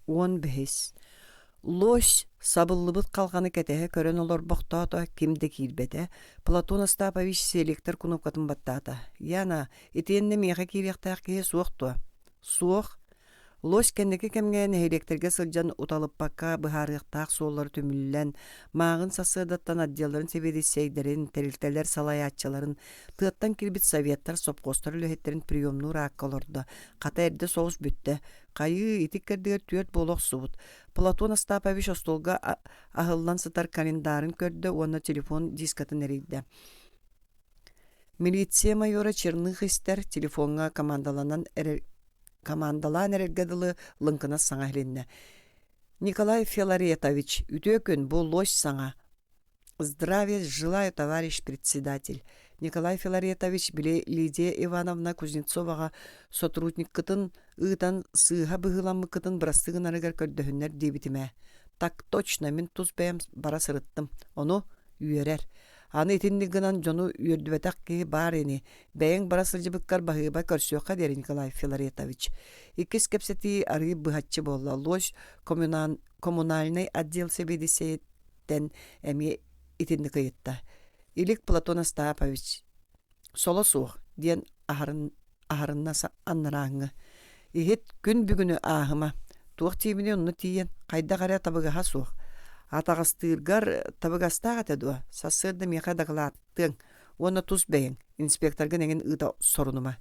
15. Лось сабыллыбыт халҕаны кэтэһэ көрөн олорбохтоото, ким да киирбэтэ. Платон Остапович селектор кунуопкатын баттаата. «Яна, итиэннэ миэхэ киириэхтээх киһи суох дуо?» «Суох. Лось кэнники кэмҥэ нэһилиэктэргэ сылдьан уталыппакка быһаарыахтаах суоллар түмүллэн, мааҕын сарсыардаттан отделларын сэбиэдиссэйдэрин, тэрилтэлэр салайааччыларын, тыаттан киирбит советтар, сопхуостар үлэһиттэрин приемнуур аакка олордо. Хата эрдэ соҕус бүттэ. Хайыы, ити иккэрдигэр түөрт буола охсубут. Платон Остапович остуолга аһыллан сытар календарын көрдө уонна телефон дискатын эрийдэ. Милиция майора Черных истэр телефоҥҥа командаланан эрэр командалаан эрэргэ дылы лыҥкынас саҥа иһилиннэ. Николай Филаретович, үтүө күн, бу лось саҥа. Здравия желаю, товарищ председатель. Николай Филаретович били Лидия Ивановна Кузнецоваҕа сотрудниккытын ыытан сыыһа быһыыламмыккытын бырастыы гынарыгар көрдөһүннэр диэбитим ээ. Так точно, мин тус бэйэм бара сырыттым. Ону үөрэр. Аны итинник гынан дьону үөрдүбэтэх киһи баар ини. Бэйэҥ бара сылдьыбыккар баһыыба көрсүөххэ диэри Николай Филаретович. Иккис кэпсэтии арыый быһаччы буолла. Лось коммунальнай отдел сэбиэдиссэйиттэн эмиэ итинник ыйытта. Илик Платон Остапович соло суох диэн аһарын аһарынна анарааҥҥы. Иһит күн бүгүнү ааһыма. Туох тиийбини онно тиийэн, хайдах эрэ табыгаһа суох. Атаҕастыыргар табыгастаах этэ дуо? Сарсыарда миэхэ дакылааттыаҥ уонна тус бэйэҥ, инспекторгын эҥин ыыта сорунума.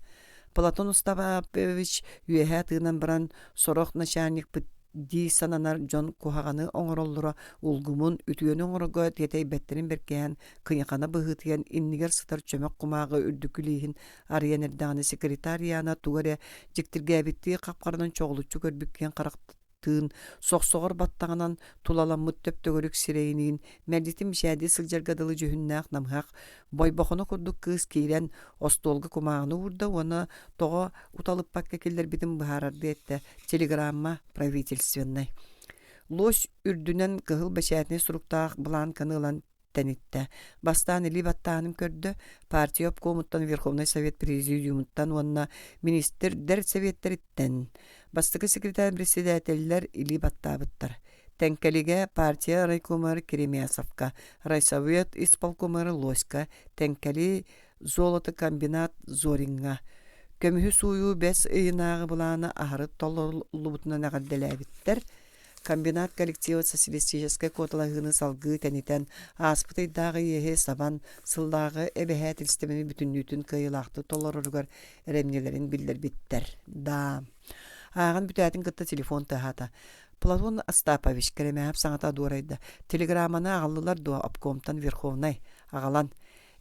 Платон Устапович үөһээ тыынан баран сорох начальникпыт дии сананар дьон куһаҕаны оҥороллоро улгумун, үтүөнү оҥорорго тиэтэйбэттэрин бэркиһээн, кыйахана быһыытыйан иннигэр сытар чөмөх кумааҕы үрдүкү лииһин арыйан эрдэҕинэ секретарь Яна тугу эрэ дьиктиргээбиттии хап-харанан чоҕулуччу көрбүт киэҥ харахтыын, сохсоҕор баттаҕынан тулаламмыт төп-төгүрүк сирэйиниин мэлдьитин мичээрдии сылдьарга дылы дьүһүннээх намыһах бойбохоно курдук кыыс киирэн остуолга кумааҕыны уурда уонна тоҕо уталыппакка киллэрбитин быһаарардыы эттэ телеграмма правительственнай лось үрдүнэн кыһыл бэчээтинэй суруктаах бланканы ылан тэниттэ. Бастаан илии баттааһынын көрдө, партия обкомуттан, Верховнай Совет президиумуттан уонна министрдэр сэбиэттэриттэн бастакы секретарь председателлэр илии баттаабыттар. Тэҥкэлигэ партия райкомар Керемясовка, райсовет исполкомар Лоська, Тэҥкэли золотокомбинат Зориҥҥа көмүһү сууйуу бэс ыйынааҕы былаана аһары толоруллубутунан эҕэрдэлээбиттэр. Комбинат коллектива социалистическай куоталаһыыны салгыы тэнитэн, ааспыт ыйдааҕы иэһи сабан, сыллааҕы эбэһээтилистибэни бүтүннүүтүн кыайыылаахтык толороругар эрэмньилэрин биллэрбиттэр. Да. Ааҕан бүтээтин кытта телефон тыаһаата. Платон Остапович Кэрэмээһэп саҥата дуорайда. Телеграмманы аҕаллылар дуо обкомтан Верховнай? Аҕалан.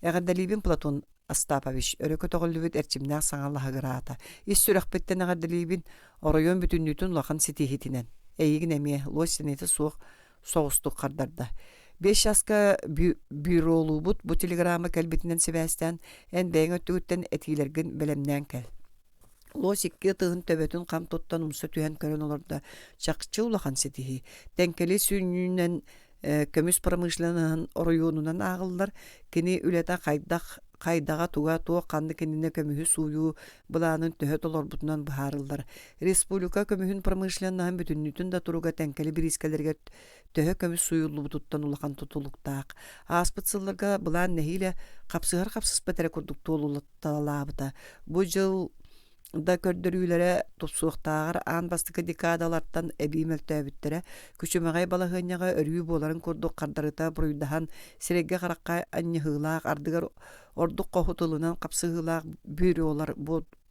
Эҕэрдэлиибин Платон Остапович, өрө көтөҕүллүбүт эрчимнээх саҥа лаһыгыраата. Ис сүрэхпиттэн эҕэрдэлиибин, оройуон бүтүннүүтүн улахан ситиһиитинэн. Эйигин эмиэ, луос сэниэтэ суох соҕустук хардарда. Биэс чааска бюролуубут бу телеграмма кэлбитинэн сибээстээн, эн бэйэҥ өттүгүттэн этиилэргин бэлэмнээн кэл. Луос икки ытыһын төбөтүн хам туттан умса түһэн көрөн олордо. Чахчы улахан ситиһии. Тэҥкэли сүнньүнэн көмүс промышленноһын оройуонунан ааҕыллар. Кини үлэтэ хайдах хайдаҕа туга туох ханнык иннинэ көмүһү сууйуу былаанын төһө толорбутунан быһаарыллар. Республика көмүһүн промышленноһын бүтүннүүтүн да туруга Тэҥкэли бириискэлэригэр төһө көмүс сууйуллубутуттан улахан тутулуктаах. Ааспыт сылларга былаан нэһиилэ хапсыһар хапсыспат эрэ курдук туолулатталаабыта. Бу дьыл да көрдөрүүлэрэ тупсуохтааҕар аан бастакы декадалартан эбии мөлтөөбүттэрэ. Күчүмэҕэй балаһыанньаҕа өрүү буоларын курдук хардарыта буруйдаһан, сирэйгэ-харахха анньыһыылаах, ардыгар ордук хоһу тылынан хапсыһыылаах бюролар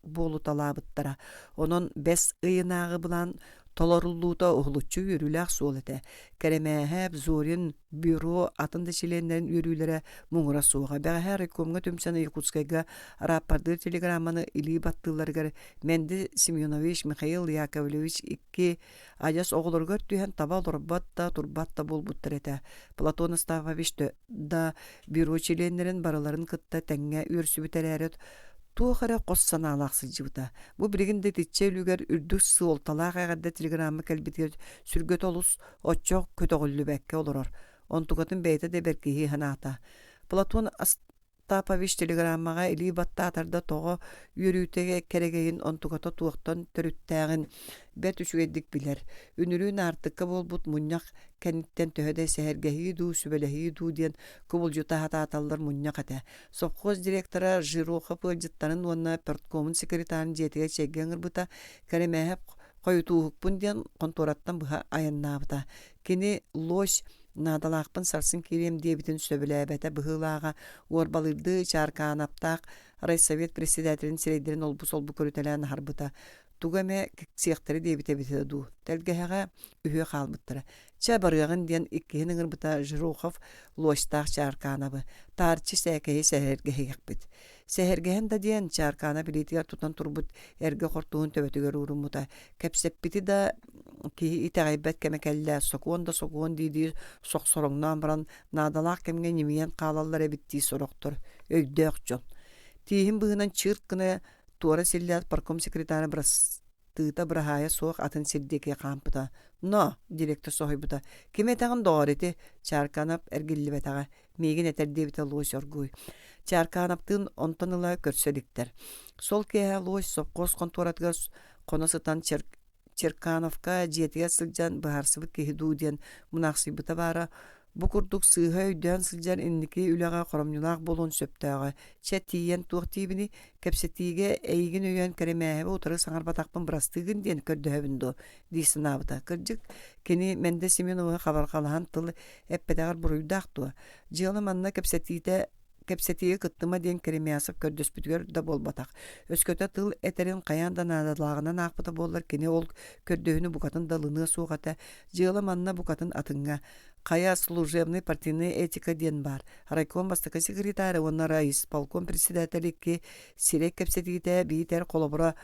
буолуталаабыттара. Онон бэс ыйынааҕы былаан толоруллуута уһулуччу үөрүүлээх суол этэ. Кэрэмээһэп, Зорин, бюро атын да чилиэннэрин үөрүүлэрэ муҥура суоҕа. Бэҕэһээ райкомҥа түмсэн Якутскайга арааппардыыр телеграмманы илии баттыылларыгар Мэнди Семенович, Михаил Яковлевич икки адьас оҕолоругар түһэн таба олорбот да, турбат да буолбуттар этэ. Платон Остапович да бюро чилиэннэрин барыларын кытта тэҥҥэ үөрсүбүт эрээри туох эрэ хос санаалаах сылдьыбыта. Бу билигин да итиччэ үлүгэр үрдүк суолталаах эҕэрдэ телеграмма кэлбитигэр сүргэтэ олус оччо көтөҕүллүбэккэ олорор. Онтукатын бэйэтэ да бэркиһии санаата. Платон. Остапович телеграммаҕа илии баттаатар да тоҕо үөрүүтэ кэрэгэйин онтуката туохтан төрүттээҕин бэрт үчүгэйдик билэр. Үнүрүүн Аартыкка буолбут мунньах кэнниттэн төһө да сэһэргэһии дуу, сүбэлэһии дуу диэн кубулдьута сатааталлар мунньах этэ. Совхоз директора Жирохов ыалдьыттарын уонна парткомун секретарын дьиэтигэр чэйгэ ыҥырбыта, Кэрэмээһэп хойутууһукпун диэн хонтуораттан быһа айаннаабыта. Кини лось наадалаахпын сарсын киириэм диэбитин сөбүлээбэтэ быһыылааҕа, уорбалыырдыы Чааркаанаптаах райсовет председателин сирэйдэрин олбу-солбу көрүтэлээн аһарбыта. Тугу эмэ киксиэхтэрэ диэбитэ эбитэ дуу, тэлгэһэҕэ үһүө хаалбыттара. Чэ, барыаҕын диэн иккиһин ыҥырбыта Жирохов луочтаах Чааркаанабы, таарыччы сээкэйи сэһэргэһиэхпит. Сэһэргэһэн да диэн Чааркаана билиитигэр тутан турбут эргэ хортуһун төбөтүгэр ууруммута. Кэпсэппити да киһи итэҕэйбэт кэмэ кэллэ, сокуон да сокуон дии-дии сохсороҥноон баран наадалаах кэмҥэ ньимийэн хаалаллар эбит дии сорохтор, өйдөөх дьон. Тииһин быһынан чыырк гына туора силлээт парком секретара бырастыыта быраһаайа суох атын сир диэки хаампыта. «Но!» директор соһуйбута. «Ким этэҕин доҕоор ити?» Чаарканап эргиллибэтэҕэ. Миигин этэр диэбитэ Луось оргууй. Чааркаанаптыын онтон ыла көрсө иликтэр. Сол киэһэ Луось сопхуос хонтуоратыгар хоно сытан Черкановка дьиэтигэр сылдьан быһаарсыбыт киһи дуу диэн мунаахсыйбыта баара, бу курдук сыыһа өйдөөн сылдьар инники үлэҕэ хоромньулаах буолуон сөптөөҕө. Чэ, тиийэн туох диибиний, кэпсэтиигэ эйигин өйөөн Кэрэмээһэби утары саҥарбатахпын бырастыыгын диэн көрдөһөбүн дуо дии санаабыта. Кырдьык, кини Мэндэ Семеновы хабарҕалаһан тыл эппэтэҕэр буруйдаах дуо? Дьыала манна кэпсэтиитэ кэпсэтиигэ кыттыма диэн Керемясов көрдөспүтүгэр да буолбатах. Өскөтө тыл этэрин хайаан да наадалааҕынан аахпыта буоллар, кини ол көрдөһүүнү букатын да ылыныа суох этэ. Дьыала манна букатын атыҥҥа. Хайа служебный партийная этика диэн баар. Райком бастакы секретаря уонна райисполком председателя икки сирэй кэпсэтиитэ биитэр холобура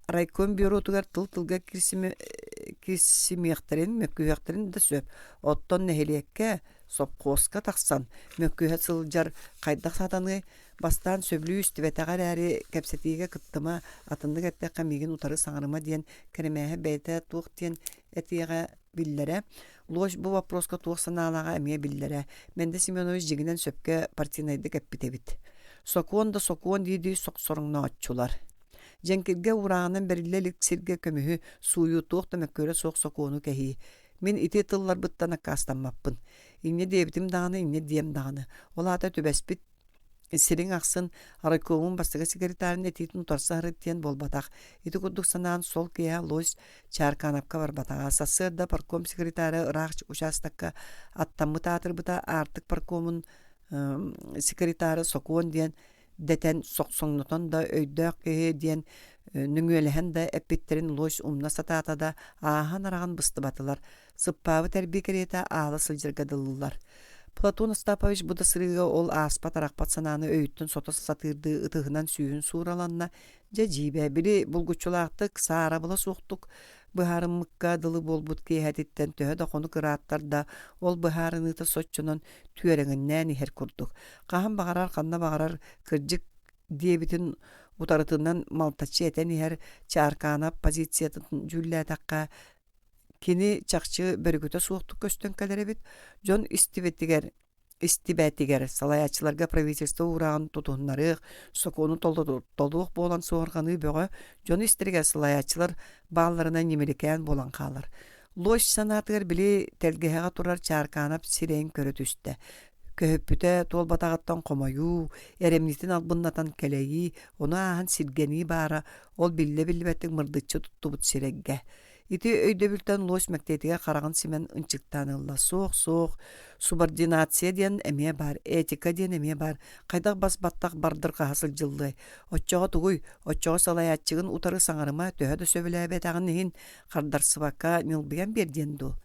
райком бюротугар тыл-тылга киирсимиэхтэрин, мөккүһүөхтэрин да сөп. Оттон нэһилиэккэ, сопхуоска тахсан мөккүһэ сылдьар хайдах сатаныай? Бастаан сөбүлүү истибэтэҕэ эрээри, кэпсэтиигэ кыттыма, атыннык эттэххэ миигин утары саҥарыма диэн Кэрэмээһэ бэйэтэ туох диэн этиэҕэ биллэрэ. Луось бу боппуруоска туох санаалааҕа эмиэ биллэрэ. Мэндэ Семенович дьиҥинэн сөпкө партийнайдык эппит эбит. Сокуон да сокуон дии-дии сохсоруҥнооччулар. Дьэҥкиргэ уурааҕынан бэриллэ илик сиргэ көмүһү сууйуу туох да мөккүөрэ суох сокуону кэһии. Мин ити тылларбыттан аккаастаммаппын. Инньэ диэбитим даҕаны, инньэ диэм даҕаны. Ол аата түбэспит сириҥ ахсын райкомун бастакы секретарын этиитин утарса сырыт диэн буолбатах. Ити курдук санаан сол киэһэ Лось Чааркаанапка барбатаҕа. Сарсыарда парком секретара ыраах учаастакка аттаммыт аатырбыта Аартык паркомун секретара сокуон диэн дэтэн сохсоҥнотон да өйдөөх киһи диэн нөҥүөлэһэн да эппиттэрин лось умна сатаата да ааһан-араҕан быстыбатылар, сыппаабыт эрбии кэриэтэ аала сылдьарга дылылар. Платон Остапович бу да сырыыга ол ааспат-арахпат санааны өйүттэн сото сатыырдыы ытыһынан сүүһүн суураланна, дьэ дьиибэ, били булгуччулаахтык, саарабыла суохтук быһаарыммыкка дылы буолбут киэһэтиттэн төһө да хонук ырааттар да, ол быһаарыныыта соччонон түөрэҥиннээн иһэр курдук. Хаһан баҕарар, ханна баҕарар кырдьык диэбитин утарытынан малтаччы этэн иһэр Чааркаанап позициятын дьүүллээтэххэ, кини чахчы бөрүкүтэ суохтук көстөн кэлэр эбит. Дьон истибитигэр истибэтигэр салайааччыларга правительство уурааҕын тутуһуннарыах, сокуону толуох буолан суоһурҕаныы бөҕө дьон истэригэр салайааччылар баалларынан ньимиликээн буолан хаалар. Лось санаатыгар били тэлгэһэҕэ турар Чааркаанап сирэйин көрө түстэ. Көһүппүтэ туолбатаҕыттан хомойуу, эрэмньитин албыннатан кэлэйии, ону ааһан сиргэнии баара ол биллэ-биллибэттик мырдыччы туттубут сирэйгэ. Ити өйдөбүлтэн лось мэктиэтигэр хараҕын симэн ынчыктаан ылла. Суох, суох, субординация диэн эмиэ баар, этика диэн эмиэ баар. Хайдах бас-баттах бардырҕаһа сылдьыллыай? Оччоҕо тугуй? Оччоҕо салайааччыгын утары саҥарыма, төһө да сөбүлээбэтэҕин иһин, хардарсыбакка ньылбыйан биэр диэн дуу?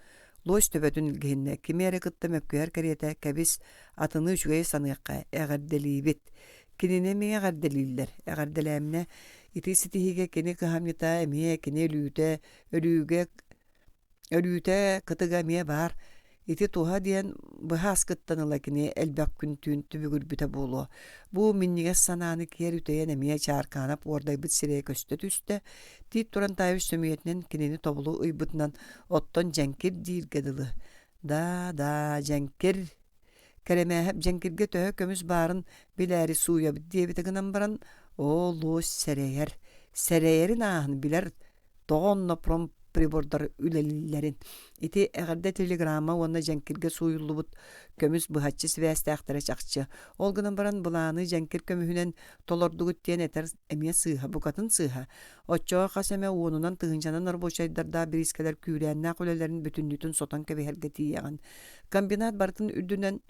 Лось төбөтүн илгиһиннэ, кими эрэ кытта мөккүһэр кэриэтэ, кэбис, атыны үчүгэйи саныахха, эҕэрдэлиибит. Кинини эмиэ эҕэрдэлииллэр. Эҕэрдэлээминэ, ити ситиһиигэ кини кыһамньыта эмиэ кини өлүүтэ, өлүүгэ өлүүтэ кытыга эмиэ баар. Ити туһа диэн быһааскыттан ыла кини элбэх күн-түүн түбүгүрбүтэ буолуо. Бу минньигэс санааны киэр үтэйэн эмиэ Чааркаанап уордайбыт сирэйэ көстө түстэ. Тиит Турантаевич сөмүйэтинэн кинини тобулу ыйбытынан оттон дьэҥкир дииргэ дылы. Да, да, дьэҥкир. Кэрэмээһэп дьэҥкиргэ төһө көмүс баарын билээри сууйабыт диэбитэ гынан баран, оо, луос сэрэйэр, сэрэйэрин ааһан билэр тоҕо онно промприбордар үлэлииллэрин. Ити эҕэрдэ телеграмма уонна дьэҥкиргэ сууйуллубут көмүс быһаччы сибээстээхтэрэ чахчы. Ол гынан баран былааны дьэҥкир көмүһүнэн толордугут диэн этэр эмиэ сыыһа, букатын сыыһа. Оччоҕо хас эмэ уонунан тыһыынчанан рабочайдардаах бириискэлэр күүрээннээх үлэлэрин бүтүннүүтүн сотон кэбиһэргэ тиийэҕин. Комбинат барытын үрдүнэн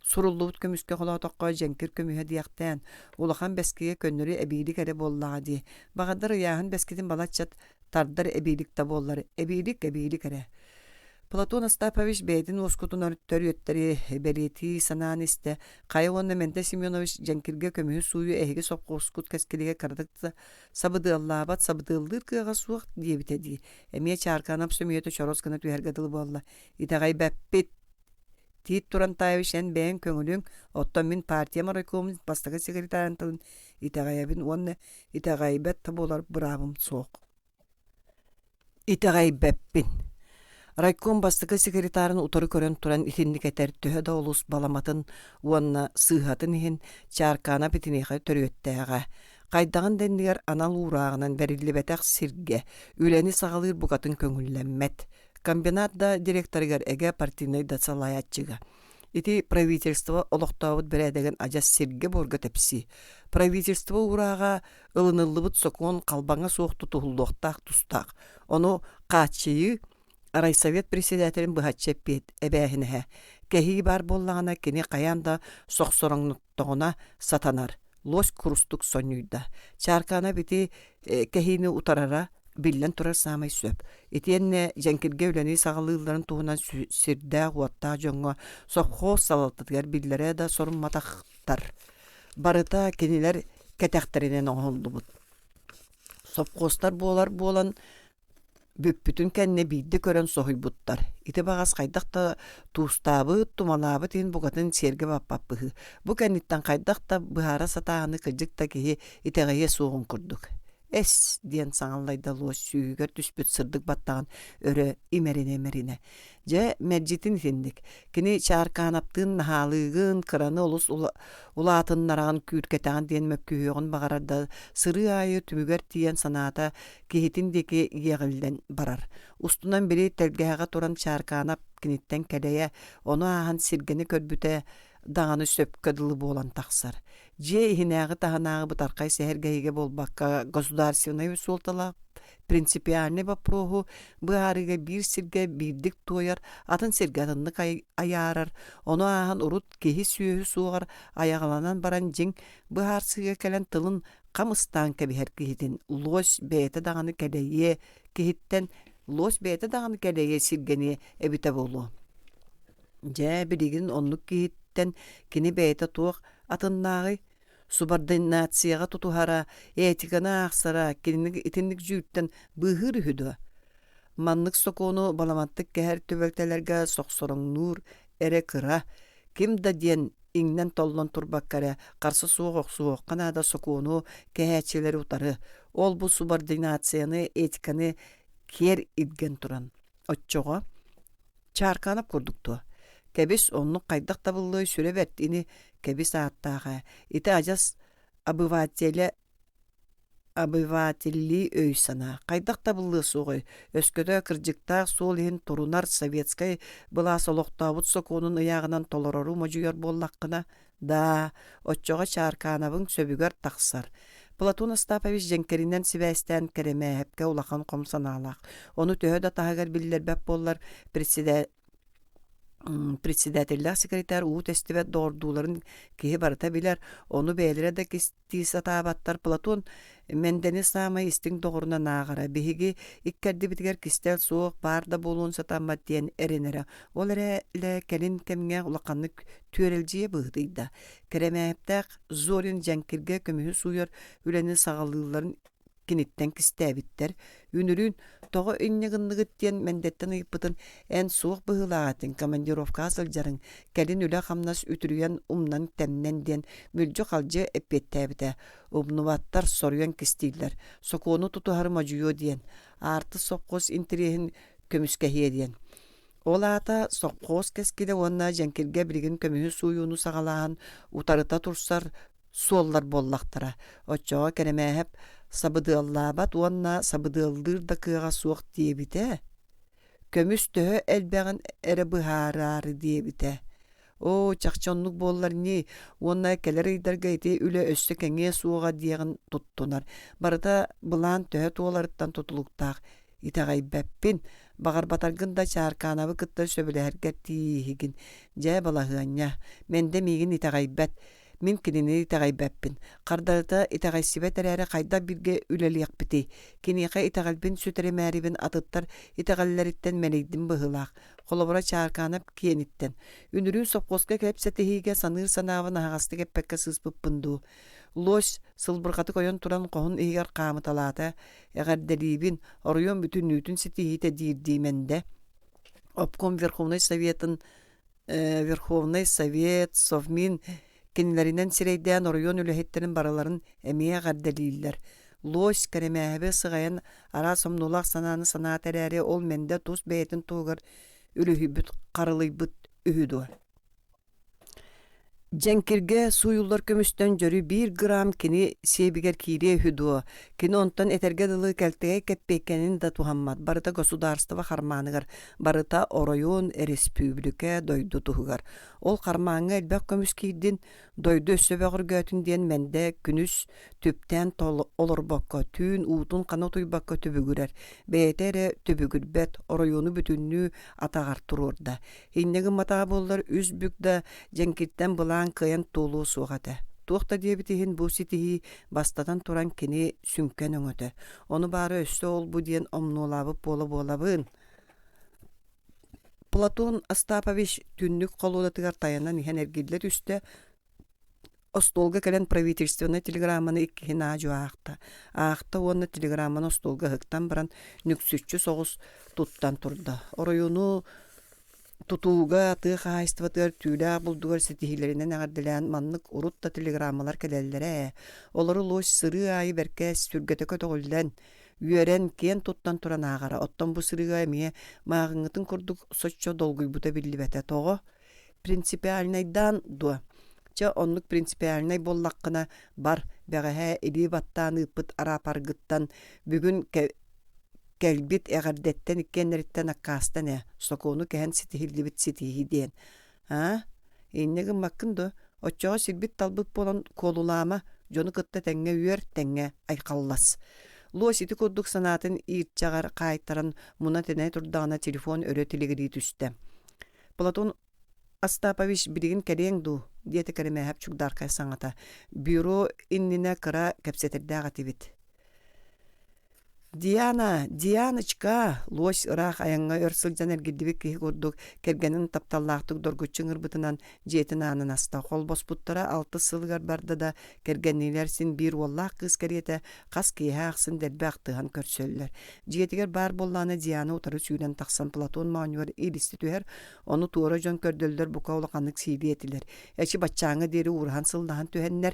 суруллубут көмүскэ холоотоххо дьэҥкир көмүһэ диэхтээн, улахан бэскигэ көннөрү эбиилик эрэ буоллаҕа дии. Баҕардар ыйааһын бэскитин балачча тардар эбиилик да буоллар, эбиилик эбиилик эрэ. Платон Остапович бэйэтин уоскутунар төрүөттэри бэлиэтии санаан истэ, хайа уонна Мэнтэ Семенович дьэҥкиргэ көмүһү сууйу эһиги сопхуоскут кэскилигэр кыратык да сабыдыаллаабат, сабыдыаллыыр кыаҕа суох диэбитэ дии. Эмиэ Чааркаанап сөмүйэтэ чорос гына түһэргэ дылы буолла. Итэҕэйбэппит Тиит Турантаевич эн бэйэҥ көҥүлүҥ, оттон мин партиям райкомун бастакы секретарын тылын итэҕэйэбин уонна итэҕэйбэт да буолар быраабым суох. Итэҕэйбэппин. Райком бастакы секретарын утары көрөн туран итинник этэр төһө да олус баламатын уонна сыыһатын иһин Чааркаанап итиниэхэ төрүөттээҕэ. Хайдаҕын да иннигэр анал уурааҕынан бэриллибэтэх сиргэ үлэни саҕалыыр букатын көҥүллэммэт. Комбинат да директорыгар эгэ партийнай да салайааччыга. Ити правительство олохтообут бэрээдэгин адьас сиргэ-буорга тэпсии. Правительство уурааҕа ылыныллыбыт сокуон халбаҥа суох тутуһуллуохтаах тустаах. Ону хааччыйыы райсовет председателин быһаччы эппиэт эбээһинэһэ. Кэһии баар буоллаҕына кини хайаан да сохсороҥноттоҕуна сатанар. Лось курустук сонньуйда. Чааркаанап ити кэһиини утарара биллэн турар саамай сөп. Итиэннэ дьэҥкиргэ үлэни саҕалыылларын туһунан сирдээх-уоттаах дьоҥҥо совхоз салалтатыгар биллэрэ да сорумматахтар. Барыта кинилэр кэтэхтэринэн оҥоһуллубут. Совхозтар буолар буолан Бүппүтүн кэннэ биирдэ көрөн соһуйбуттар: ити баҕас хайдах да туустаабыт, тумалаабыт иһин букатын сиэргэ баппат быһыы. Бу кэнниттэн хайдах да быһаара сатааһыны кырдьык да киһи итэҕэйиэ суоҕун курдук. «Эс!» диэн саҥаллайда луос сүүһүгэр түспүт сырдык баттаҕын өрө имэринэ-имэринэ. Дьэ, мэлдьитин итинник. Кини Чааркаанаптыын наһаалыыгын, кыраны олус улаатыннараҕын, күүркэтэҕин диэн мөккүһүөҕүн баҕарар да, сырыы аайы түмүгэр тиийэн санаата киһитин диэки иэҕиллэн барар. Устунан били тэлгэһэҕэ туран Чааркаанап киниттэн кэлэйэ, ону ааһан сиргэни көрбүтэ даҕаны сөпкө дылы буолан тахсар. Дьиэ иһинээҕи-таһынааҕы бытархай сэһэргэһиигэ буолбакка, государственнай суолталаах принципиальнай боппуруоһу быһаарыыга биир сиргэ биирдик туойар, атын сиргэ атыннык айаарар, ону ааһан урут киһи-сүөһү суоҕар айаҕаланан баран дьиҥ быһаарсыыга кэлэн тылын хам ыстаан кэбиһэр киһитин лось бэйэтэ даҕаны кэлэйиэ киһиттэн лось бэйэтэ даҕаны кэлэйиэ сиргэниэ эбитэ буолуо. Дьэ, билигин оннук киһиттэн кини бэйэтэ туох атыннааҕый? Субординацияҕа тутуһара, этиканы аахсара кинини итинник дьүүртэн быыһыыр үһү дуо? Маннык сокуону баламаттык кэһэр түбэлтэлэргэ сохсороҥнуур эрэ кыра, ким да диэн иҥнэн-толлон турбакка эрэ харса суох охсуһуохха наада сокуону кэһээччилэри утары, ол-бу субординацияны, этиканы киэр илгэн туран. Оччоҕо Чааркаанап курдук дуо? Кэбис, оннук хайдах табыллыай сүрэ бэрт ини, кэбис ааттаах ээ. Ити адьас обывателя обывателлии өй-санаа хайдах табыллыа суоҕай, өскөтө кырдьыктаах суол иһин турунар советскай былаас олохтообут сокуонун ыйааҕынан толорору модьуйар буоллаххына, даа, оччоҕо Чааркаанабыҥ сөбүгэр тахсар. Платон Остапович дьэҥкэринэн сибээстээн Кэрэмээһэпкэ улахан хом санаалаах. Ону төһө да таһыгар биллэрбэт буоллар, председателлээх секретарь уу тэстибэт доҕордууларын киһи барыта билэр, ону бэйэлэрэ да кистии сатаабаттар. Платон Мэндэни саамай истиҥ доҕорунан ааҕара, биһиги иккэрдибитигэр кистэл суох, баар да буолуон сатаммат диэн эрэнэрэ. Ол эрэ кэлин кэмҥэ улаханнык түөрэлдьийэ быһыытыйда. Кэрэмээптээх Зорин дьэҥкиргэ көмүһү сууйар үлэни саҕалыылларын киниттэн кистээбиттэр. Үнүрүүн тоҕо инньэ гынныгыт диэн Мэндэттэн ыйыппытын эн суох быһыылаах этиҥ, командировкаҕа сылдьарыҥ, кэлин үлэ-хамнас үтүрүйэн умнан-тэмнэн диэн мүлдьү-халдьы эппиэттээбитэ. Умнубаттар, соруйан кистииллэр, сокуону тутуһары модьуйуо диэн, аартыс сопхуос интэриэһин көмүскэһиэ диэн. Ол аата сопхуос кэскилэ уонна дьэҥкиргэ билигин көмүһү сууйууну саҕалааһын утарыта турсар суоллар буоллахтара. Оччоҕо Кэрэмээһэп сабыдыаллаабат уонна сабыдыаллыыр да кыаҕа суох диэбитэ. Көмүс төһө элбэҕин эрэ быһаараары диэбитэ. Оо, чахчы оннук буоллар ньии, уонна кэлэр ыйдарга ити үлэ өссө кэҥиэ суоҕа диэҕин туттунар. Барыта былаан төһө туоларыттан тутулуктаах. Итэҕэйбэппин, баҕарбатаргын да Чааркаанабы кытта сөбүлэһэргэр тиийиһигин. Дьэ, балаһыанньа. Мэндэ миигин итэҕэйбэт. Мин кинини итэҕэйбэппин. Хардарыта итэҕэйсибэт эрээри хайдах бииргэ үлэлиэхпитий? Киниэхэ итэҕэлбин сүтэримээрибин атыттар итэҕэллэриттэн мэлийдим быһыылаах. Холобура, Чааркаанап киэниттэн. Үнүрүүн сопхуоска кэпсэтиһиигэ саныыр санаабын аһаҕастык эппэккэ сыыспыппын дуу. Лось сылбырҕатык ойон туран хоһун иһигэр хаамыталаата. Эҕэрдэлиибин, оройуон бүтүннүүтүн ситиһиитэ диирдии мэндэ. Обком Верховнай Советын Верховнай Совет, Совмин кинилэринэн сирэйдээн оройуон үлэһиттэрин барыларын эмиэ эҕэрдэлииллэр. Лось Кэрэмээһэби сыҕайан араас омнуулаах санааны санаата эрээри, ол мэндэ тус бэйэтин туһугар үлүһүйбүт, харылыйбыт үһү дуо? Дьэҥкиргэ сууйуллар көмүстэн дьөрү биир грамм кини сиэбигэр киириэ үһү дуо? Кини онтон этэргэ дылы кэлтэгэй кэппиэккэнин да туһаммат, барыта государство хармааныгар, барыта оройуон, эрэспүүбүлүкэ, дойду туһугар. Ол хармааҥҥа элбэх көмүс киирдин, дойду өссө бөҕөргөөтүн диэн Мэндэ күнүс түптээн олорбокко, түүн уутун хана утуйбакка түбүгүрэр. Бэйэтэ эрэ түбүгүрбэт, оройуону бүтүннүү атаҕар туруорда. Инньэ гымматаҕа буоллар үс бүк да дьэҥкиртэн былаан кыайан туолуо суох этэ. Туох да диэбит иһин бу ситиһии бастатан туран кини сүҥкэн өҥөтө. Ону баара өссө ол-бу диэн омнуолаабыт буола-буолабын. Платон Остапович түннүк холуодатыгар тайанан иһэн эргиллэ түстэ, Остуолга кэлэн правительственнай телеграмманы иккиһин аа-дьуо аахта. Аахта уонна телеграмманы остуолга ыһыктан баран нүксүччү соҕус туттан турда. Оройуону тутууга, тыа хаһаайыстыбатыгар түүлээх булдугар ситиһиилэринэн эҕэрдэлээн маннык урут да телеграммалар кэлэллэрэ ээ. Олору лось сырыы аайы бэркэ сүргэтэ көтөҕүллэн, үөрэн, киэн туттан туран ааҕара. Оттон бу сырыыга эмиэ мааҕыҥҥытын курдук соччо долгуйбута биллибэтэ. Тоҕо? Принципиальнайдаан дуо? Чэ, оннук принципиальнай буоллаххына, бар, бэҕэһээ илии баттаан ыыппыт араапаргыттан бүгүн кэлбит эҕэрдэттэн иккиэннэриттэн аккаастан ээ, сокуону кэһэн ситиһиллибит ситиһии диэн. Аа? Инньэ гыммаккын дуо? Оччоҕо сирбит-талбыт буолан куолулаама, дьону кытта тэҥҥэ үөр, тэҥҥэ айхаллас. Луос ити курдук санаатын иирчэҕэр хаайтаран муна-тэнэ турдаҕына телефон өрө тилигирии түстэ. Платон Остапович билигин кэлиэҥ дуу? диэтэ Кэрэмээһэп чугдааркай саҥата. Бюро иннинэ кыра кэпсэтэрдээх этибит. Диана, Дианочка! Лось ыраах айаҥҥа өр сылдьан эргиллибит киһи курдук кэргэнин тапталлаахтык доргуччу ыҥырбытынан дьиэтин аанын аста. Холбоспуттара алтыс сылыгар барда да, кэргэнниилэр син биир уоллаах кыыс кэриэтэ хас киэһэ ахсын дэлби ахтыһан көрсөллөр. Дьиэтигэр баар буоллаҕына Диана утары сүүрэн тахсан Платон моонньугар иилистэ түһэр, ону туора дьон көрдөллөр бука улаханнык сиилиэ этилэр. Эчи баччааҥҥа диэри уураһан сыллаһан түһэннэр,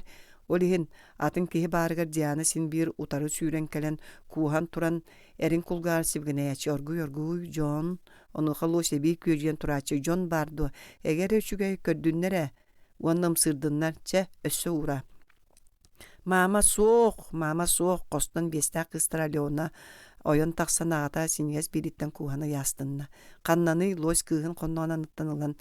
ол иһин атын киһи баарыгар Диана син биир утары сүүрэн кэлэн кууһан туран эрин кулгааҕар сибигинэйээччи оргуй-оргуй дьон, онуоха лось эбии күөдьүйэн турааччы дьон баар дуо, эгэ эрэ үчүгэй көрдүннэр ээ уонна ымсыырдыннар, чэ, өссө уураа. Маама суох, маама суох, хостон биэстээх кыыстара Алена ойон тахсан аҕата синньигэс биилиттэн кууһан ыйаастынна. Ханнаный лось кыыһын хонноон аныттан ылан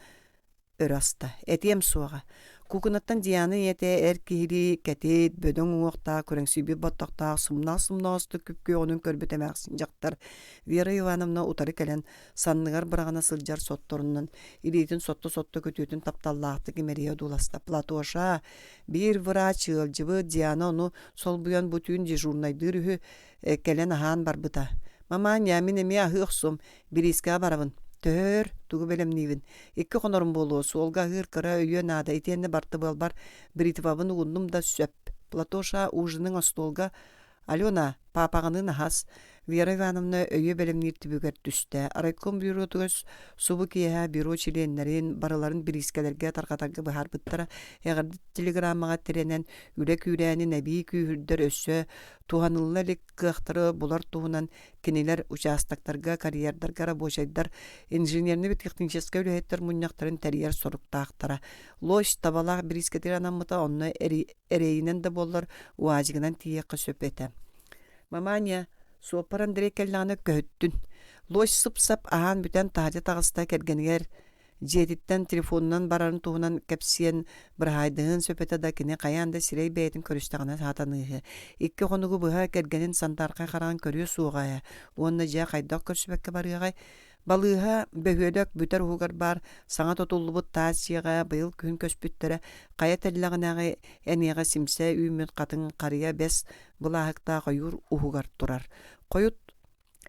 өрө аста. Этиэм суоҕа. Куукунаттан Диана ийэтэ эр киһилии кэтит, бөдөҥ уҥуохтаах, көрөҥсүйбүт боттохтоох, сымнаҕас-сымнаҕастык күп-күөҕүнэн көрбүт эмээхсин дьахтар Вера Ивановна утары кэлэн санныгар быраҕына сылдьар сотторунан илиитин сотто-сотто күтүөтүн тапталлаахтык имэрийэ одууласта. Платоша, биир врач ыалдьыбыт, Диана ону солбуйан бу түүн дежурнайдыыр үһү, кэлэн аһаан барбыта. Маманя, мин эмиэ аһыы охсуом, бириискэҕэ барабын. Төһө өр, тугу бэлэмниибин? Икки хонорум буолуо, суолга аһыыр кыра өйүө наада, итиэннэ бартыбыалбар бритвабын угуннум да сөп. Платоша ужиныҥ остуолга Алена, паапаҕыныын аһас. Вера Ивановна өйүө бэлэмниир түбүгэр түстэ. Райком бюротугар субу киэһэ бюро чилиэннэрин барыларын бириискэлэргэ тарҕатарга быһаарбыттара. Эҕэрдэ телеграммаҕа тирэнэн үлэ күүрээнин эбии күүһүрдэр өссө туһанылла илик кыахтары булар туһунан кинилэр учаастактарга, карьердарга рабочайдар, инженернэй-техническэй үлэһиттэр мунньахтарын тэрийэр соруктаахтара. Лось табалаах бириискэтигэр анаммыта онно эрэйинэн да буоллар УАЗигынан тиийиэххэ сөп этэ. Маманя, суоппар Андрей кэллэҕинэ көһүттүн. Лось сып-сап аһаан бүтэн таһырдьа таҕыста кэргэнигэр Дьиэтиттэн телефонунан барарын туһунан кэпсиэн, быраһаайдаһыан сөп этэ да, кини хайаан да сирэй бэйэтин көрүстэҕинэ саатаныыһы. Икки хонугу быһа кэргэнин сандаархай хараҕын көрүө суоҕа ээ. Уонна дьэ хайдах көрсүбэккэ барыаҕай? Балыыһа бөһүөлэк бүтэр уһугар баар саҥа тутуллубут таас дьиэҕэ быйыл күһүн көспүттэрэ хайа тэллэҕинээҕи эниэҕэ симсэ үүммүт хатыҥ харыйа бэс былааһыктаах ойуур уһугар турар. Хойут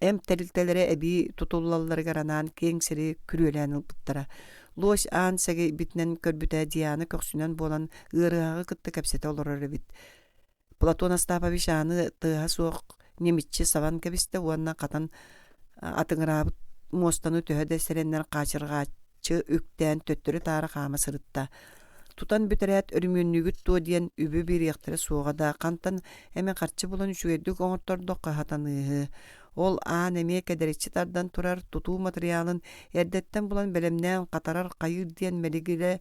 Эмп тэрилтэлэрэ эбии тутуллалларыгар анаан киэҥ сири күрүөлээн ылбыттара. Лось аан сэгэйбитинэн көрбүтэ Диана көхсүнэн буолан ыарыһаҕы кытта кэпсэтэ олорор эбит. Платон Остапович ааны тыаһа суох ньимиччи сабан кэбистэ уонна хатан атыҥыраабыт муостаны төһө да сэрэннэр хаачырҕааччы үктээн төттөрү-таары хаама сырытта. Тутан бүтэрээт өрөмүөннүүгүт дуо диэн үбү биэриэхтэрэ суоҕа да, хантан эмэ харчы булан үчүгэйдик оҥортордоххо сатаныыһы. Ол аан эмиэ кэдэриччи тардан турар тутуу матырыйаалын эрдэттэн булан бэлэмнээн хатарар хайыыр диэн мэлигирэ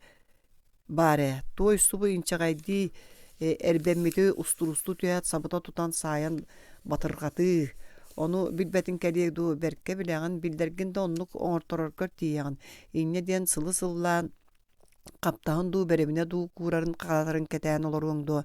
баар ээ. Туой субу инчэҕэйдии эрбэммити устуруустуу түһээт сабыта тутан саайан батырҕатыы. Ону билбэтин кэлиэ дуу, бэркэ билэҕин, биллэргин да оннук оҥортороргор тиийэҕин. Инньэ диэн сылы-сыллаан хаптаһын дуу, бэрэбинэ дуу куурарын хааларын кэтээн олоруоҥ дуо?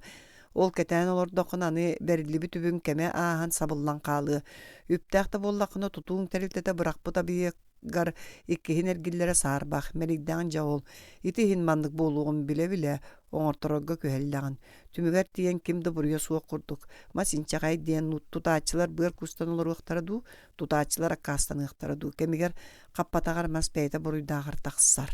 Ол кэтээн олордоххуна аны бэриллибит үбүҥ кэмэ ааһан сабыллан хаалыа. Үптээх да буоллаххына тутууҥ тэрилтэтэ бырахпыт объегар иккиһин эргиллэрэ саарбах, мэлийдэҕин дьэ ол. Ити иһин маннык буолуоҕун билэ-билэ оҥорторорго күһэллэҕин. Түмүгэр тиийэн ким да буруйа суох курдук. Мас инчэҕэй диэн тутааччылар быар кустан олоруохтара дуу, тутааччылар аккаастаныахтара дуу кэмигэр хаппатаҕар мас бэйэтэ буруйдааҕар тахсар.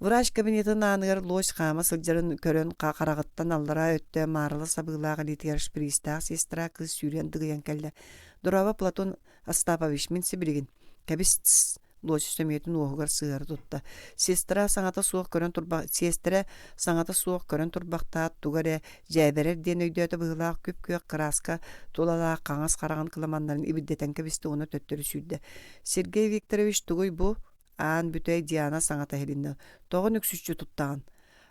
Врач кабинетын ааныгар лось хаама сылдьарын көрөн хараҕыттан аллараа өттө маарыла сабыылаах илиитигэр шприцтээх сестра кыыс сүүрэн дыгыйан кэллэ. «Дорообо, Платон Остапович, мин сибилигин. Кэбис Лось сөмүйэтин уоһугар сыһыары тутта. Сестра саҥата суох көрөн турба сиэстэрэ саҥата суох көрөн турбахтаат тугу эрэ дьээбэрэр диэн өйдөөтө быһыылаах күп-күөх кырааска тулалаах хаҥас хараҕын кыламаннарын ибирдэтэн кэбистэ уонна төттөрү сүүрдэ. Сергей Викторович тугуй бу? Аан бүтэй Диана саҥата иһилиннэ. Тоҕо нүксүччү туттаҕын?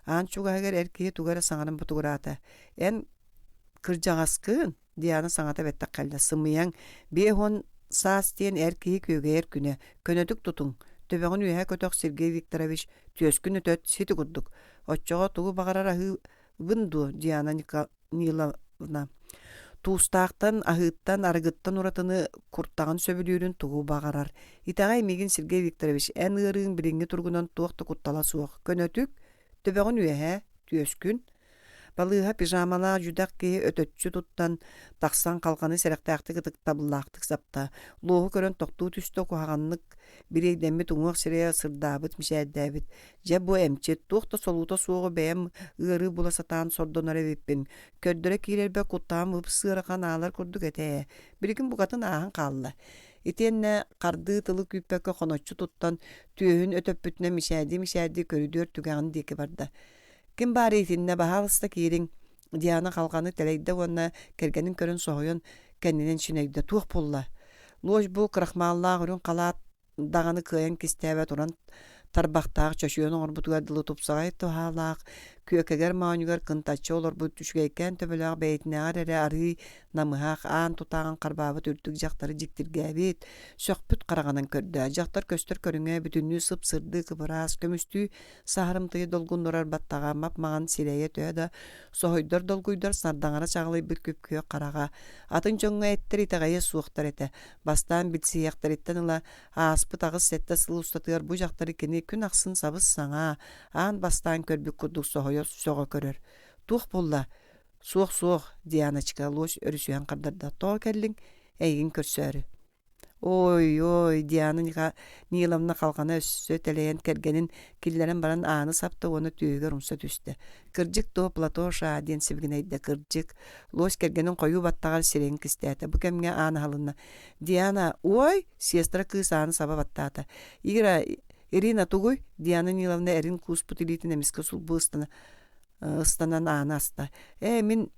Аан чугаһыгар эр киһи тугу эрэ саҥаран ботугураата. Эн кырдьаҕаскын? Диана саҥата бэттэх кэллэ. Сымыйаҥ, 50 саас диэн эр киһи күөгэйэр күнэ. Көнөтүк тутуҥ. Төбөҕүн үөһэ көтөх Сергей Викторович, түөскүн өтөт, сити курдук. Оччоҕо тугу баҕарар аһыыбын дуо, Диана Ниловна? Туустаахтан, аһыыттан, арыгыттан уратыны куртаҕын сөбүлүүрүн тугу баҕарар. Итэҕэй миигин Сергей Викторович, эн ыарыыҥ билиҥҥи туругунан туох да куттала суох. Көнөтүк, төбөҕүн үөһэ, түөскүн, Балыыһа пижамалаах дьүдэх киһи өтөччү туттан, тахсан халҕаны сэрэхтээхтик ытыктабыллаахтык сапта. Луоһу көрөн тохтуу түстэ, куһаҕаннык бириэйдэммит уҥуох сирэйэ сырдаабыт, мичээрдээбит. Дьэ бу эмчит, туох да солуута суоҕу бэйэм ыарыы була сатаан сордонор эбиппин. Көрдөрө киирэрбэр куттаҕым ып-сыарахан аалар курдук этэ ээ. Билигин букатын ааһан хаалла. Итиэннэ хардыы тылы күүппэккэ хоноччу туттан, түөһүн өтөппүтүнэн мичээрдии-мичээрдии көрүдүөр түгэҕин диэки барда. Ким баар итиннэ, баһаалыста киириҥ, Диана халҕаны тэлэйдэ уонна кэргэнин көрөн соһуйан кэннинэн чинэйдэ. Туох буолла? Луось бу крахмаллаах үрүҥ халаат даҕаны кыайан кистээбэт уран тарбахтаах чочуйан оҥорбутугар дылы тупсаҕай туһаалаах, күөкэгэр моонньугар кынтаччы олорбут үчүгэйкээн төбөлөөх бэйэтинээҕэр эрэ арыый намыһах аан тутааҕын харбаабыт үрдүк дьахтары дьиктиргээбит, сөхпүт хараҕынан көрдө. Дьахтар көстөр көрүҥэ бүтүннүү сып-сырдык, ып-ыраас, көмүстүү Саһарымтыйа долгуннурар баттаҕа мап-маҥан сирэйэ төһө да соһуйдар-долгуйдар сардаҥара чаҕылыйбыт күп-күөх хараҕа атын дьоҥҥо эттэр итэҕэйиэ суохтар этэ. Бастаан билсиһиэхтэриттэн ыла ааспыт аҕыс-сэттэ сыл устатыгар бу дьахтары кини күн ахсын сабыс-саҥа, аан бастаан көрбүт курдук соһуйа сөҕө көрөр. «Туох буолла?» «Суох-суох, Дианочка, лось өрүсүһэн хардарда. Тоҕо кэллиҥ? Эйигин көрсөөрү». Ой-ой, Диана Ниловна халҕана өссө тэлэйэн кэргэнин киллэрэн баран ааны сапта уонна түөһүгэр умса түстэ. Кырдьык дуо, Платоша диэн сибигинэйдэ кырдьык. Лось кэргэнин хойуу баттаҕар сирэйин кистээтэ. Бу кэмҥэ аан аһылынна. Диана, ой, сестра кыыс ааны саба баттаата. Ира, Ирина тугуй? Диана Ниловна эрин кууспут илиитин эмискэ сулбу ыстана ыстанан ааны аста. Ээ, мин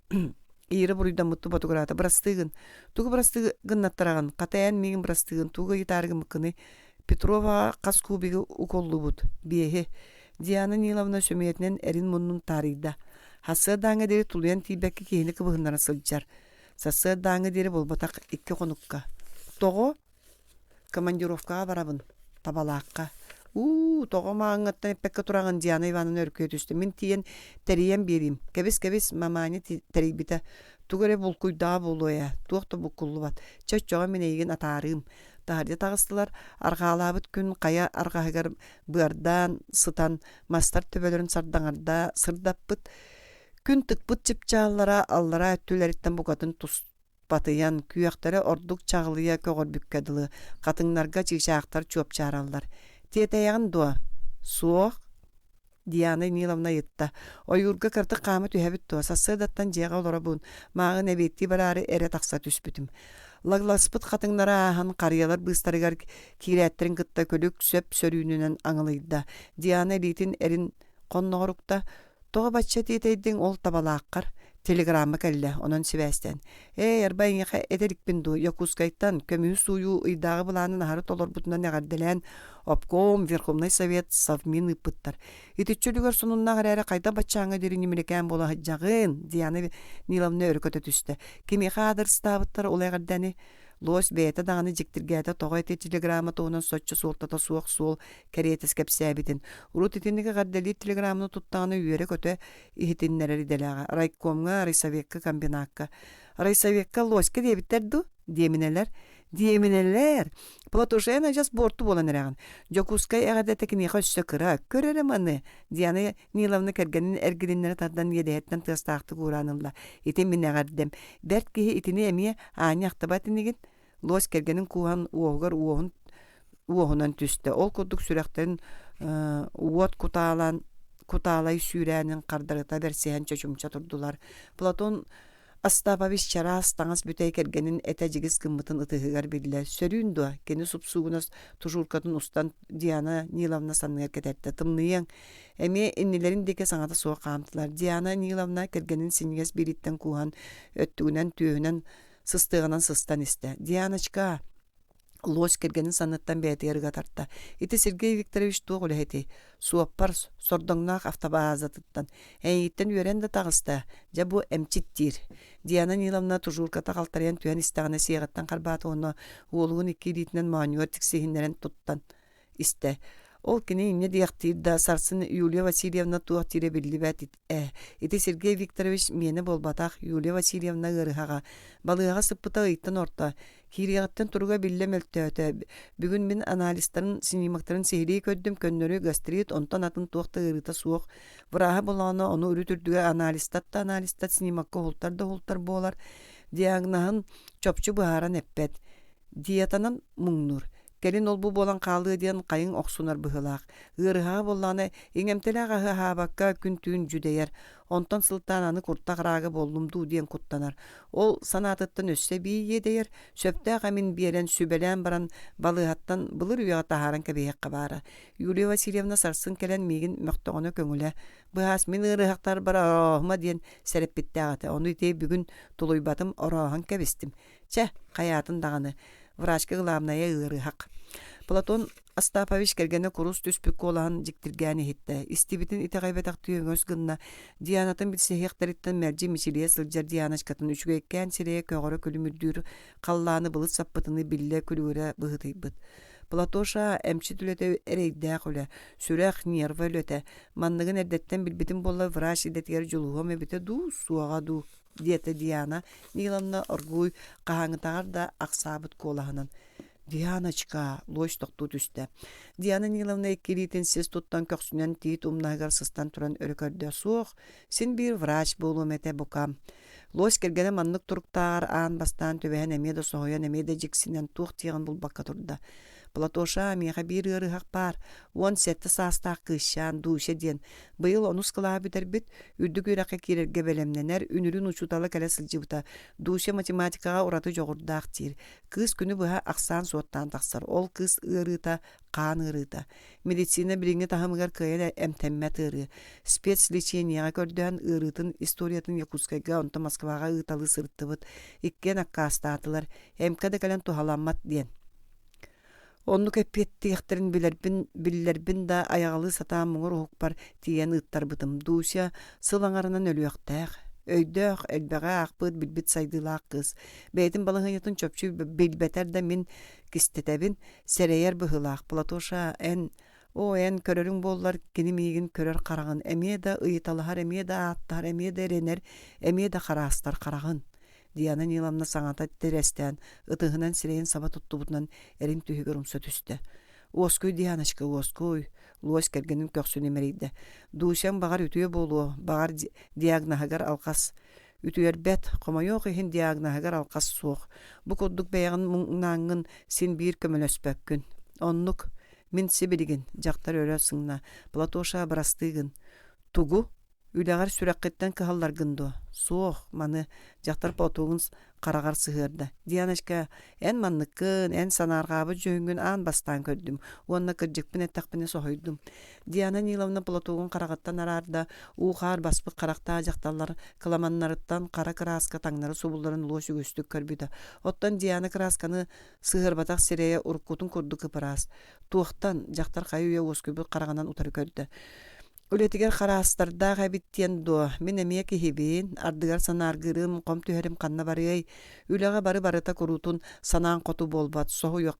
Ира буруйдаммыттыы ботугураата. Бырастыы гын. Тугу бырастыы гыннаттараҕын? Хата эн миигин бырастыы гын. Тугу ыйытаары гыммыккыный? Петроваҕа хас кубигы уколлубут? Биэһи. Диана Ниловна сөмүйэтинэн эрин муннун таарыйда. Сарсыардааҥҥа диэри тулуйан тиийбэккэ киһини кыбыһыннара сылдьар. Сарсыардааҥҥа диэри буолбатах икки хонукка. Тоҕо? Командировкаҕа барабын, Табалаахха. Уу, тоҕо мааҥҥыттан эппэккэ тураҕын, Диана Ивановна өркүйэ түстэ. Мин тиийэн тэрийэн биэриим. Кэбис-кэбис, маманя тэрийбитэ. Тугу эрэ булкуйдаҕа буолуо ээ, туох да буккуллубат. Чэ, оччоҕо мин эйигин атаарыым. Таһырдьа таҕыстылар, арҕаалаабыт күн хайа арҕаһыгар быардаан сытан, мастар төбөлөрүн сардаҥарда сырдаппыт. Күн тыкпыт чыпчааллара аллараа өттүлэриттэн букатын тус Батыйан, күөхтэрэ ордук чаҕылыйа көҕөрбүккэ дылы, хатыҥнарга чыычаахтар чуопчаараллар. «Тиэтэйэҕин дуо?» «Суох», Диана Ниловна ыйытта. «Ойуурга кыратык хаама түһэбит дуо? Сарсыардаттан дьиэҕэ олоробун. Мааҕын эбиэттии бараары эрэ тахса түспүтүм». Лагласпыт хатыҥнары ааһан, харыйалар быыстарыгар киирээттэрин кытта күлүк сөп сөрүүнүнэн аҥылыйда. Диана илиитин эрин хонноҕор укта. Тоҕо бачча тиэтэйдиҥ ол табалааххар? Телеграмма кэллэ, онон сибээстээн. Ээ, арба эйиэхэ этэ иликпин дуу, Якутскайтан көмүһү сууйуу ыйдааҕы былаанын аһары толорбутунан эҕэрдэлээн обком, Верховнай Совет, Совмин ыыппыттар. Итиччэ үлүгэр сонуннаах эрээри хайдах баччааҥҥа диэри ньимиликээн буола сылдьаҕын? Диана Ниловна өрө көтө түстэ. Кимиэхэ аадырыстаабыттар ол эҕэрдэни? Лось бэйэтэ даҕаны дьиктиргээтэ тоҕо ити телеграмма туһунан соччо суолтата суох суол кэриэтэ кэпсээбитин, урут итинник эҕэрдэлиир телеграмманы туттаҕына үөрэ-көтө иһитиннэрэр идэлээҕэ. Райкомҥа, райсовекка, комбинакка. Райсовекка лоська диэбиттэр дуу? Диэминэлэр. Диэминэлэр! Платошен адьас буорту буолан эрэҕин. Дьокуускай эҕэрдэтэ киниэхэ өссө кыра. Көр эрэ маны! Диана Ниловна кэргэнин эргилиннэрэ тардан иэдэһиттэн тыастаахтык уураан ылла. Ити мин эҕэрдэм. Бэрт киһи итини эмиэ аанньа ахтыбат инигин? Лось кэргэнин кууһан уоһугар уоһун уоһунан түстэ. Ол курдук сүрэхтэрин уот кутаалаан кутаалай сүүрээнин хардарыта бэрсиһэн чочумча турдулар. Платон Остапович чараас таҥас бүтэй кэргэнин этэ дьигис гыммытын ытыһыгар биллэ. Сөрүүн дуо? Кини супсуугунас тужуркатын устан Диана Ниловна санныгар кэтэртэ. Тымныйыаҥ. Эмиэ иннилэрин диэки саҥата суох хаамтылар. Диана Ниловна кэргэнин синньигэс биилиттэн кууһан, өттүгүнэн, түөһүнэн сыстыаҕынан сыстан истэ. «Дианочка!» Лось кэргэнин санныттан бэйэтигэр ыга тарта. «Ити Сергей Викторович туох үлэһитий? Суоппар, сордоҥноох автобазатыттан. Эйигиттэн үөрэн да таҕыста. Дьэ бу эмчит диир». Диана Ниловна тужурката халтарыйан түһэн истэҕинэ сиэҕиттэн харбаата уонна уолугун икки илиитинэн моонньугар тиксиһиннэрэн туттан истэ. Ол кини инньэ диэхтиир да, сарсын Юлия Васильевна туох диирэ биллибэт ээ. Ити Сергей Викторович миэнэ буолбатах, Юлия Васильевна ыарыһаҕа. Балыыһаҕа сыппыта ыйтан орто. Киириэҕиттэн туруга биллэ мөлтөөтө. Бүгүн мин анализтарын, снимоктарын сиһилии көрдүм, көннөрү гастрит, онтон атын туох да ыарыыта суох. Враһа булаана ону үрүт үрдүгэр анализтат да анализтат, снимокка уһултар да уһултар буолар. Диагноһын чопчу быһааран эппэт. Диетанан муҥнуур. Кэлин ол-бу буолан хаалыа диэн хайыҥ охсунар быһыылаах. Ыарыһаҕа буоллаҕына, иҥэмтэлээх аһы аһаабакка күн-түүн дьүдэйэр. Онтон сылтаан аны куртах араага буоллум дуу диэн куттанар. Ол санаатыттан өссө эбии иэдэйэр, сөптөөх эмин биэрэн, сүбэлээн баран балыыһаттан былыр үйэҕэ таһааран кэбиһиэххэ баара. Юлия Васильевна сарсын кэлэн миигин мөхтөҕүнэ көҥүлэ. Быһаас мин ыарыһахтарбар орооһума диэн сэрэппиттээх этэ. Ону ити бүгүн тулуйбатым, орооһон кэбистим. Чэ, хайаатын даҕаны, врачка главнайа ыарыһах. Платон Остапович кэргэнэ курус түспүт куолаһын дьиктиргээн иһиттэ. Истибитин итэҕэйбэтэхтии өҥөс гынна. Дианатын билсиһиэхтэриттэн мэлдьи мичилийэ сылдьар Дианочкатын үчүгэйкээн сирэйэ көҕөрө күлүмүрдүүр халлааны былыт саппытыныы биллэ күлүгүрэ быһыытыйбыт. Платоша эмчит үлэтэ эрэйдээх үлэ, сүрэх, нерва үлэтэ. Манныгын эрдэттэн билбитим буоллар врач идэтигэр дьулуһуом эбитэ дуу, суоҕа дуу диэтэ Диана Ниловна оргууй хаһааҥҥытааҕар да ахсаабыт куолаһынан. «Дианочка!» лось тохтуу түстэ. Диана Ниловна икки илиитин сис туттан көхсүнэн тиит умнаһыгар сыстан туран өрө көрдө. «Суох, син биир врач буолуом этэ бука». Лось кэргэнэ маннык туруктааҕар аан бастаан түбэһэн эмиэ да соһуйан, эмиэ да дьиксинэн туох диэҕин булбакка турда. Платоша, миэхэ биир ыарыһах баар, 17 саастаах кыысчаан Дуся диэн. Быйыл онус кылааһы бүтэрбит, үрдүк үөрэххэ киирэргэ бэлэмнэнэр, үнүрүүн учуутала кэлэ сылдьыбыта. Дуся математикаҕа ураты дьоҕурдаах диир. Кыыс күнү быһа ахсаан суоттаан тахсар. Ол кыыс ыарыыта хаан ыарыыта. Медицина билиҥҥи таһымыгар кыайан эмтэммэт ыарыы. Спецлечениеҕэ көрдөһөн ыарыытын историятын Якутскайга, онтон Москваҕа ыыталыы сырыттыбыт. Иккиэн аккаастаатылар. Эмкэ да кэлэн туһаламмат диэн. Оннук эппиэттиэхтэрин билэрбин, биллэрбин да айаҕалыы сатаан муҥур уһукпар тиийэн ыыттарбытым. Дуся сыл аҥарынан өлүөхтээх. Өйдөөх, элбэҕи аахпыт, билбит сайдыылаах кыыс. Бэйэтин балаһыанньатын чопчу билбэтэр да мин кистэтэбин, Сэрэйэр быһыылаах, Платоша, эн, оо, эн көрөрүҥ буоллар, кини миигин көрөр хараҕын, эмиэ да ыйыталаһар, эмиэ да ааттаһар, эмиэ да эрэнэр, эмиэ да хараастар хараҕын. Диана Ниловна саҥата тирэстээн, ытыһынан сирэйин саба туттубутунан эрин түһүгэр умса түстэ. Уоскуй, Дианочка, уоскуй, луось кэргэнин көхсүн имэрийдэ. Дусяҥ баҕар үтүө буолуо, баҕар диагноһыгар алҕас Үтүөрбэт, хомойуох иһин диагноһыгар алҕас суох. Бу курдук бэйэҕин муҥнааҥҥын син биир көмөлөспөккүн. Оннук. Мин сибилигин, дьахтар өрө сыҥна, Платоша бырастыы гын. Тугу? Үлэҕэр сүрэххиттэн кыһалларгын дуо? Суох, маны, дьахтар платогун хараҕар сыһыарда. Дианочка, эн манныккын, эн санаарҕаабыт дьүһүҥҥүн аан бастаан көрдүм уонна кырдьыкпын эттэхпинэ соһуйдум. Диана Ниловна платогун хараҕыттан араарда, уу-хаар баспыт харахтаах дьахталлар кыламаннарыттан хара кырааска таҥнары субулларын луос үгүстүк көрбүтэ. Оттон Диана кыраасканы сыһыарбатах сирэйэ уруккутун курдук ып-ыраас. Туохтан? Дьахтар хайы-үйэ уоскуйбут хараҕынан утары көрдө. Үлэтигэр хараастардаах эбит диэн дуо, мин эмиэ киһибин, ардыгар санааргыырым, хом түһэрим ханна барыай? Үлэҕэ бары-барыта куруутун санаан хоту буолбат, соһуйуох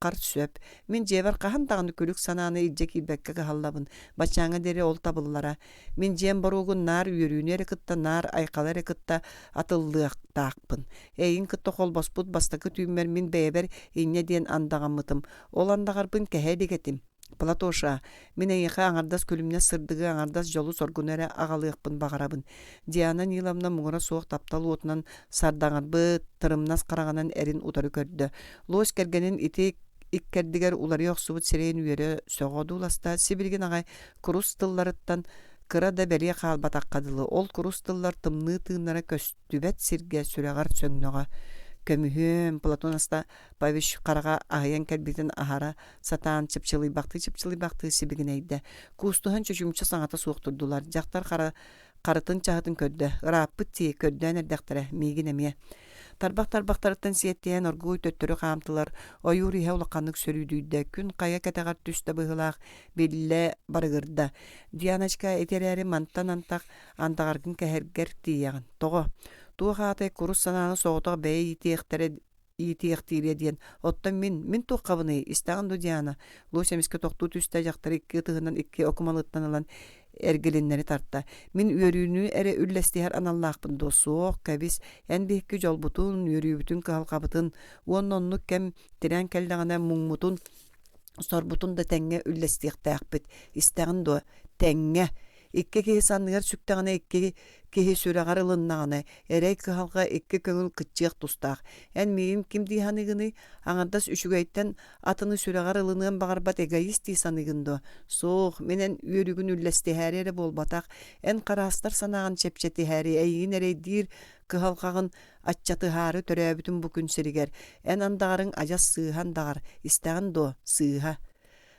Хар сөп. Мин дьиэбэр хаһан даҕаны күлүк санааны илдьэ киирбэккэ кыһаллабын. Баччааҥҥа диэри ол табыллара. Мин дьиэм боруогун наар үөрүүнү эрэ кытта, наар айхалы эрэ кытта атыллыахтаахпын. Эйигин кытта холбоспут бастакы түүммэр мин бэйэбэр инньэ диэн андаҕаммытым. Ол андаҕарбын кэһэ илик этим. Платоша, мин эйиэхэ аҥардас күлүмнэс сырдыгы, аҥардас дьолу-соргуну эрэ аҕалыахпын баҕарабын. Диана Ниловна муҥура суох таптал уотунан сардаҥарбыт, тырымнас хараҕынан эрин утары көрдө. Лось кэргэнин ити иккэрдигэр уларыйа охсубут сирэйин үөрэ сөҕө одууласта, сибилигин аҕай курус тылларыттан кыра да бэлиэ хаалбатахха дылы, ол курус тыллар тымныы тыыннара көстүбэт сиргэ сүрэҕэр сөҥнөҕө. Көмүһүөм, Платон Остапович хараҕа аһыйан кэлбитин аһара сатаан чыпчылыйбахтыы-чыпчылыйбахтыы сибигинэйдэ. Куустуһан чочумча саҥата суох турдулар. Дьахтар хара харытын чаһытын көрдө. Ырааппыт дии, көрдөөн эрдэхтэрэ, миигин эмиэ. Тарбах-тарбахтарыттан сиэттиһэн оргууй төттөрү хаамтылар, ойуур иһэ улаханнык сөрүүдүйдэ, күн хайа кэтэҕэр түстэ быһыылаах, биллэ барыгырда. Дианочка, ити эрээри мантан антах андаҕаргын кэһэргэр тиийэҕин. Тоҕо? Туох аатай курус санааны соҕотох бэйэ иитиэхтэрэ иитиэхтиирэ диэн. Оттон мин, мин туоххабыный, истэҕин дуу, Диана? Луся эмискэ тохтуу түстэ, дьахтары икки ытыһынан икки окумалыттан ылан эргилиннэри тарта. Мин үөрүүнү эрэ үллэстиһэр аналлаахпын дуо? Суох, кэбис, эн биһикки дьолбутун, үөрүүбүтүн, кыһалҕабытын уонна оннук кэм тирээн кэллэҕинэ муҥмутун, сорбутун да тэҥҥэ үллэстиэхтээхпит. Истэҕин дуо? Тэҥҥэ. Икки киһи санныгар сүктэҕинэ, икки киһи сүрэҕэр ылыннаҕына, эрэй кыһалҕа икки көҥүл кыччыах тустаах. Эн миигин ким дии саныыгыный? Аҥардас үчүгэйтэн атыны сүрэҕэр ылыныан баҕарбат эгоист дии саныыгын дуо? Суох, мин эн үөрүүгүн үллэстиһээри эрэ буолбатах, эн хараастар санааҕын чэпчэтиһээри, эйигин эрэйдиир кыһалҕаҕын аччатыһаары төрөөбүтүм бу күн сиригэр. Эн андаҕарыҥ адьас сыыһа андаҕар, истэҕин дуо? Сыыһа.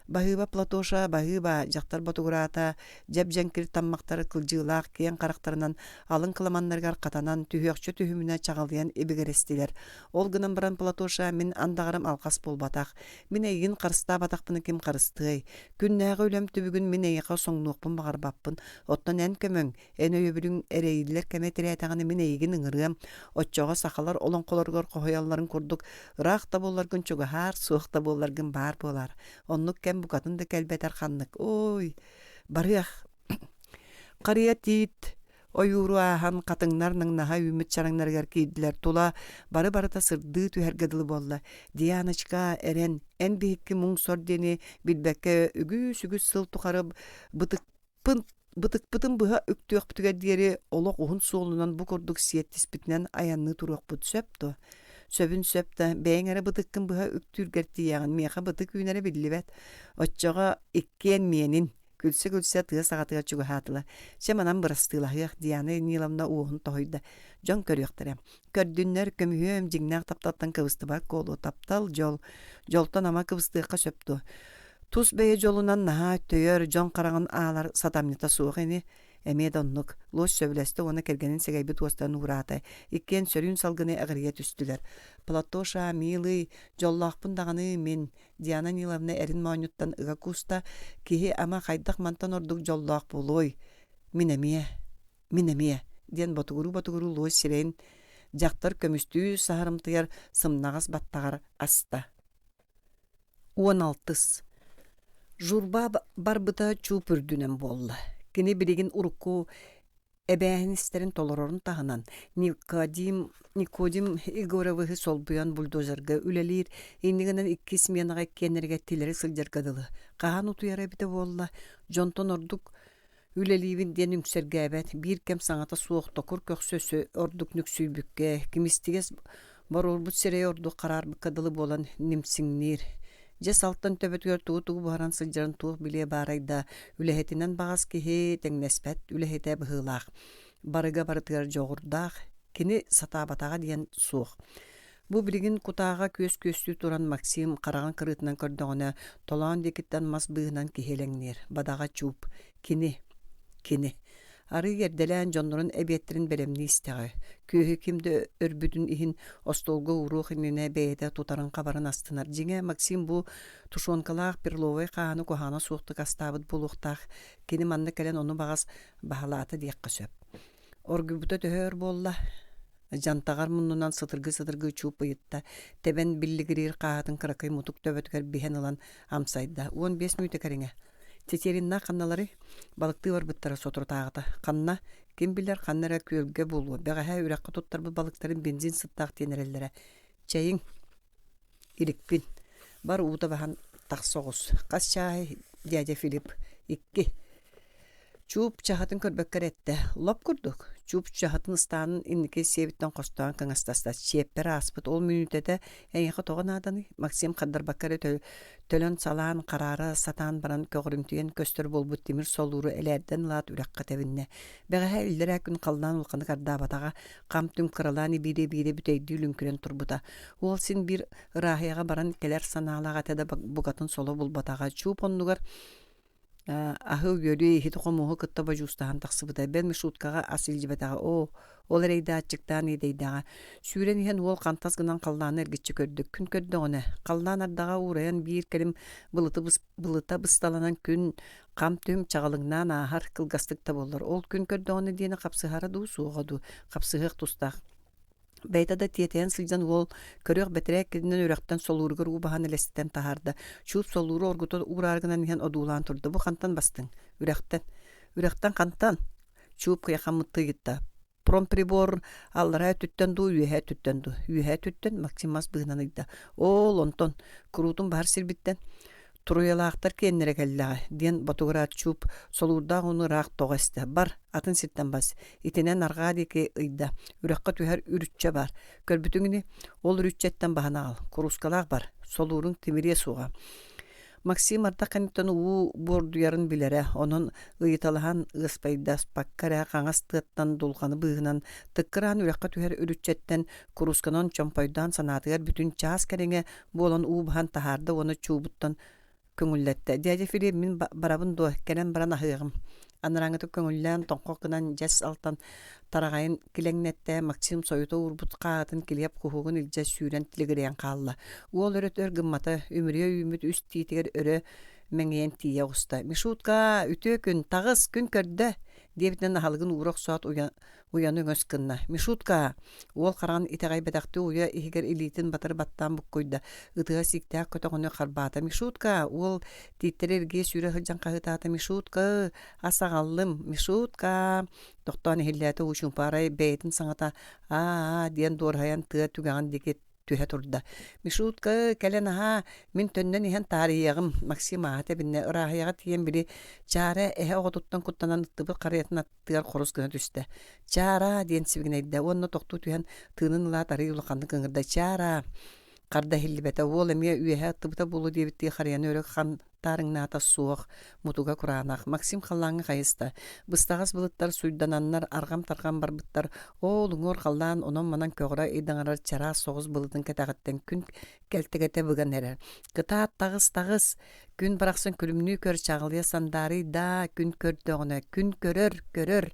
Баһыыба Платоша, баһыыба, дьахтар ботугураата, дьэп-дьэҥкир таммахтары кылдьыылаах киэҥ харахтарынан алын кыламаннарыгар хатанан, түһүөхчэ түһүмүнэ чаҕылыйан ибигирэстилэр. Ол гынан баран Платоша, мин андаҕарым алҕас буолбатах. Мин эйигин харыстаабатахпына ким харыстыай? Күннээҕи үлэм түбүгүн мин эйиэхэ соҥнуохпун баҕарбаппын. Оттон эн көмөҥ, Эн өйөбүлүҥ эрэйиллэр кэмэ тирээтэҕинэ мин эйигин ыҥырыам, оччоҕо сахалар олоҥхолоругар хоһуйалларын курдук ыраах да буолларгын чугаһаар, суох да буолларгын баар буолаар. Оннук кэм букатын да кэлбэтэр ханнык. Ой, барыах. Харыйа тиит ойууру ааһан хатыҥнар наҥнаһа үүммүт чараҥнарыгар киирдилэр. Тула бары-барыта сырдыы түһэргэ дылы буолла. Дианочка, эрэн, эн биһикки муҥ-сор диэни билбэккэ үгүс-үгүс сыл тухары бытык Бытыкпытын быһа үктүөхпүтүгэр диэри олох уһун суолунан бу курдук сиэттиспитинэн айанныы туруохпут сөп дуо? Сөбүн сөп да, бэйэҥ эрэ бытыккын быһа үктүүргэр тиийэҕин, миэхэ бытык үүнэрэ биллибэт. Оччоҕо иккиэн миэнин, күлсэ-күлсэ тыа саҕатыгар чугаһаатылар. Чэ, манан бырастыылаһыах, Диана Ниловна уоһун тоһуйда. Дьон көрүөхтэрэ. Көрдүннэр, көмүһүөм, дьиҥнээх тапталтан кыбыстыбат буолуо. Таптал, дьол. Дьолтон ама кыбыстыахха сөп дуо? Тус бэйэ дьолунан наһаа өттөйөр, дьон хараҕын аалар сатамньыта суох ини. Эмиэ да оннук. Луос сөбүлэстэ уонна кэргэнин сэгэйбит уостан уураата. Иккиэн сөрүүн салгыны эҕирийэ түстүлэр. «Платоша, милый, дьоллоохпун даҕаны мин», Диана Ниловна эрин моонньуттан ыга кууста. «Киһи ама хайдах мантан ордук дьоллоох буолуой? Мин эмиэ, мин эмиэ», диэн ботугуруу-ботугуруу луос сирэйин дьахтар көмүстүү саһарымтыйар сымнаҕас баттаҕар аста. 16. Журба барбыта чууп үрдүнэн буолла. Кини билигин урукку эбээһинэстэрин толорорун таһынан Никодим, Никодим Егоровиһы солбуйан бульдозерга үлэлиир, инньэ гынан икки сменаҕа иккиэннэригэр тилэри сылдьарга дылы. Хаһан утуйара эбитэ буолла, дьонтон ордук Үлэлиибин диэн үҥсэргээбэт, биир кэм саҥата суох токур көхсө өссө ордук нүксүйбүккэ, кимистигэс боруорбут сирэйэ ордук хараарбыкка дылы буолан нимсиҥниир. Дьэ салтан төбөтүгэр тугу-тугу буһаран сылдьарын туох билиэ баарай да, үлэһитинэн баҕас киһи тэҥнэспэт үлэһитэ быһыылаах. Барыга барытыгар дьоҕурдаах, кини сатаабатаҕа диэн суох. Бу билигин кутааҕа күөс күөстүү туран Максим хараҕын кырыытынан көрдөҕүнэ, толоон диэкиттэн мас быыһынан киһи элэҥниир, бадаҕа чууп. Кини. Кини. Арыый эрдэлээн дьоннорун эбиэттэрин бэлэмнии истэҕэ. Күөһү ким да өрбүтүн иһин остуолга ууруох иннинэ бэйэтэ тутарын-хабарын астынар. Дьиҥэ, Максим бу тушенкалаах перловай хааһыны куһаҕана суохтук астаабыт буолуохтаах. Кини манна кэлэн ону баҕас баһылаата диэххэ сөп. Оргуйбута төһө өр буолла? Дьантаҕар муннунан сытыргыы-сытыргыы чууп ыйытта, тэбэн биллигириир хааһытын кыракый мутук төбөтүгэр биһэн ылан амсайда. 15 мүнүүтэ кэриҥэ. Тетериннаах ханналарый? Балыктыы барбыттара соторутааҕыта. Ханна? Ким билэр, ханна эрэ күөлгэ буолуо. Бэҕэһээ үрэххэ туттарбыт балыктарын бензин сыттаах диэн эрэллэрэ. Чэйиҥ. Иликпин. Бар уута баһан тахса оҕус. Хас чааһый, дядя Филипп? Икки. Чууп чаһытын көрбөккө эрэ эттэ: «Лоп курдук». Чууп чаһытын ыстаанын инники сиэбиттэн хостоон кыҥастаста. Чиэппэр ааспыт ол мүнүүтэтэ эйиэхэ тоҕо нааданый? Максим хардарбакка эрэ төлөн салаан, хараара сатаан баран көҕүрүмтүйэн көстөр буолбут тимир солууру элээрдэн ылаат үрэххэ тэбиннэ. Бэҕэһээ иллэрээ күн халлаан улаханнык ардаабатаҕа, хам-түм кыралаан ибиирэ-ибиирэ бүтэйдии лүҥкүрэн турбута. Уол син биир ырааһыйаҕа баран кэлэр санаалаах этэ да букатын соло булбатаҕа. Чууп оннугар Аһы-үөлү, иһити-хомуоһу кытта бодьуустаһан тахсыбыта. Бэл Мишуткаҕа ас илдьибэтэҕэ. Оо, ол эрэйдэ аччыктаан иэдэйдэҕэ. Сүүрэн иһэн уол хантас гынан халлааны эргиччи көрдө. Күн көрдөҕүнэ, халлаан ардаҕа уурайан биир кэлим былыты былыта бысталанан күн хам-түм чаҕылыҥнаан ааһар, кылгастык да буоллар. Ол күн көрдөҕүнэ диэни хапсыһара дуу, суоҕа дуу, хапсыһыах тустаах. Бэйэтэ да тиэтэйэн сылдьан уол көрүөх бэтэрээ эккиринэн үрэхтэн солууругар уу баһан элэститэн таһаарда. Чууп солууру оргута уураары гынан иһэн одуулаан турда. Бу хантан бастыҥ? Үрэхтэн. Үрэхтэн хантан? Чууп кыйахаммыттыы ыйытта. Промприбор аллараа өттүттэн дуу, үөһээ өттүттэн дуу? Үөһээ өттүттэн Максим мас быыһынан ыйда. Оол, онтон куруутун баһар сирбиттэн Туруйалаахтар киэннэрэ кэллэҕэ, диэн ботугураат чууп солуурдаах ууну ыраах тоҕо эстэ. Бар, атын сиртэн бас. Итинэн арҕаа диэки ыйда. Үрэххэ түһэр үрүччэ баар. Көрбүтүҥ ини, ол үрүччэттэн баһан аҕал. Куруускалаах бар. Солууруҥ тимириэ суоҕа. Максим ардах кэнниттэн уу буордуйарын билэрэ, онон ыйыталаһан ыаспайдаспакка эрэ хаҥас тыаттан дулҕаны быыһынан тыккыраан үрэххэ түһэр үрүччэттэн куруусканан чомпойдоон санаатыгар бүтүн чаас кэриҥэ буолан уу баһан таһаарда уонна чуубуттан көҥүллэттэ. Дядя Филипп мин барабын дуо, кэлэн баран аһыаҕым. Анарааҥҥытык көҥүллээн, тоҥхох гынан дьэс алтан тараҕайын килэҥнэттэ, Максим сойута уурбут хааһытын килиэп куһугун илдьэ сүүрэн тилигирэйэн хаалла. Уол өрө өр гыммата, үмүрүйэ үүммүт үс тиитигэр өрө мэҥийэн тиийэ оҕуста. «Мишутка, үтүө күн, таҕыс, күн көрдө!» диэбитинэн аһылыгын уура охсоот уйаны өҥөс гынна. «Мишутка!» Уол хараҕын итэҕэйбэтэхтии уйа иһигэр илиитин батары баттаан буккуйда, ытыһа сииктээх көтөҕөнү харбаата. «Мишутка!» Уол тииттэри эргийэ сүүрэ сылдьан хаһыытаата. «Мишутка! Ас аҕаллым! Мишутка!» Тохтоон иһиллээтэ уу чуумпу арай бэйэтин саҥата «Аа-аа» диэн дуораһыйан тыа түгэҕин диэки түһэ турда. «Мишутка, кэлэн аһаа, мин төннөн иһэн таарыйыаҕым», Максим ааһа тэбиннэ, ырааһыйаҕа тиийэн били Чаара эһэ оҕотуттан куттанан ыттыбыт харыйатын аттыгар хорус гына түстэ. «Чаара!» диэн сибигинэйдэ уонна тохтуу түһэн тыынын ылаат арыый улаханнык ыҥырда «Чаара!» Харда иһиллибэтэ, уол эмиэ үөһэ ыттыбыта буолуо диэбиттии харыйаны өрө хан таарыҥнаата суох, мутуга кураанах. Максим халлааҥҥа хайыста. Быстаҕас былыттар суйдананнар арҕам-тарҕам барбыттар. Оол уҥуор халлаан онон-манан көҕөрө ыйдаҥарар чараас соҕус былытын кэтэҕиттэн күн кэлтэгэтэ быган эрэр. Кытаат, таҕыс, таҕыс! Күн барахсан күлүмнүү көр, чаҕылыйа сандаарый даа, күн көрдөҕүнэ, күн көрөр, көрөр!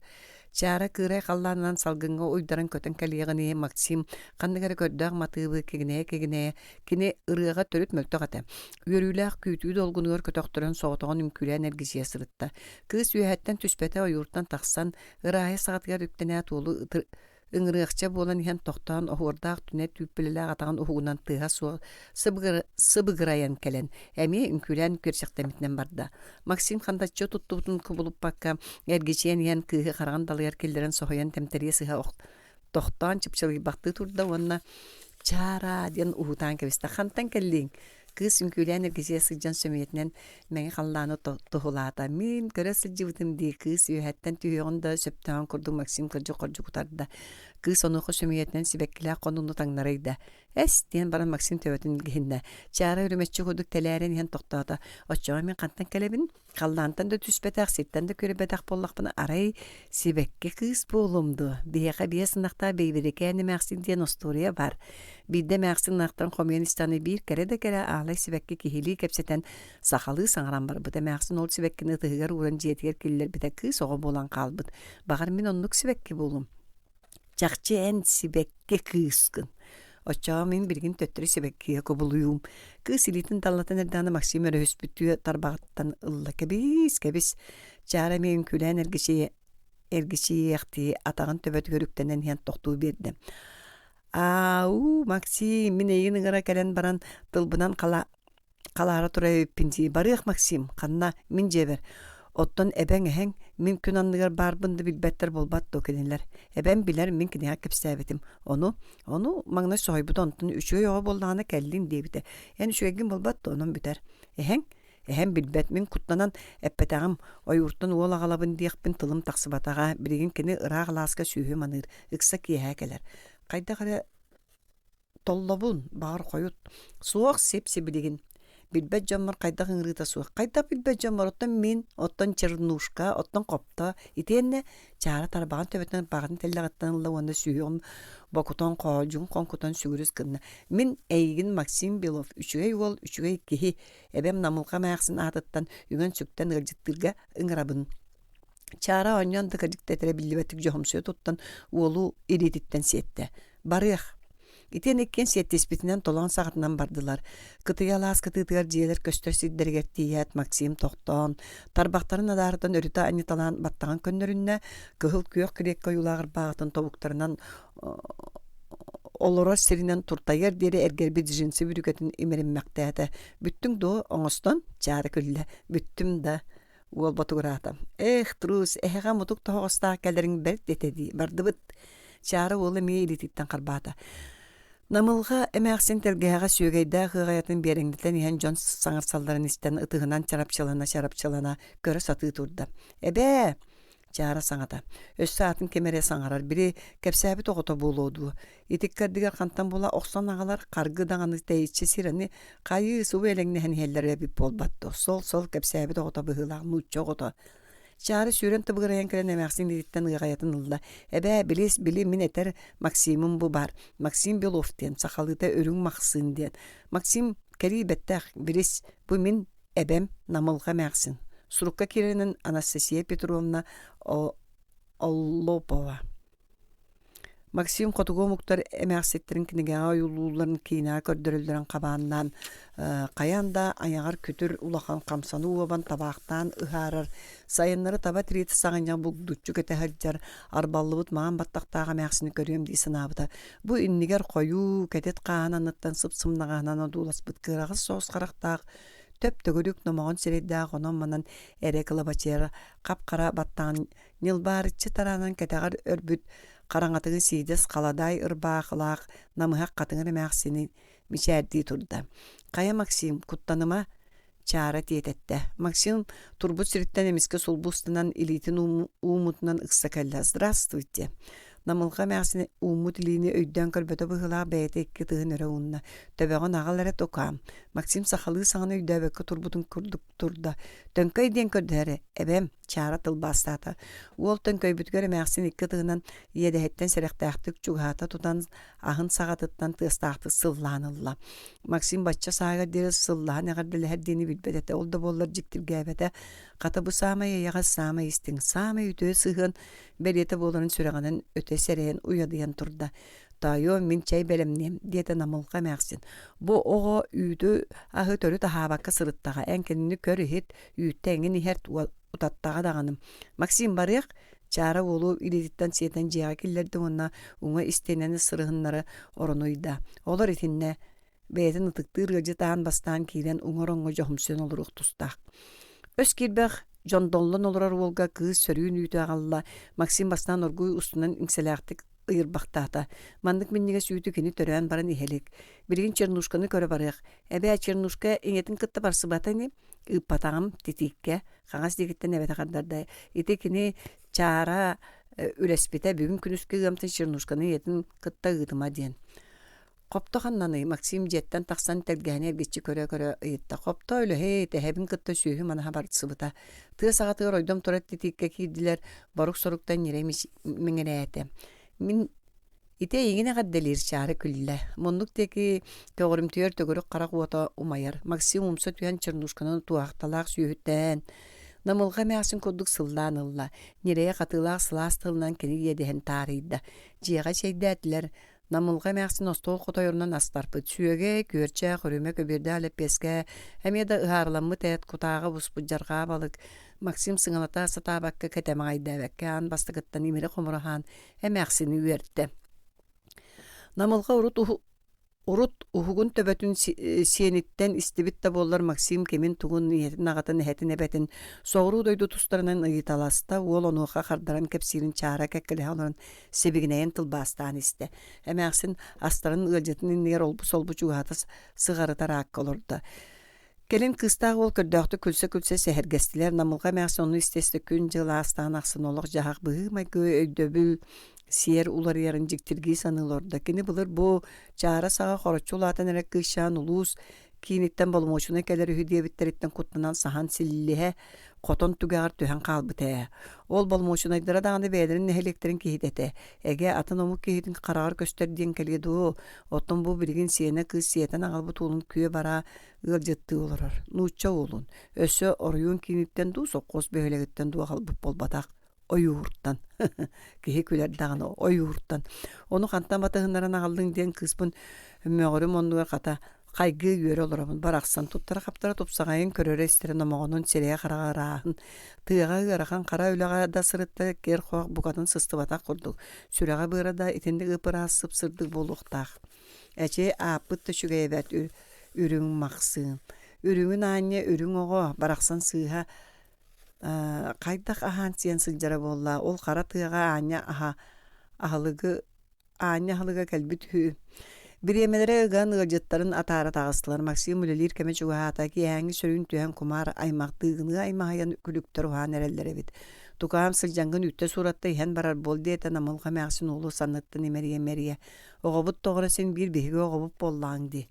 Чаара кыырай халлаанынан салгыҥҥа уйдаран көтөн кэлиэҕин иһин Максим ханнык эрэ көрдөөх матыыбы кигинэйэ-кигинэйэ кини ырыаҕа төрүт мөлтөх этэ. Үөрүүлээх күүтүү долгунугар көтөхтөрөн соҕотоҕун үҥкүүлээн эргичийэ сырытта. Кыыс үөһэттэн түспэтэ ойууртан тахсан, ырааһы саҕатыгар үктэнээт уолу ыҥырыахча буолан иһэн тохтоон оһуордаах түнэ түүппүлэлээх атаҕын уһугунан тыаһа суох сыбыгырайан кэлэн, эмиэ үҥкүүлээн күөрчэхтэммитинэн барда. Максим хантаччы туттубутун кубулуппакка, эргичийэн иһэн кыыһы хараҕын далыгар киллэрэн соһуйан тэмтэрийэ сыһа тохтоон чыпчылыйбахтыы турда уонна «Чаараа» диэн уһуутаан кэбистэ. «Хантан кэллиҥ?» Кыыс үҥкүүлээн эргичийэ сылдьан сөмүйэтинэн мэҥэ халлааны туһулаата. «Мин көрө сылдьыбытым дии» кыыс үөһэттэн түһүөҕүн да сөптөөҕүн курдук Максим кырдьык-хордьук утарда. Кыыс онуоха сөмүйэтинэн сибэккилээх хонууну таҥнары ыйда. «Эс!» диэн баран Максим төбөтүн илгиһиннэ. Чаара үрүмэччи курдук тэлээрэн иһэн тохтоото. «Оччоҕо мин хантан кэлэбин?» Халлаантан да түспэтэх, сиртэн да көрбөтөх буоллахпына, арай сибэкки кыыс буолуом дуо? Биһиэхэ биэс ынахтаах Бэйбэрикээн эмээхсин диэн остуоруйа баар. Биирдэ эмээхсин ынахтарын хомуйан истэҕинэ биир кэрэ да кэрэ аалай сибэкки киһилии кэпсэтэн сахалыы саҥаран барбыт. Эмээхсин ол сибэккини ытыһыгар ууран дьиэтигэр киллэрбитэ кыыс оҕо буолан хаалбыт. Баҕар мин оннук сибэкки буолуом. Чахчы эн сибэкки кыыскын. Оччоҕо мин билигин төттөрү сибэккигэ кубулуйуум. Кыыс илиитин таллатан эрдэҕинэ Максим өрөһүспүттүү тарбаҕыттан ылла. Кэбиис, кэбис. Чаара эмиэ үҥкүүлээн эргичийиэхтии атаҕын төбөтүгэр үктэнэн иһэн тохтуу биэрдэ. Аау, Максим, мин эйигин ыҥыра кэлэн баран тылбынан хала Халаара турар эбиппин дии, барыах Максим, ханна, мин дьиэбэр. Оттон эбэҥ эһэҥ, мин күн анныгар баарбын да билбэттэр буолбат дуо кинилэр. Эбэм билэр, мин киниэхэ кэпсээбитим. Ону, ону маҥнай соһуйбута онтон үчүгэй оҕо буоллаҕына кэллин диэбитэ. Эн үчүгэйгин буолбат дуо, онон бүтэр. Эһэҥ? Эһэм билбэт, мин куттанан эппэтэҕим, ойууртан уол аҕалабын диэхпин тылым тахсыбатаҕа, билигин кини ыраах алааска сүөһү маныыр, ыкса киэһэ кэлэр. Хайдах эрэ Толлобун, баҕар хойут. Суох сип-сибилигин. Билбэт дьоммор хайдах ыҥырыыта суох. Хайдах билбэт дьоммор оттон мин, оттон Чернушка, оттон Хопто итиэннэ Чаара тарбаҕын төбөтүнэн баҕатын тэллэҕиттэн ылла уонна сүһүөҕүн бокутан хоолдьугун хоҥкутан сүгүрүс гынна. Мин эйигин Максим Белов, үчүгэй уол, үчүгэй киһи, эбэм Намылҕа эмээхсин аатыттан үҥэн-сүктэн ыалдьыттыырга ыҥырабын. Чаара оонньоон да кырдьыкта этэрэ биллибэттик дьоһумсуйа туттан уолу илиититтэн сиэттэ. Барыах. Итиэн иккиэн сиэттиспитинэн толоон саҕатынан бардылар. Кытыйа алаас кытыытыгар дьиэлэр көстөр сирдэригэр тиийээт Максим тохтоон, тарбахтарын адаарытан өрүтэ анньыталаан баттаҕын көннөрүннэ, кыһыл күөх килиэккэ ойуулаах ырбааҕытын тобуктарынан олорор сиринэн туртайыар диэри эргэрбит джинсы бүрүкэтин имэриммэхтээтэ. Бүттүҥ дуо оҥостон? Чаара күллэ. Бүттүм да. Уол ботугураата: «Эх, трус, эһэҕэ мутук тоһоҕостоох кэлэриҥ бэрт этэ дии, бардыбыт» Чаара уола эмиэ илиититтэн харбаата. Намылҕа эмээхсин тэлгэһэҕэ сүөгэйдээх ыаҕайатын биэрэҥнэтэн иһэн дьон саҥарсалларын истэн ытыһынан чарапчылана-чарапчылана көрө сатыы турда. «Эбээ!» Чаара саҥата. Өссө атын ким эрэ саҥарар, били кэпсээбит оҕото буолуо дуо? Ити иккэрдигэр хантан була охсон аҕалар харгы даҕаны тэйиччи сир аны хайыы субу элэҥнэһэн иһэллэр эбит буолбат дуо? Сол-сол кэпсээбит оҕото быһыылаах нуучча оҕото. Чаара сүүрэн тыбыгырайан кэлэн эмээхсин илиититтэн ыаҕайатын ылла. Эбээ, билис, били мин этэр Максимым бу баар. Максим Белов диэн, сахалыыта Үрүҥ Махсыын диэн. Максим кэлии бэттэх, билис, бу мин Эбэм Намылҕа эмээхсин, сурукка киирэринэн Анастасия Петровна Оллопова. Максим хотугу омуктар эмээхситтэрин кинигэҕэ ойуулуулларын киинэҕэ көрдөрөллөрүн хабааннаан хайаан да айаҕар күтүр улахан хамсаны уобан табаахтаан ыһаарар, сайыннары таба тириитэ саҕынньах булгуччу кэтэ сылдьар, арбаллыбыт маҥан баттахтаах эмээхсини көрүөм дии санаабыта. Бу иннигэр хойуу, кэтит хааһын анныттан сып-сымнаҕаһынан одууласпыт кыараҕас соҕус харахтаах төп-төгүрүк номоҕон сирэйдээх онон-манан эрэ кылабачыйара хап-хара баттаҕын ньылбаарыччы тараанан кэтэҕэр өрбүт. хараҥатыгы сиидэс халадаай ырбаахылаах намыһах хатыҥыр эмээхсини мичээрдии турда. «Хайа, Максим, куттаныма, Чаара тиэтэттэ. Максим турбут сириттэн эмискэ сулбу устанан илиитин ууммутунан ыкса кэллэ. «Здравствуйте!» Намылҕа эмээхсин ууммут илиини өйдөөн көрбөтө быһыылаах бэйэтэ икки ытыһын өрө уунна. «Төбөҕүн аҕал эрэ тукаам!» Максим сахалыы саҥаны өйдөөбөккө турбутун курдук турда. «Төҥкөй диэн көрдөһөрө, эбэм!» Чаара тылбаастаата. Уол төҥкөйбүтүгэр эмээхсин икки ытыһынан иэдэһиттэн сэрэхтээхтик чугаһата тутан аһын саҕатыттан тыастаахтык сыллаан ылла. Максим бачча сааһыгар диэри сыллаһан эҕэрдэлэһэр диэни билбэт этэ, ол да буоллар дьиктиргээбэтэ. Хата бу саамай эйэҕэс, саамай истиҥ, саамай үтүө сыһыан бэлиэтэ буоларын сүрэҕинэн өтө сэрэйэн уйадыйан турда. «Тоойуом, мин чэй бэлэмниэм», диэтэ Намылҕа эмээхсин. «Бу оҕо үүтү аһы төрүт аһаабакка сырыттаҕа, эн кинини көр-иһит, үүттэ эҥин иһэр утаттаҕа даҕаны. Максим, барыах, Чаара уолу илиититтэн сиэтэн дьиэҕэ киллэрдэ уонна уҥа истиэнэни сырыһыннары орону ыйда. Олор итиннэ бэйэтин ытыктыыр ыалдьыт аан бастаан киирэн уҥа ороҥҥо дьоһумсуйан олоруох тустаах. Өс киирбэх дьондоллон олорор уолга кыыс сөрүүн үүтү аҕалла. Максим бастаан оргууй устунан иҥсэлээхтик ыйырбахтаата. Маннык минньигэс үүтү кини төрөөн баран иһэ илик. Билигин Чернушканы көрө барыах. Эбээ Чернушка ийэтин кытта барсыбата ини. Ыыппатаҕым титииккэ хаҥас диэкиттэн эбэтэ хардарда. Ити кини Чаара үлэспитэ бүгүн күнүскү ыамтын Чернушканы ийэтин кытта ыытыма диэн. Хопто ханнаный? Максим дьиэттэн тахсан тэлгэһэни эргиччи көрө-көрө ыйытта. Хопто үлэһит, эһэбин кытта сүөһү манаһа барсыбыта. Тыа саҕатыгар ойдом турар титииккэ киирдилэр, борук-соруктан ньирэй миҥирээтэ. Мин Ити эйигин эҕэрдэлиир Чаара күллэ. Муннук диэки көҕөрүмтүйэр төгүрүк харах уота умайар. Максим умса түһэн Чернушканы туоһахталаах сүөһүттээн, Намылҕа эмээхсин курдук сыллаан ылла. Ньирэйэ хатыылаах сылаас тылынан кини иэдэһин таарыйда. Дьиэҕэ чэйдээтилэр. Намылҕа эмээхсин остуол хотойорунан астарбыт. Сүөгэй, күөрчэх, үрүмэ көбүөрдээх лэппиэскэ, эмиэ да ыһаарыламмыт эт, кутааҕа буспут дьарҕаа балык. Максим сыҥалата сатаабакка, кэтэмэҕэйдээбэккэ аан бастакыттан имири-хомура аһаан эмээхсини үөртэ. Намылҕа урут урут уһугун төбөтүн сиэниттэн истибит да буоллар Максим кимин-тугун, ийэтин-аҕатын, эһэтин-эбэтин соҕуруу дойду тустарынан ыйыталаста, уол онуоха хардаран кэпсиирин чаара кэккэлэһэ олорон сибигинэйэн тылбаастаан истэ. Эмээхсин астарын ыалдьытын иннигэр олбу-солбу чугаһата сыҕарытар аакка олордо. Кэлин кыыстаах уол көрдөөхтүк күлсэ-күлсэ сэһэргэстилэр, Намылҕа эмээхсин ону истэ-истэ күн-дьыл аастаҕын ахсын олох-дьаһах быһыы-майгы өйдөбүл, сиэр уларыйарын дьиктиргии саныы олордо. Кини былыр бу чаара саҕа хороччу улаатан эрэр кыысчаан улуус кииниттэн боломуочунай кэлэр үһү диэбиттэриттэн куттанан саһан силлиһэ хотон түгэҕэр түһэн хаалбыта ээ. Ол боломуочунайдара даҕаны бэйэлэрин нэһилиэктэрин киһитэ этэ. Эгэ атын омук киһитин хараҕар көстөр диэн кэлиэ дуо? Оттон бу билигин сиэнэ кыыс сиэтэн аҕалбыт уолун күө бараа ыалдьыттыы олорор. Нуучча уолун. Өссө оройуон кииниттэн дуу, сопхуос бөһүөлэгиттэн дуу аҕалбыт буолбатах. Ойууртан. Киһи күлэр даҕаны ойууртан. Ону хантан батыһыннаран аҕаллыҥ диэн кыыспын мөҕөрүм оннугар хата хайгыы үөрэ олоробун. Барахсан туттара-хаптара тупсаҕайын көрөрө-истэрэ номоҕонун сирэйэ-хараҕа ырааһын. Тыаҕа ыарахан хара үлэҕэ да сырытта киэр-хоох букатын сыстыбатах курдук. Сүрэҕэ-быара да итинник ып-ыраас сып-сырдык буолуохтаах. Эчи, ааппыт да үчүгэй эбээт Үрүҥ Махсыын. Үрүҥүн аанньа үрүҥ оҕо барахсан сыыһа хайдах аһаан-сиэн сылдьара буолла, ол хара тыаҕа аанньа аһа аһылыгы аанньа аһылыга кэлбит үһү. Бириэмэлэрэ ыган ыалдьыттарын атаара таҕыстылар. Максим үлэлиир кэмэ чугаһаата, киэһээҥҥи сөрүүн түһэн кумаар аймахтыыгыныы аймаһыйан күлүктэр уһаан эрэллэр эбит. Тукаам сылдьаҥҥын үүттэ суратта иһэн барар буол диэтэ Намылҕа эмээхсин уолу санныттан имэрийэ-имэрийэ. Оҕобут тоҕо син биир биһиги оҕобут буоллаҕыҥ дии.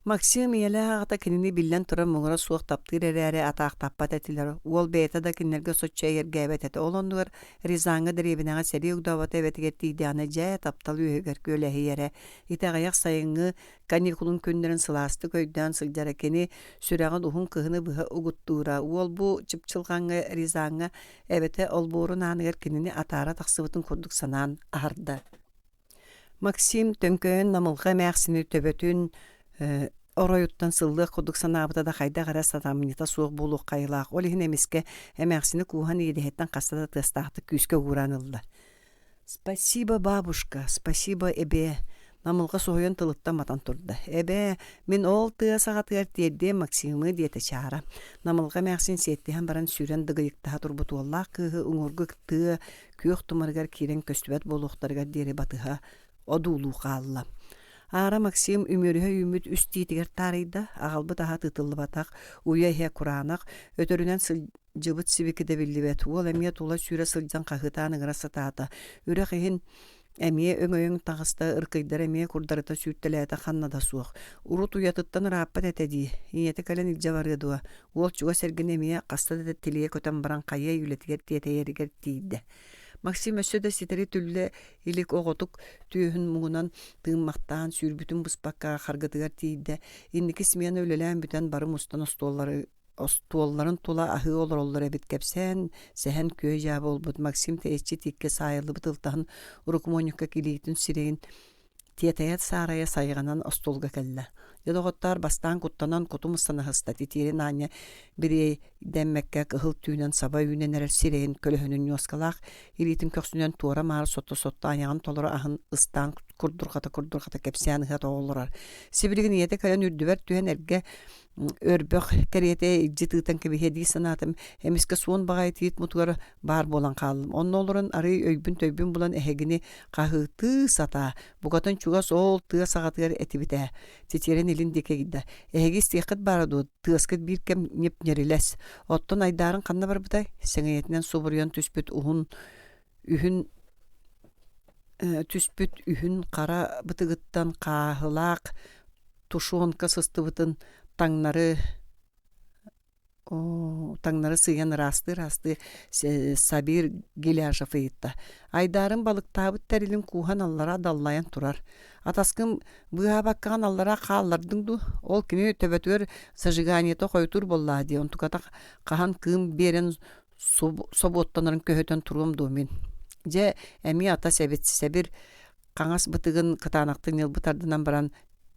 Максим ийэлээх аҕата кинини биллэн турар муҥура суох таптыыр эрээри атаахтаппат этилэр. Уол бэйэтэ да кинилэргэ соччо эйэргээбэт этэ. Ол оннугар Рязаҥҥа дэриэбинэҕэ сэрии огдообото эбэтигэр тиийдэҕинэ дьэ таптал үөһүгэр күөлэһийэрэ. Ити аҕыйах сайыҥҥы каникулун күннэрин сылаастык өйдөөн сылдьара. Кини сүрэҕин уһун кыһыны быһа угуттуура. Уол бу чыпчылҕаҥҥа Рязаҥҥа эбэтэ олбуорун ааныгар кинини атаара тахсыбытын курдук санаан аһарда. Максим төҥкөйөн Намылҕа эмээхсини төбөтүн оройуттан сыллыах курдук санаабыта да хайдах эрэ сатамньыта суох буолуох хайылаах. Ол иһин эмискэ эмээхсини кууһан иэдэһиттэн хаста да тыастаахтык күүскэ ууран ылла. «Спасибо, бабушка, спасибо, эбээ!» Намылҕа соһуйан тылыттан матан турда. «Эбээ, мин ол тыа саҕатыгар тиэрдиэм Максимы» диэтэ Чаара. Намылҕа эмээхсин сиэттиһэн баран сүүрэн дыгыйыктаһа турбут уоллаах кыыһы уҥуоргу тыа күөх тумарыгар киирэн көстүбэт буолуохтарыгар диэри батыһа одуулуу хаалла. Аара Максим үмүөрүһэ үүммүт үс тиитигэр таарыйда, аҕалбыт аһа тыытыллыбатах, уйа иһэ кураанах, өтөрүнэн сылдьыбыт сибики да биллибэт. Уол эмиэ тула сүүрэ сылдьан хаһыытаан ыҥыра сатаата. Үрэх иһин Эмиэ өҥөйөн таҕыста, ыркыйдара эмиэ курдарыта сүүртэлээтэ ханна да суох. Урут уйатыттан ырааппат этэ дии, ийэтэ кэлэн илдьэ барыа дуо? Уол чугас эргин эмиэ хаста да тилийэ көтөн баран хайыай үлэтигэр тиэтэйэригэр тиийдэ. Максим өссө да ситэри түллэ илик оҕотук түөһүн муҥунан тыыммахтаан сүүрбүтүн быспакка харгытыгар тиийдэ. Инники смена үлэлээн бүтэн бары мустан остуоллары остуолларын тула аһыы олороллор эбит кэпсээн, сэһэн күө-дьаа буолбут Максим тэйиччи тииккэ саайыллыбыт ылтаһын урукумуонньукка илиитин сирэйин тиэтэйэ саарайа сайҕанан остуолга кэллэ. Дьэ доҕоттоор, бастаан куттанан кутум ыстана сыста, титиэрин аанньа бириэйдэммэккэ кыһыл түүнэн саба үүнэн эрэр сирэйин көлөһүнүн ньуоскалаах илиитин көхсүнэн туора-маары сотто-сотто айаҕын толору аһын ыстаан курдурҕата-курдурҕата кэпсээн ыһа тоҕо олорор. Сибилигин ийэтэ кэлэн үрдүбэр түһэн эргэ өрбөх кэриэтэ илдьи тыытан кэбиһиэ дии санаатым. Эмискэ суон баҕайы тиит мутугар баар буолан хааллым. Онно олорон арыый өйбүн-төйбүн булан эһигини хаһыытыы сатаа. Букатын чугас ол тыа саҕатыгар этибит ээ. Титиэрин илин диэки ыйда. Эһиги истиэххит баара дуо? Тыаскыт биир кэм ньип-ньирилэс. Оттон айдаарыҥ ханна барбытай? Сэҥийэтинэн субуруйан түспүт уһун үһүн түспүт үһүн хара бытыгыттан хааһылаах тушенка сыстыбытын таҥнары таҥнары сыыйан ыраастыы-ыраастыы Сабир Геляжев ыйытта. Айдаарым балыктаабыт тэрилин кууһан аллара даллайан турар. Атаскын быыһаабаккаҕын аллара хааллардыҥ дуу? Ол кини төбөтүгэр зажиганиета хойутуур буоллаа дии, онтуката хаһан кыым биэрэн собуоттанарын көһүтэн туруом дуо мин? Дьэ, эмиэ атас эбит, Сэбир хаҥас бытыгын кытаанахтык ньылбы тардынан баран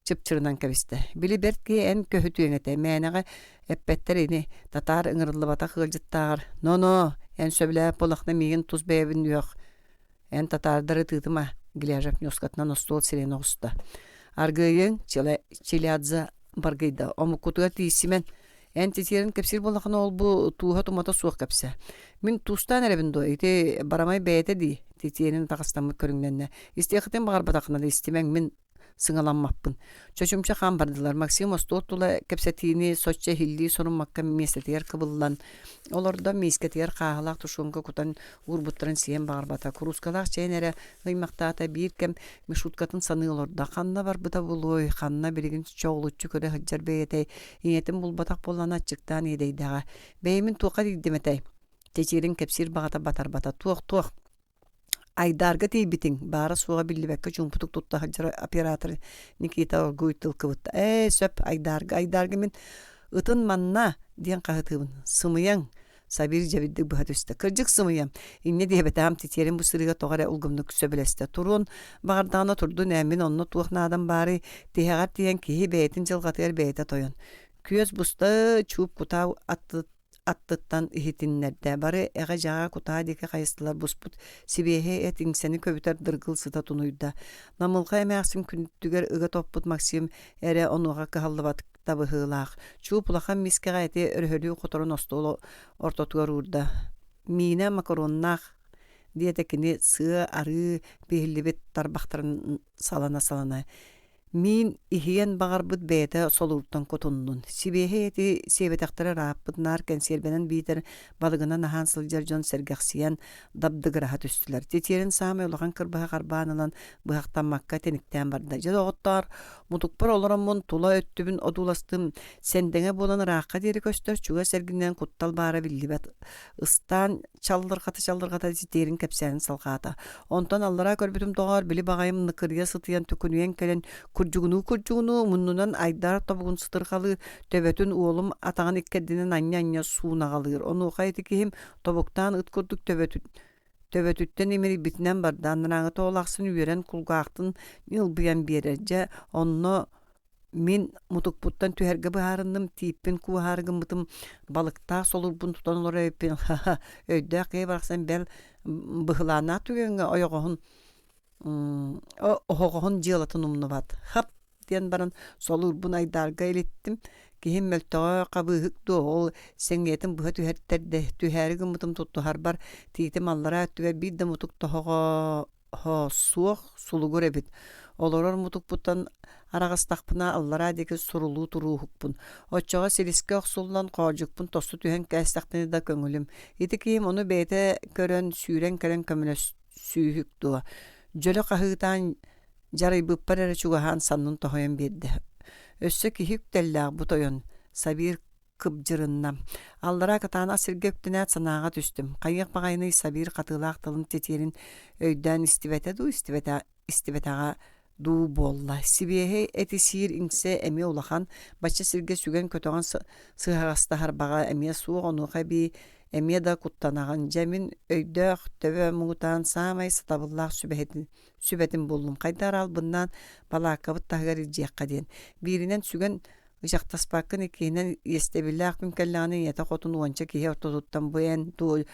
чыпчырынан кэбистэ. Били бэрт киһи эн көһүтүөҥ этэ, мээнэҕэ эппэттэр ини, татаар ыҥырыллыбатах ыалдьыттааҕар «Но-но, эн сөбүлээбэт буоллаххына миигин тус бэйэбин үөх, эн татаардары тыытыма», Гляжев ньуоскатынан остуол сирэйин оҕуста. Аргыыйыҥ, Челядзе баргыйда, омуккутугар тиийсимэн, Эн титиэрин кэпсиир буоллаххына ол-бу тууһа-тумата суох кэпсээ. Мин туустаан эрэбин дуо, ити барамай бэйэтэ дии, титиэрин атаҕастаммыт көрүҥнэннэ. Истиэххитин баҕарбатаххына да истимэҥ, мин сыҥаламмаппын. Чочумча хаан бардылар. Максим остуол тула кэпсэтиини соччо иһиллии соруммакка миэстэтигэр кыбыллан олордо, миискэтигэр хааһылаах тушенка кутан уурбуттарын сиэн баҕарбата. Куруускалаах чэйин эрэ ыймахтаата, биир кэм Мишуткатын саныы олордо. Ханна барбыта буолуой, ханна билигин чоҕулуччу көрө сылдьар бэйэтэй, ийэтин булбатах буоллаҕына аччыктаан иэдэйдэҕэ. Бэйэмин туохха тиийдим этэй? Чэчиэрин кэпсиир баҕата батарбата. Туох-туох? Айдаарга тиийбитиҥ, баара-суоҕа биллибэккэ чуумпутук тутта сылдьар оператор Никита оргууй тыл кыбытта. Ээ, сөп, Айдаарга, Айдаарга мин ытын манна диэн хаһытыыбын. Сымыйаҥ, Сабир дьэбирдик быһа түстэ. Кырдьык сымыйам. Инньэ диэбэтэҕим титиэрин бу сырыыга тоҕо эрэ улгумнук сөбүлэстэ. Туруон баҕардаҕына турдун ээ, мин онно туох наадам баарый? Тиһэҕэр тиийэн киһи бэйэтин дьылҕатыгар бэйэтэ тойон. Күөс буста чууп кутаа аттыттан иһитиннэрдэ. Бары эҕэ-дьаҕа кутаа диэки хайыстылар буспут сибиэһэй эт иҥсэни көбүтэр дыргыл сыта тунуйда. Намылҕа эмээхсин күндүгэр ыга топпут Максим эрэ онуоха кыһаллыбат табыһыылаах. Чууп улахан миискэҕэ эти өрөһөлүү хоторон остуол ортотугар уурда. Миинэ макароннаах диэтэ кини сыа-арыы биһиллибит тарбахтарын салана-салана. Миин иһийэн баҕарбыт бэйэтэ солууртан кутуннун. Сибиэһэй эти сиэбэтэхтэрэ ырааппыт наар кэнсиэрбэнэн биитэр балыгынан аһаан сылдьар дьон сэргэхсийэн дабдыгыраһа түстүлэр. Титиэрин саамай улахан кырбаһы харбаан ылан быһахтаммакка тиниктээн барда. Дьэ доҕоттоор, мутукпар олороммун тула өттүбүн одууластым, сэндэҥэ буолан ыраахха диэри көстөр чугас эргинэн куттал баара биллибэт. Ыстаан чаллырҕата-чаллырҕата титиэрин кэпсээнин салҕаата. Онтон аллараа көрбүтүм доҕоор, били баҕайым ныкырыйа сытыйан төкүнүйэн кэлэн курдьугунуу-курдьугунуу муннунан айдаар тобугун сытырҕалыы, төбөтүн уолум атаҕын иккэрдинэн анньа-анньа суунаҕалыыр. Онуоха ити киһим тобуктаан ыт курдук төбөтүн төбөтүттэн имэрийбитинэн барда, анарааҥҥыта ол ахсын үөрэн кулгаахтын ньылбыйан биэрэр. Дьэ, онно мин мутукпуттан түһэргэ быһаарынным, тииппин кууһаары гыммытым, балыктаах солуурбун тутан олорор эбиппин, ха-ха, өйдөөх киһи барахсан бэл быһылааннаах түгэҥҥэ ойоҕоһун. Оһоҕоһун дьыалатын умнубат. Хап диэн баран солуурбун айдаарга илиттим. Киһим мөлтөҕө хабыыһык дуо, ол сэҥийэтин быһа түһэртэрдэ, түһээри гыммытым туттуһарбар тиитим аллараа өттүгэр биир да мутук тоһоҕо суох сулугур эбит. Олорор мутукпуттан араҕыстахпына аллараа диэки сурулуу турууһукпун. Оччоҕо силискэ охсуллан хоодьукпун тосту түһэн кээстэхпинэ да көҥүлүм. Ити киһим ону бэйэтэ көрөн, сүүрэн кэлэн көмөлөсүүһүк дуо. Дьөлө хаһыытаан дьарыйбыппар эрэ чугаһаан саннын тоһуйан биэрдэ. Өссө киһи үктэллээх бу тойон, Сабир кыбдьырынна. Аллараа кытаанах сиргэ үктэнээт санааҕа түстүм. Хайыах баҕайыный Сабир хатыылаах тылын титиэрин өйдөөн истибэтэ дуу, истибэтэ, истибэтэҕэ дуу буолла. Сибиэһэй эти сиир иҥсэ эмиэ улахан, бачча сиргэ сүгэн-көтөҕөн сыһаҕастаһар баҕа эмиэ суох, онуоха эбии эмиэ да куттанаҕын. Дьэ мин өйдөөх төбө муҥутаан саамай сатабыллаах сүбэһитин сүбэтин буллум. Хайдах эрэ албыннаан балааккабыт таһыгар илдьиэххэ диэн. Бииринэн сүгэн ычахтаспаккын, иккиһинэн иэстэбиллээх күн кэллэҕинэ ийэтэ хотун уонча киһи ортотуттан бу эн туой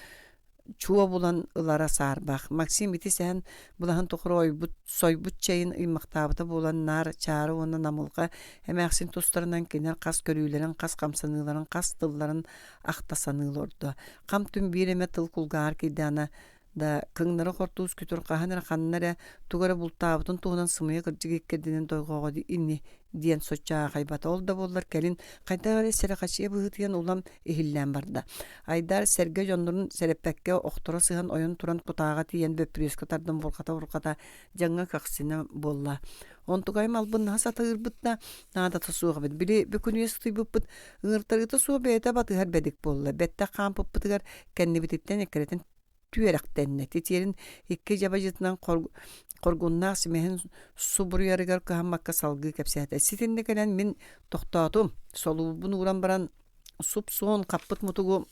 чуо булан ылара саарбах. Максим ити сэһэн былаһын тухары ойбут, сойбут чэйин ыймахтаабыта буолан наар Чаара уонна Намылҕа эмээхсин тустарынан кинилэр хас көрүүлэрин, хас хамсаныыларын, хас тылларын ахта саныы олордо. Хам-түм биир эмэ тыл кулгааҕар киирдэҕинэ да кыҥнары хортуус күтүр хаһан эрэ ханна эрэ тугу эрэ бултаабытын туһунан сымыйа кырдьык иккэрдинэн дойҕоҕо ини диэн соччо аахайбата. Ол да буоллар кэлин хайдах эрэ сэрэхэчийэ быһыытыйан улам иһиллээн барда. Айдаар сэргэ дьоннорун сэрэппэккэ охторо сыһан ойон туран кутааҕа тиийэн бөппүрүөскэ тардан бурҕата-бурҕата дьаҥҥа көхсүнэ буолла. Онтукайым албыннаһа сатыырбыт да наадата суох эбит. Били бүкүнүйэ сытыйбыппыт ыҥыртарыыта суох бэйэтэ батыһар бэдик буолла. Бэттэх хаампыппытыгар кэннибититтэн эккирэтэн түөрэхтэннэ. Титиэрин икки дьабадьытынан хоргуннаах симэһин субуруйарыгар кыһаммакка салгыы кэпсээтэ. Ситиннэ кэлэн мин тохтоотум. Солуурбун ууран баран суп-суон хаппыт мутугу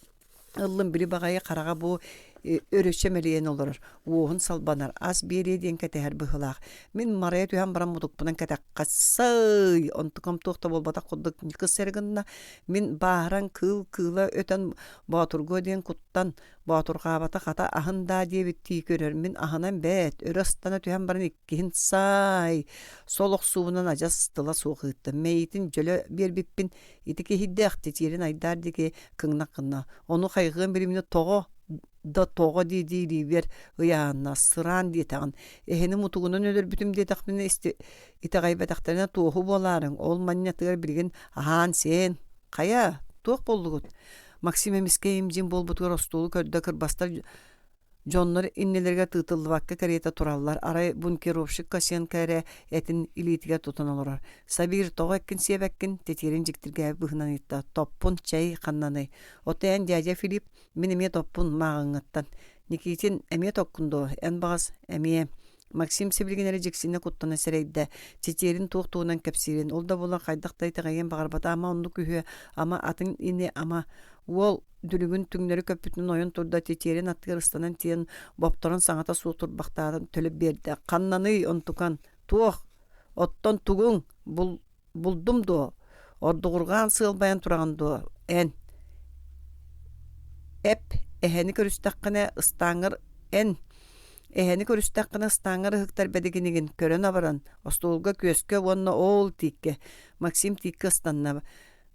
ыллым били баҕайы хараҕа бу өрөчө мэлийэн олорор, уоһун салбанар, ас биэриэ диэн кэтэһэр быһыылаах. Мин марайа түһэн баран мутукпунан кэтэххэ сый, онтукам туох да буолбатах курдук ньыкыс эрэ гынна. Мин бааһыран кыыл кыыла өтөн боотургуо диэн куттан Боотурҕаабата хата аһын даа диэбиттии көрөр, мин аһынан бээт, өрө ыстана түһэн баран иккиһин саай, сол охсуубунан адьас тыла суох ыыттым. Мэйиитин дьөлө биэрбиппин ити киһийдээх титиэрин айдаар диэки кыҥнах гынна. Ону хайҕыам бириминэ тоҕо да тоҕо дии-дии илиибэр ыйааһынна, сыраан диэтэҕин. Эһэни мутугунан өлөрбүтүм диэтэхпинэ итэҕэйбэтэхтэринэ туоһу буолаарыҥ, ол манньатыгар билигин аһаан-сиэн. Хайа, туох буоллугут? Максим эмискэ им-дьим буолбутугар остуолу көрдө кырбастар дьоннор иннилэригэр тыытыллыбакка кэриэтэ тураллар. Арай бункеровщик Косенко эрэ этин илиитигэр тутан олорор. Сабир, тоҕо эккин сиэбэккин? Титиэрин дьиктиргээбит быһыынан ыйытта. Топпун, чэй, ханнаный? Ото эн дядя Филипп, мин эмиэ топпун, мааҕыҥҥыттан. Никитин, эмиэ токкун дуо? Эн баҕас, эмиэ. Максим сибилигин эрэ дьиксинэ куттана сэрэйдэ, чичиэрин туох туһунан кэпсиирин, ол да буоллар хайдах да итэҕэйиэн баҕарбата, ама оннук үһүө, ама атын ини, ама уол дүлүгүн түҥнэри көппүтүнэн ойон турда, титиэрин аттыгар ыстанан тиийэн бопторон саҥата суох турбахтаатын төлө биэрдэ. Ханнаный, онтукан? Туох? Оттон тугуҥ? Бул Булдум дуо? Ордугурҕаан сыалбайан тураҕын дуо, эн? Эп, эһэни көрүстэххинэ ыстааҥҥар эн эһэни көрүстэххинэ ыстааҥҥар ыһыктар бэдигинигин көрөн абаран, остуолга күөскэ уонна оол тииккэ Максим тииккэ ыстанна.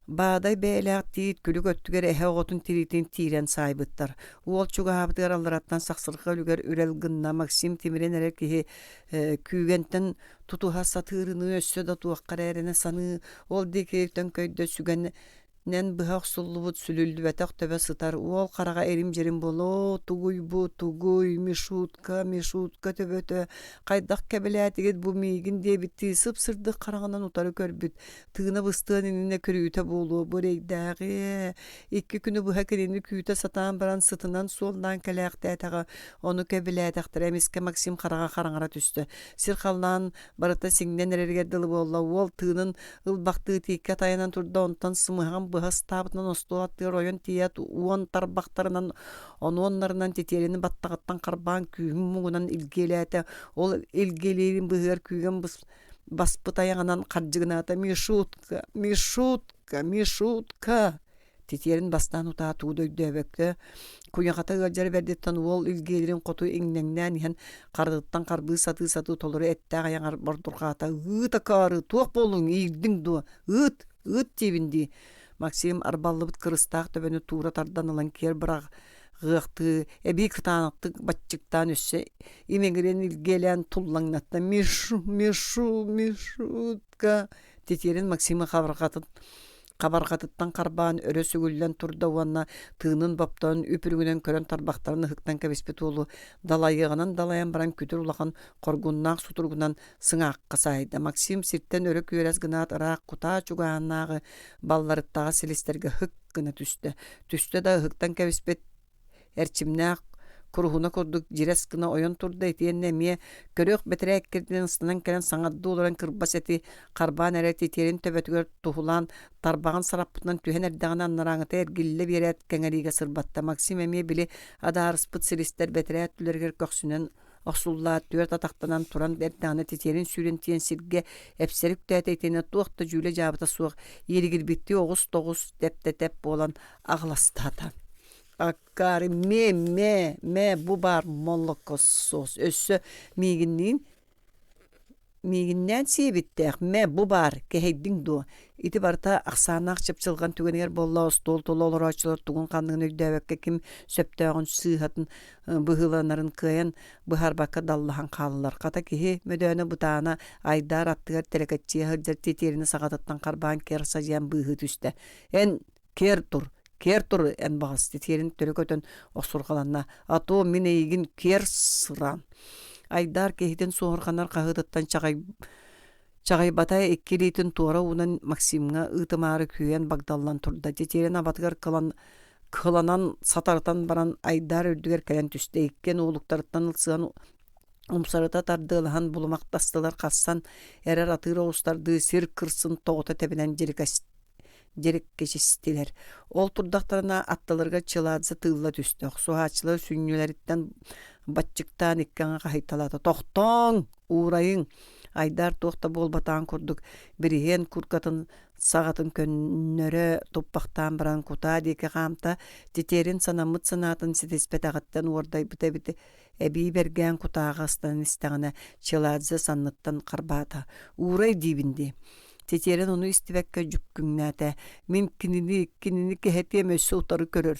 Баадай бэйэлээх тиит күлүк өттүгэр эһэ оҕотун тириитин тиирэн саайбыттар. Уол чугаһаабытыгар аллараттан сахсырҕа үлүгэр үрэл гынна Максим тимирэн эрэр киһи күүгэнтэн тутуһа сатыырыныы өссө да туохха эрэ эрэнэ саныы, ол диэки төҥкөйдө сүгэнэн быһа охсуллубут сүлүллүбэтэх төбө сытар уол хараҕа эрим-дьирим буола «Оо, тугуй бу, тугуй, Мишутка, Мишутка төбөтө, хайдах кэбилээтигит бу миигин» диэбиттии сып-сырдык хараҕынан утары көрбүт, тыына быстыан иннинэ көрүүтэ буолуо бу эрэйдээҕи икки күнү быһа кинини күүтэ сатаан баран сытынан суоллаан кэлээхтээтэҕэ ону кэбилээтэхтэрэ эмискэ Максим хараҕа хараҥара түстэ сир халлаан барыта сиҥнэн эрэригэр дылы буолла уол тыынын ылбахтыы тииккэ тайанан турда онтон сымыһаҕын быһа ыстаабытынан остуол аттыгар ойон тиийээт уон тарбахтарынан онуоннарынан титиэрини баттаҕыттан харбаан күүһүн муҥунан илгиэлээтэ ол илгиэлиирин быыһыгар күүгэн баспыт айаҕынан хардьыгынаата «Мишутка! Мишутка! Мишутка!» Титиэрин бастаан утаа тугу да өйдөөбөккө, куйахата ыалдьара бэрдиттэн уол илгиэлэрин хоту иҥнэҥнээн иһэн харытыттан харбыы сатыы-сатыы толору эттээх айаҕар бордурҕаата: «Ыыт акаары, туох буоллуҥ, иирдиҥ дуо? Ыыт, ыыт диибин дии!» Максим арбаллыбыт кырыстаах төбөнү туура тардан ылан киэр быраҕыахтыы, эбии кытаанахтык баччыктаан өссө имэҥирэн илгиэлээн туллаҥнатта: «Мишу, Мишу, Мишутка!» Титиэрин Максима хабарҕатын хабарҕатыттан харбаан өрө сүгүллэн турда уонна тыынын боптоон үп-үрүҥүнэн көрөн тарбахтарын ыһыктан кэбиспит уолу далайыаҕынан далайан баран күтүр улахан хоргуннаах сутуругунан сыҥаахха саайда. Максим сиртэн өрө күөрэс гынаат ыраах кутаа чугаһынааҕы балларыттаҕа силистэргэ һык гына түстэ. Түстэ да ыһыктан кэбиспит эрчимнээх куруһуна курдук дьирэс гына ойон турда итиэннэ эмиэ көрүөх бэтэрээ эккирдинэн ыстанан кэлэн саҥардыы олорон кырбас эти харбаан эрэ титиэрин төбөтүгэр туһулаан тарбаҕын сараппытынан түһэн эрдэҕинэ анарааҥыта эргиллэ биэрээт кэҥэриигэ сырбатта. Максим эмиэ били адаарыспыт силистэр бэтэрээ өттүлэригэр көхсүнэн охсуллаат түөрт атахтанан туран эрдэҕинэ титиэрин сүүрэн тиийэн сиргэ эпсэри үктээтэ итиэннэ туох да дьүүлэ-дьаабыта суох ииригирбиттии оҕус-тоҕус тэп-тэ-тэп буолан аҕыластаата. Аккаары мэ мэ мэ бу баар молокосос өссө миигинниин Миигиннээн сиэбиттээх мэ бу баар кэһэйдиҥ дуо Ити барыта ахсааннаах чыпчылҕан түгэнигэр буолла остуол тула олорооччулар тугун-ханныгын өйдөөбөккө ким сөптөөҕүн сыыһатын быһыыланарын кыайан быһаарбакка даллаһан хааллылар. Хата киһи мөдөөнө бытаана айдаар аттыгар тэлэкэччийэ сылдьар титиэрини саҕатыттан харбаан киэр садьыйан быыһыы түстэ. Эн киэр тур, киэр тур эн баҕас титиэрин төлө көтөн охсурҕаланна. А то мин эйигин киэр сыраан. Айдаар киһитин суоһурҕанар хаһыытыттан чаҕый Чаҕыйбата икки илиитин туора уунан Максимҥа ыытымаары күүһэн багдаллан турда. Титиэрин абатыгар кылан кыланан сатарытан баран айдаар үрдүгэр кэлэн түстэ. Иккиэн уолуктарыттан ылсыһан умсарыта тардыалаһан булумахтастылар хассан эрэр атыыр оҕустардыы сир кырсын тоҕута тэбинэн дьириккэчистилэр. Ол турдахтарына аттыларыгар Чыладзе тыылла түстэ. Охсуһааччылар сүнньүлэриттэн баччыктаан икки аҥы хаһыйталаата. «Тохтооҥ! Уурайыҥ!» Айдаар туох да буолбатаҕын курдук бириһиэн куркатын саҕатын көннөрө туппахтаан баран кутаа диэки хаамта, титиэрин санаммыт санаатын ситиспэтэҕиттэн уордайбыта эбит эбии бэргээн кутааҕа ыстанан истэҕинэ Чыладзе санныттан харбаата. «Уурай диибин дии» Титиэрин ону истибэккэ дьүккүҥнээтэ. «Мин кинини, кинини кэһэтиэм өссө утары көрөр»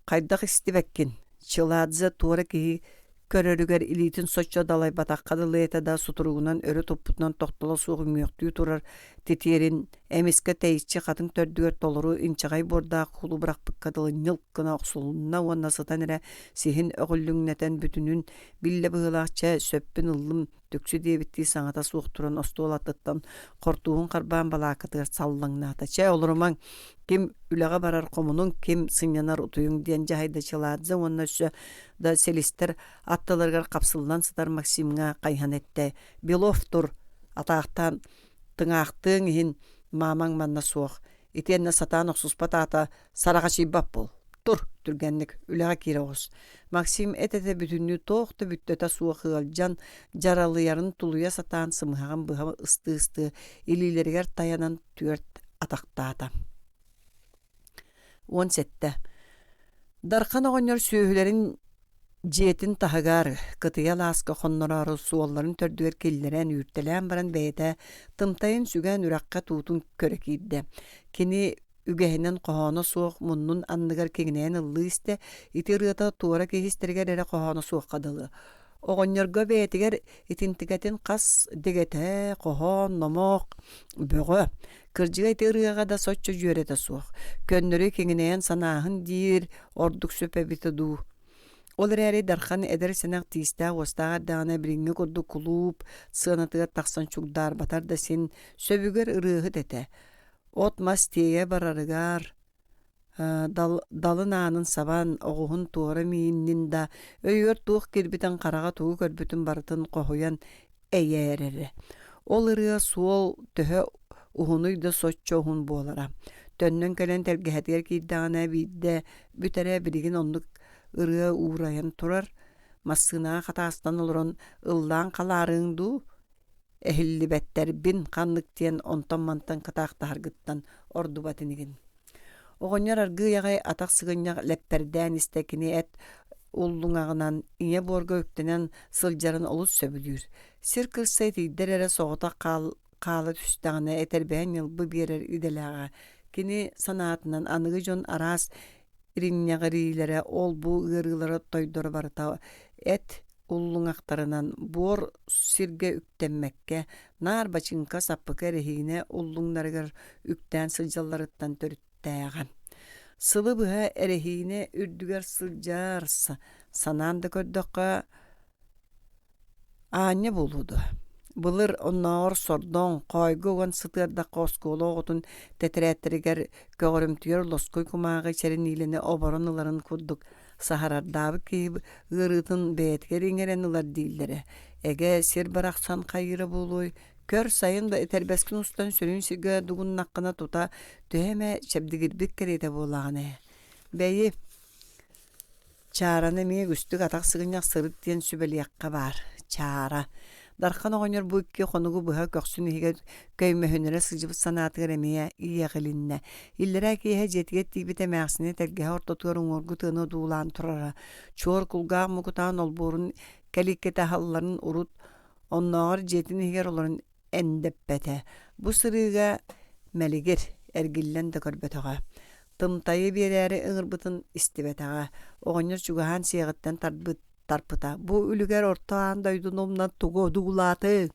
Хайдах истибэккин, Чыладзе туора киһи көрөрүгэр илиитин соччо далайбатахха дылы этэ да сутуругунан өрө туппутунан тохтоло суох үҥүөхтүү турар титиэрин эмискэ тэйиччи хатыҥ төрдүгэр толору инчэҕэй буордаах куулу бырахпыкка дылы ньылк гына охсулунна уонна сытан эрэ сиһин өҕүллүҥнэтэн бүтүнүн биллэ быһыылаах чэ сөппүн ыллым түксү диэбиттии саҥата суох туран остуол аттыттан хортууһун харбаан балааккатыгар саллаҥнаата. Чэ, олорумаҥ, ким үлэҕэ барар хомунуҥ, ким сынньанар утуйуҥ диэн дьаһайда Чыладзе уонна өссө да силистэр аттыларыгар хапсыллан сытар Максимҥа хайыһан эттэ: «Белов тур, атаахтаан тыҥаахтыаҥ иһин маамаҥ манна суох, итиэннэ сатаан охсуспат аата сараҕачыйбат буол. Тур, түргэнник, үлэҕэ киирэ оҕус. Максим эт-этэ бүтүннүү туох да бүттэтэ суох ыалдьан, дьаралыйарын тулуйа сатаан сымыһаҕын быһа ыстыы-ыстыы илиилэригэр тайанан түөрт атахтаата. 17. Дархан оҕонньор сүөһүлэрин дьиэтин таһыгар кытыйа алааска хоннороору суолларын төрдүгэр киллэрэн үүртэлээн баран бэйэтэ тымтайын сүгэн үрэххэ туутун көрө киирдэ. Кини үгэһинэн хоһооно суох муннун анныгар киҥинэйэн ыллыы истэ, ити ырыата туора киһи истэригэр эрэ хоһооно суохха дылы. Оҕонньорго бэйэтигэр итинтикэтин хас дэгэтэ, хоһоон, номох бөҕө. Кырдьыга ити ырыаҕа да соччо дьүөрэтэ суох. Көннөрү киҥинэйэн санааһын диир ордук сөп эбитэ дуу. Ол эрээри Дархан эдэр-сэнэх тиистээх-уостаах эрдэҕинэ билиҥҥи курдук кулууп сыанатыгар тахсан чугдаарбатар да син сөбүгэр ырыаһыт этэ. От-мас тиэйэ барарыгар далын аанын сабан, оҕуһун туора мииннин да, өйүгэр туох киирбитин хараҕа тугу көрбүтүн барытын хоһуйан эйээрэрэ. Ол ырыа суол төһө уһунуй да соччо уһун буолара. Төннөн кэлэн тэлгэһэтигэр киирдэҕинэ биирдэ бүтэрэ билигин оннук ырыа уурайан турар, массыынаҕа хатаастан олорон ыллаан халаарыаҥ дуу, эһиллибэттэрбин ханнык диэн онтон-мантан кытаахтаһаргыттан ордубат инигин. Оҕонньор аргыый аҕай атах сыгынньах лэппэрдээн истэ кини эт уллуҥаҕынан ийэ буорга үктэнэн сылдьарын олус сөбүлүүр. Сир кырса итийдэр эрэ соҕотох хаала түстэҕинэ этэрбэһин ньылбы биэрэр идэлээҕэ. Кини санаатынан аныгы дьон араас иринньэҕириилэрэ, ол-бу ыарыылара тойдоро барыта эт уллуҥахтарынан буор сиргэ үктэммэккэ, наар бачыыҥка саппыкы эрэһиинэ уллуҥнарыгар үктээн сылдьалларыттан төрүттээҕэ. Сылы быһа эрэһиинэ үрдүгэр сылдьар, санаан да көрдөххө, Аанньа буолуо дуо, былыр оннооҕор сордоҥ, хоойго уган сытыардахха оскуола оҕотун тэтэрээттэригэр көҕөрүмтүйэр лоскуй кумааҕы чэрэниилэни оборон ыларын курдук саһарардаабыт киһи ыарыытын бэйэтигэр иҥэрэн ылар дииллэрэ. Эгэ, сир барахсан хайыыра буолуой, көр сайын да этэрбэскин устан сүрүн сиргэ дугуннаххына тута төһө эмэ чэбдигирбит кэриэтэ буоллаҕын ээ. Бэйи, Чаараны эмиэ үгүстүк атах сыгынньах сырыт диэн сүбэлиэххэ баар. Чаара. Дархан оҕонньор бу икки хонугу быһа көхсүн иһигэр көймөһүннэрэ сылдьыбыт санаатыгар эмиэ иэҕилиннэ. Иллэрээ киэһэ дьиэтигэр тиийбит эмээхсини тэлгэһэ ортотугар уҥуоргу тыаны одуулаан турара. Чуор кулгаах мукутаан олбуорун кэлииккэтэ аһалларын урут оннооҕор дьиэтин иһигэр олорон эндэппэтэ. Бу сырыыга мэлигир, эргиллэн да көрбөтөҕө. Тымтайы биэрээри ыҥырбытын истибэтэҕэ. Оҕонньор чугаһаан сиэҕиттэн тарбыт тарпыта. Бу үлүгэр орто аан дойдуну умнан тугу одуулаатыҥ?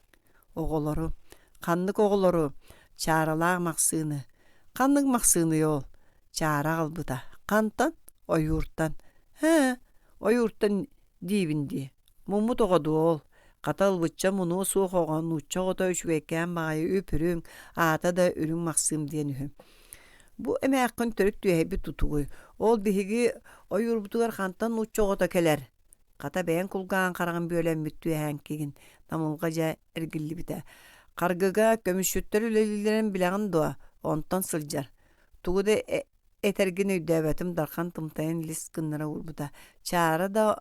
Оҕолору. Ханнык оҕолору? Чааралаах Махсыыны. Ханнык Махсыыный ол? Чаара аҕалбыта. Хантан? Ойууртан. Һэ, ойууртан диибин дии. Муммут оҕо дуо ол? Хата ылбычча мунуо суох оҕо нуучча оҕото үчүгэйкээн баҕайы үп-үрүҥ, аата да Үрүҥ Махсыым диэн үһү. Бу эмээххин төрүт түөһэйбит тутугуй. Ол биһиги ойуурбутугар хантан нуучча оҕото кэлэр? Хата бэйэҥ кулгааҕын хараҕын бүөлэммит түөһээҥкигин, Намылҕа дьэ эргиллибитэ. Харгыга көмүсчүттэр үлэлииллэрин билэҕин дуо? Онтон сылдьар. Тугу да этэргин өйдөөбөтүм Дархан тымтайан илис гыннара уурбута. Чаара да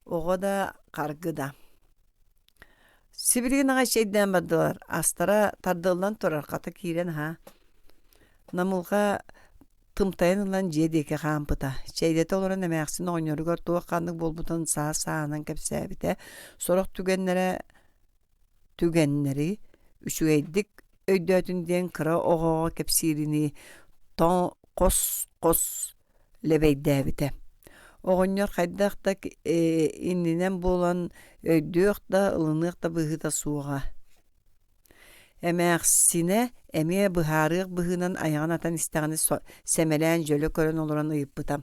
оҕо да, харгы да. Сибилигин аҕай чэйдээн бардылар, астара тардыллан турар, хата киирэн аһаа. Намылҕа тымтайан ылан дьиэ диэки хаампыта. Чэйдэтэ олорон эмээхсин оҕонньоругар туох ханнык буолбутун саас-сааһынан кэпсээбитэ. Сорох түгэннэрэ түгэннэри үчүгэйдик өйдөөтүн диэн кыра оҕоҕо кэпсииринии хос-хос лэбэйдээбитэ. Оҕонньор хайдах да иннинэн буолан өйдүөх да, ылыныах да быһыыта суоҕа. Эмээхсинэ эмиэ быһаарыах быһыынан айаҕын атан истэҕинэ сэмэлээн дьөлө көрөн олорон ыйыппыта: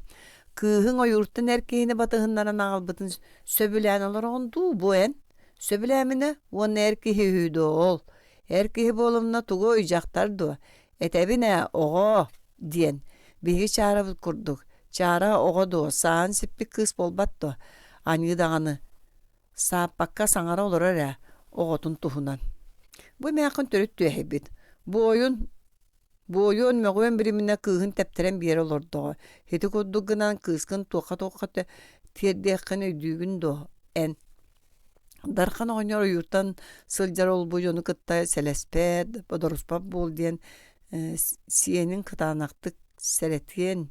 «Кыыһыҥ ойууртан эр киһини батыһыннаран аҕалбытын сөбүлээн олороҕун дуу бу эн? Сөбүлээминэ уонна эр киһи үһү дуо ол? Эр киһи буолумна тугу өйдьахтар дуо? Этэбин ээ, оҕоо диэн. Биһиги Чаарабыт курдук. Чаара оҕо дуо, сааһын сиппит кыыс буолбат дуо? Аньыы даҕаны. Сааппакка саҥара олорор ээ, оҕотун туһунан. Бу эмээххин төрүт түөһэйбит. Буойун Буойуон мөҕүөн бириминэ кыыһын тэптэрэн биэрэ олордоҕо. Ити курдук гынан кыыскын туохха-туохха тиэрдиэххин өйдүүгүн дуо, эн? Дархан оҕонньор ойууртан сылдьар ол-бу дьону кытта сэлэспэт, бодоруспат буол диэн сиэнин кытаанахтык сэрэтиэн,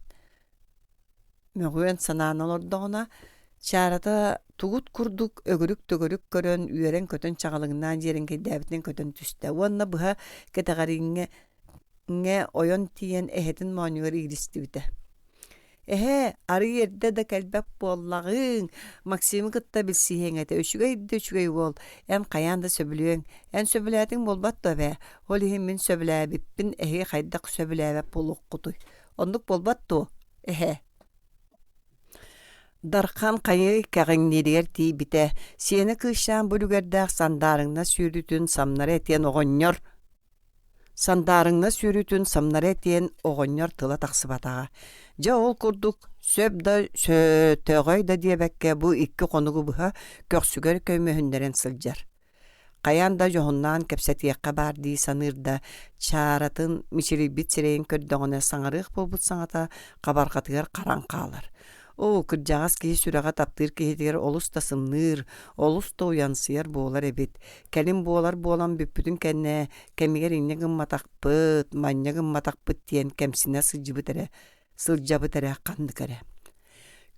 мөҕүөн санаан олордоҕуна, Чаарата тугут курдук өгүрүк-төгүрүк көрөн, үөрэн-көтөн чаҕылыҥнаан дьиэрэҥкэйдээбитинэн көтөн түстэ уонна быһа кэтэҕэриҥҥэ ойон тиийэн эһэтин моонньугар иилистибитэ. Эһээ, арыый эрдэ да кэлбэт буоллаҕыҥ, Максимы кытта билсиһиэҥ этэ, үчүгэй да үчүгэй уол, эн хайаан да сөбүлүөҥ, эн сөбүлээтиҥ буолбат дуо эбээ, ол иһин мин сөбүлээбиппин эһиги хайдах сөбүлээбэт буолуоххутуй, оннук буолбат дуо, эһээ? Дархан хайыы кэҕиҥнииригэр тиийбитэ, сиэнэ кыысчаан бу үлүгэрдээх сандаарыҥнас сүүрүүтүн самнара этиэн оҕонньор Сандаарыҥҥа сүүрүүтүн самнара этиэн оҕонньор тыла тахсыбатаҕа. Дьэ ол курдук сөп да сөтөҕөй да диэбэккэ бу икки хонугу быһа көхсүгэр көмөһүннэрэн сылдьар. Хайаан да дьоһуннаан кэпсэтиэххэ баар дии саныыр да, чааратын мичилийбит сирэйин көрдөҕүнэ саҥарыах буолбут саҥата хабарҕатыгар харан хаалар. Оо, кырдьаҕас киһи сүрэҕэ таптыыр киһитигэр олус да сымныыр, олус да уйансыйар буолар эбит. Кэлин буолар буолан бүппүтүн кэннэ, кэмигэр инньэ гымматахпыт, манньа гымматахпыт диэн кэмсинэ сылдьыбыт эрэ. Сылдьабыт эрэ ханнык эрэ.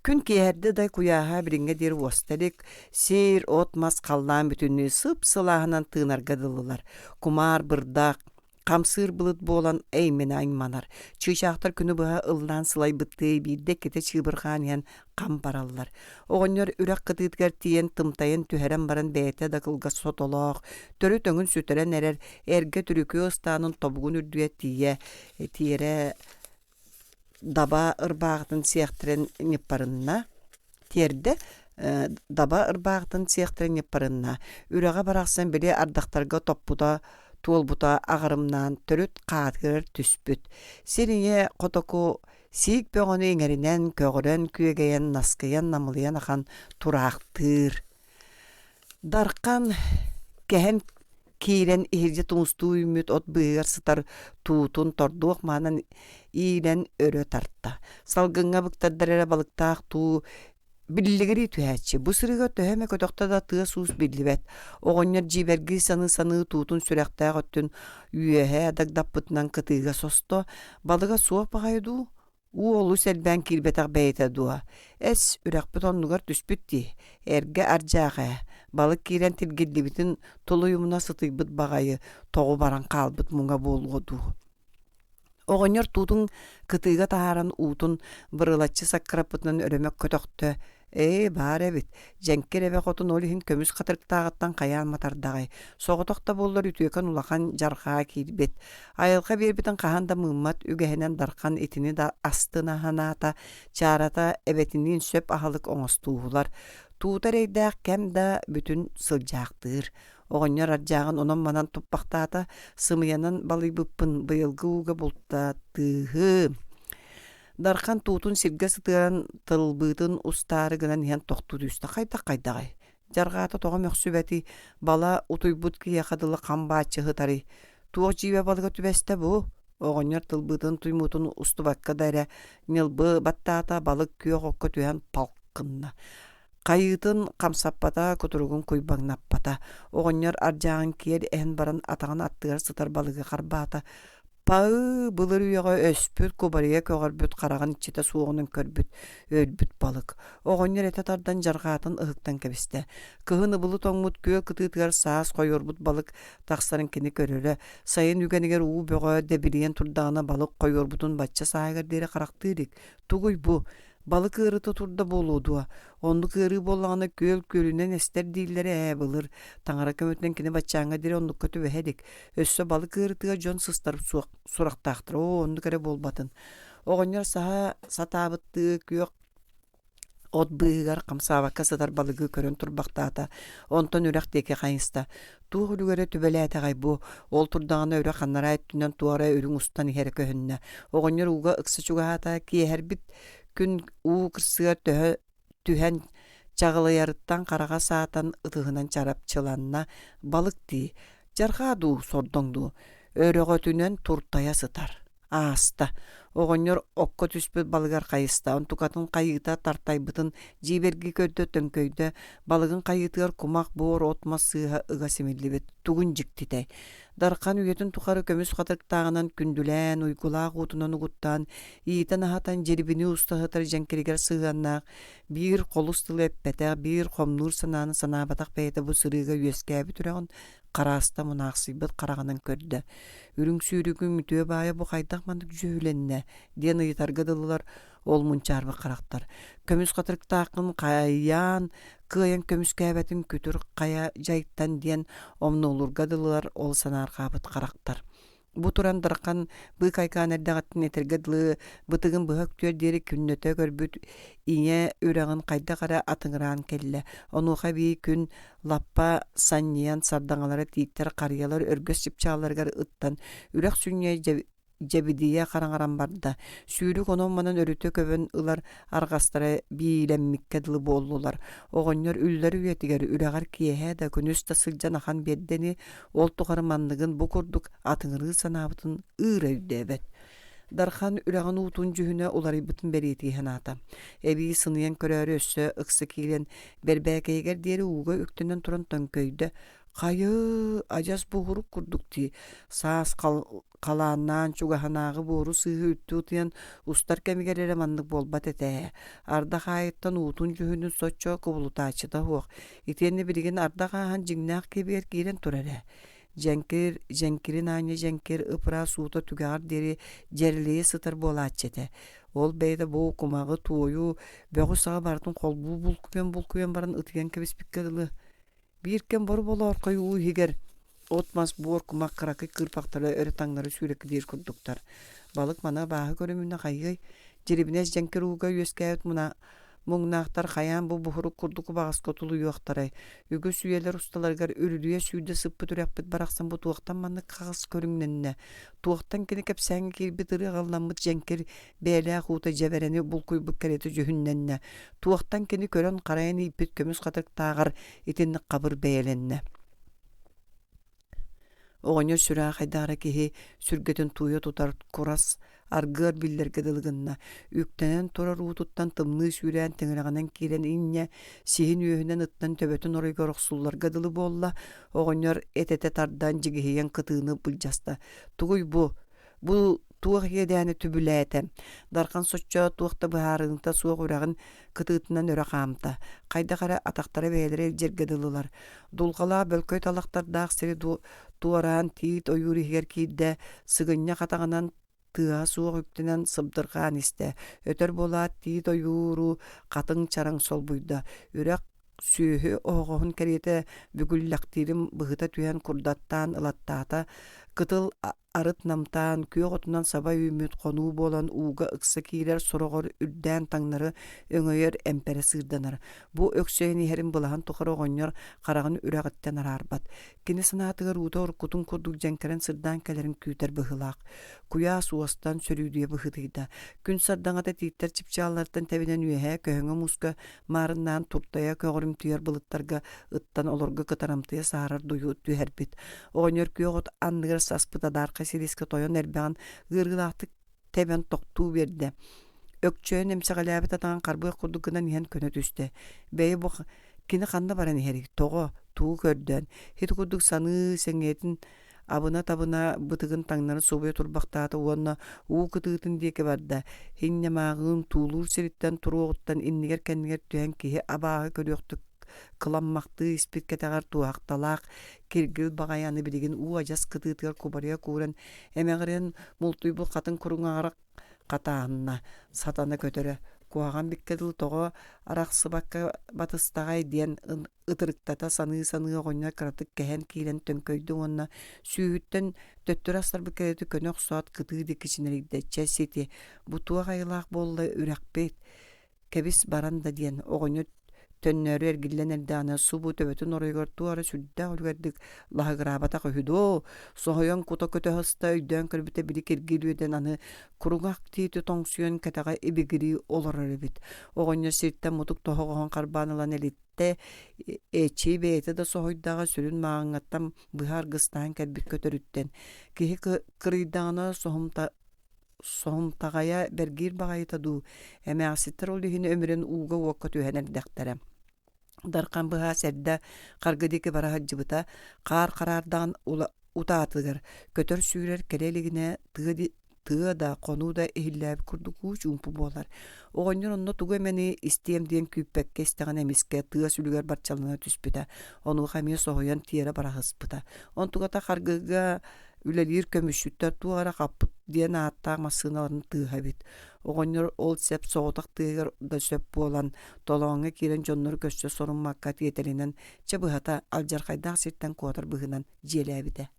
Күн киэһэрдэ да куйааһа билиҥҥэ диэри уоста илик, сир, от-мас халлаан бүтүннүү сып-сылааһынан тыынарга дылылар. Кумаар, бырдах, хамсыыр былыт буолан эймэнэ айманар. Чыычаахтар күнү быһа ыллаан сылайбыттыы биирдэ-иккитэ чыыбырҕаан иһэн хам бараллар. Оҕонньор үрэх кытыытыгар тиийэн тымтайын түһэрэн баран бэйэтэ да кылгас сотолоох, төрүт өҥүн сүтэрэн эрэр эргэ түрүкүө ыстаанын тобугун үрдүгэр тиийэ тиэрэ даба ырбааҕытын сиэхтэрин ньыппарынна тиэрдэ даба ырбааҕытын сиэхтэрин ньыппарынна үрэҕэ барахсан били ардахтарга топпута туолбута аҕырымнаан төрүт хаатыгар түспүт сир ийэ хотоку сиик бөҕөнү иҥэринэн көҕөрөн күөгэйэн наскыйан намылыйан ахан тураахтыыр Дархан кэһэн киирэн иһирдьэ тумустуу үүммүт от быыһыгар сытар туутун тордуох маанан иилэн өрө тарта. Салгыҥҥа быктардар эрэ балыктаах туу биллигирии түһээччи. Бу сырыыга төһө эмэ көтөхтө да тыас-уус биллибэт. Оҕонньор дьиибэргии саныы-саныы туутун сүрэхтээх өттүн үөһэ дагдаппытынан кытыыга состо. Балыга суох баҕайы дуу? Уу олус элбээн киирбэтэх бэйэтэ дуо? Эс, үрэхпит оннугар түспүт дии, эргэ ардьаах ээ, балык киирэн тиргиллибитин тулуйумуна сытыйбыт баҕайы тоҕу баран хаалбыт муҥа буолуо дуу. Оҕонньор туутун кытыыга таһааран уутун бырылаччы саккыраппытынан өрөмөк көтөхтө, Ээ, баар эбит, дьэҥкир эбэ хотун ол иһин көмүс хатырыктааҕыттан хайаан матардаҕай, соҕотох да буоллар үтүөкэн улахан дьарҕаа киирбит. Айылҕа биэрбитин хаһан да мыыммат үгэһинэн Дархан итини да астына санаата, чаарата эбэтиниин сөп аһылык оҥостууһулар. Туута эрэйдээх кэм да бүтүн сылдьаахтыыр. Оҕонньор ардьааҕын онон-манан туппахтаата, сымыйанан балыйбыппын быйылгы ууга бултатыыһы. Дархан туутун сиргэ сытыаран тылбыытын устаары гынан иһэн тохтуу түстэ. Хайдах-хайдаҕай? Дьарҕаата тоҕо мөхсүбэтий, бала утуйбут киһиэхэ дылы хам бааччы сытарый? Туох дьиибэ балыга түбэстэ бу? Оҕонньор тылбыытын туймуутун устубакка да эрэ ньылбы баттаата, балык күөх окко түһэн палк гынна. Хайыытын хамсаппата, кутуругун куйбаҥнаппата. Оҕонньор ардьааҕын киэр эһэн баран атаҕын аттыгар сытар балыгы харбаата. Паыы, былыр үйэҕэ өспүт, кубарыйа көҕөрбүт хараҕын иччитэ суоҕунан көрбүт, өлбүт балык. Оҕонньор этэ тардан дьарҕаатын ыһыктан кэбистэ. Кыһын ыбылы тоҥмут күөл кытыытыгар саас хойуорбут балык тахсарын кини көрөрө. Сайын үгэнигэр уу бөҕө дэбилийэн турдаҕына балык хойуорбутун бачча сааһыгар диэри харахтыы илик. Тугуй бу? Балык ыарыыта турда буолуо дуо? Оннук ыарыы буоллаҕына күөл күөлүнэн эстэр дииллэрэ ээ былыр. Таҥара көмөтүнэн кини баччааҥҥа диэри оннукка түбэһэ илик. Өссө балык ыарыытыгар дьон сыстар суох сурахтаахтар. Оо, оннук эрэ буолбатын. Оҕонньор саһа сатаабыттыы күөх от быыһыгар хамсаабакка сытар балыгы көрөн турбахтаата. Онтон үрэх диэки хайыста. Туох үлүгэрэ түбэлээтэҕэй бу? Ол турдаҕына үрэх анараа өттүнэн туох эрэ үрүҥ устан иһэрэ көһүннэ. Оҕонньор ууга ыкса чугаһаата, киэһэрбит күн уу кырсыгар төһө түһэн чаҕылыйарыттан хараҕа саатан ытыһынан чарапчыланна, балык дии, дьарҕаа дуу, сордоҥ дуу, өрөҕөтүнэн туртайа сытар. Ааста. Оҕонньор окко түспүт балыгар хайыста, онтукатын хайыыта тартайбытын дьиибэргии көрдө, төҥкөйдө, балыгын хайыытыгар кумах, буор, от-мас сыыһа ыга симиллибит. Тугун дьиктитэй. Дархан үйэтин тухары көмүс хатырыктааҕынан күндүлээн, уйгулаах уутунан угуттаан, иитэн-аһатан дьирибини уста сытар дьэҥкиригэр сыһыаннаах, биир холус тылы эппэтэх, биир хомнуур санааны санаабатах бэйэтэ бу сырыыга үөскээбит үрэҕин харааста мунаахсыйбыт хараҕынан көрдө. Үрүҥ сүүрүгүҥ үтүө баайа бу хайдах маннык дьүһүлэннэ диэн ыйытарга дылылар ол мунчаарбыт харахтар. Көмүс хатырыктааххын хайаан кыайан көмүскээбэтин күтүр хайа дьайтан диэн омнуолурга дылылар ол санаарҕаабыт харахтар. Бу туран Дархан быыкайкаан эрдэҕиттэн этэргэ дылы бытыгын быһа үктүөр диэри күннэтэ көрбүт ийэ үрэҕин хайдах эрэ атыҥыраан кэллэ. Онуоха эбии күн лаппа санньыйан сардаҥалара тииттэр харыйалар өргөс чыпчаалларыгар ыттан үрэх сүнньэ дьэбидийэ хараҥаран барда. Сүүрүк онон-манан өрүтэ көбөн ылар арҕастара биилэммиккэ дылы буоллулар. Оҕонньор үллэр үйэтигэр үрэҕэр киэһэ да, күнүс да сылдьан ахан биэрдэ ини, ол тухары манныгын бу курдук атыҥырыы санаабытын ыыра өйдөөбөт. Дархан үрэҕин уутун дьүһүнэ уларыйбытын бэлиэтии санаата. Эбии сыныйан көрөөрү өссө ыкса киирэн, бэрбээкэйигэр диэри ууга үктэнэн туран төҥкөйдө. Хайыы, адьас буһурук курдук дии, саас хал Халааннаан чугаһынааҕы буору сыыһы үттү утуйан устар кэмигэр эрэ маннык буолбат этэ ээ. Ардах аайыттан уутун дьүһүнүн соччо кубулутааччыта суох. Итиэннэ билигин ардах ааһан дьиҥнээх киэбигэр киирэн турар ээ. Дьэҥкир, дьэҥкирин аанньа дьэҥкир ып-ыраас уута түгэҕэр диэри дьэрэлийэ сытар буолааччы этэ. Ол бэйэтэ бу кумаҕы, туойу, бөҕү-саҕы барытын холбуу булкуйан-булкуйан баран ытыйан кэбиспиккэ дылы Биир кэм боруобалоорхой уу иһигэр от-мас, буор-кумах кыракый кыырпахтара өрө-таҥнары сүүрэкэлиир курдуктар. Балык маны абааһы көрүмүнэ хайыай, дьирибинэс дьэҥкир ууга үөскээбит муҥнаахтар хайаан бу буһурук курдук убаҕаска тулуйуохтарай, үгүс үйэлэр усталарыгар үрүлүйэ сүүрдэ сыппыт үрэхпит барахсан бу туохтан маннык хаҕыс көрүҥнэннэ, туохтан кини кэпсээҥҥэ киирбит ырыаҕа ылламмыт дьэҥкир бэйэлээх уута дьэбэрэни булкуйбут кэриэтэ дьүһүннэннэ, туохтан кини көрөн-харайан ииппит көмүс хатырыктааҕар итинник хабыр бэйэлэннэ. Оҕонньор сүрэҕэ хайдах эрэ киһи сүргэтин тууйа тутар курас аргыар биллэргэ дылы гынна. Үктэнэн турар уутуттан тымныы сүүрээн тыҥыраҕынан киирэн инньэ сиһин үөһүнэн ыттан төбөтүн оройугар охсулларга дылы буолла. Оҕонньор эт-этэ тардан дьигиһийэн кытыыны былдьаста. Тугуй бу? Бу туох иэдээни түбүлээтэ? Дархан соччо туох да быһаарыыта суох үрэҕин кытыытынан өрө хаамта. Хайдах эрэ атахтара бэйэлэрэ илдьэргэ дылылар. Дулҕалаах бөлкөй талахтардаах сири туораан тиит ойуур иһигэр киирдэ, сыгынньах атаҕынан тыаһа суох үктэнэн сыбдырҕаан истэ. Өтөр буолаат тиит ойууру хатыҥ чараҥ солбуйда. Үрэх сүөһү оһоҕоһун кэриэтэ бүгүллэхтиирин быһыта түһэн курдаттаан ылаттаата. Кытыл арыт намтаан, күөх отунан саба үүммүт хонуу буолан ууга ыкса киирэр сороҕор үрдээн таҥнары өҥөйөр эмпэрэ сыырданар. Бу өксөйөн иһэрин былаһын тухары оҕонньор хараҕын үрэҕиттэн араарбат. Кини санаатыгар уута уруккутун курдук дьэҥкэрэн сырдаан кэлэрин күүтэр быһыылаах. Куйаас уостан сөрүүдүйэ быһыытыйда. Күн сардаҥата тииттэр чыпчаалларыттан тэбинэн үөһээ көһөҥө мууска маарыннаан туртайа көҕөрүмтүйэр былыттарга ыттан олорго кытарамтыйа саһарар дуйу түһэрбит. Оҕонньор күөх от анныгар саспыт адаархай силискэ тойон эрбэҕин ыарыылаахтык тэбэн тохтуу биэрдэ. Өкчөйөн эмсэҕэлээбит атаҕын харбыах курдук гынан иһэн көнө түстэ. Бэйи бу кини ханна баран иһэрий? Тоҕо? Тугу көрдөөн? Ити курдук саныы сэҥийэтин абына-табына бытыгын таҥнары субуйа турбахтаата уонна уу кытыытын диэки барда. Инньэ-мааҕыын туулуур сириттэн туруоҕуттан иннигэр-кэннигэр түһэн киһи абааһы көрүөхтүк кыламмахтыы испит кэтэҕэр туоһахталаах киргил баҕайы аны билигин уу адьас кытыытыгар кубарыйа кууран эмэҕирэн мултуйбут хатыҥ куруҥаҕар хатааһынна, сатана көтөрө, куһаҕан биккэ дылы тоҕо арахсыбакка батыстаҕай диэн ытырыктата саныы-саныы оҕонньор кыратык кэһэн киирэн төҥкөйдө уонна сүүһүттэн төттөрү астарбыт кэриэтэ көнө охсоот кытыы диэки чинэрийдэ чэ сити бу туох айылаах буолла үрэхпит кэбис баран да диэн оҕонньор төннөөрү эргиллэн эрдэҕинэ субу төбөтүн оройугар туох эрэ сүрдээх үлүгэрдик лаһыгыраабатах үһү дуо соһуйан кута көтө сыста өйдөөн көрбүтэ били киргил үөдэн аны куруҥах тиити тоҥсуйан кэтэҕэ ибигирии олорор эбит оҕонньор сиртэн мутук тоһоҕоһун харбаан ылан элиттэ эчи бэйэтэ да соһуйдаҕа сүрүн мааҕыҥҥаттан быһа аргыстаан кэлбит көтөрүттэн киһи кырыйдаҕына соһумта соһумтаҕайа бэргиир баҕайыта дуу, эмээхситтэр ол иһин өмүрэн ууга-уокка түһэн эрдэхтэрэ. Дархан быһаас эрдэ харгы диэки бара сылдьыбыта, хаар хараардаҕын утаатыгар көтөр-сүүрэр кэлэ илигинэ тыа тыа да, хонуу да иһиллээбит курдук уу чуумпу буолар. Оҕонньор онно тугу эмэни истиэм диэн күүппэккэ истэҕинэ эмискэ тыа сүлүгэр барчалана түспүтэ. Онуоха эмиэ соһуйан тиэрэ бараһыспыта. Онтуката харгыга үлэлиир көмүсчүттэр туох эрэ хаппыт диэн ааттаах массыыналарын тыаһа эбит. Оҕонньор ол сэп соҕотох тыаһыгар да сөп буолан, толооҥҥо киирэн дьоннору көрсө соруммакка тиэтэлинэн, чэ быһата, алдьархайдаах сиртэн куотар быһыынан дьиэлээбитэ.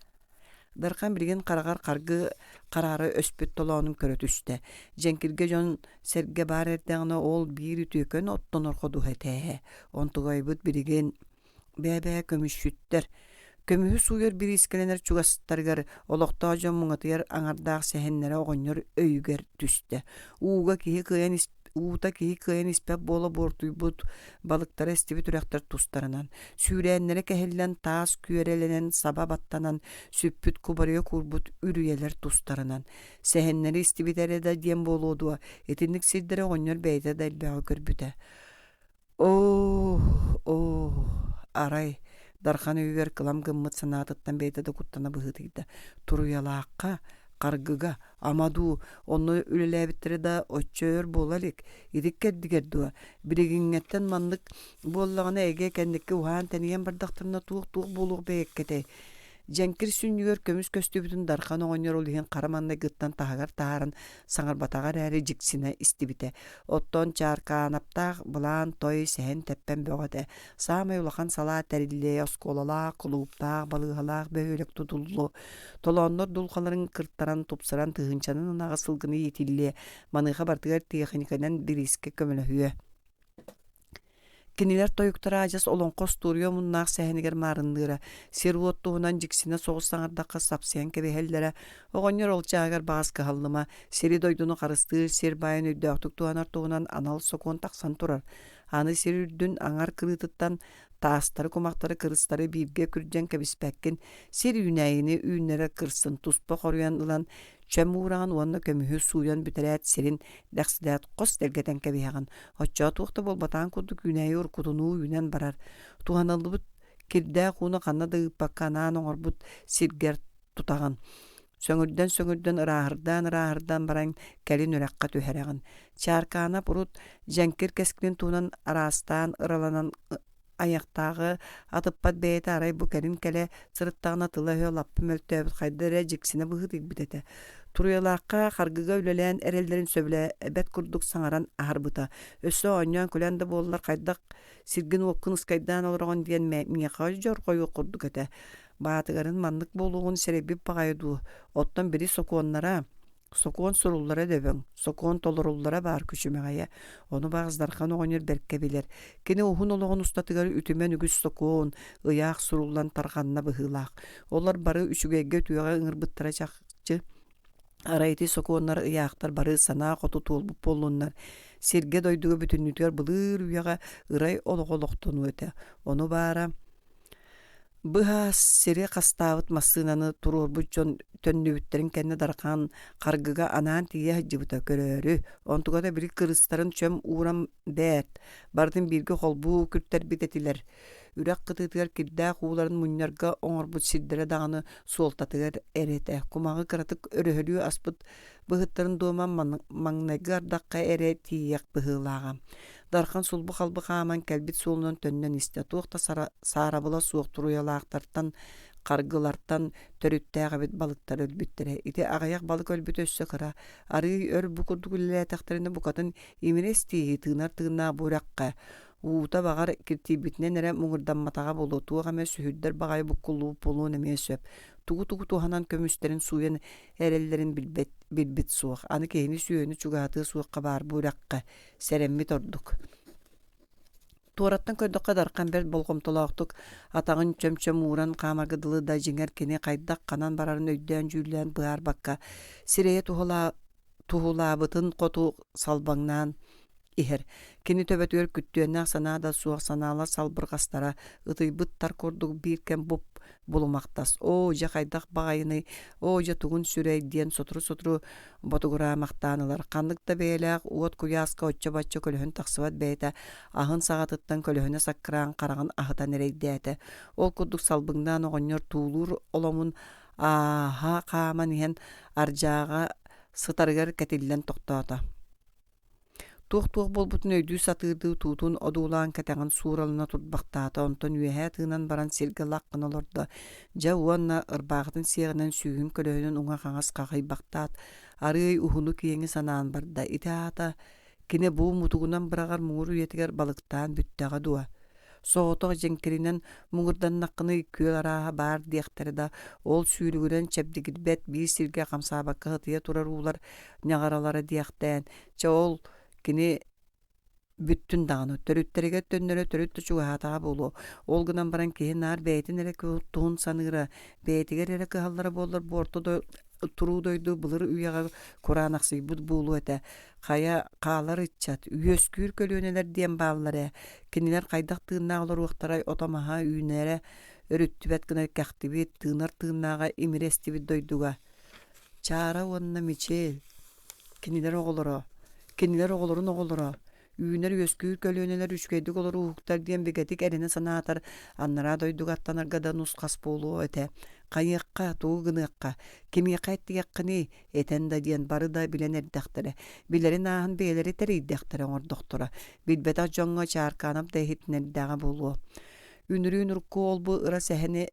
Дархан билигин хараҕар харгы хараара өспүт толоонун көрө түстэ. Дьэҥкиргэ дьон сэргэ баар эрдэҕинэ ол биир үтүөкэн оттонор ходуһа этэ ээ. Онтугайбыт билигин Бээ-бээ көмүсчүттэр, көмүһү сууйар бириискэлэнэр чугастарыгар олохтоох дьон муҥатыйар аҥардаах сэһэннэрэ оҕонньор өйүгэр түстэ. Ууга киһи кыайан уута киһи кыайан испэт буола буортуйбут балыктара эстибит үрэхтэр тустарынан, сүүрээннэрэ кэһиллэн таас күөрэлэнэн саба баттанан сүппүт кубарыйа куурбут үрүйэлэр тустарынан. Сэһэннэри истибит эрэ да диэн буолуо дуо, итинник сирдэри оҕонньор бэйэтэ да элбэҕи көрбүтэ. Оо, оо, арай, Дархан өйүгэр кылам гыммыт санаатыттан бэйэтэ да куттана быһыытыйда. Туруйалаахха, Харгыга, ама дуу, онно үлэлээбиттэрэ да оччо өр буола илик, итик кэрдигэр дуо, билигиҥҥэттэн маннык буоллаҕына эгэ кэнникки уһаан-тэнийэн бардахтарына туох-туох буолуох бэйэккэтэй Дьэҥкир сүнньүгэр көмүс көстүбүтүн Дархан оҕонньор ол иһин хара маҥнайгыттан таһыгар таһааран саҥарбатаҕа эрээри дьиксинэ истибитэ. Оттон Чааркаанаптаах былаан той сэһэн-тэппэн бөҕө этэ. Саамай улахан салаа тэриллиэ, оскуолалаах, кулууптаах, балыыһалаах бөһүөлэк тутуллуо. Толооннор дулҕаларын кыртаран, тупсаран тыһыынчанан ынаҕы сылгыны иитиллиэ, маныаха барытыгар тиэхиньикэнэн бириискэ көмөлөһүө. Кинилэр тойуктара адьас олоҥхо остуоруйа омуннаах сэһэнигэр маарынныыра, сир-уот туһунан дьиксинэ соҕус саҥардахха сапсыйан кэбиһэллэрэ, оҕонньор ол чааһыгар баҕас кыһаллыма, сири-дойдуну харыстыыр сир баайын өйдөөхтүк туһанар туһунан анал сокуон тахсан турар. Аны сир үрдүн аҥар кырыытыттан таастары, кумахтары, кырыстары бииргэ күрдьэн кэбиспэккин, сир үүнээйини үүннэрэр кырсын туспа хоруйан ылан чөм уураҕын уонна көмүһү сууйан бүтэрээт сирин дэхсилээт хос тэлгэтэн кэбиһэҕин. Оччоҕо туох да буолбатаҕын курдук үүнээйи уруккутунуу үүнэн барар. Туһаныллыбыт кирдээх ууну ханна да ыыппакка анаан оҥорбут сиргэр тутаҕын. Сөҥүрдэн-сөҥүрдэн ырааһырдаан-ырааһырдаан баран кэлин үрэххэ түһэрэҕин. Чааркаанап урут дьэҥкир кэскилин туһунан араастаан ыраланан айахтааҕы атыппат бэйэтэ арай бу кэлин кэлэ сырыттаҕына тыла-өһө лаппа мөлтөөбүт хайда эрэ дьиксинэ быһыытыйбыт этэ. Туруйалаахха харгыга үлэлээн эрэллэрин сөбүлээбэт курдук саҥаран аһарбыта. Өссө оонньоон-күлэн да буоллар хайдах сиргин-уоккун ыскайдаан олороҕун диэн миэхэ дьорҕойуох курдук этэ. Баатыгарын маннык буолуоҕун сэрэйбит баҕайы дуу, оттон били сокуоннара Сокуон суруллара дөбөҥ, сокуон толоруллара баар күчүмэҕэйэ. Ону баҕас Дархан оҕонньор бэркэ билэр. Кини уһун олоҕун устатыгар үтүмэн үгүс сокуон, ыйаах суруллан тарҕанна быһыылаах. Олор бары үчүгэйгэ-үтүөҕэ ыҥырбыттара чахчы. Арай ити сокуоннар, ыйаахтар бары санаа хоту туолбут буоллуннар, сиргэ-дойдуга бүтүннүүтүгэр былыр үйэҕэ ырай олоҕо олохтонуо этэ. Ону баара Быһаас сири хастаабыт массыынаны туруорбут дьон төннүбүттэрин кэннэ Дархан харгыга анаан тиийэ сылдьыбыта көрөөрү, онтуката били кырыыстарын чөм ууран бэрт, барытын бииргэ холбуу күртэрбит этилэр. Үрэх кытыытыгар кирдээх ууларын мунньарга оҥорбут сирдэрэ даҕаны суолтатыгар эрэ этэ. Кумаҕы кыратык өрөһөлүү аспыт быһыттарын дуома маҥнайгы ардахха эрэ тиийиэх быһыылааҕа. Дархан сулбу-халбы хааман кэлбит суолунан төннөн истэ. Туох да саарабыла суох туруйалаахтартан, харгылартан төрүттээх эбит балыктар өлбүттэрэ. Ити аҕыйах балык өлбүтэ өссө кыра. Арыый өр бу курдук үлэлээтэхтэринэ букатын имирэс тииһи тыынар тыыннаах бу үрэххэ уута баҕар киртийбитинэн эрэ муҥурдамматаҕа буолуо, туох эмэ сүһүрдэр баҕайы буккуллубут буолуон эмиэ сөп. Тугу-тугу туһанан көмүстэрин сууйан эрэллэрин билбэт, билбит суох. Аны киһини-сүөһүнү чугаһатыа суохха баар бу үрэххэ сэрэммит ордук. Туораттан көрдөххө Дархан бэрт болҕомтолоохтук атаҕын чөм-чөм ууран хаамарга дылы да дьиҥэр кини хайдах ханан барарын өйдөөн-дьүүллээн быһаарбакка сирэйэ туһулаабытын хоту салбаҥнаан иһэр. Кини төбөтүгэр күттүөннээх санаа да суох санаалар салбырҕастара ытыйбыт тар курдук биир кэм буп булумахтас «Оо, дьэ хайдах баҕайыный, оо, дьэ тугун сүрэй» диэн сотору-сотору ботугураамахтаан ылар. Ханнык да бэйэлээх уот куйааска оччо-бачча көлөһүн тахсыбат бэйэтэ аһын саҕатыттан көлөһүнэ саккыраан хараҕын аһытан эрэйдээтэ. Ол курдук салбыҥнаан оҕонньор туулуур оломун ааһа хааман иһэн ардьааҕа сытарыгар кэтиллэн тохтоото. Туох-туох буолбутун өйдүү сатыырдыы туутун одуулаан кэтэҕин сууралана турбахтаата, онтон үөһээ тыынан баран сиргэ лах гына олордо. Дьэ уонна ырбаахытын сиэҕинэн сүүһүн көлөһүнүн уҥа-хаҥас хаҕыйбахтаат, арыый уһуну-киэҥи санаан барда. Ити аата кини бу мутугунан быраҕар муҥур үйэтигэр балыктаан бүттэҕэ дуо? Соҕотох дьэҥкиринэн муҥурданнаххына күөл арааһа баар диэхтэрэ да, ол сүүрүгүрэн чэбдигирбэт биир сиргэ хамсаабакка сытыйа турар уулар ньаҕаралара диэхтээн, чэ ол кини бүттүн даҕаны, төрүттэригэр төннөрө төрүт да чугаһаатаҕа буолуо. Ол гынан баран киһи наар бэйэтин эрэ туһун саныыра, бэйэтигэр эрэ кыһаллара буоллар бу орто туруу дойду былыр үйэҕэ кураанахсыйбыт буолуо этэ. Хайа, хаалар ыччат, үөскүүр көлүөнэлэр диэн бааллар ээ. Кинилэр хайдах тыыннаах олоруохтарай ото-маһа үүнэрэ өрүттүбэт гына кэхтибит, тыынар тыыннааҕа имири эстибит дойдуга. Чаара уонна Мичил, кинилэр оҕолоро, кинилэр оҕолорун оҕолоро. Үүнэр-үөскүүр көлүөнэлэр үчүгэйдик олорууһуктар диэн бигэтик эрэнэ санаатар, анараа дойдуга аттанарга да нус-хас буолуо этэ. Хайыахха, тугу гыныахха, кимиэхэ эттиэххиний, этэн да диэн бары да билэн эрдэхтэрэ. Билэрин ааһан бэйэлэри тэрийдэхтэрэ оҥордохторо. Билбэтэх дьоҥҥо Чааркаанап да иһитиннэрдэҕэ буолуо. Үнүрүүн урукку ол-бу ыра сэһэни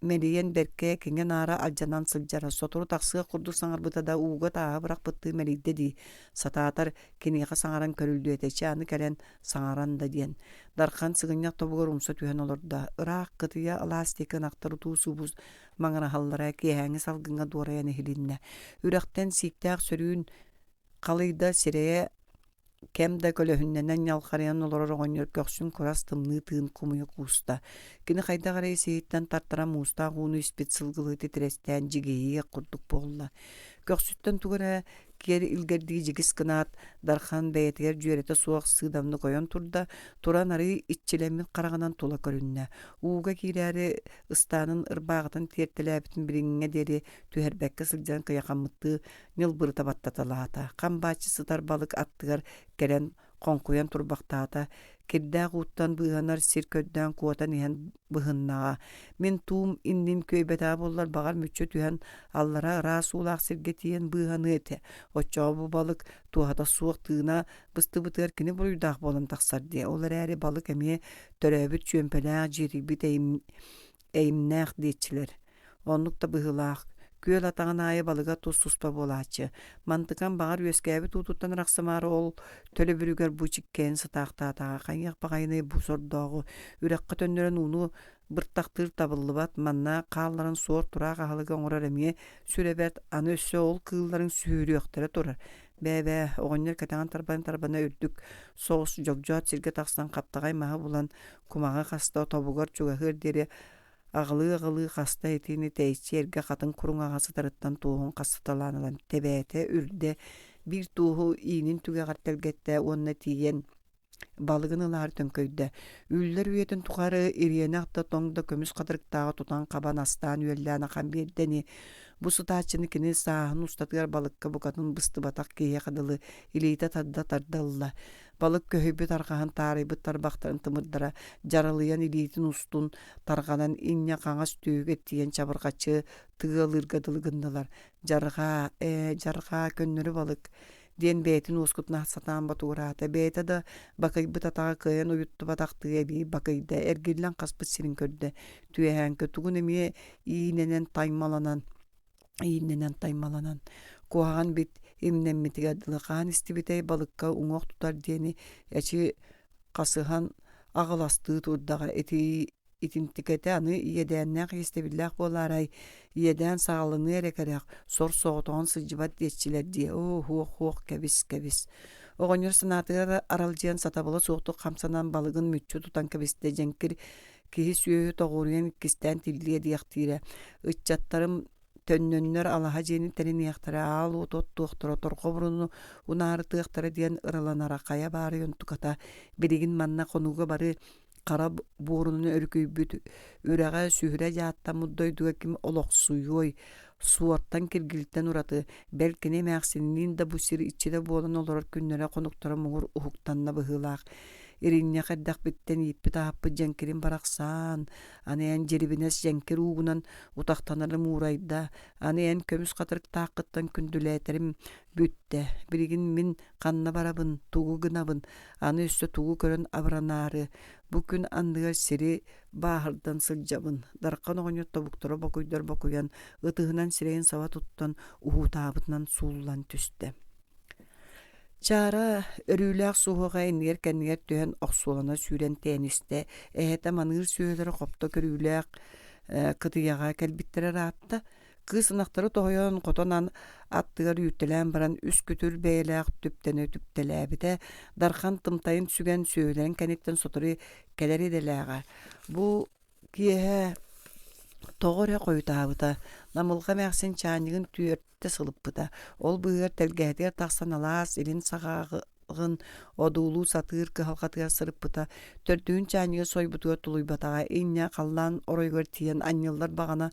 мэлийэн бэркэ киҥэ-наара алдьанан сылдьара, сотору тахсыах курдук саҥарбыта да ууга тааһы бырахпыттыы мэлийдэ дии, сатаатар киниэхэ саҥаран көрүллүө этэ, чэ аны кэлэн саҥаран да диэн. Дархан сыгынньах тобугар умса түһэн олордо, ыраах кытыйа алаас диэки ынахтар утуу-субуу маҥыраһаллара киэһээҥҥи салгыҥҥа дуорайан иһилиннэ. Үрэхтэн сииктээх сөрүүн халыйда, сирэйэ Кэм да көлөһүннэнэн ньалхарыйан олорор оҕонньор көхсүн курас тымныы тыын кумуйа кууста. Кини хайдах эрэ ис-иһиттэн тартаран муустаах ууну испит сылгылыы титирэстээн дьигиһийиэх курдук буолла. Көхсүттэн тугу эрэ киэр илгэрдии дьигис гынаат, Дархан бэйэтигэр дьүөрэтэ суох сыыдамнык ойон турда, туран арыый иччилэммит хараҕынан тула көрүннэ. Ууга киирээри ыстаанын ырбааҕытын тиэртэлээбитин билиҥҥэ диэри түһэрбэккэ сылдьан кыйахаммыттыы ньылбырыта баттаталаата, хам бааччы сытар балык аттыгар кэлэн хоҥкуйан турбахтаата, кирдээх ууттан быыһанар сир көрдөөн куотан иһэн быһыннаҕа. Мин туум иннин күөйбэтэҕэ буоллар баҕар мүччү түһэн аллара ыраас уулаах сиргэ тиийэн быыһаныа этэ. Оччоҕо бу балык туоһата суох тыына быстыбытыгар кини буруйдаах буолан тахсар диэ. Ол эрээри балык эмиэ төрөөбүт чүөмпэлээх дьиэтийбит эйимнээх диэччилэр. Оннук да быһыылаах, күөл атаҕын аайы балыга тус-туспа буолааччы. Мантыкам баҕар үөскээбит уутуттан арахсымаары ол төлөбүрүгэр бу чиккэйэн сытаахтаатаҕа хайыах баҕайыный бу сордооҕу үрэххэ төннөрөн ууну быртахтыыр табыллыбат, манна хаалларан суор-тураах аһылыгы оҥорор эмиэ сүрэ бэрт, аны өссө ол кыылларыҥ сүһүрүөхтэрэ турар. Бээ-бээ, оҕонньор кэтэҕин тарбана-тарбана үрдүк соҕус дьогдьоот сиргэ тахсан хаптаҕай маһы булан кумаҕы хаста тобугар чугаһыар диэри аҕылыы-аҕылыы хаста итини тэйиччи эргэ хатыҥ куруҥаҕа сытарыттан туоһун хастаталаан ылан тэбээтэ үрдэ биир туоһу иинин түгэҕэр тэлгэттэ уонна тиийэн балыгын ылаары төҥкөйдө. Үллэр үйэтин тухары ириэнэх да тоҥ да көмүс хатырыктааҕы тутан-хабан астаан-үөллээн ахан биэрдэ ини. Бу сытааччыны кини сааһын устатыгар балыкка букатын быстыбатах киһиэхэ дылы илиитэ тарда тарда ылла. Балык көһүйбүт арҕаһын таарыйбыт тарбахтарын тымырдара дьаралыйан илиитин устун тарҕанан инньэ хаҥас түөһүгэр тиийэн чабырҕаччы тыалыырга дылы гыннылар. Дьарҕаа, ээ, дьарҕаа, көннөрү балык диэн бэйэтин уоскутуна сатаан ботугураата. Бэйэтэ да бакыйбыт атаҕа кыайан уйуттубатахтыы эбии бакыйда, эргиллэн хаспыт сирин көрдө. Түөһээҥкэ тугун эмиэ иинэнэн таймаланан ииннэнэн таймаланан куһаҕан бит имнэммитигэр дылы хаан истибитэй балыкка уҥуох тутар диэни эчи хасыһан аҕыластыы турдаҕа ити итинтикэтэ аны иэдээннээх иэстэбиллээх буолаарай иэдээн саҕаланыа эрэ кэрэх сор соҕотоҕун сылдьыбат диэччилэр дии оо һуох һуох кэбис кэбис оҕонньор санаатыгар аралдьыйан сатабыла суохтук хамсанан балыгын мүччү тутан кэбистэ дьэҥкир Киһи-сүөһү тоҕуоруйан иккистээн тиллиэ диэхтиирэ. Ыччаттарым төннөннөр алаһа дьиэни тэриниэхтэрэ, аал уоту оттуохтара, торҕо буруну унаарытыахтара диэн ыраланара хайа баарый онтуката. Билигин манна хонууга бары хара буорунан өрүкүйбүт, үрэҕэ сүһүрэ дьааттаммыт дойдуга ким олохсуйуой, суортан киргилтэн ураты, бэл кини эмээхсинниин да бу сир иччитэ буолан олорор күннэрэ-хонуктара муҥур уһуктанна быһыылаах. Иринньэх эрдэхпиттэн ииппит-аһаппыт дьэҥкирим барахсаан, аны эн дьирибинэс дьэҥкир уугунан утахтанарым уурайда, аны эн көмүс хатырыктааххыттан күндүлээтэрим бүттэ, билигин мин ханна барабын, тугу гынабын, аны өссө тугу көрөн абыранаары, бу күн анныгар сири бааһырдан сылдьабын. Дархан оҕонньор тобуктара бокуйдар бокуйан, ытыһынан сирэйин саба туттан, уһуутаабытынан сууллан түстэ. Чаара өрүүлээх суһуоҕа иннигэр-кэннигэр түһэн охсуолана сүүрэн тээнистэ, эһэтэ маныыр сүөһүлэрэ хопто көрүүлээх кытыйаҕа кэлбиттэрэ ыраатта. Кыыс ынахтары тоһуйан хотон аттыгар үүттэлээн баран үс күтүр бэйэлээх түптэнэ түптэлээбитэ. Дархан тымтайын сүгэн сүөһүлэрин кэнниттэн сотору кэлэр идэлээҕэ. Бу киэһэ тоҕо эрэ хойутаабыта. Намылҕа эмээхсин чаанньыгын түөртэ сылыппыта. Ол быыһыгар тэлгэһэтигэр тахсан алаас илин саҕаҕын одуулуу сатыыр кыһалҕатыгар сырыппыта. Төрдүһүн чаанньыгы сойбутугар тулуйбатаҕа. Инньэ халлаан оройугар тиийэн анньыллар баҕана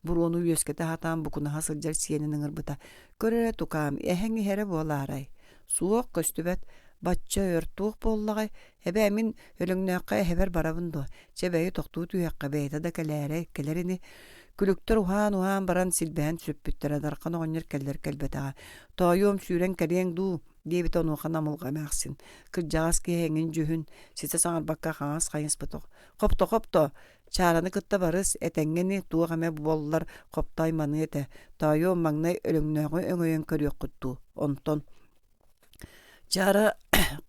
буруону үөскэтэ сатаан букунаһа сылдьар сиэнин ыҥырбыта. «Көр эрэ, тукаам, эһэҥ иһэрэ буолаарай?» «Суох, көстүбэт. Бачча өр туох буоллаҕай? Эбээ, мин Өлөҥнөөххө эһэбэр барабын дуо? Чэ, бэйи тохтуу түһүөххэ, бэйэтэ да кэлээрэй, кэлэр ини. Күлүктэр уһаан-уһаан баран силбэһэн сүппүттэрэ, Дархан оҕонньор кэллэр кэлбэтэҕэ. Тоойуом, сүүрэн кэлиэҥ дуу? диэбитэ онуоха Намылҕа эмээхсин. Кырдьаҕас киһи эҥин дьүһүн, ситэ саҥарбакка хаҥас хайыспыт. Хопто-хопто, Чаараны кытта барыс, этэҥҥэ ини, туох эмэ буоллар хопто айманыа этэ. Тоойуом, маҥнай Өлөҥнөөҕү өҥөйөн көрүөххүт дуу, онтон Чаара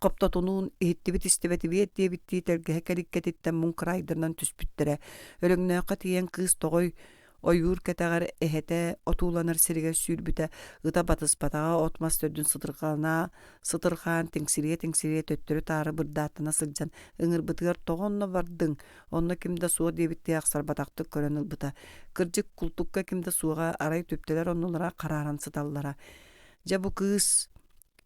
хоптотунуун иһиттибит-истибэтибиэт диэбиттии тэлгэһэ кэликкэтиттэн муҥ кыраайдарынан түспүттэрэ. Өлөҥнөөххө тиийэн кыыс тоҕой ойуур кэтэҕэр эһэтэ отууланар сиригэр сүүрбүтэ, ыта батыспатаҕа от-мас төрдүн сытырҕана сытырҕаан тиҥсирийэ-тиҥсирийэ төттөрү-таары бырдааттана сылдьан ыҥырбытыгар тоҕо онно бардыҥ, онно ким да суох диэбиттии ахсарбатахтык көрөн ылбыта. Кырдьык, култукка ким да суоҕа, арай түптэлэр оннулара харааран сыталлара. Дьэ бу кыыс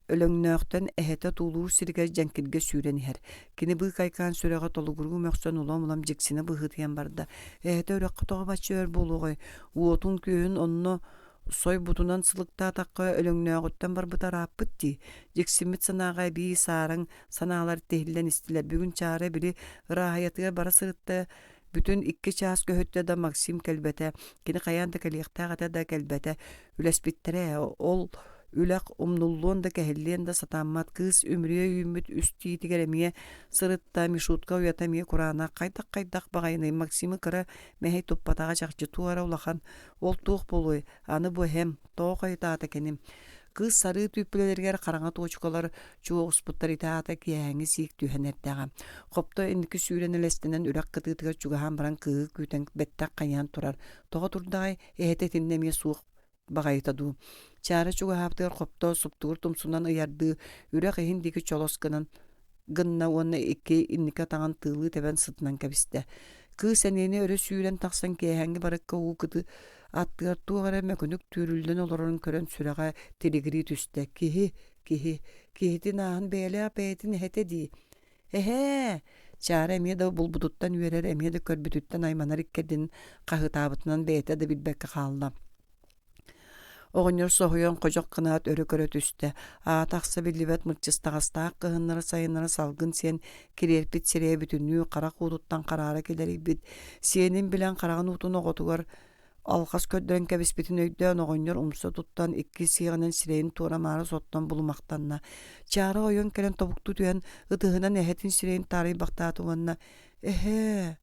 Өлөҥнөөхтөн эһэтэ туулуур сиригэр дьэҥкиргэ сүүрэн иһэр. Кини быыкайкаан сүрэҕэ толугуруу мөхсөн улам-улам дьиксинэ быһыытыйан барда. Эһэтэ үрэххэ тоҕо бачча өр буолуоҕай? Уотун-күөһүн онно сойбутунан сылыктаатахха Өлөҥнөөҕүттэн барбыта ырааппыт дии. Дьиксиммит санааҕа эбии саараҥ санаалар тиһиллэн истилэр. Бүгүн Чаара били ырааһыйатыгар бара сырытта Бүтүн икки чаас көһүттэ да Максим кэлбэтэ. Кини хайаан да кэлиэхтээх этэ да кэлбэтэ. Үлэспиттэрэ ээ, ол үлэх умнуллуон да кэһиллиэн да сатаммат кыыс үмүрүйэ үүммүт үс тиитигэр эмиэ сырытта, Мишутка уйата эмиэ кураанах хайдах-хайдах баҕайыный Максимы кыра мэһэй туппатаҕа чахчы туора улахан ол туох буолуой аны бу эһэм тоҕо хойутаата киним Кыыс сарыы түүппүлэлэригэр хараҥа туочукалар чуоҕуспуттар ити аата киэһээҥҥи сиик түһэн эрдэҕэ. Хопто инники сүүрэн элэстэнэн үрэх кытыытыгар чугаһаан баран кыыһы күүтэн бэттэх хайыһан турар. Тоҕо турдаҕай, эһэтэ итиннэ эмиэ суох баҕайыта дуу. Чаара чугаһаабытыгар хопто суптугур тумсунан ыйардыы үрэх иһин диэки чолос гынан гынна уонна икки инники атаҕын тыылыы тэбэн сытынан кэбистэ. Кыыс эниэни өрө сүүрэн тахсан киэһээҥҥи барыкка уу кыты аттыгар туох эрэ мөкүнүк түүрүллэн олорорун көрөн сүрэҕэ тилигирии түстэ. Киһи, киһи, киһитин ааһын бэйэлээх бэйэтин эһэтэ дии. Эһээ! Чаара эмиэ да булбутуттан үөрэр, эмиэ да көрбүтүттэн айманар иккэрдин хаһыытаабытынан бэйэтэ да билбэккэ хаалла. Оҕонньор соһуйан ходьох гынаат өрө көрө түстэ, аата-ахса биллибэт мырчыстаҕастаах кыһыннары-сайыннары салгын сиэн кириэрпит сирэйэ бүтүннүү харах уутуттан хараара килэрийбит, сиэнин билэн хараҕын уутун оҕотугар алҕас көрдөрөн кэбиспитин өйдөөн оҕонньор умса туттан икки сиэҕинэн сирэйин туора-маары соттон булумахтанна. Чаара ойон кэлэн тобуктуу түһэн ытыһынан эһэтин сирэйин таарыйбахтаата уонна «Эһээ,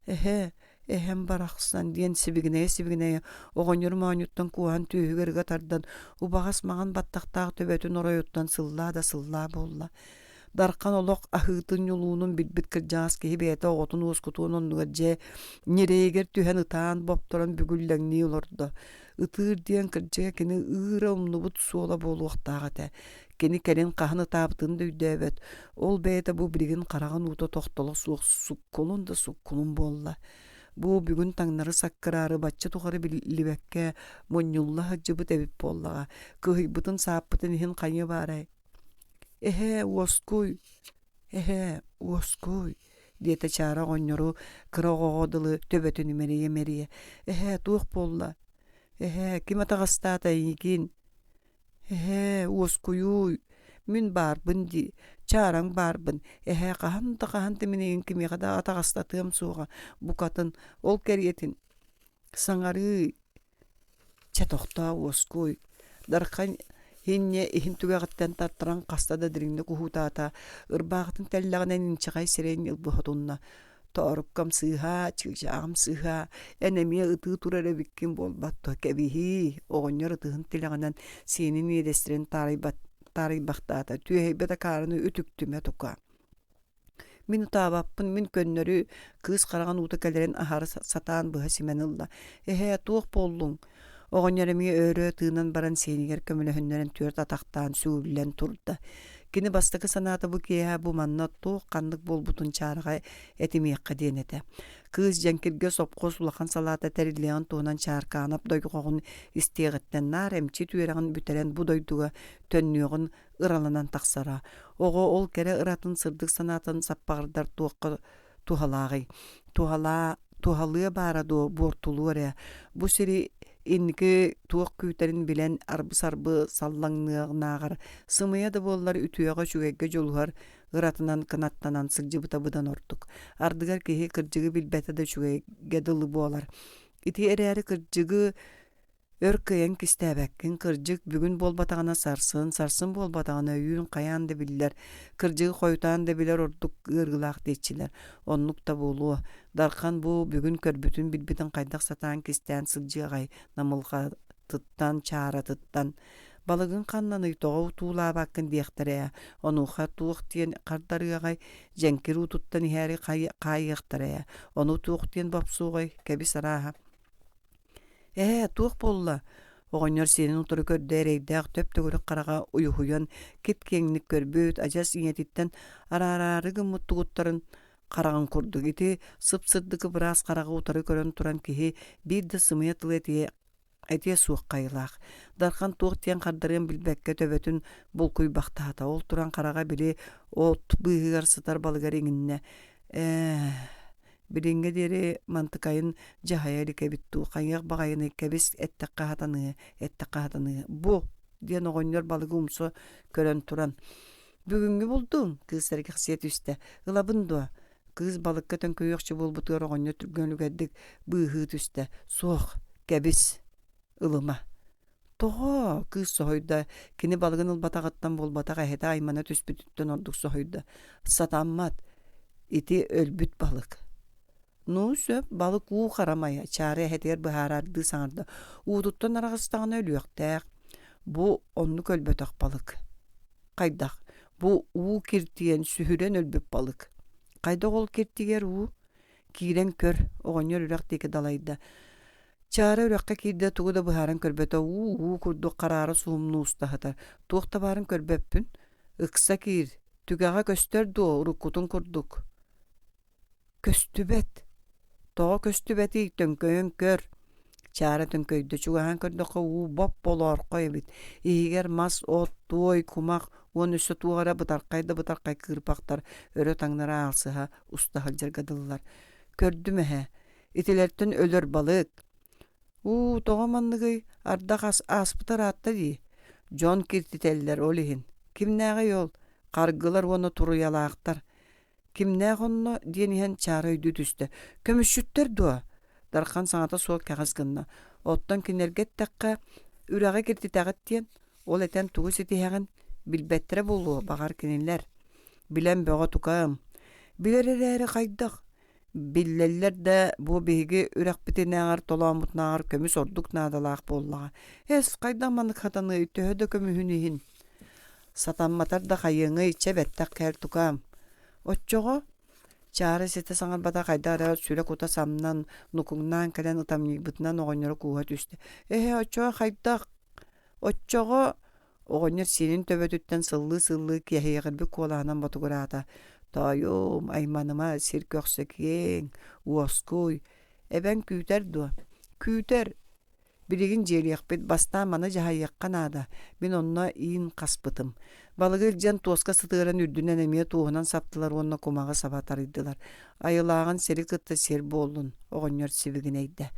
Эһээ, эһэм барахсан диэн сибигинэйэ-сибигинэйэ оҕонньор моонньуттан куоһан түөһүгэр ыга тардан, убаҕас маҥан баттахтаах төбөтүн оройуттан сыллаа да сыллаа буолла. Дархан олох аһыытын-ньулуунун билбит кырдьаҕас киһи бэйэтэ оҕотун уоскутуон оннугар дьэ ньирэйигэр түһэн ытаан бопторон бүгүллэҥнии олордо. Ытыыр диэн кырдьыга кини ыыра умнубут суола буолуохтаах этэ. Кини кэлин хаһан ытаабытын да өйдөөбөт, ол бэйэтэ бу билигин хараҕын уута тохтоло суох суккулун да суккулун буолла. Бу бүгүн таҥнары саккыраары бачча тухары биллибэккэ мунньулла сылдьыбыт эбит буоллаҕа, кыһыйбытын сааппытын иһин хайыа баарай? Эһээ, уоскуй, эһээ, уоскуй, диэтэ Чаара оҕонньору кыра оҕоҕо дылы төбөтүн имэрийэ-имэрийэ. Эһээ, туох буолла? Эһээ, ким атаҕастаата эйигин? Эһээ, уоскуйууй, мин баарбын дии, чаараҥ баарбын, эһээ хаһан да хаһан да мин эйигин кимиэхэ да атаҕастатыам суоҕа, букатын, ол кэриэтин саҥарыый, чэ тохтоо уоскуй, Дархан иһинньэ иһин түгэҕиттэн тартаран хаста да дириҥник уһуутаата, ырбаахытын тэллэҕинэн инчэҕэй сирэйин ньылбы сотунна Тооруккам сыыһа, чыычааҕым сыыһа, эн эмиэ ытыы турар эбиккин буолбат дуо, кэбиһиий, оҕонньор ытыһын тилэҕинэн сиэнин иэдэстэрин таарыйбахтаата, түөһэйбэт акаарыны үтүктүмэ тука. Мин ытаабаппын, мин көннөрү, кыыс хараҕын уута кэлэрин аһара сатаан быһа симэн ылла. Эһээ, туох буоллуҥ? Оҕонньор эмиэ өрө тыынан баран сиэнигэр көмөлөһүннэрэн түөрт атахтаан сүгүллэн турда. Кини бастакы санаата бу киэһэ бу манна туох ханнык буолбутун чаараҕа этимиэххэ диэн этэ. Кыыс дьэҥкиргэ сопхуос улахан салаата тэриллиэҕин туһунан Чааркаанап дойҕоҕун истиэҕиттэн наар эмчит үөрэҕин бүтэрэн бу дойдуга төннүөҕүн ыраланан тахсара. Оҕо ол кэрэ ыратын сырдык санаатын саппаҕырдар туохха туһалааҕый? Туһалаа, туһалыа баара дуо, буортулуо эрэ. Бу сири Инники туох күүтэрин билэн арбы-сарбы саллаҥныаҕынааҕар сымыйа да буоллар үтүөҕэ үчүгэйгэ дьулуһар ыратынан кынаттанан сылдьыбыта быдан ордук. Ардыгар киһи кырдьыгы билбэтэ да үчүгэйгэ дылы буолар. Ити эрээри кырдьыгы Өр кыайан кистээбэккин, кырдьык, бүгүн буолбатаҕына сарсын, сарсын буолбатаҕына өйүүн хайаан да биллэр, кырдьыгы хойутаан да билэр ордук ыарыылаах диэччилэр. Оннук да буолуо. Дархан бу бүгүн көрбүтүн билбитин хайдах сатаан кистээн сылдьыаҕай намылҕатыттан, чааратыттан. Балыгын ханнаный, тоҕо утуулаабаккын диэхтэрэ ээ. Онуоха туох диэн хардарыаҕай, дьэҥкир уутуттан иһээри хаайыахтара ээ. Ону туох диэн бопсуоҕай, кэбис арааһа. Ээ, туох буолла? Оҕонньор сиэнин утары көрдө эрэйдээх төп-төгүрүк хараҕа уйуһуйан кип-киэҥник көрбүт, адьас ийэтиттэн араараары гыммыт тугуттарын хараҕын курдук ити сып-сырдык быраас хараҕы утары көрөн туран киһи биир да сымыйа тылы этиэ этиэ суох хайылаах. Дархан туох диэн хардарыан билбэккэ төбөтүн булкуйбахтаата. Ол туран хараҕа били от быыһыгар сытар балыгар иҥиннэ. Ээ, Билиҥҥэ диэри мантыкайын дьаһайа илик эбит дуу, хайыах баҕайыный, кэбис, эттэххэ хатаныа, эттэххэ хатаныа. Бу, диэн оҕонньор балыгы умса көрөн туран, бүгүҥҥү булдуҥ, кыыс сэргэхсийэ түстэ. Ылабын дуо? Кыыс балыкка төҥкөйүөхчэ буолбутугар оҕонньор түргэн үлүгэрдик быыһыы түстэ. Суох, кэбис, ылыма. Тоҕо? Кыыс соһуйда. Кини балыгын ылбатаҕыттан буолбатах эһэтэ аймана түспүтүттэн ордук соһуйда. Сатаммат. Ити өлбүт балык. Ну, сөп, балык уу харамайа, Чаара эһэтигэр быһаарардыы саҥарда. Уутуттан араҕыстаҕына өлүөхтээх. Бу оннук өлбөтөх балык. Хайдах? Бу уу киртийэн, сүһүрэн өлбүт балык. Хайдах ол киртийэр уу? Киирэн көр, оҕонньор үрэх диэки далайда. Чаара үрэххэ киирдэ тугу да быһааран көрбөтө, уу-уу курдук хараара суһумнуу уста сытар. Туох да баарын көрбөппүн. Ыкса киир, түгэҕэ көстөр дуо уруккутун курдук? Көстүбэт. Тоҕо көстүбэтий, төҥкөйөн көр. Чаара төҥкөйдө, чугаһаан көрдөххө уу боп-болоорхой эбит. Иһигэр мас, от, туой, кумах уонна өссө туох эрэ бытархай да бытархай кыырпахтар өрө таҥнары аалсыһа уста сылдьарга дылылар. Көрдүм эһэ, Итилэртэн өлөр балык. Уу, тоҕо манныгый, ардах ас ааспыта ыраатта дии. Дьон киртитэллэр ол иһин. Кимнээҕий ол? Харгылар уонна туруйалаахтар. Кимнээх онно диэн иһэн Чаара өйдүү түстэ. Көмүсчүттэр дуо? Дархан саҥата суох кэҕис гынна. Оттон кинилэргэ эттэххэ, үрэҕи киртитэҕит диэн, ол этэн тугу ситиһэҕин? Билбэттэрэ буолуо, баҕар кинилэр. Билэн бөҕө тукаам. Билэр эрээри хайдах? Биллэллэр да, бу биһиги үрэхпитинээҕэр толооммутунааҕар көмүс ордук наадалаах буоллаҕа. Эс, хайдах маннык хатаныай, төһө да көмүһүн иһин. Сатамматар да хайыаҥый, чэ бэттэх кэл тукаам. Оччоҕо Чаара ситэ саҥарбата хайдах эрэ сүрэ-кута самнан, нукуҥнаан кэлэн ытамньыйбытынан оҕонньоро кууһа түстэ. Эһэ, оччоҕо хайдах? Оччоҕо Оҕонньор сиэнин төбөтүттэн сыллыы-сыллыы киэһэйэҕирбит куолаһынан ботугураата: «Тоойуом, айманыма, сир көхсө киэҥ, уоскуй, эбэҥ күүтэр дуо?» «Күүтэр. Билигин дьиэлиэхпит, бастаан маны дьаһайыахха наада. Мин онно иин хаспытым». Балыгы илдьэн туоска сытыаран үрдүнэн эмиэ туоһунан саптылар уонна кумаҕы саба тарыйдылар. «Айылааҕын сири кытта сир буоллун», оҕонньор сибигинэйдэ.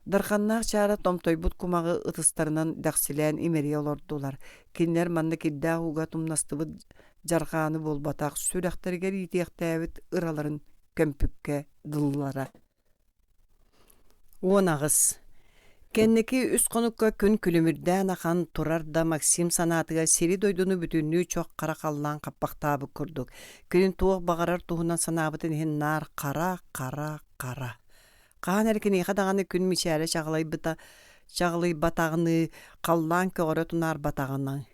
Дарханнаах чаара томтойбут кумаҕы ытыстарынан дэхсилээн имэрийэ олордулар. Кинилэр манна кирдээх ууга тумнастыбыт дьарҕааны буолбатах, сүрэхтэригэр иитиэхтээбит ыраларын көмпүккэ дылылара. 18. Кэнники үс хонукка күн күлүмүрдээн ахан турар да Максим санаатыгар сири-дойдуну бүтүннүү чох хара халлаан хаппахтаабыт курдук. Кини туох баҕарар туһунан санаабытын иһин наар хара, хара, хара. Хаһан эрэ киниэхэ даҕаны күн мичээрэ чаҕылыйбыта чаҕылыйбатаҕыныы, халлаан көҕөрө тунаарбатаҕыныы.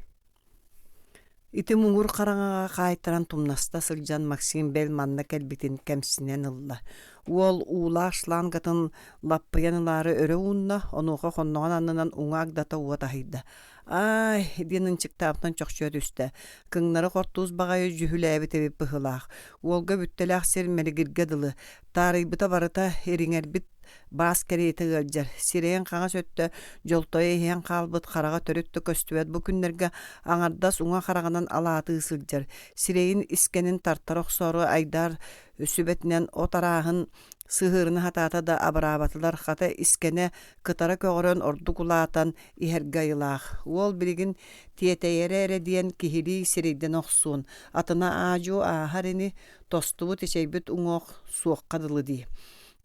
Ити муҥур хараҥаҕа хаайтаран тумнаста сылдьан Максим бэл манна кэлбитин кэмсинэн ылла. Уол уулаах шлангатын лаппыйан ылаары өрө уунна, онуоха хонноҕун аннынан уҥа агдата уот аһыйда. «Аай!» диэн ынчыктаабытынан чохчуйа түстэ. Кыҥнары хортуус баҕайы дьүһүлээбит эбит быһыылаах. Уолга бүттэлээх сир мэлигиргэ дылы. Таарыйбыта барыта ириҥэрбит. баас кэриэтэ ыалдьар, сирэйин хаҥас өттө дьолтойо иһэн хаалбыт хараҕа төрүт да көстүбэт бу күннэргэ аҥардас уҥа хараҕынан алаатыы сылдьар, сирэйин искэнин тартара охсоору айдаар сүбэтинэн от арааһын сыһыарына сатаата да абыраабатылар, хата искэнэ кытара көҕөрөн ордук улаатан иһэргэ айылаах. Уол билигин тиэтэйэрэ эрэ диэн киһилии сирэйдэнэ охсуон, атына аа-дьуо ааһар ини, тостубут эчэйбит уҥуох суохха дылы дии.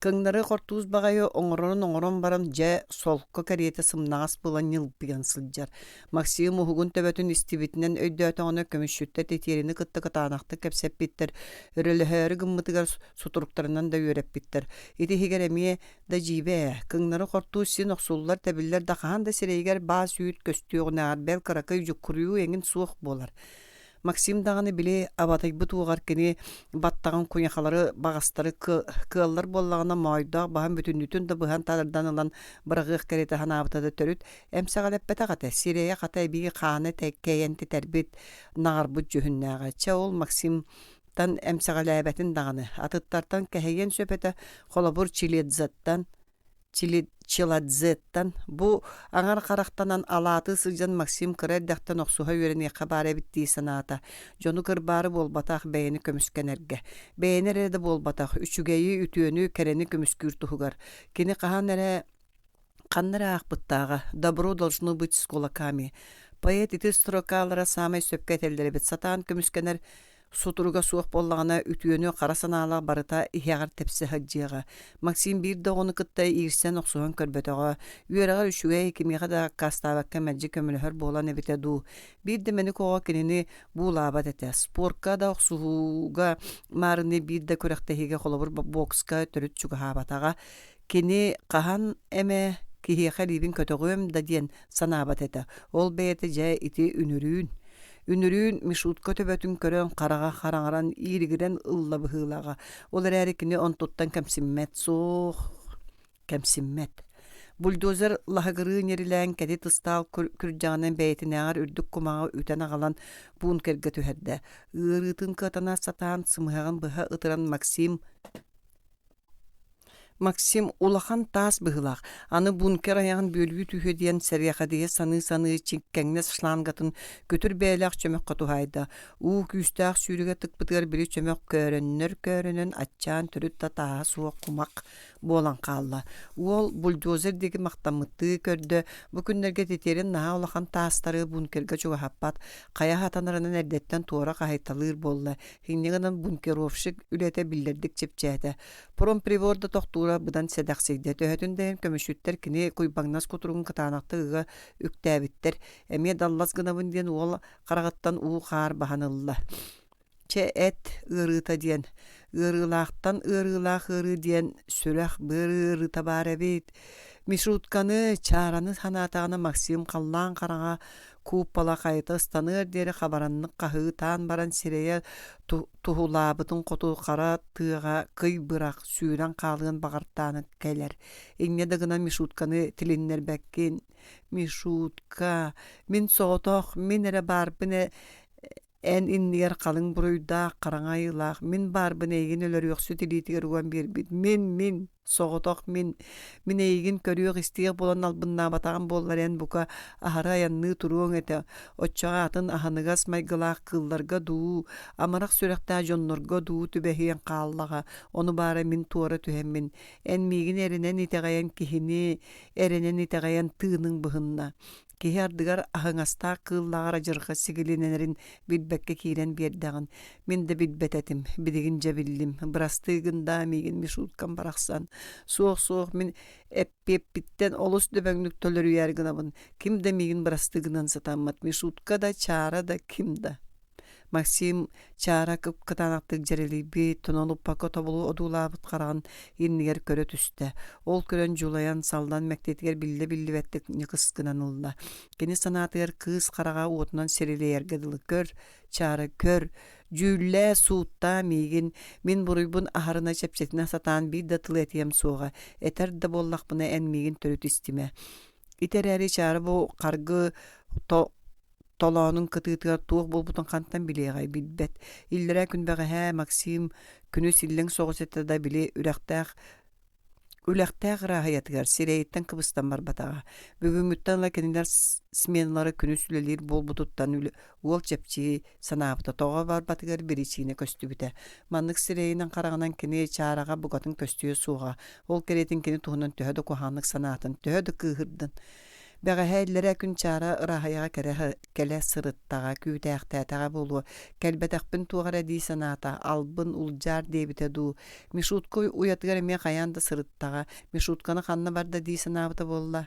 Кыҥнары хортуус баҕайы оҥорорун оҥорон баран, дьэ, солко кэриэтэ сымнаҕас буолан ньылбыйан сылдьар. Максим уһугун төбөтүн истибитинэн өйдөөтөҕүнэ көмүсчүттэр титиэрини кытта кытаанахтык кэпсэппиттэр, өрөлөһөөрү гыммытыгар сутуруктарынан да үөрэппиттэр. Ити иһигэр эмиэ да дьиибэ ээ, кыҥнары хортуус син охсуллар-тэбиллэр да хаһан да сирэйигэр баас-үүт көстүөҕүнээҕэр бэл кыракый дьуккуруйуу эҥин суох буолар. Максим даҕаны били абатыйбыт уоҕар кини баттаҕын куйахалары баҕастары кыаллар буоллаҕына моойдоох баһын бүтүннүүтүн да быһан тардан ылан быраҕыах кэриэтэ санаабыта да төрүт эмсэҕэлэппэтэх этэ сирэйэ хата эбии хаана кэйэн титэрбит наҕарбыт дьүһүннээҕэ чэ ол Максимтан эмсэҕэлээбэтин даҕаны атыттартан кэһэйиэн сөп этэ холобур Чиледзаттан Чиладзеттан бу аҥар харахтанан алаатыы сылдьан Максим кыра эрдэхтэн охсуһа үөрэниэххэ баар эбит дии санаата. Дьону кырбаары буолбатах, бэйэни көмүскэнэргэ. Бэйэни эрэ да буолбатах, үчүгэйи, үтүөнү, кэрэни көмүскүүр туһугар. Кини хаһан эрэ ханна эрэ аахпыттааҕа «Добро должно быть с кулаками». Поэт ити строкалара саамай сөпкө этэллэр эбит. Сатаан көмүскэнэр Сутуруга суох буоллаҕына, үтүөнү хара санаалаах барыта иһэҕэр тэпсэ сылдьыаҕа. Максим биир да оҕону кытта иирсэн охсуһан көрбөтөҕө. Үөрэҕэр үчүгэй, кимиэхэ да аккаастаабакка мэлдьи көмөлөһөр буолан эбитэ дуу. Биир да мэник оҕо кинини буулаабат этэ. Спорка да охсуһууга маарыныы биир да күрэхтэһиигэ холобур бокска төрүт чугаһаабатаҕа. Кини хаһан эмэ киһиэхэ илиибин көтөҕүөм да диэн санаабат этэ. Ол бэйэтэ дьэ ити үнүрүүн. Үнүрүүн Мишутка төбөтүн көрөн хараҕа хараҥаран ииригирэн ылла быһыылааҕа. Ол эрээри кини онтуттан кэмсиммэт суох кэмсиммэт. Бульдозер лаһыгырыы ньирилээн кэтит ыстаал күрдьэҕинэн бэйэтинээҕэр үрдүк кумаҕы үтэн аҕалан бункерга түһэрдэ. Ыарыытын кыатана сатаан сымыһаҕын быһа ытыран Максим Максим улахан таас быһыылаах, аны бункер айаҕын бүөлүү түһүө диэн сэриэхэдийэ саныы-саныы чиҥкэҥнэс шлангатын күтүр бэйэлээх чөмөххө туһаайда. Уу күүстээх сүүрүгэ тыкпытыгар били чөмөх көөрөннөр-көөрөнөн аччаан төрүт да тааһа суох кумах буолан хаалла. Уол бульдозер диэки махтаммыттыы көрдө, бу күннэргэ титиэрин наһаа улахан таастары бункерга чугаһаппат, хайа сатанарынан эрдэттэн туора хаһыйталыыр буолла. Инньэ гынан бункеровщик үлэтэ биллэрдик чэпчээтэ. Промприбор да тохтуура быдан сэдэхсийдэ. Төһөтүн да иһин көмүсчүттэр кини куйбаҥнас кутуругун кытаанахтык ыга үктээбиттэр. Эмиэ даллас гынабын диэн уол хараҕыттан уу-хаар баһан ылла. Чэ, эт ыарыыта диэн. Ыарыылаахтан ыарыылаах ыарыы диэн сүрэх, быар ыарыыта баар эбит. Мишутканы, чаараны санаатаҕына Максим халлаан хараҥа кууппала хайыта ыстаныар диэри хабараннык хаһыытаан баран сирэйэ туһулаабытын хоту хара тыаҕа кый бырах сүүрэн хаалыан баҕартаан кэлэр. Инньэ да гынан Мишутканы тилиннэрбэккин. Мишутка, мин соҕотох, мин эрэ баарбын ээ Эн иннигэр халыҥ буруйдаах, хараҥа айыылаах, мин баарбын эйигин өлөрүөхсүт илиитигэр уган биэрбит мин, мин, соҕотох мин, мин эйигин көрүөх-истиэх буолан албыннаабатаҕым буоллар эн бука аһары айанныы туруоҥ этэ, оччоҕо атын аһыныгас майгылаах кыылларга дуу, амарах сүрэхтээх дьоннорго дуу түбэһиэҥ хааллаҕа, ону баара мин туора түһэммин, эн миигин эрэнэн итэҕэйэн киһини, эрэнэн итэҕэйэн тыыныҥ быһынна. Киһи ардыгар аһыҥастаах кыыллааҕар адьырҕа сигилинэрин билбэккэ киирэн биэрдэҕин. Мин да билбэт этим, билигин дьэ биллим. Бырастыы гын даа миигин Мишуткам барахсан. Суох-суох, мин эппиэппиттэн олус дөбөҥнүк төлөрүйээр гынабын. Ким да миигин бырастыы гынан сатаммат. Мишутка да, Чара да, ким да. Максим чаара кып-кытаанахтык дьэрэлийбит, тонолуппакка тобулу одуулаабыт хараҕын иннигэр көрө түстэ. Ол көрөн дьулайан, саллан мэктиэтигэр биллэ-биллибэттик ньыкыс гынан ылла. Кини санаатыгар кыыс хараҕа уотунан сирилэйэргэ дылы «Көр, Чаара, көр, дьүүллээ, сууттаа миигин, мин буруйбун аһарына чэпчэтинэ сатаан биир да тылы этиэм суоҕа, этэр да буоллахпына эн миигин төрүт истимэ». Ити эрээри Чаара бу харгы толоонун кытыытыгар туох буолбутун хантан билиэҕэй, билбэт. Иллэрээ күн бэҕэһээ Максим күнүс иллэҥ соҕус этэ да били үрэхтээх Үлэхтээх ырааһыйатыгар сирэйиттэн кыбыстан барбатаҕа. Бүгүҥҥүттэн ыла кинилэр сменалара күнүс үлэлиир буолбутуттан уол чэпчии санаабыта тоҕо барбатыгар биричиинэ көстүбүтэ. Маннык сирэйинэн-хараҕынан кини чаараҕа букатын көстүө суоҕа. Ол кэриэтин кини туһунан төһө да куһаҕаннык санаатын, төһө да кыыһырдын. Бэҕэһээ иллэрээ күн Чаара ырааһыйаҕа кэрэ кэлэ сырыттаҕа, күүтээхтээтэҕэ буолуо, кэлбэтэхпин туох эрэ дии санаата, албын, улдьаар диэбитэ дуу. Мишутка уйатыгар эмиэ хайаан да сырыттаҕа, Мишутканы ханна барда дии санаабыта буолла.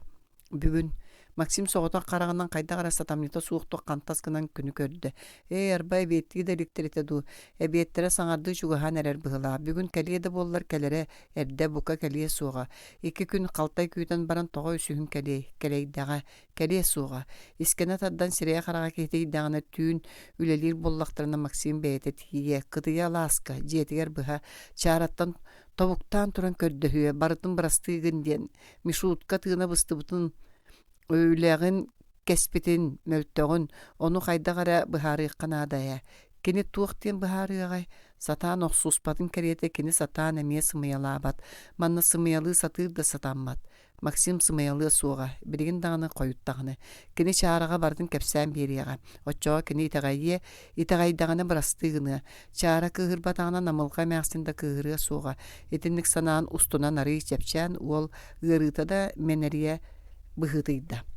Бүгүн Максим соҕотох хараҕынан хайдах эрэ сатамньыта суохтук хантас гынан күнү көрдө. Ээ, арба эбиэттии да иликтэр этэ дуу, эбиэттэрэ саҥардыы чугаһаан эрэр быһыылаах. Бүгүн кэлиэ да буоллар кэлэрэ эрдэ бука кэлиэ суоҕа. Икки күн халтай күүтэн баран тоҕо үсүһүн кэлиэй, кэлэйдэҕэ, кэлиэ суоҕа. Искэнэ тардан сирэйэ-хараҕа киһитийдэҕинэ түүн үлэлиир буоллахтарына Максим бэйэтэ тиийиэ, кытыйа алааска, дьиэтигэр быһа, чаараттан тобуктаан туран көрдөһүө, барытын бырастыы гын диэн Мишутка тыына быстыбытын, үлэҕин кэспитин, мөлтөҕүн, ону хайдах эрэ быһаарыахха наада ээ. Кини туох диэн быһаарыаҕай? Сатаан охсуспатын кэриэтэ кини сатаан эмиэ сымыйалаабат. Манна сымыйалыы сатыыр да сатаммат. Максим сымыйалыа суоҕа, билигин даҕаны хойут даҕаны. Кини Чаараҕа барытын кэпсээн биэриэҕэ. Оччоҕо кини итэҕэйиэ, итэҕэйдэҕинэ бырастыы гыныа. Чаара кыыһырбатаҕына Намылҕа эмээхсин да кыыһырыа суоҕа. Итинник санаан устунан арыый чэпчээн уол ыарыыта да мэнэрийэ быһыытыйда.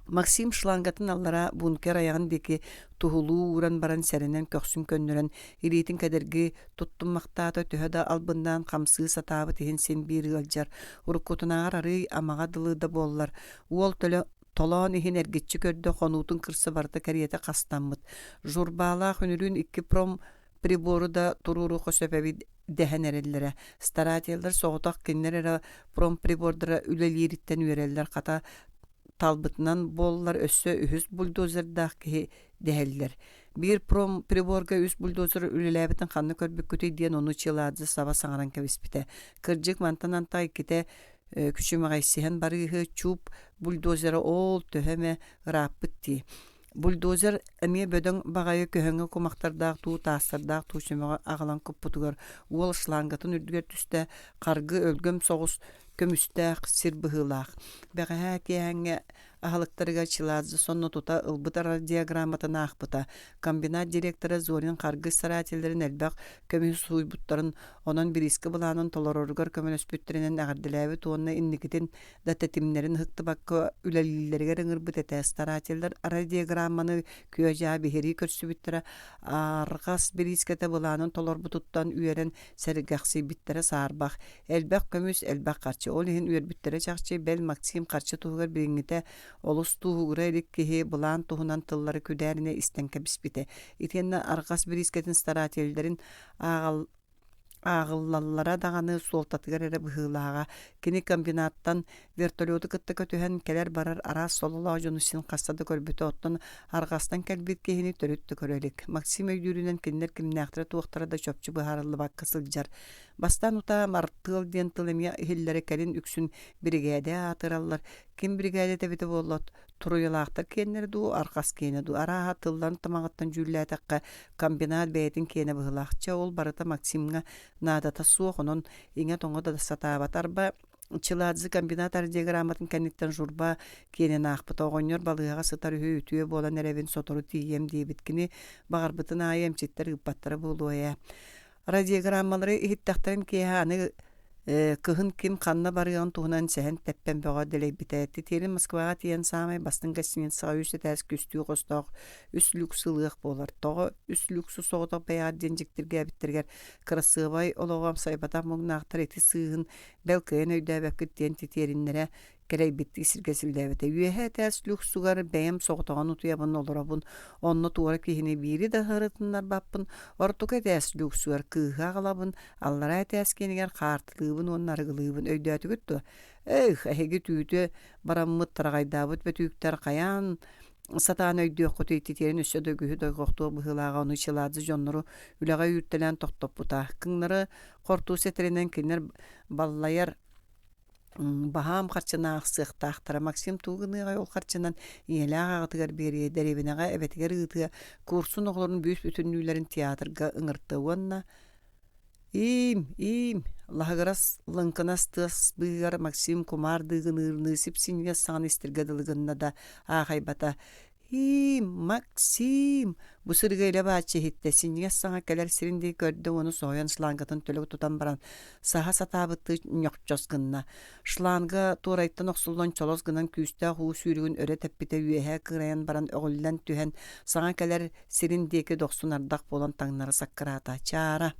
Максим шлангатын аллара бункер айаҕын диэки туһулуу ууран баран сэрэнэн көхсүн көннөрөн илиитин кэдэрги туттуммахтаата төһө да албыннаан хамсыы сатаабыт иһин син биир ыалдьар уруккутунааҕар арыый амаҕа дылы да буоллар уол төлө толоон иһин эргиччи көрдө хонуутун кырса барыта кэриэтэ хастаммыт журбаалаах үнүрүүн икки пром прибору да туруоруохха сөп эбит дэһэн эрэллэрэ старателлэр соҕотох кинилэр эрэ промприбордара үлэлиириттэн үөрэллэр хата талбытынан буоллар өссө үһүс бульдозердаах киһи дэһэллэр. Биир промприборга үс бульдозер үлэлээбитин ханна көрбүккүтүй диэн ону Чиладзе саба саҥаран кэбиспитэ. Кырдьык мантан антах иккитэ күчүмэҕэйсиһэн барыыһы чууп бульдозера ол төһө эмэ ырааппыт дии. Бульдозер эмиэ бөдөҥ баҕайы көһөҥө кумахтардаах дуу, таастардаах дуу чөмөҕө аҕалан куппутугар уол шлангатын үрдүгэр түстэ, харгы өлгөм соҕус көмүстээх сир быһыылаах. Бэҕэһээ киэһээҥҥи аһылыктарыгар Чиладзе сонно тута ылбыт радиограмматын аахпыта. Комбинат директора Зорин харгы старателлэрин элбэх көмүһү сууйбуттарын, онон бириискэ былаанын толороругар көмөлөспүттэринэн эҕэрдэлээбит уонна инникитин да тэтимнэрин ыһыктыбакка үлэлииллэригэр ыҥырбыт этэ. Старателлэр радиограмманы күө-дьаа биһирии көрсүбүттэрэ, арҕас бириискэтэ былаанын толорбутуттан үөрэн сэргэхсийбиттэрэ саарбах. Элбэх көмүс, элбэх харчы. Ол иһин үөрбүттэрэ чахчы, бэл Максим харчы туһугар билиҥҥитэ олус тууһугура илик киһи былаан туһунан тыллары күдээринэ истэн кэбиспитэ. Итиэннэ арҕас бириискэтин старателлэрин ааҕал ааҕыллаллара даҕаны суолтатыгар эрэ быһыылааҕа. Кини комбинаттан вертолету кытта көтүһэн кэлэр-барар араас сололоох дьону син хаста да көрбүтэ, оттон арҕастан кэлбит киһини төрүт да көрө илик. Максим өйдүүрүнэн кинилэр кимнээхтэрэ-туохтара да чопчу быһаарыллыбакка сылдьар. Бастаан утаа мартыал диэн тыл эмиэ иһиллэрэ кэлин үксүн биригээдэ аатыраллар. Ким биригээдэтэ эбитэ буолла, туруйалаахтар киэннэрэ дуу, арҕас киэнэ дуу, арааһа тылларын тамаҕыттан дьүүллээтэххэ, комбинат бэйэтин киэнэ быһыылаах. Чэ, ол барыта Максимҥа наадата суох, онон иҥэ-тоҥо да сатаабат. Арба, Чиладзе комбинат радиограмматын кэнниттэн Журба киэнин аахпыта. Оҕонньор балыыһаҕа сытар үһү, үтүө буолан эрэбин, сотору тиийиэм диэбит. Кини баҕарбытын аайы эмчиттэр ыыппаттара буолуо ээ. Радиограммалары иһиттэхтэрин киэһэ аны кыһын ким ханна барыаҕын туһунан сэһэн тэппэн бөҕө дэлэйбитэ. Титиэрин Москваҕа тиийэн саамай бастыҥ гостиницаҕа үс этээс күстүү хостоох үс люкс ылыах буолар. Тоҕо үс люксу соҕотох бэйэҕит диэн дьиктиргээбиттэригэр кырасыабай олоҕу амсайбатах муҥнаахтар ити сыыһын бэл кыайан өйдөөбөккүт диэн титиэриннэрэ кэлэйбиттии сиргэ силлээбитэ. Үөһэ этээс люксугар бэйэм соҕотоҕун утуйабын олоробун, онно туора киһини биири да сырытыннарбаппын, ортоку этээс люксугар кыыһы аҕалабын, аллараа этээс киэнигэр хаартылыыбын уонна арыгылыыбын. Өйдөөтүгүт дуо? Эх, эһиги түүтү бараммыт тараҕайдаабыт бөтүүктэр хайаан сатаан өйдүөххүтүй титиэрин өссө да үгүһү дойҕохтуох быһыылааҕа ону Чиладзе дьоннору үлэҕэ үүртэлээн тохтоппута. Кыҥнары хортуус этэринэн кинилэр баллайар Баһаам харчыны аахсыахтаахтара. Максим тугу гыныаҕай ол харчынан ийэлээх аҕатыгар биэриэ, дэриэбинэҕэ эбэтигэр ыытыа, курсун оҕолорун бүүс-бүтүннүүлэрин театрга ыҥырта уонна. Иим, иим, лаһыгырас, лыҥкынас тыас быыһыгар Максим кумаар дыыгыныырыныы сип-синньигэс саҥаны истэргэ дылы гынна да, аахайбата. Иим, Максим! Бу сырыыга илэ-бааччы иһиттэ, синньигэс саҥа кэлэр сирин диэки көрдө уонна соһуйан шлангатын төлө тутан баран, саһа сатаабыттыы ньохчос гынна. Шланга туорайтан охсуллан чолос гынан күүстээх уу сүүрүгүн өрө тэппитэ үөһэ кыырайан баран өҕүллэн түһэн, саҥа кэлэр сирин диэки дохсун ардах буолан таҥнары саккыраата. Чаара.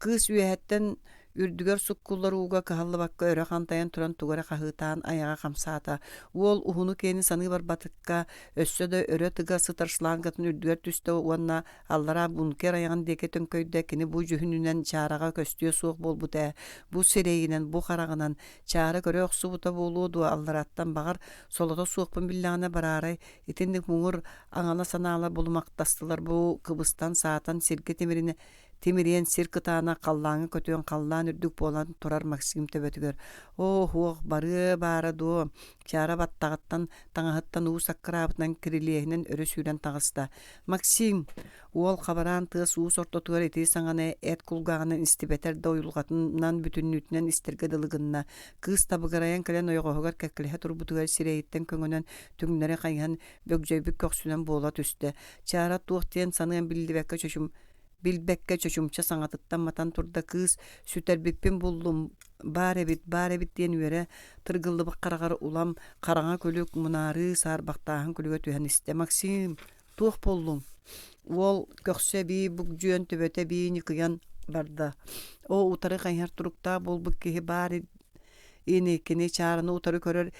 Кыыс үөһэттэн үрдүгэр суккуллар ууга кыһаллыбакка өрө хантайан туран тугу эрэ хаһыытаан айаҕа хамсаата. Уол уһуну-киэни саныы барбатыкка өссө да өрө тыга сытар шлангатын үрдүгэр түстэ уонна аллараа бункер айаҕын диэки төҥкөйдө. Кини бу дьүһүнүнэн чаараҕа көстүө суох буолбут ээ. Бу сирэйинэн, бу хараҕынан чаара көрө охсубута буолуо дуо алларааттан баҕар солото суохпун биллэҕинэ бараарай Итинник муҥур аҥала санаалар булумахтастылар бу кыбыстан саатан сиргэ тимиринэ тимириэн сир кытаанах халлааҥҥа көтүөн халлаан үрдүк буолан турар Максим төбөтүгэр оо уһуох барыа баара дуо чаара баттаҕыттан таҥаһыттан уу саккыраабытынан кирилиэһинэн өрө сүүрэн таҕыста Максим Уол хабараан тыас-уус ортотугар ити саҥаны эт кулгааҕынан истибэтэр да уйулҕатынан бүтүннүүтүнэн истэргэ дылы гынна. Кыыс табыгырайан кэлэн ойоҕоһугар кэккэлэһэ турбутугар сирэйиттэн көҥөнөн түҥнэри хайыһан бөгдьөйбүт көхсүнэн буола түстэ. Чаара туох диэн саныан биллибэккэ чочум билбэккэ чочумча саҥатыттан матан турда кыыс сүтэрбиппин буллум баар эбит баар эбит диэн үөрэ тыргыллыбыт хараҕар улам хараҥа күлүк мунаарыы саарбахтааһын күлүгэ түһэн истэ Максим Туох буоллуҥ? Уол көхсө эбии бүкдьүөн, төбөтө эбии ньыкыйан барда. Оо, утары хайыһар туруктаах буолбут киһи баар ини, кини чаараны утары көрөр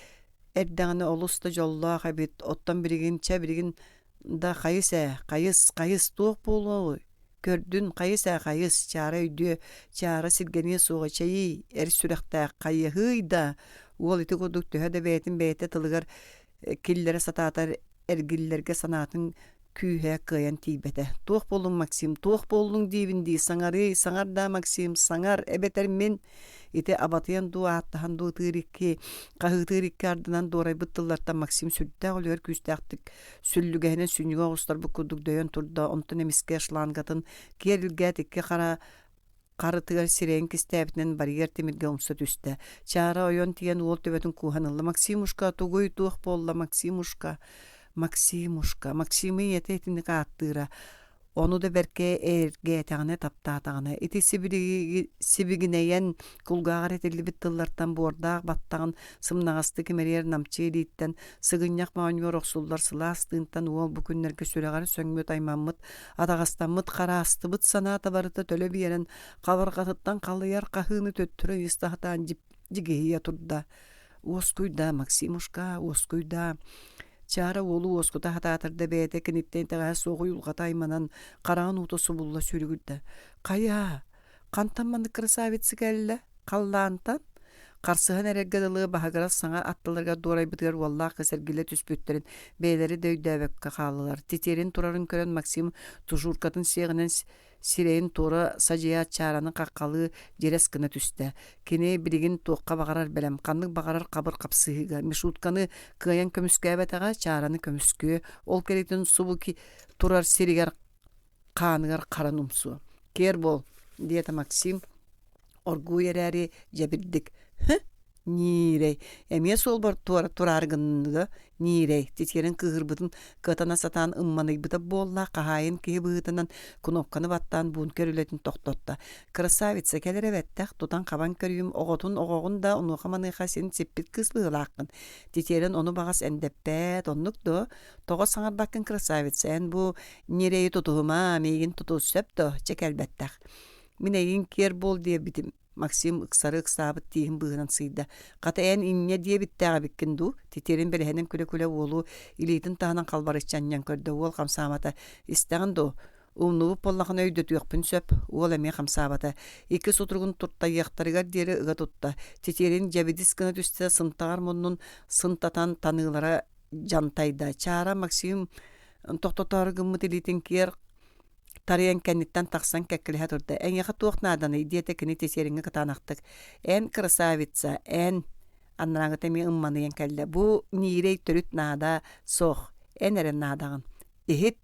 эрдэҕинэ олус да дьоллоох эбит. Оттон билигин, чэ, билигин да хайыс ээ, хайыс, хайыс, туох буолуой? Көрдүн, хайыс ээ, хайыс, чаара өйдүө, чаара сиргэниэ суоҕа, чэйий, эр сүрэхтээх, хайыһыый да! Уол ити курдук төһө да бэйэтин бэйэтэ тылыгар киллэрэ сатаатар эргиллэргэ санаатын күүһэ кыайан тиийбэтэ. «Туох буоллуҥ, Максим, туох буоллуҥ диибин дии, саҥарыый, саҥар даа, Максим, саҥар, эбэтэр мин» Ити абатыйан дуу, ааттаһан дуу ытыыр икки, хаһыытыыр икки ардынан дуорайбыт тыллартан Максим сүрдээх үлүгэр күүстээхтик сүллүгэһинэн сүнньүгэ оҕустарбыт курдук дөйөн турда, онтон эмискэ шлангатын киэр илгээт икки хара Харытыгар сирэйин кистээбитинэн барьер тимиргэ умса түстэ. Чаара ойон тиийэн уол төбөтүн кууһан ылла. «Максимушка, тугуй, туох буолла, Максимушка?» Максимушка, Максимы ийэтэ итинник ааттыыра. Ону да бэркэ эргээтэҕинэ, таптаатаҕына. Ити сибигинэйэн кулгааҕар этиллибит тыллартан буордаах баттаҕын сымнаҕастык имэрийэр намчы илииттэн, сыгынньах моонньугар охсуллар сылаас тыынтан уол бу күннэргэ сүрэҕэр сөҥмүт, аймаммыт Атаҕастаммыт, хараастыбыт санаата барыта төлө биэрэн, хабарҕатыттан халыйар хаһыыны төттөрү ыйыста сатаан дьигиһийэ турда. «Уоскуйда, Максимушка, уоскуйда!» Чаара уолу уоскута сатаатар да бэйэтэ киниттэн итэҕэһэ суох уйулҕата айманан, хараҕын уута субулла сүүрүгүрдэ. «Хайа, хантан маннык красавица кэллэ? Халлаантан?» Харсыһан эрэргэ дылы баһыгырас саҥа аттыларыгар дуорайбытыгар уоллаах кыыс эргиллэ түспүттэрин бэйэлэрэ да өйдөөбөккө хааллылар. Титиэрин турарын көрөн Максим тужуркатын сиэҕинэн сирэйин туора садьыйаат чаараны хаххалыы дьирэс гына түстэ. Кини билигин туохха баҕарар бэлэм, ханнык баҕарар хабыр хапсыһыыга Мишутканы кыайан көмүскээбэтэҕэ, чаараны көмүскүө, ол кэриэтин субу турар сиригэр хааныгар харан умсуо. «Киэр буол», диэтэ Максим оргууй эрээри дьэбирдик «Һы, ньиирэй, эмиэ суолбар туора тураары гынныга ньиирэй» титиэрин кыыһырбытын кыатана сатаан ымманыйбыта буолла хаһаайын киһи быһыытынан кнопканы баттаан бункер үлэтин тохтотто. «Красавица кэлэр эбэттэх, тутан-хабан көрүүм, оҕотун оҕоҕун да онуоха-маныаха син сиппит кыыс быһыылааххын. Титиэрин ону баҕас эндэппэт, оннук дуо? Тоҕо саҥарбаккын красавица, эн бу ньирэйи тутуһума, миигин тутус сөп дуо? Чэ кэлбэттэх. Мин эйигин киэр буол диэбитим. Максим ыксары ыксаабыт тииһин быыһынан сыыйда. Хата эн инньэ диэбиттээх эбиккин дуу? Титиэрин бэлэһинэн күлэ-күлэ уолу илиитин таһынан халбарыччы анньан көрдө. Уол хамсаабата. Истэҕин дуо? Умнубут буоллахына өйдөтүөхпүн сөп. Уол эмиэ хамсаабата. Икки сутуругун туртайыахтарыгар диэри ыга тутта. Титиэрин дьэбидис гына түстэ, сынтаҕар муннун сынтатан таныылара дьантайда. Чаара Максим тохтотоору гыммыт илиитин киэр тарыйан кэнниттэн тахсан кэккэлэһэ турда. «Эйиэхэ туох нааданый?» диэтэ кини тесериҥҥэ кытаанахтык. «Эн, красавица, эн!» Анарааҥҥыта эмиэ ымманыйан кэллэ. «Бу ньиирэй төрүт наада суох. Эн эрэ наадаҕын. Иһит!»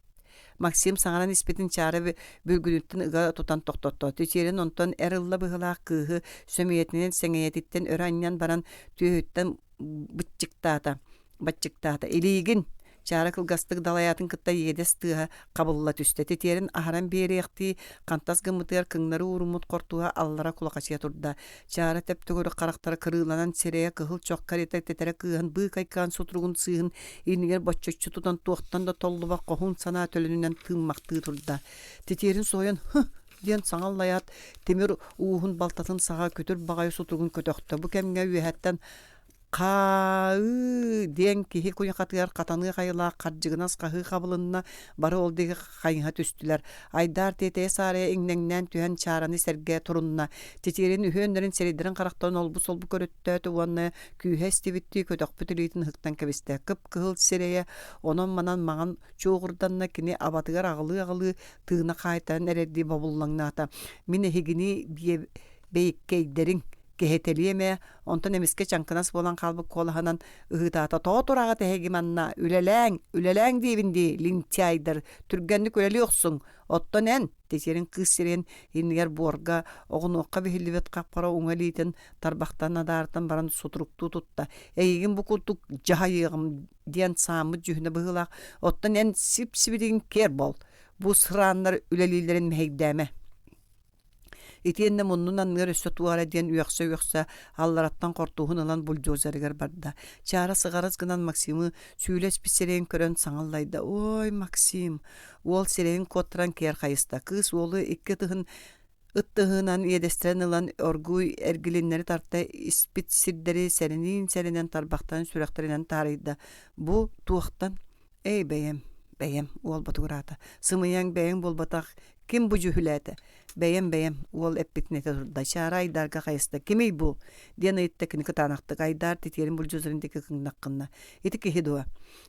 Максим саҥаран испитин Чаара бүлгүнүттэн ыга тутан тохтотто. Титиэрин онтон эр ылла быһыылаах кыыһы сөмүйэтинэн сэҥийэтиттэн өрө анньан баран түөһүттэн быччыктаата. Баччыктаата. Илиигин! Чаара кылгастык далайаатын кытта иэдэс тыаһа хабылла түстэ. Титиэрин аһаран биэриэхтии хантас гыммытыгар кыҥнары ууруммут хортууһа аллара кулахачыйа турда. Чаара тэп-төгүрүк харахтара кырыыланан сирэйэ кыһыл чох карета тэтэрэ кыыһан быыкайкаан сутуругун сыыһын иннигэр боччоччу тутан туохтан да толлубат хоһуун санаа төлөнүнэн тыыммахтыы турда. Титиэрин соһуйан «Һы!» диэн саҥа аллайаат, тимир ууһун балтатын саҕа күтүр баҕайы сутуругун көтөхтө. Бу кэмҥэ үөһэттэн «Хаа-ыы!» диэн киһи куйахатыгар хатаныах айылаах хардьыгынас хаһыы хабылынна, бары ол диэки хайыһа түстүлэр. Айдаар тиэтэйэ-саарайа иҥнэҥнээн түһэн чаараны сэргэ турунна. Титиэрин үһүөннэрин сирэйдэрин-харахтарын олбу-солбу көрөттөөтө уонна күүһэ истибиттии көтөхпүт илиитин ыһыктан кэбистэ. Кып-кыһыл сирэйэ онон-манан маҥан чуоҕурданна, кини абатыгар аҕылыы-аҕылыы тыына хаайтаран эрэрдии бобуллаҥнаата. «Мин эһигини бэйиккэйдэриҥ, кэһэтэлиэм ээ, онтон эмискэ чаҥкынас буолан хаалбыт куолаһынан ыһыытаата тоҕо тураҕыт эһиги манна үлэлээҥ үлэлээҥ диибин дии лентяйдар түргэнник үлэлии охсуҥ оттон эн титиэрин кыыс сирэйин иннигэр буорга оҕунуохха биһиллибит хап-хара уҥа илиитин тарбахтан адаарытан баран сутуруктуу тутта эйигин бу курдук дьаһайыаҕым диэн сааммыт дьүһүнэ быһыылаах оттон эн сип-сибилигин киэр буол бу сырааннар үлэлииллэрин мэһэйдээмэ Итиэннэ муннун анныгар өссө туох эрэ диэн үөхсэ-үөхсэ аллараттан хортууһун ылан бульдозерыгар барда. Чаара сыҕарыс гынан Максимы сүүлэ испит сирэйин көрөн саҥа аллайда: «Ой, Максим!» Уол сирэйин куоттаран киэр хайыста. Кыыс уолу икки ытыһын ыттыһынан иэдэстэрин ылан оргууй эргилиннэри тарта испит сирдэри сэрэниин-сэрэнэн тарбахтарын сүрэхтэринэн таарыйда. «Бу туохтан?» «Эй, бэйэм, бэйэм», уол ботугураата. «Сымыйаҥ бэйэҥ буолбатах, ким бу дьүһүлээтэ?» «Бэйэм, бэйэм», уол эппитин этэ турда. Чаара Айдаарга хайыста. «Кимий бу?» диэн ыйытта кини кытаанахтык. Айдаар титиэрин бульдозерын диэки кыҥнаххынна. «Ити киһи дуо?»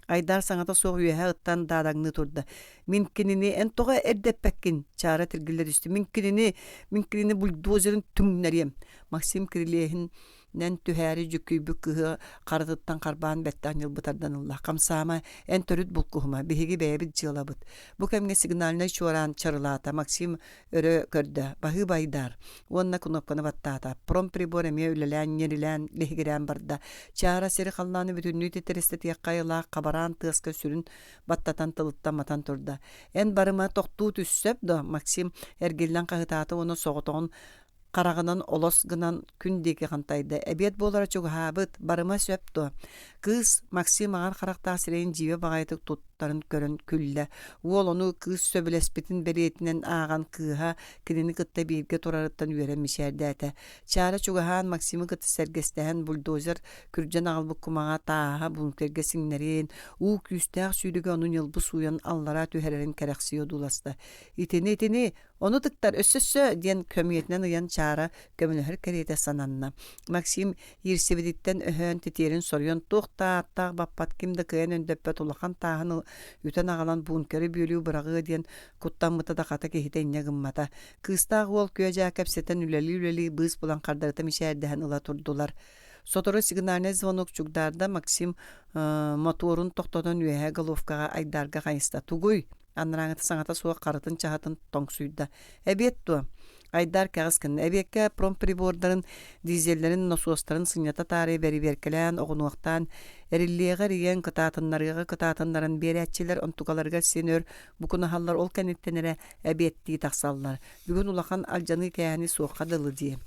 Айдаар саҥата суох үөһэ ыттан даадаҥныы турда. «Мин кинини эн тоҕо эрдэппэккин?» Чаара тиргиллэ түстэ. «Мин кинини, мин кинини бульдозерын түҥнэриэм!» Максим кирилиэһин Нэн түһээри дьүккүйбүт кыыһы харатыттан харбаан бэттэх ньылбы тардан ылла. Хамсаама, эн төрүт булкуһума, биһиги бэйэбит дьыалабыт. Бу кэмҥэ сигнальнай чуораан чарылаата, Максим өрө көрдө, баһыыба айдаар. Уонна кнопканы баттаата. Промприбор эмиэ үлэлээн, ньирилээн, лиһигирээн барда. Чаара сири халлааны бүтүннүү титирэстэтиэххэ айылаах хабараан тыаска сүрүн баттатан тылыттан матан турда. Эн барыма тохтуу түс сөп да Максим эргиллэн хаһытаата уонна соҕотоҕун хараҕынан олос гынан күн диэки хантайда. Эбиэт буолара чугаһаабыт, барыма сөп дуо? Кыыс Максим аҥар харахтаах сирэйин дьиибэ баҕайытык туттарын көрөн күллэ. Уол ону кыыс сөбүлэспитин бэлиэтинэн ааҕан кыыһа кинини кытта бииргэ турарыттан үөрэн мичээрдээтэ. Чаара чугаһаан Максимы кытта сэргэстэһэн бульдозер күрдьэн аҕалбыт кумаҕа тааһа бункерга сиҥнэрин, уу күүстээх сүүрүгэ ону ньылбы сууйан аллараа түһэрэрин кэрэхсии одууласта. Итини, итини Ону тыктар өссө-өссө диэн көмүөтүнэн ыйан Чаара көмөлөһөр кэриэтэ сананна. Максим иирсибититтэн өһөөн титиэрин соруйан туох да ааттаах баппат ким да кыайан өндөппөт улахан тааһын үтэн аҕалан бункеры бүөлүү быраҕыа диэн куттаммыта да хата киһитэ инньэ гыммата. Кыыстаах уол күө-дьаа кэпсэтэн үлэлии-үлэлии быыс булан хардарыта мичээрдэһэн ыла турдулар. Сотору сигнальнай звонок чугдаарда Максим мотуорун тохтотон үөһэ головкаҕа айдаарга хайыста. Тугуй? Анарааҥыта саҥата суох харытын чаһытын тоҥсуйда. Эбиэт дуо? Айдаар кэҕис гынна. Эбиэккэ промприбордарын, дизеллэрин, носуостарын сынньата таарыйа бэрибиэркэлээн, оҕунуохтаан, эриллиэҕи эрийэн, кытаатыннарыаҕы кытаатыннаран биэрээччилэр онтукаларыгар син өр букунаһаллар, ол кэнниттэн эрэ эбиэттии тахсаллар. Бүгүн улахан алдьаныы-кээһэни суохха дылы дии.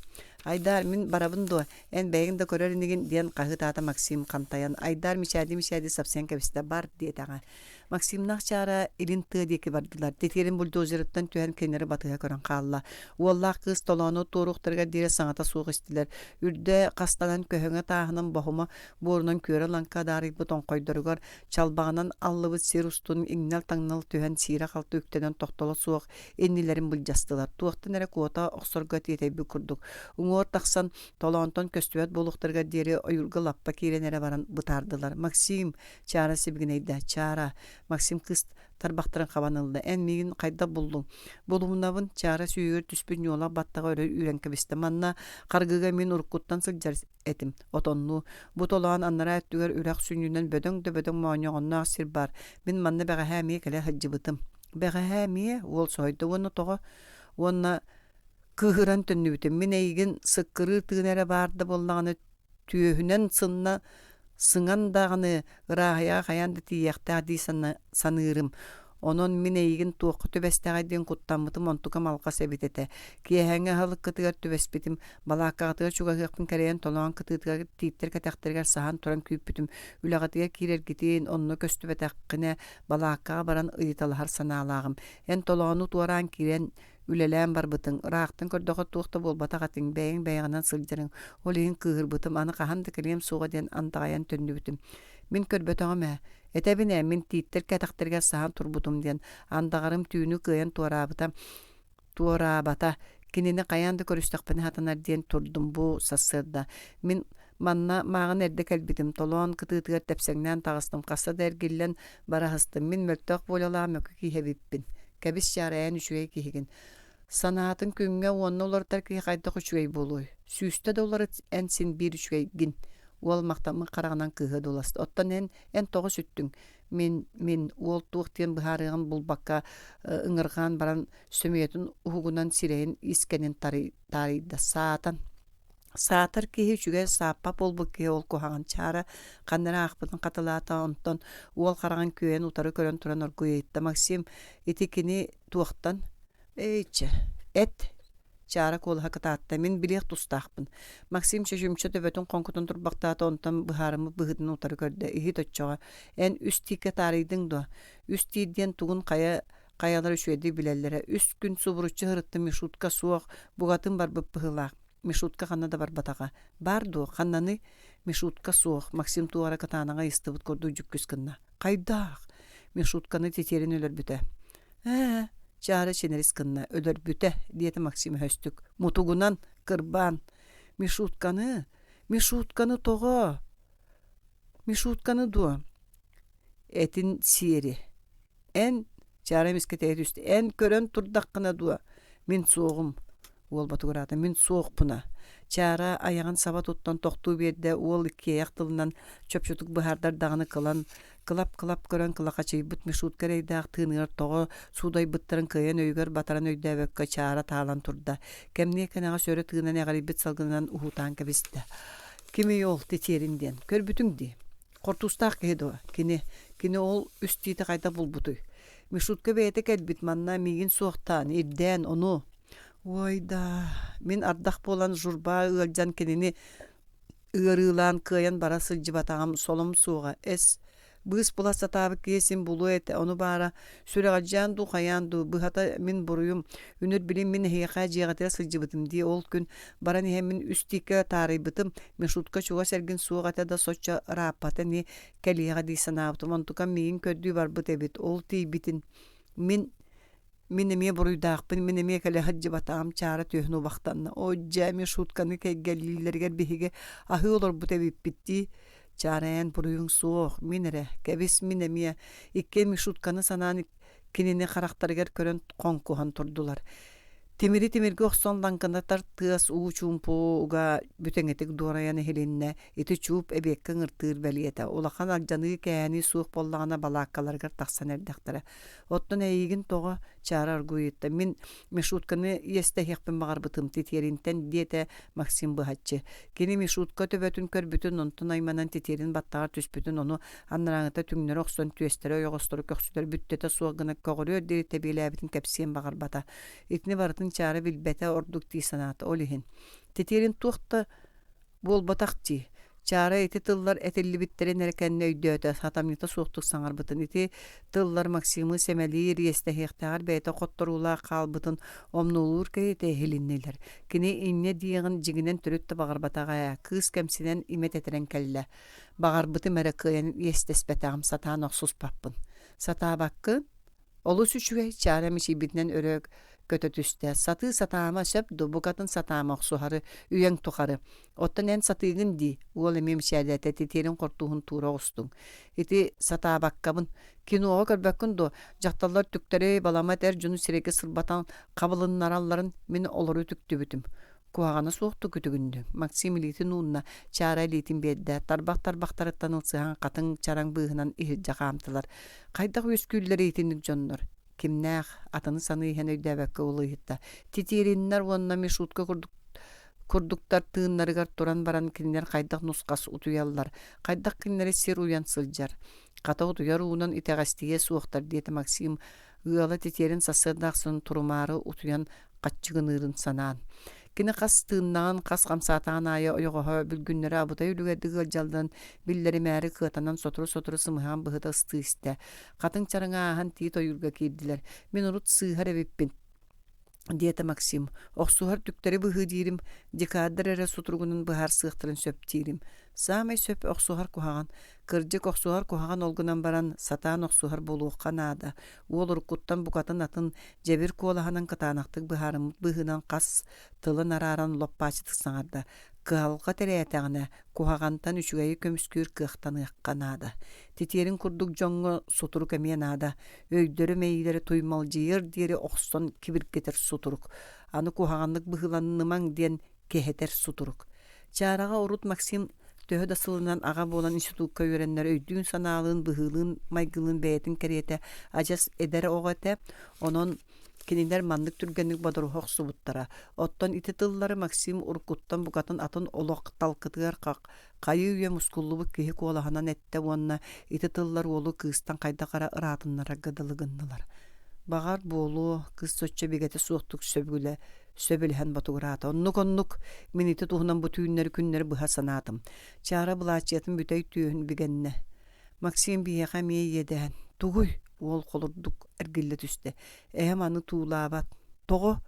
Айдаар, мин барабын дуо? Эн бэйэҥ да көрөр инигин, диэн хаһыытаата Максим хантайан. Айдаар мичээрдии-мичээрдии сапсыйан кэбистэ. Бар, диэтэҕэ. Максимнаах Чаара илин тыа диэки бардылар. Титиэрин бульдозерыттан түһэн кинилэри батыһа көрөн хаалла. Уоллаах кыыс толоону туоруохтарыгар диэри саҥата суох истилэр. Үрдэ хастанан көһөҥө тааһынан боһума буорунан күөрэ-лаҥка адаарыйбыт оҥхойдоругар чалбаҕынан аллыбыт сир устун иҥнэл-таҥнал түһэн сиирэ-халты үктэнэн тохтоло суох иннилэрин былдьастылар. Туохтан эрэ куота охсорго тиэтэйбит курдук. Уҥуор тахсан толоонтон көстүбэт буолуохтарыгар диэри ойуурга лаппа киирэн эрэ баран бытаардылар. Максим, Чаара сибигинэйдэ. Чаара, Максим кыыс тарбахтарын хабан ылла. Эн миигин хайдах буллуҥ? Булумнабын, Чаара сүүһүгэр түспүт ньуолах баттаҕа өрө үүрэн кэбистэ. Манна харгыга мин уруккуттан сылдьар этим. Отоннуу. Бу толоон анараа өттүгэр үрэх сүнньүнэн бөдөҥ да бөдөҥ моонньоҕонноох сир баар. Мин манна бэҕэһээ эмиэ кэлэ сылдьыбытым. Бэҕэһээ эмиэ уол соһуйда уонна тоҕо уонна кыыһыран төннүбүтүм. Мин эйигин сыккырыыр тыын эрэ баар да буоллаҕына түөһүнэн сынна сыҥан даҕаны ырааһыйаҕа хайаан да тиийиэхтээх дии саныырым. Онон мин эйигин туохха түбэстэҕэй диэн куттаммытым онтукам алҕас эбит этэ. Киэһээҥҥи аһылыккытыгар түбэспитим, балааккаҕытыгар чугаһыахпын кэрэйэн толоон кытыытыгар тииттэр кэтэхтэригэр саһан туран күүппүтүм. Үлэҕитигэр киирэргитин, онно көстүбэтэххинэ, балааккаҕа баран ыйыталаһар санаалааҕым. Эн толоону туораан киирэн үлэлээн барбытыҥ, ыраахтан көрдөххө туох да буолбатах этиҥ, бэйэҥ бэйэҕинэн сылдьарыҥ, ол иһин кыыһырбытым, аны хаһан да кэлиэм суоҕа диэн андаҕайан төннүбүтүм. Мин көрбөтөҕүм ээ, этэбин ээ, мин тииттэр кэтэхтэригэр саһан турбутум диэн, андаҕарым түүнү кыайан туораабыта, туораабата, кинини хайаан да көрүстэхпинэ сатанар диэн турдум бу сарсыарда. Мин манна мааҕын эрдэ кэлбитим, толоон кытыытыгар тэпсэҥнээн таҕыстым, хаста да эргиллэн бара сыстым. Мин мөлтөх волялаах мөкү киһи эбиппин. Кэбис чаарайан үчүгэй киһигин. Санаатын күҥҥэ уонна уларытар киһи хайдах үчүгэй буолуой? Сүүстэ да уларыт эн син биир үчүгэйгин. Уол махтаммыт хараҕынан кыыһы одууласта. Оттон эн, эн тоҕо сүттүҥ? Мин, мин, уол туох диэн быһаарыаҕын булбакка ыҥырҕаан баран сөмүйэтин уһугунан сирэйин искэнин таарыйда. Саатан. Саатар киһи үчүгэй сааппат буолбут киһи ол куһаҕан чаара ханна эрэ аахпытын хатылаата, онтон уол хараҕын күөйэн утары көрөн туран оргуй ыйытта: «Максим, ити кини туохтан?» «Эй, чэ, эт!» Чаара куолаһа кытаатта, «Мин билиэх тустаахпын». Максим чочумча төбөтүн хоҥкутун турбахтаата, онтон быһаарыммыт быһыытынан утары көрдө: «Иһит оччоҕо, эн үс тииккэ таарыйдыҥ дуо? Үс тиит диэн тугун хайа хайалар үчүгэйдик билэллэрэ. Үс күн субуруччу сырыттым, Мишутка суох, бугатын барбыт быһыылаах. Мишутка ханна да барбатаҕа. Баар дуо, ханнаный? Мишутка суох, Максим туох эрэ кытаанаҕа ыйыстыбыт курдук дьүккүс гынна. Хайдаах? Мишутканы титиэрин өлөрбүтэ. Ээ, Чаара чинэрис гынна, өлөрбүтэ, диэтэ Максим өһөстүк. Мутугунан, кырбаан. Мишутканы? Мишутканы тоҕо? Мишутканы дуо? Этин сиэри. Эн, Чаара эмискэ тэйэ түстэ, эн көрөн турдаххына дуо? Мин суоҕум. Уол ботугураата, мин суохпуна. Чаара айаҕын саба туттан тохтуу биэрдэ, уол иккиэйэх тылынан чопчутук быһаардар даҕаны кылан, кылап-кылап көрөн кылахачыйбыт Мишутка эрэйдээх тыыныгар тоҕо суудайбыттарын кыайан өйүгэр батаран өйдөөбөккө Чаара таалан турда. Кэмниэ кэнэҕэс өрө тыынан эҕирийбит салгынынан уһуутаан кэбистэ. Кимий ол титиэрин диэн? Көрбүтүҥ дии. Хортуустаах киһи дуо? Кини, кини ол үс тиити хайдах булбутуй? Мишутка бэйэтэ кэлбит манна миигин суохтаан, ирдээн, ону. Уой да, мин ардах буолан журба ыалдьан кинини ыарыылаан кыайан бара сылдьыбатаҕым солом суоҕа. Эс, быыс була сатаабыт киһи син булуо этэ, ону баара сүрэҕэлдьээн дуу, хайаан дуу, быһата мин буруйум, үнүр билин мин эһиэхэ дьиэҕитигэр сылдьыбытым дии, ол күн баран иһэммин үс тииккэ таарыйбытым, Мишутка чугас эргин суох этэ да соччо ырааппата ини кэлиэҕэ дии санаабытым, онтукам миигин көрдүү барбыт эбит, ол тиийбитин мин мин эмиэ буруйдаахпын, мин эмиэ кэлэ сылдьыбатаҕым чаара түөһүн убахтанна. О дьэ, Мишутканы кэйгэллииллэригэр биһиги аһыы олорбут эбиппит дии. Чаара эн буруйуҥ суох, мин эрэ, кэбис мин эмиэ. Иккиэн Мишутканы санаан кинини харахтарыгар көрөн хоҥкуһан турдулар. Тимири тимиргэ охсон лаҥкынатар тыас уу чуумпуга бүтэҥитик дуорайан иһилиннэ. Ити чууп эбиэккэ ыҥыртыыр бэлиэтэ. Улахан алдьаныы-кээһэнии суох буоллаҕына балааккаларыгар тахсан эрдэхтэрэ. Оттон эйигин тоҕо? Чаара оргуйутта. Мин Мишутканы иэстэһиэхпин баҕарбытым титиэринтэн, диэтэ Максим быһаччы. Кини Мишутка төбөтүн көрбүтүн, онтон айманан титиэрин баттаҕар түспүтүн, ону анарааҥыта түҥнэри охсон түөстэрэ ойоҕостору көхсүлэр бүттэтэ суох гына көҕүрүөр диэри тэбиэлээбитин кэпсиэн баҕарбата. Итини барытын Чаара билбэтэ ордук дии санаата. Ол иһин титиэрин туох да буолбатах дии. Чаара ити тыллар этиллибиттэрин эрэ кэннэ өйдөөтө, сатамньыта суохтук саҥарбытын, ити тыллар Максимы сэмэлиир, иэстэһиэхтээҕэр бэйэтэ хотторуулаах хаалбытын омнуолуур кэриэтэ иһилиннилэр. Кини инньэ диэҕин дьиҥинэн төрүт да баҕарбатаҕа ээ, кыыс кэмсинэн имэ тэтэрэн кэллэ. Баҕарбытым эрэ кыайан иэстэспэтэҕим, сатаан охсуспаппын. Сатаабаккын? Олус үчүгэй, Чаара мичийбитинэн өрө көтө түстэ. Сатыы сатаама сөп дуо, букатын сатаама охсуһары, үйэҥ тухары. Оттон эн сатыыгын дии, уол эмиэ мичээрдээтэ, титиэрин хортууһун туура оҕустуҥ. Ити сатаабаккабын. Киноҕа көрбөккүн дуо, дьахталлар түктэри, баламат эр дьону сирэйгэ сырбатан хабылыннаралларын мин олору үтүктүбүтүм. Куһаҕана суохтук үтүгүннүм. Максим илиитин уунна, Чаара илиитин биэрдэ, тарбах тарбахтарыттан ылсыһан хатыҥ чараҥ быыһынан иһирдьэ хаамтылар. Хайдах үөскүүллэрий итинник дьоннор? Кимнээх атыны саныы иһэн өйдөөбөккө улуйта. Титиириннэр уонна Мишутка курдук курдуктар тыыннарыгар туран баран кинилэр хайдах нусхас утуйаллар, хайдах кинилэри сир уйан сылдьар. Хата утуйар уунан итэҕэстийиэ суохтар диэтэ Максим ыала титиэрин сарсыарда ахсын турумаары утуйан хаччыгыныырын санаан. Кини хас тыыннаҕын, хас хамсаатаҕын аайы ойоҕоһо бүлгүннэрэ абытай үлүгэрдик ыалдьалларын биллэримээри кыатанан сотору-сотору сымыһаҕын быһыта ыстыы истэ. Хатыҥ чараҥы ааһан тиит ойуурга киирдилэр. Мин урут сыыһар эбиппин диэтэ Максим. Охсуһар түктэри быһыы диирим, декадар эрэ сутуругунан быһаарсыахтарын сөп диирим. Саамай сөп охсуһар куһаҕан. Кырдьык охсуһар куһаҕан ол гынан баран, сатаан охсуһар буолуохха наада. Уол уруккуттан букатын атын, дьэбир куолаһынан кытаанахтык быһаарыммыт быһыынан хас тылын арааран лоппаачытык саҥарда. Кыһалҕа тирээтэҕинэ, куһаҕантан үчүгэйи көмүскүүр кыахтаныахха наада. Титиэрин курдук дьоҥҥо сутурук эмиэ наада. Өйдөрө-мэйиилэрэ туймалдьыйыар диэри охсон кибиргэтэр сутурук. Аны куһаҕаннык быһыыланнымаҥ диэн кэһэтэр сутурук. Чаараҕа урут Максим төһө да сылынан аҕа буолан институкка үөрэннэр өйдүүн-санаалыын, быһыылыын-майгылыын бэйэтин кэриэтэ адьас эдэр оҕо этэ. Онон Кинилэр маннык түргэнник бодоруһа охсубуттара. Оттон ити тыллары Максим уруккуттан букатын атын олох талкытыгар хайыы-үйэ мускуллубут киһи куолаһынан эттэ уонна ити тыллар уолу кыыстан хайдах эрэ ыраатыннарарга дылы гыннылар. Баҕар, буолуо, кыыс соччо бигэтэ суохтук сөбүлэ сөбүлэһэн ботугураата. Оннук-оннук, мин ити туһунан бу түүннэри-күннэри быһа санаатым. Чаара былаачыйатын бүтэй түөһүн бигэннэ. Максим биһиэхэ эмиэ иэдээн. Тугуй? Уол холурдук эргиллэ түстэ. Эһэм аны туулаабат. Тоҕо?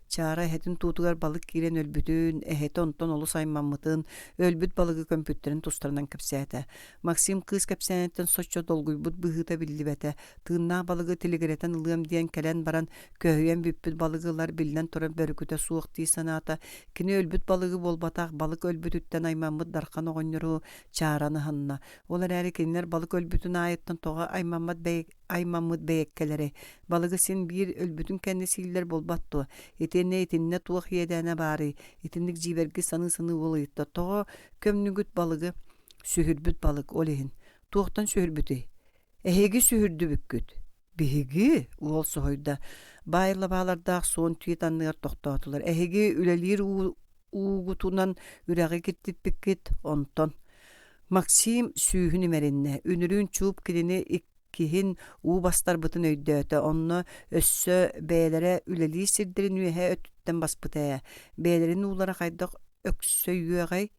Чаара эһэтин туутугар балык киирэн өлбүтүн, эһэтэ онтон олус аймаммытын, өлбүт балыгы көмпүттэрин тустарынан кэпсээтэ. Максим кыыс кэпсээниттэн соччо долгуйбут быһыыта биллибэтэ. Тыыннаах балыгы тилигирэтэн ылыам диэн кэлэн баран, көһүйэн бүппүт балыгы ылар биллэн турар бөрүкүтэ суох дии санаата. Кини өлбүт балыгы буолбатах, балык өлбүтүттэн аймаммыт Дархан оҕонньору Чаараны аһынна. Ол эрээри кинилэр балык өлбүтүн аайыттан тоҕо аймаммат бэйэ аймаммыт бэйэккэлэрэй, балыгы син биир өлбүтүн кэннэ сииллэр буолбат дуо? Итиэннэ итиннэ туох иэдээнэ баарый? Итинник дьиибэрги саныы-саныы уол ыйытта: Тоҕо көмнүгүт балыгы? Сүһүрбүт балык, ол иһин. Туохтан сүһүрбүтүй? Эһиги сүһүрдүбүккүт. Биһиги? уол соһуйда. Баай лабаалардаах суон тиит анныгар тохтоотулар. Эһиги үлэлиир уугутунан үрэҕи киртиппиккит, онтон. Максим сүүһүн имэриннэ. Үнүрүүн чууп кинини иккиһин уу бастарбытын өйдөөтө. Онно өссө бэйэлэрэ үлэлиир сирдэрин үөһээ өттүттэн баспыта ээ. Бэйэлэрин уулара хайдах өксөйүөҕэй?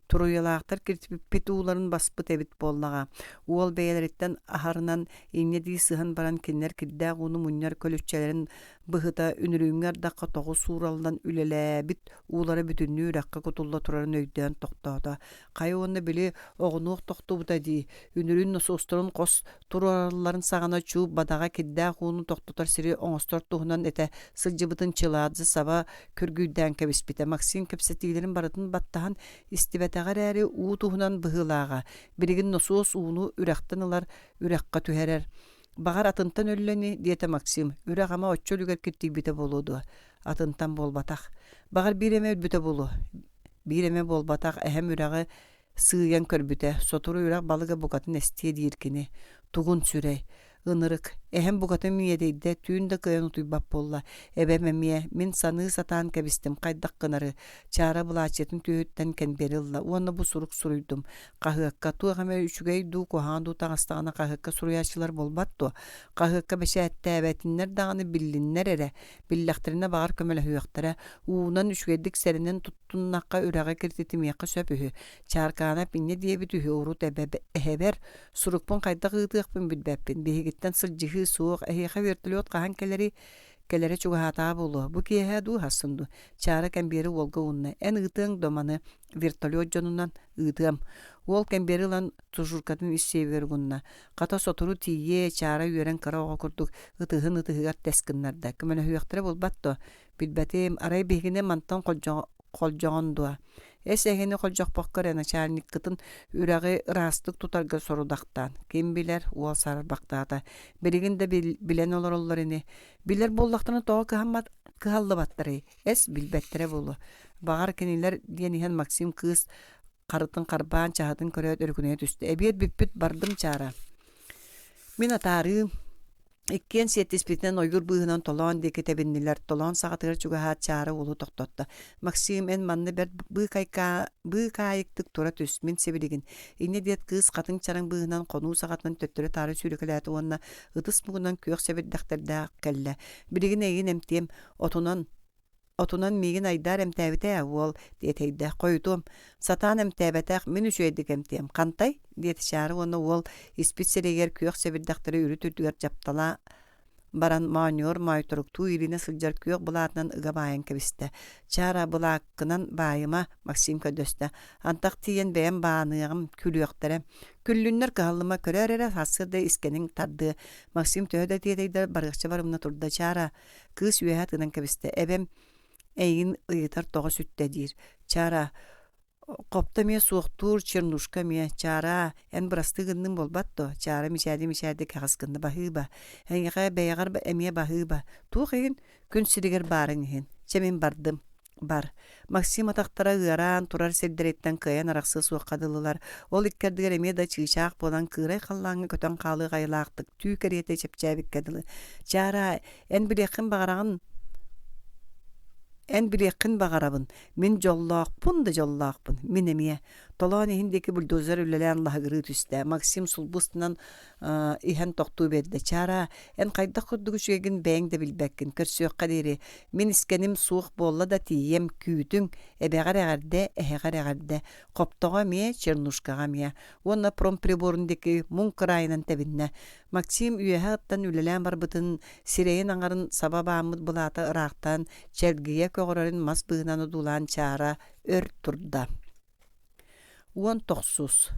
Туруйалаахтар киртиппит ууларын баспыт эбит буоллаҕа. Уол бэйэлэриттэн аһарынан инньэ дии сыһан баран кинилэр кирдээх ууну мунньар көлүччэлэрин быһыта үнүрүүҥҥү ардахха тоҕу суураллан үлэлээбит уулара бүтүннүү үрэххэ кутулла турарын өйдөөн тохтоото. Хайа уонна били оҕунуох тохтубута дии, үнүрүүн носуостарын хос туруоралларын саҕана чууп бадаҕа кирдээх ууну тохтотор сири оҥостор туһунан этэ сылдьыбытын Чиладзе саба күргүйдээн кэбиспитэ. Максим кэпсэтиилэрин барытын баттаһан истибэтэҕэ эрээри уу туһунан быһыылааҕа, билигин носуос ууну үрэхтэн ылар, үрэххэ түһэрэр. Баҕар атынтан өллө ини, диэтэ Максим, үрэх ама оччо үлүгэр киртийбитэ буолуо дуо? Атынтан буолбатах. Баҕар биир эмэ өлбүтэ буолуо. Биир эмэ буолбатах, эһэм үрэҕи сыыйан көрбүтэ, сотору үрэх балыга букатын эстиэ диир кини. Тугун сүрэй? Ынырык. Эһэм букатын миэдэйдэ, түүн да кыайан утуйбат буолла. Эбэм эмиэ, мин саныы сатаан кэбистим, хайдах гынары. Чаара былаачыйатын түөһүттэн кэнбиэри ылла уонна бу сурук суруйдум. Хаһыакка туох эмэ үчүгэй дуу, куһаҕан дуу таҥастаҕына хаһыакка суруйааччылар буолбат дуо? Хаһыакка бэчээттээбэтиннэр даҕаны биллиннэр эрэ. Биллэхтэринэ баҕар көмөлөһүөхтэрэ. Уунан үчүгэйдик сэрэнэн туттуннахха үрэҕи киртитимиэххэ сөп үһү. Чааркаанап инньэ диэбит үһү урут эбэ эһэбэр сурукпун хайдах ыытыахпын билбэппин. Биһигиттэн сылдьыһыы суох. Эһиэхэ вертолет хаһан кэлэрий? Кэлэрэ чугаһаатаҕа буолуо. Бу киэһэ дуу, сарсын дуу? Чаара кэмбиэри уолга уунна. Эн ыытыаҥ дуо маны? Вертолет дьонунан ыытыам. Уол кэмбиэри ылан тужуркатын ис сиэбигэр угунна. Хата сотору тиийиэ, Чаара үөрэн кыра оҕо курдук ытыһын ытыһыгар тэс гыннарда. Көмөлөһүөхтэрэ буолбат дуо? Билбэтим, арай биһигини мантан холдьоҕон дуо? Эс эһини холдьохпокко эрэ начальниккытын үрэҕи ыраастык тутарга сорудахтаан. Ким билэр, уол саарбахтаата. Билигин да билэн олороллор ини. Билэр буоллахтарына тоҕо кыһаммат кыһаллыбаттарый? Эс билбэттэрэ буолуо. Баҕар кинилэр диэн иһэн Максим кыыс харытын харбаан чаһытын көрөөт өрүкүнэйэ түстэ. Эбиэт бүппүт бардым Чаара. Мин атаарыым. Иккиэн сиэттиспитинэн ойуур быыһынан толоон диэки тэбиннилэр. Толоон саҕатыгар чугаһаат Чаара уолу тохтотто. «Максим, эн манна бэрт быыкаайыктык тура түс, мин сибилигин». Инньэ диэт кыыс хатыҥ чараҥ быыһынан хонуу саҕатынан төттөрү-таары сүүрэкэлээтэ уонна ытыс муҥунан күөх сэбирдэхтэрдээх кэллэ. «Билигин эйигин эмтиэм, отунан Отунан миигин айдаар эмтээбитэ ээ уол, тиэтэйдэ. Хойутуом. Сатаан эмтээбэтэх, мин үчүгэйдик эмтиэм. Хантай? диэтэ Чаара уонна уол испит сирэйигэр күөх сэбирдэхтэри үрүт үрдүгэр дьаптала баран моонньугар моойторуктуу иилинэ сылдьар күөх былаатынан ыга баайан кэбистэ. Чаара, былааккынан баайыма, Максим көрдөстө. Антах тиийэн бэйэм бааныаҕым, күлүөхтэрэ. Күллүннэр кыһаллыма, көрөөр эрэ, сарсыарда искэниҥ тардыа. Максим төһө да тиэтэйдэр барыахча барымна турда. Чаара, Кыыс үөһэ тыынан кэбистэ. Эбэм эйигин ыйытар тоҕо сүттэ диир. Чара, хопто эмиэ суохтуур, чернушка эмиэ. Чара, эн бырастыы гынныҥ буолбат дуо? Чара мичээрди-мичээрди кэҕис гынна. Баһыыба. Эйиэхэ бэйэҕэр эмиэ баһыыба. Туох иһин? Күн сиригэр баарыҥ иһин. Чэ мин бардым. Бар. Максим атахтара ыараан турар сирдэриттэн кыайан арахсыа суохха дылылар. Ол икки ардыгар эмиэ да чыычаах буолан кыырай халлааҥҥа көтөн хаалыах айылаахтык түү кэриэтэ чэпчээбиккэ дылы. Чаараа, эн билиэххин баҕараҕын Эн билиэххин баҕарабын. Мин дьоллоохпун да дьоллоохпун. Мин эмиэ. Толоон иһин диэки бульдозер үлэлээн лаһыгырыы түстэ. Максим сулбу устунан иһэн тохтуу биэрдэ. Чаараа, эн хайдах курдук үчүгэйгин бэйэҥ да билбэккин. Көрсүөххэ диэри. Мин искэним суох буолла да тиийиэм, күүтүҥ. Эбэҕэр эҕэрдэ, эһэҕэр эҕэрдэ. Хоптоҕо эмиэ, Чернушкаҕа эмиэ. Уонна промприборун диэки муҥ кыраайынан тэбиннэ. Максим үөһэ ыттан үлэлээн барбытын, сирэйин аҥарын саба бааммыт былаата ыраахтан, чэлгийэ көҕөрөрүн мас быыһынан одуулаан Чаара өр турда. 19.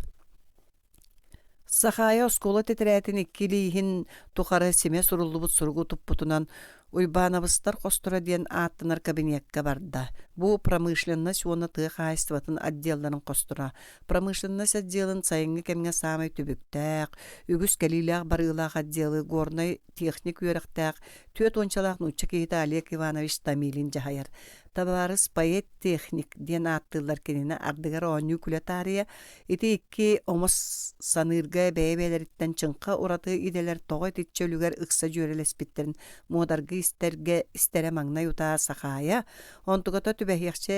Сахаайа оскуола тэтэрээтин икки илииһин тухары симэ суруллубут суругу туппутунан Уйбаанабыстар хосторо диэн ааттанар кабинекка барда. Бу промышленность уонна тыа хаһаайыстыбатын отделларын хосторо. Промышленность отделын сайыҥҥы кэмҥэ саамай түбүктээх, үгүс кэлиилээх-барыылаах отделы горнай техник үөрэхтээх түөрт уончалаах нуучча киһитэ Олег Иванович Томилин дьаһайар. Табаарыс поэт-техник диэн ааттыыллар кинини ардыгар оонньуу-күлэ таарыйа Ити икки омос саныырга бэйэ-бэйэлэриттэн чыҥха ураты идэлэр тоҕо итиччэ үлүгэр ыкса дьүөрэлэспиттэрин муодаргыы истэргэ истэрэ маҥнай утаа Сахаайа, онтуката түбэһиэхчэ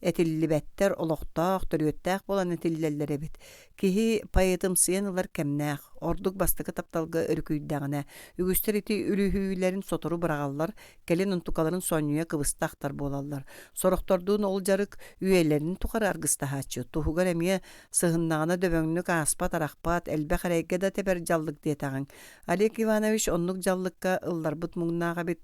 этиллибэттэр олохтоох, төрүөттээх буолан этиллэллэр эбит. Киһи поэтымсыйан ылар кэмнээх, ордук бастакы тапталга өрүкүйдэҕинэ, үгүстэр ити үлүһүйүүлэрин сотору быраҕаллар, кэлин онтукаларын сонньуйа кыбыста ахтар буолаллар. Сорохтордуун ол дьарык үйэлэрин тухары аргыстаһааччы, туһугар эмиэ сыһыннаҕына дөбөҥнүк ааспат-арахпат, элбэх эрэйгэ да тэбэр дьаллык диэтэҕиҥ. Олег Иванович оннук дьаллыкка ылларбыт муҥнаах эбит.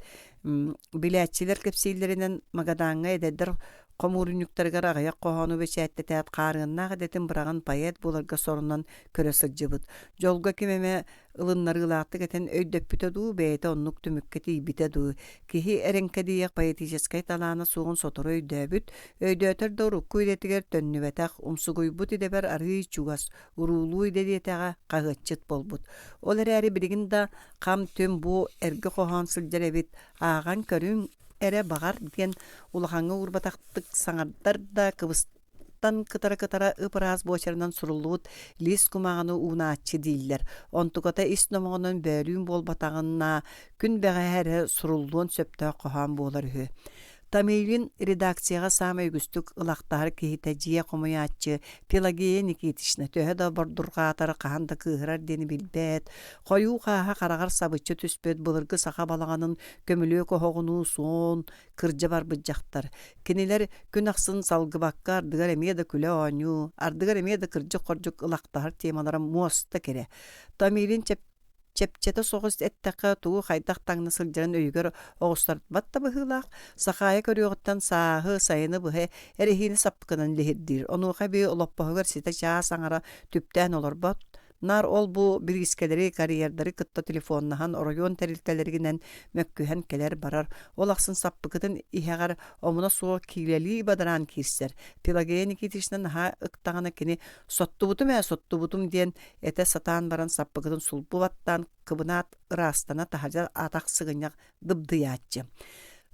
Билээччилэр кэпсииллэринэн, Магадаҥҥа эдэрдэр хомуурунньуктарыгар аҕыйах хоһоону бэчээттэтээт хаарыаннаах идэтин быраҕан поэт буоларга сорунан көрө сылдьыбыт. Дьолго ким эмэ ылыннарыылаахтык этэн өйдөппүтэ дуу, бэйэтэ оннук түмүккэ тиийбитэ дуу, киһи эрэҥкэдийиэх поэтическай талаана суоҕун сотору өйдөөбүт, өйдөөтөр да урукку идэтигэр төннүбэтэх, умсугуйбут идэбэр арыый чугас, уруулуу идэ диэтэҕэ, хаһыатчыт буолбут. Ол эрээри билигин да хам-түм бу эргэ хоһоон сылдьар эбит, ааҕан көрүҥ эрэ баҕар диэн улахаҥҥа уурбатахтык саҥардар да кыбыстар тан кытара-кытара ып-ыраас буочарынан суруллубут лиис кумааҕыны уунааччы дииллэр. Онтуката ис номоҕунан бөөлүүн буолбатаҕына, күн бэҕэһээ эрэ суруллуон сөптөөх хоһоон буолар үһү. Томилин редакцияҕа саамай үгүстүк ылахтаһар киһитэ дьиэ хомуйааччы Пелагея Никитична төһө да бордурҕаатар хаһан да кыыһырар диэни билбэт, хойуу хааһа хараҕар сабыччы түспүт былыргы саха балаҕанын көмүлүөк оһоҕунуу суон, кырдьа барбыт дьахтар. Кинилэр күн ахсын салгыбакка ардыгар эмиэ да күлэ-оонньуу, ардыгар эмиэ да кырдьык-хордьук ылахтаһар темалара муоста кэрэ. Томилин чэпчэтэ соҕус эттэххэ тугу хайдах таҥна сылдьарын өйүгэр оҕустарбат да быһыылаах, Сахаайа көрүөҕүттэн сааһы, сайыны быһа эрэһиинэ саппыкынан лиһирдиир. Онуоха эбии олоппоһугар ситэ чаас аҥара түптээн олорбот, Наар ол-бу бириискэлэри, карьердары кытта телефоннаһан оройуон тэрилтэлэригинэн мөккүһэн кэлэр-барар, ол ахсын саппыкытын иһэҕэр омуна суох киилэлии бадараан киирсэр. Пелагея Никитична наһаа ыктаҕына кини «Соттубутум ээ, соттубутум» диэн этэ сатаан баран саппыкытын сулбу баттаан кыбынаат ыраастана таһырдьа атах сыгынньах дыбдыйааччы.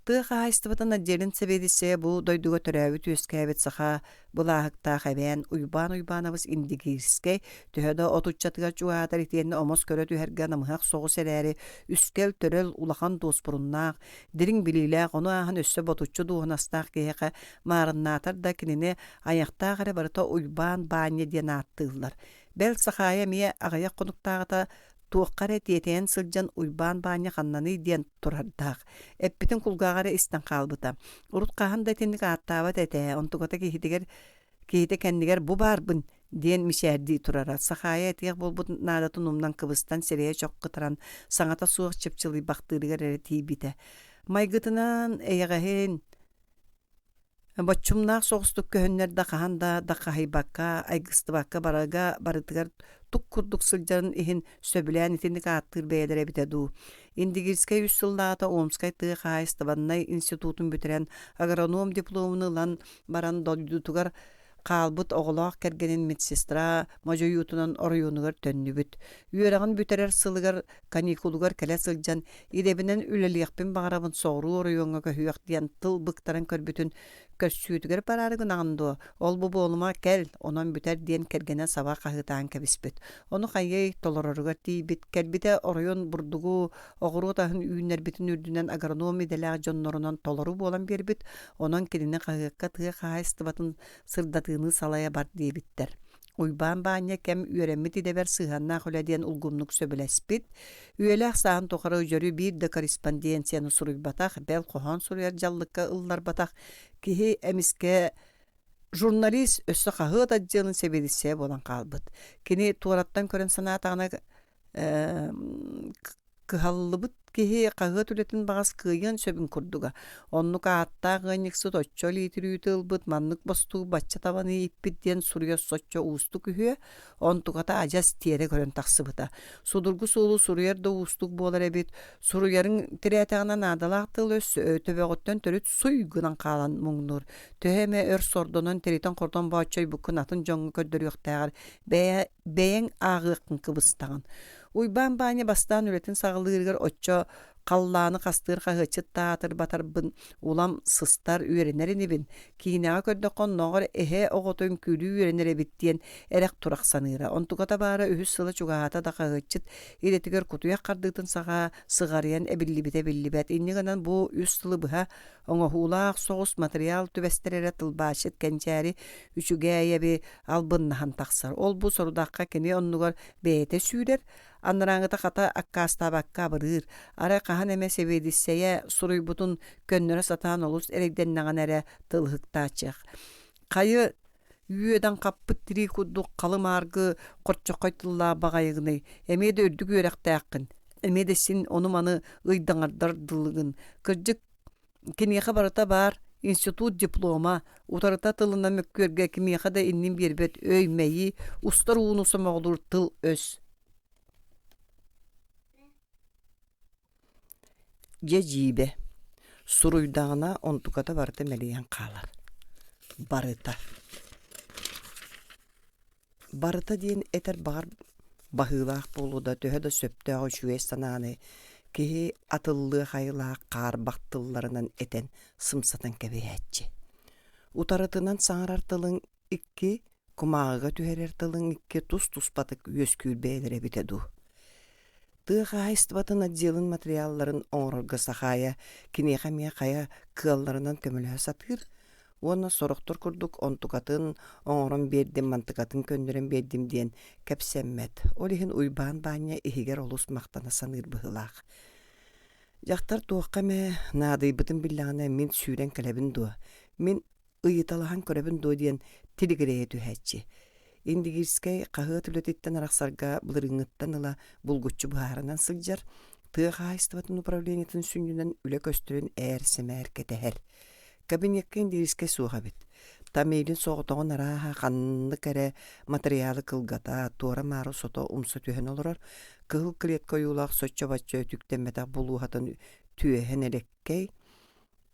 Тыа хаһаайыстыбатын отделын сэбиэдиссэйэ бу дойдуга төрөөбүт-үөскээбит саха былааһыктаах эбээн Уйбаан Уйбаанабыс Индигирскэй төһө да отуччатыгар чугаһаатар итиэннэ омос көрө түһэргэ намыһах соҕус эрээри, үскэл-төрөл улахан дуоспуруннаах, дириҥ билиилээх, ону ааһан өссө ботуччу дуоһунастаах киһиэхэ маарыннаатар да кинини айахтаах эрэ барыта Уйбаан Баанньа диэн ааттыыллар. Бэл Сахаайа эмиэ аҕыйах хонуктааҕыта туохха эрэ тиэтэйэн сылдьан Уйбаан Баанньа ханнаный диэн турардаах. Эппитин кулгааҕа эрэ истэн хаалбыта. Урут хаһан да итинник ааттаабат этэ, онтуката киһитигэр киһитэ кэннигэр бу баарбын диэн мичээрдии турара. Сахаайа этиэх буолбут наадатын умнан кыбыстан сирэйэ чох кытаран, саҥата суох чыпчылыйбахтыырыгар эрэ тиийбитэ. Майгытынан эйэҕэһин, Боччумнаах соҕустук көһүннэр да хаһан да даххаһыйбакка, айгыстыбакка барыга барытыгар тук курдук сылдьарын иһин сөбүлээн итинник ааттыыр бэйэлэрэ эбитэ дуу. Индигирскэй үс сыллааҕыта Омскай тыа хаһаайыстыбаннай институтун бүтэрэн, агроном дипломун ылан баран дойдутугар хаалбыт оҕолоох кэргэнин медсестра модьуйуутунан оройуонугар төннүбүт. Үөрэҕин бүтэрэр сылыгар каникулугар кэлэ сылдьан идэбинэн үлэлиэхпин баҕарабын соҕуруу оройуоҥҥа көһүөх диэн тыл быктаран көрбүтүн көрсүүтүгэр бараары гынаҕын дуо ол-бу буолума кэл онон бүтэр диэн кэргэнэ саба хаһыытаан кэбиспит ону хайыай толороругар тиийбит кэлбитэ оройуон бурдугу оҕуруот аһын үүннэрбитин үрдүнэн агроном идэлээх дьоннорунан толору буолан биэрбит онон кинини хаһыакка тыа хаһаайыстыбатын сырдатыыны салайа бар диэбиттэр Уйбаан Баанньа кэм үөрэммит идэбэр сыһыаннаах үлэ диэн улгумнук сөбүлэспит. Үйэлээх сааһын тухары дьөрү биир да корреспонденцияны суруйбатах, бэл хоһоон суруйар дьаллыкка ылларбатах киһи эмискэ журналист өссө хаһыат отделын сэбиэдиссэйэ буолан хаалбыт. Кини туораттан көрөн санаатаҕына Кыһаллыбыт киһи хаһыат үлэтин баҕас кыайыан сөбүн курдуга. Оннук ааттаах ыанньыксыт оччо илиитирүүтү ылбыт, маннык бостуук бачча табаны ииппит диэн суруйар соччо уустук үһүө, онтуката адьас тиэрэ көрөн тахсыбыта. Судургу суолу суруйар да уустук буолар эбит, суруйарыҥ тирээтэҕинэ наадалаах тыл-өс төбөҕүттэн төрүт суй гынан хаалан муҥнуур. Төһө эмэ өр сордонон тиритэн-хордон бооччойбуккун атын дьоҥҥо көрдөрүөхтээҕэр бэйэ бэйэҥ ааҕыаххын кыбыстаҕын. Уйбаан Баанньа бастаан үлэтин саҕалыырыгар оччо халлааны хастыыр хаһыаччыт таатырбатарбын улам сыстар үөрэнэр инибин, киинэҕэ көрдөххө оннооҕор эһэ оҕото үҥкүүлүү үөрэнэр эбит диэн эрэх-турах саныыра. Онтуката баара үһүс сыла чугаһаата да хаһыаччыт идэтигэр кутуйах хардыытын саҕа сыҕарыйан эбиллибитэ биллибэт. Инньэ гынан бу үс сылы быһа оҥоһуулаах соҕус матырыйаал түбэстэр эрэ тылбаасчыт Кэнчээри Үчүгээйэби албыннаһан тахсар. Ол-бу сорудахха кини оннугар бэйэтэ сүүрэр, анарааҥыта хата аккаастаабакка абырыыр. Арай хаһан эмэ сэбиэдиссэйэ суруйбутун көннөрө сатаан олус эрэйдэннэҕинэ эрэ тылыһыктааччыах. Хайы үөдэн хаппыт тирии курдук халы-мааргы хорчоххой тыллаах баҕайыгыный, эмиэ да үрдүк үөрэхтээххин, эмиэ да син ону-маны ыйдаҥардар дылыгын. Кырдьык, Киниэхэ барыта баар институт диплома, утарыта тылынан мөккүөргэ кимиэхэ да иннин биэрбэт өй-мэйии, устар ууну сомоҕолуур тыл-өс. Дьэ дьиибэ, суруйдаҕына онтуката барыта мэлийэн хаалар. Барыта. Барыта диэн этэр баҕар баһыылаах буолуо да, төһө да сөптөөх үчүгэй санааны киһи атыллыах айылаах хаарбах тылларынан этэн сымсатан кэбиһээччи. Утарытынан саҥарар тылыҥ икки, кумааҕыга түһэрэр тылыҥ икки тус-туспатык үөскүүр бэйэлэрэ эбитэ дуу. Тыа хаһаайыстыбатын отделын материалларын оҥорорго Сахаайа киниэхэ эмиэ хайа кыалларынан көмөлөһө сатыыр уонна сорохтор курдук онтукатын оҥорон биэрдим, мантыкатын көннөрөн биэрдим диэн кэпсэммэт. Ол иһин Уйбаан Баанньа иһигэр олус махтана саныыр быһыылаах. Дьахтар туохха эмэ наадыйбытын биллэҕинэ мин сүүрэн кэлэбин дуо, мин ыйыталаһан көрөбүн дуо диэн тилигирэйэ түһээччи. Индигирскэй хаһыат үлэтиттэн арахсарга былырыыҥҥыттан ыла булгуччу быһаарынан сылдьар, тыа хаһаайыстыбатын управлениетын сүнньүнэн үлэ көстөрүн ээр-сэмээр кэтэһэр. Кабинекка Индигирскэй суох эбит. Тамилин соҕотоҕун арааһа ханнык эрэ матырыйаалы кылгата, туора-маары сото умса түһэн олорор, кыһыл клетка ойуулаах соччо-бачча өтүктэммэтэх булууһатын түөһэн элэккэй,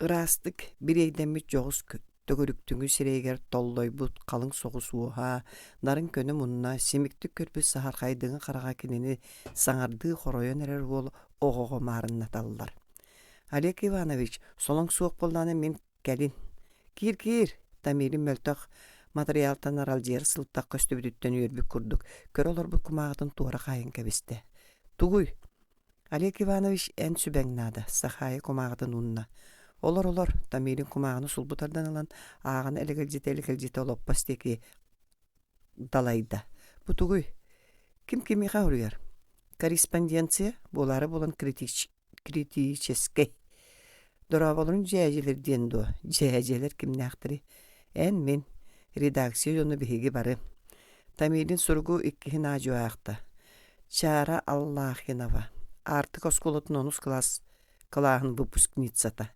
Ыраастык бириэйдэммит дьоҕус төгүрүктүҥү сирэйигэр толлойбут халыҥ соҕус уоһа, нарын көнө мунна, симиктик көрбүт саһархайдыҥы хараҕа кинини саҥардыы хоройон эрэр уол оҕоҕо маарыннаталлар. Олег Иванович, солоҥ суох буоллаҕына мин кэлин. Киир-киир, Тамилин мөлтөх матырыйаалтан аралдьыйар сылтах көстүбүтүттэн үөрбүт курдук, көрө олорбут кумааҕытын туора хаайан кэбистэ. Тугуй? Олег Иванович, эн сүбэҥ наада, Сахаайа кумааҕытын уунна. Олор-олор, Тамилин кумааҕыны сулбу тардан ылан, ааҕан элэгэлдьитэ-элэгэлдьитэ олоппос диэки далайда. Бу тугуй? Ким кимиэхэ суруйар? Корреспонденция буолаары буолан критическэй. Дорооболорун дьээдьэлэр диэн дуо? Дьээдьэлэр кимнээхтэрий? Эн, мин, редакция дьоно биһиги бары. Тамилин суругу иккиһин аадьуо аахта. Чара Аллахинова, Аартык оскуолатын онус кылаас кылааһын выпускницата.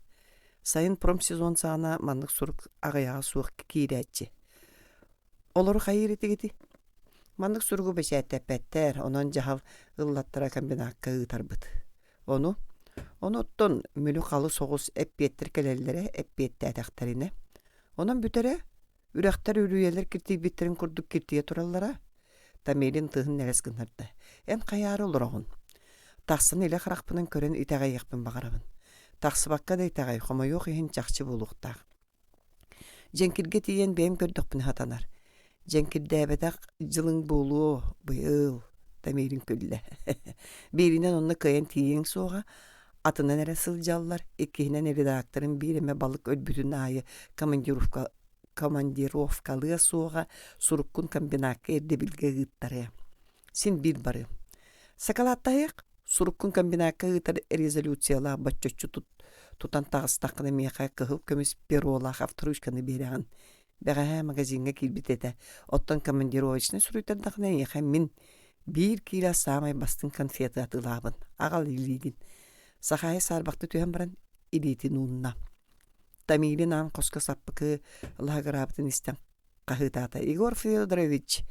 Сайын промсезон саҕана маннык сурук аҕыйаҕа суох киирээччи. Олору хайыыр этигитий? Маннык суругу бэчээттэппэттэр, онон дьаһал ыллаттара комбинакка ыытарбыт. Ону, ону оттон мүлү-халы соҕус эппиэттэр кэлэллэрэ эппиэттээтэхтэринэ. Онон бүтэрэ, үрэхтэр үрүйэлэр киртийбиттэрин курдук киртийэ тураллара. Тамилин тыһын нэлэс гыннарда. Эн хайаары олороҕун? Тахсан илэ харахпынан көрөн итэҕэйиэхпин баҕарабын. Тахсыбакка да итэҕэй, хомойуох иһин чахчы буолуохтаах. Дьэҥкиргэ тиийэн бэйэм көрдөхпүнэ сатанар. Дьэҥкирдээбэтэх дьылыҥ буолуо, быйыл, Тамирин күллэ. Бииринэн онно кыайан тиийиэҥ суоҕа, атынан эрэ сылдьаллар, иккиһинэн редакторым биир эмэ балык өлбүтүн аайы командировка командировкалыа суоҕа, суруккун комбинакка ирдэбилгэ ыыттарыа. Син биир барыам. Сакалааттаһыах, суруккун комбинакка ыытар резолюциялаах боччоччу тут тутан таҕыстаххына миэхэ кыһыл көмүс перолаах авторучканы биэрэҕин. Бэҕэһээ магазиҥҥа киирбит этэ. Оттон командировочнай суруйтардахына эйиэхэ мин биир киилэ саамай бастыҥ конфеты атыылаабын. Аҕал илиигин. Сахаайа саарбахты түһэн баран илиитин уунна. Тамилин аан хоско саппыкы лаһыгыраабытын истэн хаһыытаата. Егор Федорович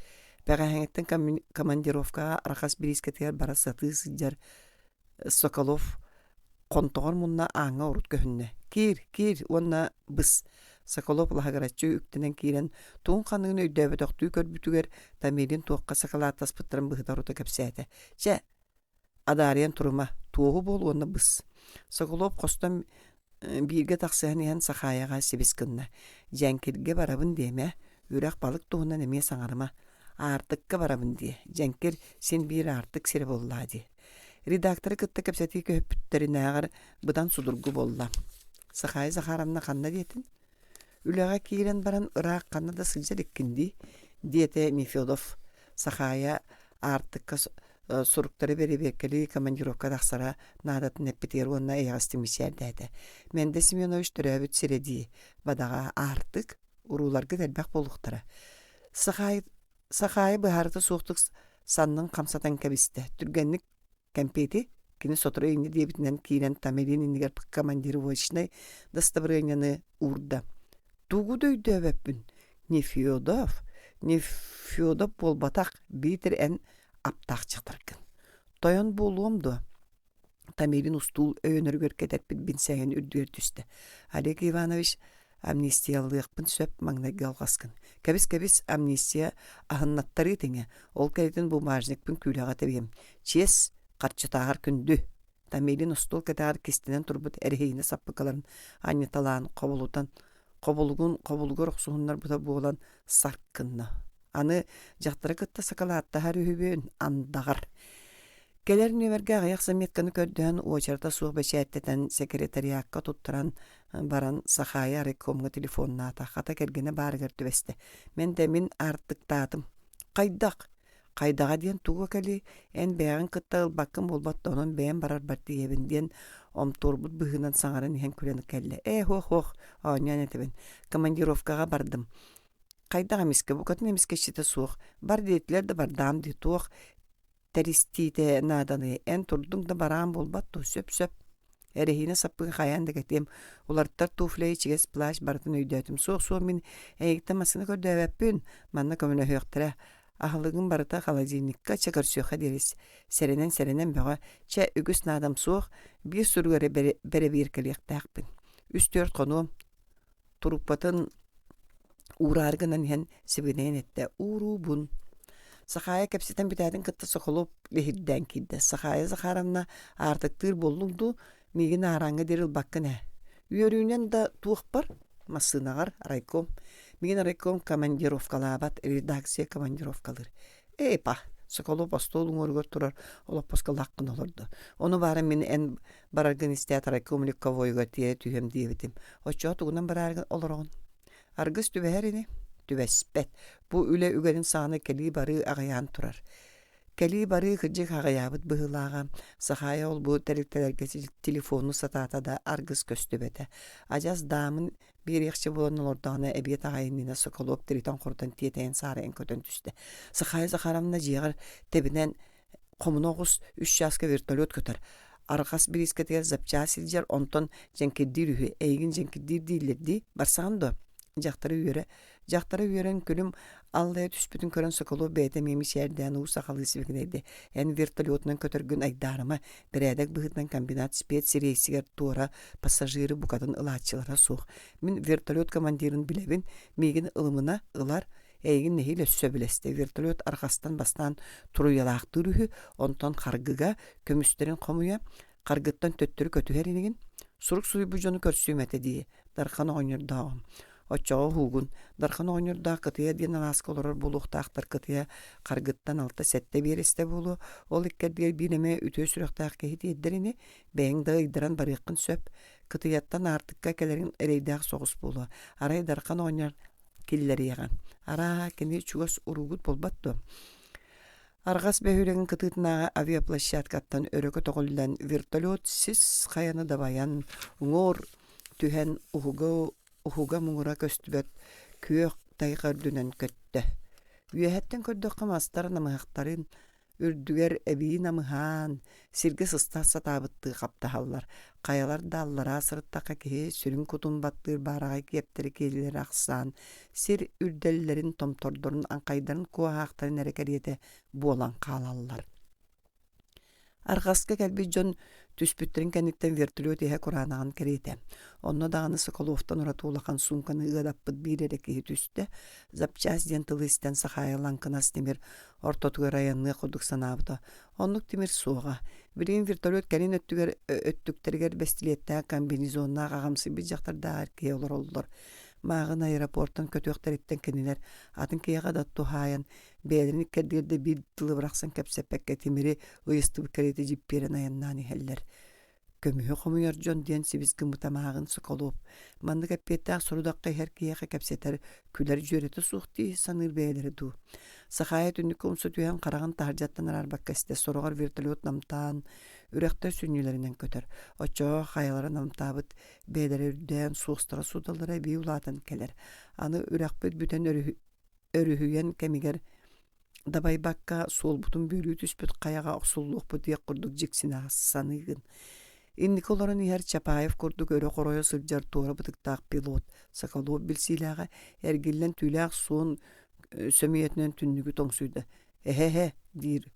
бэҕэһээҥҥиттэн командировкаҕа Архас бириискэтигэр бара сатыы сылдьар Соколов хонтоҕор мунна ааҥҥа урут көһүннэ. Киир, киир уонна быс. Соколов лаһыгыраччы үктэнэн киирэн, тугун-ханныгын өйдөөбөтөхтүү көрбүтүгэр Тамилин туохха сакалааттаспыттарын быһыта-орута кэпсээтэ. Чэ, Адаарыйан турума, туоһу буол уонна быс. Соколов хостон бииргэ тахсыһан иһэн Сахаайаҕа сибис гынна: «Дьэҥкиргэ барабын диэмэ, үрэх балык туһунан эмиэ саҥарыма, аартыкка барабын диэ, дьэҥкир син биир аартык сирэ буоллаа дии». Редакторы кытта кэпсэтии көһүппүттэринээҕэр быдан судургу буолла. Сахаайа Захаровна ханна диэтин? Үлэҕэ киирэн баран ыраах ханна да сылдьа иликкин дии, диэтэ Нефедов. Сахаайа аартыкка суруктары бэрэбиэркэлии командировка тахсара наадатын эппитигэр уонна эйэҕэстик мичээрдээтэ. Мэндэ Семенович төрөөбүт сирэ дии, бадаҕа аартык, урууларгыт элбэх буолуохтара. Сахаайа, Сахаайа быһаарыта суохтук саннын хамсатан кэбистэ. Түргэнник Кэмпиэти кини сотору инньэ диэбитинэн киирэн Тамилин иннигэр командировочнай дастабырыанньаны уурда. Тугу да өйдөөбөппүн. Нефедов, Нефедов буолбатах, биитэр эн аптаах дьахтаргын. Тойон буолуом дуо? Тамилин устуул өйөнөрүгэр кэтэрпит бинсээгин үрдүгэр түстэ. Олег Иванович амнистиялыахпын сөп маҥнайгы алҕаскын. Кэбис-кэбис, амнистия аһыннаттарыы тэҥэ, ол кэнниттэн бумажникпын күүлэҕэ тэбиэм. Чиэс, харчытааҕар күндү. Тамилин остуол кэтэҕэр кистэнэн турбут эрэһиинэ саппыкыларын анньыталаан хобулутан, хобулугун хобулугар охсуһуннарбыта буолан сарк гынна. Аны дьахтары кытта сакалааттаһар үһүбүн, андаҕар. Кэлэр нүөмэргэ аҕыйах заметканы көрдөһөн, уочарата суох бэчээттэтэн, секретариакка туттаран баран Сахаайа райкомҥа телефоннаата, хата кэргэнэ баарыгар түбэстэ. Мин да мин аартыктаатым. Хайдах? Хайдаҕа диэн туга кэлий, эн бэйэҕин кытта ылбаккын буолбат да онон бэйэм барарбар тиийэбин диэн омтуорбут быһыынан саҥаран иһэн күлэн кэллэ. Ээ, һуох-һуох, оонньоон этэбин. Командировкаҕа бардым. Хайдах эмискэ, букатын эмискэччитэ суох. Бар диэтилэр да бардаам дии, туох тэристиитэ нааданый, эн турдуҥ да бараан буолбат дуо, сөп-сөп. Эрэһиинэ саппыкы хайаан да кэтиэм, уларыттар туфля, ичигэс плащ барытын өйдөөтүм. Суох-суох мин эйигиттэн массыына көрдөөбөппүн, манна көмөлөһүөхтэрэ. Аһылыгым барыта холодильникка, чэ көрсүөххэ диэри сэрэнэн-сэрэнэн бөҕө, чэ үгүс наадам суох, биир суругу эрэ бэрэбиэркэлиэхтээхпин. Үс-түөрт хонуом, Труппатын уураары гынан иһэн сибигинэйэн эттэ: "Ууруубун". Сахаайа кэпсэтэн бүтээтин кытта Соколов лиһирдээн киирдэ. Сахаайа Захаровна, аартыктыыр буоллуҥ дуу? Миигин аарааҥҥа диэри ылбаккын ээ. Үөрүүнэн да туохпар массыынаҕар райком. Миигин райком командировкалаабат, редакция командировкалыыр. Эй, па, Соколов остуол уҥуоругар турар олоппоско лаххын олордо. Ону баара мин эн бараргын истээт райком легковойугар тиэрэ түһүөм диэбитим. Оччоҕо тугунан барааргын олороҕун? Аргыс түбэһэр ини? Түбэспэт. Бу үлэ үгэнин саҕана кэлии-барыы аҕыйаан турар. Кэлии-барыы кырдьык аҕыйаабыт быһыылааҕа. Сахаайа ол-бу тэрилтэлэргэ телефону сатаата да аргыс көстүбэтэ. Адьас даамын биэриэхчэ буолан олордоҕуна эбиэт аҕай иннинэ Соколов тиритэн-хорутан тиэтэйэн саарайан көтөн түстэ. Сахаайа Захаровна дьиэҕэр тэбинэн хомуна оҕус үс чааска вертолет көтөр. Арҕас бириискэтигэр запчаас илдьэр, онтон дьэҥкирдиир үһү. Эйигин дьэҥкирдиир дииллэр дии, барсаҕын дуо? Дьахтары үөрэ Дьахтара үөрэн күлүм аллайа түспүтүн көрөн Соколов бэйэтэ эмиэ мичээрдээн уу сахалыы сибигинэйдэ. Эн вертолетунан көтөргүн айдаарыма, бэрээдэк быһыытынан комбинат спецрейсигэр туора пассажиры букатын ылааччылара суох. Мин вертолет командирын билэбин, миигин ылымына, ылар, эйигин нэһиилэ өссө сөбүлэстэ. Вертолет арҕастан бастаан туруйалаахтыыр үһү, онтон харгыга көмүстэрин хомуйа, харгыттан төттөрү көтүһэр инигин. Сурук суруйбут дьону көрсүөм этэ дии, Дархан оҕонньордооҕум. Оччоҕо уһуугун. Дархан оҕонньордоох Кытыйа диэн алааска олорор буолуохтаахтар Кытыйа харгыттан алта-сэттэ биэрэстэ буолуо. Ол иккэрдигэр биир эмэ үтүө сүрэхтээх киһи тиэрдэр ини, бэйэҥ да ыйдаран барыаххын сөп. Кытыйаттан аартыкка кэлэриҥ эрэйдээх соҕус буолуо. Арай Дархан оҕонньор киллэриэҕэ. Арааһа, кини чугас уруугут буолбат дуо? Арҕас бөһүөлэгин кытыытынааҕы авиаплощадкаттан өрө көтөҕүллэн вертолет сис хайаны дабайан уҥуор түһэн уһуга уһуга муҥура көстүбэт күөх тайҕа үрдүнэн көттө. Үөһэттэн көрдөххө мастар намыһахтарын үрдүгэр эбии намыһаан, сиргэ сыста сатаабыттыы хаптаһаллар. Хайалар да аллараа сырыттахха киһи сүрүн кутун баттыыр баараҕай киэптэри киэлилэрэ ахсаан, сир үрдэллэрин, томтордорун, аҥхайдарын куоһаахтарын эрэ кэриэтэ буолан хаалаллар. Арҕаска кэлбит дьон түспүттэрин кэнниттэн вертолет иһэ кураанаҕын кэриэтэ. Онно даҕаны Соколовтан ураты улахан суумканы ыадаппыт биир эрэ киһи түстэ. Запчасть диэн тылы истэн Сахаайа лаҥкынас тимир ортотугар айанныах курдук санаабыта. Оннук тимир суоҕа. Билигин вертолет кэлин өттүгэр өттүктэригэр бэстилиэттээх комбинезоннаах аҕамсыйбыт дьахтардааҕар киһи олороллор. Мааҕын аэропортан көтүөхтэриттэн кинилэр атын киһиэхэ да туһаайан бэйэлэрин иккэрдигэр да биир тылы бырахсан кэпсэппэккэ тимири ыйыстыбыт кэриэтэ дьиппиэрэн айаннаан иһэллэр. Көмүһү хомуйар дьон диэн сибис гыммыта мааҕын Соколов. Маннык эппиэттээх сорудахха иһэр киһиэхэ кэпсэтэр, күлэр дьүөрэтэ суох дии саныыр бэйэлэрэ дуу. Сахаайа түннүккэ умса түһэн хараҕын таһырдьаттан араарбакка истэ, сороҕор вертолет намтаан, үрэхтэр сүнньүлэринэн көтөр. Оччоҕо хайалара намтаабыт бэйэлэрэ үрдээн, суостара судаллара эбии улаатан кэлэр. Аны үрэхпит бүтэн өрүһүйэн кэмигэр дабайбакка суолбутун бүөлүү түспүт хайаҕа охсуллуохпут диэх курдук дьиксинэ саныыгын. Инники олорон иһэр Чапаев курдук өрө хоройо сылдьар туора бытыктаах пилот Соколов билсиилээҕэ эргиллэн түүлээх суон сөмүйэтинэн түннүгү тоҥсуйда. «Эһэ-эһэ» диир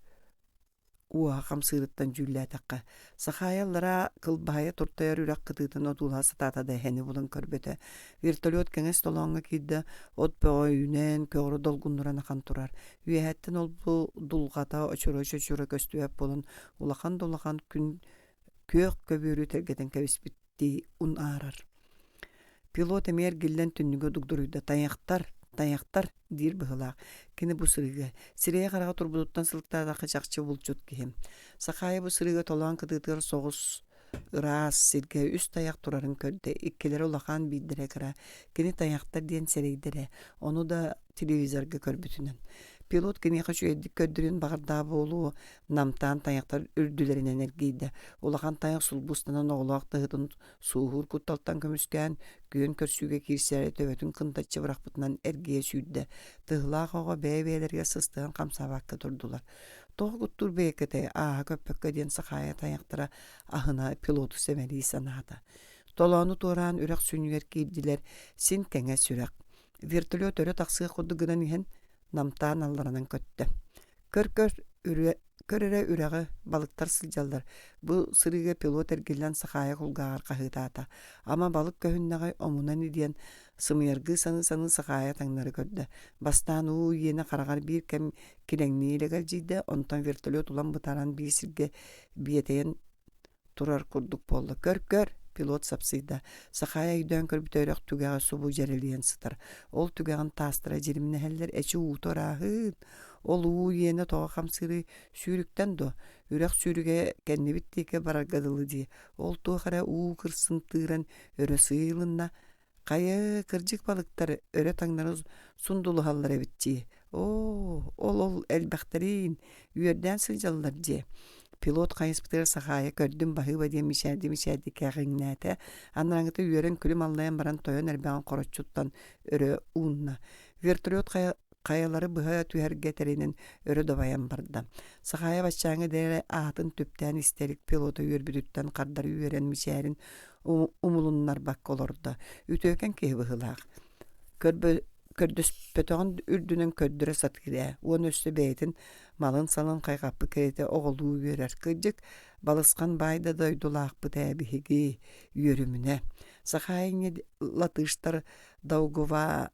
Уоһа хамсыырыттан дьүүллээтэххэ, Сахаайа аллараа кылбаһайа туртайар үрэх кытыытын одуулаһа сатаата да эһэни булан көрбөтө. Вертолет кэҥэс толооҥҥо киирдэ, от бөҕө үүнэн, көҕөрө долгуннуран ахан турар. Үөһэттэн ол-бу дулҕата очура-чочура көстүбэт буолан, улахан да улахан күн күөх көбүөрү тэлгэтэн кэбиспиттии унаарар. Пилот эмиэ эргиллэн түннүгэ дугдуруйда: «Тайахтар, тайахтар!» диир быһыылаах. Кини бу сырыыга сирэйэ-хараҕа турбутуттан сылыктаатахха чахчы булчут киһи. Сахаайа бу сырыыга толоон кытыытыгар соҕус ыраас сиргэ үс тайах турарын көрдө. Иккилэрэ улахан, биирдэрэ кыра. Кини тайахтар диэн сэрэйдэрэ. Ону да телевизорга көрбүтүнэн. Пилот киниэхэ үчүгэйдик көрдөрүөн баҕардаах буолуо, намтаан тайахтар үрдүлэринэн эргийдэ. Улахан тайах сулбустанан оҕолоох тыһытын Сууһуур кутталтан көмүскээн, күөн көрсүүгэ киирсээри төбөтүн кынтаччы бырахпытынан эргийэ сүүрдэ. Тыһылаах оҕо бэйэ-бэйэлэригэр сыстыһан хамсаабакка турдулар. Тоҕо куттуур бэйэкэтэй, ааһа көппөккө диэн Сахаайа тайахтара аһына пилоту сэмэлии санаата. Толоону туораан үрэх сүнньүгэр киирдилэр, син кэҥэс сүрэх. Вертолет өрө тахсыах курдук гынан иһэн, намтаан алларанан көттө. Көр-көр үрүө көр эрэ үрэҕи, балыктар сылдьаллар. Бу сырыыга пилот эргиллэн Сахаайа кулгааҕар хаһыытаата. Ама балык көһүннэҕэй омуна ини диэн сымыйаргыы саныы-саныы Сахаайа таҥнары көрдө. Бастаан уу иэнэ хараҕар биир кэм килэҥнии илэгэлдьийдэ, онтон вертолет улам бытааран биир сиргэ биэтэйэн. турар курдук буолла. Көр-көр, пилот сапсыйда. Сахаайа өйдөөн көрбүтэ үрэх түгэҕэ субу дьэрэлийэн сытар. Ол түгэҕин таастара дьиримнэһэллэр, эчи уута ырааһыын. Ол уу иэнэ тоҕо хамсыырый, сүүрүктэн дуо? Үрэх сүүрүгэ кэннибит диэки барарга дылы дии. Ол туох эрэ уу кырсын тыыран өрө сыыйылынна. Хайа, кырдьык балыктар өрө таҥнары сундулуһаллар эбит дии. Оо, ол-ол элбэхтэриин, үөрдээн сылдьаллар дии. Пилот хайыспытыгар Сахаайа көрдүм баһыыба диэн мичээрди-мичээрди кэҕиҥнээтэ. Анарааҥҥыта үөрэн күлүм аллайан баран тойон эрбэҕин хороччуттан өрө уунна. Вертолет хайа хайалары быһа түһэргэ тэринэн өрө дабайан барда. Сахаайа баччааҥҥа диэри аатын түптээн истэ илик пилота үөрбүтүттэн хардары үөрэн мичээрин умулуннарбакка олордо. Үтүөкэн киһи быһыылаах. Көрдөспөтөҕүн үрдүнэн көрдөрө сатыыр ээ уонна өссө бэйэтин малын-салын хайҕаппыт кэриэтэ оҕолуу үөрэр. Кырдьык, балысхан баай да дойдулаахпыт ээ биһиги, үөрүмүнэ. Сахаайа латыштар Даугава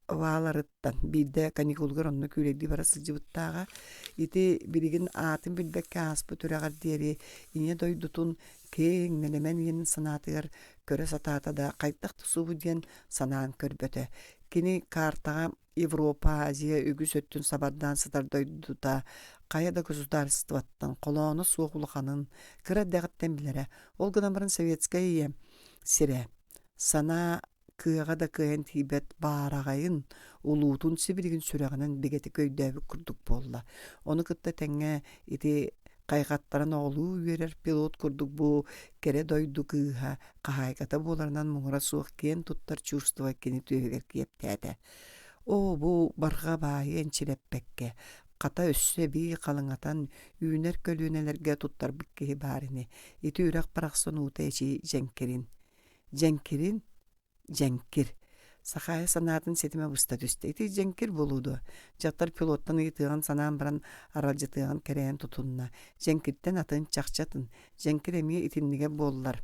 Вааларыттан биирдэ каникулугар онно күүлэйдии бара сылдьыбыттааҕа. Ити билигин аатын билбэккэ ааспыт үрэҕэр диэри ийэ дойдутун киэҥ нэлэмэн иэнин санаатыгар көрө сатаата да хайдах да субу диэн санаан көрбөтө. Кини картаҕа Европа, Азия үгүс өттүн сабардаан сытар дойдута хайа да государствоттан холооно суох улаханын кыра эрдэҕиттэн билэрэ. Ол гынан баран советскай ийэ сирэ санаа кыаҕа да кыайан тиийбэт баараҕайын, улуутун сибилигин сүрэҕинэн бигэтик өйдөөбүт курдук буолла. Ону кытта тэҥҥэ ити хайҕаттаран оҕолуу үөрэр пилот курдук бу кэрэ дойду кыыһа хаһаайката буоларынан муҥура суох киэн туттар чувство кини түөһүгэр киэптээтэ. Оо, бу барҕа баайы энчирэппэккэ, хата өссө эбии халыҥатан үүнэр көлүөнэлэргэ туттарбыт киһи баар ини. Ити үрэх барахсан уута эчий дьэҥкирин. Дьэҥкирин, дьэҥкир. Сахаайа санаатын ситимэ быста түстэ. Ити дьэҥкир буолуо дуо? Дьахтар пилоттан ыйытыаҕын санаан баран аралдьытыаҕын кэрэйэн тутунна. Дьэҥкиртэн атын, чахчы атын. Дьэҥкир эмиэ итиннигэ буоллар.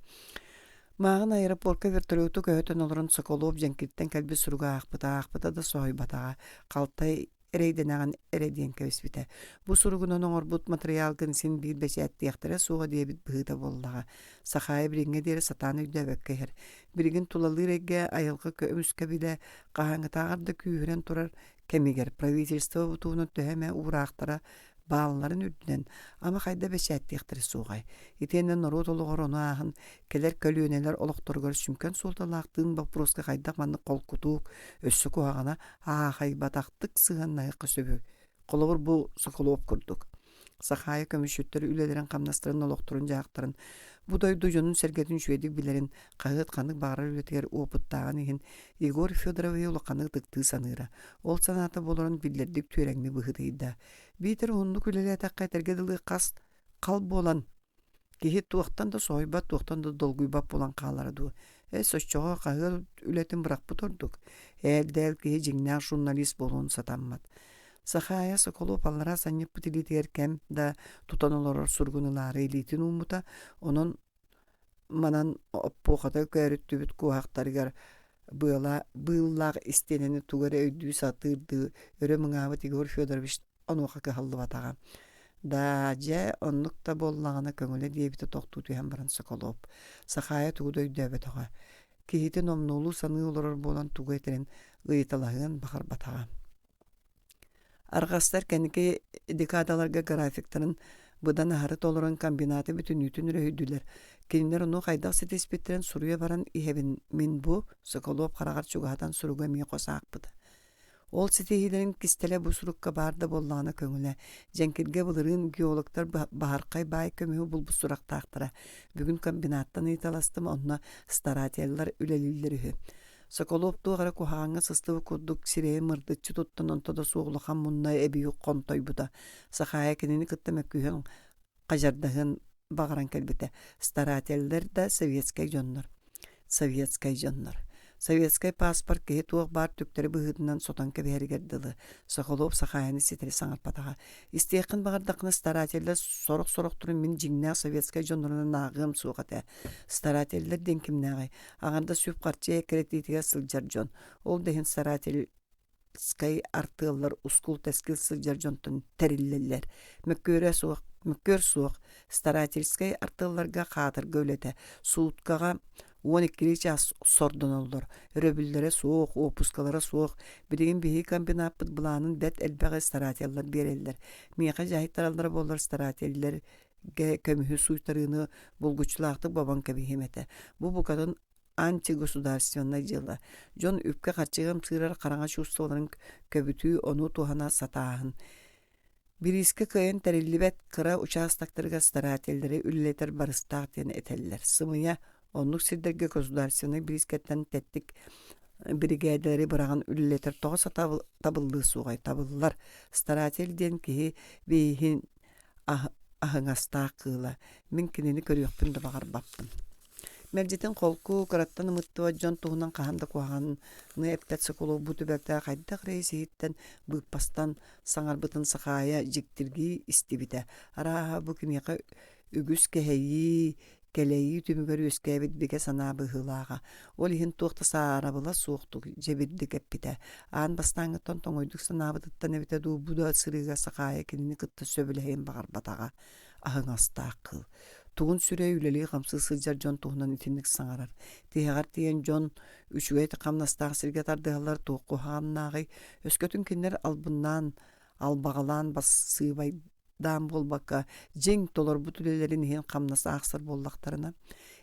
Мааҕын аэропорка вертолету көһөтөн олорон Соколов дьэҥкиртэн кэлбит суругу аахпыта, аахпыта да соһуйбатаҕа. Халтай эрэйдэнэҕин эрэ диэн кэбиспитэ. Бу суругунан оҥорбут матырыйаалгын син биир бэчээттиэхтэрэ суоҕа диэбит быһыыта буоллаҕа. Сахаайа билиҥҥэ диэри сатаан өйдөөбөккө иһэр. Билигин тулалыыр эйгэ айылҕа көмүскэбилэ хаһааҥҥытааҕар да күүһүрэн турар кэмигэр правительство бутуунун төһө эмэ уураахтара баалларын үрдүнэн ама хайда бэчээттиэхтэрэ суоҕай. Итиэннэ норуот олоҕор ону ааһан кэлэр көлүөнэлэр олохторугар сүҥкэн суолталаах тыын боппуруоска хайдах маннык холкутук, өссө куһаҕана аахайбатахтык сыһыаннаһыахха сөбүй? Холобур, бу Соколов курдук. Сахаайа көмүсчүттэр үлэлэрин-хамнастарын, олохторун-дьаһахтарын, бу дойду дьонун-сэргэтин үчүгэйдик билэрин, хаһыат ханнык баҕарар үлэтигэр уопуттааҕын иһин Егор Федоровиһы улаханнык ытыктыы саныыра. Ол санаата буоларын биллэрдик түөрэҥнии быһыытыйда. Биитэр уһуннук үлэлээтэххэ этэргэ дылы хас хал буолан киһи туохтан да соһуйбат, туохтан да долгуйбат буолан хаалара дуу. Эс оччоҕо хаһыат үлэтин бырахпыт ордук. Ээл-дээл киһи дьиҥнээх журналист буолуон сатаммат. Сахаайа Соколов аллараа санньыппыт илиитигэр кэм да тутан олорор суругун ылаары илиитин ууммута, онон манан оппуохата көөрүттүбүт куоһахтарыгар быала быыллаах истиэнэни тугу эрэ өйдүү сатыырдыы өрө мыҥаабыт Егор Федорович онуоха кыһаллыбатаҕа. Даа, дьэ, оннук да буоллаҕына көҥүлэ диэбитэ тохтуу түһэн баран Соколов. Сахаайа тугу да өйдөөбөтөҕө. Киһитин омнуолуу саныы олорор буолан тугу этэрин ыйыталаһыан баҕарбатаҕа. Арҕастар кэнники декадаларга графиктарын быдан аһары толорон комбинаты бүтүннүүтүн өрөһүйдүлэр. Кинилэр ону хайдах ситиспиттэрин суруйа баран иһэбин мин бу Соколов хараҕар чугаһатан суругу эмиэ хос аахпыта. Ол ситиһиилэрин кистэлэ бу сурукка баар да буоллаҕына көҥүлэ. Дьэҥкиргэ былырыын геологтар баһархай баай көмүһү булбут сурахтаахтара. Бүгүн комбинаттан ыйыталастым, онно старателлар үлэлииллэр үһү. Соколов туох эрэ куһаҕаҥҥа сыстыбыт курдук сирэйин мырдыччы туттан онто да суох улахан мунна эбии хонтойбута. Сахаайа кинини кытта мөккүһэн хадьардаһыан баҕаран кэлбитэ. Старателлэр да советскай дьоннор. Советскай дьоннор. Советскай паспорт киһи туох баар түктэри быһыытынан сотон кэбиһэригэр дылы. Соколов Сахаайаны ситэри саҥарпатаҕа. Истиэххин баҕардаххына старателлэр сорох-сорохторун мин дьиҥнээх советскай дьоннорунан ааҕыам суох этэ. Старателлэр диэн кимнээҕий? Аҥардас үп-харчы эккирэтиитигэр сылдьар дьон. Ол да иһин старатель. старательскай артыаллар ускул-тэскил сылдьар дьонтон тэриллэллэр. Мөккүөрэ суох, мөккүөр суох. Старательскай артыалларга хаатырга үлэтэ, сууткаҕа 12 чаас сордоноллор, өрөбүллэрэ суох, уоппускалара суох. Билигин биһиги комбинаппыт былаанын бэрт элбэҕи старателлар биэрэллэр. Миэхэ дьаһайтараллара буоллар старателлэргэ көмүһү сууйтарыыны булгуччулаахтык бобон кэбиһиэм этэ. Бу букатын антигосударственнай дьыала. Дьон үпкэ-харчыга ымсыырар хараҥа чувстволарын көбүтүү, ону туһана сатааһын. Бириискэ кыайан тэриллибэт кыра учаастактарыгар старателлэри үлэлэтэр барыстаах диэн этэллэр. Сымыйа, оннук сирдэргэ государственнай бириискэттэн тэттик биригээдэлэри быраҕан үлэлэтэр тоҕо табыллыы суоҕай? Табыллар. Старатель диэн киһи бииһин аһыҥастаах кыыла. Мин кинини көрүөхпүн да баҕарбаппын. Мэлдьитин холку, кыраттан ымыттыбат дьон туһунан хаһан да куһаҕаны эппэт Соколов бу түбэлтэҕэ хайдах эрэ ис-иһиттэн быыппастан саҥарбытын Сахаайа дьиктиргии истибитэ. Арааһа, бу киниэхэ үгүс кэһэйии, кэлэйии түмүгэр үөскээбит бигэ санаа быһыылааҕа. Ол иһин туох да саарабыла суохтук дьэбирдик эппитэ. Аан бастааҥҥыттан тоҥуйдук санаабытыттан эбитэ дуу, бу да сырыыга Сахаайа кинини кытта сөбүлэһиэн баҕарбатаҕа. Аһыҥастаах кыыл. Тугун сүрэй үлэлии-хамсыы сылдьар дьон туһунан итинник саҥарар. Тиһэҕэр тиийэн дьон үчүгэй хамнастаах сиргэ тардыһаллар туох куһаҕаннааҕый? Өскөтүн кинилэр албыннаан, албаҕалаан бассыыбай даан буолбакка, дьиҥ толорбут үлэлэрин иһин хамнас аахсар буоллахтарына,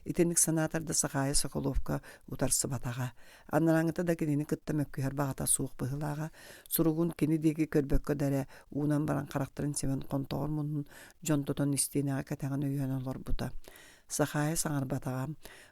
итинник санаатар да Сахаайа Соколовка утарсыбатаҕа. Анарааҥҥыта да кинини кытта мөккүһэр баҕата суох быһыылааҕа. Суругун кини диэки көрбөккө да эрэ уунан баран харахтарын симэн хонтоҕор муннун дьон тотон истиэнэҕэ кэтэҕин өйөөн олорбута. Сахаайа саҥарбатаҕа.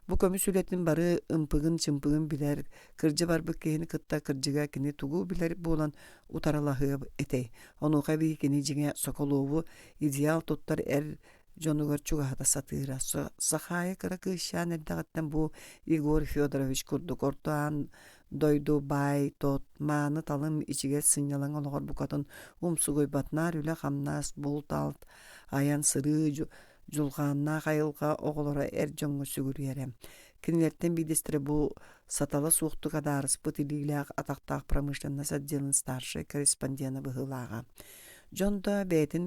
Бу көмүс үлэтин бары ымпыгын-чымпыгын билэр, кырдьа барбыт киһини кытта кырдьыга кини тугу билэр буолан утарылаһыа этэй. Онуоха эбии кини дьиҥэ Соколову идеал туттар эр дьонугар чугаһата сатыыра. Сахаайа кыра кыысчаан эрдэҕиттэн бу Егор Федорович курдук орто аан дойду баай-тот, мааны-талым, ичигэс сынньалаҥ олоҕор букатын умсугуйбатынаар үлэ-хамнас, булт-алт, айан-сырыы дьулҕааннаах айылҕа оҕолоро эр дьоҥҥо сүгүрүйэрэ. Кинилэртэн биирдэстэрэ бу сатала суохтук адаарыспыт илиилээх атахтаах промышленность отделын старшай корреспондена быһыылааҕа. Дьон да бэйэтин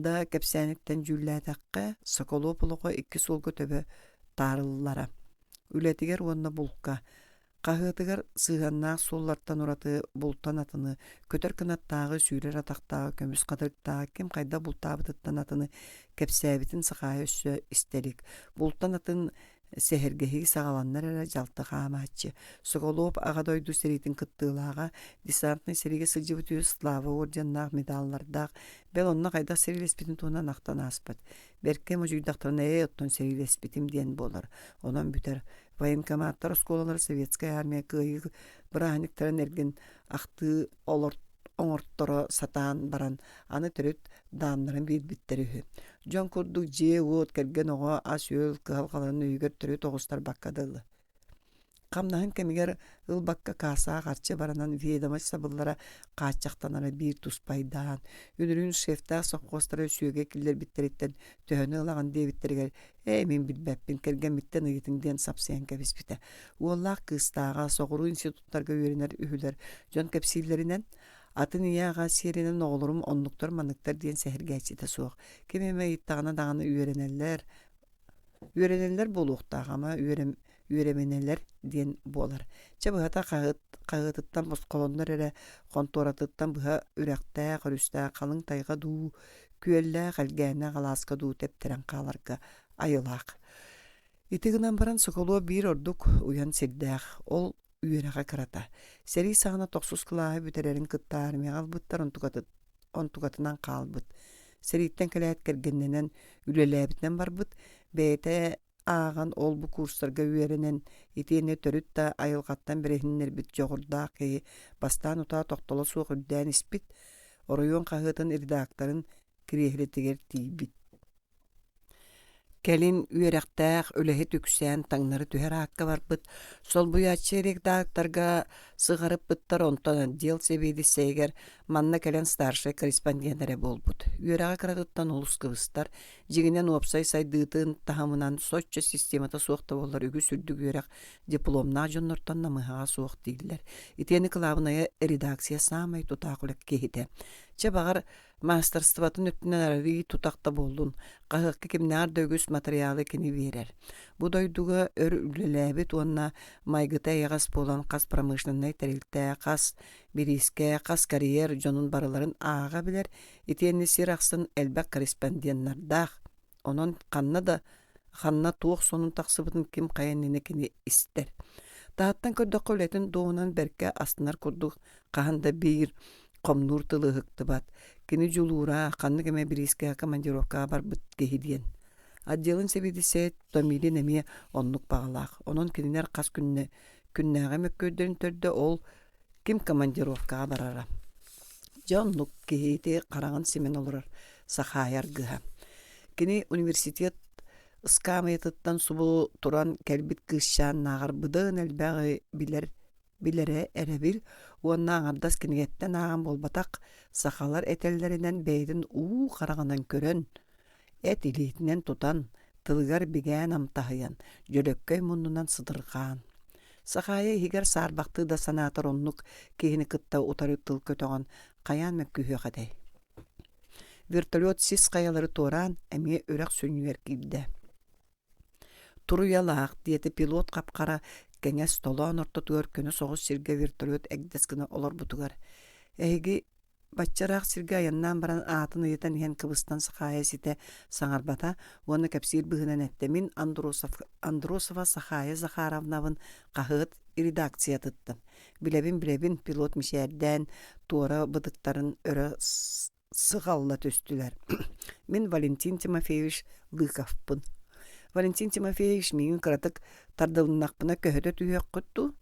да кэпсээниттэн дьүүллээтэххэ, Соколов олоҕо икки суолга төбө таарыллара. Үлэтигэр уонна булка. Хаһыатыгар сыһыаннаах суоллартан ураты бултан атыны, көтөр кынаттааҕы, сүүрэр атахтааҕы, көмүс хатырыктааҕы ким хайдах бултаабытыттан атыны кэпсээбитин Сахаайа өссө истэ илик. Бултан атын сэһэргэһии саҕаланнар эрэ дьалты хаамааччы. Соколов Аҕа дойду сэриитин кыттыылааҕа, десантнай сэриигэ сылдьыбыт үһүс Слава орденнаах медаллардаах, бэл онно хайдах сэриилэспитин туһунан ахтан ааспыт. Бэркэ модьуйдахтарына ээ оттон сэриилэспитим диэн буолар. Онон бүтэр. Военкоматтар оскуолалара Советскай армия кыайыы бырааһынньыктарын эргин ахтыы оҥорторо сатаан баран, аны төрүт дааннарын биэрбиттэр үһү. Дьон курдук дьиэ-уот, кэргэн оҕо, ас-үөл кыһалҕаларын өйүгэр төрүт оҕустарбакка дылы. Хамнаһын кэмигэр ылбакка кассаҕа харчы баранан ведомость сабыллара хааччахтанара биир туспайдаан, үнүрүүн шефтээх сопхуостара сүөгэ киллэрбиттэриттэн төһөнү ылаҕын диэбиттэригэр ээ мин билбэппин кэргэммиттэн ыйытыҥ диэн сапсыйан кэбиспитэ. Уоллаах кыыстааҕа соҕуруу институттарга үөрэнэр үһүлэр дьон кэпсииллэринэн атын ийэ-аҕа сиэринэн оҕолорум оннуктар-манныктар диэн сэһэргээччитэ суох. Ким эмэ ыйыттаҕына даҕаны үөрэнэллэр, Үөрэнэллэр буолуохтаах, ама үөрэминэлэр диэн буолар. Чэ быһата хаһыатыттан босхолоннор эрэ хонтуоратыттан быһа үрэхтээх, өрүстээх халыҥ тайҕа дуу, күөллээх, элгээннээх алааска дуу тэптэрэн хааларга айылаах. Ити гынан баран Соколов биир ордук уйан сирдээх, ол үөрэҕэ кырата. Сэрии саҕана тохсус кылааһы бүтэрэрин кытта армияҕа ылбыттар онтукатынан хаалбыт. Сэрииттэн кэлээт кэргэннэнэн үлэлээбитинэн барбыт, бэйэтэ ааҕан ол-бу курстарга үөрэнэн, итиэннэ төрүт да айылҕаттан бэриһиннэрбит дьоҕурдаах киһи бастаан утаа тохтоло суох үрдээн испит, оройуон хаһыатын редакторын кириэһилэтигэр тиийбит. Кэлин үөрэхтээх үлэһит үксээн таҥнары түһэр аакка барбыт, солбуйааччы редакторга сыҕарыппыттар, онтон отдел сэбиэдиссэйигэр манна кэлэн старшай корреспондент эрэ буолбут. Үөрэҕэ кыратыттан олус кыбыстар, дьиҥинэн уопсай сайдыытын таһымынан соччо системата суох да буоллар үгүс үрдүк үөрэх дипломнаах дьоннортон намыһаҕа суох дииллэр. Итиэннэ кылаабынайа редакция саамай тутаах үлэ киһитэ. Чэ, баҕар, Маастарыстыбатын өттүнэн арыый тутах да буоллун, хаһыакка кимнээҕэр да үгүс матырыйаалы кини биэрэр. Бу дойдуга өр үлэлээбит уонна майгыта эйэҕэс буолан хас промышленнай тэрилтэ, хас бириискэ, хас карьер дьонун барыларын ааҕа билэр, итиэннэ сир ахсын элбэх корреспонденнардаах. Онон ханна да ханна туох сонун тахсыбытын ким хайа иннинэ кини истэр. Таһыттан көрдөххө үлэтин дуоһунан бэркэ астынар курдук хаһан да биир хомнуур тылы ыһыктыбат. Кини дьулуура ханнык эмэ бириискэҕэ командировкаҕа барбыт киһи диэн. Отделын сэбиэдиссэйэ Томилин эмиэ оннук баҕалаах. Онон кинилэр хас күннэ күннээҕи мөккүөрдэрин төрдө ол ким командировкаҕа барара. Дьэ оннук киһи ити хараҕын симэн олорор Сахаайа аргыһа. Кини университет ыскаамыйатыттан субу туран кэлбит кыысчааннааҕар быдан элбэҕи билэр билэрэ эрэбил уонна аҥардас кинигэттэн ааҕан буолбатах, сахалар этэллэринэн бэйэтин уу хараҕынан көрөн, эт илиитинэн тутан, тылыгар бигээн амтаһыйан, дьөлөккөй муннунан сытырҕаан. Сахаайа иһигэр саарбахтыы да санаатар оннук киһини кытта утары тыл көтөҕөн хайаан мөккүһүөх этэй. Вертолет сис хайалары туораан эмиэ үрэх сүнньүгэр киирдэ. Туруйалаах, диэтэ пилот хап-хара кэҥэс толоон ортотугар көнө соҕус сиргэ вертолет эгдэс гына олорбутугар. Эһиги бачча ыраах сиргэ айаннаан баран аатын ыйытан иһэн кыбыстан Сахаайа ситэ саҥарбата уонна кэпсиир быһыынан эттэ: «Мин Андросов, Андросова Сахаайа Захаровнабын хаһыат редакциятыттан. Билэбин-билэбин» пилот мичээрдээн туора бытыктарын өрө сыҕалла түстүлэр. Мин Валентин Тимофеевич Лыковпын. Валентин Тимофеевич миигин кыратык тардылыннахпына көһөтө түһүөххүт дуу?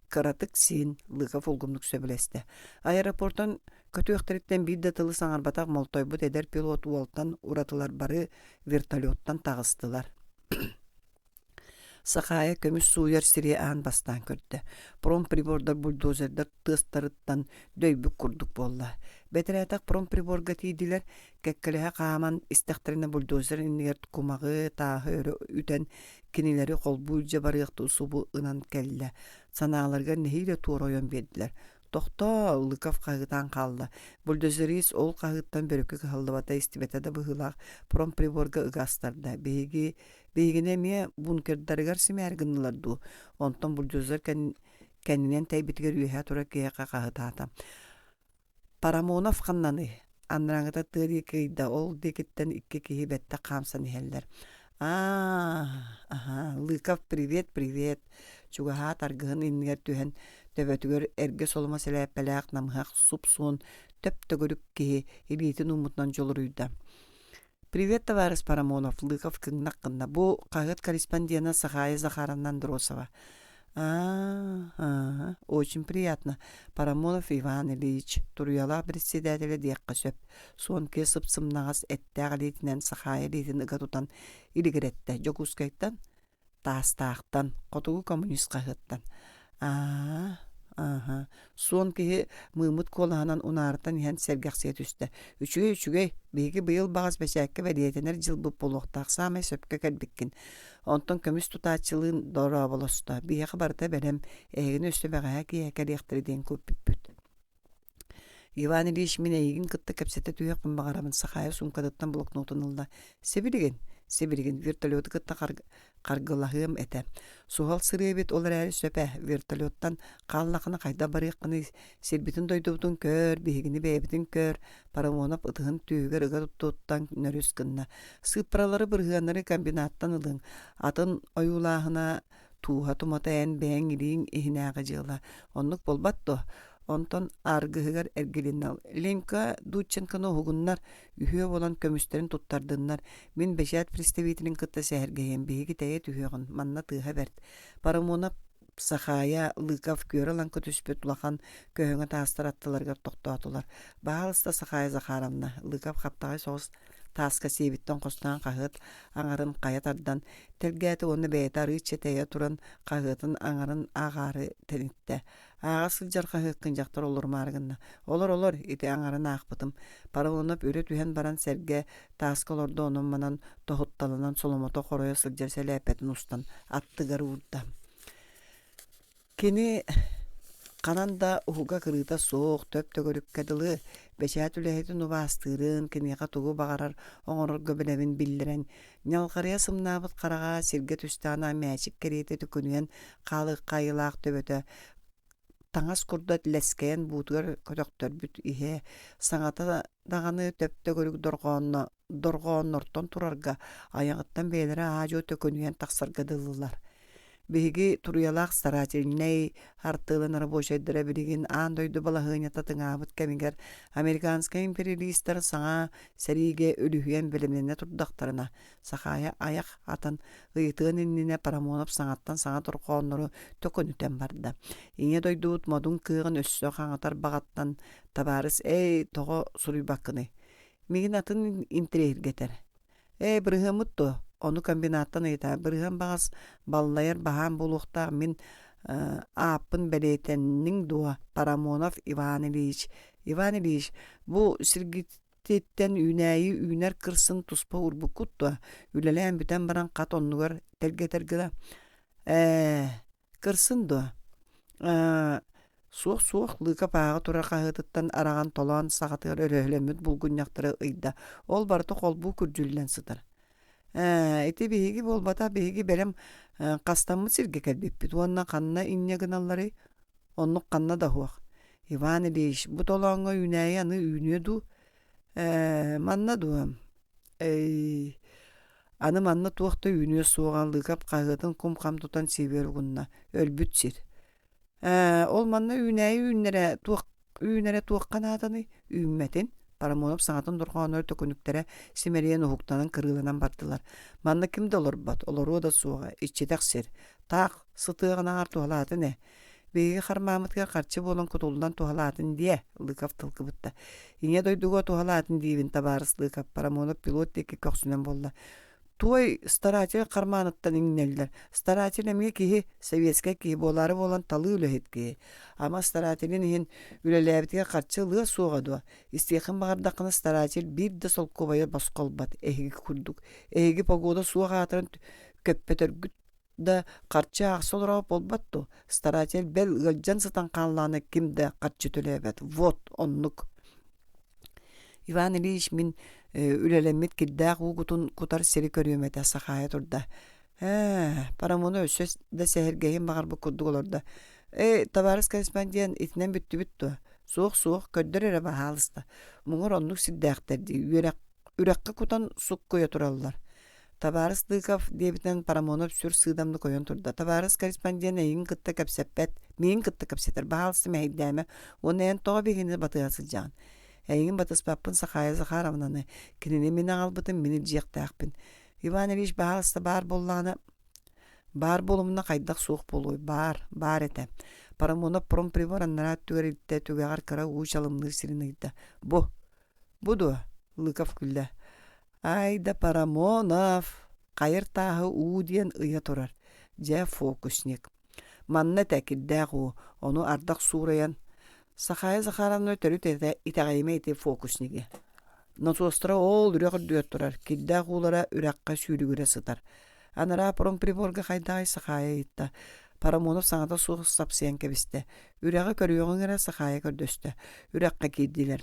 Кыратык син, Лыков улгумнук сөбүлэстэ. Аэропортан көтүөхтэриттэн биир да тылы саҥарбатах молтойбут эдэр пилот уолтан уратылар бары вертолеттан таҕыстылар. Сахаайа көмүс сууйар сири аан бастаан көрдө. Промприбордар бульдозердар тыастарыттан дөйбүт курдук буолла. Бэтэрээтэх промприборга тиийдилэр, кэккэлэһэ хааман истэхтэринэ бульдозер иннигэр кумаҕы, тааһы өрө үтэн кинилэри холбуу илдьэ барыахтыы субу ынан кэллэ. Санааларыгар нэһиилэ туора ойон биэрдилэр. Тохтоо, Лыков хаһыытаан хаалла. Бульдозерист ол хаһыыттан бөрүкү кыһаллыбата истибэтэ да быһыылаах промприборга ыга астарда. Биһиги Биһигини эмиэ бункердарыгар симээри гыннылар дуу? Онтон бульдозер кэннинэн тэйбитигэр үөһэ турар киһиэхэ хаһытаата. Парамонов ханнаный? Анарааҥҥыта тыа диэки ыйда, ол диэкиттэн икки киһи бэттэх хаамсан иһэллэр. Аа, аһаа, Лыков, привет, привет. Чугаһаат аргыһын иннигэр түһэн, төбөтүгэр эргэ соломо сэлээппэлээх намыһах суп-суон төп-төгүрүк киһи илиитин ууммутунан дьулуруйда. Привет, товарищ Парамонов, Лыков кыҥнах гынна. Бу хаһыат корреспондена Сахаайа Захаровна Андросова. А, очень приятно. Парамонов Иван Ильич, туруйалаах председателэ диэххэ сөп. Суон киэ сып-сымнаҕас эттээх илиитинэн Сахаайа илиитин ыга тутан илигирэттэ. Дьокуускайтан Таастаахтан, Хотугу коммунист хаһыаттан. Аа, ааһа, суон киһи мыыммыт куолаһынан унаарытан иһэн сэргэхсийэ түстэ. Үчүгэй, үчүгэй, биһиги быйыл баҕас бэчээккэ бэлиэтэнэр дьылбыт буолуохтаах, саамай сөпкө кэлбиккин. Онтон көмүс тутааччылыын дорооболосто. Биһиэхэ барыта бэлэм, эһигини өссө бэҕэһээ киэһэ кэлиэхтэрэ диэн күүппүппүт. Иван Ильич, мин эйигин кытта кэпсэтэ түһүөхпүн баҕарабын, Сахаайа суумкатыттан блокнотун ылла. Сибилигин, сибилигин вертолету кытта харгылаһыам этэ. Суһал сырыы эбит, ол эрээри сөп ээ, вертолеттан хааллаххына хайдах барыаххыный, сирбитин-дойдубутун көр, биһигини бэйэбитин көр, Парамонов ытыһын түөһүгэр ыга туттан нөрүс гынна. Сыыппаралары бырыһыаннары комбинаттан ылыҥ, атын ойуулааһына тууһа-тумата эн бэйэҥ илииҥ иһинээҕи дьыала. Оннук буолбат дуо? Онтон аргыһыгар эргилиннэ. Ленька Дудченконы уһугуннар, үһүө буолан көмүстэрин туттардыннар. Мин бэчээт представителин кытта сэһэргэһиэм, биһиги тэйэ түһүөҕүн, манна тыаһа бэрт. Парамонов Сахаайа, Лыков күөрэ-лаҥкы түспүт улахан көһөҥө таастар аттыларыгар тохтоотулар. «Баһаалыста, Сахаайа Захаровна», Лыков хаптаҕай соҕус Тааска сиэбиттэн хостоон хаһыат аҥарын хайа тардан тэлгээтэ уонна бэйэтэ арыычча тэйэ туран хаһыатын аҥарын ааҕаары тэниттэ. Ааҕа сылдьар хаһыаккын дьахтар олорумаары гынна. Олор, олор, ити аҥарын аахпытым. Паралонов өрө түһэн баран сэргэ тааска олордо онон-манан тоһутталанан соломото хоройо сылдьар сэлээппэтин устан аттыгар уурда. Кини ханан да уһуга-кырыыта суох, төп-төгүрүккэ дылы бэчээт үлэһитин убаастыырын, киниэхэ тугу баҕарар оҥорорго бэлэмин биллэрэн, ньалҕарыйа сымнаабыт хараҕа сиргэ түстэҕинэ мээчик кэриэтэ төкүнүйэн хаалыахха айылаах төбөтө таҥас курдат лэскэйэн буутугар көтөхтөрбүт иһэ, саҥата даҕаны төп-төгүрүк дорҕоонно дорҕооннортон турарга, айаҕыттан бэйэлэрэ аа-дьуо төкүнүйэн тахсарга дылылар. Биһиги туруйалаах старательнай артыалын рабочайдара билигин аан дойду балаһыанньата тыҥаабыт кэмигэр американскай империалистар саҥа сэриигэ үлүһүйэн бэлэмнэнэ турдахтарына, Сахаайа айах атан ыйытыан иннинэ Парамонов саҥаттан саҥа дорҕооннору төкүнүтэн барда. Ийэ дойдубут модун кыаҕын өссө хаҥатар баҕаттан табаарыс эй тоҕо суруйбаккыный? Миигин атын интэриэһиргэтэр. Ээ, бырыһыаммыт дуо? Ону комбинаттан ыйытаа. Бырыһыан баҕас баллайар баһаам буолуохтаах мин ааппын бэлиэтэнниҥ дуо? Парамонов Иван Ильич. Иван Ильич, бу сиргититтэн үүнээйи үүнэр кырсын туспа уурбуккут дуо? Үлэлээн бүтэн баран хат оннугар тэлгэтэр гына. Ээ, Кырсын дуо? Ээ, суох-суох, Лыыкап ааҕа турар хаһыатыттан араҕан толоон саҕатыгар өрөһөлөммүт булгунньахтары ыйда. Ол барыта холбуу күрдьүллэн сытар. Ээ, ити биһиги буолбатах, биһиги бэлэм хастаммыт сиргэ кэлбиппит уонна ханна инньэ гыналларый? Оннук ханна да суох. Иван Ильич, бу толооҥҥо үүнээйи аны үүнүө дуу? Ээ, манна дуо? Эй, Аны манна туох да үүнүө суоҕа Лыыкап хаһыатын кум-хам тутан сиэбигэр угунна. Өлбүт сир. Ээ, ол манна үүнээйи үүннэрэ туох үүнэрэ туохха нааданый? Үүммэтин. Парамонов саҥатын дорҕоонноро төкүнүктэрэ симэлийэн уһуктанан кырыыланан бардылар. Манна ким да олорбот, олоруо да суоҕа, иччитэх сир. Таах сытыаҕынааҕар туһалаатын ээ. Биһиги хармааммытыгар харчы буолан кутуллан туһалаатын диэ, Лыков тыл кыбытта. Ийэ дойдуга туһалаатын диибин, табаарыс Лыков, Парамонов пилот диэки көхсүнэн буолла. Туой старатель хармааныттан иҥнэллэр. Старатель эмиэ киһи, советскай киһи буолаары буолан талыы үлэһит киһи. Ама старателин иһин үлэлээбитигэр харчы ылыа суоҕа дуо? Истиэххин баҕардаххына старатель биир да солкуобайы босхо ылбат, эһиги курдук. Эһиги погода суох аатыран көппөтөргүт да харчы аахса олороро буолбат дуо? Старатель бэл ыалдьан сытан хааллаҕына ким да харчы төлөөбөт. Вот оннук. Иван Ильич мин үлэлэммит кирдээх уугутун кутар сири көрүөм этэ Сахаайа турда. Ээ, Парамона өссө да сэһэргэһин баҕарбыт курдук олордо. Ээ, табаарыс корреспондент, итинэн бүттүбүт дуо? Суох-суох, көрдөр эрэ баһаалыста. Муҥур оннук сирдээхтэр дии, үөрэх, үрэххэ кутан суккуйа тураллар. Табаарыс Дыков, диэбитинэн Парамонов сүр сыыдамнык ойон турда. Табаарыс корреспондент эйигин кытта кэпсэппэт, миигин кытта кэпсэтэр, баһаалыста мэһэйдээмэ уонна эн тоҕо биһигини батыһа сылдьаҕын? Эйигин батыспаппын Сахаайа Захаровнаны, кинини мин аҕалбытым, мин илдьиэхтээхпин. Иван Ильич баһаалыста баар буоллаҕына, баар буолумуна хайдах суох буолуой, баар, баар этэ. Парамонов промприбор анараа өттүгэр илтэ, түгэҕэр кыра уу чалымныыр сирин ыйда. Бу, бу дуо? Лыков күллэ. Ай да Парамонов, хайыр тааһы уу диэн ыйа турар. Дьэ, фокусник. Манна этэ кирдээх уу, ону ардах суурайан Сахая Захаровна төрүт итэҕэйимэ ити фокусниги. Носуостара ол үрэх үрдүгэр турар, кирдээх уулара үрэххэ сүүрүгүрэ сытар. Анараа промприборга хайдаҕай Сахаайа ыйытта. Парамонов саҥата суох сапсыйан кэбистэ. Үрэҕи көрүөҕүҥ эрэ Сахаайа көрдөстө. Үрэххэ киирдилэр.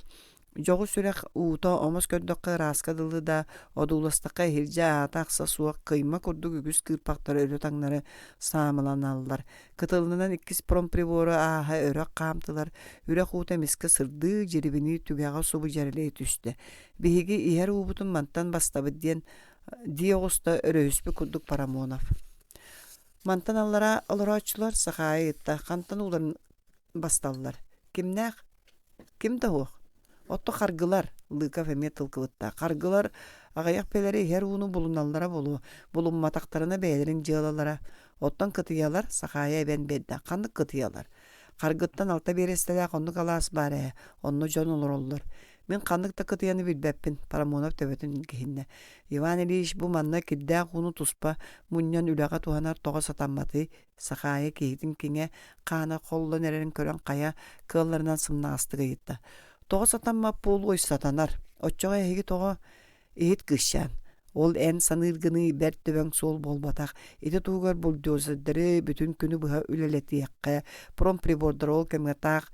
Дьоҕус үрэх уута омос көрдөххө ырааска дылы да, одууластахха иһирдьэ аата-ахса суох кыйма курдук үгүс кыырпахтар өрө-таҥнары саамыланаллар. Кытылынан иккис промприбору ааһа өрө хаамтылар, үрэх уута эмискэ сырдыы, дьирибинии түгэҕэ субу дьэрэлэй түстэ. Биһиги иһэр уубутун мантан бастабыт диэн дии оҕуста өрөһүспүт курдук Парамонов. Мантан аллараа олорооччулар Сахаайа ыйытта, хантан ууларын басталлар. Кимнээх? Ким да суох. Отто харгылар, Лыков эмиэ тыл кыбытта. Харгылар аҕыйах бэйэлэрэ иһэр ууну булуналлара буолуо, булумматахтарына бэйэлэрин дьыалалара. Оттон кытыйалар, Сахаайа эбэн биэрдэ. Ханнык кытыйалар? Харгыттан алта биэрэстэлээх оннук алаас баар ээ, онно дьон олороллор. Мин ханнык да кытыйаны билбэппин, Парамонов төбөтүн илгиһиннэ. Иван Ильич бу манна кирдээх ууну туспа мунньан үлэҕэ туһанар тоҕо сатамматый? Сахаайа киһитин киҥэ хаана холлон эрэрин көрөн хайа кыалларынан сымнаҕастык ыйытта. Тоҕо сатаммат буолуой сатанар. Оччоҕо эһиги тоҕо Иһит кыысчаан, ол эн саныыргыныы бэрт дөбөҥ суол буолбатах. Ити туһугар бульдозердары бүтүн күнү быһа үлэлэтиэххэ, промприбордары ол кэмҥэ таах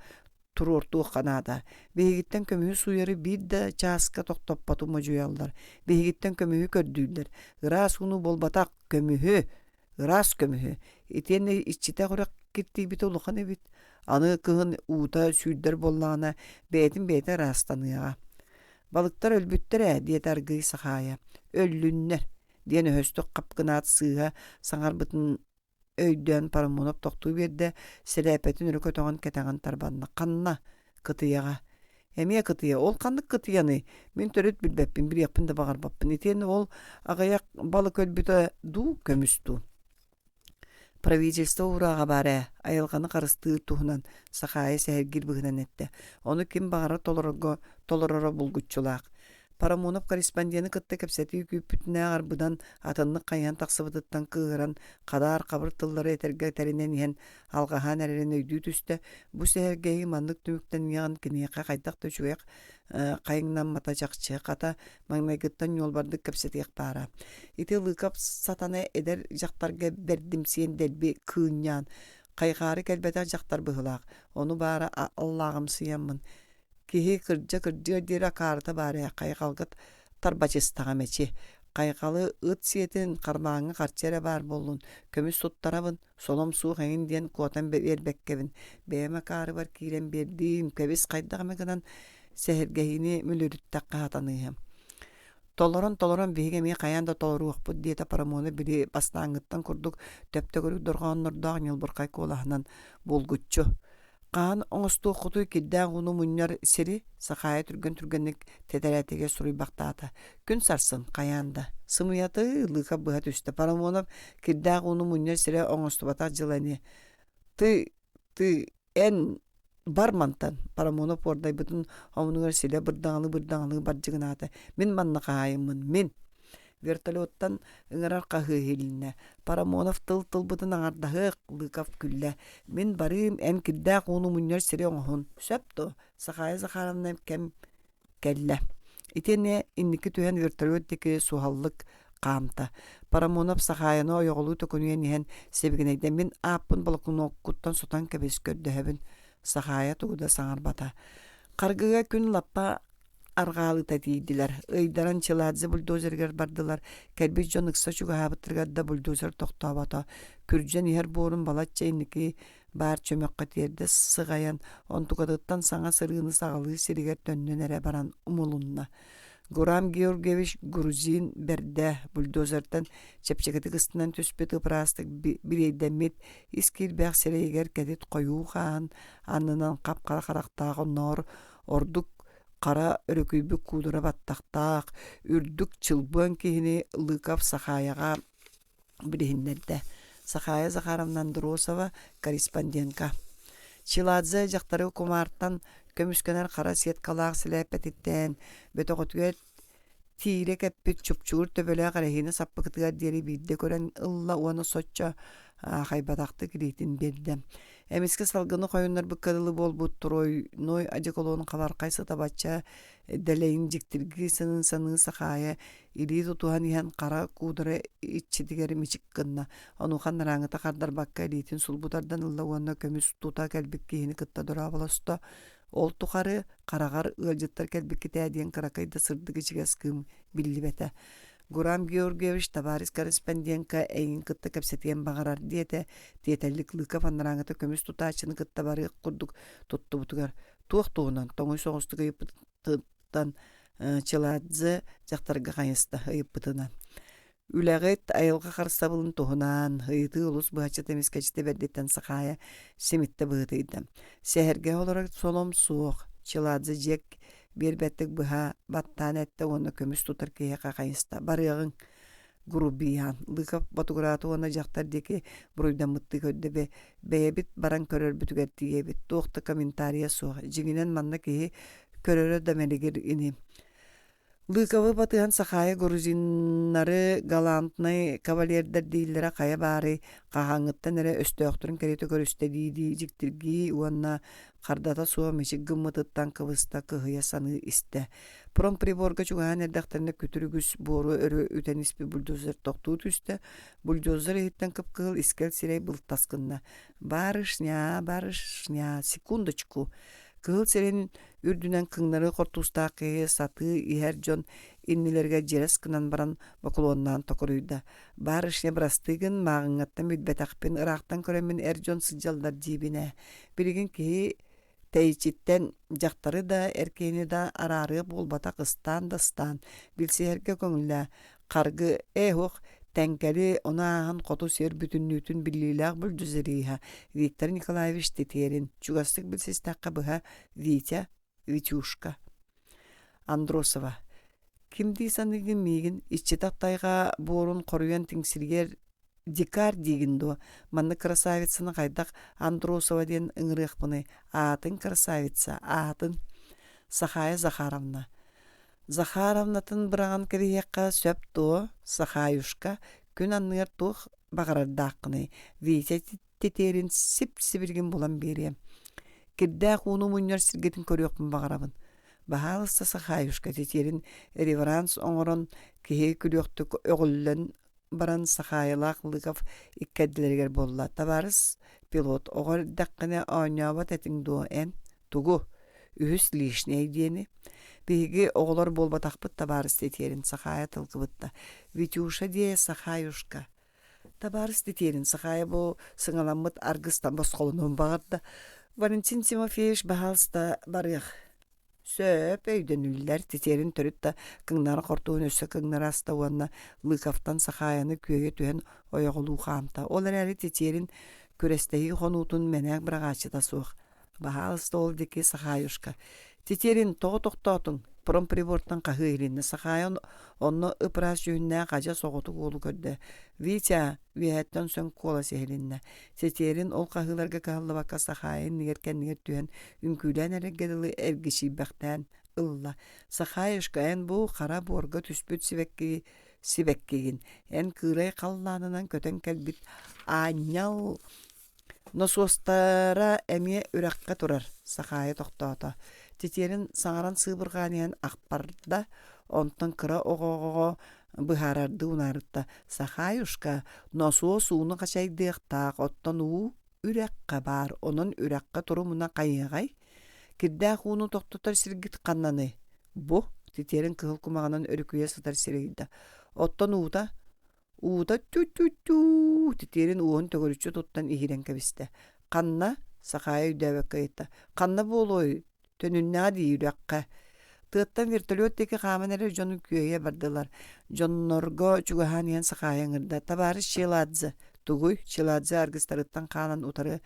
туруортуохха наада. Биһигиттэн көмүһү сууйары биир да чааска тохтоппоту модьуйаллар. Биһигиттэн көмүһү көрдүүллэр. Ыраас ууну буолбатах, көмүһү! Ыраас көмүһү. Итиэннэ иччитэх үрэх киртийбитэ улахан эбит. Аны кыһын уута сүүрдэр буоллаҕына, бэйэтин бэйэтэ ыраастаныаҕа. Балыктар өлбүттэр ээ, диэтэ аргыый Сахаайа. Өллүннэр, диэн өһөстүк хап гынаат сыыһа саҥарбытын өйдөөн Парамонов тохтуу биэрдэ, сэлээппэтин өрө көтөҕөн кэтэҕин тарбанна. Ханна? Кытыйаҕа. Эмиэ кытыйа. Ол ханнык кытыйаный? Мин төрүт билбэппин, билиэхпин да баҕарбаппын. Итиэннэ ол аҕыйах балык өлбүтэ дуу, көмүс дуу? Правительство уурааҕа баар ээ, айылҕаны харыстыыр туһунан Сахаайа сэһэргиир быһыынан эттэ. Ону ким баҕарар толорорго толороро булгуччулаах. Парамонов корреспондены кытта кэпсэтии күүппүтүнээҕэр быдан атыннык хайыһан тахсыбытыттан кыыһыран, хадаар-хабыр тыллары этэргэ тэринэн иһэн алҕаһаан эрэрин өйдүү түстэ. Бу сэһэргэһии маннык түмүктэниэҕин киниэхэ хайдах да үчүгэй хайыҥнаммата чахчы, хата маҥнайгыттан ньуолбардык кэпсэтиэх баара. Ити Лыков сатана эдэр дьахтарга бэрдимсийэн дэлби кыынньаан, хайҕаары кэлбэтэх дьахтар быһыылаах, ону баара аллааҕымсыйаммын Киһи кырдьа-кырдьыар диэри акаарыта баар ээ, хайҕалга тарбачыстаҕым эчи. Хайҕалы ыт сиэтин, хармааҥҥа харчы эрэ баар буоллун, көмүс туттарабын, солом суох эҥин диэн куотан биэрбэккэбин. Бэйэм акаарыбар киирэн биэрдим, кэбис хайдах эмэ гынан сэһэргэһиини мүлүрүттэххэ сатаныыһы. Толорон-толорон биһиги эмиэ хайаан да толоруохпут диэтэ Парамона били бастааҥҥыттан курдук төп-төгүрүк дорҕооннордоох ньылбырхай куолаһынан булгуччу. Хаһан оҥостуоххутуй кирдээх ууну мунньар сири Сахаайа түргэн-түргэнник тэтэрээтигэр суруйбахтаата. Күн сарсын, хайаан да. Сымыйатыы, Лыыка быһа түстэ. Парамонов кирдээх ууну мунньар сирэ оҥостубатах дьыла ини. Ты, ты, эн бар мантан Парамонов уордайбытын омунугар силэ бырдаҥалыы-бырдаҥалыы бардьыгынаата. Мин манна хаһаайыммын, мин. Вертолеттан ыҥырар хаһыы иһилиннэ. Парамонов тыл-тылбытын аҥардаһыах, Лыков күллэ. Мин барыым, эн кирдээх ууну мунньар сири оҥоһун. Сөп дуо? Сахая Захаровна кэм кэллэ. Итиэннэ инники түһэн вертолет диэки суһаллык хаамта. Парамонов Сахаяны ойоҕолуу төкүнүйэн иһэн сибигинэйдэ мин ааппын болокунуоккуттан сотон кэбис көрдөһөбүн. Сахая тугу да саҥарбата. Харгыга күн лаппа арҕаалыта тиийдилэр. Ыйдаран Чиладзе бульдозерыгар бардылар. Кэлбит дьон ыкса чугаһаабыттарыгар да бульдозер тохтообото. Күрдьэн иһэр буорун балачча инники баар чөмөххө тиэрдэ сыҕайан, онтукатыттан саҥа сырыыны саҕалыыр сиригэр төннөн эрэ баран умулунна. Гурам Георгиевич грузин бэрдэ бульдозертан чэпчэкитик ыстанан түспүт ып-ыраастык бириэйдэммит ис киирбэх сирэйигэр кэтит хойуу хааһын аннынан хап-хара харахтаах оннооҕор ордук хара өрүкүйбүт куудара баттахтаах, үрдүк чылбыан киһини Лыков Сахаяҕа билиһиннэрдэ. Сахая Захаровна Андросова, корреспондентка. Чиладзе дьахтары кумаартан көмүскэнэр хара сеткалаах сэлээппэтиттэн бөтөҕөтүгэр тиирэ кэппит чупчуур төбөлөөх эрэһиинэ саппыкытыгар диэри биирдэ көрөн ылла уонна соччо аахайбатахтык илиитин биэрдэ. Эмискэ салгыны хойуннарбыкка дылы буолбут тройной одеколон хабархай сыта бачча дэлэйин дьиктиргии саныы-саныы Сахаайа илии тутуһан иһэн хара куудара иччитигэр мичик гынна. Онуоха нарааҥыта хардарбакка илиитин сулбу тардан ылла уонна көмүс тута кэлбит киһини кытта дорооболосто. Ол тухары хараҕар ыалдьыттар кэлбиккит ээ диэн кыракый да сырдык ичигэс кыым биллибэтэ. Гурам Георгиевич табаарыс корреспондентка эйигин кытта кэпсэтиэн баҕарар диэтэ, тиэтэллик Лыков анарааҥыта көмүс тутааччыны кытта барыах курдук туттубутугар туох туһунан тоҥуй соҕустук ыйыппытыттан Чиладзе дьахтарга хайыста ыйыппытынан Үлэҕит айылҕа харыстабылын туһунан ыйытыы олус быһаччыта эмискэччитэ бэрдиттэн Сахаайа симиттэ быһыытыйда. Сэһэргэһэ олорор солом суох, Чиладзе дьиэк биэрбэттик быһа баттаан эттэ уонна көмүс тутар киһиэхэ хайыста. Барыаҕыҥ, Грубиян, Лыков ботугураата уонна дьахтар диэки буруйдаммыттыы көрдө бэйэбит баран көрөрбүтүгэр тиийэбит, туох да комментарийа суох. Дьиҥинэн манна киһи Көрөрө да мэлигир ини. Лыковы батыһан Сахаайа грузиннары галантнай кавалердар дииллэрэ хайа баарый, хаһааҥҥыттан эрэ өстөөхтөрүн кэриэтэ көрүстэ дии-дии дьиктиргии уонна хардата суох мичик гыммытыттан кыбыста кыһыйа саныы истэ. Промприборга чугаһаан эрдэхтэринэ күтүр үгүс буору өрө үтэн испит бульдозер тохтуу түстэ. Бульдозер иһиттэн кып-кыһыл искэл сирэй былтас гынна. «Барышня, барышня, секундочку!» Кыһыл сирин үрдүнэн кыҥнары хортуустаах киһи сатыы иһэр дьон иннилэригэр дьирэс гынан баран бокулуоннаан токуруйда. «Барышня, бырастыы гын, мааҕыҥҥаттан билбэтэхпин, ыраахтан көрөммүн эр дьон сылдьаллар диибин ээ. Билигин киһи тэйиччиттэн дьахтары да, эр киһини да араарыа буолбатах ыстаан да ыстаан, билсиһэргэ көҥүллээ. Харгы ээ уох Тэҥкэли, ону ааһан хоту сир бүтүннүүтүн биллиилээх бульдозериһа Виктор Николаевич Тетерин, чугастык билсистэххэ быһа Витя, Витюшка. Андросова. Ким дии саныыгын миигин иччитэх тайҕа буорун хоруйан тиҥсиригэр дикарь диигин дуо? Маннык красавицаны хайдах Андросова диэн ыҥырыахпыный? Аатын красавица, аатын. Сахая Захаровна. Захаровнатын быраҕан кэбиһиэххэ сөп дуо, Сахаюшка, күн анныгар туох баҕарардааххыный, Витя титиэрин сип-сибилигин булан биэриэм. Кирдээх ууну мунньар сиргитин көрүөхпүн баҕарабын. Баһаалыста Сахаюшка титиэрин реверанс оҥорон киһи күлүөхтүк өҕүллэн баран Сахаайылаах Лыков иккэрдилэригэр буолла. Табаарыс пилот, оҕо эрдэххинэ оонньообот этиҥ дуо эн? Тугу? Үһүс лишнэй диэни. Биһиги оҕолор буолбатахпыт табаарыс титиэрин Сахаайа тылгыбытта. Витюша диэ Сахаюшка. Табаарыс титиэрин Сахаайа бу сыҥаламмыт аргыстан босхолонуон баҕарда. Валентин Тимофеевич баһаалыста барыах. Сөп, өйдөнүллэр, титиэрин төрүт да кыҥнара хортуһун өссө кыҥнара аста уонна Лыковтан Сахаайаны күөйэ түһэн ойоҕолуу хаамта. Ол эрээри титиэрин күрэстэһии хонуутун мэнээк быраҕааччыта суох. Баһаалыста ол диэки Сахаюшка: «Тетерин, тоҕо тохтоотуҥ?» Промприбортан хаһыы иһилиннэ. Сахаайа онно ып-ыраас дьүһүннээх адьас оҕотук уолу көрдө. «Витя!» үөһэттэн сөҥ куолас иһилиннэ. Тетерин ол хаһыыларга кыһаллыбакка Сахаайа иннигэр-кэннигэр түһэн үҥкүүлээн эрэргэ дылы эргичийбэхтээн ылла. «Сахаюшка, эн бу хара буорга түспүт сибэкки сибэккигин. Эн кыырай халлаанынан көтөн кэлбит аанньал Носуостара эмиэ үрэххэ турар, Сахаайа тохтоото, титиэрин саҥаран сыыбырҕаан иһэн ахпарда, онтон кыра оҕоҕо быһаарардыы унаарытта: «Сахаайушка, носуос ууну хачайдыахтаах, оттон уу үрэххэ баар, онон үрэххэ турумуна хайыаҕай? Кирдээх ууну тохтотор сиргит ханнаный?» «Бу» титиэрин кыһыл кумаҕынан өрүкүйэ сытар сири ыйда. «Оттон уута Уута тю-тю-тю титиэрин уоһун төгүрүччү туттан иһиирэн кэбистэ. Ханна? Сахаайа өйдөөбөккө ыйытта. Ханна буолуой? Төнүннэҕэ дии үрэххэ. Тыаттан вертолет диэки хааман эрэр дьону күөйэ бардылар. Дьоннорго чугаһаан иһэн Сахаайа ыҥырда. Табаарыс Челадзе. Тугуй? Челадзе аргыстарыттан хаалан утары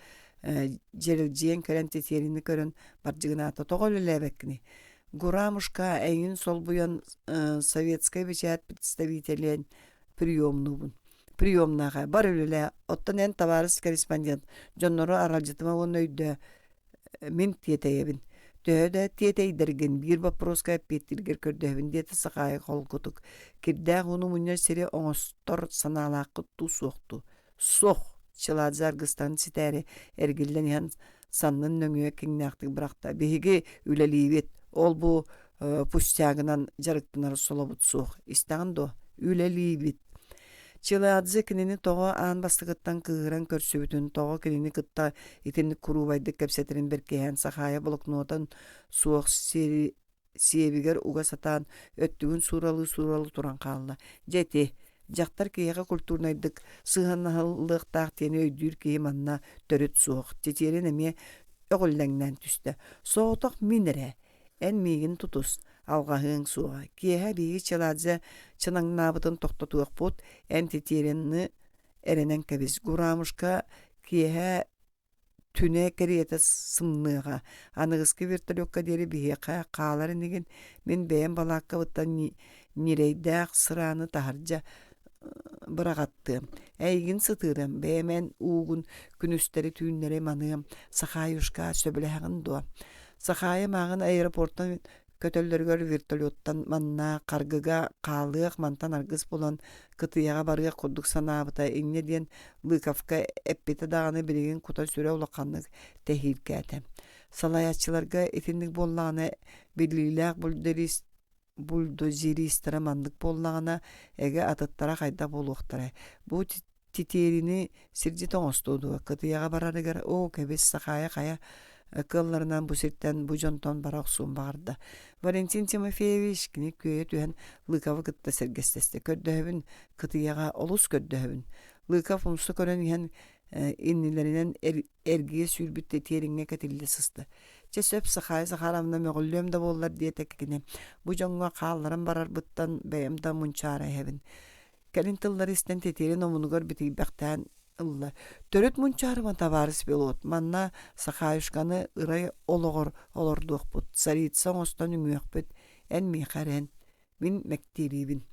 дьэрэлдьийэн кэлэн титиэрини көрөн бардьыгынаата. Тоҕо үлэлээбэккиний? Гурамушка эйигин солбуйан советскай бэчээт представителин приемнуубун. Приемнааҕа бар үлэлээ. Оттон эн табаарыс корреспондент дьоннору аралдьытыма уонна өйдөө мин тиэтэйэбин. Төһө да тиэтэйдэргин биир боппуруоска эппиэттииргэр көрдөһөбүн диэтэ Сахаайа холкутук. Кирдээх ууну мунньар сири оҥостор санаалааххыт дуу суох дуу? Суох, Чиладзе аргыстарын ситээри эргиллэн иһэн саннын нөҥүө киҥнээхтик бырахта. Биһиги үлэлиибит, ол-бу пустягынан дьарыктанар солобут суох. Истэҕин дуо? Үлэлиибит. Чиладзе кинини тоҕо аан бастакыттан кыыһыран көрсүбүтүн, тоҕо кинини кытта итинник куруубайдык кэпсэтэрин бэркиһээн Сахаайа блокнотун суох сири сиэбигэр уга сатаан өттүгүн сууралыы-сууралыы туран хаалла. Дьэ ити, дьахтар киһиэхэ культурнайдык сыһыаннаһыллыахтаах диэни өйдүүр киһи манна төрүт суох. Титиэрин эмиэ өҕүллэҥнээн түстэ. Соҕотох мин эрэ, эн миигин тутус, алҕаһыаҥ суоҕа. Киэһэ биһиги Челадзе чынаҥнаабытын тохтотуохпут, эн Титирины эрэнэн кэбис. Гурамушка киэһэ түнэ кэриэтэ сымныаҕа, аныгыскы вертолекка диэри биһиэхэ хаалар инигин, мин бэйэм балааккабыттан ньирэйдээх сырааны таһырдьа быраҕаттыам, эйигин сытыарыам, бэйэм эн уугун күнүстэри-түүннэри маныам, Сахаюшка сөбүлэһэҕин дуо? Сахаайа мааҕын аэропортан көтөллөрүгэр вертолеттан манна харгыга хаалыах, мантан аргыс булан кытыйаҕа барыах курдук санаабыта инньэ диэн Лыковка эппитэ даҕаны билигин кута-сүрэ улаханнык тэһииргээтэ. Салайааччыларга итинник буоллаҕына биллиилээх бульдозеристара маннык буоллаҕына, эгэ атыттара хайдах буолуохтарай? Бу титиэрини сирдьит оҥостуо дуо? Кытыйаҕа барарыгар оо, кэбис, Сахаайа хайа кыалларынан бу сиртэн, бу дьонтон бара охсуон баҕарда. Валентин Тимофеевич кини күөйэ түһэн Лыковы кытта сэргэстэстэ. Көрдөһөбүн, кытыйаҕа олус көрдөһөбүн. Лыков умса көрөн иһэн иннилэринэн эргийэ сүүрбүт тиэриҥҥэ кэтиллэ сыста. Чэ сөп, Сахаайа Захаровна мөҕүллүөм да буоллар диэтэ кини. Бу дьоҥҥо хаалларан барарбыттан бэйэм да мунчаара иһэбин. Кэлин тыллары истэн титиэрин омунугар битийбэхтээн ылла. Төрүт мунчаарыма табаарыс пилот, манна Сахаюшканы ырай олоҕор олордуохпут, царица оҥостон үҥүөхпүт, эн миэхэ эрэн, мин мэктиэлиибин.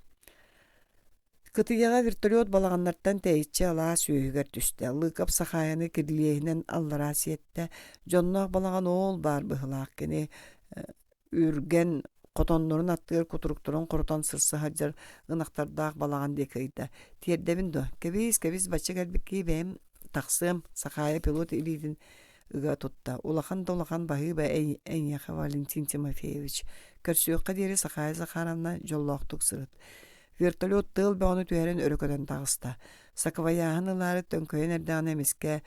Кытыйаҕа вертолет балаҕаннартан тэйиччи алаас үөһүгэр түстэ. Лыков Сахаайаны кирилиэһинэн аллараа сиэттэ. Дьонноох балаҕан оол баар быһыылаах кини үргэн хотоннорун аттыгар кутуруктарын хорутан сырса сылдьар ынахтардаах балаҕан диэки ыйда. Тиэрдэбин дуо? Кэбиис, кэбис, бачча кэлбит киһи бэйэм тахсыам, Сахаайа пилот илиитин ыга тутта. Улахан да улахан баһыыба эйиэхэ, Валентин Тимофеевич. Көрсүөххэ диэри Сахаайа Захаровна дьоллоохтук сырыт. Вертолет тыал бөҕөнү түһэрэн өрө көтөн таҕыста. Саквояһын ылаары төҥкөйөн эрдэҕинэ эмискэ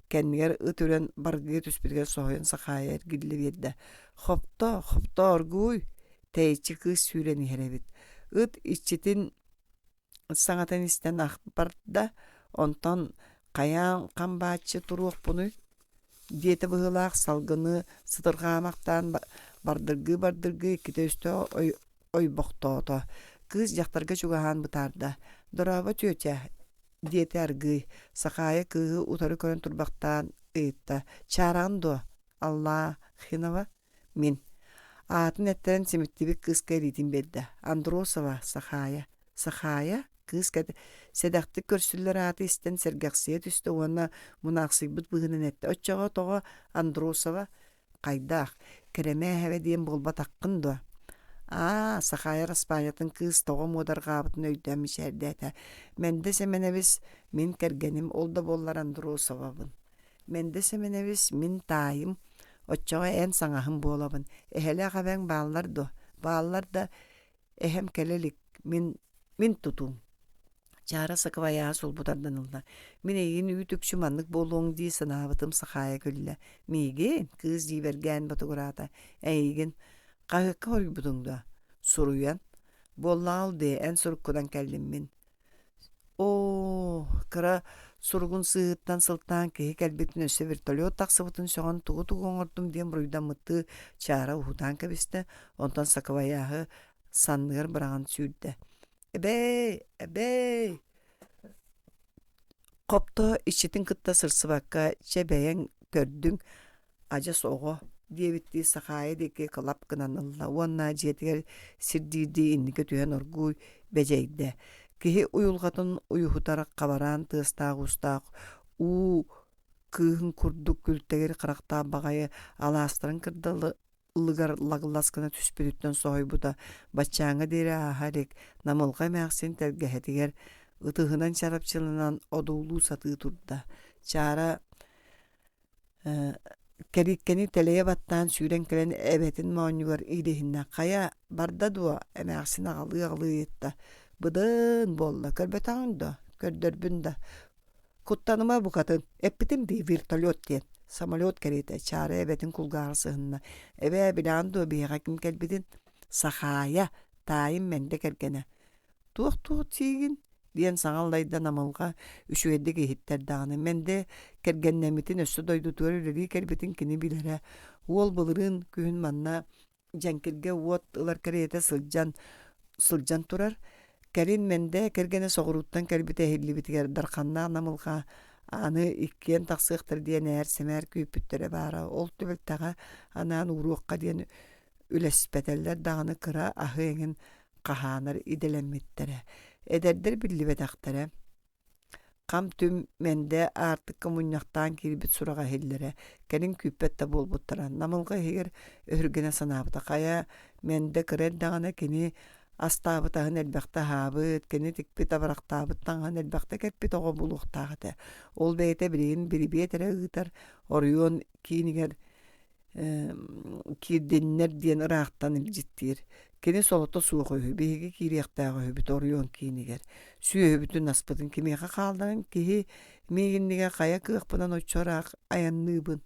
кэннигэр ыт үрэн баргыйа түспүтүгэр соһуйан Сахаайа эргиллэ биэрдэ. «Хопто, хопто оргууй!» Тэйиччи кыыс сүүрэн иһэр эбит. Ыт иччитин саҥатын истэн ах барда, онтон «Хайаан хам бааччы туруохпунуй?» диэтэ быһыылаах салгыны сытырҕаамахтаан бардыргыы-бардыргыы иккитэ-үстэ ойбохтоото. Кыыс дьахтарга чугаһаан бытаарда: «Дорообо, тетя!» диэтэ аргыый. Сахаайа кыыһы утары көрөн турбахтаан ыйытта: «Чаараҕын дуо, Аллахинова?» «Мин». Аатын эттэрэн симиттибит кыыска илиитин биэрдэ: «Андросова, Сахаайа». «Сахаайа?» кыыс сэдэхтик көрсүллэр ааты истэн сэргэхсийэ түстэ уонна мунаахсыйбыт быһыынан эттэ: «Оччоҕо тоҕо Андросова?» Хайдах, Кэрэмээһэбэ диэн буолбатаххын дуо? Аа, Сахаайа Араспаанньатын кыыс тоҕо муодарҕаабытын өйдөөн мичээрдээтэ. Мэндэ Сэмэнэбис мин кэргэним, ол да буоллар Андросовабын. Мэндэ Сэмэнэбис мин таайым, оччоҕо эн саҥаһым буолабын. Эһэлээх эбэҥ бааллар дуо? Бааллар да, эһэм кэлэ илик, мин мин тутуум. Чаара саквояһа сулбу тардан ылла. Мин эйигин үүт-үкчү маннык буолуоҥ дии санаабытым Сахаайа күллэ. Миигин? Кыыс дьиибэргээн ботугураата. Эйигин хаһыакка хоруйбутуҥ дуо? Суруйан. Буоллаҕа ол дии, эн суруккунан кэллим мин. Оо, кыра суругун сыыһыттан сылтаан киһи кэлбитин өссө вертолет тахсыбытын сөҕөн тугу-тугу оҥордум диэн буруйдаммыттыы Чаара уһутаан кэбистэ, онтон саквояһы санныгар быраҕан сүүрдэ. Эбээ, эбээ! Хопто иччитин кытта сырсыбакка, чэ бэйэҥ көрдүҥ, адьас оҕо диэбиттии Сахаайа диэки кылап гынан ылла уонна дьиэтигэр сирдиирдии инники түһэн оргууй бэдьэйдэ. Киһи уйулҕатын уйуһутар хабараан тыастаах-уустаах уу кыыһын курдук күлтэгир харахтаах баҕайы алаастарын кырдалы ылыгар лаглас гына түспүтүттэн соһуйбута баччааҥҥа диэри ааһа илик Намылҕа эмээхсин тэлгэһэтигэр ытыһынан чарапчыланан одуулуу сатыы турда. Чаара кэрииккэни тэлэйэ баттаан сүүрэн кэлэн эбэтин моонньугар иилиһиннэ. «Хайа, барда дуо?» эмээхсин аҕалыы-аҕалыы ыйытта. «Быдын буолла, көрбөтөҕүҥ дуо? Көрдөрбүн да Куттаныма букатын, эппитим дии вертолет диэн, самолет кэриэтэ, Чаара эбэтин кулгааҕар сыһынна. Эбээ, билэҕин дуо биһиэхэ ким кэлбитин? Сахаайа, таайым Мэндэ кэргэнэ. Туох-туох диигин? диэн саҥа аллайда Намылҕа, үчүгэйдик иһиттэр даҕаны. Мэндэ кэргэннэммитин өссө дойдутугар үлэлии кэлбитин кини билэрэ. Уол былырыын күһүн манна дьэҥкиргэ уот ылар кэриэтэ сылдьан сылдьан турар. Кэлин Мэндэ кэргэнэ соҕурууттан кэлбитэ иһиллибитигэр Дарханнаах Намылҕа аны иккиэн тахсыахтар диэн ээр-сэмээр күүппүттэрэ баара. Ол түбэлтэҕэ анаан ууруохха диэн үлэспэтэллэр даҕаны кыра аһы эҥин хаһаанар идэлэммиттэрэ. Эдэрдэр биллибэтэхтэрэ. Хам-түм Мэндэ аартыкка мунньахтаан киирбит сураҕа иһиллэрэ, кэлин күүппэт да буолбуттара. Намылҕа иһигэр өһүргэнэ санаабыта: хайа, Мэндэ кыра эрдэҕинэ кини астаабыт аһын элбэхтэ аһаабыт, кини тикпит абырахтаабыт таҥаһын элбэхтэ кэппит оҕо буолуохтаах этэ. Ол бэйэтэ билигин бирибиэт эрэ ыытар оройуон киинигэр киирдиннэр диэн ыраахтан илдьиттиир. Кини солото суох үһү, биһиги киириэхтээх үһүбүт оройуон киинигэр. Сүөһүбүтүн аспытын кимиэхэ хаалларан киһи миигиннигэ хайа кыахпынан оччо ыраах айанныыбын.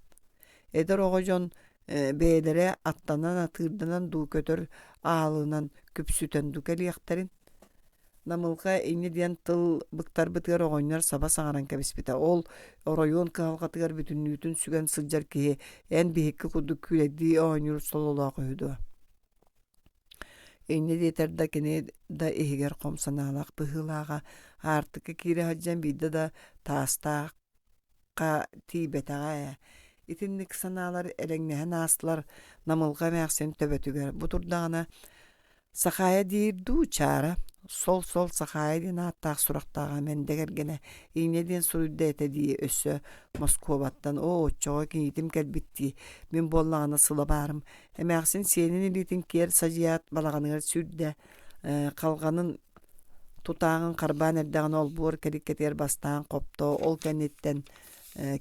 Эдэр оҕо дьон бэйэлэрэ аттанан атыырданан дуу көтөр аалынан күпсүтэн дуу кэлиэхтэрин Намылҕа инньэ диэн тыл быктарбытыгар оҕонньор саба саҥаран кэбиспитэ. Ол оройуон кыһалҕатыгар бүтүннүүтүн сүгэн сылдьар киһи эн биһикки курдук күүлэйдии оонньуур сололоох үһү дуо? Инньэ диэтэр да кини да иһигэр хом санаалаах быһыылааҕа. Аартыкка киирэ сылдьан биирдэ да таастаах тиийбэтэҕэ ээ. Итинник санаалар элэҥнэһэн аастылар Намылҕа эмээхсин төбөтүгэр. Бу турдаҕына Сахаайа диир дуу, Чаара? Сол-сол Сахаайа диэн ааттаах сурахтааҕа Мэндэ кэргэнэ инньэ диэн суруйда этэ дии өссө Москубаттан оо, оччоҕо киниитим кэлбит дии, мин буоллаҕына сыла баарым. Эмээхсин сиэнин илиитин киэр садьыйаат балаҕаныгар сүүрдэ, халҕанын тутааҕын харбаан эрдэҕинэ олбуор кэликкэтигэр бастаан хопто, ол кэнниттэн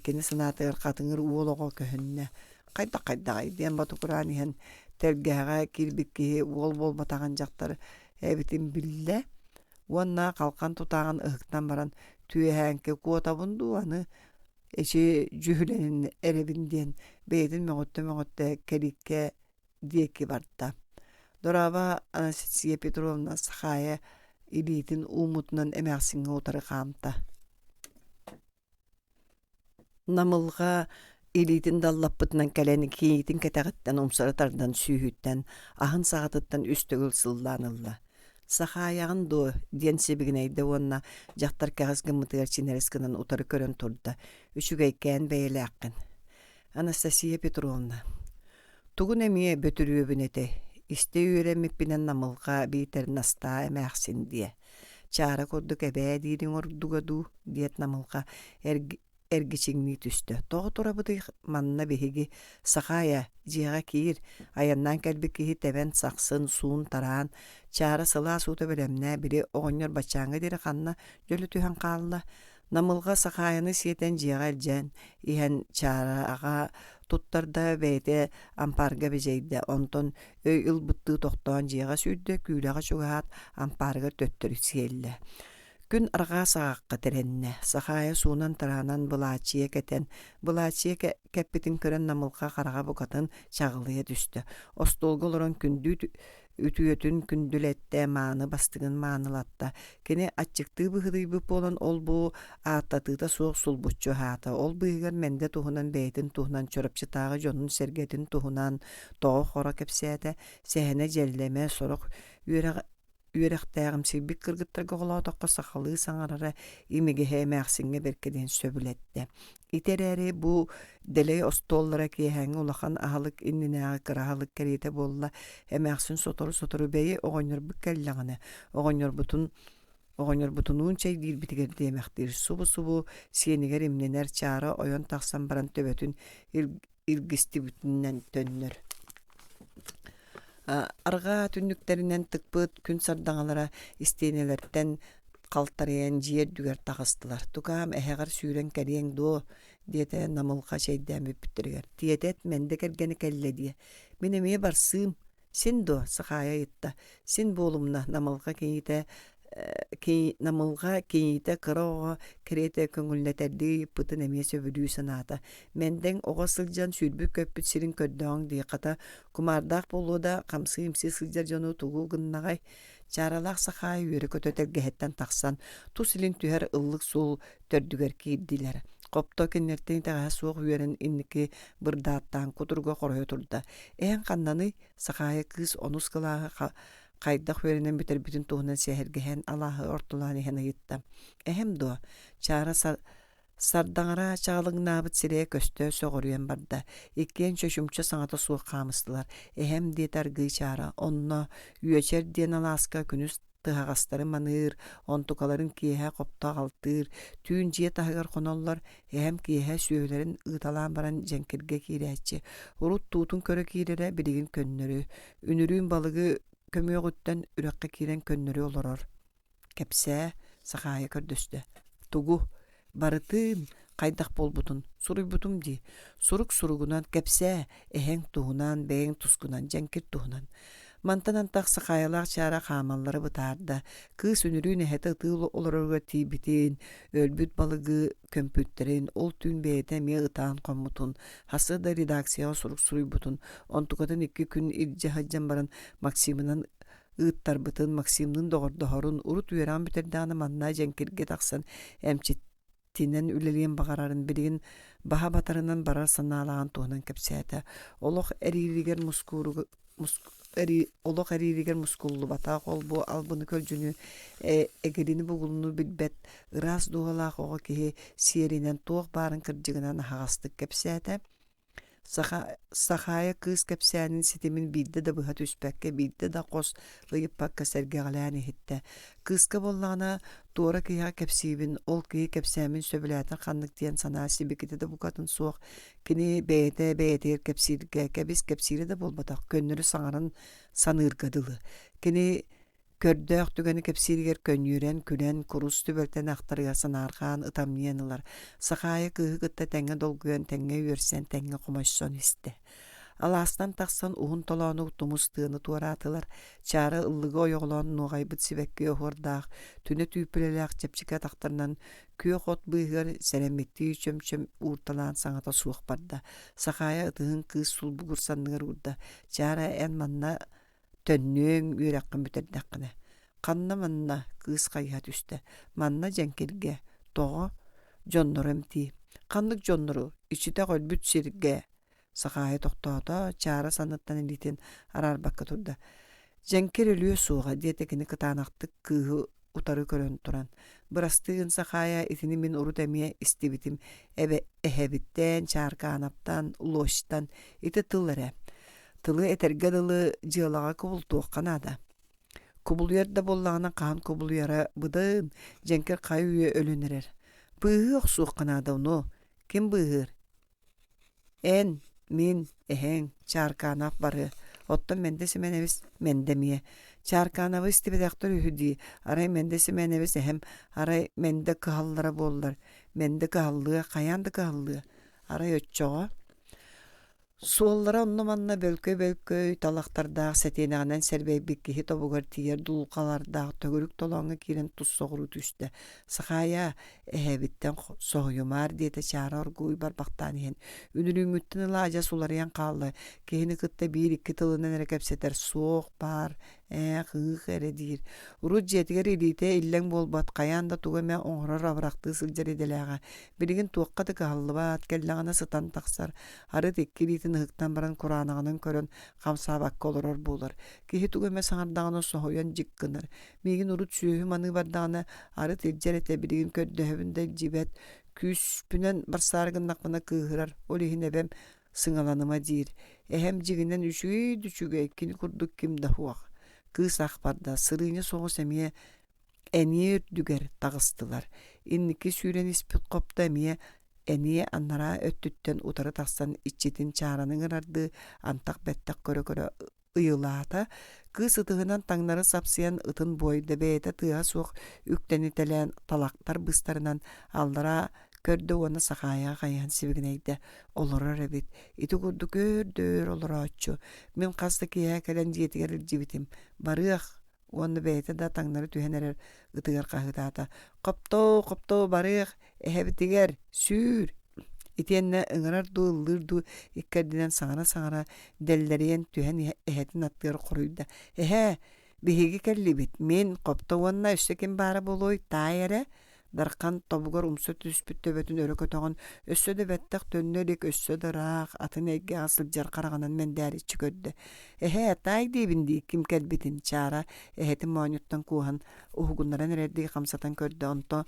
кини санаатыгар хатыҥыр уол оҕо көһүннэ хайдах-хайдаҕай диэн ботугураан иһэн тэлгэһэҕэ киирбит киһи уол буолбатаҕын дьахтар эбитин биллэ уонна халхан тутааҕын ыһыктан баран түөһээҥки куотабын дуу аны эчи дьүһүлэнин эрэбин диэн бэйэтин мөҕүттэ-мөҕүттэ кэликкэ диэки барда. Дорообо Анастасия Петровна Сахаайа илиитин ууммутунан эмээхсиҥҥэ утары хаамта. Намылҕа илиитин даллаппытынан кэлэн кийиитин кэтэҕиттэн умсары тардан сүүһүттэн, аһын саҕатыттан үс төгүл сыллаан ылла. «Сахаайаҕын дуо?» диэн сибигинэйдэ уонна дьахтар кэҕис гыммытыгар чинэрис гынан утары көрөн турда: «Үчүгэйкээн бэйэлээххин». Анастасия Петровна «Тугун эмиэ бөтүрүөбүн этэй, истэ үөрэммиппинэн Намылҕа биитэр Настаа эмээхсин диэ. Чаара курдук эбээ диириҥ ордуга дуу?» диэт Намылҕа эргичиҥнии түстэ. «Тоҕо турабытый манна биһиги? Сахаайа, дьиэҕэ киир, айаннаан кэлбит киһи тэбэн сахсын, суун-тараан, чаара сылаас уута бэлэмнээ, били оҕонньор баччааҥҥа диэри ханна дьөлө түһэн хаалла?» Намылҕа Сахаайаны сиэтэн дьиэҕэ илдьэн иһэн чаараҕа туттарда, бэйэтэ ампаарга бэдьэйдэ, онтон өй ылбыттыы тохтоон дьиэҕэ сүүрдэ, күүлэҕэ чугаһаат ампаарыгар төттөрү сиэллэ. Күн арҕаа саҕахха тирэннэ. Сахаайа суунан-тараанан былааччыйа кэтэн, былааччыйа кэппитин көрөн Намылҕа хараҕа букатын чаҕылыйа түстэ. Остуолга олорон күндү үтүөтүн күндүлэттэ, мааны бастыҥын маанылатта. Кини аччыктыы быһыытыйбыт буолан ол-бу ааттатыыта суох сулбуччу аһаата. Ол быыһыгар Мэндэ туһунан бэйэтин туһунан Чурапчытааҕы дьонун-сэргэтин туһунан тоҕо-хоро кэпсээтэ, сэһэнэ дьэллэмэ, сорох үөрэх үөрэхтээҕимсийбит кыргыттарга оҕолоотоххо сахалыы саҥарара имигэһэ эмээхсиҥҥэ бэркэ диэн сөбүлэттэ. Ити эрээри бу дэлэй остуоллара киэһээҥҥи улахан аһылык иннинээҕи кыра аһылык кэриэтэ буолла. Эмээхсин сотору-сотору бэйи оҕонньорбут кэллэҕинэ, оҕонньорбутун оҕонньорбутунуун чэйдиирбитигэр диэмэхтиир. Субу-субу сиэнигэр имнэнэр чаара ойон тахсан баран төбөтүн илгистибитинэн төннөр. Арҕаа түннүктэринэн тыкпыт күн сардаҥалара истиэнэлэртэн халтарыйан дьиэ үрдүгэр таҕыстылар. «Тукаам, эһэҕэр сүүрэн кэлиэҥ дуо?» диэтэ Намылҕа чэйдээн бүппүттэригэр. «Тиэтэт, Мэндэ кэргэнэ кэллэ диэ. Мин эмиэ барсыым. Син дуо?» Сахаайа ыйытта. «Син буолумна, Намылҕа кийиитэ Намылҕа кийиитэ кыра оҕо кэриэтэ көҥүллэтэрдии ыйыппытын эмиэ сөбүлүү санаата. Мэндэҥ оҕо сылдьан сүүрбүт-көппүт сирин көрдөҕүҥ дии, хата, кумаардаах буолуо да, хамсыы-имсии сылдьар дьону тугу гыннаҕай? Чааралаах Сахаайа үөрэ-көтө тэлгэһэттэн тахсан, тус илин түһэр ыллык суол төрдүгэр киирдилэр. Хопто кинилэртэн итэҕэһэ суох үөрэн инники бырдааттаан кутуруга хоройо турда. Эһэҥ ханнаный? Сахаайа кыыс онус кылааһы хайдах үөрэнэн бүтэрбитин туһунан сэһэргэһэн алааһы ортолоон иһэн ыйытта. Эһэм дуо? Чаара сардаҥара чаҕылыҥнаабыт сирэйэ көстө сөҕүрүйэн барда. Иккиэн чочумча саҥата суох хаамыстылар. Эһэм диэтэ аргыый Чаара. Онно Үөчэр диэн алааска күнүс тыһаҕастары маныыр, онтукаларын киэһэ хопто аҕалтыыр, түүн дьиэ таһыгар хоноллор, эһэм киэһэ сүөһүлэрин ыыталаан баран дьэҥкиргэ киирээччи. Урут туутун көрө киирэрэ, билигин көннөрү. Үнүрүүн балыгы көмүөҕүттэн үрэххэ киирэн көннөрү олорор. Кэпсээ, Сахаайа көрдөстө. Тугу? Барытын, хайдах буолбутун суруйбутум дии. Сурук суругунан кэпсээ, эһэҥ туһунан, бэйэҥ тускунан, дьэҥкир туһунан. Мантан антах Сахаайалаах Чаара хаамаллара бытаарда. Кыыс үнүрүүн эһэтэ ытыы олороругар тиийбитин, өлбүт балыгы көмпүттэрин, ол түүн бэйэтэ эмиэ ытаан хоммутун, хасы да редакцияҕа сурук суруйбутун, онтукатын икки күн илдьэ сылдьан баран Максимынан ыыттарбытын, Максимныын доҕордоһорун, урут үөрэҕин бүтэрдэҕинэ манна дьэҥкиргэ тахсан эмчитинэн үлэлиэн баҕарарын, билигин баһа батарынан барар санаалааҕын туһунан кэпсээтэ. Олох эрииригэр мускууругу олох эрииригэр мускуллубатах, ол-бу албыны-көлдьүнү, эгилини-бугулуну билбэт ыраас дууһалаах оҕо киһи сиэринэн туох баарын кырдьыгынан аһаҕастык кэпсээтэ. Сахаайа кыыс кэпсээнин ситимин биирдэ да быһа түспэккэ, биирдэ да хос ыйыппакка сэргэҕэлээн иһиттэ. Кыыска буоллаҕына, туора киһиэхэ кэпсиибин, ол киһи кэпсээммин сөбүлээтэр ханнык диэн санаа сибикитэ да букатын суох. Кини бэйэтэ бэйэтигэр кэпсииргэ, кэбис кэпсиирэ да буолбатах, көннөрү саҥаран саныырга дылы. Кини Көрдөөх түгэни кэпсииригэр көнньүөрэн, күлэн, курус түбэлтэни ахтарыгар санаарҕаан, ытамньыйан ылар. Сахаайа кыыһы кытта тэҥҥэ долгуйан, тэҥҥэ үөрсэн, тэҥҥэ хомойсон истэ. Алаастан тахсан уһун толоону тумус тыаны туораатылар. Чаара ыллыгы ойоҕолоон нуоҕайбыт сибэкки оһуордаах, түнэ түүппүлэлээх чэпчэки атахтарынан күөх от быыһыгар сэрэммиттии чөм-чөм уурталаан саҥата суох барда. Сахаайа ытыһын кыыс сулбугур санныгар уурда. Чаара эн манна Төннүөҥ, үөрэххин бүтэрдэххинэ. Ханна манна? кыыс хайыһа түстэ. Манна дьэҥкиргэ. Тоҕо? Дьоннору эмтии. Ханнык дьоннору? Иччитэх өлбүт сиргэ. Сахаайа тохтоото, чаара санныттан илиитин араарбакка турда. Дьэҥкир өлүө суоҕа, диэтэ кини кытаанахтык кыыһы утары көрөн туран. Бырастыы гын Сахаайа, итини мин урут эмиэ истибитим. Эбэ эһэбиттэн, Чааркаанаптан, Лосьтан. Ити тыл эрэ. Тылы этэргэ дылы дьыалаҕа кубулутуохха наада. Кубулуйар да буоллаҕына хаһан кубулуйара быдан, дьэҥкир хайа үйэ өлөн эрэр. Быыһыы охсуохха наада ону. Ким быыһыыр? Эн, мин, эһэҥ, Чааркаанап барыа. Оттон Мэндэ Сэмэнэбис Мэндэ эмиэ. Чааркаанабы истибэтэхтэр үһү дии. Арай Мэндэ Сэмэнэбис эһэм, арай Мэндэ кыһаллара буоллар. Мэндэ кыһаллыа, хайаан да кыһаллыа. Арай оччоҕо Суоллара онно-манна бөлкөй-бөлкөй талахтардаах сэтиэнэҕинэн сэрбэйбит киһи тобугар тиийэр дулҕалардаах төгүрүк толооҥҥо киирэн тус соҕуруу түстэ. «Сахаайа, эһэбиттэн соһуйумаар» диэтэ Чаара оргууй барбахтаан иһэн. Үнүрүүҥҥүттэн ыла адьас уларыйан хаалла, киһини кытта биир-икки тылынан эрэ кэпсэтэр, суох, баар, ээх, ыых эрэ диир. Урут дьиэтигэр илиитэ иллэҥ буолбат, хайаан да тугу эмэ оҥорор абырахтыы сылдьар идэлээҕэ. Билигин туохха да кыһаллыбат, кэллэҕинэ сытан тахсар, Арыт икки илиитин ыһыктан баран кураанаҕынан көрөн хамсаабакка олорор буолар. Киһи тугу эмэ саҥардаҕына соһуйан дьик гынар. Миигин урут сүөһү маныы бардаҕына арыт илдьэр этэ билигин көрдөһөбүн да илдьибэт. Күүспүнэн барсаары гыннахпына кыыһырар. Ол иһин эбэм сыҥаланыма диир. Эһэм дьиҥинэн үчүгэй да үчүгэй, кини курдук ким да суох. Кыыс ах барда, сырыынньа соҕус эмиэ эниэ үрдүгэр таҕыстылар. Инники сүүрэн испит хопто эмиэ эниэ анараа өттүттэн утары тахсан иччитин чаараны ыҥырардыы антах бэттэх көрө-көрө ыйылаата. Кыыс ытыһынан таҥнары сапсыйан ытын буойда бэйэтэ тыаһа суох үктэнитэлээн талахтар быыстарынан аллараа көрдө уонна Сахаайаҕа хайыһан сибигинэйдэ. Олорор эбит. Ити курдук өөр да өөр олорооччу. Мин хас да киэһэ кэлэн дьиэтигэр илдьибитим. Барыах, уонна бэйэтэ да таҥнары түһэн эрэр ытыгар хаһыытаата: «Хоптоо, хоптоо, барыах, эһэбитигэр, сүүр!» Итиэннэ ыҥырар дуу, ыллыыр дуу иккэрдинэн саҥара-саҥара дэллэрийэн түһэн эһэтин аттыгар хоруйда: «Эһээ, биһиги кэллибит, мин, Хопто уонна өссө ким баара буолуой, таай эрэ?» Дархан тобугар умса түспүт төбөтүн өрө көтөҕөн, өссө да бэттэх төннө илик, өссө да ыраах, атын эйгэҕэ сылдьар хараҕынан мэндээриччи көрдө. «Эһээ, таай диибин дии, ким кэлбитин?» Чаара эһэтин моонньуттан кууһан, уһугуннаран эрэрдии хамсатан көрдө, онтон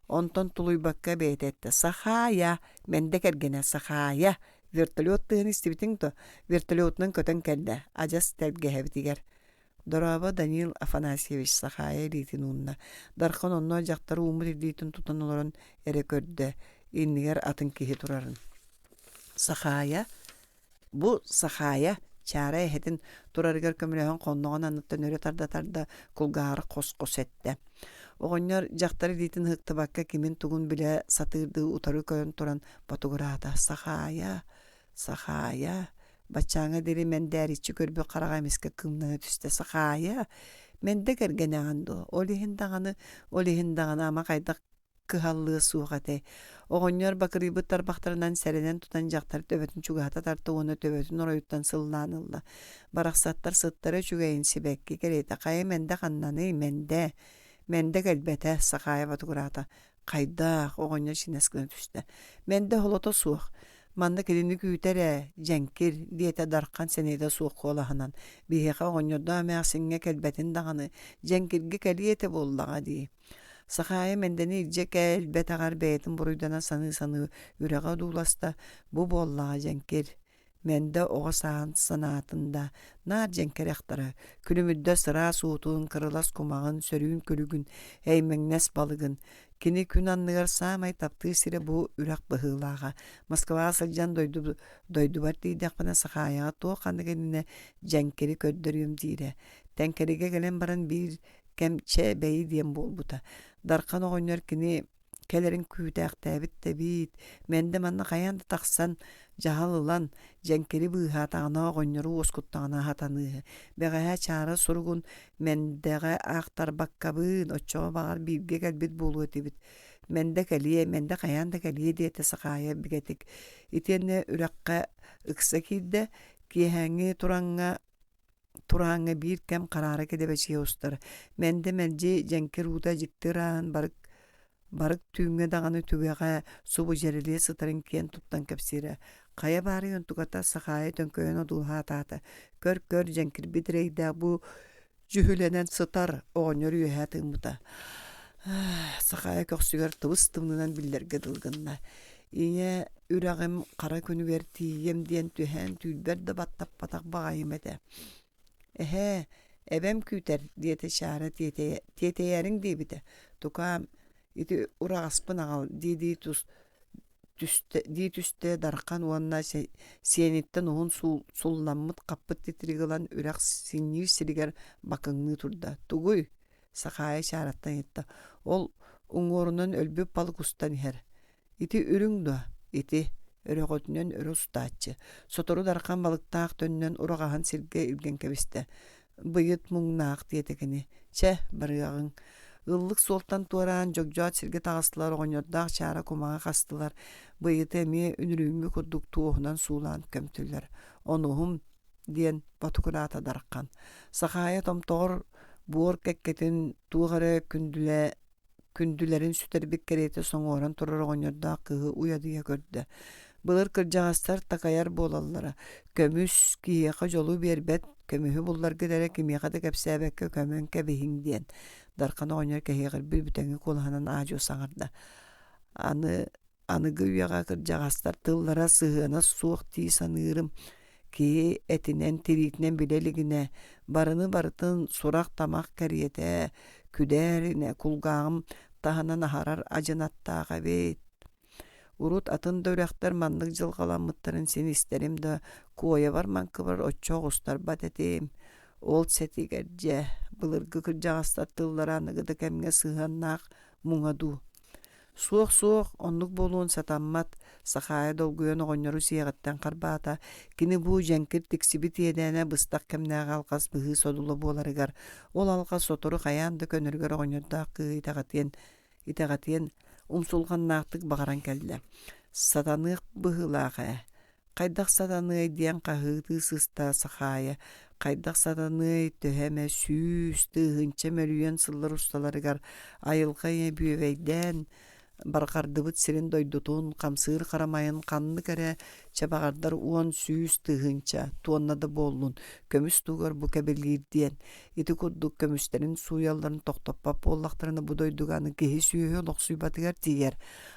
онтон тулуйбакка бэйэтэ эттэ: «Сахаайа! Мэндэ кэргэнэ, Сахаайа! Вертолет тыаһын истибитиҥ дуо? Вертолетунан көтөн кэллэ, адьас тэлгэһэбитигэр». Дорообо Данил Афанасьевич Сахаайа илиитин уунна. Дархан онно дьахтар ууммут илиитин тутан олорон эрэ көрдө, иннигэр атын киһи турарын. Сахаайа Бу Сахаайа Чаара эһэтин турарыгар көмөлөһөн хонноҕун анныттан өрө тарда-тарда кулгааҕар хос-хос эттэ. Оҕонньор дьахтар илиитин ыһыктыбакка кимин-тугун билэ сатыырдыы утары көрөн туран ботугураата: «Сахаайа, Сахаайа!» Баччааҥҥа диэри мэндээриччи көрбүт хараҕа эмискэ кыымнана түстэ: «Сахаайа, мэндэ кэргэнэҕин дуо? Ол иһин даҕаны, ол иһин даҕаны ама хайдах кыһаллыа суох этэй. Оҕонньор бакырыйбыт тарбахтарынан сэрэнэн тутан дьахтар төбөтүн чугаһата тарта уонна төбөтүн оройуттан сыллаан ылла. Барахсаттар сыттара үчүгэйин сибэкки кэриэтэ хайа мэндэ ханнаный, мэндэ. Мэндэ кэлбэтэ, Сахаайа ботугураата. Хайдах, оҕонньор чинэс гына түстэ. Мэндэ оһолото суох. Манна кинини күүтэр ээ, дьэҥкир, диэтэ Дархан сэниэтэ суох куолаһынан. Биһиэхэ оҕонньордоох эмээхсиҥҥэ кэлбэтин даҕаны, дьэҥкиргэ кэлиэ этэ буоллаҕа дии. Сахаайа Мэндэни илдьэ кэлбэтэҕэр бэйэтин буруйдана саныы-саныы үрэҕи одууласта, бу буоллаҕа дьэҥкир. Мэндэ оҕо сааһын санаатын да, наар дьэҥкир ахтара, күлүмүрдэс ыраас уутун, кырылас кумаҕын, сөрүүн күлүгүн, эймэҥнэс балыгын. Кини күн анныгар саамай таптыыр сирэ бу үрэх быһыылааҕа. Москваҕа сылдьан дойду, дойдубар тиийдэхпинэ Сахаайаҕа туох ханнык иннинэ дьэҥкири көрдөрүөм диирэ. Тэҥкэригэ кэлэн баран биир кэм чэ бэйи диэн буолбута. Дархан оҕонньор кини кэлэрин күүтээхтээбит да эбит. Мэндэ манна хайаан да тахсан дьаһал ылан, дьэҥкири быыһаатаҕына оҕонньору уоскуттаҕына сатаныыһы. Бэҕэһээ Чаара суругун Мэндэҕэ аахтарбаккабын, оччоҕо баҕар бииргэ кэлбит буолуо этибит. Мэндэ кэлиэ, Мэндэ хайаан да кэлиэ диэтэ Сахаайа бигэтик. Итиэннэ үрэххэ ыкса киирдэ, киэһээҥҥи тураҥҥа Турааҥҥа биир кэм хараара кэдэбэчийэ устар, Мэндэ мэлдьи дьэҥкир уута дьикти ырааһын барык барык түүҥҥэ даҕаны түгэҕэ субу дьэрэлийэ сытарын киэн туттан кэпсиирэ. Хайа баарый онтуката Сахаайа төҥкөйөн одуулаһаатаата. Көр-көр дьэҥкирбит эрэйдээх бу дьүһүлэнэн сытар оҕонньор үөһэ тыыммыта. Сахаайа көхсүгэр тыбыс-тымныынан биллэргэ дылы гынна. Ийэ үрэҕим хара күнүгэр тиийиэм диэн түһээн түүрбэр да баттаппатах баҕайым этэ. Эһээ, эбэм күүтэр, диэтэ Чаара тиэтэйэ, тиэтэйээриҥ диэбитэ. Тукаам, ити ураҕаспын аҕал, дии-дии тус түстэ, дии түстэ Дархан уонна сиэниттэн уһун сулламмыт хаппыт титирик ылан үрэх синньиир сиригэр бакыҥныы турда. Тугуй? Сахаайа Чаараттан ыйытта. Ол уҥуорунан өлбүт балык устан иһэр. Ити үрүҥ дуо? Ити, өрөҕөтүнэн өрө устааччы. Сотору Дархан балыктаах төннөн ураҕаһын сиргэ илгэн кэбистэ. Быйыт муҥнаах диэтэ кини. Чэ, барыаҕыҥ. Ыллык суолтан туораан дьогдьоот сиргэ таҕыстылар оҕонньордоох чаара кумаҕы хастылар. Быйыты эмиэ үнүрүүҥҥү курдук туоһунан суулаан көмтүлэр. Онуһум диэн ботугураата Дархан. Сахаайа томтоҕор буор кэккэтин туох эрэ күндүлэ күндүлэрин сүтэрбит кэриэтэ соҥуоран турар оҕонньордоох кыыһы уйадыйа көрдө. Былыр кырдьаҕастар такайар буолаллара: көмүс киһиэхэ дьолу биэрбэт, көмүһү булларгыт эрэ кимиэхэ да кэпсээбэккэ көмөн кэбиһиҥ диэн. Дархан оҕонньор кэһиэҕирбит бүтэҥи куолаһынан аа-дьуо саҥарда. Аны Аныгы үйэҕэ кырдьаҕастар тыллара сыһыана суох дии саныырым. Киһи этинэн, тириитинэн билэ илигинэ, барыны барытын сурах-тамах кэриэтэ, күдээринэ кулгааҕым таһынан аһарар адьынаттаах эбит. Урут атын да үрэхтэр маннык дьылҕаламмыттарын син истэрим да, куойабар-маҥкыбар оччо оҕустарбат этим. Ол сэтигэр дьэ, былыргы кырдьаҕастар тыллара аныгы да кэмҥэ сыһыаннаах муҥа дуу. Суох-суох, оннук буолуон сатаммат, Сахаайа долгуйан оҕонньору сиэҕиттэн харбаата, кини бу дьэҥкир тиксибит иэдээнэ быстах кэмнээҕи алҕас быһыы содула буоларыгар, ол алҕас сотору хайаан да көнөрүгэр оҕонньордоох кыыһы итэҕэтиэн, итэҕэтиэн умсулҕаннаахтык баҕаран кэллэ. Сатаныах быһыылаах ээ Хайдах сатаныай диэн хаһыытыы сыста Сахаайа, хайдах сатаныай төһө эмэ сүүс, тыһыынча мөлүйүөн сыллар усталарыгар айылҕа ийэ бүөбэйдээн барҕардыбыт сирин дойдутун, хамсыыр харамайын ханнык эрэ чабаҕардар уон сүүс тыһыынча туонна да буоллун, көмүс туһугар бу кэбилиир диэн Ити курдук көмүстэрин сууйалларын тохтоппот буоллахтарына бу дойдуга аны киһи-сүөһү олохсуйбатыгар тиийэр.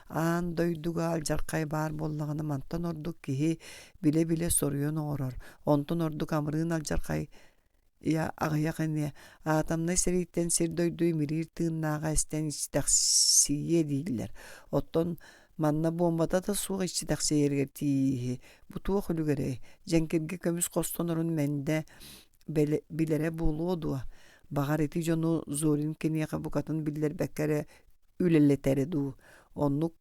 Аан дойдуга алдьархай баар буоллаҕына мантан ордук киһи билэ-билэ соруйан оҥорор, онтон ордук амырыын алдьархай Ийэ аҕыйах ини, атомнай сэрииттэн сир-дойду имириир тыыннааҕа эстэн иччитэхсийиэ дииллэр. Оттон манна буомбата да суох иччитэхсийэригэр тиийииһи. Бу туох үлүгэрэй? Дьэҥкиргэ көмүс хостонорун Мэндэ билэрэ буолуо дуо? Баҕар ити дьону Зорин киниэхэ букатын биллэрбэккэ эрэ үлэлэтэрэ дуу? Оннук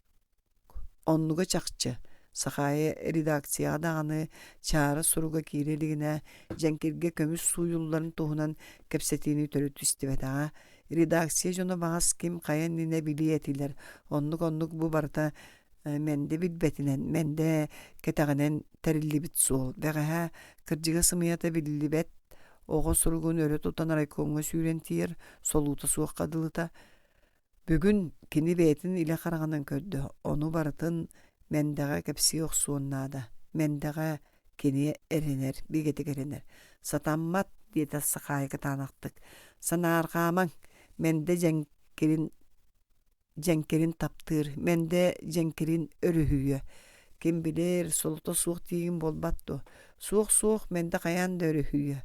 Оннуга чахчы, Сахаайа редакцияҕа даҕаны чаара суруга киирэ илигинэ Дьэҥкиргэ көмүс сууйулларын туһунан кэпсэтиини төрүт истибэтэҕэ. Редакция дьоно баҕас ким хайа иннинэ билиэ этилэр, оннук-оннук бу барыта Мэндэ билбэтинэн, Мэндэ кэтэҕинэн тэриллибит суол. Бэҕэһээ кырдьыга-сымыйата биллибэт оҕо суругун өрө тутан райкомҥа сүүрэн тиийэр солуута суохха дылыта. Бүгүн кини бэйэтин илэ хараҕынан көрдө, ону барытын Мэндэҕэ кэпсии охсуон наада. Мэндэҕэ кини эрэнэр, бигэтик эрэнэр. «Сатаммат» диэтэ Сахаайа кытаанахтык. «Санаарҕаамаҥ, Мэндэ дьэҥкирин дьэҥкирин таптыыр, Мэндэ дьэҥкирин өрүһүйүө. Ким билэр, солото суох тиийин буолбат дуо? Суох-суох, Мэндэ хайаан да өрүһүйүө.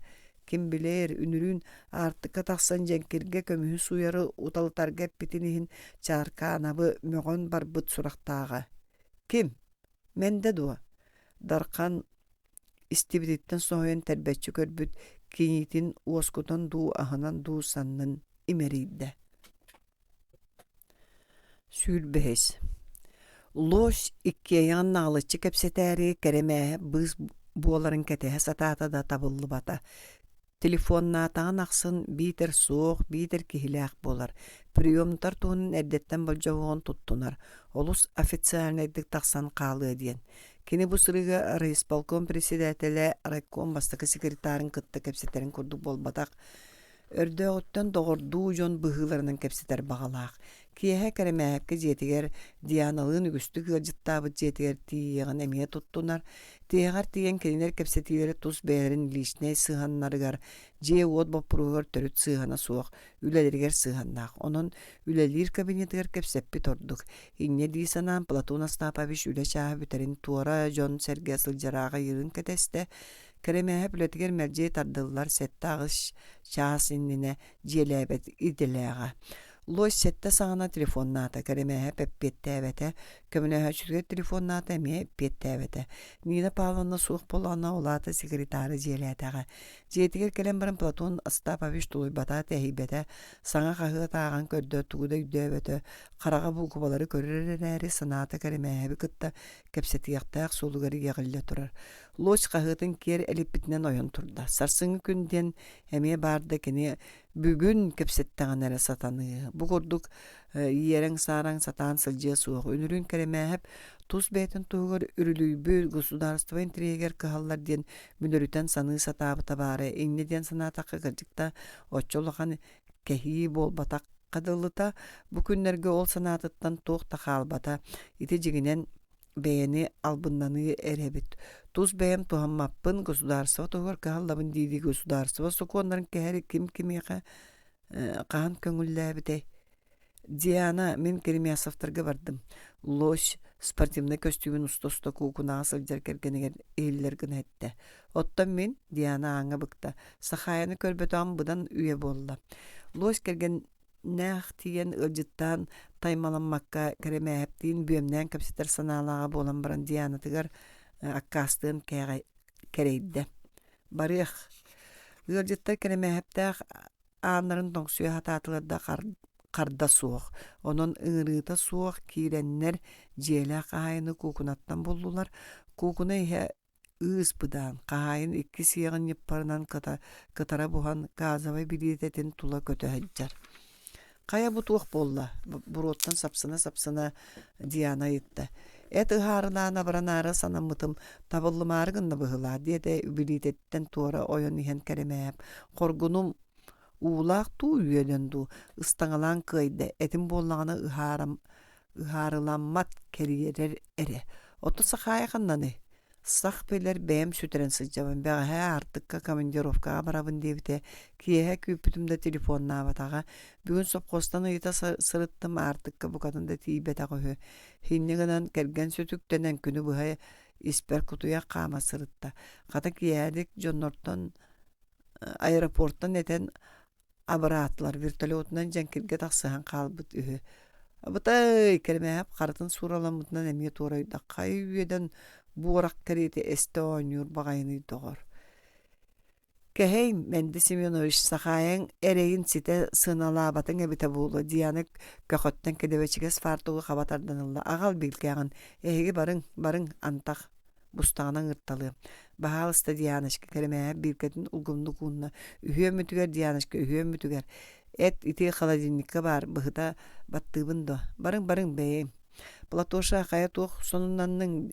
Ким билэр, үнүрүүн аартыкка тахсан дьэҥкиргэ көмүһү сууйары уталытарга эппитин иһин Чааркаанабы мөҕөн барбыт сурахтааҕа. Ким? Мэндэ дуо? Дархан истибититтэн соһуйан тэрбэччи көрбүт киниитин уоскутан дуу, аһынан дуу саннын имэрийдэ. 25. Лось иккиэйэҕин наҕылыччы кэпсэтээри кэрэмээһэ быыс буоларын кэтэһэ сатаата да табыллыбата. Телефоннаатаҕын ахсын биитэр суох, биитэр киһилээх буолар. Приемтар туһунан эрдэттэн болдьоһуоҕун туттунар, олус официальнайдык тахсан хаалыа диэн. Кини бу сырыыга райисполком председателэ райком бастакы секретарын кытта кэпсэтэрин курдук буолбатах, Өрдөөҕүттэн доҕордуу дьон быһыыларынан кэпсэтэр баҕалаах. Киэһэ Кэрэмээһэпкэ дьиэтигэр Дианалыын үгүстүк ыалдьыттаабыт дьиэтигэр тиийиэҕин эмиэ туттунар. Тиһэҕэр тиийэн кинилэр кэпсэтиилэрэ тус бэйэлэрин личнэй сыһыаннарыгар, дьиэ-уот боппуруоһугар төрүт сыһыана суох, үлэлэригэр сыһыаннаах. Онон үлэлиир кабинетыгар кэпсэппит ордук. Инньэ дии санаан Платон Остапович үлэ чааһа бүтэрин туора дьон-сэргэ сылдьар аҕыйыырын кэтэстэ. Кэрэмээһэп үлэтигэр мэлдьи тардыллар 7-8 чаас иннинэ дьиэлээбэт идэлээҕэ. Лось сэттэ саҕана телефоннаата, Кэрэмээһэп эппиэттээбэтэ, көмөлөһөөччүтүгэр телефоннаата эмиэ эппиэттээбэтэ. Нина Павловна суох буоллаҕына ол аата секретары дьиэлээтэҕэ. Дьиэтигэр кэлэн баран Платон Остапович тулуйбата, тэһийбэтэ, саҥа хаһыат ааҕан көрдө, тугу да өйдөөбөтө, хараҕа буукубалары көрөр эрээри санаата Кэрэмээһэби кытта кэпсэтиэхтээх суолугар иэҕиллэ турар. Лось хаһыатын киэр элиппитинэн ойон турда. Сарсыҥҥы күн диэн эмиэ баар да кини бүгүн кэпсэттэҕинэ эрэ сатаныы. Бу курдук иэрэҥ-саараҥ сатаан сылдьыа суох. Үнүрүүн Кэрэмээһэп тус бэйэтин туһугар үрүлүйбүт государство интэриэһигэр кыһаллар диэн мүлүрүтэн саныы сатаабыта баара. Инньэ диэн санаатахха кырдьык да оччо улахан кэһии буолбатахха дылыта. Бу күннэргэ ол санаатыттан туох да хаалбата. Ити дьиҥинэн бэйэни албыннаныы эрэ эбит. Тус бэйэм туһаммаппын, государство туһугар кыһаллабын дии-дии государство сокуоннарын кэһэри ким кимиэхэ хаһан көҥүллээбитэй? Диана, мин Керемясовтарга бардым. Лось спортивнай көстүүмүн уста-уста куукунаҕа сылдьар кэргэнигэр иһиллэр гына эттэ. Оттон мин, Диана ааҥҥа быкта, Сахаайаны көрбөтөҕүм быдан үйэ буолла. Лось кэргэн нээх тиийэн ыалдьыттаан таймаламмакка Кэрэмээһэптиин бүөмнээн кэпсэтэр санаалааҕа буолан баран Дианатыгар аккаастыан кэрэйдэ. Барыах. Ыалдьыттар Кэрэмээһэптээх ааннарын тоҥсуйа сатаатылар да харда суох. Онон ыҥырыыта суох киирэннэр дьиэлээх хаһаайыны куукунаттан буллулар. Куукуна иһэ Ыыс быдаан, хаһаайын икки сиэҕин ньыппарынан кытара буһан газовай билиитэтин тула көтө сылдьар. «Хайа бу туох буолла?» буруоттан сапсына-сапсына Диана ыйытта. «Эт ыһаарылаан абыранаары санаммытым табыллымаары гынна быһыылаах» диэтэ билиитэттэн туора ойон иһэн Кэрэмээп. «Хоргунум уулаах дуу, үөлэн дуу, ыстаҥалаан кыайда, этим буоллаҕына ыһаарыламмат кэриэрэр эрэ. Оттон Сахаайа ханнаный? Сах билэр бэйэм сүтэрэн сылдьабын. Бэҕэһээ Аартыкка командировкаҕа барабын диэбитэ. Киэһэ күүппүтүм да телефоннаабатаҕа. Бүгүн сопхуостан ыйыта сырыттым, Аартыкка букатын да тиийбэтэх үһү. Инньэ гынан кэргэн сүтүктэнэн күнү быһа испэр кутуйах хаама сырытта. Хата киэһэлик дьоннортон. Аэропортан этэн абыраатылар, вертолетунан дьэҥкиргэ тахсыһан хаалбыт үһү. Абытай, Кэрэмээһэп харытын сураламмытынан эмиэ туорайда, хайа үөдэн буорах кэриэтэ эстэ оонньуур баҕайыный доҕор. Кэһэй, Мэнди Семенович, Сахаайаҥ эрэйин ситэ сыаналаабатыҥ эбитэ буолуо, Диана көхөттөн кэдэбэчигэс фартугу хаба тардан ылла. Аҕал биилкэҕин, эһиги барыҥ, барыҥ, антах бустаҕына ыҥырталыам. Баһаалыста, Дианочка, Кэрэмээһэп биилкэтин улгумнук уунна. Үһүөммүтүгэр, Дианочка, үһүөммүтүгэр. Эт ити холодильникка баар, быһыта баттыыбын дуо? Барыҥ, барыҥ, бэйэм. Платоша, хайа туох сонуннанныҥ?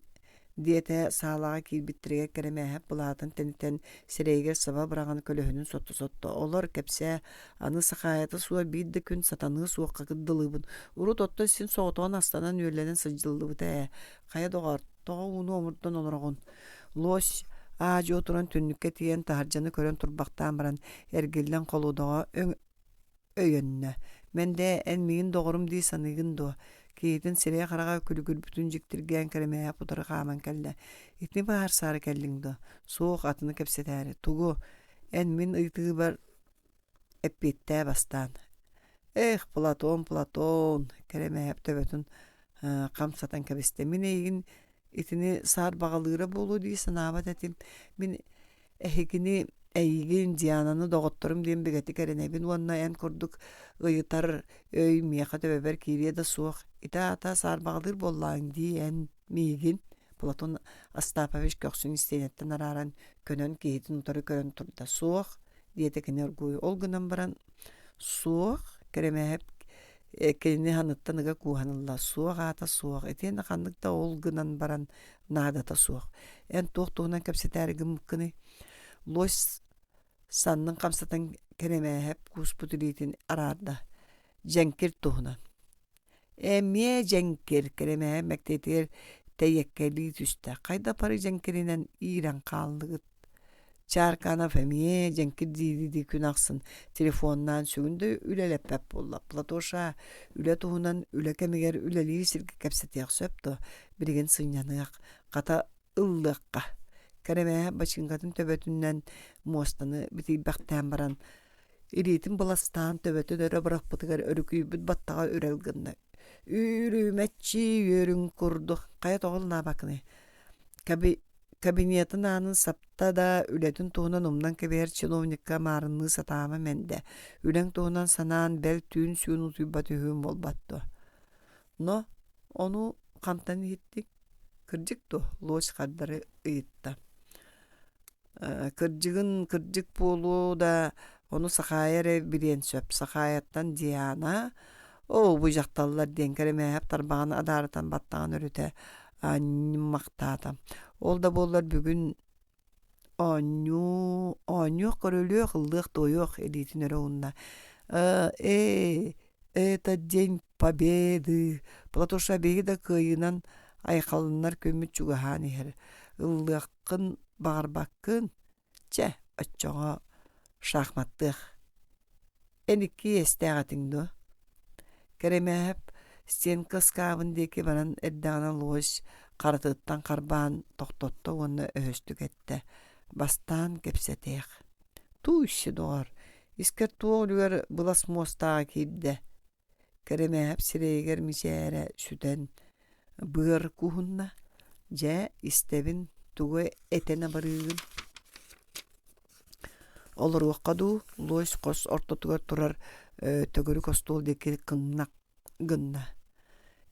диэтэ саалаҕа киирбиттэригэр Кэрэмээһэп былаатын тэнитэн сирэйигэр саба быраҕан көлөһүнүн сотто-сотто «Олор, кэпсээ, аны Сахаайата суох биир да күн сатаныа суохха дылыбын. Урут оттон син соҕотоҕун астанан-үөллэнэн сылдьыллыбыта ээ. Хайа доҕоор, тоҕо ууну омурдан олороҕун?» Лось аа-дьуо туран түннүккэ тиийэн таһырдьаны көрөн турбахтаан баран эргиллэн холуодаҕа өйөннө: «Мэндээ, эн миигин доҕорум дии саныыгын дуо?» Киһитин сирэйэ-хараҕа күлүгүрбүтүн дьиктиргээн Кэрэмээһэп утары хааман кэллэ: «Итини быһаарсаары кэллиҥ дуо?» «Суох, атыны кэпсэтээри. Тугу? Эн мин ыйытыыбар эппиэттээ бастаан». «Эх, Платон, Платон!» Кэрэмээһэп төбөтүн хамсатан кэбистэ. «Мин эйигин итини саарбаҕалыыра буолуо дии санаабат этим. Мин Эһигини, эйигин, Диананы доҕотторум диэн бигэтик эрэнэбин уонна эн курдук ыйытар өй миэхэ төбөбөр киириэ да суох. Ити аата саарбаҕалыыр буоллаҕыҥ дии эн миигин Платон Остапович көхсүн истиэнэттэн арааран көнөн киһитин утары көрөн турда. Суох, диэтэ кини оргууй. Ол гынан баран суох, Кэрэмээһэп кинини саныттан ыга кууһан ылла. Суох аата суох. Итиэннэ ханнык да ол гынан баран наадата суох. Эн туох туһунан кэпсэтээри гыммыккыный? Лось саннын хамсатан Кэрэмээһэп кууспут илиитин араарда. Дьэҥкир туһунан. Эмиэ дьэҥкир Кэрэмээһэп мэктиэтигэр тэйиэккэлии түстэ. Хайда пары дьэҥкиринэн иирэн хааллыгыт? Чаарканов эмиэ дьэҥкир дии-дии күн ахсын телефоннаан сүгүн да үлэлэппэт буолла. Платоша үлэ туһунан үлэ кэмигэр үлэлиир сиргэ кэпсэтиэх сөп дуо? Билигин сынньаныах, хата ыллыахха. Кэрэмээһэ бачыыҥкатын төбөтүнэн муостаны битийбэхтээн баран илиитин быластаан төбөтүн өрө бырахпытыгар өрүкүйбүт баттаҕа үрэл гынна. Үүрүмэччи үөрүҥ курдук хайа тоҕо ыллаабаккыный? Каби Кабинетын аанын сапта да, үлэтин туһунан умнан кэбиһэр чиновникка маарынныы сатаама мэндэ, үлэҥ туһунан санаан бэл түүн сүүн утуйбат үһүөн буолбат дуо? Но ону хантан иһиттиҥ? Кырдьык дуо? Лось хардары ыйытта. Кырдьыгын кырдьык буолуо да, ону Сахаайа эрэ билиэн сөп. Сахаайаттан Диана, оо, бу дьахталлар диэн Кэрэмээһэп тарбаҕын адаарытан баттаҕын өрүтэ анньыммахтаата. Ол да буоллар бүгүн оонньуу, оонньуох-көрүлүөх, ыллыах-туойуох илиитин өрө уунна. Ээ, это день победы! Платоша биһиги да кыайыынан айхалланар күммүт чугаһаан иһэр. Ыллыах баҕарбаккын, чэ, оччоҕо шахматтыах. Эн икки иэстээх этиҥ дуо? Кэрэмээһэп стенка ыскаабын диэки баран эрдэҕинэ лось харатыттан харбаан тохтотто уонна өһөстүк эттэ: «Бастаан кэпсэтиэх. Тууй-си, доҕор, искэр туох үлүгэр былас муостааҕа киирдэ?» Кэрэмээһэп сирэйигэр мичээрэ сүтэн быар куһунна: «Дьэ, истэбин, тугу этэн абарыыгын?» Олоруохха дуу, лось хос ортотугар турар төгүрүк остуол диэки кыҥнах гынна.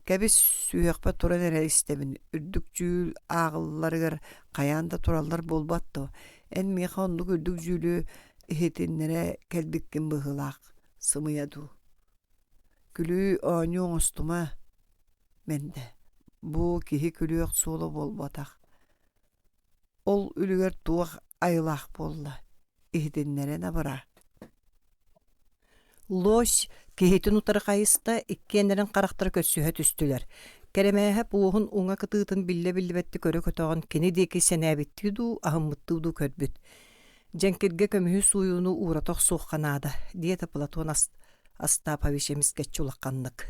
«Кэбис, сүһүөхпэр туран эрэ истэбин, үрдүк дьүүл ааҕылларыгар хайаан да тураллар буолбат дуо? Эн миэхэ оннук үрдүк дьүүлү иһитиннэрэ кэлбиккин быһыылаах, сымыйа дуу?» Күлүү оонньуу оҥостума, Мэндэ, бу киһи күлүөх суола буолбатах. Ол үлүгэр туох айылаах буолла, иһитиннэрэн абыраа. Лось киһитин утары хайыста, иккиэннэрин харахтара көрсүһэ түстүлэр. Кэрэмээһэп уоһун уҥа кытыытын биллэ-биллибэттик өрө көтөҕөн кини диэки сэнээбиттии дуу, аһыммыттыы дуу көрбүт. Дьэҥкиргэ көмүһү сууйууну уурата охсуохха наада, диэтэ Платон Остапович эмискэччи улаханнык.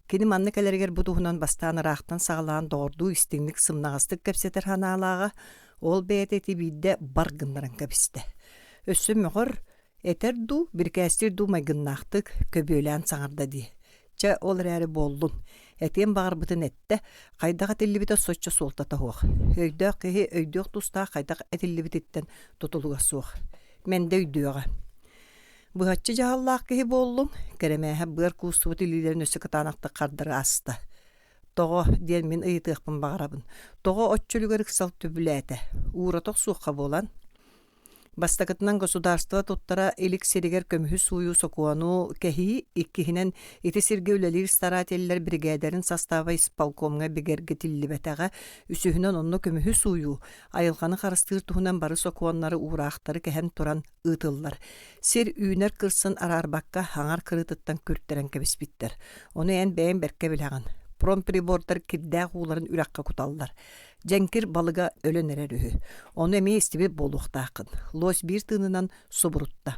Кини манна кэлэригэр бу туһунан бастаан ыраахтан саҕалаан доҕордуу истиҥник сымнаҕастык кэпсэтэр санаалааҕа, ол бэйэтэ ити биирдэ бар гыннаран кэбистэ. Өссө мөҕөр, этэр дуу, бирикээстиир дуу майгыннаахтык көбүөлээн саҥарда дии. Чэ, ол эрээри буоллун. Этиэн баҕарбытын эттэ, хайдах этиллибитэ соччо суолтата суох. Өйдөөх киһи өйдүөх тустаах хайдах этиллибититтэн тутулуга суох. Мэндэ өйдүөҕэ. Быһаччы дьаһаллаах киһи буоллуҥ, Кэрэмээһэп быар куустубут илиилэрин өссө кытаанахтык хардары аста. Тоҕо диэн мин ыйытыахпын баҕарабын. Тоҕо оччо үлүгэр ыксал түбүлээтэ? Уурата охсуохха буолан. Бастакытынан государство туттара илик сиригэр көмүһү сууйуу сокуону кэһии, иккиһинэн ити сиргэ үлэлиир старателлэр биригээдэрин састааба исполкомҥа бигэргэтиллибэтэҕэ, үсүһүнэн онно көмүһү сууйуу, айылҕаны харыстыыр туһунан бары сокуоннары, уураахтары кэһэн туран ыытыллар. Сир үүнэр кырсын араарбакка аҥар кырыытыттан күртэрэн кэбиспиттэр. Ону эн бэйэҥ бэркэ билэҕин. Промприбордар кирдээх ууларын үрэххэ куталлар. Дьэҥкир балыга өлөн эрэр үһү. Ону эмиэ истибит буолуохтааххын. Лось биир тыынынан субурутта.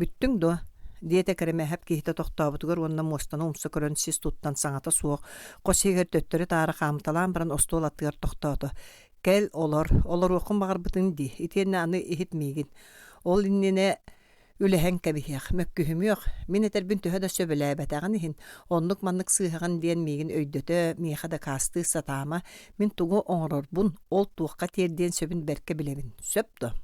«Бүттүҥ дуо?» диэтэ Кэрэмээһэп киһитэ тохтообутугар уонна муостаны умса көрөн сис туттан саҥата суох хос иһигэр төттөрү-таары хаамыталаан баран остуол аттыгар тохтоото. «Кэл, олор, олоруоххун баҕарбытыҥ дии, итиэннэ аны иһит миигин. Ол иннинэ Үлэһэн кэбиһиэх, мөккүһүмүөх, мин этэрбин төһө да сөбүлээбэтэҕин иһин, оннук-маннык сыыһаҕын диэн миигин өйдөтө, миэхэ дакаастыы сатаама, мин тугу оҥорорбун, ол туохха тиэрдиэн сөбүн бэркэ билэбин, сөп дуо?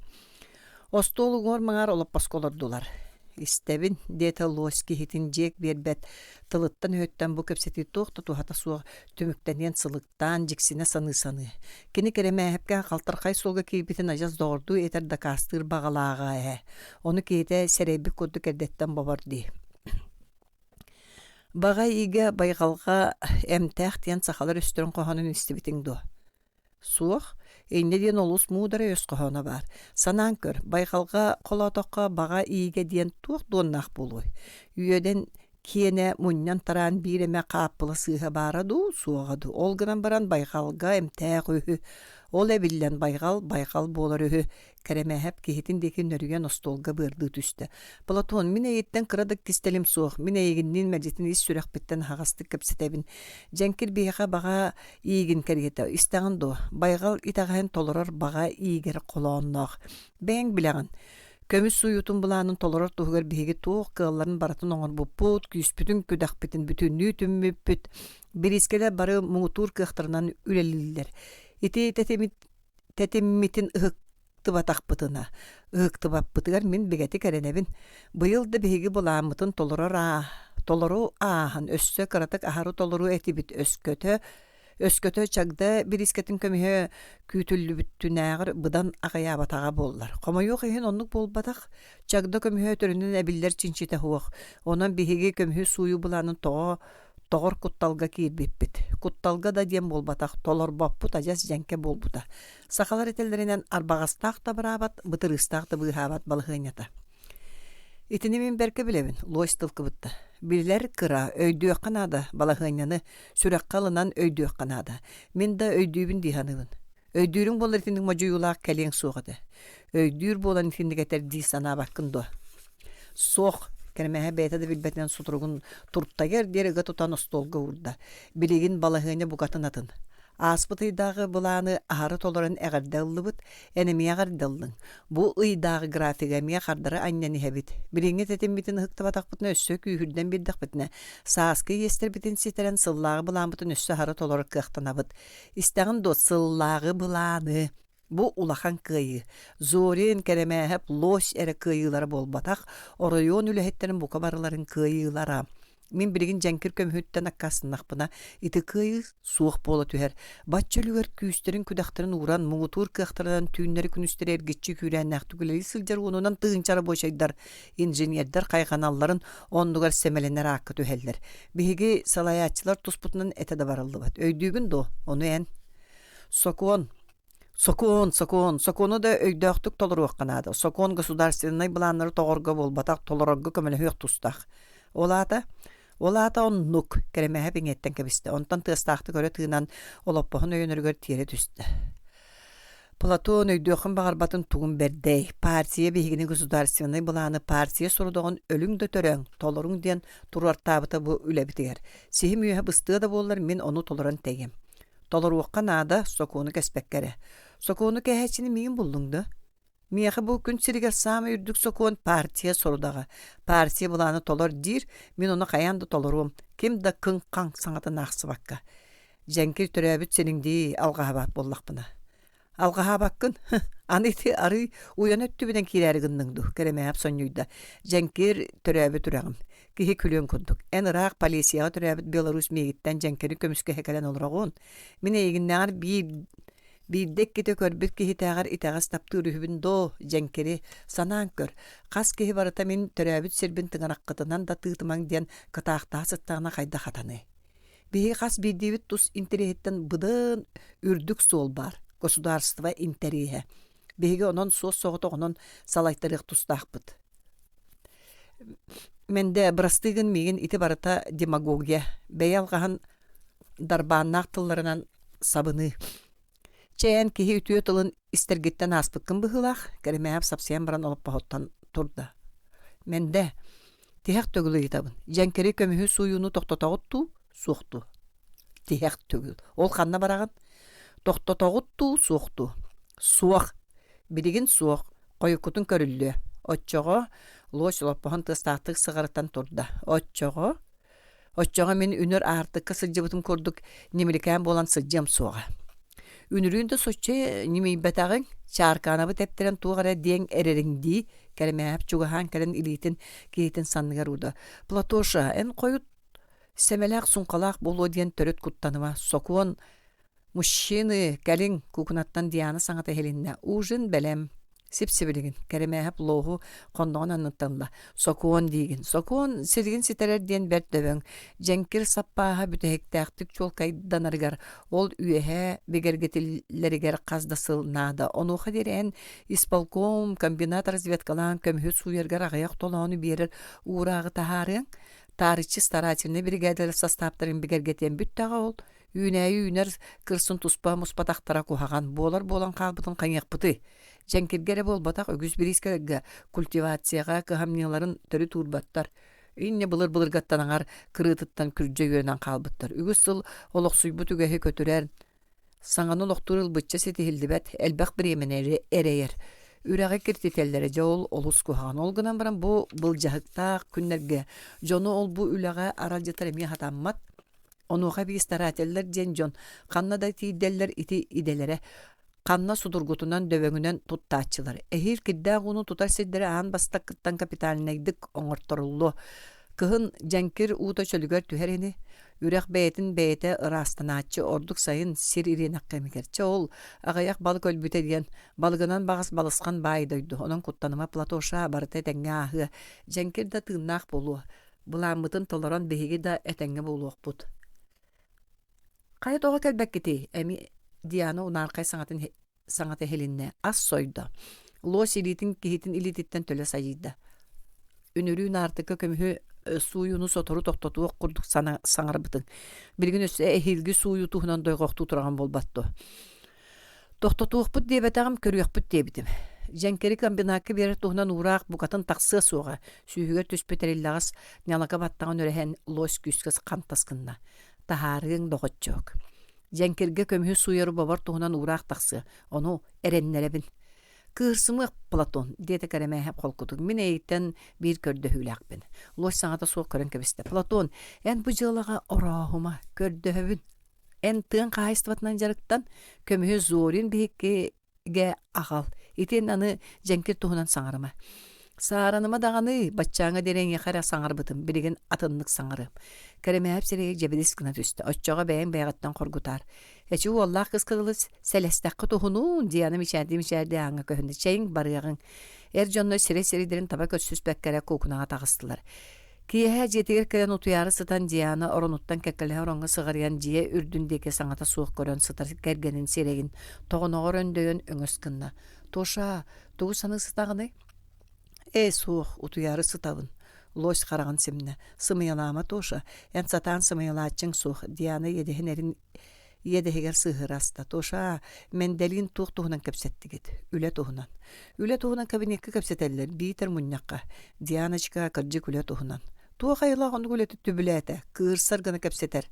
Остуол уҥуор-маҥаар олоппоско олордулар. Истэбин, диэтэ лось киһитин дьиэк биэрбэт тылыттан-өһүттэн бу кэпсэтии туох да туһата суох түмүктэниэн сылык таан дьиксинэ саныы-саныы, кини Кэрэмээһэпкэ халтархай суолга киирбитин адьас доҕордуу этэр дакаастыыр баҕалааҕа ээ, ону киһитэ сэрэйбит курдук эрдэттэн бобор дии. Баҕа иигэ байҕалга эмтээх диэн сахалар өстөрүн хоһоонун истибитиҥ дуо? Суох, инньэ диэн олус муударай өс хоһооно баар. Санаан көр, байҕалга холоотоххо баҕа иигэ диэн туох дуоннаах буолуой? Үөдэн киэнэ мунньан-тараан биир эмэ хааппыла сыыһа баара дуу, суоҕа дуу. Ол гынан баран байҕалга эмтээх үһү. Ол эбиллэн байҕал байҕал буолар үһү. Кэрэмээһэп киһитин диэки нөрүйэн остуолга быардыы түстэ. Платон, мин эйиттэн кыра да кистэлим суох. Мин эйигинниин мэлдьитин ис сүрэхпиттэн аһаҕастык кэпсэтэбин. Дьэҥкир биһиэхэ баҕа иигин кэриэтэ. Истэҕин дуо? Байҕал итэҕэһин толорор баҕа иигэр холоонноох. Бэйэҥ билэҕин. Көмүс сууйуутун былаанын толорор туһугар биһиги туох кыалларын барытын оҥорбуппут, күүспүтүн-күдэхпитин бүтүннүү түммүппүт. Бириискэлэр бары муҥутуур кыахтарынан үлэлииллэр. Ити тэтиммитин ыһыктыбатахпытына, ыһыктыбаппытыгар мин бигэтик эрэнэбин. Быйыл да биһиги былааммытын толорор толору ааһан, өссө кыратык аһары толоруо этибит өскөтө Өскөтө Чагда бириискэтин көмүһэ күүтүллүбүтүнээҕэр быдан аҕыйаабатаҕа буоллар. Хомойуох иһин оннук буолбатах. Чагда көмүһэ өтөрүнэн эбиллэр чинчитэ суох. Онон биһиги көмүһү сууйуу былаанын тоҕо тоҕор кутталга киирбиппит. Кутталга да диэн буолбатах, толорбоппут адьас дьэҥкэ буолбута. Сахалар этэллэринэн арбаҕастаах да абыраабат, бытырыыстаах да быыһаабат балаһыанньата. Итини мин бэркэ билэбин, лось тылкыбытта. Билэр кыра, өйдүөххэ наада балаһыанньаны, сүрэххэ ылынан өйдүөххэ наада. Мин да өйдүүбүн дии саныыбын. Өйдүүрүҥ буоллар итинник модьуйуулаах кэлиэҥ суох этэ. Өйдүүр буолан итинник этэр дии санаабаккын дуо? Суох, Кэрэмэһэ бэйэтэ да билбэтинэн сутуругун туртайар диэри ыга тутан остуолга уурда. Билигин балаһыанньа букатын атын. Ааспыт ыйдааҕы былааны аһары толорон эҕэрдэ ыллыбыт, эн эмиэ эҕэрдэ ыллыҥ. Бу ыйдааҕы графига эмиэ хардары анньан иһэбит. Билиҥҥи тэтиммитин ыһыктыбатахпытына өссө күүһүрдэн биэрдэхпитинэ, сааскы иэстэрбитин ситэрэн сыллааҕы былааммытын өссө аһары толорор кыахтанабыт. Истэҕин дуо, сыллааҕы былааны? Бу улахан кыайыы. Зорин, Кэрэмээһэп, Лось эрэ кыайыылара буолбатах, оройуон үлэһиттэрин бука барыларын кыайыылара. Мин билигин дьэҥкир көмүһүттэн аккаастаннахпына, ити кыайыы суох буола түһэр. Бачча үлүгэр күүстэрин-күдэхтэрин ууран, муҥутуур кыахтарынан түүннэри-күнүстэри эргиччи күүрээннээхтик үлэлии сылдьар уонунан тыһыынча рабочайдар, инженердэр хайҕаналларын оннугар сэмэлэнэр аакка түһэллэр. Биһиги салайааччылар туспутунан этэ да барыллыбат. Өйдүүгүн дуо? Ону эн? Сокуон Сокуон, сокуон, сокуону да өйдөөхтүк толоруохха наада. Сокуон государственнай былааннары тоҕорго буолбатах, толорорго көмөлөһүөх тустаах. Ол аата, ол аата оннук, Кэрэмээһэп иҥиэттэн кэбистэ. Онтон тыастаахтык өрө тыынан, олоппоһун өйөнөрүгэр тиэрэ түстэ. Платон өйдүөххүн баҕарбатын тугун бэрдэй. Партия биһигини государственнай былааны партия сорудоҕун өлүҥ да төрөөҥ, толоруҥ диэн туруортаабыта бу үлэбитигэр. Сиһим үөһэ быстыа да буоллар, мин ону толорон тэйиэм. Толоруохха наада, сокуону кэспэккэ эрэ. Сокуону кэһээччини миигин буллуҥ да? Миэхэ бу күн сиригэр саамай үрдүк сокуон партия сорудаҕа. Партия былааны толор диир, мин ону хайаан да толоруом, ким да кыҥ-хаҥ саҥатын аахсыбакка. Дьэҥкир төрөөбүт сириҥ дии алҕаһабат буоллахпына. Алҕаһаабаккын, аны ити арыый уйан өттүбүнэн киирээри гынныҥ дуу, Кэрэмээп сонньуйда. Дьэҥкир төрөөбүт үрэҕим. Киһи күлүөн курдук. Эн ыраах полицияҕа төрөөбүт Беларусь миигиттэн дьэҥкири көмүскэһэ кэлэн олороҕун. Мин эйигиннээҕэр биир Биирдэ-иккитэ көрбүт киһитээҕэр итэҕэс таптыыр үһүбүн доо, дьэҥкири, санаан көр, хас киһи барыта мин төрөөбүт сирбин тыҥыраххытынан да тыытымаҥ диэн кытаахтаһа сыттаҕына хайдах хатаныай? Биһиги хас биирдиибит тус интэриэһиттэн быдан үрдүк суол баар, государство интэриэһэ. Биһиги онон суос-соҕотох онон салайтарыах тустаахпыт. Мэндэ, бырастыы гын миигин ити барыта демагогия. Бэйэ алҕаһын дарбааннаах тылларынан сабыныы. Чэ эн киһи үтүө тылын истэргиттэн ааспыккын быһыылаах, Кэрэмээп сапсыйан баран олоппоһуттан турда. Мэндэ, тиһэх төгүл ыйытабын, дьэҥкэри көмүһү сууйууну тохтотоҕут дуу, суох дуу? Тиһэх төгүл. Ол ханна бараҕын? Тохтотоҕут дуу, суох дуу? Суох. Билигин суох. Хойуккутун көрүллүө. Оччоҕо луос олоппоһун тыастаахтык сыҕарытан турда. Оччоҕо Оччоҕо мин үнүр аартыкка сылдьыбытым курдук ньимиликээн буолан сылдьыам суоҕа. Үнүрүүн да соччо ньимийбэтэҕиҥ, чааркаанабы тэптэрэн туох эрэ диэҥ эрэриҥ дии, Кэрэмээһэп чугаһаан кэлэн илиитин киһитин санныгар уурда. Платоша, эн хойут сэмэлээх суҥхалаах буолуо диэн төрүт куттаныма. Сокуон «Мужчины, кэлиҥ!» куукунаттан Диана саҥата иһилиннэ. «Ужин бэлэм!» Сип-сибилигин, Кэрэмээһэп луоһу хонноҕун анныттан ылла. «Сокуон диигин. Сокуон силигин ситэрэр диэн бэрт дөбөҥ. Дьэҥкир саппааһа бүтэһиктээхтик чуолкайданарыгар, ол үөһээ бигэргэтиллэригэр хас да сыл наада. Онуоха диэри эн исполком, комбинат разведкалаан көмүһү сууйаргар аҕыйах толоону биэрэр уурааҕы таһаарыаҥ. Таарыччы старательнай биригээдэлэр састааптарын бигэргэтиэн бүттэҕэ ол. Үүнээйи үүнэр кырсын туспа муспатахтара куһаҕан, буолар буолан хаалбытын хайыахпытый? Дьэҥкиргэ эрэ буолбатах, үгүс бириискэлэргэ культивацияҕа кыһамньыларын төрүт уурбаттар. Инньэ былыр-былыргаттан аҥар кырыытыттан күрдьэ үөрэнэн хаалбыттар. Үгүс сыл олохсуйбут үгэһи көтүрэн, саҥаны олохтуур ылбычча ситиһиллибэт, элбэх бириэмэни эрэйэр. Үрэҕи киртитэллэрэ дьэ ол олус куһаҕан. Ол гынан баран бу былдьаһыктаах күннэргэ дьону ол-бу үлэҕэ аралдьытар эмиэ сатаммат. Онуоха эбии старателлэр диэн дьон ханна да тиийдэллэр ити идэлэрэ ханна судургутунан дөбөҥүнэн туттааччылар. Эһиил кирдээх ууну тутар сирдэри аан бастакыттан капитальнайдык оҥорторуллуо. Кыһын дьэҥкир уута чөлүгэр түһэр ини. Үрэх бэйэтин бэйэтэ ыраастанааччы ордук сайын сир ириэнэх кэмигэр. Чэ ол аҕыйах балык өлбүтэ диэн балыгынан баҕас балысхан баай дойду. Онон куттаныма Платоша барыта этэҥҥэ ааһыа. Дьэҥкир да тыыннаах буолуо. Былааммытын толорон биһиги да этэҥҥэ буолуохпут. Хайа тоҕо кэлбэккитий? Эми Диана унаархай саҥатын саҥата иһилиннэ. Ас сойдо. Луос илиитин киһитин илиититтэн төлө сайыйда. Үнүрүүн аартыкка көмүһү сууйууну сотору тохтотуох курдук саҥарбытыҥ. Билигин өссө эһиилги сууйуу туһунан дойҕохтуу тураҕын буолбат дуо? Тохтотуохпут диэбэтэҕим, көрүөхпүт диэбитим. Дьэҥкэри комбинакка биэрэр туһунан уураах букатын тахсыа суоҕа, сүүһүгэр түспүт эриллэҕэс ньалака баттаҕын үрэһэн лось күүскэ хантас гынна. Таһаарыаҥ, доҕоччуок. Дьэҥкиргэ көмүһү сууйары бобор туһунан уураах тахсыа, ону эрэннэрэбин. Кыырсымыах, Платон, диэтэ Кэрэмээһэп холкутук. Мин эйигиттэн биир көрдөһүүлээхпин. Лось саҥата суох көрөн кэбистэ. Платон, эн бу дьыалаҕа орооһума, көрдөһөбүн. Эн тыаҥ хаһаайыстыбатынан дьарыктан, көмүһү Зорин биһиккигэ аҕал. Итиэннэ аны дьэҥкир туһунан саҥарыма. Саараныма даҕаны, баччааҥҥа диэри эйиэхэ эрэ саҥарбытым, билигин атыннык саҥарыам. Кэрэмээһэп сирэйэ дьэбидис гына түстэ. Оччоҕо бэйэҥ бэйэҕиттэн хоргутаар. Эчи уоллаах кыыска дылы сэлэстэххэ туһунуун, Диана мичээрдии-мичээрдии ааҥҥа көһүннэ. Чэйиҥ, барыаҕыҥ. Эр дьоннор сирэй-сирэйдэрин таба көрсүспэккэ эрэ куукунаҕа таҕыстылар. Киэһэ дьиэтигэр кэлэн утуйаары сытан Диана оронуттан кэккэлэһэ ороҥҥо сыҕарыйан дьиэ үрдүн диэки саҥата суох көрөн сытар кэргэнин сирэйин тоҕоноҕор өндөйөн өҥөс гынна. «Тоша, тугу саныы сытаҕыный?» «Ээ, суох, утуйаары сытабын». Лось хараҕын симнэ. «Сымыйалаама, Тоша, эн сатаан сымыйалааччыҥ суох», Диана иэдэһин эрин иэдэһигэр сыһыара аста. Тоша, Мэндэлиин туох туһунан кэпсэттигит? Үлэ туһунан. Үлэ туһунан кабинекка кэпсэтэллэр, биитэр мунньахха. Дианочка, кырдьык үлэ туһунан. Туох айылаах оннук үлэтэ түбүлээтэ, кыырсар гына кэпсэтэр.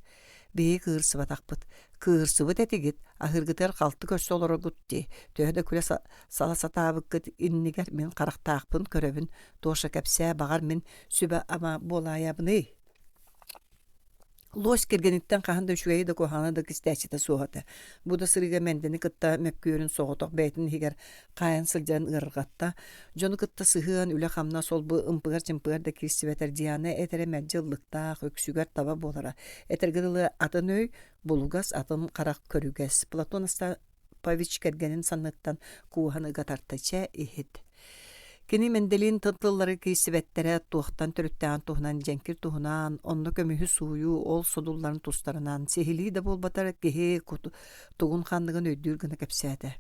Биһиги кыырсыбатахпыт. Кыырсыбыт этигит, аһыыргытыгар халты көрсө олороргут дии. Төһө да күлэ сала сатаабыккыт иннигэр мин харахтаахпын көрөбүн. Тоша кэпсээ, баҕар мин сүбэ-ама буолаайабыный? Лось кэргэниттэн хаһан да үчүгэйи да куһаҕаны да кистээччитэ суох этэ. Бу да сырыыга Мэндэни кытта мөккүөрүн соҕотох бэйэтин иһигэр хаайан сылдьан ыарырҕатта. Дьону кытта сыһыан, үлэ-хамнас ол-бу ымпыгар-чымпыгар да киирсибэтэр Диана этэрэ мэлдьи ыллыктаах, үксүгэр таба буолара. Этэргэ дылы атын өй, булугас, атын харах көрүгэс. Платон Остапович кэргэнин санныттан кууһан ыга тарта, чэ, иһит. Кини Менделин тыллары киирсибэттэрэ туохтан төрүттээҕин туһунан дьэҥкир туһунан, онно көмүһү сууйуу ол содулларын тустарынан сиһилии да буолбатар киһи тугун-ханныгын өйдүүр гына кэпсээтэ.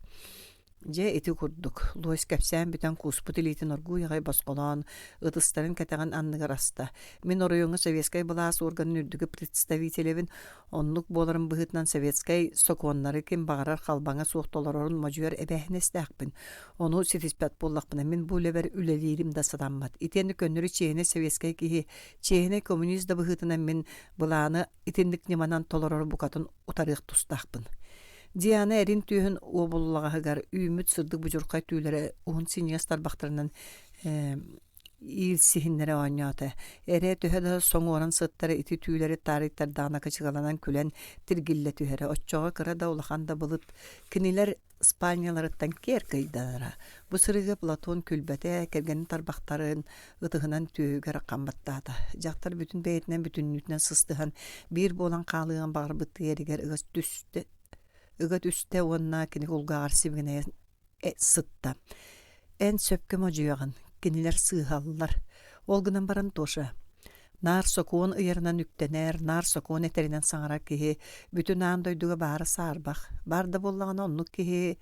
Дьэ ити курдук, Луось кэпсээн бүтэн кууспут илиитин оргууй аҕай босхолоон, ытыстарын кэтэҕин анныгар аста. Мин оройуоҥҥа советскай былаас уорганын үрдүкү представителэбин, оннук буоларым быһыытынан советскай сокуоннары ким баҕарар халбаҥа суох толорорун модьуйар эбээһинэстээхпин. Ону ситиспэт буоллахпына, мин бу үлэбэр үлэлиирим да сатаммат. Итиэннэ көннөрү чиэһинэй советскай киһи, чиэһинэй коммунист да быһыытынан мин былааны итинник ньыманан толорору букатын утарыах тустаахпын. Диана эрин түөһүн уобуллаҕаһыгар үүммүт сырдык будьурхай түүлэрэ уһун синньигэс тарбахтарынан иилсиһиннэрэ оонньоото. Эрэ төһө да соҥуоран сыттар ити түүлэри таарыйтардаҕына кычыгаланан күлэн тиргиллэ түһэрэ. Оччоҕо кыра да улахан да былыт кинилэр спальняларыттан киэр кыйданара. Бу сырыыга Платон күлбэтэ, кэргэнин тарбахтарын ытыһынан түөһүгэр хам баттаата. Дьахтар бүтүн бэйэтинэн бүтүннүүтүнэн сыстыһан, биир буолан хаалыан баҕарбыттыы эригэр ыга түстэ, ыга түстэ уонна кини кулгааҕар сибигинэйэ сытта. Эн сөпкө модьуйаҕын, кинилэр сыыһаллар. Ол гынан баран Тоша, наар сокуон ыйарынан үктэнэр, наар сокуон этэринэн саҥарар киһи бүтүн аан дойдуга баара саарбах. Баар да буоллаҕына оннук киһи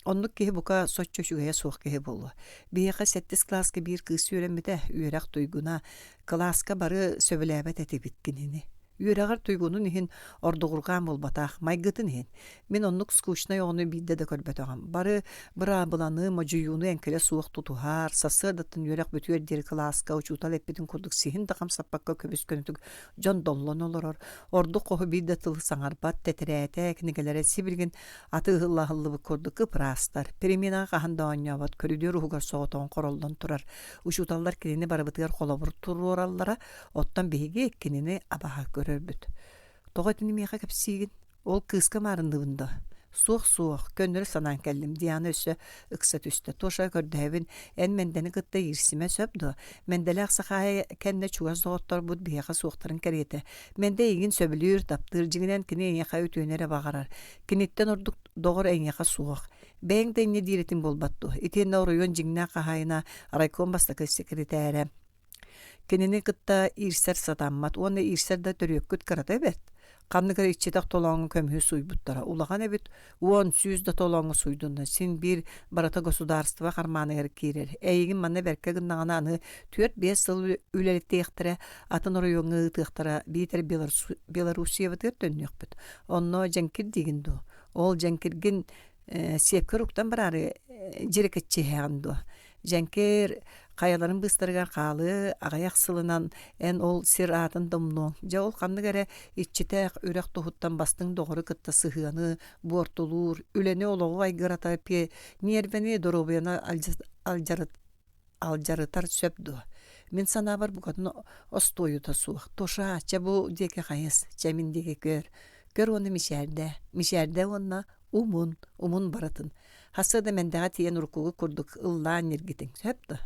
оннук киһи бука соччо үчүгэйэ суох киһи буолуо. Биһиэхэ сэттис кылааска биир кыыс үөрэммитэ, үөрэх туйгуна. Кылааска бары сөбүлээбэт этибит кинини. Үөрэҕэр туйгунун иһин ордугурҕаан буолбатах, майгытын иһин. Мин оннук скучнай оҕону биирдэ да көрбөтөҕүм. Бары быраабыланы, модьуйууну эҥкилэ суох тутуһар, сарсыардаттан үөрэх бүтүөр диэри кылааска учуутал эппитин курдук сиһин да хамсаппакка көбүс-көнөтүк дьон доллон олорор, ордук хоһу биир да тылы саҥарбат, тэтэрээтэ, кинигэлэрэ сибилигин атыылаһыллыбыт курдук ып-ыраастар, переменаҕа хаһан да оонньообот, көрүдүөр уһугар соҕотоҕун хороллон турар. Учууталлар кинини барыбытыгар холобур туруораллара, Оттон биһиги кинини абаһа көрөрбүт. Тоҕо итини миэхэ кэпсиигин? Ол кыыска маарынныыбын дуо? Суох-суох, көннөрү санаан кэллим, Диана өссө ыкса түстэ. Тоша көрдөһөбүн, эн Мэндэни кытта иирсимэ сөп дуо? Мэндэлээх Сахаайа кэннэ чугас доҕотторбут биһиэхэ суохтарын кэриэтэ. Мэндэ эйигин сөбүлүүр, таптыыр, дьиҥинэн кини эйиэхэ үтүөнү эрэ баҕарар. Киниттэн ордук доҕор эйиэхэ суох. Бэйэҥ да инньэ диир этиҥ буолбат дуо? Итиэннэ оройуон дьиҥнээх хаһаайына, райком бастакы секретээрэ. Кинини кытта иирсэр сатаммат уонна иирсэр да төрүөккүт кырата эбээт. Ханнык эрэ иччитэх толооҥҥо көмүһү сууйбуттара улахан эбит, 10, 100 да толооҥҥо сууйдунна, син биир барыта государство хармааныгар киирэр. Эйигин манна бэркэ гыннаҕына аны 4-5 сыл үлэлэтиэхтэрэ, атын оройуоҥҥа ыытыахтара, биитэр Белоруссиябытыгар төннүөхпүт. Онно дьэҥкир диигин дуо? Ол дьэҥкиргин сиэпкэр уктан бараары дьирэкэччиһэҕин дуо? Дьэҥкир хайаларын быыстарыгар хаалыы аҕыйах сылынан эн ол сир аатын да умнуоҥ. Дьэ ол ханнык эрэ иччитэх үрэх туһуттан бастыҥ доҕору кытта сыһыаны буортулуур, үлэни-олоҕу айгыратар ньиэрбэни, доруобуйаны алдьарытар сөп дуо? Мин санаабар букатын остуойута суох. Тоша, чэ бу диэки хайыс, чэ мин диэки көр. Көр уонна мичээрдээ. Мичээрдээ уонна умун, умун барытын. Хасыа да мэндэҕэ тиийэн уруккугут курдук ыллаан ньиргитиҥ, сөп да?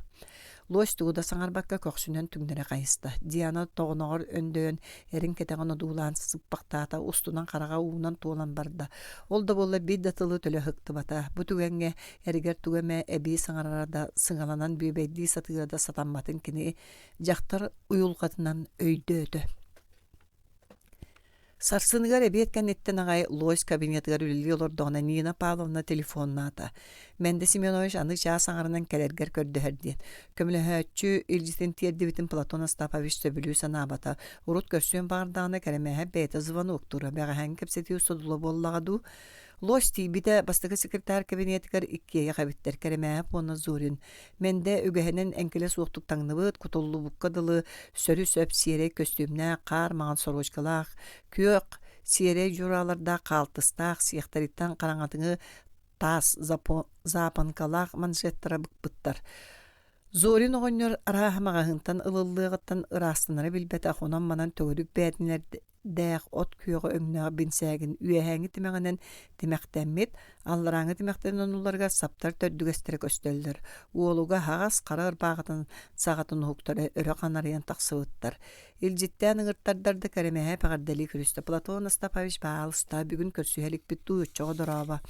Лось тугу да саҥарбакка көхсүнэн түҥнэрэ хайыста. Диана тоҕоноҕор өндөйөн, эрин кэтэҕин одуулаан сыппахтаата, устунан хараҕа уунан туолан барда. Ол да буоллар биир да тылы төлө ыһыктыбата. Бу түгэҥҥэ эригэр тугу эмэ эбии саҥарара да, сыҥаланан бүөбэйдии сатыыра да сатамматын кини дьахтар уйулҕатынан өйдөөтө. Сарсыныгар эбиэт кэнниттэн аҕай Лось кабинетыгар үлэлии олордоҕуна Нина Павловна телефоннаата. Мэндэ Семенович аны чаас аҥарынан кэлэргэр көрдөһөр диэн. Көмөлөһөөччү илдьитин тиэрдибитин Платон Остапович сөбүлүү санаабата. Урут көрсүөн баҕардаҕына Кэрэмээһэп бэйэтэ звоноктуура. Бэҕэһээҥҥи кэпсэтии содула буоллаҕа дуу? Лось тиийбитэ бастакы секретарь кабинетыгар иккиэйэх эбиттэр Кэрэмээһэп уонна Зорин. Мэндэ үгэһинэн эҥкилэ суохтук таҥныбыт, кутуллубукка дылы сөрү-сөп сиэрэй көстүүмнээх, хаар маҥан сорочкалаах, күөх сиэрэй дьураалардаах хаалтыстаах, сиэхтэриттэн хараҥатыҥы таас запонкалаах манжеттара быкпыттар. Зорин оҕонньор арааһа маҕаһыынтан ылыллыаҕыттан ыраастанара билбэтэх, онон-манан төгүрүк бээтинэлэрдээх от күөҕэ өҥнөөх бинсээгин үөһээҥҥи тимэҕинэн тимэхтэммит, алларааҥҥы тимэхтэрин оннуларыгар саптар төрдүгэстэрэ көстөллөр. Уолуга аһаҕас хара ырбааҕытын саҕатын уһуктара өрө ханарыйан тахсыбыттар. Илдьиттээн ыҥыртардар да кэрэмэһэ эҕэрдэлии көрүстэ. Платон Остапович баалыста, бүгүн көрсүһэ иликпит дуу, оччоҕо дорообо.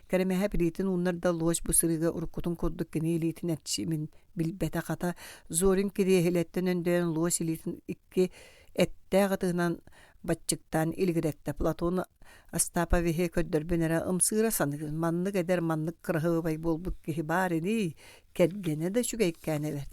Кэрэмэһэ илиитин ууннар да луось бу сырыыга уруккутун курдук кини илиитин эрчимин билбэтэ хата Зорин кириэһилэттэн өндөйөн луось илиитин икки эттээх ытыһынан баччыктаан илигирэттэ. Платон Остаповиһы көрдөрбүн эрэ ымсыыра саныгын. Маннык эдэр, маннык кыраһыабай буолбут киһи баар ини, кэргэнэ да үчүгэйкээн эбэт.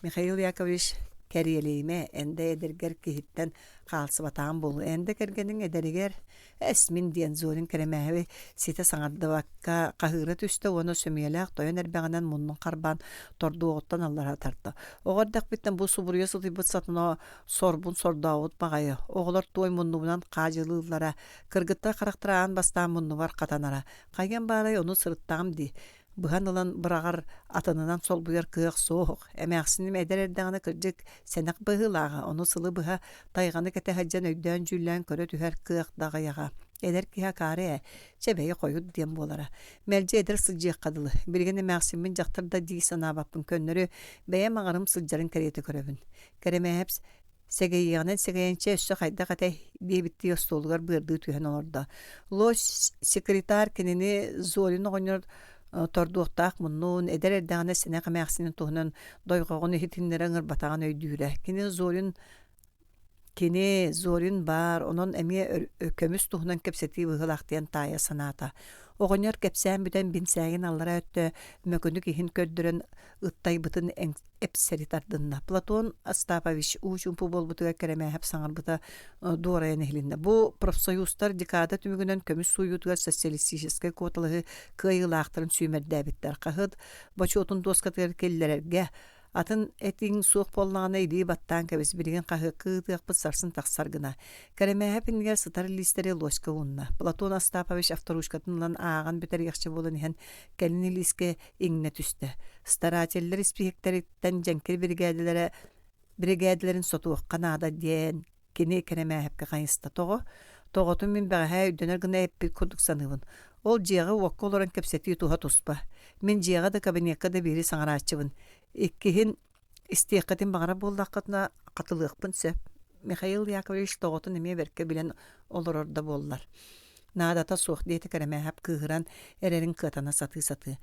Михаил Яковлевич кэриэлэйимэ, эн да эдэргэр киһиттэн хаалсыбатаҕым буолуо. Эн да кэргэниҥ эдэригэр эс мин диэн Зорин Кэрэмээһэби ситэ саҥардыбакка хаһыыра түстэ уонна сөмүйэлээх тойон эрбэҕинэн муннун харбаан тордуоҕуттан аллара тарта. Оҕо эрдэхпиттэн бу субуруйа сытыйбыт сатана сорбун сордообут баҕайы. Оҕолор туой муннубунан хаадьылыыллара, кыргыттар харахтара аан бастаан муннубар хатанара. Хайыам баарай ону сырыттаҕым дии. Быһан ылан быраҕар, атынынан солбуйар кыах суох. Эмээхсиним эдэр эрдэҕинэ кырдьык сэнэх быһыылааҕа, ону сылы быһа тайҕаны кэтэ сылдьан өйдөөн-дьүүллээн көрө түһэр кыах да аҕыйаҕа. Эдэр киһи акаары ээ, чэ бэйи хойут диэн буолара. Мэлдьи эдэр сылдьыахха дылы. Билигин эмээхсиммин дьахтар да дии санаабаппын көннөрү бэйэм аҥарым сылдьарын кэриэтэ көрөбүн. Кэрэмээһэп Сэгэйиэҕинэн сэгэйэн чэ өссө хайдах этэй диэбиттии остуолугар быардыы түһэн олордо. Лось секретарь кинини Зорин оҕонньор тордуохтаах муннун, эдэр эрдэҕинэ сэнэх эмээхсинин туһунан дойҕоҕун иһитиннэрэ ыҥырбатаҕын өйдүүрэ. Кини Зорин кини Зорин баар, онон эмиэ көмүс туһунан кэпсэтии быһыылаах диэн таайа санаата. Оҕонньор кэпсээн бүтэн бинсээгин аллараа өттө мөкүнүк иһин көрдөрөн ыттайбытын эпсэри тардынна. Платон Остапович уу чуумпу буолбутугар Кэрэмээһэп саҥарбыта дуорайан иһилиннэ. Бу профсоюзтар декада түмүгүнэн көмүс сууйуутугар социалистическай куоталаһыы кыайыылаахтарын сүүмэрдээбиттэр. Хаһыат бочуотун дуоскатыгар киллэрэргэ атын этиҥ суох буоллаҕына илии баттаан кэбис билигин хаһыакка ыытыахпыт сарсын тахсар гына. Кэрэмээһэп иннигэр сытар лиистэри лоська уунна. Платон Остапович авторучкатын ылан ааҕан бүтэриэхчэ буолан иһэн кэлин илиискэ иҥнэ түстэ. Старателлэр испииһэктэриттэн дьэҥкир биригээдэлэрэ биригээдэлэрин сотуохха наада диэн кини Кэрэмээһэпкэ хайыста. Тоҕо? Тоҕотун мин бэҕэһээ өйдөнөр гына эппит курдук саныыбын. Ол дьиэҕэ-уокка олорон кэпсэтии туһа туспа. Мин дьиэҕэ да кабинекка да биири саҥарааччыбын. Иккиһин Истиэххитин баҕарар буоллаххытына, хатылыахпын сөп. Михаил Яковлевич тоҕотун эмиэ бэркэ билэн олорор да буоллар. Наадата суох диэтэ Кэрэмээһэп кыыһыран эрэрин кыатана сатыы-сатыы.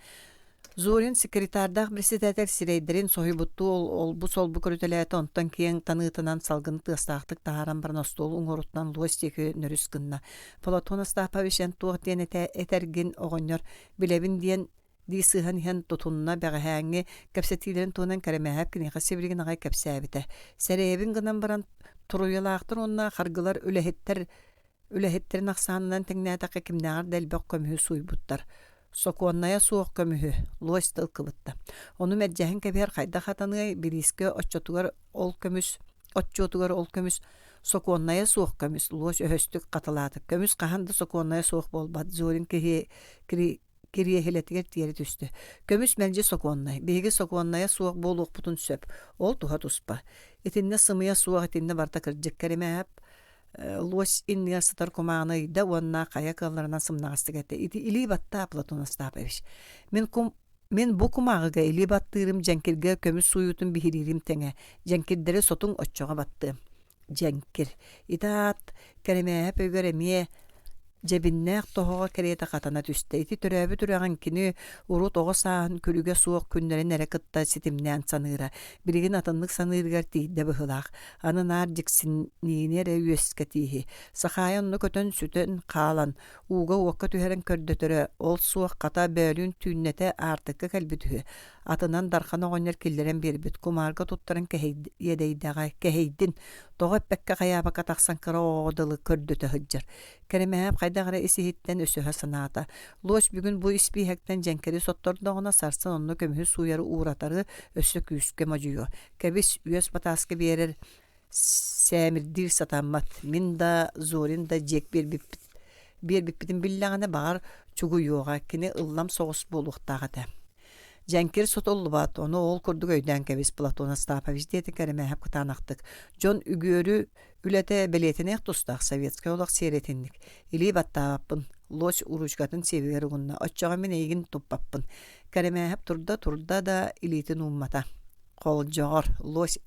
Зорин секретардаах председатель сирэйдэрин соһуйбуттуу олбу-солбу көрүтэлээтэ, онтон киэҥ таныытынан салгыны тыастаахтык таһааран баран остуол уҥуоруттан луос диэки нөрүс гынна. Платон Остапович эн туох диэн этэ этэргин оҕонньор билэбин диэн дии сыһан иһэн тутунна бэҕэһээҥҥи кэпсэтиилэрин туһунан Кэрэмээһэп киниэхэ сибилигин аҕай кэпсээбитэ. Сэрэйэбин гынан баран туруйалаахтар уонна харгылар үлэһиттэр үлэһиттэрин ахсаанынан тэҥнээтэххэ кимнээҕэр да элбэх көмүһү сууйбуттар. Сокуоннайа суох көмүһү луось тыл кыбытта. Ону мэлдьэһэн кэбиһэр хайдах хатаныай бириискэ оччотугар ол көмүс отчуотугар ол көмүс сокуоннайа суох көмүс луось өһөстүк хатылаата. Көмүс хаһан да сокуоннайа суох буолбат. Зорин киһи кириэһилэтигэр тиэрэ түстэ. Көмүс мэлдьи сокуоннай. Биһиги сокуоннайа суох буолуохпутун сөп. Ол туһа туспа. Итиннэ сымыйа суох, итиннэ барыта кырдьык Кэримээп луось иннигэр сытар кумааҕыны ыйда уонна хайа кыалларынан сымнаҕастык этэ. Ити илии баттаа, Платон Остапович. Мин кум Мин бу кумааҕыга илии баттыырым дьэҥкиргэ көмүс сууйуутун биһириирим тэҥэ. Дьэҥкирдэри сотуҥ оччоҕо баттыам. Дьэҥкир. Ити аат Кэрэмээһэп өйүгэр эмиэ дьэбиннээх тоһоҕо кэриэтэ хатана түстэ. Ити төрөөбүт үрэҕин кини урут оҕо сааһын күлүгэ суох күннэрин эрэ кытта ситимнээн саныыра. Билигин атыннык саныырыгар тиийдэ быһыылаах. Аны наар дьиксиниини эрэ үөскэтииһи. Сахаайа онно көтөн сүтэн хаалан, ууга-уокка түһэрэн көрдөтөрө, ол суох хата бөөлүүн түүннэтэ аартыкка кэлбит үһү. Атынан Дархан оҕонньор киллэрэн биэрбит, кумаарга туттаран иэдэйдэҕэ, кэһэйдин, тоҕо эппэккэ-хайаабакка тахсан кыра оҕоҕо дылы көрдөтө сылдьар. Кэрэмэһэп хайдах эрэ ис-иһиттэн өсөһө санаата. Луос бүгүн бу испииһэктэн дьэҥкэри соттордоҕуна, сарсын онно көмүһү сууйары ууратары өссө күүскэ модьуйуо. Кэбис, үөс батааска биэрэр сээмирдиир сатаммат. Мин да, Зорин да дьиэк биэрбиппит биэрбиппитин биллэҕинэ, баҕар, чугуйуоҕа, кини ыллам соҕус буолуохтаах этэ. Дьэҥкир сотуллубат, ону ол курдук өйдөөн кэбис, Платон Остапович диэтэ Кэрэмээһэп кытаанахтык. Дьон үгүөрү үлэтэ бэлиэтэниэх тустаах советскай олох сиэрэтинник. Илии баттаабаппын, луос уруучукатын сиэбигэр угунна, оччоҕо мин эйигин туппаппын. Кэрэмээһэп турда турда да илиитин ууммата. Холдьоҕор, луос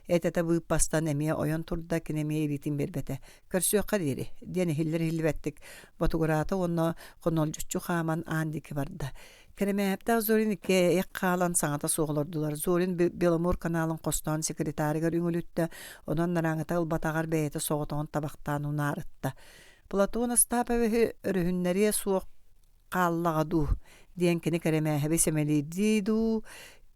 этэтэ быыппастан эмиэ ойон турда, кини эмиэ илиитин биэрбэтэ. Көрсүөххэ диэри, диэн иһиллэр-иһиллибэттик ботугураата уонна хонолдьуччу хааман аан диэки барда. Кэрэмээһэптээх Зорин иккиэйэх хаалан саҥата суох олордулар. Зорин Беломор каналын хостоон секретарыгар үҥүлүттэ, онон нарааҥыта ылбатаҕар бэйэтэ соҕотоҕун табахтаан унаарытта. Платон Остаповиһы өрүһүннэриэ суох хааллаҕа дуу диэн кини Кэрэмээһэби сэмэлиирдии дуу,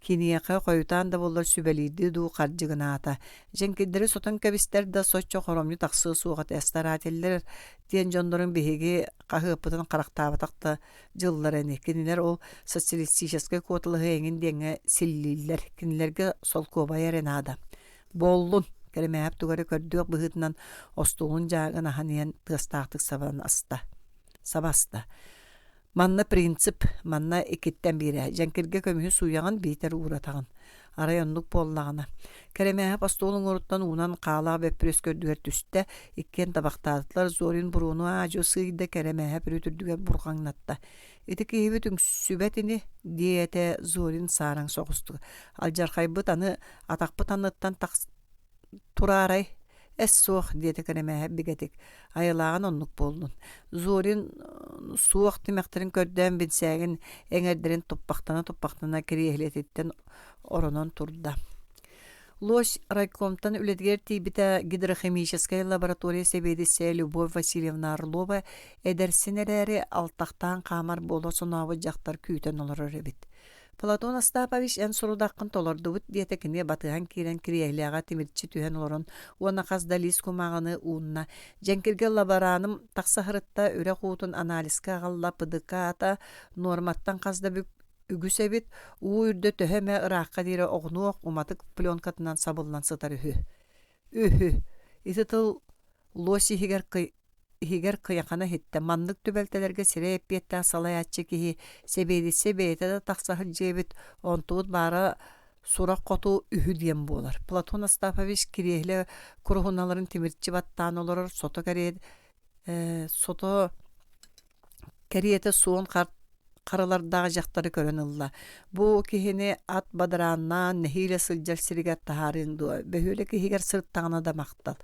киниэхэ хойутаан да буоллар сүбэлиирдии дуу хардьыгынаата. Дьэҥкирдэри сотон кэбистэр да соччо хоромньу тахсыа суох этэ. Старателлэр диэн дьоннорун биһиги хаһыаппытын харахтаабатах да дьыллар ини. Кинилэр ол социалистическай куоталаһыы эҥин диэҥҥэ силлииллэр. Кинилэргэ солкуобайа эрэ наада. Буоллун, Кэрэмээһэп тугу эрэ көрдүөх быһыытынан остуолун дьаагын аһан иһэн тыастаахтык сабан аста. Саба аста. Манна принцип, манна иккиттэн биирэ. Дьэҥкиргэ көмүһү сууйаҕын биитэр ууратаҕын. Арай оннук буоллаҕына. Кэрэмээһэп остуол уҥуоруттан уунан хаалаах бөппүрүөскэ үрдүгэр түстэ, иккиэн табахтаатылар, Зорин буруону аадьу сыыйда, Кэрэмээһэп үрүт үрдүгэр бурҕаҥнатта. Ити киһибит үҥсүбэт ини, диэтэ Зорин саараҥ соҕустук. Алдьархайбыт аны атахпыт анныттан тахс тураарай Эс суох, диэтэ Кэрэмээһэп бигэтик, айылааҕын оннук буоллун. Зорин суох тимэхтэрин көрдөөн бинсээгин эҥэрдэрин туппахтана-туппахтана кириэһилэтиттэн оронон турда. Лось райкомтан үлэтигэр тиийбитэ гидрохимическай лаборатория сэбиэдиссэйэ Любовь Васильевна Орлова эдэрсин эрээри алтахтаан хаамар буола сонообут дьахтар күүтэн олорор эбит. Платон Остапович эн сорудаххын толордубут диэтэ кини батыһан киирэн кириэһилэҕэ тимирчи түһэн олорон уонна хас да лиис кумааҕыны уунна. Дьэҥкиргэ лабораным тахса сырытта үрэх уутун анализка аҕалла ПДК-та нуорматтан хас да бүк үгүс эбит, уу үрдэ төһө эмэ ыраахха диэри оҕунуох уматык пленкатынан сабыллан сытар үһү. Үһү. Ити тыл луос иһигэр иһигэр кыйахана иһиттэ. Маннык түбэлтэлэргэ сирэй эппиэттээх салайааччы киһи сэбиэдиссэй бэйэтэ да тахса сылдьыа эбит, онтубут баара сурах хоту үһү диэн буолар. Платон Остапович кириэһилэ куруһуналарын тимирчи баттаан олорор сото кэриэ сото кэриэтэ суон харылардаах дьахтары көрөн ылла. Бу киһини ат бадарааннаан нэһиилэ сылдьар сиригэр таһаарыаҥ дуо? Бөһүөлэк иһигэр сырыттаҕына да махтал.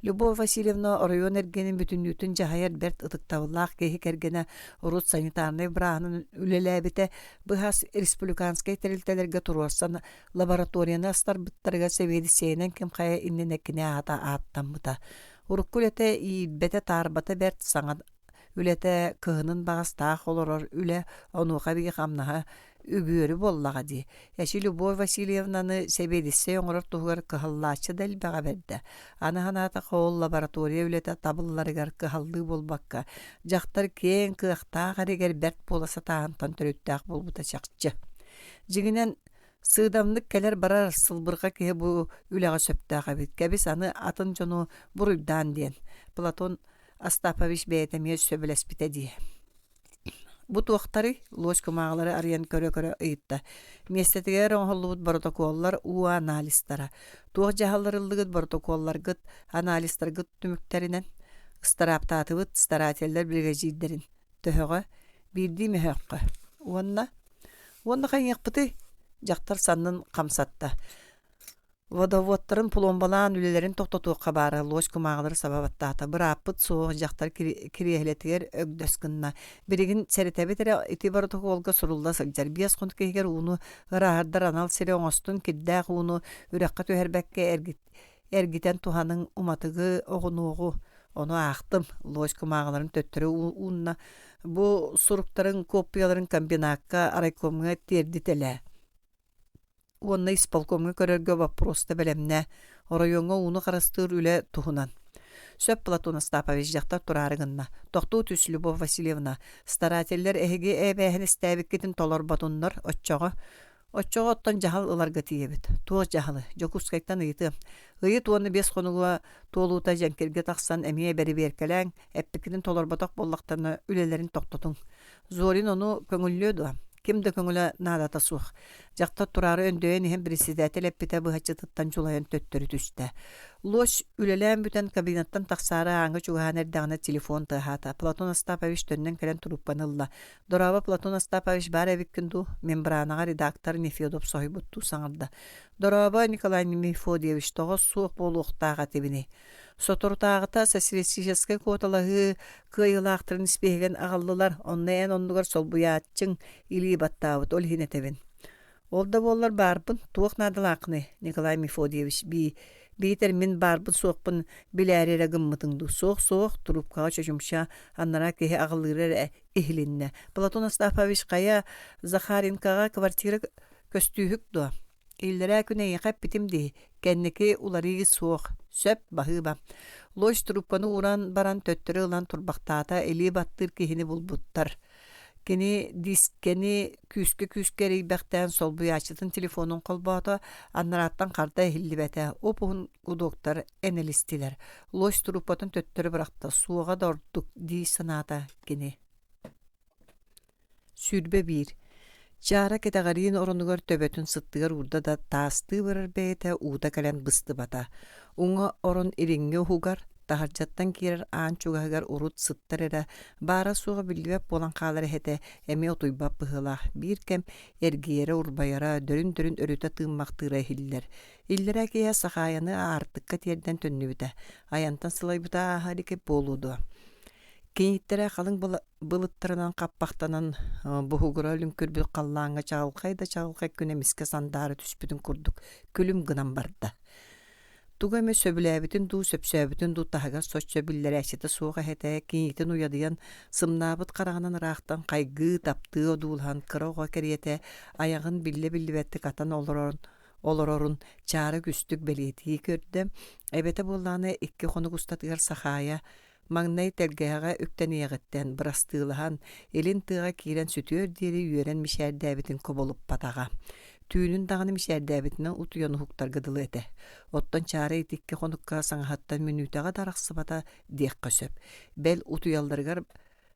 Любовь Васильевна оройуон эргинин бүтүннүүтүн дьаһайар бэрт ытыктабыллаах киһи кэргэнэ урут санитарнай бырааһынан үлэлээбитэ, быһаас республиканскай тэрилтэлэргэ туруорсан лабораторияны астарбыттарыгар сэбиэдиссэйинэн ким хайа иннинэ кини аата ааттаммыта. Урукку үлэтэ иирбэтэ-таарбата бэрт саҥа үлэтэ кыһынын баҕас таах олорор үлэ онуоха эбии хамнаһа үгүөрү буоллаҕа дии. Эчи Любовь Васильевнаны сэбиэдиссэй оҥорор туһугар кыһаллааччы да элбэҕэ бэрдэ. Аны санаатахха ол лаборатория үлэтэ табылларыгар кыһаллыы буолбакка, дьахтар киэҥ кыахтаах эригэр бэрт буола сатааһынтан төрүттээх буолбута чахчы. Дьиҥинэн, сыыдамнык кэлэр-барар сылбырҕа киһи бу үлэҕэ сөптөөх эбит. Кэбис аны атын дьону буруйдаан диэн. Платон Остапович бэйэтэ эмиэ сөбүлэспитэ дии. Бу туохтарый? Луос кумааҕылары арыйан көрө-көрө ыйытта. Миэстэтигэр оҥоһуллубут боротокуоллар уу анализтара. Туох дьаһалларыллыгыт боротокуолларгыт, анализтаргыт түмүктэринэн? Ыстарааптаатыбыт старателлэр биригэдьиирдэрин. Төһөҕө? Биирдии мөһөөххө. Уонна? Уонна хайыахпытый? Дьахтар саннын хамсатта. Водоводтарын пломбалаан үлэлэрин тохтотуохха баара, луос кумааҕылары саба баттаата. Бырааппыт суох дьахтар кириэһилэтигэр өгдөс гынна. Билигин сэрэтэбит эрэ ити боротокуолга сурулла сылдьар. 5 хонук иһигэр ууну ырааһырдар анал сири оҥостун, кирдээх ууну үрэххэ түһэрбэккэ эргитэн туһаныҥ, уматыгы, оҕунуоҕу. Ону аахтым, луос кумааҕыларын төттөрү уунна. Бу суруктарын, куоппуйаларын комбинакка, райкомҥа тиэрдитэлээ. Уонна исполкомҥа көрөргө боппуруоста бэлэмнээ. Оройуоҥҥа ууну харыстыыр үлэ туһунан. Сөп, Платон Остапович дьахтар тураары гынна. Тохтуу түс, Любовь Васильевна. Старателлэр эһиги эбээһинэстээбиккитин толорботуннар, оччоҕо Оччоҕо оттон дьаһал ыларга тиийэбит. Туох дьаһалы? Дьокуускайтан ыйытыам. Ыйыт уонна биэс хонуга туолуута дьэҥкиргэ тахсан эмиэ бэрэбиэркэлээҥ, эппиккитин толорботох буоллахтарына үлэлэрин тохтотуҥ. Зорин ону көҥүллүө дуо? Ким да көҥүлэ наадата суох. Дьахтар тураары өндөйөн иһэн председатель эппитэ быһаччытыттан дьулайан төттөрү түстэ. Лось үлэлээн бүтэн кабинеттан тахсаары ааҥҥа чугаһаан эрдэҕинэ телефон тыаһаата. Платон Остапович төннөн кэлэн трубканы ылла. Дорообо, Платон Остапович баар эбиккин дуу? Мембранаҕа редактор Нефедов соһуйбуттуу саҥарда. Дорообо, Николай Мефодьевич, тоҕо суох буолуохтаах этибиний? Соторутааҕыта социалистическай куоталаһыы кыайыылаахтарын испииһэгин аҕаллылар, онно эн оннугар солбуйааччыҥ илии баттаабыт, ол иһин этэбин. Ол да буоллар баарбын, туох наадалааххыный, Николай Мефодьевич, бии, биитэр мин баарбын-суохпун билээри эрэ гыммытыҥ дуу? Суох-суох, трубкаҕа чочумча анараа киһи аҕылыыра эрэ иһилиннэ. Платон Остапович хайа Захаренкоҕа квартира көстүүһүк дуо? Иллэрээ күн эйиэхэ эппитим дии, кэнники уларыы суох, сөп, баһыыба. Лось трубканы ууран баран төттөрү ылан турбахтаата, илии баттыыр киһини булбуттар. Кини дискэни күүскэ-күүскэ эрийбэхтээн солбуйааччытын телефонун холбоото, аннарааттан харда иһиллибэтэ, уп-уһун гудоктар энэлистилэр. Лось трубкатын төттөрү бырахта, суоҕа да ордук дии санаата кини. 21. Чаара кэтэҕэриин оронугар төбөтүн сыттыгар уурда да таастыы барар бэйэтэ уута кэлэн быстыбата. Уҥа орон илиҥҥи уһугар, таһырдьаттан киирэр аан чугаһыгар урут сыттар эрэ, баара-суоҕа биллибэт буолан хаалар эһэтэ эмиэ утуйбат быһыылаах, биир кэм эргийэрэ-урбайара, дөрүн-дөрүн өрүтэ тыыммахтыыра иһиллэр. Иллэрээ киэһэ Сахаайаны аартыкка тиэрдэн төннүбүтэ. Айантан сылайбыта ааһа илик буолуо дуо? Киниттэрэ халыҥ былыттарынан хаппахтанан буһугура лүҥкүрбүт халлааҥҥа чаҕылхай да чаҕылхай күн эмискэ сандаара түспүтүн курдук күлүм гынан барда. Тугу эмэ сөбүлээбитин дуу, сөпсөөбүтүн дуу таһыгар соччо биллэрээччитэ суох эһэтэ киниитин уйадыйан, сымнаабыт хараҕынан ыраахтан хайгыы, таптыы одуулаһан кыра оҕо кэриэтэ айаҕын биллэ-биллибэттик атан олорон олорорун Чаара үгүстүк бэлиэтии көрдө. Эбэтэ буоллаҕына икки хонук устатыгар Сахаайа Маҥнай тэлгэһэҕэ үктэниэҕиттэн бырастыылаһан, илин тыаҕа киирэн сүтүөр диэри үөрэн мичээрдээбитин кубулуппатаҕа. Түүнүн даҕаны мичээрдээбитинэн утуйан уһуктарга дылы этэ. Оттон Чаара ити икки хонукка саҥаһыттан мүнүүтэҕэ да арахсыбата диэххэ сөп. Бэл, утуйалларыгар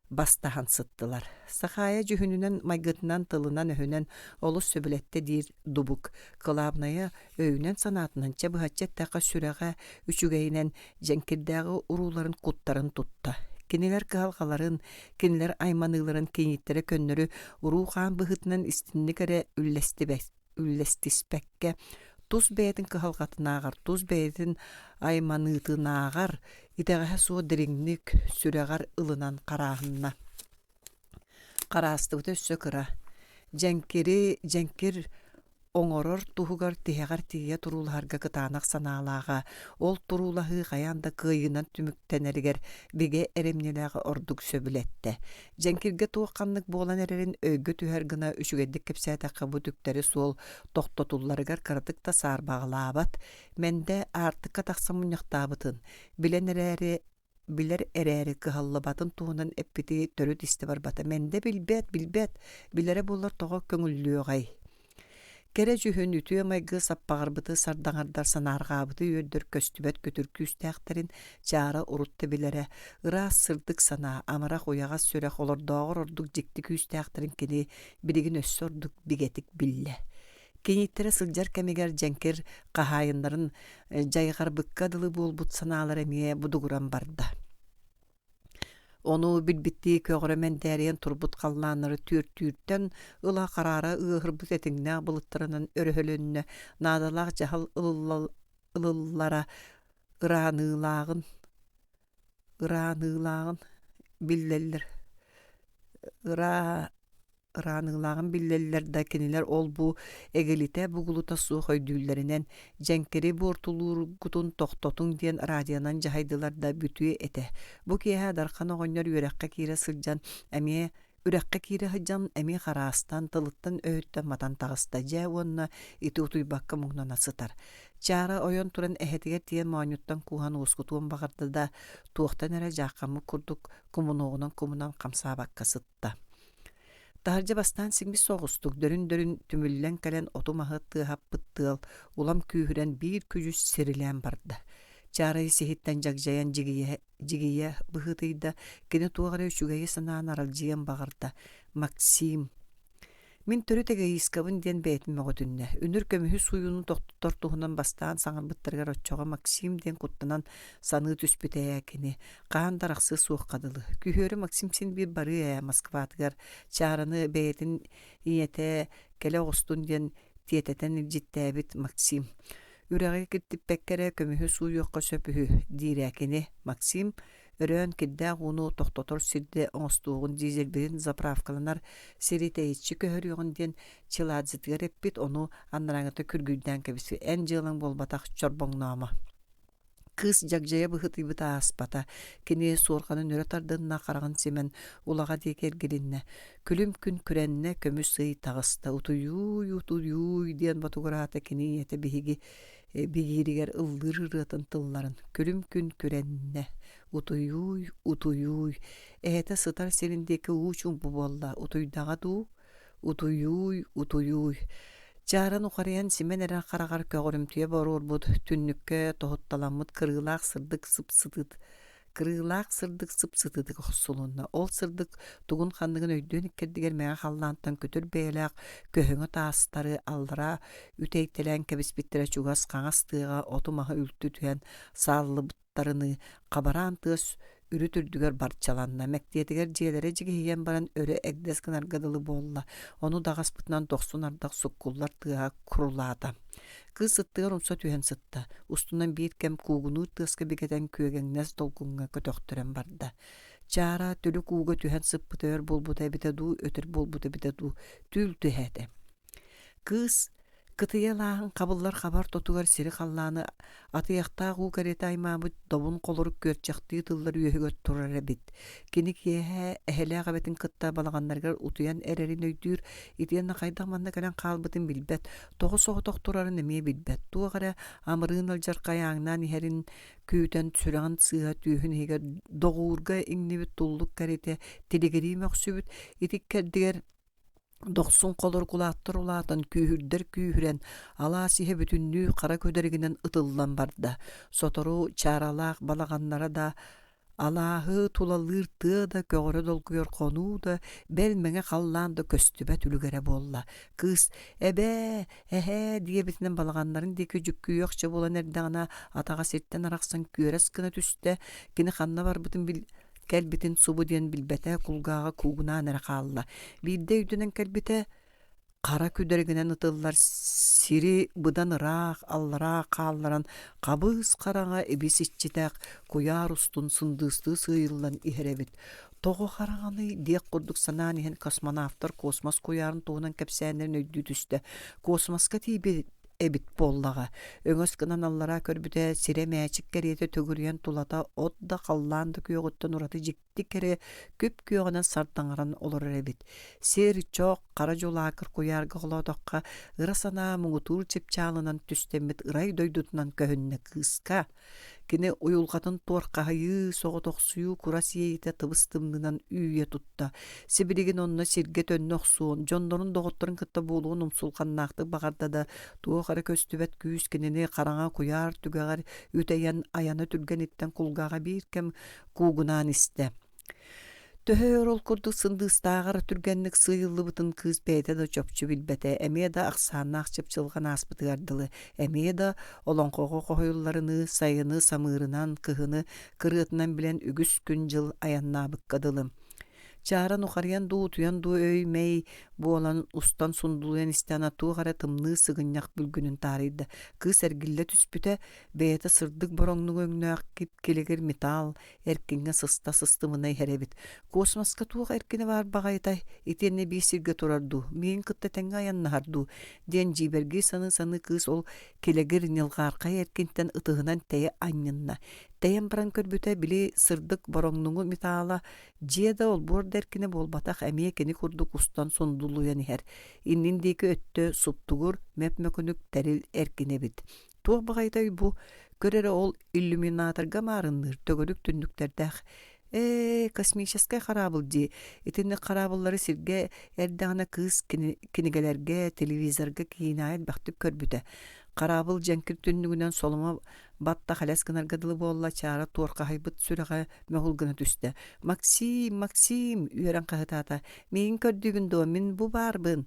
бастаһан сыттылар. Сахаайа дьүһүнүнэн, майгытынан, тылынан-өһүнэн олус сөбүлэттэ диир Дубук. Кылаабынайа өйүнэн-санаатынан чэ быһаччы эттэххэ сүрэҕэ үчүгэйинэн дьэҥкирдээҕи урууларын куттарын тутта. Кинилэр кыһалҕаларын, кинилэр айманыыларын кийииттэрэ көннөрү уруу-хаан быһыытынан истинник эрэ үллэстиспэккэ, тус бэйэтин кыһалҕатынааҕар, тус бэйэтин айманыытынааҕар итэҕэһэ суох дириҥник сүрэҕэр ылынан харааһынна. Хараастыбыта өссө кыра. Дьэҥкири, дьэҥкир оҥорор туһугар тиһэҕэр тиийэ туруулаһарга кытаанах санаалааҕа, ол туруулаһыы хайаан да кыайыынан түмүктэнэригэр бигэ эрэмньилээҕи ордук сөбүлэттэ. Дьэҥкиргэ туох-ханнык буолан эрэрин өйгө түһэр гына үчүгэйдик кэпсээтэххэ бу түктэри суол тохтотулларыгар кыратык да саарбаҕалаабат, Мэндэ аартыкка тахсан мунньахтаабытын, билэн эрээри билэр эрээри кыһаллыбатын туһунан эппити төрүт истэ барбата. Мэндэ билбэт, билбэт, билэрэ буоллар тоҕо көҥүллүөҕэй? Кэрэ дьүһүн, үтүө майгы саппаҕырбыты сардаҥардар санаарҕаабыты үөрдэр көстүбэт күтүр күүстээхтэрин Чаара урут да билэрэ, ыраас сырдык санаа, амарах уйаҕас сүрэх олордооҕор ордук дьикти күүстээхтэрин кини билигин өссө ордук бигэтик биллэ. Киниттэрэ сылдьар кэмигэр дьэҥкир хаһаайыннарын дьайҕарбыкка дылы буолбут санаалара эмиэ будугуран барда. Ону билбиттии көҕөрө мэндээрийэн турбут халлааннары түөртүүртэн ыла хараара ыаһырбыт этиҥнээх былыттарынан өрөһөлөннө, наадалаах дьаһал ылыллара ырааныылааҕын ырааныылааҕын биллэллэр ыраа ырааныылааҕын биллэллэр да кинилэр ол-бу эгилитэ бугулута суох өйдүүллэринэн дьэҥкири буортулуургутун тохтотуҥ диэн радионан дьаһайдылар да бүтүө этэ. Бу киэһэ Дархан оҕонньор үөрэххэ киирэ сылдьан эмиэ Үрэххэ киирэ сылдьан эмиэ хараастан, тылыттан-өһүттэн матан таҕыста дьэ уонна ити утуйбакка муҥнана сытар. Чаара ойон туран эһэтигэр тиийэн моонньуттан кууһан уоскутуон баҕарда да, туохтан эрэ дьааххаммыт курдук кумунуоҕунан кумунан хамсаабакка сытта. Таһырдьа бастаан сиҥмит соҕустук дөрүн-дөрүн түмүллэн кэлэн оту-маһы тыаһаппыт тыал улам күүһүрэн биир күдьүс сирилээн барда. Чаарайы сиһиттэн дьагдьайан дьигийэ дьигийэ быһыытыйда, кини туох эрэ үчүгэйи санаан аралдьыйан баҕарда. Максим Мин төрүт эгоисткабын диэн бэйэтин мөҕүтүннэ. Үнүр көмүһү сууйууну тохтотор туһунан бастаан саҥарбыттарыгар оччоҕо Максим диэн куттанан саныы түспүтэ ээ кини. Хаһан да арахсыа суохха дылы. Күһүөрү Максим син биир барыа ээ Москватыгар Чаараны бэйэтин ийэтэ кэлэ оҕустун диэн тиэтэтэн илдьиттээбит Максим. Үрэҕи киртиппэккэ эрэ көмүһү сууйуохха сөп үһү, диирэ кини. Максим өрөөн кирдээх ууну тохтотор сирдэ оҥостуоҕун дизельбитин заправкаланар сири тэйиччи көһөрүөҕүн диэн Чиладзетыгар эппит, ону анарааҥҥыта күргүйдээн кэбиспит. Эн дьыалаҥ буолбатах, чорбоҥноомо. Кыыс дьагдьайа быһыытыйбыта ааспата, кини суорҕанын өрө тардынна, хараҕын симэн, улаҕа диэки эргилиннэ. Күлүм күн күрэннэ, көмүс ый таҕыста, утуйууй, утуйууй диэн ботугураата кини ийэтэ биһиги бигииригэр ыллыыр ырыатын тылларын. Күлүм күн күрэннэ, утуйууй, утуйууй. Эһэтэ сытар сирин диэки уу чуумпу буолла, утуйдаҕа дуу? Утуйууй, утуйууй. Чааран ухарыйан симэн эрэр хараҕар көҕөрүмтүйэ боруорбут, түннүккэ тоһутталаммыт кырыылаах сырдык сып-сытыт кырыылаах сырдык сып-сытыытык охсулунна. Ол сырдык тугун-ханныгын өйдүөн иккэрдигэр мэҥэ халлаантан күтүр бэйэлээх көһөҥө таастары аллараа үтэйтэлээн кэбиспиттэрэ чугас хаҥас тыаҕа оту-маһы үлтү түһэн сааллыбыт тарыныы хабараан тыас үрүт үрдүгэр барчаланна, мэктиэтигэр дьиэлэрэ дьигиһийэн баран өрө эгдэс гынарга дылы буолла, ону даҕаспытынан дохсун ардах суккуллар тыаһа курулаата. Кыыс сыттыгар умса түһэн сытта, устунан биир кэм куугунуур тыаска бигэтэн күөгэҥнэс долгуҥҥа көтөхтөрөн барда. Чаара түлүк ууга түһэн сыппыта өр буолбута эбитэ дуу, өтөр буолбута эбитэ дуу, түүл түһээтэ. Кыыс Кытыйа ылааһын хабыллар хабар тотугар сири-халлааны атыйахтаах уу кэриэтэ аймаабыт добун холорук күөрчэхтии тыллар үөһүгэр турар эбит. Кини киэһэ эһэлээх эбэтин кытта балаҕаннарыгар утуйан эрэрин өйдүүр, итиэннэ хайдах манна кэлэн хаалбытын билбэт, тоҕо соҕотох турарын эмиэ билбэт, туох эрэ амырыын алдьархай ааҥнаан иһэрин күүтэн сүрэҕин сыыһа түөһүн иһигэр доҕуурга иҥнибит туллук кэриэтэ тилигирии мөхсүбүт, ити иккэрдигэр Дохсун холорук улааттар улаатан, күүһүрдэр күүһүрэн, алаас иһэ бүтүннүү хара күдэригинэн ытыллан барда. Сотору чааралаах балаҕаннара да, алааһы тулалыыр тыа да, көҕөрө долгуйар хонуу да, бэл мэҥэ халлаан да көстүбэт үлүгэрэ буолла. Кыыс «Эбээ, эһээ» диэбитинэн балаҕаннарын диэки дьүккүйүөхчэ буолан эрдэҕинэ, атаҕа сиртэн арахсан күөрэс гына түстэ. Кини ханна барбытын бил Кэлбитин субу диэн билбэтэ, кулгааҕа куугунаан эрэ хаалла. Биирдэ өйдөнөн кэлбитэ, хара күдэригинэн ытыллар сири быдан ыраах аллараа хаалларан хабыс хараҥа ибис иччитэх куйаар устун сындыыстыы сыыйыллан иһэр эбит. Тоҕо хараҥаный диэх курдук санаан иһэн космонавтар космос куйаарын туһунан кэпсээннэрин өйдүү түстэ. Космоска тиийбит эбит буоллаҕа. Өҥөс гынан аллараа көрбүтэ, сирэ мээчик кэриэтэ төгүрүйэн тулата от да, халлаан да күөҕүттэн ураты дьикти кэрэ күп-күөҕүнэн сардаҥаран олорор эбит. Сир, чох, хара дьулаакыр куйаарга холоотоххо, ыра санаа муҥутуур чыпчаалынан түстэммит ырай дойдутунан көһүннэ кыыска. Кини уйулҕатын туорхаһыйыы, соҕотохсуйуу курас иэйиитэ тыбыс-тымныынан үүйэ тутта. Сибилигин онно сиргэ төннө охсуон, дьоннорун доҕотторун кытта буолуон умсулҕаннаахтык баҕарда да, туох эрэ көстүбэт күүс кинини хараҥа куйаар түгэҕэр үтэйэн айана түргэниттэн кулгааҕа биир кэм куугунаан истэ. Төһө өр ол курдук сындыыстааҕар түргэнник сыыйыллыбытын кыыс бэйэтэ да чопчу билбэтэ, эмиэ да ахсааннаах чыпчылҕан ааспытыгар дылы, эмиэ да олоҥхоҕо хоһуйулларыныы сайыны самыырынан, кыһыны кырыатынан билэн үгүс күн-дьыл айаннаабыкка дылы. Чаара нухарыйан дуу, утуйан дуу өй-мэй буолан устан сундулуйан истэҕинэ туох эрэ тымныы сыгынньах бүлгүнүн таарыйда. Кыыс эргиллэ түспүтэ, бэйэтэ сырдык бороҥнуҥу өҥнөөх кип-килэгир металл эркиҥҥэ сыста сыстымына иһэр эбит. Космоска туох эркинэ баар баҕайытай, итиэннэ биир сиргэ турар дуу, миигин кытта тэҥҥэ айаннаһар дуу диэн дьиибэргии саныы-саныы кыыс ол килэгир ньылҕаархай эркинтэн ытыһынан тэйэ анньынна. Тэйэн баран көрбүтэ, били сырдык бороҥнуҥу металла дьиэ да олбуор да эркинэ буолбатах, эмиэ кини курдук устан сундулуйан иһэр. Иннин диэки өттө суптугур, мөп-мөкүнүк тэрил эркинэ эбит. Туох баҕайытай бу? Көр эрэ ол иллюминаторга маарынныыр төгүрүк түннүктэрдээх Ээ, космическай хараабыл дии. Итинник хараабыллары сиргэ эрдэҕинэ кыыс кинигэлэргэ, телевизорга киинэҕэ элбэхтик көрбүтэ. Хараабыл дьэҥкир түннүгүнэн соломо баттах элэс гынарга дылы буолла, Чаара туорхаһыйбыт сүрэҕэ мөҕүл гына түстэ. «Максим, Максим!» үөрэн хаһытаата. «Миигин көрдүүгүн дуо? Мин бу баарбын!»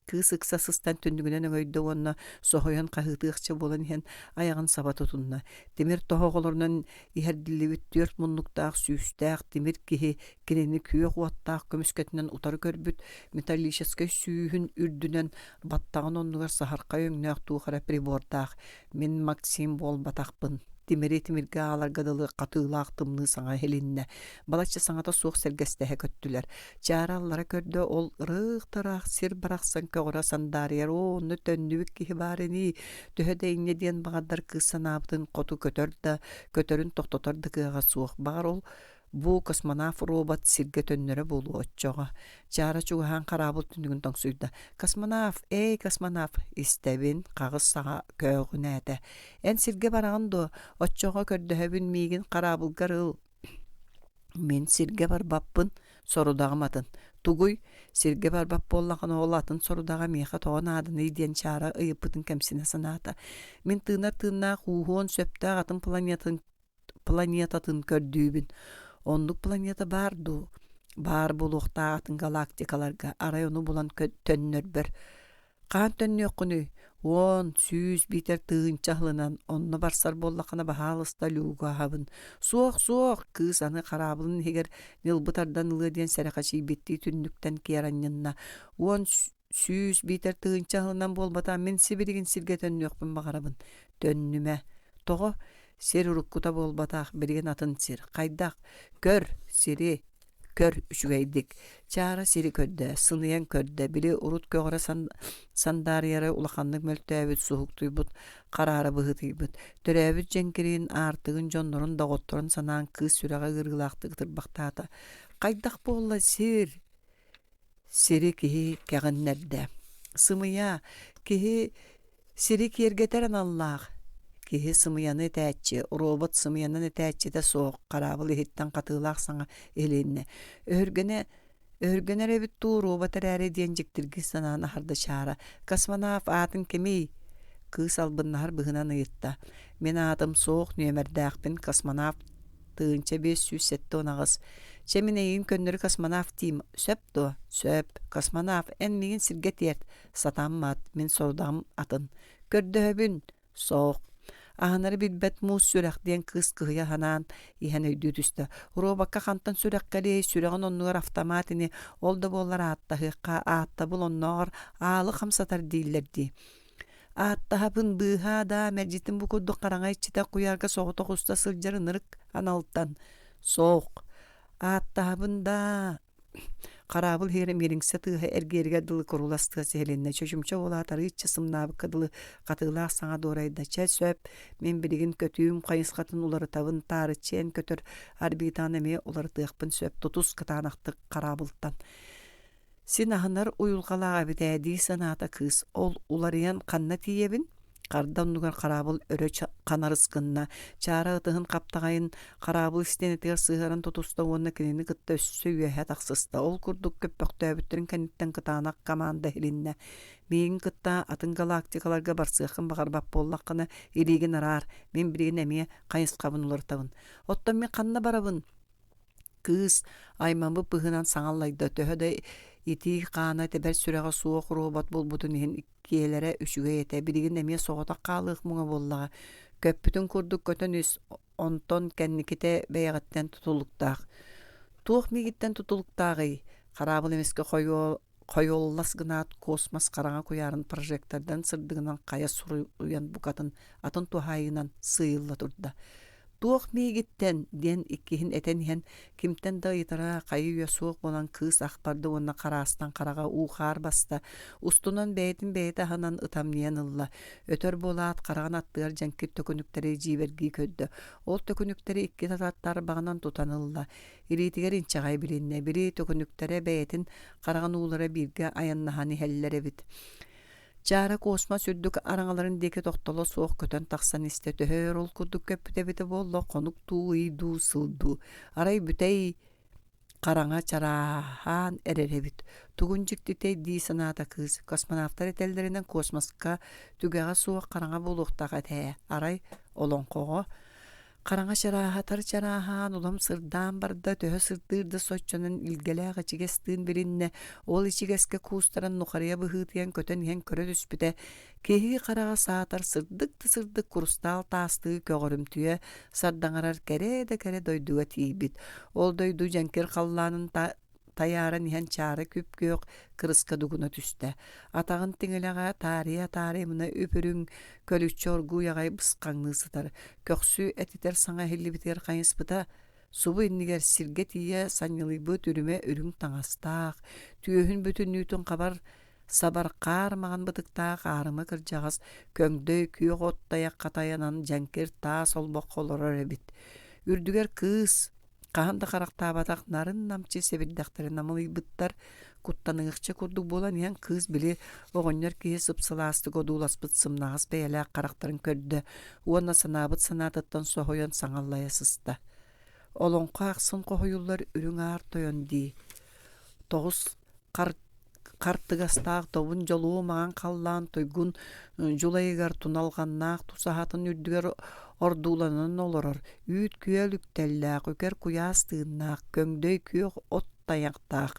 Кыыс ыкса сыстан түннүгүнэн өҥөйдө уонна соһуйан хаһыытыахча буолан иһэн айаҕын саба тутунна. Тимир тоһоҕолорунан иһэрдиллибит түөрт муннуктаах сүүстээх тимир киһи кинини күөх уоттаах көмүскэтинэн утары көрбүт металлическай сүүһүн үрдүнэн баттаҕын оннугар саһархай өҥнөөх туох эрэ прибордаах «Мин Максим буолбатахпын» тимири тимиргэ ааларга дылы хатыылаах тымныы саҥа иһилиннэ. Балачча саҥата суох сэргэстэһэ көттүлэр. Чаара аллара көрдө, ол ырыых-тараах сир барахсан көҕөрө сандаарыйар, оо, онно төннүбүт киһи баар ини, төһө да инньэ диэн баҕардар кыыс санаабытын хоту көтөр да, көтөрүн тохтотор да кыаҕа суох. Баҕар ол бу космонавт робот сиргэ төннөрө буолуо оччоҕо. Чаара чугаһаан хараабыл түннүгүн тоҥсуйда. «Космонавт, эй, космонавт!» Истэбин, хаҕыс саҕа көөҕүнээтэ. «Эн сиргэ бараҕын дуо? Оччоҕо көрдөһөбүн миигин хараабылгар ыл» Мин сиргэ барбаппын, сорудаҕым атын. Тугуй, сиргэ барбат буоллаҕына ол атын сорудаҕа миэхэ тоҕо нааданый диэн Чаара ыйыппытын кэмсинэ санаата. Мин тыынар тыыннаах ууһуон сөптөөх атын планетатын, планетатын көрдүүбүн. Оннук планета баар дуу? Баар буолуохтаах атын галактикаларга, арай ону булан төннөрбөр. Хаһан төннүөххүнүй? Уон, сүүс биитэр тыһыынча аһылынан, онно барсар буоллаххына баһаалыста Люга аһабын. Суох, суох, кыыс аны хараабылын иһигэр ньылбы тардан ылыа диэн сэрэхэчийбиттии түннүктэн киэр анньынна. Уон, сүүс биитэр тыһыынча аһылынан буолбатах мин сибилигин сиргэ төннүөхпүн баҕарабын. Төннүмэ. Тоҕо? Сир уруккута буолбатах, билигин атын сир. Хайдах? Көр, сири, Көр, үчүгэйдик. Чаара сири көрдө, сыныйан көрдө, били урут көҕөрө сандаарыйара улаханнык мөлтөөбүт, суһуктуйбут, хараара быһыытыйбыт. Төрөөбүт дьэҥкириин, аартыгын дьоннорун, доҕотторун санаан кыыс сүрэҕэ ыарыылаахтык ытырбахтаата. Хайдах буолла сир? Сири киһи кэҕиннэрдэ. Сымыйа, киһи Сири киэргэтэр аналлаах киһи сымыйаны этээччи, робот сымыйанан этээччитэ суох, хараабыл иһиттэн хатыылаах саҥа иһилиннэ. Өһүргэнэ өһүргэнэр эбит дуу, робот эрээри диэн дьиктиргии санаан аһарда Чаара. Космонавт аатын кимий? Кыыс албыннаһар быһыынан ыйытта. Мин аатым суох, нүөмэрдээхпин, космонавт 1578. Чэ мин эйигин көннөрү космонавт диим, сөп дуо? Сөп. Космонавт, эн миигин сиргэ тиэрт. Сатаммат, мин сорудаҕым атын. Көрдөһөбүн, суох. Аһынары билбэт муус сүрэх диэн кыыс кыһыйа санаан иһэн өйдүү түстэ. Робокка хантан сүрэх кэлиэй, сүрэҕин оннугар автомат ини, ол да буоллар ааттаһыахха, ааттабыл оннооҕор аалы хамсатар дииллэр дии. Ааттаһабын быыһаа даа, мэлдьитин бу курдук хараҥа иччитэх куйаарга соҕотох уста сылдьар ынырык аналтан. Суох. Ааттаһабын даа, Хараабыл иһигэр миэлиҥсэ тыаһа эргиэригэр дылы курулас тыас иһилиннэ, чочумча буолаат арыычча сымнаабыкка дылы хатыылаах саҥа дуорайда: «Чэ, сөп, мин билигин көтүүм хайысхатын уларытабын, таарыччы эн көтөр орбитаҕын эмиэ уларытыахпын сөп, тутус кытаанахтык хараабылтан». Син аһынар уйулҕалаах эбит ээ дии санаата кыыс, ол уларыйан ханна тиийэбин? Харда оннугар хараабыл өрө ханарыс гынна, Чаара ытыһын хаптаҕайын хараабыл истиэнэтигэр сыһыаран тутуста уонна кинини кытта өссө үөһэ тахсыста. Ол курдук көппөхтөөбүттэрин кэнниттэн кытаанах команда иһилиннэ. Миигин кытта атын галактикаларга барсыаххын баҕарбат буоллаххына, илиигин араар, мин билигин эмиэ хайысхабын уларытабын. Оттон мин ханна барабын? Кыыс аймаммыт быһыынан саҥа аллайда, төһө да итии хаана тэбэр сүрэҕэ суох робот буолбутун иһин иккиэлэрэ үчүгэй этэ, билигин эмиэ соҕотох хаалыах муҥа буоллаҕа. Көппүтүн курдук көтөн ис, онтон кэнникитэ бэйэҕиттэн тутулуктаах. Туох миигиттэн тутулуктааҕый? Хараабыл эмискэ хойуо хойуоллас гынаат космос хараҥа куйаарын прожектордан сырдыгынан хайа суруйан букатын атын туһаайыынан сыыйылла турда. Туох миигиттэн диэн иккиһин этэн иһэн кимтэн да ыйытара хайы-үйэ суох буолан кыыс ах барда уонна хараастан хараҕа уу-хаар баста, устунан бэйэтин бэйэтэ аһынан ытамньыйан ылла. Өтөр буолаат хараҕын аттыгар дьэҥкир төкүнүктэри дьиибэргии көрдө. Ол төкүнүктэри икки тарбаҕынан тутан ылла. Илиитигэр инчэҕэй билиннэ, били төкүнүктэрэ бэйэтин хараҕын уулара бииргэ айаннаһан иһэллэр эбит. Чаара космос үрдүк араҥаларын диэки тохтоло суох көтөн тахсан истэ төһө өр ол курдук көппүтэ эбитэ буолла хонук дуу, ый дуу, сыл дуу. Арай бүтэй хараҥа чарааһаан эрэр эбит. Тугун дьиктитэй дии санаата кыыс. Космонавтар этэллэринэн космоска түгэҕэ суох хараҥа буолуохтаах этэ ээ. Арай олоҥхоҕо Хараҥа чарааһатар чарааһаан улам сырдаан барда, төһө сырдыыр да соччонон илгэлээх ичигэс тыын билиннэ, ол ичигэскэ куустаран нухарыйа быһыытыйан көтөн иһэн көрө түспүтэ, киһи хараҕа саатар сырдык да сырдык курустаал таастыы көҕөрүмтүйэ сардаҥарар кэрэ да кэрэ дойдуга тиийбит. Ол дойду дьэҥкир халлаанын тайааран иһэн чаара күп-күөх кырыска дугуна түстэ. Атаҕын тиҥилэҕэ таарыйа-таарыйа мына үп-үрүҥ көлүччэ оргууй аҕай бысхаҥныы сытар. Көхсү этитэр саҥа иһиллибитигэр хайыспыта, субу иннигэр сиргэ тиийэ санньылыйбыт үрүмэ үрүҥ таҥастаах, түөһүн бүтүннүүтүн хабар сабар хаар маҥан бытыктаах аарыма кырдьаҕас көҥдөй күөх от тайах хатайанан дьэҥкир таас олбоххо олорор эбит. Үрдүгэр кыыс хаһан да харахтаабатах нарын-намчы сэбирдэхтэрэ намылыйбыттар, куттаныахча курдук буолан иһэн кыыс били оҕонньор киһи сып-сылаастык одууласпыт сымнаҕас бэйэлээх харахтарын көрдө уонна санаабыт санаатыттан соһуйан саҥаллайа сыста. Олоҥхо ахсын хоһуйуллар үрүҥ аар тойон дии. Тоҕус хар хартыгастаах тобун дьолуо маҥан халлаан туйгун дьулайыгар туналҕаннаах тусаһатын үрдүгэр ордууланан олорор үүт күөл үктэллээх үкэр куйаас тыыннаах көҥдөй күөх от тайахтаах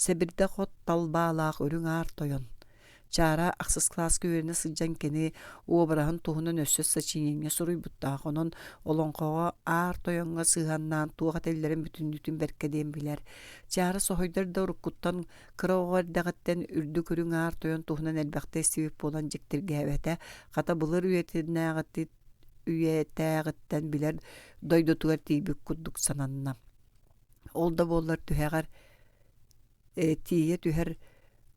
сэбирдэх от талбаалаах үрүҥ аар тойон Чаара ахсыс кылааска үөрэнэ сылдьан кини уобараһын туһунан өссө сочинение суруйбуттаах, онон олоҥхоҕо Аар Тойоҥҥо сыһыаннаан туох этэллэрин бүтүннүүтүн бэркэ диэн билэр. Чаара соһуйдар да уруккуттан кыра оҕо эрдэҕиттэн үрдүк үрүҥ Аар Тойон туһунан элбэхтэ истибит буолан дьиктиргээбэтэ, хата былыр үйэтээҕиттэн билэр дойдутугар тиийбит курдук сананна. Ол да буоллар түһэҕэр тиийэ түһэр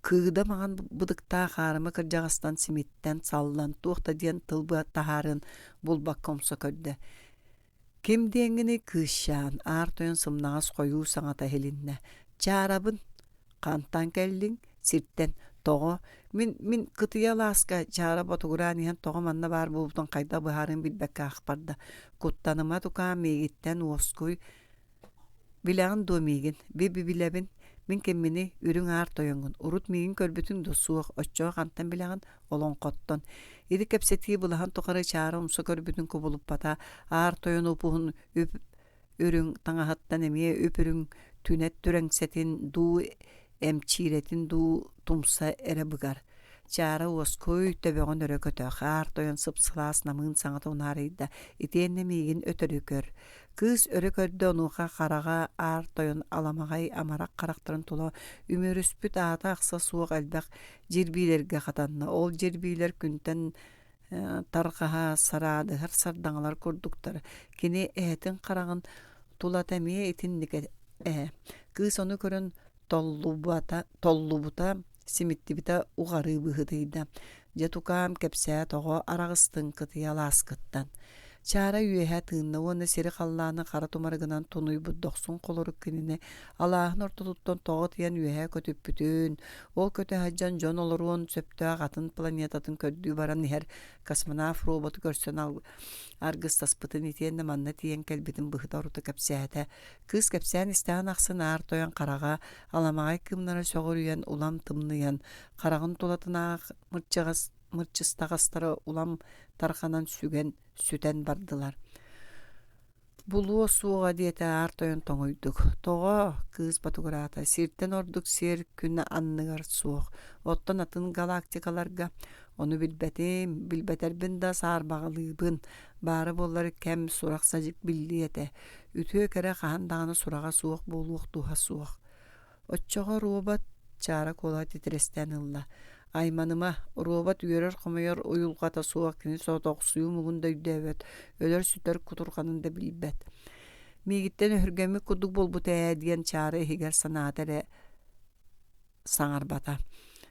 кыыда маҥан бытыктаах аарыма кырдьаҕастан симиттэн саллан туох да диэн тыл таһаарыан булбакка умса көрдө ким диэҥҥиний кыысчаан аар тойон сымнаҕас хойуу саҥата иһилиннэ чаарабын хантан кэллиҥ сиртэн тоҕо мин мин кытыйа алааска чаара ботугураан иһэн тоҕо манна баар буолбутун хайдах быһаарыан билбэккэ аахпарда куттаныма тукаам миигиттэн уоскуй Билэҕин дуо миигин? Би-билэбин. Мин кимминий? Үрүҥ аар тойоҥҥун. Урут миигин көрбүтүҥ дуо? Суох. Оччоҕо хантан билэҕин? Олоҥхоттон. Ити кэпсэтии былаһын тухары Чаара умса көрбүтүн кубулуппата. Аар тойон уп-уһун үп үрүҥ таҥаһыттан эмиэ үп-үрүҥ түнэт түрэҥсэтин дуу эмчиирэтин дуу тумса эрэ быгар. Чаара уоскуй, төбөҕүн өрө көтөх, аар тойон сып-сылаас намыын саҥата унаарыйда, итиэннэ миигин өтөрү көр. Кыыс өрө көрдө онуоха хараҕа аар тойон аламаҕай амарах харахтарын тула үмүөрүспүт аата-ахса суох элбэх дьирбиилэргэ хатанна. Ол дьирбиилэр күнтэн тарҕаһа сараадыһар сардаҥалар курдуктар. Кини эһэтин хараҕын тулата эмиэ итинник ээ. Кыыс ону көрөн толлубата, толлубута, симиттибитэ уҕарыы быһыытыйда. Дьэ тукаам, кэпсээ тоҕо араҕыстыҥ кытыйа алааскыттан. Чаара үөһэ тыынна уонна сири-халлааны хара тумарыгынан тунуйбут дохсун холорук кинини алааһын ортотуттан тоҕо ытыйан үөһэ көтүппүтүн, ол көтө сылдьан дьон олоруон сөптөөх атын планетатын көрдүү баран иһэр космонавт роботу көрсөн аргыстаспытын итиэннэ манна тиийэн кэлбитин быһыта-орута кэпсээтэ. Кыыс кэпсээн истэҕин ахсын аар тойон хараҕа аламаҕай кыымнара сөҕүрүйэн улам тымныйан, хараҕын тулатынааҕы мырчыҕас мырчыстаҕастара улам тарҕанан сүгэн сүтэн бардылар. Булуо суоҕа диэтэ аар тойон тоҥуйдук. Тоҕо? Кыыс ботугураата. Сиртэн ордук сир күн анныгар суох. Оттон атын галактикаларга ону билбэтим, билбэтэрбин да саарбаҕалыыбын. Баара буоллар кэм сурах-садьык биллиэ этэ. Үтүө кэрэ хаһан даҕаны сураҕа суох буолуох туһа суох. Оччоҕо робот чаара куолаһа титирэстээн ылла. Айманыма, робот үөрэр-хомойор уйулҕата суох кини соҕотохсуйуу муҥун да өйдөөбөт, өлөр-сүтэр кутурҕанын да билбэт. Миигиттэн өһүргэммит курдук буолбут ээ диэн Чаара иһигэр санаата эрэ саҥарбата.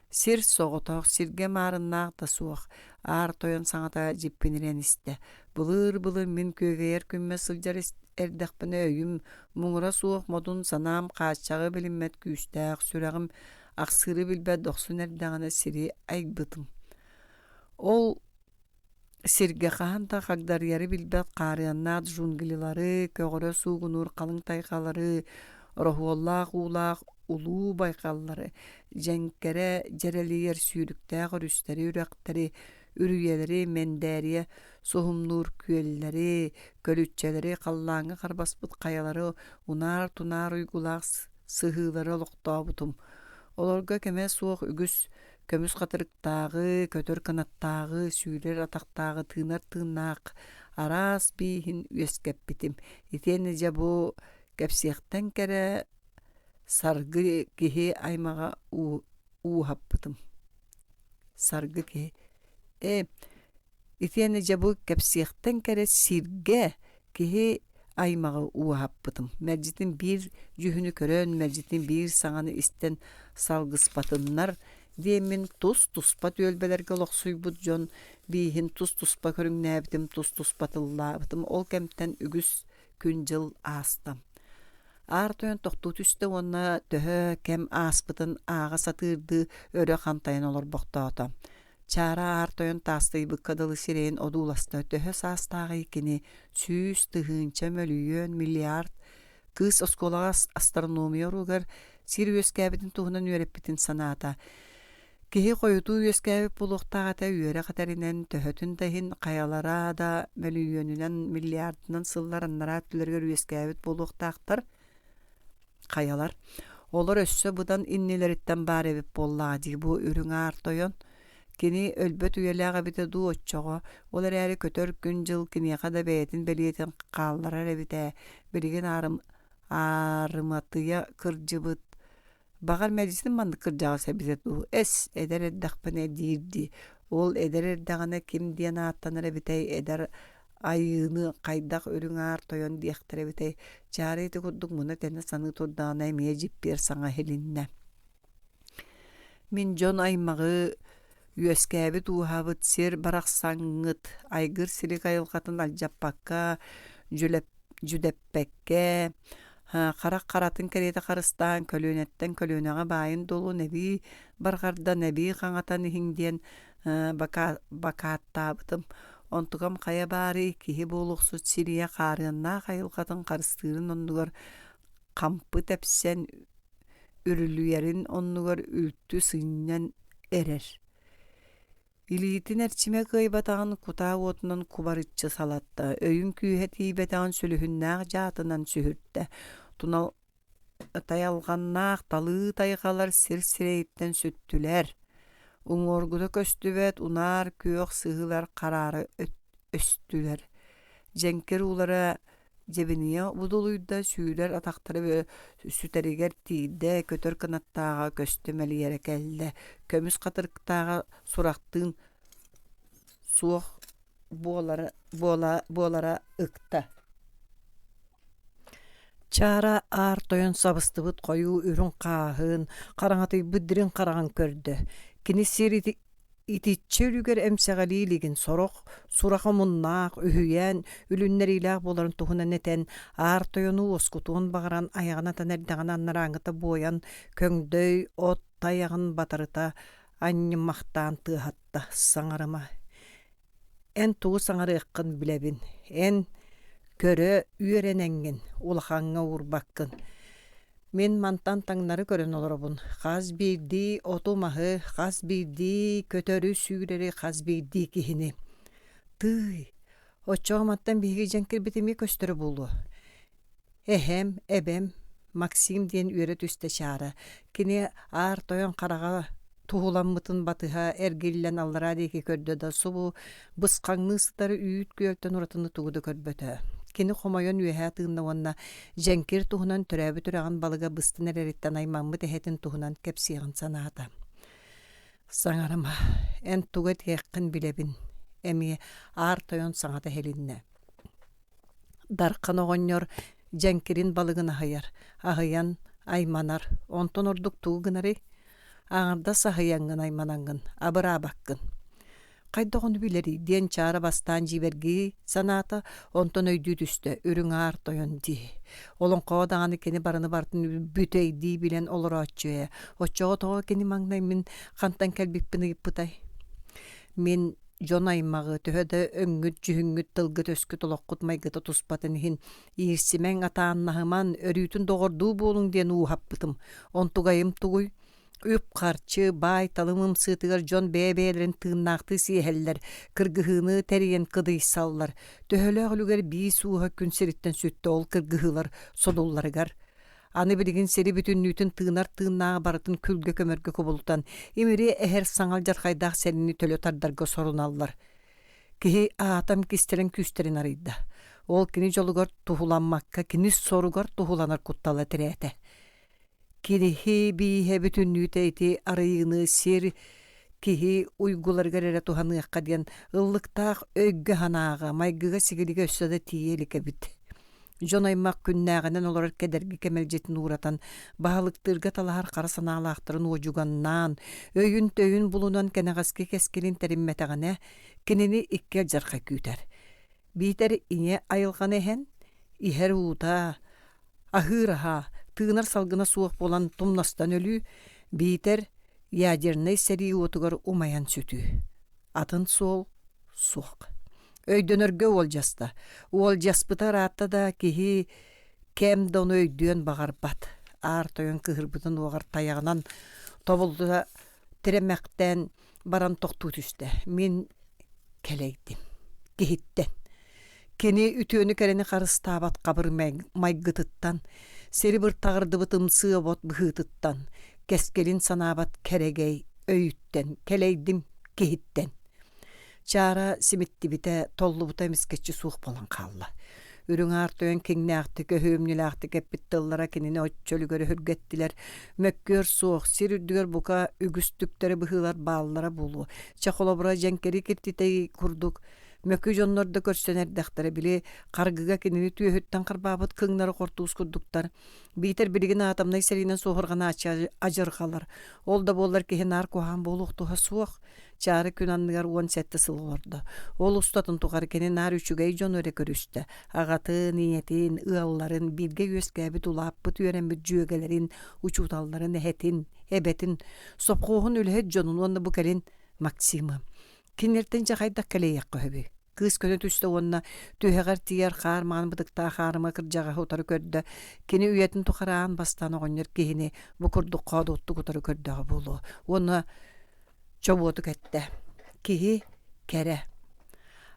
Сир соҕотох, сиргэ маарыннаах да суох, аар тойон саҥата дьиппинирэн истэ. Былыр-былыр мин күөгэйэр күммэр сылдьар эрдэхпинэ өйүм муҥура суох модун санаам хааччаҕы билиммэт күүстээх сүрэҕим ахсыыры билбэт дохсун эрдэҕинэ сири айбытым. Ол Сиргэ хаһан да хагдарыйары билбэт хаарыаннаах джунглилары, көҕөрө суугунуур халыҥ тайҕалары, ороһуоллаах уулаах улуу байҕаллары, дьэҥкэрэ дьэрэлийэр сүүрүктээх өрүстэри, үрэхтэри, үрүйэлэри, мэндээрийэ суһумнуур күөллэри, көлүччэлэри, халлааҥҥа харбаспыт хайалары унаар-тунаар уйгулаах сыһыылары олохтообутум. Олорго кэмэ суох үгүс көмүс хатырыктааҕы, көтөр кынаттааҕы, сүүрэр атахтааҕы тыынар тыыннаах араас бииһин үөскэппитим. Итиэннэ дьэ бу кэпсиэхтэн кэрэ саргы киһи аймаҕа ууһаппытым. Саргы киһи. Ээ, Итиэннэ дьэ бу кэпсиэхтэн кэрэ сиргэ киһи аймаҕы ууһаппытым. Мэлдьитин биир дьүһүнү көрөн, мэлдьитин биир саҥаны истэн салгыспатыннар диэммин тус-туспа түөлбэлэргэ олохсуйбут дьон бииһин тус-туспа көрүҥнээбитим, тус-туспа тыллаабытым. Ол кэмтэн үгүс күн-дьыл ааста. Аар тойон тохтуу түстэ уонна төһө кэм ааспытын ааҕа сатыырдыы өрө хантайан олорбохтоото. Чаара аар тойон таастыйбыкка дылы сирэйин одууласта төһө саастааҕый кини 100 000 мөлүйүөн миллиард кыыс оскуолаҕа астрономия уруогар сир үөскээбитин туһунан үөрэппитин санаата киһи хойутуу үөскээбит буолуохтаах этэ үөрэх этэринэн төһөтүн да иһин хайалара да мөлүйүөнүнэн миллиардынан сыллар анараа өттүлэригэр үөскээбит буолуохтаахтар Хайалар, олор өссө быдан иннилэриттэн баар эбит буоллаҕа дии бу үрүҥ аар тойон. Кини өлбөт үйэлээх эбитэ дуу оччоҕо, ол эрээри көтөр күн-дьыл киниэхэ да бэйэтин бэлиэтин хаалларар эбит ээ, билигин аарым аарыматыйа кырдьыбыт Баҕар мэлдьитин маннык кырдьаҕас эбитэ дуу, эс, эдэр эрдэхпинэ диир дии. Ол эдэр эрдэҕинэ ким диэн ааттанар эбитэй, эдэр айыыны хайдах үрүҥ аар тойон диэхтэрэ эбитэй, Чаара ити курдук муна-тэнэ саныы турдаҕына эмиэ дьиппиэр саҥа иһилиннэ. Мин дьон аймаҕы үөскээбит ууһаабыт сир барахсаҥҥыт айгыр-силик айылҕатын алдьаппакка, дьүлэп дьүдэппэккэ, харах харатын кэриэтэ харыстаан, көлүөнэттэн көлүөнэҕэ баайын-дуолун эбии барҕардан, эбии хаҥатан иһиҥ диэн бакааттаабытым. Онтукам хайа баарый, киһи буолуохсут сирийэ хаарыаннаах айылҕатын харыстыырын оннугар хампы тэпсэн үрүлүйэрин оннугар үлтү сынньан эрэр. Илиитин эрчимэ кыайбатаҕын кутаа уотунан кубарыччы салатта, өйүн күүһэ тиийбэтэҕин сүлүһүннээх дьаатынан сүһүртэ, тунал тайалҕаннаах талыы тайҕалар сир сирэйиттэн сүттүлэр, уҥуоргута көстүбэт унаар күөх сыһыылар хараара өстүлэр, дьэҥкир уулара Дьэбинийэ будулуйда, сүүрэр атахтара сүтэригэр тиийдэ, көтөр кынаттааҕа көстө мэлийэрэ кэллэ, көмүс хатырыктааҕа сурахтыын суох буолара, буола, буолара ыкта. Чаара аар тойон сабыстыбыт хойуу үрүҥ хааһын, хараҥатыйбыт дириҥ хараҕын көрдө. Кини сир Итиччэ үлүгэр эмсэҕэлии илигин сорох сурах омуннаах, үһүйээн үлүннэриилээх буоларын туһунан этэн, аар тойону уоскутуон баҕаран айаҕын атан эрдэҕинэ анарааҥҥыта буойан, көҥдөй от тайаҕын батарыта анньымахтаан тыаһатта: «Саҥарыма, эн тугу саҥарыаххын билэбин, эн көрө үөрэнэҥҥин улахаҥҥа уурбаккын Мин мантан таҥнары көрөн олоробун, хас биирдии оту-маһы, хас биирдии көтөрү-сүүрэри, хас биирдии киһини. Тыый, оччоҕо мантан биһиги дьэҥкирбит эмиэ көстөрө буолуо. Эһэм, эбэм, Максим диэн үөрэ түстэ Чаара. Кини аар тойон хараҕа туһуламмытын батыһа эргиллэн аллараа диэки көрдө да субу бысхаҥныы сытар үүт күөлтэн уратыны тугу да көрбөтө. Кини хомойон үөһээ тыынна уонна дьэҥкир туһунан төрөөбүт үрэҕин балыга быстан эрэриттэн аймаммыт эһэтин туһунан кэпсиэҕин санаата. Саҥарыма, эн тугу этиэххин билэбин, эмиэ Аар Тойон саҥата иһилиннэ. Дархан оҕонньор дьэҥкирин балыгын аһыйар, аһыйан айманар, онтон ордук тугу гынарый? Аҥардас аһыйаҥҥын айманаҥҥын абыраабаккын. Хайдах ону билэрий диэн Чаара бастаан дьиибэргии санаата, онтон өйдүү түстэ, үрүҥ аар тойон дии. Олоҥхоҕо даҕаны кини барыны барытын бүтэйдии билэн олорооччу ээ. Оччоҕо тоҕо кини маҥнай мин хантан кэлбиппин ыйыппытай? Мин дьон аймаҕы төһө да өҥҥүт-дьүһүҥҥүт, тылгыт-өскүт, олоххут майгыта туспатын иһин иирсимэҥ, атааннаһыман, өрүүтүн доҕордуу буолуҥ диэн ууһаппытым. Онтугайым тугуй? Үп-харчы, баай-талым ымсыытыгар дьон бэйэ-бэйэлэрин тыыннаахтыы сиэһэллэр, кыргыһыыны тэрийэн кыдыйсаллар. Төһөлөөх үлүгэр биис ууһа күн сириттэн сүттэ ол кыргыһыылар содулларыгар. Аны билигин сири бүтүннүүтүн тыынар тыыннааҕы барытын күлгэ-көмөргө кубулутан, имири эһэр саҥа алдьархайдаах сэриини төлө тардарга соруналлар. Киһи аатам кистэлэҥ күүстэрин арыйда. Ол кини дьолугар туһуламмакка, кини соругар туһуланар куттала тирээтэ. Кириһи бииһэ бүтүннүүтэ ити арыйыыны сир киһи уйгуларыгар эрэ туһаныахха диэн ыллыктаах өйгө-санааҕа, майгыга-сигилигэ өссө да тиийэ илик эбит. Дьон-аймах күннээҕинэн олорор кэдэрги кэмэлдьитин ууратан, баһылыктыырга талаһар хара санаалаахтарын уодьуганнаан, өйүн-төйүн булунан кэнэҕэски кэскилин тэриммэтэҕинэ, кинини икки алдьархай күүтэр. Биитэр ийэ айылҕаны иһэн, иһэр уута, аһыыр аһа, тыынар салгына суох буолан тумнастан өлүү, биитэр ядернай сэрии уотугар умайан сүтүү. Атын суол суох. Өйдөнөргө уолдьаста. Уолдьаспыта ыраатта да киһи кэм да ону өйдүөн баҕарбат. Аар тойон кыһырбытын уоҕар тайаҕынан тобулла тирэмэхтээн баран тохтуу түстэ. Мин кэлэйдим. Киһиттэн. Кини үтүөнү-кэрэни харыстаабат хабыр майгытыттан, сири быртаҕырдыбыт ымсыы обот быһыытыттан, кэскилин санаабат кэрэгэй өйүттэн кэлэйдим киһиттэн. Чаара симиттибитэ, толлубута эмискэччи суох буолан хаалла. Үрүҥ аар тойон киҥнээхтик, өһүөмньүлээхтик эппит тыллара кинини оччо үлүгэр өһүргэттилэр. Мөккүөр суох, сир үрдүгэр бука үгүс түктэри быһыылар бааллара буолуо. Чэ, холобура, дьэҥкэри киртитэй курдук мөкү дьоннор да көрсөн эрдэхтэрэ, били харгыга кинини түөһүттэн харбаабыт кыҥнары хортуус курдуктар. Биитэр билигин атомнай сэриинэн суоһурҕанааччы адьырҕалар. Ол да буоллар киһи наар куһаҕан буолуох туһа суох. Чаары күн анныгар 17 сыл олордо. Ол устатын тухары кини наар үчүгэй дьону эрэ көрүстэ. Аҕатын, ийэтин, ыалларын, бииргэ үөскээбит улааппыт үөрэммит дьүөгэлэрин, учууталларын, эһэтин, эбэтин, сопхуоһун үлэһит дьонун уонна бу кэлин Максимы. Кинилэртэн дьэ хайдах кэлэйиэххэ сөбүй? Кыыс көнө түстэ уонна түһэҕэр тиийэр хаар маҥан бытыктаах аарыма кырдьаҕаһы утары көрдө. Кини үйэтин тухары аан бастаан оҕонньор киһини бу курдук хоодуоттук утары көрдөҕө буолуо. Уонна чобуотук эттэ: «Киһи кэрэ».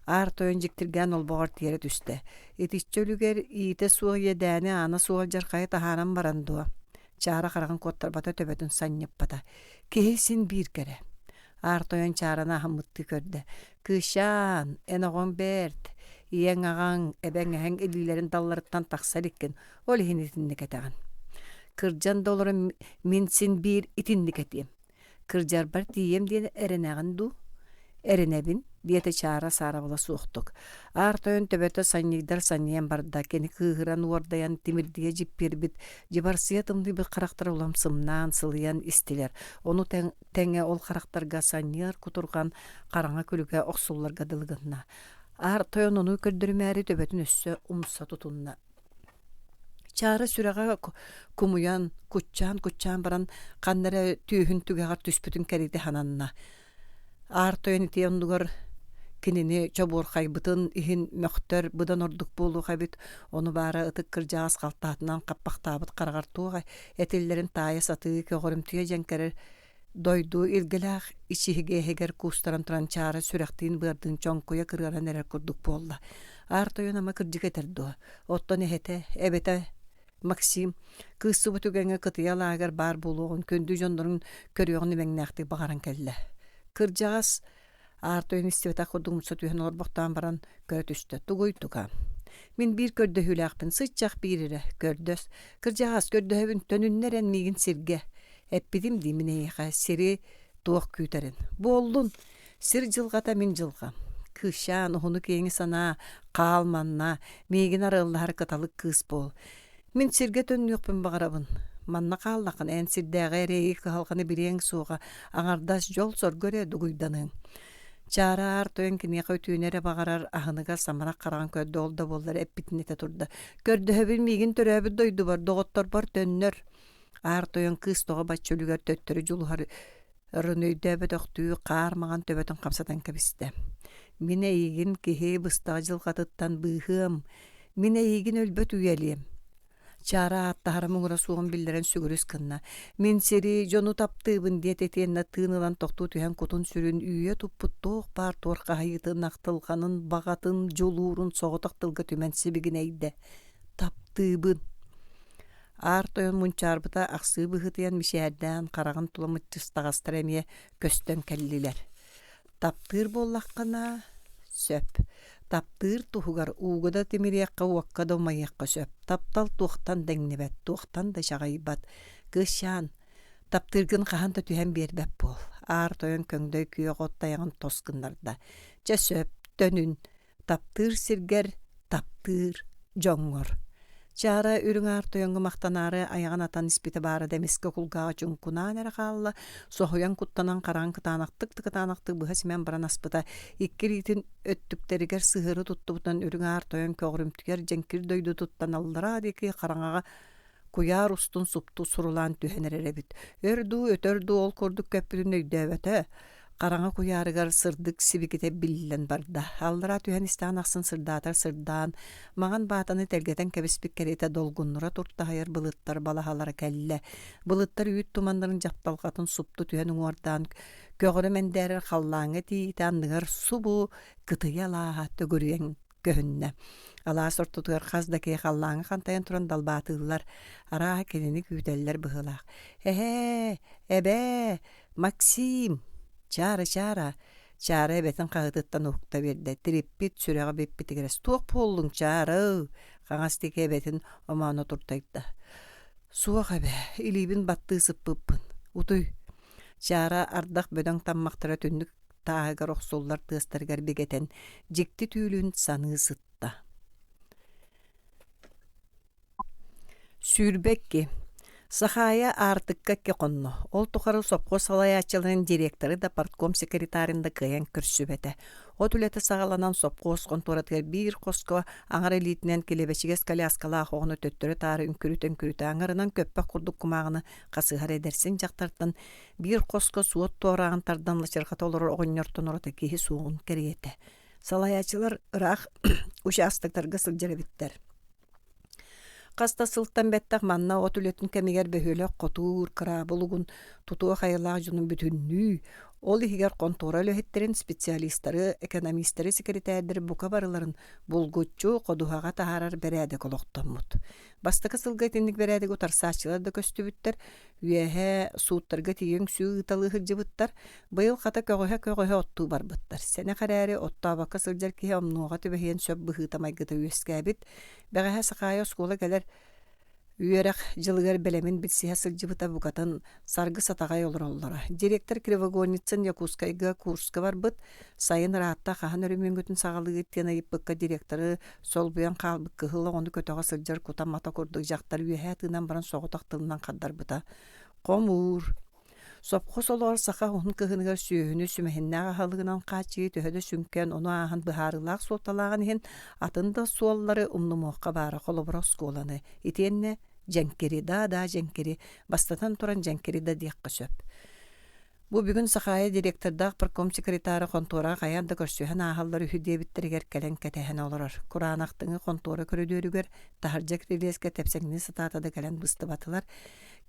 Аар тойон дьиктиргээн олбоҕор тиэрэ түстэ. Итиччэ үлүгэр иитэ суох иэдээни аана суох алдьархайы таһааран баран дуо? Чаара хараҕын куоттарбата, төбөтүн санньыппата. Киһи син биир кэрэ. Аар тойон чаараны аһыммыттыы көрдө. «Кыысчаан, эн оҕоҥ бэрт. Ийэҥ аҕаҥ, эбэҥ эһэҥ илиилэрин далларыттан тахса иликкин, ол иһин итинник этэҕин. Кырдьан да олорон мин син биир итинник этиэм. Кырдьарбар тиийиэм диэн эрэнэҕин дуу? Эрэнэбин, диэтэ Чаара саарабыла суохтук. Аар тойон төбөтө санньыйдар санньыйан барда, кини кыыһыран уордайан тимирдигэ дьиппиэрбит, дьыбарсыйа тымныйбыт харахтара улам сымнаан, сылыйан истилэр. Ону тэҥэ ол харахтарга санньыар кутурҕан хараҥа күлүгэ охсулларга дылы гынна. Аар тойон ону көрдөрүмээри төбөтүн өссө умса тутунна. Чаара сүрэҕэ кумуйан, куччаан-куччаан баран ханна эрэ түөһүн түгэҕэр түспүтүн кэриэтэ сананна. Аар тойон ити оннугар кинини чобуорхайбытын иһин мөхтөр быдан ордук буолуох эбит, ону баара ытык кырдьаҕас халтаһатынан хаппахтаабыт хараҕар туох этиллэрин таайа сатыы көҕөрүмтүйэ дьэҥкэрэр Дойду илгэлээх ичигэһигэр куустаран туран Чаара сүрэхтиин-быардыын чоҥкуйа кырыаран эрэр курдук буолла. Аар тойон ама кырдьык этэр дуо? Оттон эһэтэ, эбэтэ Максим кыыс субу түгэҥҥэ кытыйа лааҕыгар баар буолуоҕун, күндү дьоннорун көрүөҕүн имэҥнээхтик баҕаран кэллэ. Кырдьаҕас Аар тойон истибэтэх курдук умса түһэн олорбохтоон баран көрө түстэ. Тугуй туга? Мин биир көрдөһүүлээхпин, сыччах биир эрэ, көрдөс. Кырдьаҕас, көрдөһөбүн, төнүннэр эн миигин сиргэ. Эппитим дии мин эйиэхэ, сири. Туох күүтэрин. Буоллун, сир дьылҕата мин дьылҕам. Кыысчаан уһуну-киэҥи санаа, хаал манна, миигин арыаллаһар кыталык кыыс буол. Мин сиргэ төннүөхпүн баҕарабын. Манна хааллаххына эн сирдээҕи эрэйи кыһалҕаны билиэҥ суоҕа, аҥардас дьол-соргу эрэ дугуйданыаҥ. Чаара аар тойон киниэхэ үтүөнү эрэ баҕарар, аһыныгас самарах хараҕын көрдө, ол да буоллар эппитин этэ турда: «Көрдөһөбүн миигин төрөөбүт дойдубар, доҕотторбор төннөр». Аар тойон кыыс тоҕо бачча үлүгэр төттөрү дьулуһар рын өйдөөбөтөхтүү хаар маҥан төбөтүн хамсатан кэбистэ. «Мин эйигин киһи быстах дьылҕатыттан быыһыам, мин эйигин өлбөт үйэлиэм». Чаара ааттаһара муҥура суоҕун биллэрэн сүгүрүс гынна. «Мин сири, дьону таптыыбын» диэт итиэннэ тыын ылан тохтуу түһэн кутун-сүрүн үүйэ туппут туох баар туорхаһыйыытын, ахтылҕанын, баҕатын, дьулуурун соҕотох тылга түмэн сибигинэйдэ: «Таптыыбын». Аар тойон мунчаарбыта ахсыы быһыытыйан мичээрдээн хараҕын тула мыччыстаҕастара эмиэ көстөн кэллилэр. Таптыыр буоллаххына сөп. Таптыыр туһугар ууга да тимириэххэ, уокка да умайыахха сөп. Таптал туохтан да иҥнибэт, туохтан да чаҕыйбат. Кыысчаан, таптыыргын хаһан да түһэн биэрбэт буол. Аар тойон көҥдөй күөх от тайаҕын тос гыннарда. Чэ сөп, төнүн. Таптыыр сиргэр, таптыыр дьоҥҥор. Чаара үрүҥ аар тойоҥҥо махтанаары айаҕын атан испитэ баара да эмискэ кулгааҕа чуҥкунаан эрэ хаалла, соһуйан куттанан хараҕын кытаанахтык да кытаанахтык быһа симэн баран аспыта, икки илиитин өттүктэригэр сыһыары туттубутунан үрүҥ аар тойон көҕүрүмтүйэр дьэҥкир дойдутуттан аллараа диэки хараҥаҕа куйаар устун супту сурулаан түһэн эрэр эбит. Өр дуу, өтөр дуу ол курдук көппүтүн өйдөөбөтө. Хараҥа куйаарыгар сырдык сибикитэ биллэн барда. Аллараа түһэн истэҕин ахсын сырдаатар сырдаан, маҥан баатаны тэлгэтэн кэбиспит кэриэтэ долгуннура туртаһыйар былыттар балаһалара кэллэ. Былыттар үүт туманнарын дьапталҕатын супту түһэн уҥуордаан, көҕөрө мэндээрэр халлааҥҥа тиийиитэ анныгар субу кытыйа алааһа төгүрүйэн көһүннэ. Алаас ортотугар хас да киһи халлааҥҥа хантайан туран далбаатыыллар, арааһа кинини күүтэллэр быһыылаах. «Эһээ, эбээ, Максим! Чаара-чаара!» Чаара эбэтин хаһыытыттан уһукта биэрдэ, тириппит, сүрэҕэ бүппүтүгэр «Туох буоллуҥ, Чаара?» хаҥас диэки эбэтин омооно туртайда. «Суох эбээ, илиибин баттыы сыппыппын. Утуй». Чаара ардах бөдөҥ таммахтара түннүк тааһыгар охсуллар тыастарыгар бигэтэн, дьикти түүлүн саныы сытта. 22. Сахаайа аартыкка икки хонно. Ол тухары сопхуос салайааччыларын директоры да партком секретарын да кыайан көрсүбэтэ. От үлэтэ саҕаланан сопхуос хонтуоратыгар биир хоско аҥар илиитинэн килэбэчигэс коляскалаах оҕону төттөрү-таары үҥкүрүтэ-үҥкүрүтэ аҥарынан көппөх курдук кумааҕыны хасыһар эдэрсин дьахтартан биир хоско суот туорааҕын тардан лачырҕата олорор оҕонньортон ураты киһи суоҕун кэриэтэ. Салайааччылар ыраах участоктарга сылдьар эбиттэр. Хас да сылтан бэттэх манна от үлэтин кэмигэр бөһүөлэк хотуур, кыраабыл угун тутуох айылаах дьонун бүтүннүү, ол иһигэр хонтуора үлэһиттэрин, специалистары, экономистары, секретэрдэри бука барыларын булгуччу ходуһаҕа таһаарар бэрээдэк олохтоммут. Бастакы сылга итинник бэрээдэги утарсааччылар да көстүбүттэр, Үөһэ сууттарга тиийэ үҥсүү ыыталыы сылдьыбыттар, быйыл хата көҕүһэ-көҕүһэ оттуу барбыттар. Сэнэх эрээри оттообокко сылдьар киһи омнуоҕа түбэһиэн сөп быһыыта-майгыта үөскээбит. Бэҕэһээ Сахаайа оскуола кэлэр үөрэх дьылыгар бэлэмин билсиһэ сылдьыбыта букатын саргы сатаҕай олороллоро. Директор Кривогорницын Якутскайга курска барбыт, сайын ыраатта хаһан өрөмүөҥҥүтүн саҕалыыгыт диэн ыйыппыкка директоры солбуйан хаалбыт кыһыл оҕону көтөҕө сылдьар кута-мата курдук дьахтар үөһээ тыынан баран соҕотох тылынан хардарбыта: «Хомуур, сопхуос олоҕор саха уһун кыһыныгар сүөһүнү сүмэһиннээх аһылыгынан хааччыйыы төһө да сүҥкэн, ону ааһан быһаарыылаах суолталааҕын иһин атын да суоллары умнумуохха баара, холобура оскуоланы, итиэннэ дьэҥкири, да-да дьэҥкири, бастатан туран дьэҥкири да диэххэ сөп. Бу бүгүн Сахаайа директордаах партком секретара хонтуораҕа хайаан да көрсүһэн ааһаллар үһү диэбиттэригэр кэлэн кэтэһэн олорор. Кураанахтыҥы хонтуора көрүдүөрүгэр таһырдьа кирилиэскэ тэпсэҥнии сатаата да кэлэн быстыбатылар.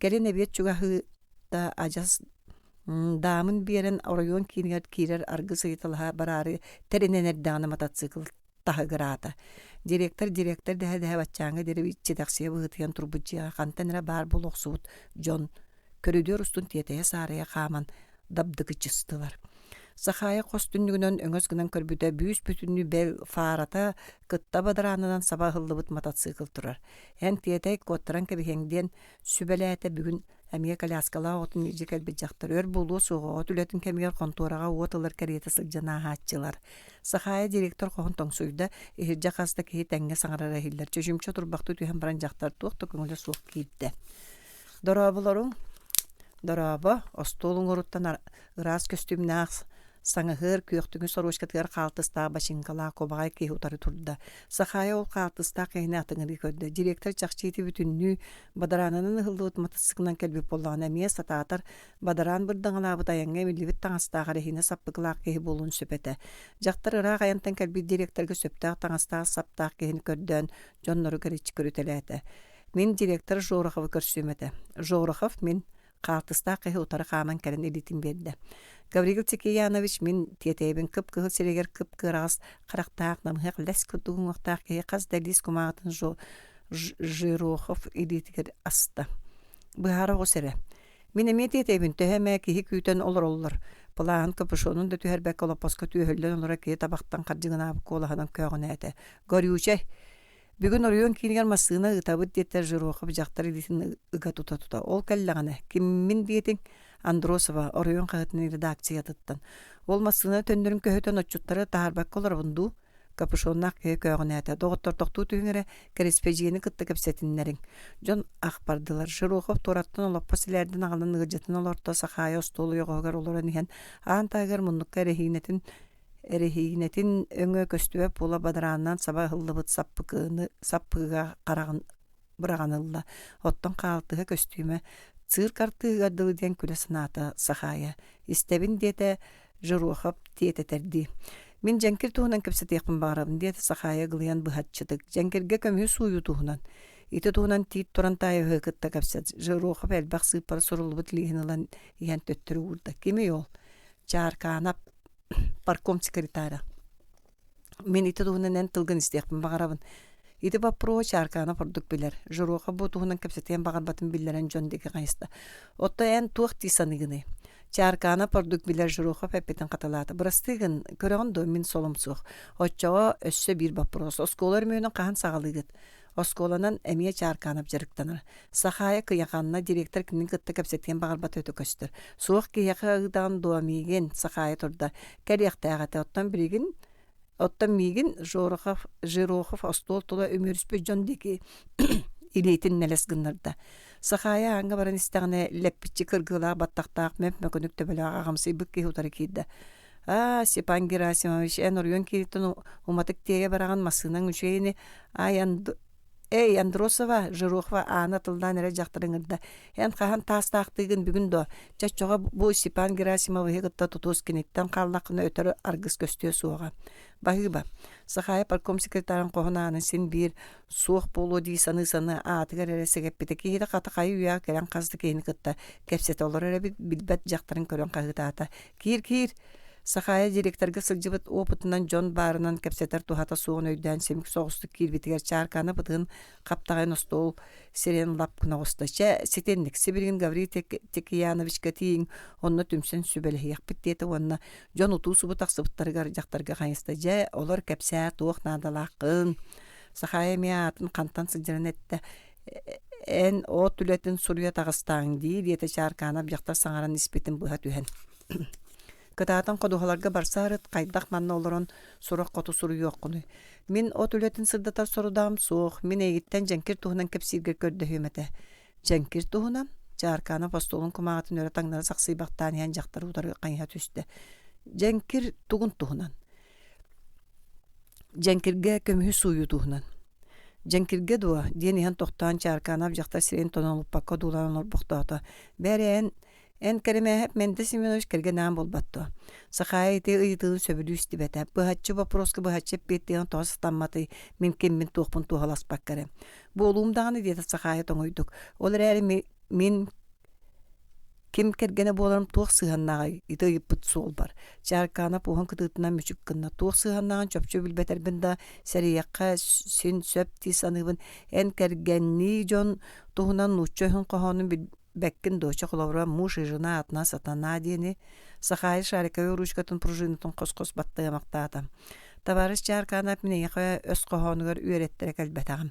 Кэлин эбиэт чугаһыыта адьас даамын биэрэн оройуон киинигэр киирэр аргыс ыйыталаһа бараары тэринэн эрдэҕинэ мотоцикл таһыгыраата. Директор директор дэһэ-дэһэ баччааҥҥа диэри иччитэхсийэ быһыытыйан турбут дьиэҕэ хантан эрэ баар буола охсубут дьон көрүдүөр устун тиэтэйэ-саарыйа хааман дабдыкычыстылар. Сахаайа хос түннүгүнэн өҥөс гынан көрбүтэ бүүс-бүтүннүү бэл фаарата кытта бадараанынан саба ыһыллыбыт мотоцикл турар. Эн тиэтэй куоттаран кэбиһиэҥ диэн сүбэлээтэ бүгүн. Эмиэ коляскалаах оҕотун илдьэ кэлбит дьахтар өр буолуо суоҕа от үлэтин кэмигэр хонтуораҕа уот ылар кэриэтэ сылдьан ааһааччылар. Сахаайа директор хоһун тоҥсуйда, иһирдьэ хас да киһи тэҥҥэ саҥарара иһиллэр. Чочумча турбахтыы түһэн баран дьахтар туох да көҥүлэ суох киирдэ. Дорооболоруҥ, дорообо, остуол уҥуоруттан ыраас көстүүмнээх саҥаһыар күөхтүҥү сорочкатыгар хаалтыстаах бачыыҥкалаах кубаҕай киһи утары турда. Сахаайа ол хаалтыстаах киһини атыҥырыы көрдө. Директор чахчы ити бүтүннүү бадараанынан ыһыллыбыт матасыыкылынан кэлбит буоллаҕына эмиэ сатаатар бадараан бырдаҥалаабыт айаҥҥа имиллибит таҥастаах эрэһиинэ саппыкылаах киһи буолуон сөп этэ. Дьахтар ыраах айантан кэлбит директорга сөптөөх таҥастаах саптаах киһини көрдөөн дьоннору кэриччи көрүтэлээтэ. Мин директор Жороховы көрсүөм этэ. Жорохов мин хаалтыстаах киһи утары хааман кэлэн илиитин биэрдэ. Гаврил Текеянович мин тиэтэйэбин кып-кыһыл сиригэр кып-кыараҕас харахтаах намыһах лэс курдук уҥуохтаах киһи хас да лиис кумааҕытын Жирохов илиитигэр аста. Быһаара оҕус эрэ. Мин эмиэ тиэтэйэбин төһө эмэ киһи күүтэн олороллор. Плаһын капюшонун да түһэрбэккэ олоппоско түөһүллэн олорор киһи табахтан хардьыгынаабыт куолаһынан көөҕүнээтэ. Горючай! Бүгүн оройуон киинигэр массыына ыытабыт диэтэ Жирохов дьахтар илиитин ыга тута-тута. Ол кэллэҕинэ, киммин диэтиҥ? Андросова, оройуон хаһыатын редакциятыттан. Ол массыына төннөрүн көһүтэн отчуттары таһаарбакка олоробун дуу? Капюшоннаах киһи көөҕүнээтэ. Доҕоттор тохтуу түһүҥ эрэ, кэриспэдьиэни кытта кэпсэтиннэриҥ. Дьон ах бардылар. Жирохов туораттан олоппос илээрдин аҕалан ыалдьытын олорто, Сахаайа остуол ойоҕоһугар олорон иһэн, аан таһыгар муннукка эрэһиинэтин Эрэһиинэтин өҥө көстүбэт буола бадараанынан саба ыһыллыбыт саппыкыны саппыыга хараҕын быраҕан ылла. Оттон хаалтыһа көстүүмэ цирк артыыһыгар дылы диэн күлэ санаата Сахаайа. «Истэбин» диэтэ Жирохов тиэтэтэрдии. «Мин дьэҥкир туһунан кэпсэтиэхпин баҕарабын» диэтэ Сахаайа ыгылыйан быһаччытык. «Дьэҥкиргэ көмүһү сууйуу туһунан. Ити туһунан тиит туран таайыһы кытта кэпсэт». Жирохов элбэх сыыппара суруллубут лииһин ылан иһэн төттөрү уурда. «Кимий ол?» «Чааркаанап» партком секретара. Мин ити туһунан эн тылгын истиэхпин баҕарабын. Ити боппуруоһу Чааркаанап ордук билэр. Жирохов бу туһунан кэпсэтиэн баҕарбатын биллэрэн дьон диэки хайыста. Оттон эн туох дии саныыгыный? Чааркаанап ордук билэр Жирохов эппитин хатылаата. Бырастыы гын, көрөҕүн дуо, мин солом суох. Оччоҕо өссө биир боппуруос. Оскуола өрөмүөнүн хаһан саҕалыыгыт? Оскуоланан эмиэ Чааркаанап дьарыктанар. Сахаайа кыйаханна, директор кинини кытта кэпсэтиэн баҕарбата өтө көстөр. Суох киһиэхэ ыытаҕын дуо миигин? Сахаайа турда. Кэлиэхтээх этэ. Оттон билигин оттон миигин Жорохов, Жирохов остуол тула үмүөрүспүт дьон диэки илиитин нэлэс гыннарда. Сахаайа ааҥҥа баран истэҕинэ, лэппиччи кыргыылаах баттахтаах мөп-мөкүнүк төбөлөөх аҕамсыйбыт киһи утары киирдэ. «Аа, Степан Герасимович, эн оройуон кииниттэн уматык тиэйэ бараҕын, массыынаҥ үчүгэй ини. Ай, Эй, Андросова, Жирохова ааны атыллаан эрэ дьахтар ыҥырда. Эн хаһан таастаахтыыгын бүгүн дуо? Чоччоҕо бу Степан Герасимовиһы кытта тутус киниттэн хааллаххына өтөр аргыс көстүө суоҕа. Баһыыба. Сахаайа партком секретарын хоһун аанын син биир суох буолуо дии саныы-саныы аатыгар эрэ сэгэппитэ. Киһитэ хата хайы-үйэҕэ кэлэн хас да киһини кытта кэпсэтэ олорор эбит, билбэт дьахтарын көрөн хаһыытаата. Киир-киир! Сахаайа директорга сылдьыбыт опытынан дьон баарынан кэпсэтэр туһата суоҕун өйдөөн симик соҕустук киирбитигэр чааркааны бытыгын хаптаҕайын остуол сирин лап гына оҕуста. Чэ, ситинник, сибилигин Гаврил Текияновичка тиийиҥ, онно түмсэн сүбэлэһиэхпит диэтэ уонна дьон утуу-субу тахсыбыттарыгар дьахтарга хайыста. Дьэ, олор кэпсээ, туох наадалааххын? Сахаайа эмиэ аатын хантан сылдьарын эттэ. Эн от үлэтин суруйа таҕыстааҥ дии, диэтэ Чааркаанап дьахтар саҥаран испитин быһа түһэн. Кытаатан ходуһаларга барсаарыт хайдах манна олорон сурах хоту суруйуоххунуй? Мин от үлэтин сырдатар сорудаҕым суох, мин эйигиттэн дьэҥкир туһунан кэпсииргэр көрдөһүөм этэ. Дьэҥкир туһунан? Чааркаанап остуолун кумааҕытын өрө таҥнары сахсыйбахтаан иһэн дьахтар утары хайыһа түстэ. Дьэҥкир тугун туһунан? Дьэҥкиргэ көмүһү сууйуу туһунан. Дьэҥкиргэ дуо? диэн иһэн тохтоон Чааркаанап дьахтар сирэйин тонолуппакка одуулаан олорбохтоото. Бээрэ эн Эн Кэрэмээһэп Мэндэ Семенович кэргэн аан буолбат дуо? Сахаайа ити ыйытыытын сөбүлүү истибэтэ. Быһаччы боппуруоска быһаччы эппиэттиэҕин тоҕо сатамматый, мин киммин туохпун туоһуласпакка эрэ. Буолуум даҕаны диэтэ Сахаайа тоҥуйдук. Ол эрээри мин ким кэргэнэ буоларым туох сыһыаннааҕый ити ыйыппыт суолбар. Чааркаанап уоһун кытыытынан мүчүк гынна. Туох сыһыаннааҕын чопчу билбэтэрбин да, сэрэйиэххэ син сөп дии саныыбын. Эн кэргэннии дьон туһунан нуучча өһүн хоһоонун Бэккин доча холобура муж и жена одна сатана диэни Сахаайа шариковай ручкатын пружинатын хос-хос баттыамахтаата. Табаарыс Чааркаанап мин эйиэхэ өс хоһоонугар үөрэттэрэ кэлбэтэҕим.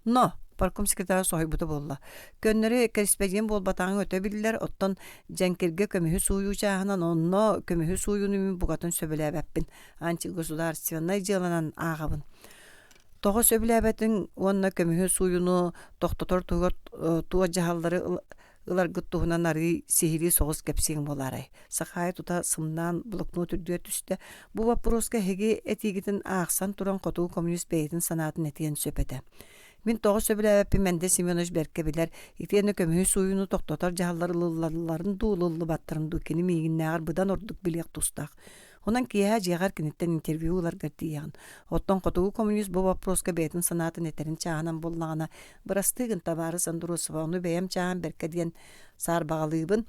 Но! Партком секретара соһуйбута буолла. Көннөрү кэриспэдьиэн буолбатаҕыҥ өтө биллэр, оттон дьэҥкиргэ көмүһү сууйуу чааһынан онно көмүһү сууйууну мин букатын сөбүлээбэппин. Антигосударственнай дьыаланан ааҕабын. Тоҕо сөбүлээбэтиҥ уонна көмүһү сууйууну тохтотор туһугар туох дьаһаллары ыларгыт туһунан арыый сиһилии соҕус кэпсиэҥ буолаарай? Сахаайа тута сымнаан блокнот үрдүгэр түстэ. Бу боппуруоска эһиги этиигитин аахсан туран хотугу коммунист бэйэтин санаатын этиэн сөп этэ. Мин тоҕо сөбүлээбэппин Мэндэ Семенович бэркэ билэр, итиэннэ көмүһү сууйууну тохтотор дьаһаллар ылыллалларын дуу, ылыллыбаттарын дуу кини миигиннээҕэр быдан ордук билиэх тустаах. Онон киэһэ дьиэҕэр киниттэн интервью ыларгар тиийэҕин. Оттон хотугу коммунист бу боппуруоска бэйэтин санаатын этэрин чааһынан буллаҕына, бырастыы гын, табаарыс Андросова, ону бэйэм чааһым бэркэ диэн саарбаҕалыыбын.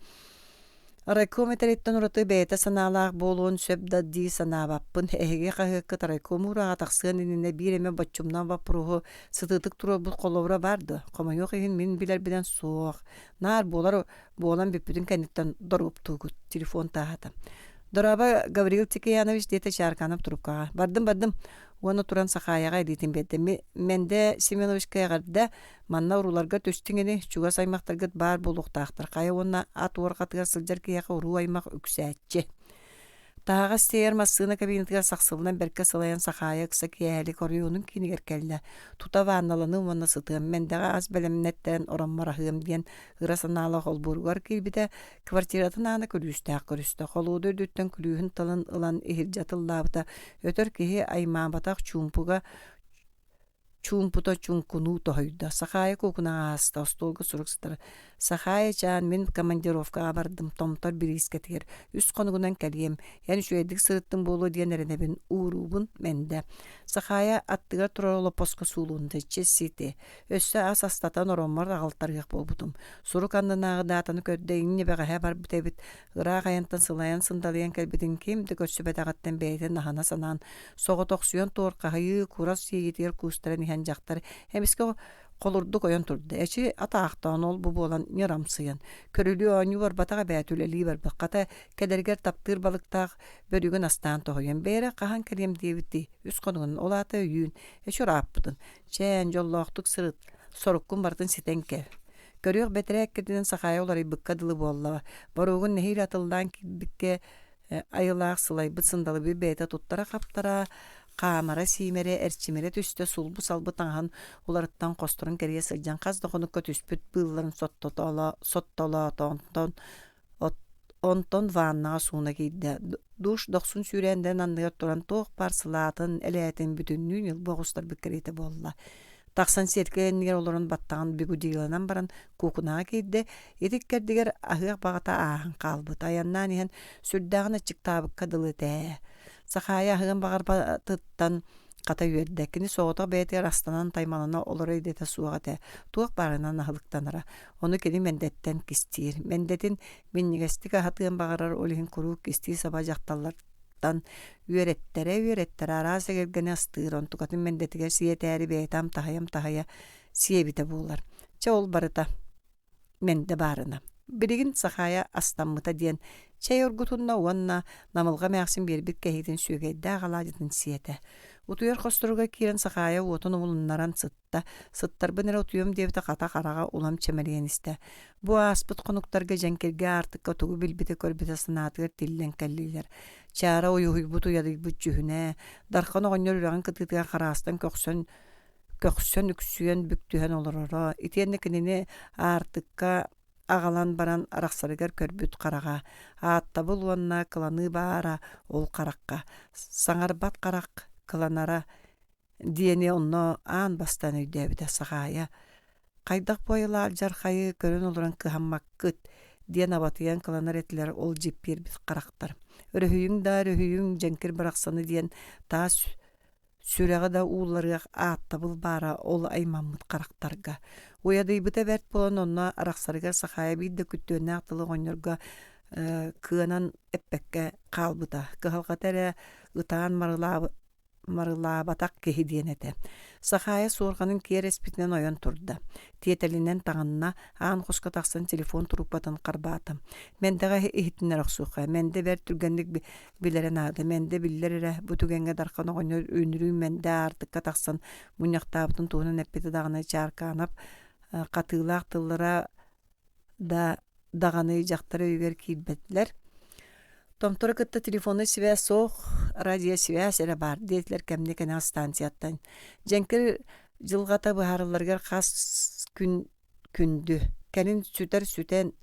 Райком этэриттэн ураты бэйэтэ санаалаах буолуон сөп да дии санаабаппын. Эһиги хаһыаккыт райком уураҕа тахсыан иннинэ биир эмэ боччумнаах боппуруоһу сытыытык туруорбут холобура баар дуо? Хомойуох иһин, мин билэрбинэн суох. Наар буолар буолан бүппүтүн кэнниттэн доруоптуугут. Телефон тааһата. Дорообо, Гаврил Тикиянович, диэтэ Чаарканов трубкаҕа. Бардым, бардым. Уонна туран Сахаайаҕа илиитин биэрдэ. Мэндэ Семеновичка эҕэрдэ. Манна урууларга түстүҥ ини, чугас аймахтаргыт баар буолуохтаахтар. Хайа уонна ат уорҕатыгар сылдьар киһиэхэ уруу аймах үксээччи. Таһаҕас тиэйэр массыына кабинатыгар сахсыллан бэркэ сылайан Сахаайа ыкса киэһэлик оройуонун киинигэр кэллэ. Тута ванналаныым уонна сытыам, Мэндэҕэ ас бэлэмнэттэрэн ороммор аһыам диэн ыра санаалаах олбуоругар киирбитэ, квартиратын аана күлүүстээх көрүстэ. Холуода үрдүттэн күлүүһүн тылын ылан иһирдьэ атыллаабыта, өтөр киһи аймаабатах чуумпуга чуумпута чуҥкунуу тоһуйда. Сахаайа куукунаҕа ааста, остуолга сурук сытар. «Сахаайа-чаан, мин командировкаҕа бардым, Томтор бириискэтигэр. Үс хонугунан кэлиэм. Эн үчүгэйдик сырыттыҥ буолуо диэн эрэнэбин. Ууруубун, Мэндэ». Сахаайа аттыгар турар олоппоско суулунда. «Чэ, Өссө ас астатан ороммор аҕалтарыах буолбутум. Сурук аннынааҕы даатаны көрдө, инньэ бэҕэһээ барбыт эбит. Ыраах айантан сылайан-сындалыйан кэлбитин ким да көрсүбэтэҕиттэн бэйэтин аһына санаан, соҕотохсуйан туорхаһыйыы курас сиэйитигэр куустаран иһэн дьахтар эмискэ холурдук ойон турда. Эчи атаахтаан ол-бу буолан ньырамсыйан, көрүлүү оонньуу барбатах эбээт үлэлии барбыт. Хата, кэлэригэр таптыыр балыктаах бөрүгүн астаан тоһуйан, бээрэ хаһан кэлиэм диэбиттии, үс хонугунан, ол аата өйүүн, эчи ырааппытын. Чээн, дьоллоохтук сырыт, соруккун барытын ситэн кэл. Көрүөх бэтэрээ эккирдинэн Сахаайа уларыйбыкка дылы буолла. Боруогун нэһиилэ атыллаан киирбиккэ айылаах сылайбыт сындалыбыт бэйэтэ туттара-хаптара, хаамара-сиимэрэ, эрчимирэ түстэ, сулбу-салбы таҥаһын уларыттан хосторун кэрийэ сылдьан хас да хонукка түспүт быылларын соттолоотонтон Онтон ваннаҕа сууна киирдэ, душ дохсун сүүрээндэрин анныгар туран туох баар сылаатын, элээтин бүтүннүү ньылбы оҕустарбыт кэриэтэ буолла. Тахсан сиэркилэ иннигэр олорон баттаҕын бигудиланан баран куукунаҕа киирдэ, ити иккэрдигэр аһыах баҕата ааһан хаалбыт, айаннаан иһэн сүрдээҕин аччыктаабыкка дылы этэ ээ. Сахаайа аһыан баҕарбатыттан Хата үөрдэ, кини соҕотох бэйэтигэр астанан таймалана олорор идэтэ суох этэ, туох баарынан аһылыктанара. Ону кини Мэндэттэн кистиир. Мэндэтин минньигэстик аһатыан баҕарар, ол иһин куруук кистии-саба дьахталлартан үөрэттэрэ-үөрэттэрэ араас эгэлгэни астыыр, онтукатын Мэндэтигэр сиэтээри бэйэтэ амтаһыйа-амтаһыйа сиэбитэ буолар. Чэ, ол барыта. Мэндэ баарына. Билигин Сахаайа астаммыта диэн чэй оргутунна уонна Намылҕа эмээхсин биэрбит кэһиитин сүөгэйдээх алаадьытын сиэтэ. Утуйар хосторугар киирэн Сахаайа уотун умулуннаран сытта. Сыттарбын эрэ утуйуом диэбитэ хата хараҕа улам чэмэлийэн истэ. Бу ааспыт хонуктарга дьэҥкиргэ аартыкка тугу билбитэ-көрбүтэ санаатыгар тиллэн кэллилэр. Чаара уйуһуйбут уйадыйбыт дьүһүнэ, Дархан оҕонньор үрэҕин кытыытыгар хараастан көхсөн көхсөн үксүйэн бүк түһэн олороро, итиэннэ кинини аартыкка аҕалан баран арахсарыгар көрбүт хараҕа, ааттабыл уонна кыланыы баара ол харахха, саҥарбат харах кыланара диэни онно аан бастаан өйдөөбүтэ Сахаайа «Хайдах буойалаах алдьархайы көрөн олорон кыһаммаккыт» диэн абатыйан кыланар этилэр ол дьиппиэрбит харахтар. «Өрөһүйүҥ да өрөһүйүҥ, дьэҥкир барахсаны» диэн таас Сүрэҕэ да уулларыах ааттабыл баара ол аймаммыт харахтарга. Уйадыйбыта бэрт буолан онно арахсарыгар Сахаайа биир да күттүөннээх тылы оҕонньорго кыанан эппэккэ хаалбыта. Кыһалҕата эрэ ытаан Марылаабатах киһи диэн этэ. Сахаайа суорҕанын киэр эспитинэн ойон турда. Тиэтэлинэн таҥынна, аан хоско тахсан телефон трубкатын харбаата. Мэндэҕэ иһитиннэр охсуохха. Мэндэ бэрт түргэнник билэрэ наада. Мэндэ биллэр эрэ, бу түгэҥҥэ Дархан оҕонньор үнүрүүн Мэндэ аартыкка тахсан мунньахтаабытын туһунан эппитэ даҕаны Чааркаанап хатыылаах тыллара да даҕаны дьахтар өйүгэр киирбэтилэр. Томтору кытта телефоннай сибээс суох, радиосибээс эрэ баар диэтилэр кэмниэ кэнэҕэс станцияттан. Дьэҥкир дьылҕата быһаарылларыгар хас күн күндү. Кэлин сүтэр сүтэн,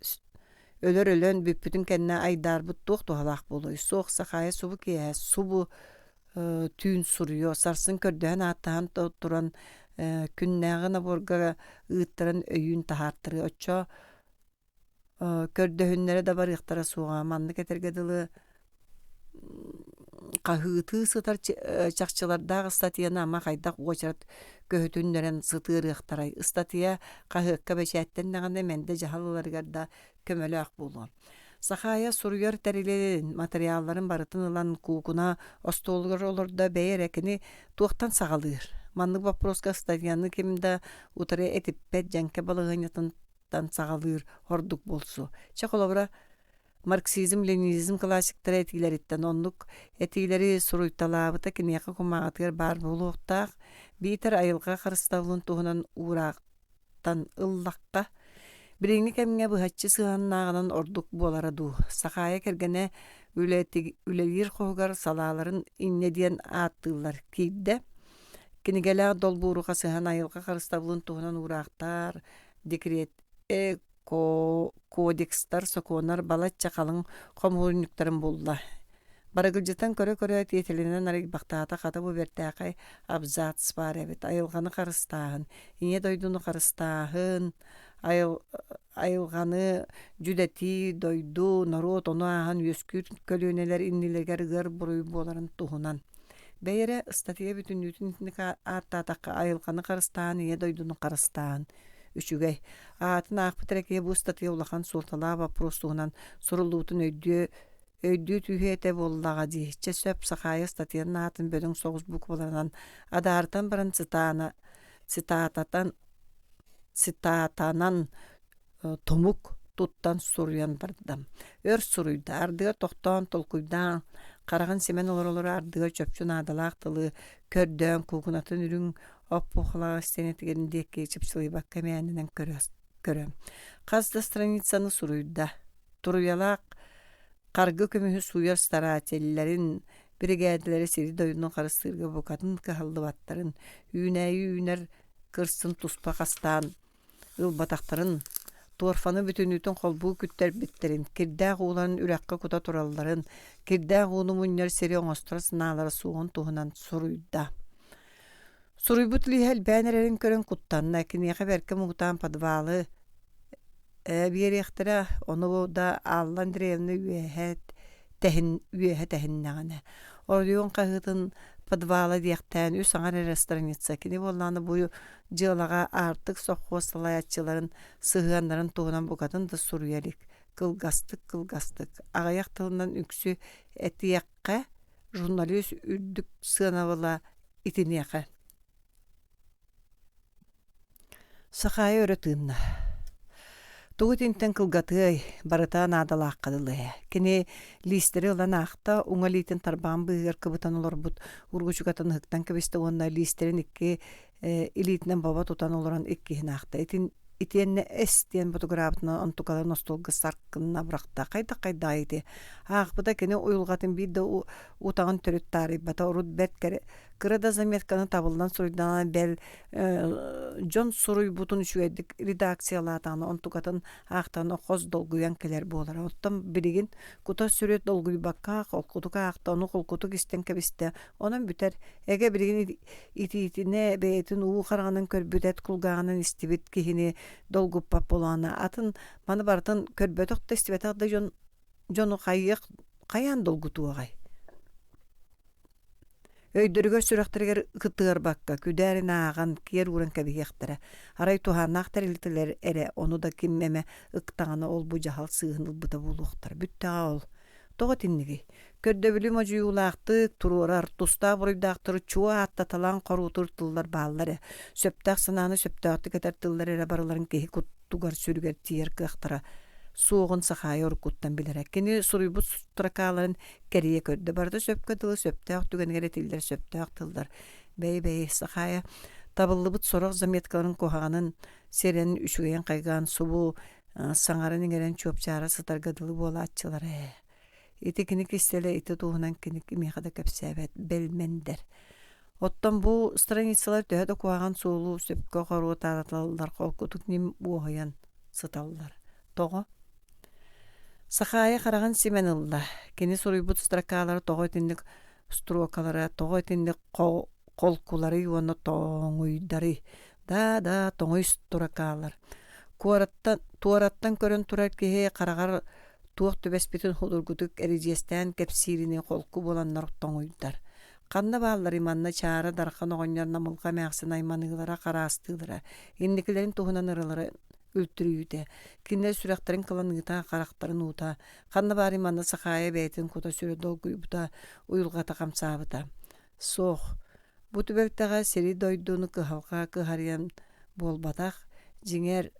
өлөр өлөн бүппүтүн кэннэ айдаарбыт туох туһалаах буолуой? Суох Сахаайа субу киэһэ субу түүн суруйуо, сарсын көрдөһөн ааттаһан туран күннээҕи наборга ыыттаран өйүүн таһаартарыа. Оччо көрдөһүннэрэ да барыахтара суоҕа. Маннык этэргэ дылы хаһыытыы сытар чахчылардаах ыстатыйаны ама хайдах уочарат көһүтүннэрэн сытыарыахтарай? Ыстатыйа хаһыакка бэчээттэннэҕинэ мэндэ дьаһал ыларыгар да көмөлөөх буолуо. Сахаайа суруйар тэрилин, матырыйаалларын барытын ылан куукуна остуолугар олордо, бэйэ эрэ кини туохтан саҕалыыр? Маннык боппуруоска ыстатыйаны ким да утары этиппэт дьэҥкэ балаһыанньатыттан саҕалыыр ордук буолсу. Чэ, холобура, марксизм, ленинизм классиктара этиилэриттэн оннук этиилэри суруйталаабыта киниэхэ кумааҕытыгар баар буолуохтаах, биитэр айылҕа харыстабылын туһунан уураах тан ыллахха, билиҥҥи кэмҥэ быһаччы сыһыаннааҕынан ордук буолара дуу. Сахаайа кэргэнэ үлэлиир хоһугар салааларын инньэ диэн ааттыыллар киирдэ. Кинигэлээх долбууру хасыһан айылҕа харыстабылын туһунан уураахтаар, декрет кодекстар, сокуоннар балачча халыҥ хомуурунньуктарын булла. Барыгылдьытан көрө-көрө тиэтэлинэн арыйбахтаата хата бу бэртээхэй абзац баар эбит. Айылҕаны харыстааһын, Ийэ дойдуну харыстааһын, айылҕаны дьүдэтии, дойду, норуот ону ааһан үөскүүр көлүөнэлэр иннилэригэр ыар буруй буоларын туһунан. Бэйэ эрэ ыстатыйа бүтүннүүтүн итинник ааттаатахха айылҕаны харыстааһын, Ийэ дойдуну харыстааһын үчүгэй. Аатын аахпыт эрэ киһи бу ыстатыйа улахан суолталаах боппуруос туһунан суруллубутун өйдүө өйдүү түһүө этэ буоллаҕа дии. Чэ сөп, Сахаайа ыстатыйанын аатын бөдөҥ соҕус букваларынан адаарытан баран цитана, цитататан, цитатанан тумук туттан суруйан барда. Өр суруйда, ардыгар тохтоон толкуйдаан, хараҕын симэн олоролоро ардыгар чопчу наадалаах тылы көрдөөн куукунатын үрүҥ оппуохалаах истиэнэтигэр диэки чыпчылыйбакка мээнэнэн көрө, көрө. Хас да страницаны суруйда. Туруйалаах харгы көмүһү сууйар старателлэрин, биригээдэлэри сири-дойдуну харыстыырга букатын кыһаллыбаттарын, үүнээйи үүнэр кырсын туспа хастаан ылбатахтарын, торфаны бүтүннүүтүн холбуу күттэрбиттэрин, кирдээх ууларын үрэххэ кута туралларын, кирдээх ууну мунньар сири оҥостор санаалара суоҕун туһунан суруйда. Суруйбут лииһэ элбээн эрэрин көрөн куттанна, киниэхэ бэркэ муҥутаан подвалы биэриэхтэрэ, ону да Алла Андреевна үөһэ тэһин үөһэ тэһиннэҕинэ. Оройуон хаһыатын подвала диэхтээн үс аҥар эрэ страница. Кини буоллаҕына бу дьыалаҕа Аартык сопхуос салайааччыларын сыһыаннарын туһунан букатын да суруйа илик. Кылгастык-кылгастык, аҕыйах тылынан үксү этиэххэ, журналист үрдүк сыанабыла итиниэхэ. Сахаайа өрө тыынна. Тугу итинтэн кылгатыай, барыта наадалаахха дылы ээ. Кини лиистэри ылан аахта, уҥа илиитин тарбаҕын быыһыгар кыбытан олорбут ургучукатын ыһыктан кэбистэ уонна лиистэрин икки илиитинэн бобо тутан олорон иккиһин аахта. Итин итиэннэ эс диэн ботугураабытынан онтукаларын остуолга саркынна бырахта. Хайдах-хайдаҕай ити? Аахпыта кини уйулҕатын биир да утаҕын төрүт таарыйбата. Урут бэрт кэрэ кыра да заметканы табыллан суруйдаҕына бэл дьон суруйбутун үчүгэйдик редакциялаатаҕына онтукатын аахтаҕына хос долгуйан кэлэр буолара. Оттон билигин кута-сүрү долгуйбакка холкутук аахта, ону холкутук истэн кэбистэ. Онон бүтэр. Эгэ билигин итиитинэ бэйэтин уу хараҕынан көрбүт, эт кулгааҕынан истибит киһини долгуппат буолаҕына, атын маны барытын көрбөтөх да истибэтэх да дьон дьону хайыах хайаан долгутуоҕай? Өйдөрүгэр-сүрэхтэригэр кытыарбакка, күдээрин ааҕан, киэр ууран кэбиһиэхтэрэ. Арай туһааннаах тэрилтэлэр эрэ ону да ким эмэ ыктаҕына ол-бу дьаһал сыыһын ылбыта буолуохтара. Бүттэҕэ ол. Тоҕо итиннигий? Көрдөбүлү модьуйуулаахтык туруорар, тустаах буруйдаахтары чуо ааттаталаан хоруутуур тыллар бааллар ээ. Сөптөөх санааны сөптөөхтүк этэр тыллар эрэ барыларын киһи куттугар сүрүгэр тиийэр кыахтара суоҕун Сахаайа уруккуттан билэрэ. Кини суруйбут строкаларын кэрийэ көрдө. Барыта сөпкө дылы сөптөөх түгэнигэр этиллэр сөптөөх тыллар. Бэйи-бэйи, Сахаайа табыллыбыт сорох заметкаларын куһаҕанын сирэн үчүгэйин хайҕаан субу саҥаран-иҥэрэн чуопчаара сытарга дылы буолааччылар ээ. Ити кини кистэлэ ити туһунан кини кимиэхэ да кэпсээбэт бэлмэндэр. Оттон бу страницалар төһө да куһаҕан суолу сөпкө хоруотааталлар холкутук ньим уоһуйан сыталлар. Тоҕо? Сахаайа хараҕын симэн ылла. Кини суруйбут строкалара тоҕо итинник строкалара тоҕо итинник холкуларый уонна тоҥуйдарый? Да-да, тоҥуй строкалар. Куораттан, туораттан көрөн турар киһи хараҕар туох түбэспитин судургутук эридьиэстээн кэпсииринии холку буоланнар тоҥуйдар. Ханна баалларый манна Чаара Дархан оҕонньор Намылҕа эмээхсин айманыылара, хараастыылара, инникилэрин туһунан ыралара үлтүрүйүүтэ, кинилэр сүрэхтэрин кыланыыта, харахтарын уута, ханна баарый манна Сахаайа бэйэтин кута-сүрэ долгуйбута, уйулҕата хамсаабыта. Суох, бу түбэлтэҕэ сири-дойдуну кыһалҕа кыһарыйан буолбатах, дьиҥэр,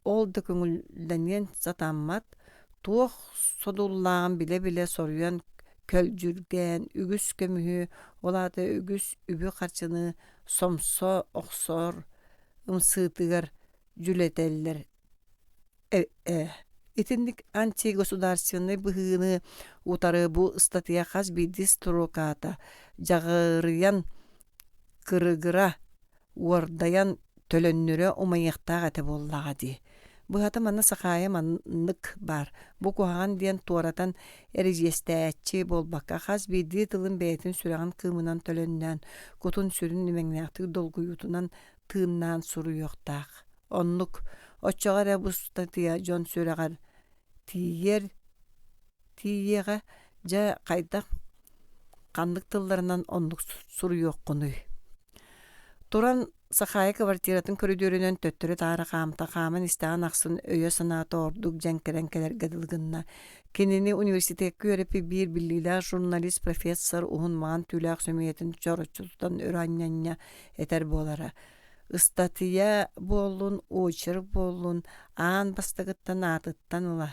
ол да көҥүллэниэн сатаммат, туох содуллааҕын билэ-билэ соруйан көлдьүргээн үгүс көмүһү, ол аата үгүс үбү-харчыны сомсо охсор ымсыытыгар дьүлэтэллэр ээ. Итинник антигосударственнай быһыыны утары бу ыстатыйа хас биирдии строката дьаҕырыйан кырыгыра уордайан төлөннөрө умайыахтаах этэ буоллаҕа дии. Быһата манна Сахаайа маннык баар, бу куһаҕан диэн туоратан эридьиэстээччи буолбакка, хас биирдии тылын бэйэтин сүрэҕин кыымынан төлөннөөн, кутун-сүрүн имэҥнээхтик долгуйуутунан тыыннаан суруйуохтаах. Оннук, оччоҕо эрэ бу ыстатыйа дьон сүрэҕэр тиийэр тиийиэҕэ, дьэ хайдах ханнык тылларынан оннук суруйуоххунуй Туран Сахаайа квартиратын көрүдүөрүнэн төттөрү-таары хаамта, хааман истэҕин ахсын өйө-санаата ордук дьэҥкэрэн кэлэргэ дылы гынна. Кинини университекка үөрэппит биир биллиилээх журналист профессор уһун маҥан түүлээх сөмүйэтин чороччу тутан өрө анньа-анньа этэр буолара. Ыстатыйа буоллун, очерк буоллун, аан бастакыттан аатыттан ыла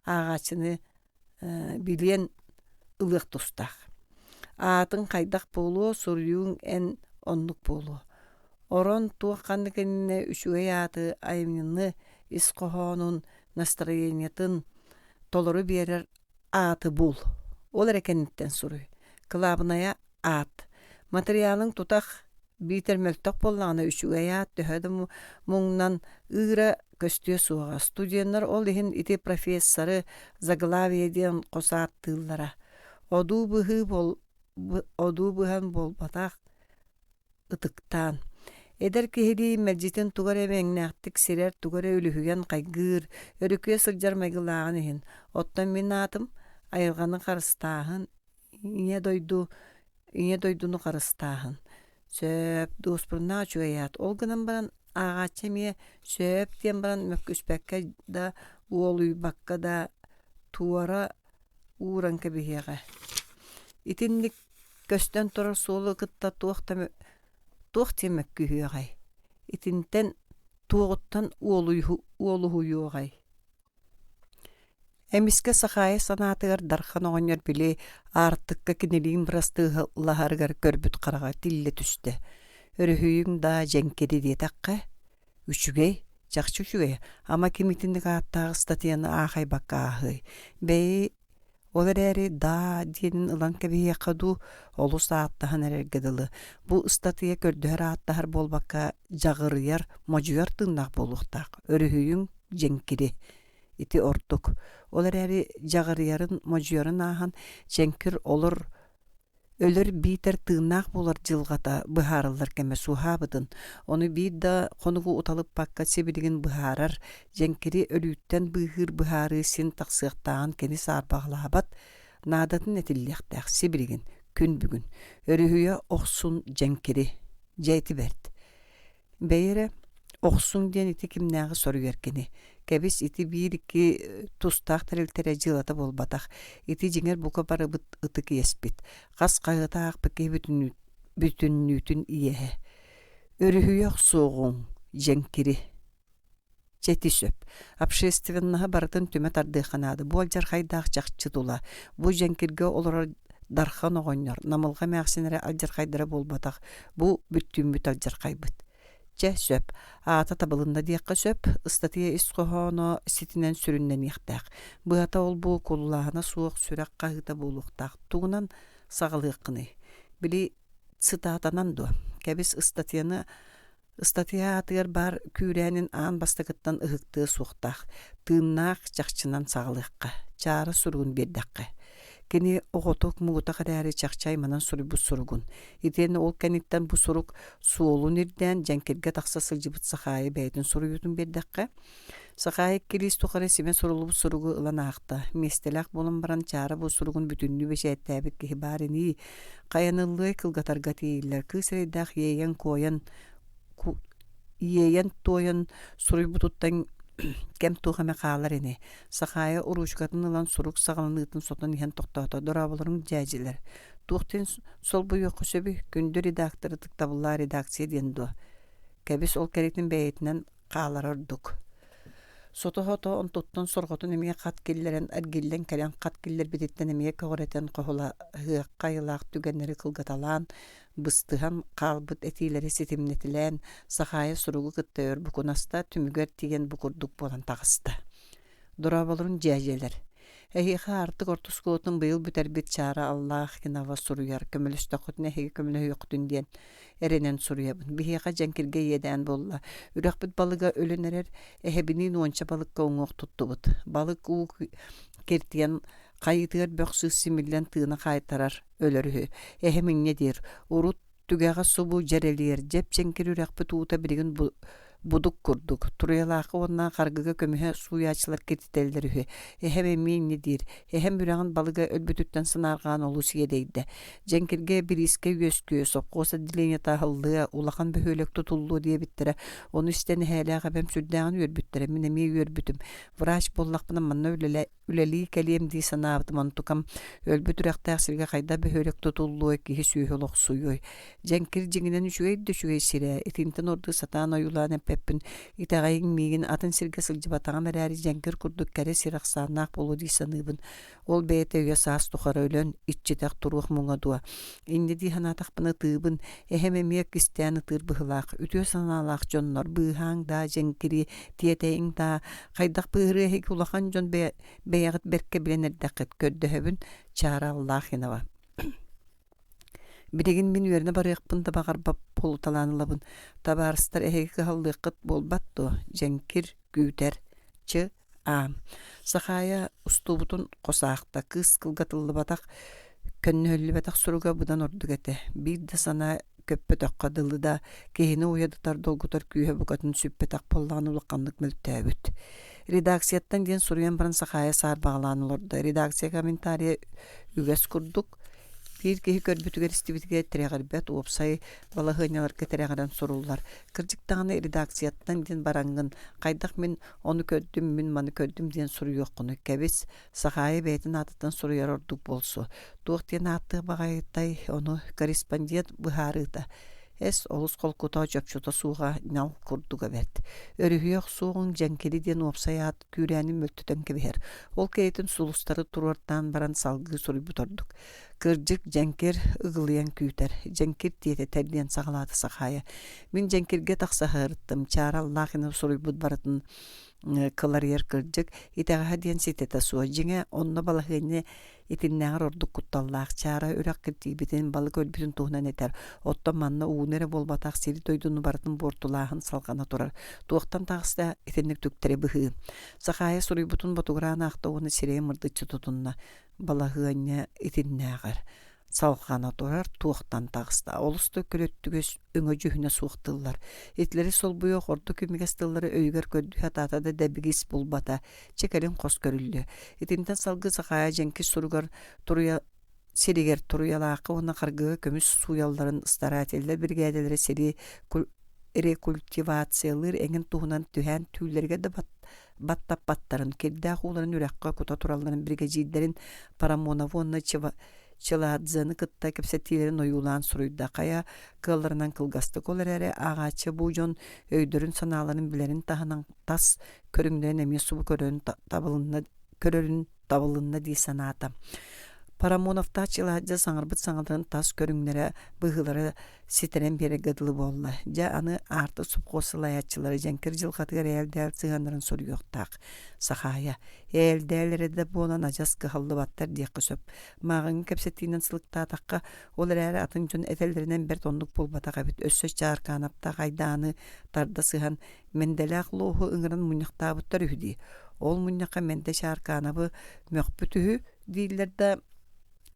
ааҕааччыны билиэн ылыах тустаах. Аатыҥ хайдах буолуо, суруйууҥ эн оннук буолуо. Орон туох ханнык иннинэ үчүгэй ааты, айымньыны, ис хоһоонун, настроениетын толору биэрэр ааты бул. Ол эрэ кэнниттэн суруй. Кылаабынайа аат. Матырыйаалыҥ тутах биитэр мөлтөх буоллаҕына үчүгэй аат төһө да муҥнан ыыра көстүө суоҕа. Студеннар ол иһин ити профессоры заглавие диэн хос ааттыыллара. Одуу быһыы буол одуу быһан буолбатах ытыктаан. Эдэр киһилии мэлдьитин тугу эрэ имэҥнээхтик сирэр, тугу эрэ үлүһүйэн хайгыыр, өрүкүйэ сылдьар майгылааҕын иһин. Оттон мин аатым айылҕаны харыстааһын, Ийэ дойду Ийэ дойдуну харыстааһын. Сөп, дуоспуруннаах үчүгэй аат. Ол гынан баран ааҕааччы эмиэ сөп диэн баран мөккүспэккэ да, уолуйбакка да туора ууран кэбиһиэҕэ. Итинник көстөн турар суолу кытта туох да туох диэн мөккүһүөҕэй? Итинтэн туоҕуттан уолуһуйуоҕай? Эмискэ Сахаайа санаатыгар Дархан оҕонньор били аартыкка кинилиин бырастыылаһарыгар көрбүт хараҕа тиллэ түстэ. Өрүһүйүҥ даа дьэҥкири диэтэххэ, үчүгэй, чахчы үчүгэй, ама ким итинник ааттаах ыстатыйаны аахайбакка ааһыай. Бэйи, ол эрээри даа диэнин ылан кэбиһиэххэ дуу, олус ааттаһан эрэргэ дылы. Бу ыстатыйа көрдөһөр ааттаһар буолбакка дьаҕырыйар, модьуйар тыыннаах буолуохтаах. Өрүһүйүҥ дьэҥкири Ити ордук. Ол эрээри дьаҕарыйарын, модьуйарын ааһан, чэҥкир олор өлөр биитэр тыыннаах буолар дьылҕата быһаарыллар кэмэ суоһаабытын, ону биир да хонугу уталыппакка сибилигин быһаарар, дьэҥкири өлүүттэн быыһыыр быһаарыы син тахсыахтааҕын кини саарбаҕалаабат, наадатын этиллиэхтээх сибилигин, күн бүгүн. Өрүһүйэ охсун дьэҥкири. Дьэ ити бэрт. Бэйи эрэ, охсуҥ диэн ити кимнээҕи соруйар кини. Кэбис ити биир-икки тустаах тэрилтэрэ дьыалата буолбатах. Ити дьиҥэр бука барыбыт ытык иэспит. Хас хаһыаты аахпыт киһи бүтүннүүтүн иэһэ. Өрүһүйэ охсуоҕуҥ, дьэҥкири. Чэ ити сөп. Общественноһы барытын түмэ тардыахха наада. Бу алдьархайдаах чахчы тула. Бу дьэҥкиргэ олорор Дархан оҕонньор, Намылҕа эмээхсин эрэ алдьархайдара буолбатах. Бу бүттүүммүт алдьархайбыт. Чэ, сөп. Аата табылынна диэххэ сөп. Ыстатыйа ис хоһооно ситинэн сүрүннэниэхтээх. Быһата ол-бу куллааһына суох сүрэх хаһыыта буолуохтаах. Тугунан саҕалыаххыный? Били цитатанан дуо? Кэбис ыстатыйаны Ыстатыйа аатыгар баар күүрээнин аан бастакыттан ыһыктыа суохтаах, тыыннаах чахчынан саҕалыахха, чаара суругун биэрдэххэ. Кини оҕотук муҥутах эрээри чахчы айманан суруйбут суругун, итиэннэ ол кэнниттэн бу сурук суолун ирдээн дьэҥкиргэ тахса сылдьыбыт Сахаайа бэйэтин суруйуутун биэрдэххэ, Сахаайа иккилиис тухары симэ суруллубут суругу ылан аахта, миэстэлээх буолан баран Чаара бу суругун бүтүннүү бэчээттээбит киһи баар инии, хайаныллыай кылгатарга тиийиллэр, кыыс эрэйдээх иэйэн-куойан иэйэн-туойан суруйбутуттан кэм туох эмэ хаалар ини. Сахаайа уруучукатын ылан сурук саҕаланыытын сотон иһэн тохтоото. Дорооболоруҥ дьээдьилэр. Туох диэн солбуйуохха сөбүй? Күндү редактор ытыктабыллаах редакция диэн дуо? Кэбис ол кэритин бэйэтинэн хаалара ордук. Сото-сото онтуттан сорҕотун эмиэ хат киллэрэн эргиллэн кэлэн хат киллэрбититтэн эмиэ көҕүрэтэн хоһулаһыахха айылаах түгэннэри кылгаталаан, быстыһан хаалбыт этиилэри ситимнэтилээн Сахаайа суругу кытта өр букунаста, түмүгэр тиийэн бу курдук буолан таҕыста. Дорооболорун дьээдьэлэр! Эһиэхэ Аартык орто оскуолатын быйыл бүтэрбит Чаара Аллаах Кинова суруйар, көмөлөстөххүтүнэ эһиги көмөлөһүөххүтүн диэн эрэнэн суруйабын. Биһиэхэ дьэҥкиргэ иэдээн буолла. Үрэхпит балыга өлөн эрэр, эһэбиниин уонча балыкка уҥуох туттубут. Балык уу киртийэн хайыытыгар бөх-сыыс симиллэн тыына хаайтарар, өлөр үһү. Эһэм инньэ диир. Урут Түгэҕэ субу дьэрэлийэр дьэп-дьэҥкир үрэхпит уута билигин будук курдук, Туруйалаахха уонна Харгыга көмүһэ сууйааччылар киртитэллэр үһү. Эһэм эмиэ инньэ диир. Эһэм үрэҕин балыга өлбүтүттэн санаарҕаан олус иэдэйдэ. Дьэҥкиргэ бириискэ үөскүө, сопхуос отделениета аһыллыа, улахан бөһүөлэк тутуллуо диэбиттэрэ. Ону истэн эһээлээх эбэм сүрдээҕин үөрбүттэрэ, мин эмиэ үөрбүтүм. Врач буоллахпына манна үлэлээ үлэлии кэлиэм дии санаабытым онтукам өлбүт үрэхтээх сиргэ хайдах бөһүөлэк тутуллуой, киһи-сүөһү олохсуйуой. Дьэҥкир дьиҥинэн үчүгэй да үчүгэй сирэ, итинтэн ордук сатаан ойуулаан эппэппин, итэҕэйиҥ миигин атын сиргэ сылдьыбатаҕым эрээри дьэҥкир курдук кэрэ сир ахсааннаах буолуо дии саныыбын. Ол бэйэтэ үйэ-саас тухары өлөн, иччитэх туруох муҥа дуо. Инньэ дии санаатахпына ытыыбын, эһэм эмиэ кистээн ытыыр быһыылаах, үтүө санаалаах дьоннор быыһааҥ даа дьэҥкири, тиэтэйиҥ даа, Хайдах быыһырыа эһиги улахан дьон бэйэҕит бэркэ билэн эрдэххит, көрдөһөбүн, Чаара Аллахинова. Билигин мин үөрэнэ барыахпын да баҕарбат буолуталаан ылабын. Табаарыстар эһиги кыһаллыаххыт буолбат дуо? Дьэҥкир, күүтэр. Ч. А. Сахаайа устуубутун хос аахта. Кыыс кылгатыллыбатах, көннөһүллүбэтэх суруга быдан ордук этэ. Биир да санаа көппөтөххө дылы да, киһини уйадытар, долгутар күүһэ букатын сүппэтэх буоллаҕына улаханнык мөлтөөбүт. Редакцияттан диэн суруйан баран Сахаайа саарбаҕалаан олордо. Редакция комментарийа үгэс курдук биир киһи көрбүтүгэр-истибитигэр тирэҕирбэт уопсай балаһыанньаларга тирэҕирэн суруллар. Кырдьык даҕаны редакцияттан диэн бараҥҥын хайдах мин ону көрдүм, мин маны көрдүм диэн суруйуоххунуй кэбис, Сахаайа бэйэтин аатыттан суруйар ордук буолсу. Туох диэн ааттыах баҕайытай, ону корреспондент быһаарыыта. Эс, олус холкута, чопчута суоҕа ньал курдуга бэрт. Өрүһүйэ охсуоҕуҥ дьэҥкири диэн уопсай аат күүрээнин мөлтөтөн кэбиһэр. Ол кэриэтин сулустары туруортаан баран салгыы суруйбут ордук. Кырдьык, дьэҥкир ыгылыйан күүтэр. Дьэҥкир тиэтэтэр диэн саҕалаата Сахаайа. Мин дьэҥкиргэ тахса сырыттым. Чаара Аллахинов суруйбут барытын кыларыйар кырдьык, итэҕэһэ диэн ситэтэ суох. Дьиҥэ, онно балаһыанньа итиннээҕэр ордук кутталлаах. Чаара үрэх киртийбитин, балык өлбүтүн туһунан этэр. Оттон манна ууну эрэ буолбатах, сири-дойдуну барытын буортулааһын салҕана турар. Туохтан таҕыста итинник түктэри быһыы. Сахаайа суруйбутун ботугураан аахта уонна сирэйэ мырдыччы тутунна. Балаһыанньа итиннээҕэр салҕана турар туохтан таҕыста олус да көлөттүгэс өҥө-дьүһүнэ суох тыллар итилэри солбуйуох ордук имигэс тыллары өйүгэр көрдүү сатаата да дэбигис булбата чэ кэлин хос көрүллүө итинтэн салгыы Сахаайа дьэҥкир суругар туруйа сиригэр Туруйалаахха уонна Харгыга көмүс сууйалларын старателлэр биригээдэлэрэ сири рекультивациялыыр эҥин туһунан түһээн түүллэригэр да. баттаппаттарын, кирдээх ууларын үрэххэ кута туралларын биригэдьиирдэрин Парамонову уонна Челадзены кытта кэпсэтиилэрин ойуулаан суруйда. Хайа кыалларынан кылгастык, ол эрээри ааҕааччы бу дьон өйдөрүн-санааларын билэрин таһынан тас көрүҥнэрин эмиэ субу көрөн табылынна көрөрүн табылынна дии санаата. Парамоновтаах Челадзе саҥарбыт саҥаларын тас көрүҥнэрэ, быһыылара ситэрэн биэрэргэ дылы буолла. Дьэ, аны аартык сопхуос салайааччылара дьэҥкир дьылҕатыгар ээл-дээл сыһыаннарын суруйуохтаах. Сахаайа, ээл-дээл эрэ да буолан адьас кыһаллыбаттар диэххэ сөп. Мааҕыҥҥы кэпсэтиинэн сылыктаатахха, ол эрээри атын дьон этэллэринэн бэрт оннук буолбатах эбит. Өссө Чааркаанаптаах айдааны тарда сыһан Мэндэлээх луоһу ыҥыран мунньахтаабыттар үһү дии. Ол мунньахха Мэндэ Чааркаанабы мөхпүт үһү дииллэр да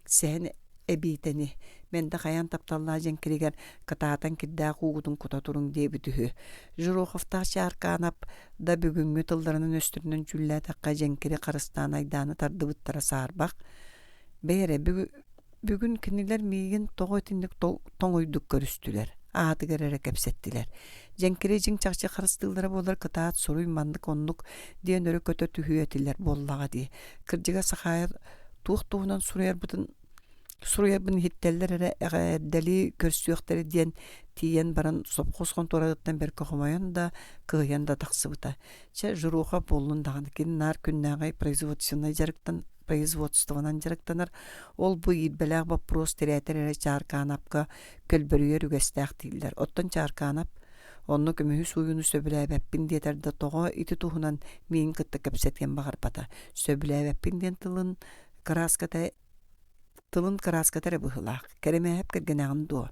сэһэн эбиитэни Мэндэ хайаан тапталлаах дьэҥкиригэр кытаатан кирдээх уугутун кута туруҥ диэбит үһү. Жироховтаах Чааркаанап да бүгүҥҥү тылларынан-өстөрүнэн дьүүллээтэххэ дьэҥкири харыстаан айдааны тардыбыттара саарбах. Бэйэ эрэ Бүгүн кинилэр миигин тоҕо итинник тоҥуйдук көрүстүлэр, аатыгар эрэ кэпсэттилэр. Дьэҥкири дьиҥ-чахчы харыстыыллара буоллар кытаат суруй маннык-оннук диэн өрө көтө түһүө этилэр буоллаҕа дии. Кырдьыга Сахаайа туох туһунан суруйарбытын суруйарбын иһиттэллэр эрэ эҕэрдэлии көрсүөхтэрэ диэн тиийэн баран сопхуос хонтуоратыттан бэркэ хомойон да, кыһыйан да тахсыбыта. Чэ, Жирохов буоллун даҕаны, кини наар күннээҕи производственнай дьарыктан производствонан дьарыктанар, ол-бу иирбэлээх боппуруос тирээтэр эрэ Чааркаанапка көлбөрүйэр үгэстээх дииллэр. Оттон Чааркаанап онно көмүһү сууйууну сөбүлээбэппин диэтэр да тоҕо ити туһунан миигин кытта кэпсэтиэн баҕарбата. Сөбүлээбэппин диэн тылын кырааската Тылын кырааската эрэ быһыылаах, Кэрэмээһэп кэргэнэҕин дуо?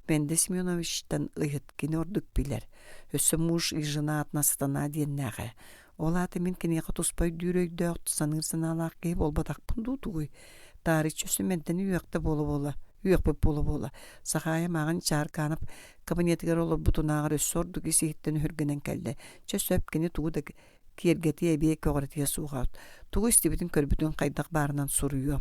Мэндэ Семеновичтан ыйыт, кини ордук билэр. Өссө муж и жена одна сатана диэннээх ээ. Ол аата мин киниэхэ туспа өйдүүр өйдөөх, саныыр санаалаах киһи буолбатахпын дуу тугуй? Таарыччы өссө Мэндэни үөхтэ буола-буола, үөхпүт буола-буола. Сахаайа мааҕын Чааркаанап кабинетыгар олорбутунааҕар өссө ордук ис-иһиттэн өһүргэнэн кэллэ. Чэ сөп, кини тугу да киэргэтиэ эбиэ көҕүрэтиэ суоҕа тугу истибитин-көрбүтүн хайдах баарынан суруйуо.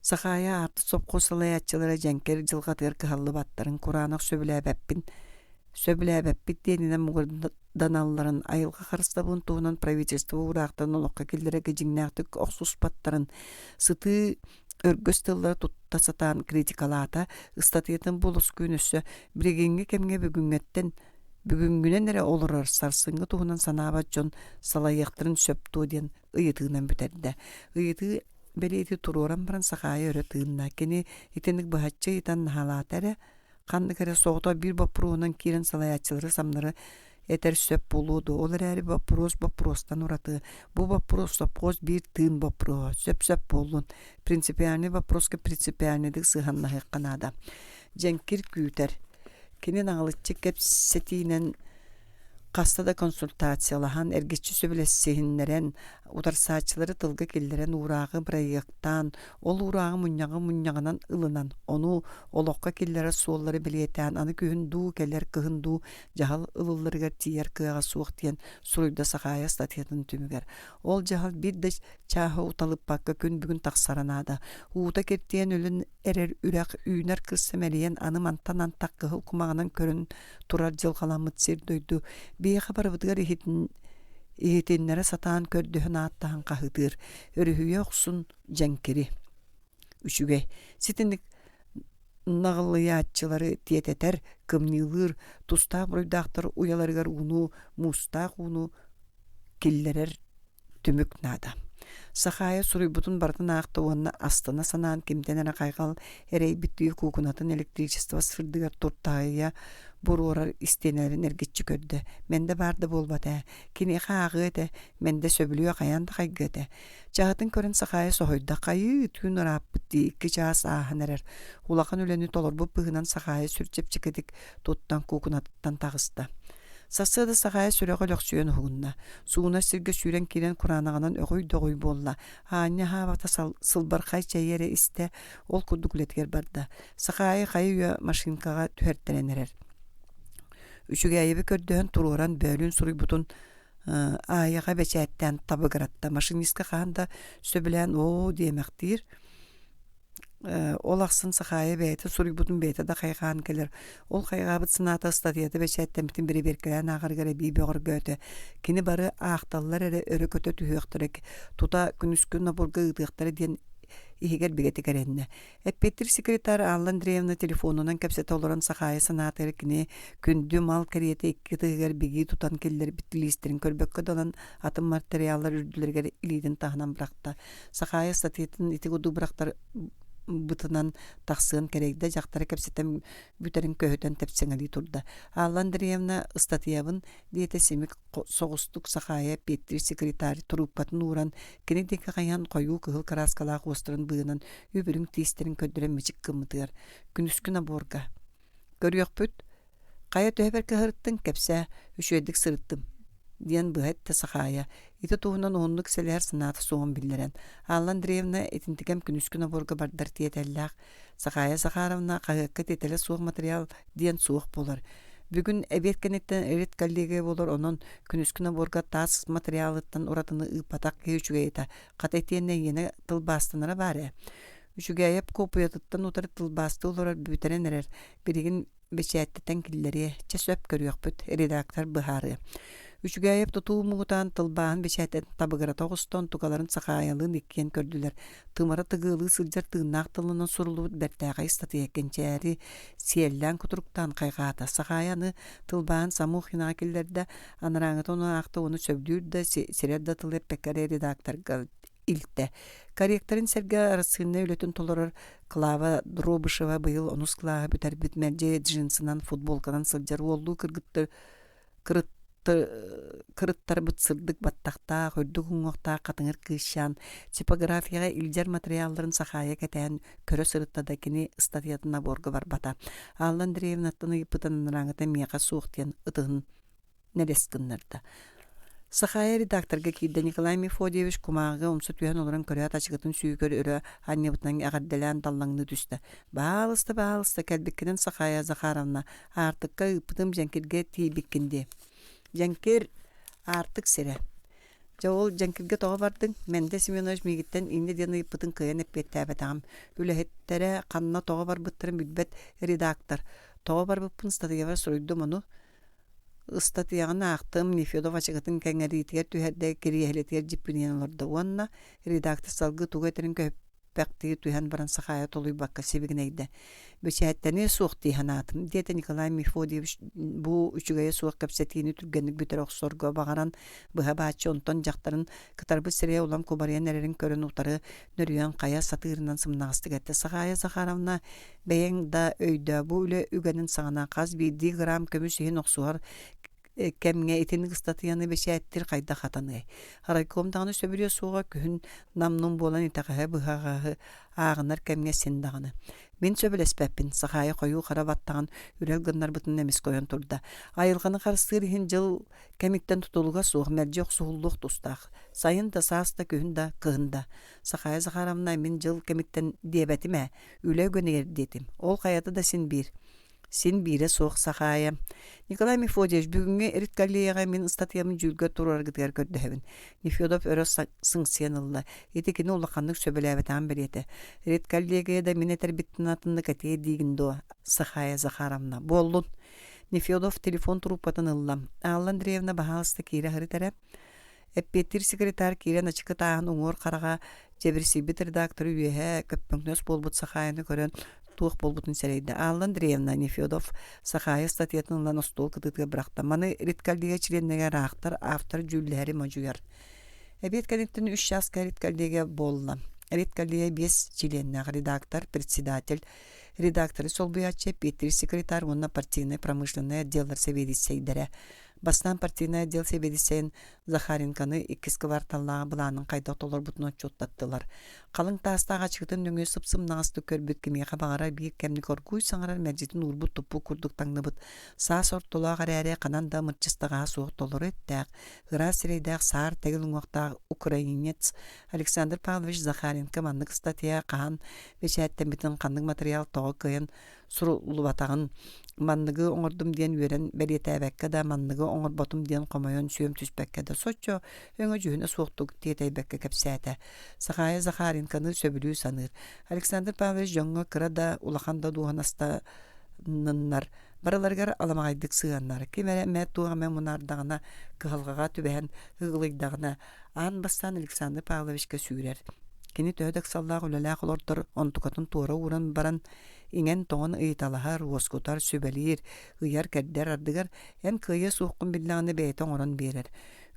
Сахаайа аартык сопхуос салайааччылара дьэҥкир дьылҕатыгар кыһаллыбаттарын кураанах сөбүлээбэппин сөбүлээбэппит диэнинэн муҥурданалларын, айылҕа харыстабылын туһунан правительство уураахтарын олоххо киллэрэргэ дьиҥнээхтик охсуспаттарын, сытыы өргөс тыллары тутта сатаан критикалаата, ыстатыйатын буолускуйун өссө билигиҥҥи кэмҥэ бүгүҥҥэттэн Бүгүҥҥүнэн эрэ олорор, сарсыҥҥы туһунан санаабат дьон салайыахтарын сөп дуо диэн ыйытыынан бүтэрдэ. Ыйытыы бэлиэтии туруоран баран Сахаайа өрө тыынна. Кини итинник быһаччы ыйытан наһаалаата эрэ, ханнык эрэ соҕотох биир боппуруоһунан киирэн салайааччылары самнары этэр сөп буолуо дуо? Ол эрээри боппуруос боппуруостан ураты. Бу боппуруос сопхуос биир тыын боппуруоһа. Сөп-сөп буоллун. Принципиальнай боппуруоска принципиальныйдык сыһыаннаһыахха наада. Дьэҥкир күүтэр. Кини наҕылыччы кэпсэтиинэн хаста да консультациялаһан, эргиччи сөбүлэсиһиннэрэн, утарсааччылары тылга киллэрэн уурааҕы бырайыактаан, ол уурааҕы мунньаҕы мунньаҕынан ылынан, ону олоххо киллэрэр суоллары бэлиэтээн, аны күһүн дуу, кэлэр кыһын дуу дьаһал ылылларыгар тиийэр кыаҕа суох диэн суруйда Сахаайа ыстатыйатын түмүгэр. Ол дьаһал биир да чааһы уталыппакка күн бүгүн тахсара наада. Уута киртийэн өлөн эрэр үрэх үүнэр кырса мэлийэн аны мантан антах кыһыл кумаҕынан көрөн турар дьылҕаламмыт сир-дойду биһиэхэ барыбытыгар иһитин иһитиннэрэ сатаан көрдөһөн ааттаһан хаһыытыыр өрүһүйэ охсун дьэҥкири үчүгэй ситинник наҕылыйааччылары тиэтэтэр кымньыылыыр тустаах буруйдаахтар уйаларыгар ууну муустаах ууну киллэрэр түмүк наада. Сахаайа суруйбутун барытын аахта уонна астына санаан кимтэн эрэ хайҕал эрэйбиттии куукунатын электричество сырдыгар туртаайа буруорар истиэнэлэрин эргиччи көрдө. Мэндэ баар да буолбат ээ. Киниэхэ ааҕыа этэ, Мэндэ сөбүлүө хайаан да хайгыа этэ. Чаһытын көрөн Сахаайа соһуйда. Хайыы, түүн ырааппыт дии, икки чаас ааһан эрэр. Улахан үлэни толорбут быһыынан Сахаайа сүр чэпчэкитик туттан куукунатыттан таҕыста. Сарсыарда Сахаайа сүрэҕэ өлөхсүйэн уһугунна. Суунар сиргэ сүүрэн киирэн кураанаҕынан өҕүй да өҕүй буолла. Аанньа аһаабата сылбархай чэйи эрэ истэ, ол курдук үлэтигэр барда. Сахаайа хайы-үйэ машинкаҕа түһэртэрэн эрэр. Үчүгээйэби көрдөһөн туруоран бөөлүүн суруйбутун Аайаҕа бэчээттээн табыгыратта. Машинистка хаһан да сөбүлээн оо диэмэхтиир. Ол ахсын Сахаайа бэйэтэ суруйбутун бэйэтэ да хайҕаан кэлэр. Ол хайҕаабыт санаата ыстатыйата бэчээттэммитин бэрэбиэркэлээн ааҕарыгар эбии бөҕөргөөтө. Кини бары аахталлар эрэ өрө көтө түһүөхтэрэ, тута күнүскү наборга ыытыахтара диэн иһигэр бигэтик эрэннэ. Эппиэттиир секретарь Алла Андреевна телефонунан кэпсэтэ олорон Сахаайа санаатыгар кини күндү мал кэриэтэ икки ытыһыгар бигии тутан киллэрбит лиистэрин көрбөккө да ылан атын матырыйааллар үрдүлэригэр илиитин таһынан бырахта. Сахаайа ыстатыйатын ити курдук бырахтар бытынан тахсыан кэрэйдэ, дьахтара кэпсэтэн бүтэрин көһүтэн тэпсэҥэлии турда. Алла Андреевна ыстатыйабын диэтэ симик соҕустук Сахаайа эппиэттиир секретарь туруупкатын ууран, кини диэки хайыһан хойуу кыһыл кырааскалаах уостарын быыһынан үп-үрүҥ тиистэрин көрдөрөн мичик гыммытыгар, күнүскү наборга «Көрүөхпүт, Хайа төһө бэркэ сырыттыҥ, кэпсээ, үчүгэйдик сырыттым, диэн быһа эттэ Сахаайа, ити туһунан уһуннук сэлэһэр санаата суоҕун биллэрэн. Алла Андреевна итинтикэм күнүскү наборга бардар тиэтэллээх. Сахаайа Захаровна хаһыакка тиэтэлэ суох материал диэн суох буолар. Бүгүн эбиэт кэнниттэн редколлегия буолар, онон күнүскү наборга таас материалыттан уратыны ыыппатах киһи үчүгэй этэ. Хата итиэннэ иэнэ тылбаастанара баар ээ. Үчүгээйэп куоппуйатыттан утары тылбаастыы олорор бүтэрэн эрэр. Билигин бэчээттэтэн киллэриэ, чэ сөп көрүөхпүт, редактор быһаарыа. Үчүгээйэп тутуу муҥутаан тылбааһын бэчээттэтин табыгырата оҕустан тукаларын Сахаайалыын иккиэн көрдүлэр. Тымыра тыгыалыы сылдьар тыыннаах тылынан суруллубут бэртээхэй ыстатыйа кэнчээри сиэллээн кутуруктаан хайҕаата. Сахаайа аны тылбааһын Самохинаҕа киллэрдэ, анарааҥҥыта ону аахта уонна сөбүлүүр да, сирэр да тылы эппэккэ эрэ редакторга илтэ. Корректорын сэргэ арассыыннай үлэтин толорор Клава Дробышева быйыл онус кылааһы бүтэрбит мэлдьи джинсынан, футболканан сылдьар уоллуу кыргыттар кырыттарбыт сырдык баттахтаах, үрдүк уҥуохтаах хатыҥыр кыысчаан типографияҕа илдьэр матырыйаалларын Сахаайа кэтээн көрө сырытта да кини ыстатыйатын наборга барбата. Алла Андреевнаттан ыйыппытын анарааҥыта миэхэ суох диэн ытыһын нэлэс гыннарда. Сахаайа редакторга киирдэ Николай Мефодьевич кумааҕыга умса түһэн олорон көрөөт ачыкытын сүүкэр өрө анньыбытынан эҕэрдэлээн даллаҥныы түстэ. «Баалыста, баалыста, кэлбиккинэн Сахаайа Захаровна, аартыкка ыыппытым дьэҥкиргэ тиийбиккин дии». Дьэҥкир аартык сирэ. Дьэ ол дьэҥкиргэ тоҕо бардыҥ? Мэндэ Семенович миигиттэн инньэ диэн ыйыппытын кыайан эппиэттээбэтэҕим. Үлэһиттэрэ ханна тоҕо барбыттарын билбэт редактор. Тоҕо барбыппын ыстатыйабар суруйдум ону Ыстатыйаҕын аахтым, Нефедов ачыкытын кэҥэриитигэр түһэрдэ, кириэһилэтигэр дьиппинийэн олордо уонна редактор салгыы тугу этэрин көһүппэхтии түһэн баран Сахаайа толуйбакка сибигинэйдэ: «Бэчээттэниэ суох дии санаатым», диэтэ Николай Мефодьевич бу үчүгэйэ суох кэпсэтиини түргэнник бүтэрэ охсорго баҕаран быһа бааччы онтон дьахтарын кытарбыт сирэйэ улам кубарыйан эрэрин көрөн утары нөрүйэн хайа сатыырынан сымнаҕастык эттэ: «Сахаайа Захаровна, Бэйэҥ да өйдөө, бу үлэ үгэнин саҕана хас биирдии грамм көмүс иһин охсуһар кэмҥэ итинник ыстатыйаны бэчээттиир хайдах хатаныай? Райком даҕаны сөбүлүө суоҕа, күһүн нам-нум буолан итэҕэһи-быһаҕаһы ааҕынар кэмҥэ син даҕаны. Мин сөбүлэспэппин, Сахаайа хойуу хара баттаҕын үрэл гыннарбытын эмискэ ойон турда. Айылҕаны харыстыыр иһин дьыл кэмиттэн тутулуга суох мэлдьи охсуһуллуох тустаах. Сайын да, саас да, күһүн да, кыһын да. Сахаайа Захаровна мин дьыл кэмиттэн диэбэтим ээ, Үлэ үгэнигэр диэтим. Ол хайата да син биир. Син биирэ суох Сахаайа. Николай Мефодьевич, бүгүҥҥү редколлегияҕа мин ыстатыйабын дьүүлгэ туруораргытыгар көрдөһөбүн. Нефедов өрө сыҥсыйан ылла. Ити кини улаханнык сөбүлээбэтэҕин бэлиэтэ. Редколлегия да мин этэрбиттэн атыннык этиэ диигин дуо, Сахаайа Захаровна? Буоллун. Нефедов телефон трубкатын ылла. Алла Андреевна баһаалыста киирэ сырыт эрэ. Эппиэттиир секретарь киирэн ачыкы тааһын уҥуор хараҕа дьэбирсийбит редакторы үөһэ көппөҥнөс буолбут Сахаайаны көрөн туох буолбутун сэрэйдэ. Алла Андреевна Нефедов Сахаайа ыстатыйатын ылан остуол кытыытыгар бырахта. Маны редколлегия чилиэннэригэр аахтар, автор дьүүллэһэри модьуйар. Эбиэт кэнниттэн үс чааска редколлегия буолла. Редколлегия биэс чилиэннээх редактор, председатель, редакторы солбуйааччы, эппиэттиир секретарь уонна партийнай-промышленнай отделлар сэбиэдиссэйдэрэ. Бастаан партийнай отдел сэбиэдиссэйин Захаренконы иккис кыбаарталлааҕы былаанын хайдах толорбутун отчуоттаттылар. Халыҥ таастаах ачыкытын нөҥүө сып-сымнаҕастык көрбүт кимиэхэ баҕарар биир кэмник оргууй саҥарар мэлдьитин уурбут-туппут курдук таҥныбыт саас ортолоох эрээри ханан да мырчыстаҕаһа суох толору эттээх, ыраас сирэйдээх саар тэгил уҥуохтаах украинец Александр Павлович Захаренко маннык ыстатыйа хаһан бэчээттэммитин ханнык матырыйаал тоҕо кыайан суруллубатаҕын, манныгы оҥордум диэн үөрэн бэлиэтээбэккэ да, манныгы оҥорботум диэн хомойон сүөм түспэккэ да. көрдөрдө, соччо өҥө-дьүһүнэ суохтук тиэтэйбэккэ кэпсээтэ. Сахаайа Захаренконы сөбүлүү саныыр. Александр Павлович дьоҥҥо кыра да, улахан да дуоһунастаннар барыларыгар аламаҕайдык сыһыаннар. Ким эрэ эмэ туох эмэ мунаардаҕына, кыһалҕаҕа түбэһэн ыгылыйдаҕына, аан бастаан Александр Павловичка сүүрэр. Кини төһө да ыксаллаах үлэлээх олордор, онтукатын туора ууран баран, иҥэн-тоҥон ыйыталаһар, уоскутар, сүбэлиир, ыйар-кэрдэр ардыгар эн кыайыа суоххун биллэҕинэ бэйэтэ оҥорон биэрэр.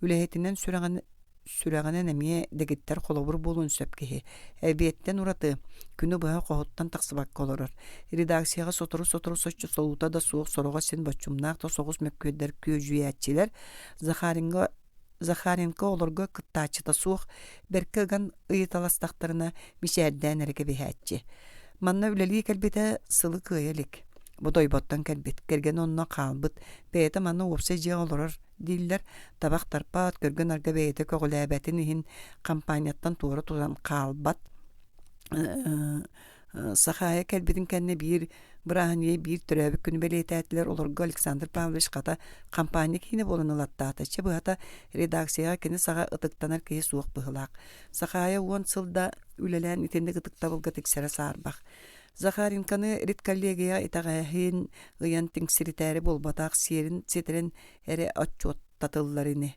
Үлэһитинэн сүрэҕин сүрэҕинэн эмиэ дэгиттэр холобур буолуон сөп киһи. Эбиэттэн ураты күнү быһа хоһуттан тахсыбакка олорор. Редакцияҕа сотору-сотору соччо солуута да суох сороҕо син боччумнаах да соҕус мөккүөрдэр күөдьүйээччилэр Захаринга Захаренко олорго кыттааччыта суох, бэркэ ыган ыйыталастахтарына мичээрдээн эрэ кэбиһээччи. Манна үлэлии кэлбитэ сылы кыайа илик. Бодойботтон кэлбит, кэргэнэ онно хаалбыт, бэйэтэ манна уопсай дьиэҕэ олорор дииллэр, табах тарпат, көргө-нарга бэйэтэ көҕүлээбэтин иһин хампаанньаттан туора туран хаалбат. Сахаайа кэлбитин кэннэ биир бырааһынньыгы биир төрөөбүт күнү бэлиэтээтилэр, олорго Александр Павлович хата хампаанньа киинэ буолан ылаттаата. Чэ быһата, редакцияҕа кини саҕа ытыктанар киһи суох быһыылаах. Сахаайа уон сыл да үлэлээн итинник ытыктабылга тиксэрэ саарбах. Захаренконы редколлегия итэҕэһин ыйан тиҥсиритээри буолбатах, сиэрин ситэрэн эрэ отчуоттатыллар ини.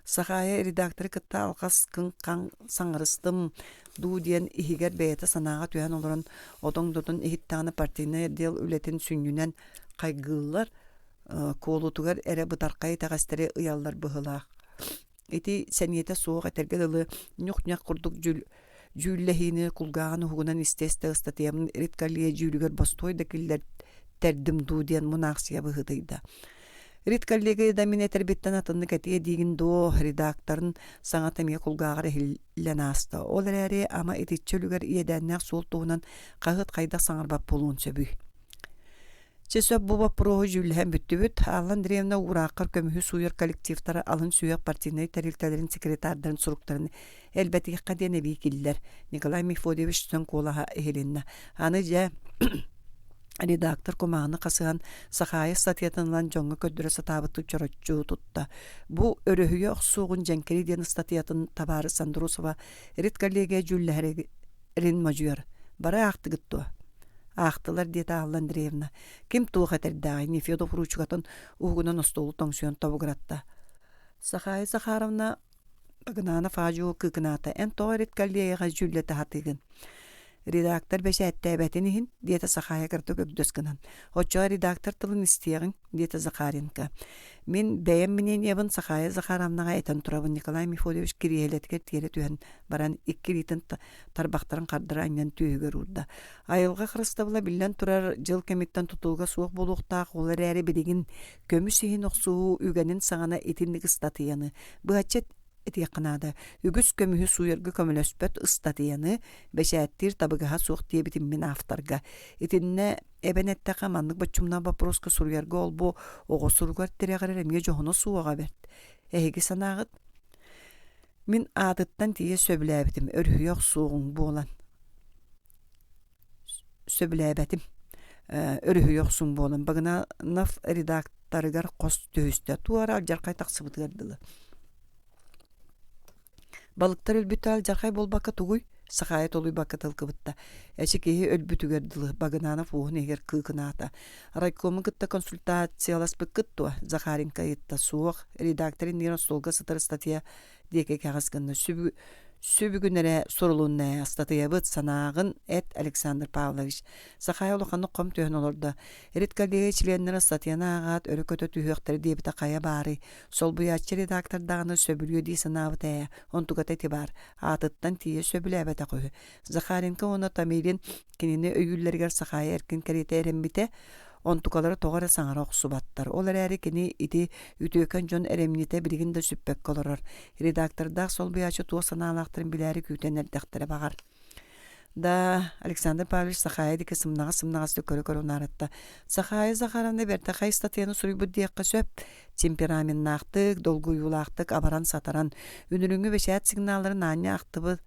Сахаайа редакторы кытта алҕас кыҥ-хаҥ саҥарыстым дуу диэн иһигэр бэйэтэ санааҕа түһэн олорон отоҥдотун иһиттэҕинэ партийнай отдел үлэтин сүнньүнэн хайгыыллар, куолутугар эрэ бытархай итэҕэстэри ыйаллар быһыылаах. Ити сэниэтэ суох этэргэ дылы ньух-ньах курдук дьүл Дьүүллэһиини кулгааҕын уһугунан истэ-истэ ыстатыйабын редколлегия дьүүлүгэр бостуой да киллэртэрдим дуу диэн мунаахсыйа быһыытыйда. Редколлегия да мин этэрбиттэн атыннык этиэ диигин дуо, редакторын саҥата эмиэ кулгааҕар иһиллэн ааста. Ол эрээри ама итиччэ үлүгэр иэдээннээх суол туһунан хаһыат хайдах саҥарбат буолуон сөбүй? Чэ сөп бу боппуруоһу дьүүллэһэн бүттүбүт. Алла Андреевна уурааххар көмүһү сууйар коллективтара алын сүһүөх партийнай тэрилтэлэрин секретардарын суруктарын элбэтиэххэ диэн эбии киллэр. Николай Мефодьевич сөҥ куолаһа иһилиннэ. Аны дьэ редактор кумааҕыны хасыһан Сахаайа ыстатыйатын ылан дьоҥҥо көрдөрө сатаабыттыы чороччу тутта. Бу өрөһүйэ охсуоҕун дьэҥкири диэн ыстатыйатын табаарыс Андросова редколлегия дьүүллэһэрин модьуйар. Бары аахтыгыт дуо? Аахтылар, диэтэ Алла Андреевна. Ким туох этэрдээҕий Нефедов уруучукатын уһугунан остуолу тоҥсуйан тобугуратта. Сахаайа Захаровна Багынанов аа-дьуо кыыкынаата: «Эн тоҕо редколлегияҕа дьүүллэтэ сатыыгын?» «Редактор бэчээттээбэтин иһин», диэтэ Сахаайа кыратык өгдөс гынан. «Оччоҕо редактор тылын истиэҕиҥ», диэтэ Захаренко. «Мин бэйэм мнениебын Сахаайа Захаровнаҕа этэн турабын», Николай Мефодьевич кириэһилэтигэр тиэрэ түһэн баран икки илиитин тарбахтарын хардары анньан түөһүгэр уурда. Айылҕа харыстабыла биллэн турар дьыл кэмиттэн тутулуга суох буолуохтаах, ол эрээри билигин көмүс иһин охсуһуу үгэнин саҕана итинник ыстатыйаны быһаччы этиэххэ наада үгүс көмүһү сууйарга көмөлөспөт ыстатыйаны бэчээттиир табыгаһа суох диэбитим мин авторга итиннэ эбэн эттэххэ маннык боччумнаах боппуруоска суруйарга ол-бу оҕо суругар тирэҕирэр эмиэ дьоһуна суоҕа бэрт эһиги санааҕыт мин аатыттан тиийэ сөбүлээбитим өрүһүйэ охсуоҕуҥ буолан сөбүлээбэтим өрүһүйэ охсуҥ буолан Багынанов редакторыгар хос түһүстэ туора алдьархай тахсыбытыгар дылы балыктар өлбүттэр алдьархай буолбакка тугуй Сахаайа толуйбакка тылкыбытта эчи киһи өлбүтүгэр дылы Багынанов уоһун иһигэр кыыкынаата райкому кытта консультацияласпыккыт дуо Захаренко ыйытта суох редактор иннигэр остуолга сытар ыстатыйа диэки кэҕис гынна сүбү Сүбүгүн эрэ сурулунна ээ, ыстатыйабыт, санааҕын эт, Александр Павлович. Сахаайа улаханнык хом түһэн олордо. Редколлегия чилиэннэрэ ыстатыйаны ааҕаат, өрө көтө түһүөхтэрэ диэбитэ хайа баарый? Солбуйааччы редактор даҕаны сөбүлүө дии санаабыта ээ, онтуката ити баар. Аатыттан тиийэ сөбүлээбэтэх үһү. Захаренко уонна Томилин кинини өйүүллэригэр Сахаайа эркин кэриэтэ эрэммитэ, онтукалара тоҕо эрэ саҥара охсубаттар. Ол эрээри кини ити үтүөкэн дьон эрэмньитэ билигин да сүппэккэ олорор. Редактордаах солбуйааччы туох санаалаахтарын билээри күүтэн эрдэхтэрэ баҕар. Да, Александр Павлович Сахаайа диэки сымнаҕас-сымнаҕастык көрө-көрө унаарытта. Сахаайа Захаровна бэртээхэй ыстатыйаны суруйбут диэххэ сөп. Темпераменнаахтык, долгуйуулаахтык абаран-сатаран, үнүрүүҥҥү бэчээт сигналларын аанньа ахтыбыт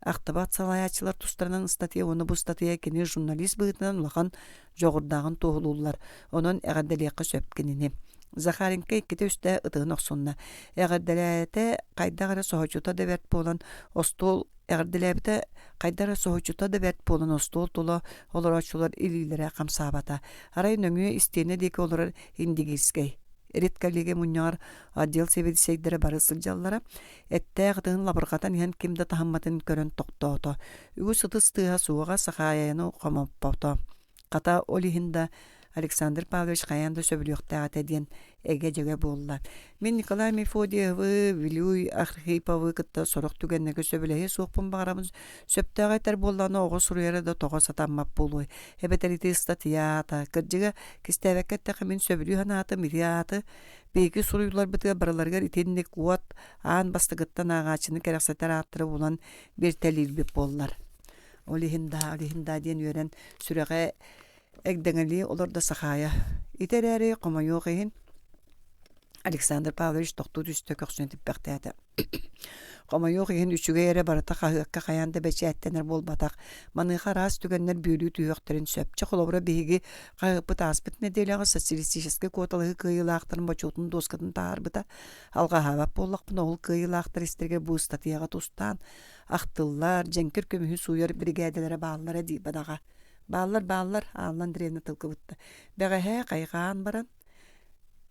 Ахтыбат салайааччылар тустарынан ыстатыйа уонна бу ыстатыйа кини журналист быһыытынан улахан дьоҕурдааҕын туоһулууллар. Онон эҕэрдэлиэххэ сөп кинини. Захаренко иккитэ-үстэ ытыһын охсунна. Эҕэрдэлээтэ хайдах эрэ соһуччута да бэрт буолан остуол эҕэрдэлээбитэ хайдах эрэ соһуччута да бэрт буолан остуол тула олорооччулар илиилэрэ хамсаабата. Арай нөҥүө истиэнэ диэки олорор Индигирскэй редколлегия мунньаҕар отдел сэбиэдиссэйдэрэ бары сылдьаллара. Эттээх ытыһын лабырҕатан иһэн ким да таһымматын көрөн тохтоото. Үгүс ытыс тыаһа суоҕа Сахаайаны хомоппото. Хата, ол иһин да Александр Павлович хайаан да сөбүлүөхтээх этэ диэн эгэ-дьэгэ буолла. Мин Николай Мефодьевы, Вилюй Архиповы кытта сорох түгэннэргэ сөбүлэһиэ суохпун баҕарабын. Сөптөөҕү этэр буоллаҕына оҕо суруйара да тоҕо сатаммат буолуой. Эбэтэр ити ыстатыйаата. Кырдьыга, кистээбэккэ эттэххэ мин сөбүлүү санаатым ити ааты. Биһиги суруйууларбытыгар барыларыгар итинник уот аан бастакыттан ааҕааччыны кэрэхсэтэр ааттары булан биэртэлиирбит буоллар. Ол иһин даа, ол иһин даа диэн үөрэн сүрэҕэ эгдэҥэлии олордо Сахаайа. Ити эрээри, хомойуох иһин, Александр Павлович тохтуу түстэ көхсүн типпэхтээтэ. Хомойуох иһин үчүгэй эрэ барыта хаһыакка хайаан да бэчээттэнэр буолбатах. Маныаха араас түгэннэр бүөлүү түһүөхтэрин сөп. Чэ, холобура, биһиги хаһыаппыт ааспыт нэдиэлэҕэ социалистическай куоталаһыы кыайыылаахтарын бочуотун дуоскатын таһаарбыта. Алҕаһаабат буоллахпына, ол кыайыылаахтар истэригэр бу ыстатыйаҕа тустаан Ахтыллар, дьэҥкир көмүһү сууйар биригээдэлэрэ бааллара дии бадаҕа. Бааллар, бааллар, Анна Андреевна тылгыбытта. Бэҕэһээ хайҕаан баран,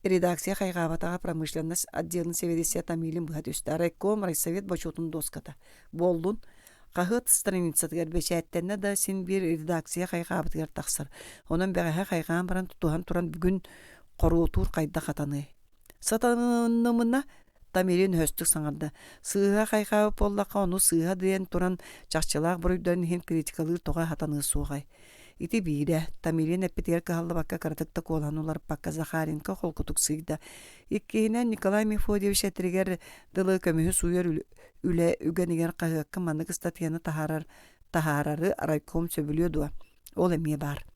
редакция хайҕаабатаҕа промышленность отделын сэбиэдиссэйэ Томилин быһа түстэ. Райком, райсовет бочуотун дуоската. Буоллун. Хаһыат страницатыгар бэчээттэннэ да син биир редакция хайҕаабытыгар тахсар. Онон бэҕэһээ хайҕаан баран тутуһан туран бүгүн хоруотуур хайдах атаныай? Сатанымына Тамирин өһөстүк саҥарда: «Сыыһа хайҕаабыт буоллахха, ону сыыһа диэн туран чахчылаах буруйдарын иһин критикалыыр тоҕо сатаныа суоҕай?» Ити биирэ, Тамирин эппитигэр кыһаллыбакка кыратык да куолаһын уларыппакка Захаренко холкутук сыыйда. Иккиһинэн, Николай Мефодьевич этэригэр дылы көмүһү сууйар үлэ үгэнигэр хаһыакка маннык ыстатыйаны таһаарар таһаарары райком сөбүлүө дуо? Ол эмиэ баар.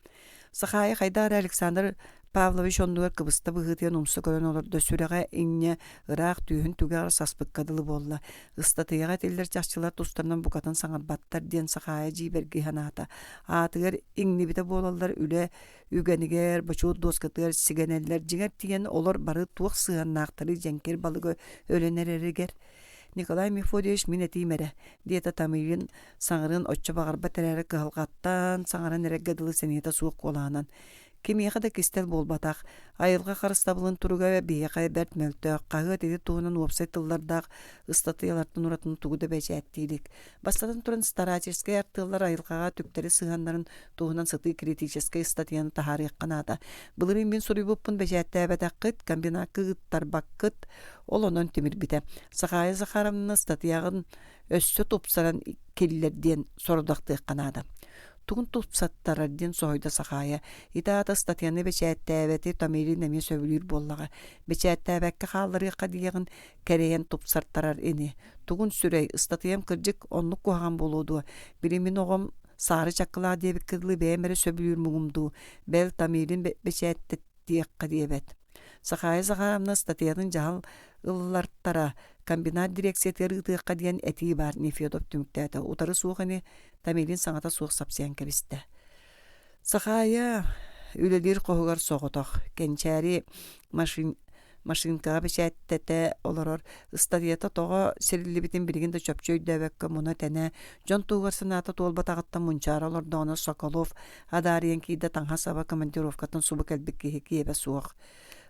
Сахаайа хайдах эрэ Александр Павлович оннугар кыбыста быһыытыйан умса көрөн олордо, сүрэҕэ иҥнэ ыраах түөһүн түгэҕэр саспыкка дылы буолла. Ыстатыйаҕа этиллэр чахчылар тустарынан букатын саҥарбаттар диэн Сахаайа дьиибэргии санаата. Аатыгар иҥнибитэ буолаллар үлэ үгэнигэр, бочуот дуоскатыгар сигэнэллэр, дьиҥэр тиийэн олор бары туох сыһыаннаахтарый дьэҥкир балыгы өлөн эрэригэр. Николай Мефодьевич мин этиим эрэ, диэтэ Тамилин саҥарыан оччо баҕарбат эрээри кыһалҕаттан саҥаран эрэргэ дылы сэниэтэ суох куолаһынан Кимиэхэ да кистэл буолбатах, айылҕа харыстабылын туруга биһиэхэ бэрт мөлтөх, хаһыат ити туһунан уопсай тыллардаах ыстатыйалартан уратыны тугу да бэчээттии илик. Бастатан туран, старательскай артыаллар айылҕаҕа түктэри сыһыаннарын туһунан сытыы критическэй ыстатыйаны таһаарыахха наада. Былырыын мин суруйбуппун бэчээттээбэтэххит, комбинакка ыыттарбаккыт, ол онон тимирбитэ. Сахаайа Захаровна ыстатыйаҕын өссө тупсаран киллэр диэн сорудахтыахха наада. Тугун тупсаттарар диэн соһуйда Сахаайа. Ити аата ыстатыйаны бэчээттээбэти Томилин эмиэ сөбүлүүр буоллаҕа. Бэчээттээбэккэ хаалларыахха диэҕин кэрэйэн тупсартарар ини. Тугун сүрэй, ыстатыйам кырдьык оннук куһаҕан буолуо дуо? Били мин оҕом саары чаккылаах диэбиккэ дылы бэйэм эрэ сөбүлүүр муҥум дуу? Бэл Томилин бэчээттэтиэххэ диэбэт. Сахаайа Захаровна ыстатыйатын дьаһал ыллартара, комбинат дирекциятыгар ыытыахха диэн этии баар, Нефедов түмүктээтэ. Утары суох ини, Томилин саҥата суох сапсыйан кэбистэ. Сахаайа үлэлиир хоһугар соҕотох, Кэнчээри машин машинкаҕа бэчээттэтэ олорор ыстатыйата тоҕо сириллибитин билигин да чопчу өйдөөбөккө муна-тэнэ, дьон туһугар санаата туолбатаҕыттан мунчаара олордоҕуна Соколов адаарыйан киирдэ таҥха саба командировкатын субу кэлбит киһи киэбэ суох.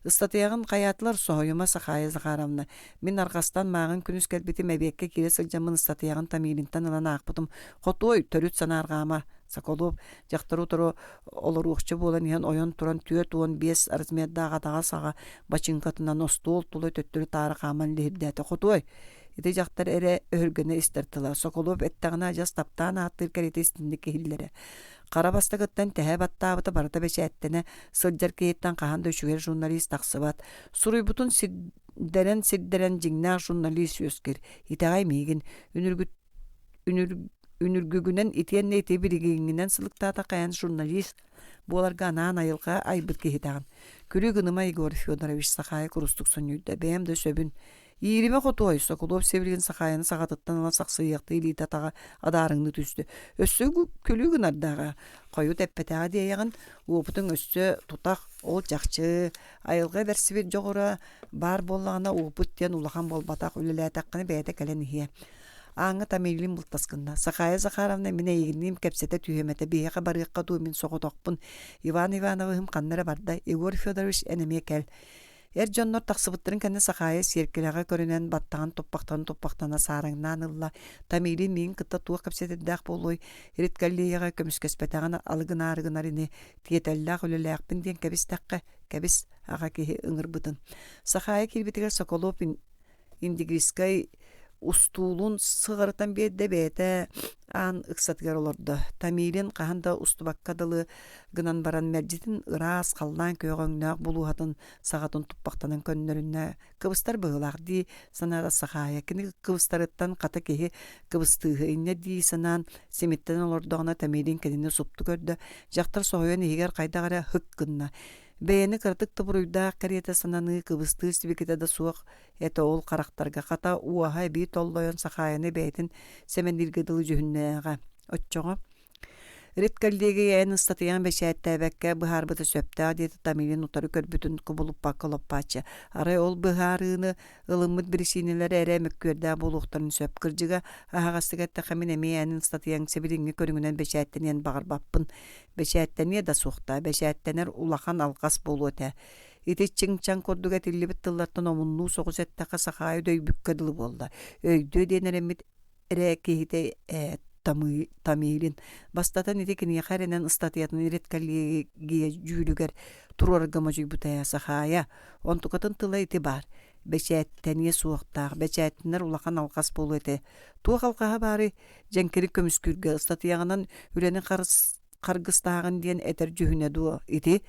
Ыстатыйаҕын хайаатылар соһуйума Сахаайа Захаровна. Мин арҕастан мааҕын күнүс кэлбитим эбиэккэ киирэ сылдьаммын ыстатыйаҕын Томилинтан ылан аахпытым. Хотуой, төрүт санаарҕаама. Соколов дьахтары утары олоруохча буолан иһэн ойон туран 45 размердаах атаҕа саҕа бачыыҥкатынан остуол тула төттөрү-таары хааман лиһирдээтэ. Хотуой, ити дьахтар эрэ өһүргэнэ истэр тыла. Соколов эттэҕинэ адьас таптаан ааттыыр кэриэтэ истинник иһиллэрэ. Хара бастакыттан тэһэ баттаабыта барыта бэчээттэнэ сылдьар киһиттэн хаһан да үчүгэй журналист тахсыбат. Суруйбутун сирдэрэн-сирдэрэн дьиҥнээх журналист үөскүүр. Итэҕэй миигин, үнүргүт үнүр үнүргүгүнэн итиэннэ ити билигиҥҥинэн сылыктаата хайан журналист буоларга анаан айылҕа айбыт киһитэҕин. Күлүү гыныма Егор Федорович Сахаайа курустук сонньуйда. Бэйэм да сөбүн. Ииримэ хотуой, Соколов сибилигин Сахаайаны саҕатыттан ыла сахсыйыахтыы илиитэ-атаҕа адаарыҥныы түстэ. Өссө күлүү гынардааҕа, хойут эппэтэҕэ диэйэҕин, уопутуҥ өссө тутах, ол чахчы, айылҕа бэрсибит дьоҕура баар буоллаҕына уопут диэн улахан буолбатах, үлэлээтэххинэ бэйэтэ кэлэн иһиэ. Ааҥҥа Тамилин бултас гынна. Сахаайа Захаровна мин эйигинниин кэпсэтэ түһүөм этэ, биһиэхэ барыахха дуу, мин соҕотохпун. Иван Ивановыһым ханна эрэ барда, Егор Федорович эн эмиэ кэл. Эр дьоннор тахсыбыттарын кэннэ Сахаайа сиэркилэҕэ көрүнэн баттаҕын туппахтана-туппахтана саараҥнаан ылла. Тамилин миигин кытта туох кэпсэтэрдээх буолуой, редколлегияҕа көмүскэспэтэҕин алы гынаары гынар ини, тиэтэллээх үлэлээхпин диэн кэбистэххэ, кэбис, аҕа киһи ыҥырбытын. Сахаайа киирбитигэр Соколов Индигирскэй устуулун сыҕарытан биэрдэ, бэйэтэ аан ыксатыгар олордо. Тамилин хаһан да устубакка дылы гынан баран мэлдьитин ыраас халлаан күөх өҥнөөх булууһатын саҕатын туппахтанан көннөрүннэ. Кыбыстар быһыылаах дии санаата Сахаайа. Кини кыбыстарыттан хата киһи кыбыстыыһы инньэ дии санаан симиттэн олордоҕуна Тамилин кинини супту көрдө. Дьахтар соһуйан иһигэр хайдах эрэ һык гынна. Бэйэни кыратык да буруйдаах кэриэтэ сананыы кыбыстыы сибикитэ да суох этэ ол харахтарга хата уоһа эбии толлойон Сахаайаны бэйэтин сэмэнииргэ дылы дьүһүннээҕэ. Оччоҕо редколлегия эн ыстатыйаҥ бэчээттээбэккэ быһаарбыта сөптөөх диэтэ Тамилин утары көрбүтүн кубулуппакка лоппааччы. Арай ол быһаарыыны ылыммыт биричиинэлэрэ эрэ мөккүөрдээх буолуохтарын сөп. Кырдьыга, аһаҕастык эттэххэ мин эмиэ эн ыстатыйаҥ сибилиҥҥи көрүҥүнэн бэчээттэниэн баҕарбаппын. Бэчээттэниэ да суохтаа, бэчээттэнэр улахан алҕас буолуо этэ. Ити чиҥ-чаҥ курдук этиллибит тыллартан омуннуу соҕус эттэххэ Сахаайа дөйбүккэ дылы буолла. Өйдүө диэн эрэммит эрэ киһитэ ээ Тамилин. Бастатан ити киниэхэ эрэнэн ыстатыйатын редколлегия дьүүлүгэр туруорарга модьуйбута ээ Сахаайа. Онтукатын тыла ити баар. Бэчээттэниэ суохтаах, бэчээттэнэр улахан алҕас буолуо этэ. Туох алҕаһа баарый? Дьэҥкирик көмүскүүргэ ыстатыйаҕынан үлэни харгыстааҕын диэн этэр дьүһүнэ дуо ити?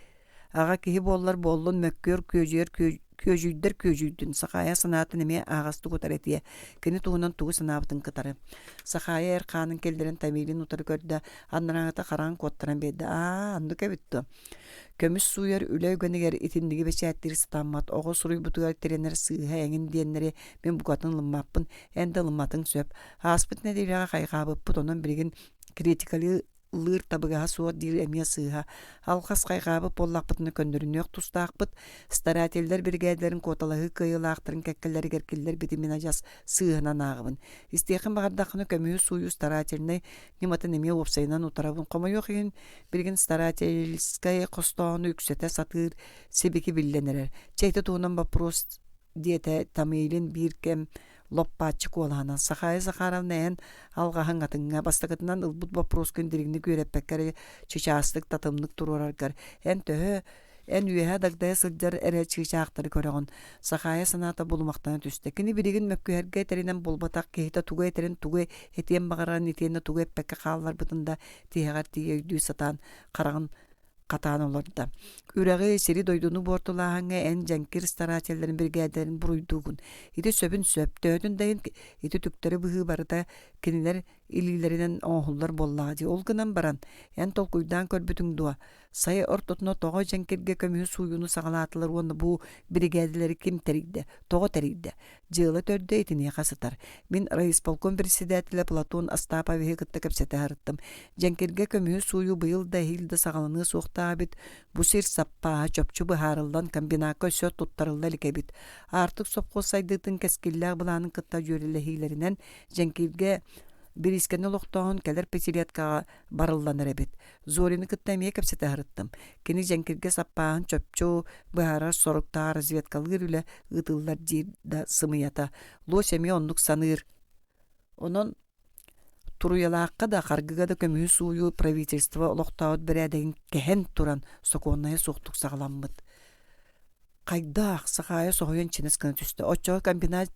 Аҕа киһи буоллар буоллун мөккүөр күөдьүйэр күөдьүйдэр күөдьүйдүн Сахаайа санаатын эмиэ аһаҕастык утары этиэ кини туһунан тугу санаабытын кытары. Сахаайа эр хаанын киллэрэн Тамилин утары көрдө, анарааҥыта хараҕын куоттаран биэрдэ. Аа, оннук эбит дуо? Көмүс сууйар үлэ үгэнигэр итинниги бэчээттиир сатаммат, оҕо суруйбутугар тирэнэр сыыһа эҥин диэннэри мин букатын ылыммаппын, эн да ылымматыҥ сөп. Ааспыт нэдиэлэҕэ хайҕаабыппыт, онон билигин критикалыы лыыр табыгаһа суох диир эмиэ сыыһа. Алҕас хайҕаабыт буоллахпытына көннөрүнүөх тустаахпыт. Старателлэр биригээдэлэрин куоталаһыы кыайыылаахтарын кэккэлэригэр киллэрбитин мин адьас сыыһанан ааҕабын. Истиэххин баҕардаххына көмүһү сууйуу старательнай ньыматын эмиэ уопсайынан утарабын. Хомойуох иһин, билигин старательскай хостооһуну үксэтэ сатыыр сибики биллэн эрэр. Чэ ити туһунан боппуруос диэтэ Тамилин биир кэм лоп-бааччы куолаһынан Сахаайа Захаровна эн алҕаһыҥ атыҥҥа бастакытынан ылбыт боппуруоскун дириҥник үөрэппэккэ эрэ чычаастык татымнык туруораргар эн төһө эн үөһэ дагдайа сылдьар эрэ чыычаахтары көрөҕүн Сахаайа санаата булумахтана түстэ кини билигин мөккүһэргэ этэринэн буолбатах киһитэ тугу этэрин тугу этиэн баҕарарын итиэннэ тугу эппэккэ хаалларбытын да тиһэҕэр тиийэ өйдүү сатаан хараҕын хатаан олордо. Үрэҕи, сири-дойдуну буортулааһыҥҥа эн дьэҥкир старателлэрин биригээдэлэрин буруйдуугун. Ити сөбүн сөп, төһөтүн да иһин ити түктэри быһыы барыта кинилэр илиилэринэн оҥоһуллар буоллаҕа дии. Ол гынан баран, эн толкуйдаан көрбүтүҥ дуо? Сай ортотуна тоҕо дьэҥкиргэ көмүһү сууйууну саҕалаатылар уонна бу биригээдэлэри ким тэрийдэ, тоҕо тэрийдэ? Дьыала төрдө итиниэхэ сытар. Мин райисполком председателэ Платон Остаповиһы кытта кэпсэтэ сырыттым. Дьэҥкиргэ көмүһү сууйуу быйыл да эһиил да саҕаланыа суохтаах эбит. Бу сир саппааһа чопчу быһаарыллан комбинакка өссө туттарылла илик эбит. Аартык сопхуос сайдыытын кэскиллээх былаанын кытта дьүөрэлэһиилэринэн Дьэҥкиргэ бириискэни олохтооһун кэлэр пятилеткаҕа барылланар эбит. Зорины кытта эмиэ кэпсэтэ сырыттым. Кини дьэҥкиргэ саппааһын чопчу быһаарар соруктаах разведкалыыр үлэ ыытыллар диир да сымыйата. Лось эмиэ оннук саныыр. Онон Туруйалаахха да, Харгыга да көмүһү сууйуу правительство олохтообут бэрээдэгин кэһэн туран сокуоннайа суохтук саҕаламмыт. Хайдах? Сахаайа соһуйан чинэс гына түстэ. Оччоҕо комбинат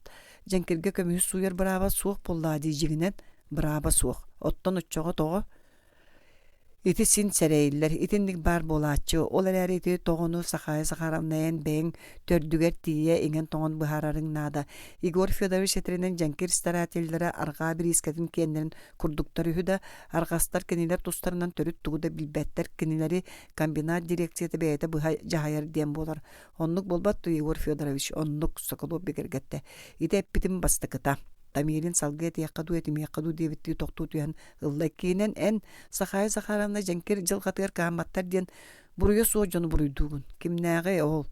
дьэҥкиргэ көмүһү сууйар бырааба суох буоллаҕа дии дьиҥинэн, бырааба суох. Оттон оччоҕо тоҕо? Ити син сэрэйиллэр, итинник баар буолааччы, ол эрээри ити тоҕону Сахая Захаровна эн бэйэҥ төрдүгэр тиийэ иҥэн-тоҥон быһаарарыҥ наада. Егор Федорович этэринэн дьэҥкир старателлэрэ арҕаа бириискэтин киэннэрин курдуктар үһү да, арҕастар кинилэр тустарынан төрүт тугу да билбэттэр, кинилэри комбинат дирекцията бэйэтэ быһа дьаһайар диэн буолар. Оннук буолбат дуо, Егор Федорович? Оннук, Соколов бигэргэттэ. Ити эппитим бастакыта. Тамилин салгыы этиэххэ дуу, этимиэххэ дуу диэбиттии тохтуу түһэн ылла. Иккиһинэн, эн, Сахая Захаровна дьэҥкир дьылҕатыгар кыһамматтар диэн буруйа суох дьону буруйдуугун. Кимнээҕий ол?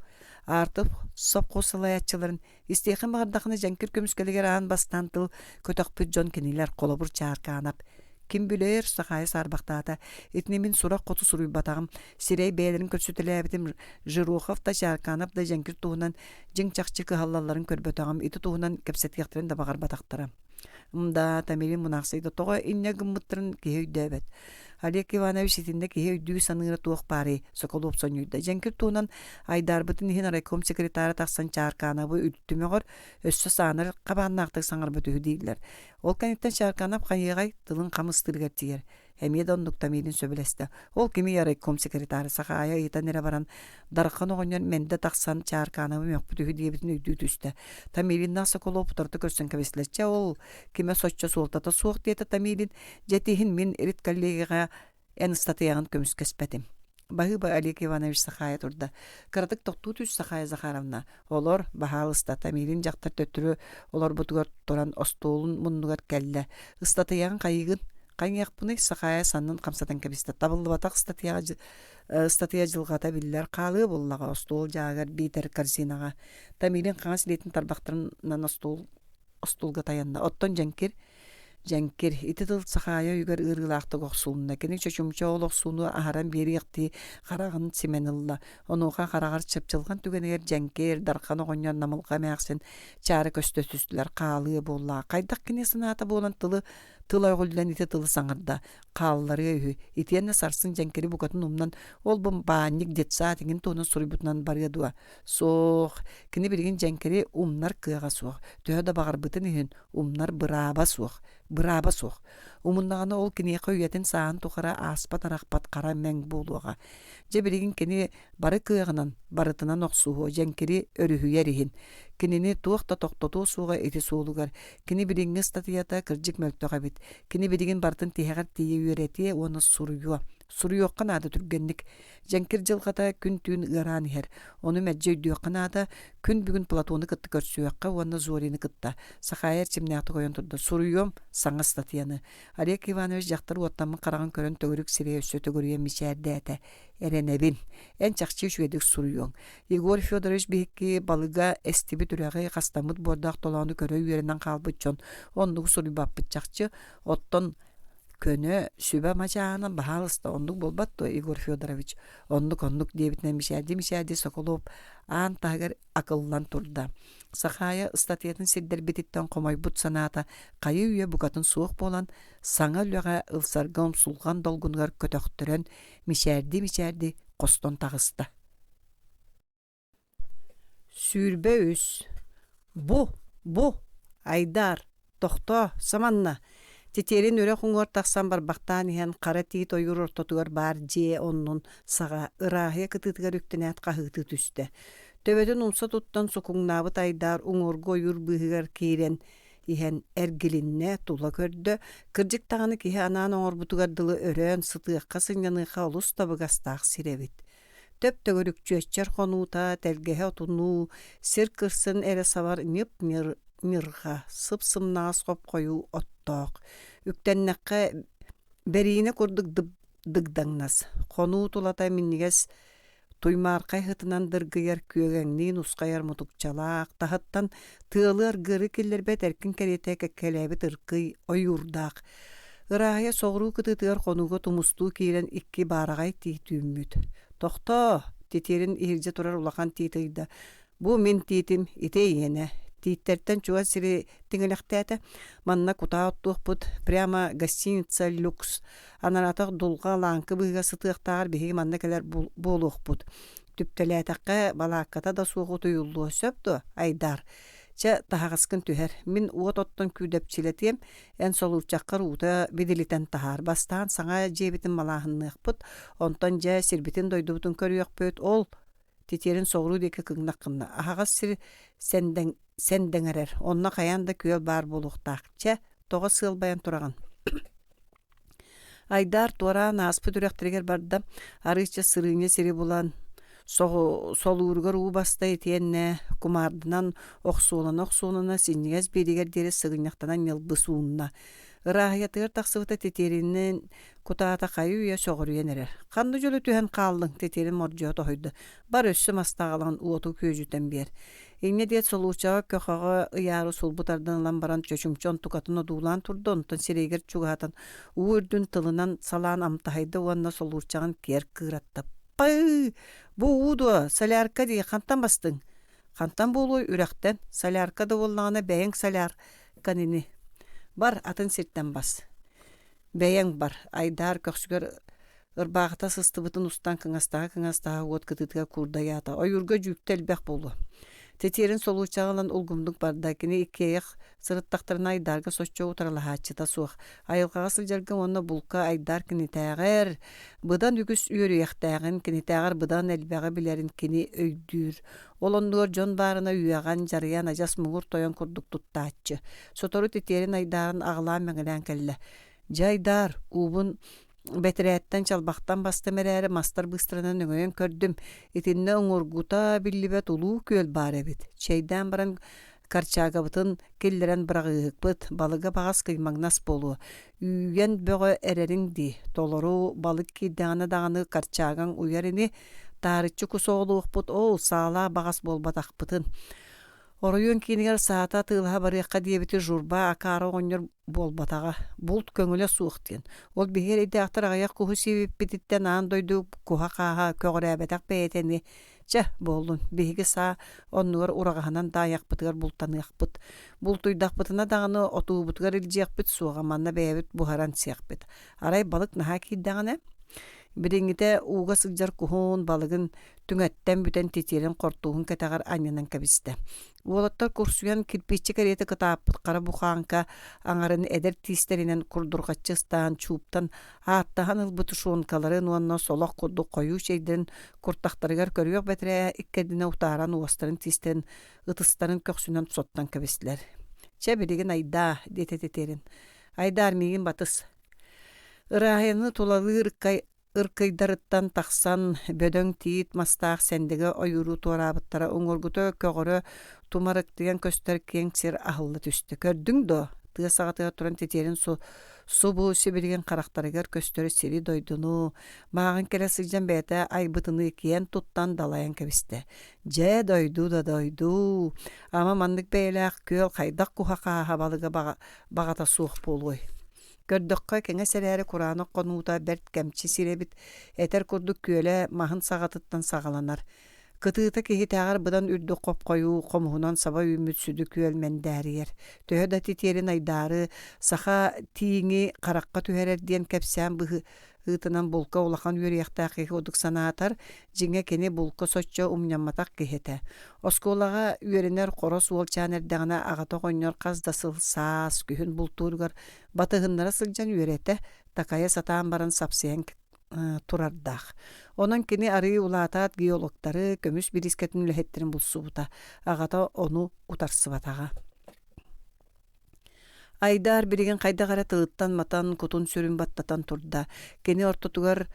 Аартык сопхуос салайааччыларын истиэххин баҕардаххына дьэҥкир көмүскэлигэр аан бастаан тыл көтөхпүт дьон кинилэр, холобур Чааркаанап. Ким билэр, Сахая саарбахтаата. Итини мин сурах хоту суруйбатаҕым. Сирэй бэйэлэрин көрсүтэлээбитим Жирохов да, Чааркаанап да дьэҥкир туһунан дьиҥ-чахчы кыһаллалларын көрбөтөҕүм, ити туһунан кэпсэтиэхтэрин да баҕарбатахтара. Мда, Тамилин мунаахсыйда тоҕо инньэ гыммыттарын киһи өйдөөбөт. Олег Иванович итиннэ киһи өйдүү саныыра туох баарый, Соколов сонньуйда. Дьэҥкир туһунан айдаарбытын иһин райком секретара тахсан Чааркаанабы үлтүмөҕөр өссө саанар хабааннаахтык саҥарбыт үһү дииллэр. Ол кэнниттэн Чааркаанап хайыаҕай тылын хам ыстыырыгар тиийэр. Эмиэ да оннук Тамилин сөбүлэстэ. Ол кимий райком секретара Сахаайа ыйытан эрэ баран, Дархан оҕонньор мэндэ тахсан Чааркаанабы мөхпүт үһү диэбитин өйдүү түстэ. Тамилиннаах Соколов утарыта көрсөн кэбистилэр. Чэ ол кимэ соччо суолтата суох диэтэ Тамилин. Дьэ итиһин мин редколлегияҕа эн ыстатыйаҕын көмүскэспэтим. Баһыыба Олег Иванович Сахаайа турда. Кыратык тохтуу түс Сахаайа Захаровна. Олор, баһаалыста, Тамилин дьахтар төттөрү олорбутугар туран остуолун муннугар кэллэ. Ыстатыйаҕын хайыыгын? Хайыахпыный, Сахаайа саннын хамсатан кэбистэ. Табыллыбатах ыстатыйаҕа ыстатыйа дьылҕата биллэр хаалыа буоллаҕа остуол дьааҕыгар биитэр корзинаҕа. Тамилин хаҥас илиитин тарбахтарынан остуол остуолга тайанна. Оттон дьэҥкир Дьэҥкир, ити тыл Сахаайа өйүгэр ыарыылаахтык охсулунна. Кини чочумча ол охсууну аһаран биэриэхтии хараҕын симэн ылла. Онуоха хараҕар чыпчылҕан түгэнигэр Дьэҥкир, Дархан оҕонньор Намылҕа эмээхсин чаара көстө түстүлэр, хаалыа буолла. Хайдах кини санаата буолан тылы тыла өҕүллэн ити тылы саҥарда, хаалларыа үһү. Итиэннэ сарсын Дьэҥкири букатын умнан, ол-бу баанньык детсад иҥин туһунан суруйбутунан барыа дуо? Суох, кини билигин Дьэҥкири умнар кыаҕа суох. Төһө да баҕарбытын иһин, умнар бырааба суох, бырааба суох. Умуннаҕына ол киниэхэ үйэтин сааһын тухары ааспат-арахпат хара мэҥ буолуоҕа. Дьэ билигин кини бары кыаҕынан, барытынан охсуһуо, дьэҥкири өрүһүйэр иһин. Кинини туох да тохтотуо суоҕа ити суолугар. Кини билиҥҥи ыстатыйата кырдьык мөлтөх эбит. Кини билигин барытын тиһэҕэр тиийэ үөрэтиэ уонна суруйуо. Суруйуохха наада түргэнник. Дьэҥкир дьылҕата күн-түүн ыараан иһэр. Ону мэлдьи өйдүөххэ наада, күн бүгүн Платону кытта көрсүөххэ уонна Зорины кытта. Сахаайа эрчимнээхтик ойон турда. Суруйуом саҥа ыстатыйаны. Олег Иванович дьахтар уоттаммыт хараҕын көрөн төгүрүк сирэйэ өссө төгүрүйэн мичээрдээтэ. Эрэнэбин. Эн чахчы үчүгэйдик суруйуоҥ. Егор Федорович биһикки балыга эстибит үрэҕи, хастаммыт буордаах толоону көрө үөрэнэн хаалбыт дьон оннугу суруйбаппыт чахчы. Оттон Көнө, сүбэ-ама чааһынан баһаалыста оннук буолбат дуо, Егор Федорович? Оннук-оннук диэбитинэн мичээрдии-мичээрдии Соколов аан таһыгар акыллан турда. Сахаайа ыстатыйатын сирдэрбититтэн хомойбут санаата хайыы-үйэ букатын суох буолан, саҥа үлэҕэ ылсарга умсулҕан долгунугар көтөхтөрөн, мичээрдии-мичээрдии хостон таҕыста. 23 Бу, бу, айдаар, тохтоо, саманна Титиэрин үрэх уҥуор тахсан барбахтаан иһэн хара тиит ойуур ортотугар баар дьиэ оннун саҕа ырааһыйа кытыытыгар үктэнээт хаһыытыы түстэ. Төбөтүн умса туттан сукуҥнаабыт айдаар уҥуоргу ойуур быыһыгар киирэн иһэн эргилиннэ, тула көрдө, кырдьык даҕаны киһи анаан оҥорбутугар дылы өрөөн сытыахха сынньаныахха олус табыгастаах сир эбит. Төп-төгүрүк чүөччэр хонуута, тэлгэһэ отунуу, сир кырсын эрэ сабар ньып-ньырҕа, сып-сымнаҕас хоп-хойуу оттоох. Үктэннэххэ бэриинэ курдук дыгдаҥнас, хонуу тулата минньигэс туймаархай сытынан дыргыйар күөгэҥнии нусхайар мутукчалаах, таһыттан тыалы аргыары киллэрбэт эркин кэриэтэ кэккэлээбит ыркый ойуурдаах. Ырааһыйа соҕуруу кытыытыгар хонууга тумустуу киирэн икки баараҕай тиит үүммүт. «Тохтоо!» титиэрин иһирдьэ турар улахан тиит ыйда. «Бу мин тиитим, ити эйиэнэ. Тииттэртэн чугас сири тиҥилэхтээтэ. Манна кутаа оттуохпут, прямо гостиница люкс. Анараатах дулҕа лааҥкы быыһыгар сытыахтааҕар биһиги манна кэлэр буолуохпут. Түптэлээтэххэ, балаакката да суох утуйуллуо сөп дуо, Айдаар? Чэ, таһаҕаскын түһэр, мин уот оттон күүдэпчилэтиэм, эн солуурчаххар уута бидилитэн таһаар. Бастаан саҥа дьиэбитин малааһынныахпыт, онтон дьэ сирбитин-дойдубутун көрүөхпүт, ол титиэрин соҕуруу диэки кыҥнах гынна. Аһаҕас сир сэндэҥ сэндэҥэрэр, онно хайаан да күөл баар буолуохтаах. Чэ, тоҕо сыалбайан тураҕын? Айдаар туораан ааспыт үрэхтэригэр барда, арыычча сырыынньа сири булан, солууругар уу баста итиэннэ кумаарданан охсуолана-охсуолана синньигэс биэригэр диэри сыгынньахтанан ньылбы суунна. Ырааһыйатыгар тахсыбыта титиэринэн кутаата хайы-үйэ сөҕүрүйэн эрэр. «Ханна дьөлө түһэн хааллыҥ?» титиэрин мордьуйа тоһуйда. «Бар өссө маста аҕалан уоту күөдьүтэн биэр». Инньэ диэт солуурчаҕа көхөҕө ыйаары сулбу тардан ылан баран чочумча онтукатын одуулаан турда, онтон сирэйигэр чугаһатан уу үрдүн тылынан салаан амтаһыйда уонна солуурчаҕын киэр кыыратта. «Пыы! Бу уу дуо? Солярка дии, хантан бастыҥ?» «Хантан буолуой, үрэхтэн. Солярка да буоллаҕына бэйэҥ соляркан ини. Бар, атын сиртэн бас». Бэйэҥ бар, Айдаар көхсүгэр ырбаахыта сыстыбытын устан кыҥастаһа-кыҥастаһа уот кытыытыгар куурдайаата. Ойуурга дьүүктэ элбэх буолуо. Титиэрин солуурчаҕа ылан улгумнук барда. Кини иккиэйэх сырыттахтарына Айдаарга соччо утарылаһааччыта суох. Айылҕаҕа сылдьарга уонна булка Айдаар кинитээҕэр быдан үгүс үөрүйэхтээҕин, кинитээҕэр быдан элбэҕи билэрин кини өйдүүр. Ол оннугар дьон баарына үөҕэн, дьарыйан адьас муҥур тойон курдук туттааччы. Сотору титиэрин айдаарын аҕылаан-мэҥилээн кэллэ. Дьэ, Айдаар, уубун бэтэрээттэн чалбахтан бастым эрээри мастар быыстарынан өҥөйөн көрдүм. Итиннэ уҥуоргута биллибэт улуу күөл баар эбит. Чэйдээн баран Корчагабытын киллэрэн быраҕыыһыкпыт, балыга баҕас кыймаҥнас буолуо. Үүйэн бөҕө эрэриҥ дии, толору балык киирдэҕинэ даҕаны корчагаҥ уйар ини, таарыччы кус оҕолуохпут, оо, саалаах баҕас буолбатахпытын. Оройуон киинигэр саата атыылаһа барыахха диэбити Журба акаары оҕонньор буолбатаҕа, булт көҥүлэ суох диэн. Ол биһиги эрэйдээхтэр аҕыйах куһу сиэбиппититтэн аан дойду куһа-хааһа көҕүрээбэтэх бэйэтэ ини Чэ, буоллун, биһиги саа оннугар ураҕаһынан да айахпытыгар бултаныахпыт. Бултуйдахпытына даҕаны отуубутугар илдьиэхпит суоҕа, манна бэйэбит буһаран сиэхпит. Арай балык наһаа киирдэҕинэ, билиҥҥитэ ууга сылдьар куһун, балыгын түҥэттэн бүтэн титиэрин хортууһун кэтэҕэр анньынан кэбистэ. Уолаттар курсуйан кирпииччэ кэриэтэ кытааппыт хара бухааҥка аҥарын эдэр тиистэринэн курдурҕаччы ыстаан чууптан ааттаһан ылбыт тушенкаларын уонна солох курдук хойуу чэйдэрин куртахтарыгар көрүөх бэтэрээ иккэрдинэ утааран уостарын тиистэрин ытыстарын көхсүнэн соттон кэбистилэр. «Чэ, билигин айдаа», диэтэ титиэрин. «Айдаар, миигин батыс». Ырааһыйаны тулалыыр ыркыйдарыттан тахсан бөдөҥ тиит мастаах сэндэгэ ойууру туораабыттара уҥуоргута көҕөрө тумарыктыйан көстөр киэҥ сир аһылла түстэ. «Көрдүҥ дуо?» тыа саҕатыгар туран титиэрин субу сибилигин харахтарыгар көстөр сири-дойдуну, мааҕын кэлэ сылдьан бэйэтэ айбытыныы киэн туттан далайан кэбистэ. Дьэ, дойду да дойду! Ама маннык бэйэлээх күөл хайдах куһа-хааһа балыга баҕата суох буолуой? Көрдөххө, кэҥэс эрээри кураанах хонуута бэрт кэмчи сир эбит, этэр курдук күөлэ маһын саҕатыттан саҕаланар. Кытыыта киһитээҕэр быдан үрдүк хоп-хойуу хомуһунан саба үүммүт сүдү күөл мэндээрийэр. Төһө да титиэрин айдаары, саха тииҥи харахха түһэрэр диэн кэпсээн быһыытынан булка улахан үөрүйэхтээх киһи курдук санаатар, дьиҥэ кини булка соччо умньамматах киһи этэ. Оскуолаҕа үөрэнэр хорос уолчаан эрдэҕинэ аҕата оҕонньор хас да сыл саас, күһүн бултууругар батыһыннара сылдьан үөрэтэ, такайа сатаан баран сапсыйан турардаах. Онон кини арыый улаатаат геологтары, көмүс бириискэтин үлэһиттэрин булсубута. Аҕата ону утарсыбатаҕа. Айдаар билигин хайдах эрэ тылыттан матан, кутун-сүрүн баттатан турда. Кини ортотугар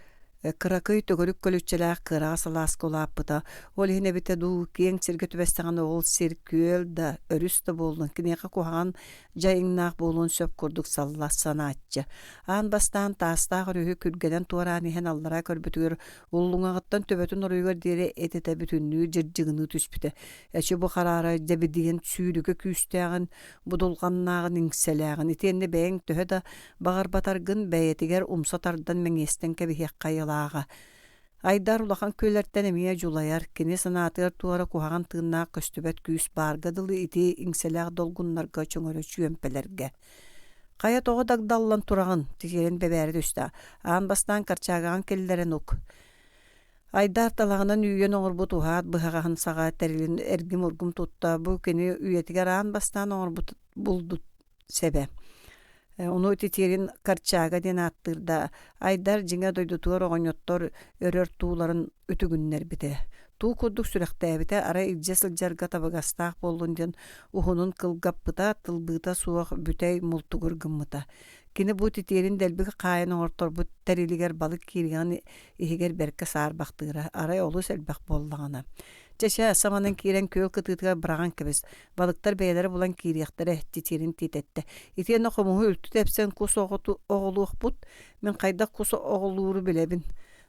кыракый төгүрүк көлүччэлээх кыараҕас алааска улааппыта. Ол иһин эбитэ дуу, киэҥ сиргэ түбэстэҕинэ ол сир күөл да, өрүс да буоллун, киниэхэ куһаҕан дьайыҥнаах буолуон сөп курдук салла санааччы. Аан бастаан таастаах өрүһү күргэнэн туораан иһэн аллараа көрбүтүгэр уллуҥаҕыттан төбөтүн оройугар диэри этитэ бүтүннүү дьырдьыгыныы түспүтэ. Эчи бу хараара дьэбидийэн сүүрүгэ күүстээҕин, будулҕаннааҕын, иҥсэлээҕин итиэннэ бэйэҥ төһө да баҕарбатаргын бэйэтигэр умса тардан мэҥиэстэн кэбиһиэххэ айылааҕа. Айдар улахан күөлэртэн эмиэ дьулайар, кини санаатыгар туора куһаҕан тыыннаах көстүбэт күүс баарга дылы ити иҥсэлээх долгуннарга чөҥөрө чүөмпэлэргэ. «Хайа тоҕо дагдаллан тураҕын?» титиэрин бэбээрэ түстэ. «Аан бастаан корчагаҕын киллэрэн ук». Айдаар талаҕынан үүйэн оҥорбут уһаат быһаҕаһын саҕа тэрилин эргим-ургум тутта, бу кини үйэтигэр аан бастаан оҥорбут булдут сэбэ. Ону ититиэрин Корчага диэн ааттыыр да, Айдар дьиҥэ дойдутугар оҕонньоттор өрөр тууларын үтүгүннэрбитэ. Туу курдук сүрэхтээбитэ, арай илдьэ сылдьарга табыгастаах буоллун диэн уһунун кылгаппыта, тылбыыта суох бүтэй мултугур гыммыта. Кини бу титиэрин дэлби хаайан оҥорторбут тэрилигэр балык киириэҕин иһигэр бэркэ саарбахтыыра, арай олус элбэх буоллаҕына. Чэ-чэ, саманан киирэн күөл кытыытыгар быраҕан кэбис, балыктар бэйэлэрэ булан киириэхтэрэ, титиэрин тиитэттэ. Итиэннэ хомуһу үлтү тэпсэн кус оҕолуохпут, мин хайдах кус оҕолууру билэбин.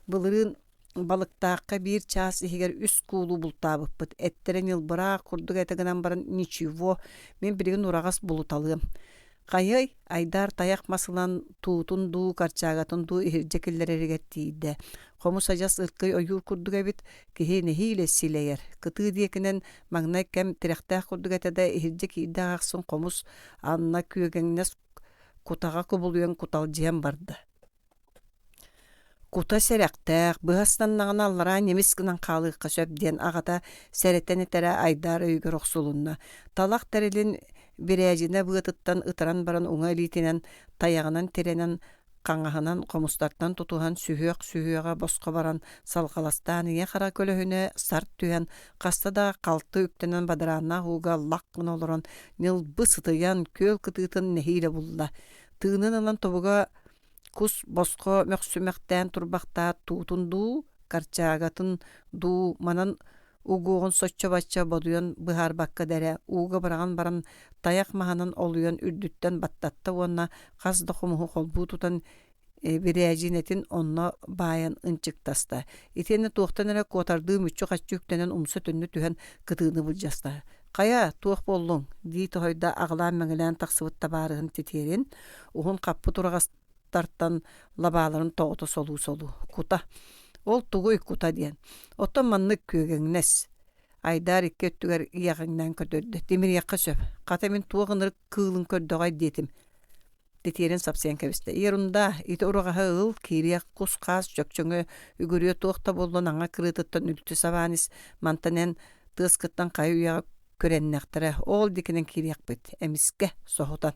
Былырыын балыктаахха биир чаас иһигэр үс куулу бултаабыппыт, эттэрэ ньылбыраах курдук этэ гынан баран ничего, мин билигин ураҕас булуталыам. Хайыай, Айдаар тайах мас ылан туутун дуу, корчагатын дуу иһирдьэ киллэрэригэр тиийдэ. Хомус адьас ыркый ойуур курдук эбит, киһи нэһиилэ силэйэр. Кытыы диэкинэн маҥнай кэм тирэхтээх курдук этэ да, иһирдьэ киирдэх ахсын хомус анна күөгэҥнэс кутаҕа кубулуйан куталдьыйан барда. Кута сэрэхтээх, быһа ыстаннаҕына аллараа ньимис гынан хаалыахха сөп диэн аҕата сэрэтэн этэрэ Айдаар өйүгэр охсулунна. Талах тэрилин бирээдьинэ быатыттан ытыран баран уҥа илиитинэн тайаҕынан тирэнэн хаҥаһынан хомустартан тутуһан сүһүөх сүһүөҕэ босхо баран салҕаластаан ийэ-хара көлөһүнэ сарт түһэн хаста да халты үктэнэн бадарааннаах ууга лах гына олорон ньылбы сытыйан күөл кытыытын нэһиилэ булла. Тыынын ылан тобуга Кус босхо мөхсүмэхтээн турбахтаат туутун дуу, корчагатын дуу манан угуоҕун соччо-бачча бодуйан быһаарбакка да эрэ ууга быраҕан баран тайах маһынан олуйан үрдүттэн баттатта уонна хас да хомуһу холбуу тутан бирээдьинэтин онно баайан ынчыктаста. Итиэннэ туохтан эрэ куотардыы мүччү-хаччы үктэнэн умса-төннө түһэн кытыыны былдьаста. «Хайа, туох буоллуҥ?» дии тоһуйда аҕылаан-мэҥилээн тахсыбыт табаарыһын титиэрин, уһун хаппыт ураҕастартан лабааларын тоҕута солуу-солуу. «Кута. Ол тугуй кута диэн? Оттон маннык күөгэҥнэс». Айдаар икки өттүгэр иэҕэҥнээн көрдөрдө. «Тимириэххэ сөп. Хата мин туох ынырык кыылын көрдөҕөй диэтим. Титиэрин сапсыйан кэбистэ. Ерунда, ити ураҕаһы ыл, киириэх, кус-хаас, чөкчөҥө, үгүрүө туох да буоллун аҥа кырыытыттан үлтү сабаан ис, мантан эн тыаскыттан хайа үйэҕэ күрэннэхтэрэ, ол диэкинэн киириэхпит, эмискэ, соһутан.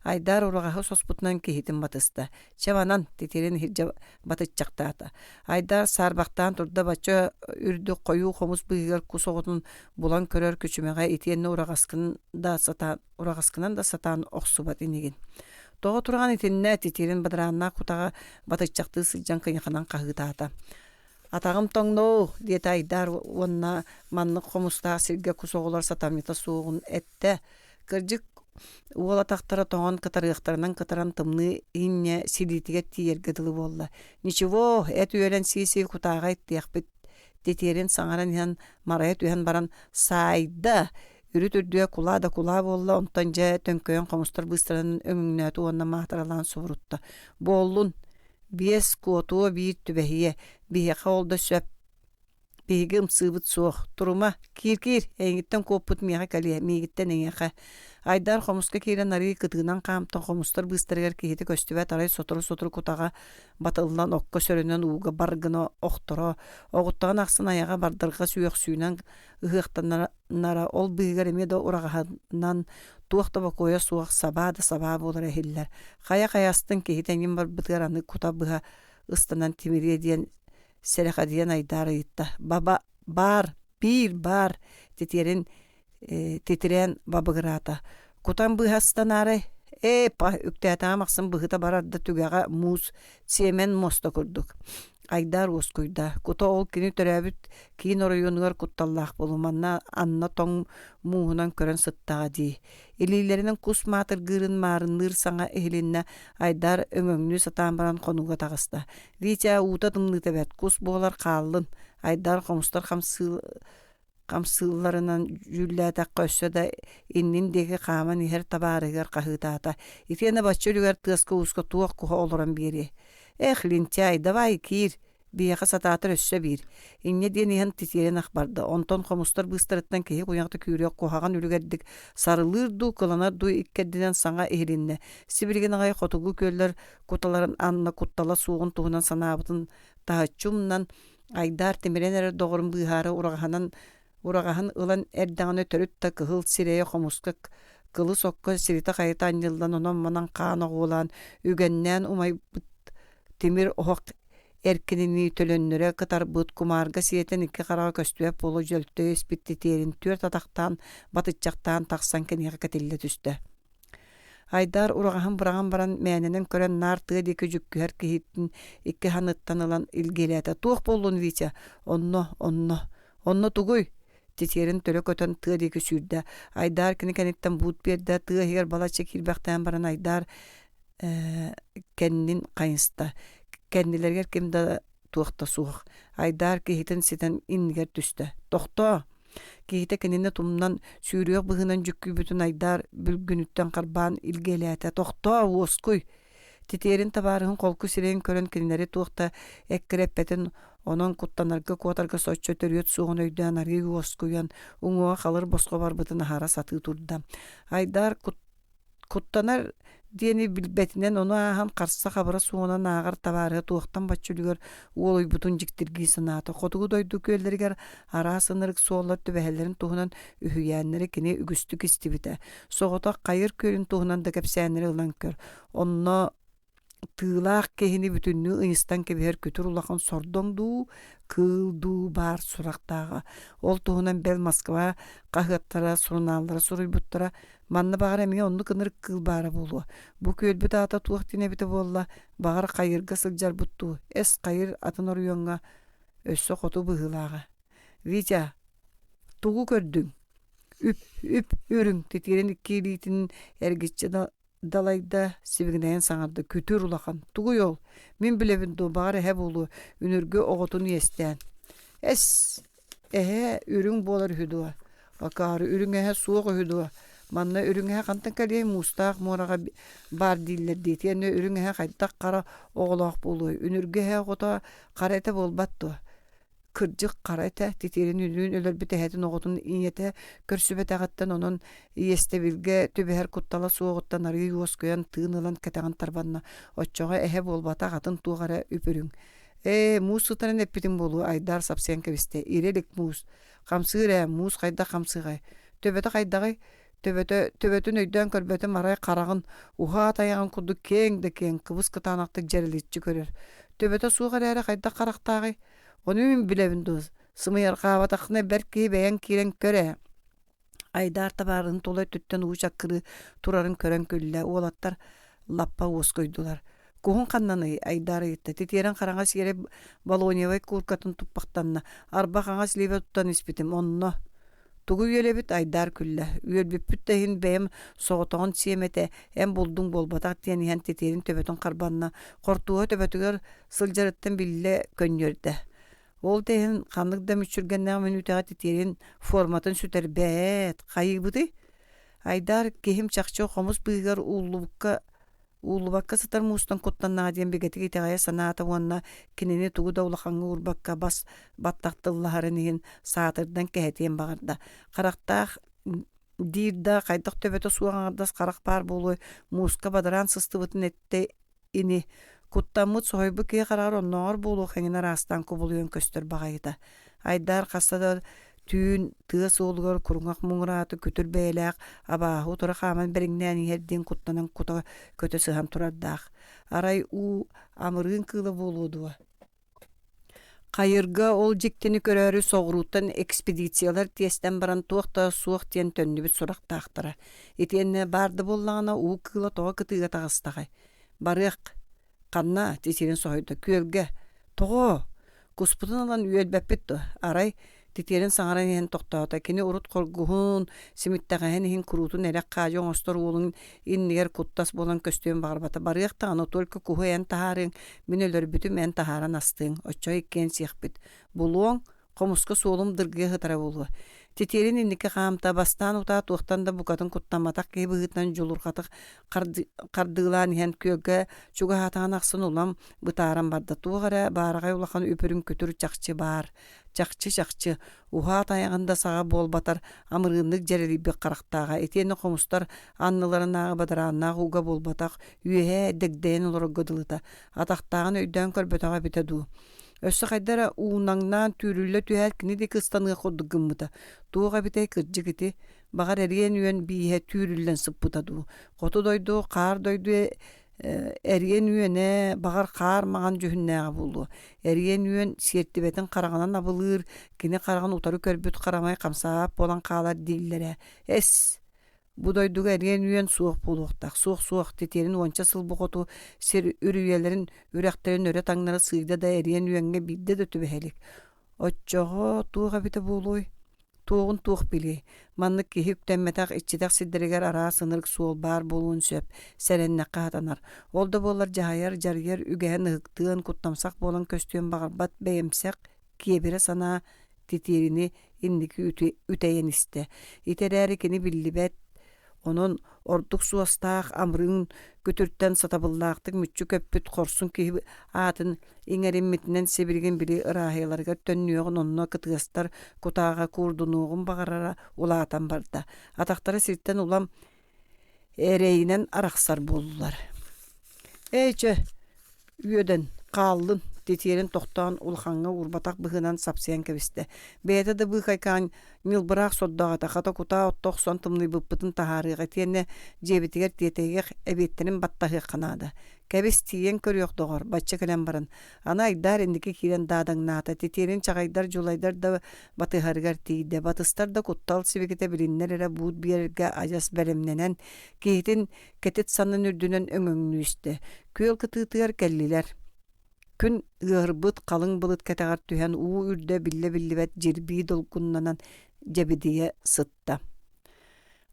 Айдаар ураҕаһы соспутунан киһитин батыста. Чэ манан, титирин иһирдьэ батыччахтаата. Айдаар саарбахтаан турда бачча үрдүк хойуу хомус быыһыгар кус оҕотун булан көрөр күчүмэҕэ итиэннэ ураҕаскын да сатаан ураҕаскынан да сатаан охсубат инигин. Тоҕо тураҕын итиннэ титиирин бадарааннаах кутаҕа батыччахтыы сылдьан кыйаханан хаһыытаата. «Атаҕым тоҥноо!» диэтэ Айдаар уонна маннык хомустаах сиргэ кус оҕолор сатамньыта суоҕун эттэ. Кырдьык, уол атахтара тоҥон кытарыахтарынан кытаран тымныы инньэ силиитигэр тиийэргэ дылы буолла. «Ничего, эт үөрэн сии-сии кутааҕа иттиэхпит» титиэрин саҥаран иһэн марайа түһэн баран «Саайда! Үрүт үрдүгэ кулаа да кулаа буолла, онтон дьэ төҥкөйөн хомустар быыстарынан өҥөҥнөөтө уонна маатыралаан субурутта: «Буоллун, биэс куотуо биир түбэһиэ, биһиэхэ ол да сөп, биһиги ымсыыбыт суох, турума, киир-киир, эйигиттэн куоппут миэхэ кэлиэ, миигиттэн эйиэхэ». Айдаар хомуска киирэн арыый кытыынан хаамтан хомустар быыстарыгар киһитэ көстүбэт арай сотору-сотору кутаҕа батыллан окко сөрөнөн ууга бар гына охторо, оҕуттаҕын ахсын айаҕа бардырҕас үөхсүүнэн ыһыахтанара нара ол быыһыгар эмиэ да ураҕаһынан туох да бокуойа суох сабаа да сабаа буолара иһиллэр. Хайа-хайастын киһи тэҥин барбытыгар аны кута быһа ыстанан тимириэ диэн сэрэхэдийэн айдаар ыйытта. Баба баар, биир баар титиэрин титирээн бабыгыраата. Кутан быыһа ыстанаарай? Ээ, па, үктээтэҕим ахсын быһыта барар да түгэҕэ муус, сиэмэн муоста курдук. Айдаар уоскуйда. Кута ол кини төрөөбүт киин оройуонугар кутталлаах буолуо манна анна тоҥ мууһунан көрөн сыттаҕа дии. Илиилэринэн кус маатыргыырын маарынныыр саҥа иһилиннэ Айдаар өҥөҥнүү сатаан баран хонууга таҕыста. Витя уута тымныыта бэрт, кус буолар хааллын. Айдаар хомустар хамсыы хамсыылларынан дьүүллээтэххэ өссө да иннин диэки хааман иһэр табаарыһыгар хаһыытаата. Итиэннэ бачча үлүгэр тыаска-ууска туох куһа олорон биэриэй. Эх, лентяй, давай киир, биһиэхэ сатаатар өссө биир. Инньэ диэн иһэн титиэрин ах барда. Онтон хомустар быыстарыттан киһи куйаҕата күүрүөх куһаҕан үлүгэрдик сарылыыр дуу, кыланар дуу иккэрдинэн саҥа иһилиннэ. Сибилигин аҕай хотугу күөллэр куталарын анна куттала суоҕун туһунан санаабытын таһыччы умнан, Айдаар тимирэн эрэр доҕорун быыһаары ураҕаһынан ураҕаһын ылан эрдэҕинэ төрүт да кыһыл сирэйэ хомуска кылыс окко сиритэ-хайыта анньыллан онон-манан хаан оҕуолаан үгэннээн умайбыт тимир оһох эркининии төлөннөрө кытарбыт кумаарга сиэтэн икки хараҕа көстүбэт буола дьөлтөйө испит титиэрин түөрт атахтаан батыччахтаан тахсан киниэхэ кэтиллэ түстэ. Айдаар ураҕаһын быраҕан баран мээнэнэн көрөн наар тыа диэки дьүккүһэр киһитин икки ханыттан ылан илгиэлээтэ: «Туох буоллун, Витя? Онно, онно, онно тугуй?» Титиэрин төлө көтөн тыа диэки сүүрдэ. Айдаар кини кэнниттэн буут биэрдэ, тыа иһигэр балачча киирбэхтээн баран Айдаар ээ кэннин хайыста. Кэннилэригэр ким да туох да суох. Айдаар киһитин ситэн иннигэр түстэ. «Тохтоо!» Киһитэ кинини тумнан, сүүрүөх быһыынан дьүккүйбүтүн Айдаар бүлгүнүттэн харбаан илгиэлээтэ. «Тохтоо, уоскуй!» Титиэрин табаарыһын холку сирэйин көрөн кинилэри туох да эккирэппэтин, онон куттанарга куотарга соччо төрүөт суоҕун өйдөөн арыый уоскуйан, уҥуоҕа халыр босхо барбытын аһара сатыы турда. Айдаар Куттанар диэни билбэтинэн ону ааһан харса-хабыра суоҕунан ааҕар табаарыһа туохтан бачча үлүгэр уолуйбутун дьиктиргии санаата. Хотугу дойду күөллэригэр араас ынырык суоллар түбэһэллэрин туһунан үһүйээннэри кини үгүстүк истибитэ. Соҕотох Хайыр күөлүн туһунан да кэпсээннэри ылан көр. Онно Тыылаах киһини бүтүннүү ыйыстан кэбиһэр күтүр улахан сордоҥ дуу, кыыл дуу баар сурахтааҕа. Ол туһунан бэл Москва хаһыаттара, сурунааллара суруйбуттара. Манна баҕар эмиэ оннук ынырык кыыл баара буолуо. Бу күөлбүт аата туох диэн эбитэ буолла, баҕар хайырга сылдьарбыт дуу, эс хайыр атын оройуоҥҥа өссө хоту быһыылааҕа. Витя, тугу көрдүҥ? Үп, үп, үрүҥ титиирин икки илиитин эргиччи Далайда сибигинэйэн саҥарда күтүр улахан тугуй ол мин билэбин дуо баҕар эһэ буолуо үнүргү оҕотун иэстээн эс эһэ үрүҥ буолар үһү дуо акаары үрүҥ эһэ суох үһү дуо манна үрүҥ эһэ хантан кэлиэй муустаах муораҕа баар дииллэр дии итиэннэ үрүҥ эһэ хайдах хара оҕолоох буолуой үнүргү эһэ оҕото хара этэ буолбат дуо Кырдьык хара этэ, титиирин үнүрүүн өлөрбүт эһэтин оҕотун ийэтэ көрсүбэтэҕиттэн, онон иэстэбилгэ түбэһэр куттала суоҕуттан арыый уоскуйан тыын ылан кэтэҕин тарбанна. Оччоҕо эһэ буолбатах, атын туох эрэ үп-үрүҥ. Ээ, муус сытарын эппитиҥ буолуо, Айдаар сапсыйан кэбистэ. Ирэ илик муус. Хамсыыр ээ, муус хайдах хамсыаҕай? Төбөтө хайдаҕый? Төбөтө, төбөтүн өйдөөн көрбөтүм арай хараҕын уһаат айаҕын курдук киэҥ да киэҥ, кыбыс-кытаанахтык дьэрэличчи көрөр. Төбөтө суох эрээри хайдах харахтааҕый? Ону мин билэбин дуо, сымыйарҕаабатаххына бэрт киһи бэйэҥ киирэн көр ээ. Айдаар табаарыһын тула өттүттэн уу чаккырыы турарын көрөн күллэ, уолаттар лаппа уоскуйдулар. Куһун ханнаный? Айдаар ыйытта. Титиэрэн хараҥа сиэрэ балониевай кууркатын туппахтанна. Арба хаҥас илиибэ тутан испитим. Онно. Тугу үөлэбит? Айдаар күллэ. Үөрбүппүт да иһин бэйэм соҕотоҕун сиэм этэ, эн булдуҥ буолбатах диэн иһэн титиэрин төбөтүн харбанна. Хортуоһа төбөтүгэр сылдьарыттан биллэ көнньүөрдэ. Ол да иһин ханнык да мүччүргэннээх мүнүүтэҕэ титиэрин форматын сүтэрбэт. Хайыыбытый? Айдаар киһим чахчы хомус быыһыгар ууллубукка ууллубакка сытар муустан куттаннаҕа диэн бигэтик итэҕэйэ санаата уонна кинини тугу да улахаҥҥа уурбакка бас баттах тыллаһарын иһин саатырдан кэһэтиэн баҕарда. Харахтаах диир да хайдах төбөтө суох аҥардас харах баар буолуой мууска бадараан сыстыбытын эттэ ини куттаммыт соһуйбут киһи хараҕар оннооҕор буолуох эҥин араастаан кубулуйан көстөр баҕайыта. Айдаар хаста да түүн тыа суолугар куруҥах муҥурааты күтүр бэйэлээх абааһы утары хааман бэриҥнээн иһэр диэн куттанан кута көтө сыһан турардаах. Арай уу амырыын кыыла буолуо дуо? Хайырга ол дьиктини көрөөрү соҕурууттан экспедициялар тиэстэн баран туох да суох диэн төннүбүт сурахтаахтара. Итиэннэ баар да буоллаҕына уу кыыла тоҕо кытыыга таҕыстаҕай? Барыах Ханна? Титирин соһуйда. Күөлгэ. Тоҕо? Куспутун ылан үөлбэппит дуо? Арай, титиэрин саҥаран иһэн тохтоото. Кини урут хоргуһун, симиттэҕэһин иһин куруутун эрэх-хаадьы оҥостор уолун иннигэр куттас буолан көстүөн баҕарбата. Барыах даҕаны, только куһу эн таһаарыаҥ, мин өлөрбүтүм, эн таһааран астыаҥ. Оччоҕо иккиэн сиэхпит. Булуоҥ, Хомуска суолум дыргыйа сытара буолуо. Титиэрин инники хаамта, бастаан утаа туохтан да букатын куттамматах киһи быһыытынан дьулурҕатык хардыылаан иһэн күөлгэ чугаһаатаҕын ахсын улам бытааран барда. Туох эрэ баараҕай улахан үп-үрүҥ күтүр чахчы баар. Чахчы-чахчы, уһаат айаҕын да саҕа буолбатар амырыыннык дьэрэлийбит харахтааҕа. Итиэннэ хомустар анныларынааҕы бадарааннаах ууга буолбатах, үөһээ дэгдэйэн олорорго дылыта. Атахтааҕын өйдөөн көрбөтөҕө эбитэ дуу. Өссө хайда эрэ уунаҥнаан түүрүллэ түһээт кини диэки ыстаныах курдук гыммыта. Туох эбитэй кырдьык ити? Баҕар эриэн үөн бииһэ түүрүллэн сыппыта дуу? Хоту дойду, хаар дойду эриэн үөнэ, баҕар хаар маҥан дьүһүннээҕэ буолуо. Эриэн үөн сиэртибэтин хараҕынан абылыыр, кини хараҕын утары көрбүт харамай хамсаабат буолан хаалар дииллэрэ. Эс! Бу дойдуга эриэн үөн суох буолуохтаах. Суох-суох, титиэрин уонча сыл бу хоту сир үрүйэлэрин, үрэхтэрин өрө таҥнары сыыйда да эриэн үөҥҥэ биирдэ да түбэһэ илик. Оччоҕо туох эбитэ буолуой? Туоҕун туох билиэй? Маннык киһи үктэммэтэх, иччитэх сирдэригэр араас ынырык суол баар буолуон сөп, сэрэннэххэ сатанар. Ол да буоллар дьаһайар, дьарыйар үгэһин ыһыктыан, куттамсах буолан көстүөн баҕарбат бэйэмсэх, киэбирэ санаа титиэрини инники үтэйэн истэ. Ити эрээри кини биллибэт, онон ордук суостаах амырыын күтүртэн сатабыллаахтык мүччү көппүт хорсун киһи аатын иҥэриммитинэн сибилигин били ырааһыйаларыгар төннүөҕүн онно кытыастар кутааҕа куурдунуоҕун баҕарара улаатан барда. Атахтара сиртэн улам эрэйинэн арахсар буоллулар. Эй чэ, үөдэн, хааллын, титиэрин тохтоон улахаҥҥа уурбатах быһыынан сапсыйан кэбистэ. Бэйэтэ да быыкайкаан ньылбыраах сордоох этэ, хата кутаа отто охсон тымныйбыппытын таһаарыах итиэннэ дьиэбитигэр тиэтэйиэх эбиэттэрин баттаһыахха наада. Кэбис, тиийэн көрүөх доҕор, бачча кэлэн баран. Аны Айдаар инники киирэн даадаҥнаата, титиэрин чаҕайдар, дьулайдар да батыһарыгар тиийдэ. Батыстар да куттал сибикитэ билиннэр эрэ буут биэрэргэ адьас бэлэмнэнэн, киһитин кэтит саннын үрдүнэн өҥөҥнүү истэ. Күөл кытыытыгар кэллилэр. Күн ыаһырбыт халыҥ былыт кэтэҕэр түһэн уу үрдэ биллэ-биллибэт дьирбии долгуннанан дьэбидийэ сытта.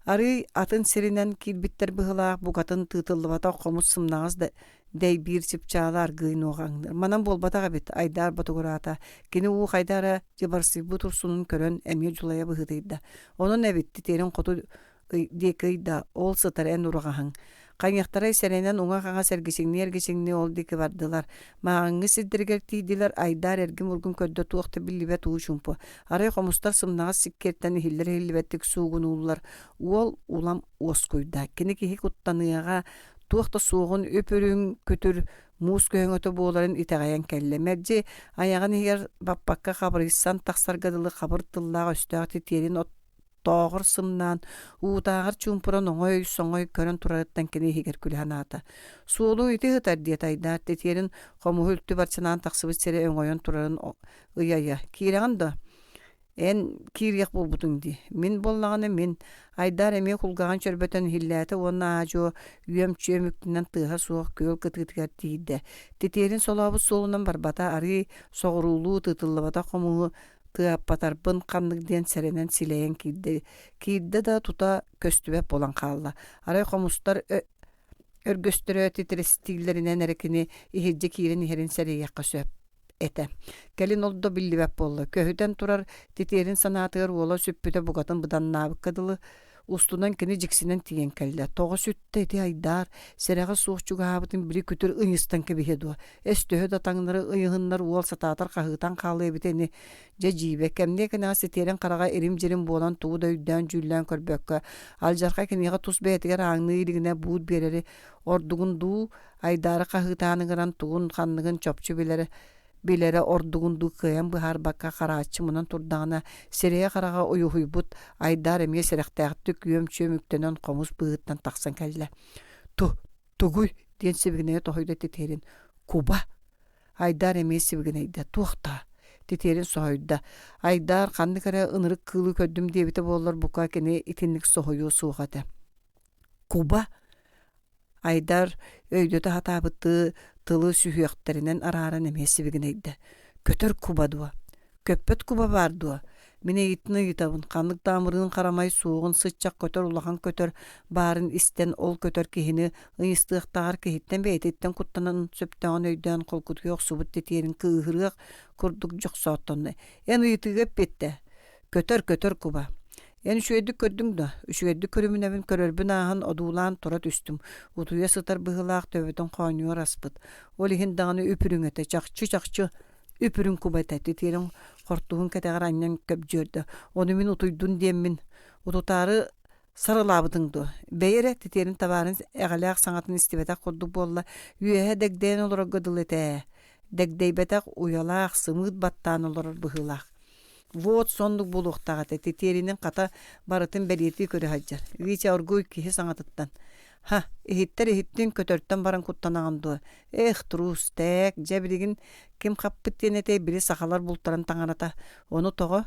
Арыый атын сиринэн киирбиттэр быһыылаах букатын тыытыллыбатах хомус сымнаҕас да дэйбиир чыпчаала аргыый нуоҕаҥныыр. Манан буолбатах эбит, Айдаар ботугураата. Кини уу хайда эрэ дьыбарсыйбыт урсунун көрөн эмиэ дьулайа быһыытыйда. Онон эбит, титиэрин хоту диэки ыйда, ол сытар эн ураҕаһыҥ. Хайыахтарай сэрэнэн уҥа-хаҥас эргичиҥнии-эргичиҥнии ол диэки бардылар. Мааҕыҥҥы сирдэригэр тиийдилэр, Айдаар эргим-ургум көрдө туох да биллибэт уу чуумпу. Арай хомустар сымнаҕас сиккиэртэн иһиллэр-иһиллибэттик суугунууллар. Уол улам уоскуйда. Кини киһи куттаныаҕа туох да суоҕун үп-үрүҥ күтүр муус көһөҥөтө буоларын итэҕэйэн кэллэ. Мэлдьи айаҕын иһигэр баппакка хабырыйсан тахсарга дылы хабыр тыллаах өстөөх титиэрин оттооҕор сымнаан, уутааҕар чуумпуран оҥой-соҥой көрөн турарыттан кини иһигэр күлэ санаата. Суолуҥ ити сытар диэтэ Айдаар титиэрин хомуһу үлтү барчанаан тахсыбыт сирэ өҥөйөн турарын ыйа-ыйа. Киирэҕин дуо? Эн киириэх буолбутуҥ дии. Мин буоллаҕына мин. Айдаар эмиэ кулгааҕын чөрбөтөн иһиллээтэ уонна аа-дьуо үөм-чүөм үктэнэн тыаһа суох күөл кытыытыгар тиийдэ. Титиэрин солообут суолунан барбата, арыый соҕуруулуу тыытыллыбатах хомуһу тыаппатарбын ханнык диэн сэрэнэн силэйэн киирдэ. Киирдэ да тута көстүбэт буолан хаалла. Арай хомустар өргөстөрө титирэстииллэринэн эрэ кини иһирдьэ киирэн иһэрин сэрэйиэххэ сөп этэ. Кэлин ол да биллибэт буолла. Көһүтэн турар титиэрин санаатыгар уола сүппүтэ букатын быданнаабыкка дылы устунан кини дьиксинэн тиийэн кэллэ. Тоҕо сүттэ ити айдаар, сэрэҕэ суох чугаһаабытын били күтүр ыйыстан кэбиһиэ дуо? Эс төһө да таҥнары ыйыһыннар уол сатаатар хаһыытан хаалыа эбитэ ини. Дьэ дьиибэ, кэмниэ кэнэҕэс ситиэрин хараҕа ирим-дьирим буолан тугу да өйдөөн-дьүүллээн көрбөккө, алдьархай киниэхэ тус бэйэтигэр ааҥныы илигинэ буут биэрэри ордугун дуу, айдаары хаһыытаан ыҥыран тугун-ханныгын чопчу билэрэ билэрэ ордугун дуу кыайан быһаарбакка харааччы мунан турдаҕына, сирэйэ-хараҕа уйуһуйбут Айдаар эмиэ сэрэхтээхтик үөм-чүөм үктэнэн хомус быыһыттан тахсан кэллэ. «Ту, тугуй?» диэн сибигинэйэ тоһуйда титиэрин. «Куба!» Айдаар эмиэ сибигинэйдэ. «Туох даа?» Титиэрин соһуйда. Айдаар ханнык эрэ ынырык кыылы көрдүм диэбитэ буоллар, бука кини итинник соһуйуо суох этэ. «Куба?» Айдар өйдөтө сатаабыттыы тылы сүһүөхтэринэн арааран эмиэ сибигинэйдэ: «Көтөр куба дуо? Көппөт куба баар дуо? Мин эйигиттэн ыйытабын, ханнык да амырыын харамай суоҕун сыччах көтөр улахан көтөр баарын истэн ол көтөр киһини ыйыстыахтааҕар киһиттэн бэйэтиттэн куттанан сөптөөҕүн өйдөөн холкутуйа охсубут титиэрин кыыһырыах курдук дьохсооттонно. Эн ыйытыыга эппиэттээ. Көтөр, көтөр куба. Эн үчүгэйдик көрдүҥ дуо? Үчүгэйдик көрүмүнэбин көрөрбүн ааһан одуулаан тура түстүм. Утуйа сытар быһыылаах төбөтүн хоонньугар аспыт. Ол иһин даҕаны үп-үрүҥ этэ, чахчы-чахчы үп-үрүҥ куба этэ. Титиэрин хортуһун кэтэҕэр анньан көбдьүөрдэ. Ону мин утуйдун диэммин. Утутаары сарылаабытыҥ дуо? Бэйи эрэ, титиэрин табаарын эҕэлээх саҥатын истибэтэх курдук буолла. Үөһэ дэгдэйэн олорорго дылы этэ ээ. Дэгдэйбэтэх уйалаах, сымыыт баттаан олорор быһыылаах. Вот соннук буолуохтаах этэ, титиэринин хата барытын бэлиэтии көрө сылдьар. Витя оргууй киһи саҥатыттан «Ха, иһиттэр иһиттин, көтөртөн баран куттанаҕын дуо? Эх, трус, тээк, дьэ билигин ким хаппыт диэн этэй, били сахалар бултарын таҥарата. Ону тоҕо?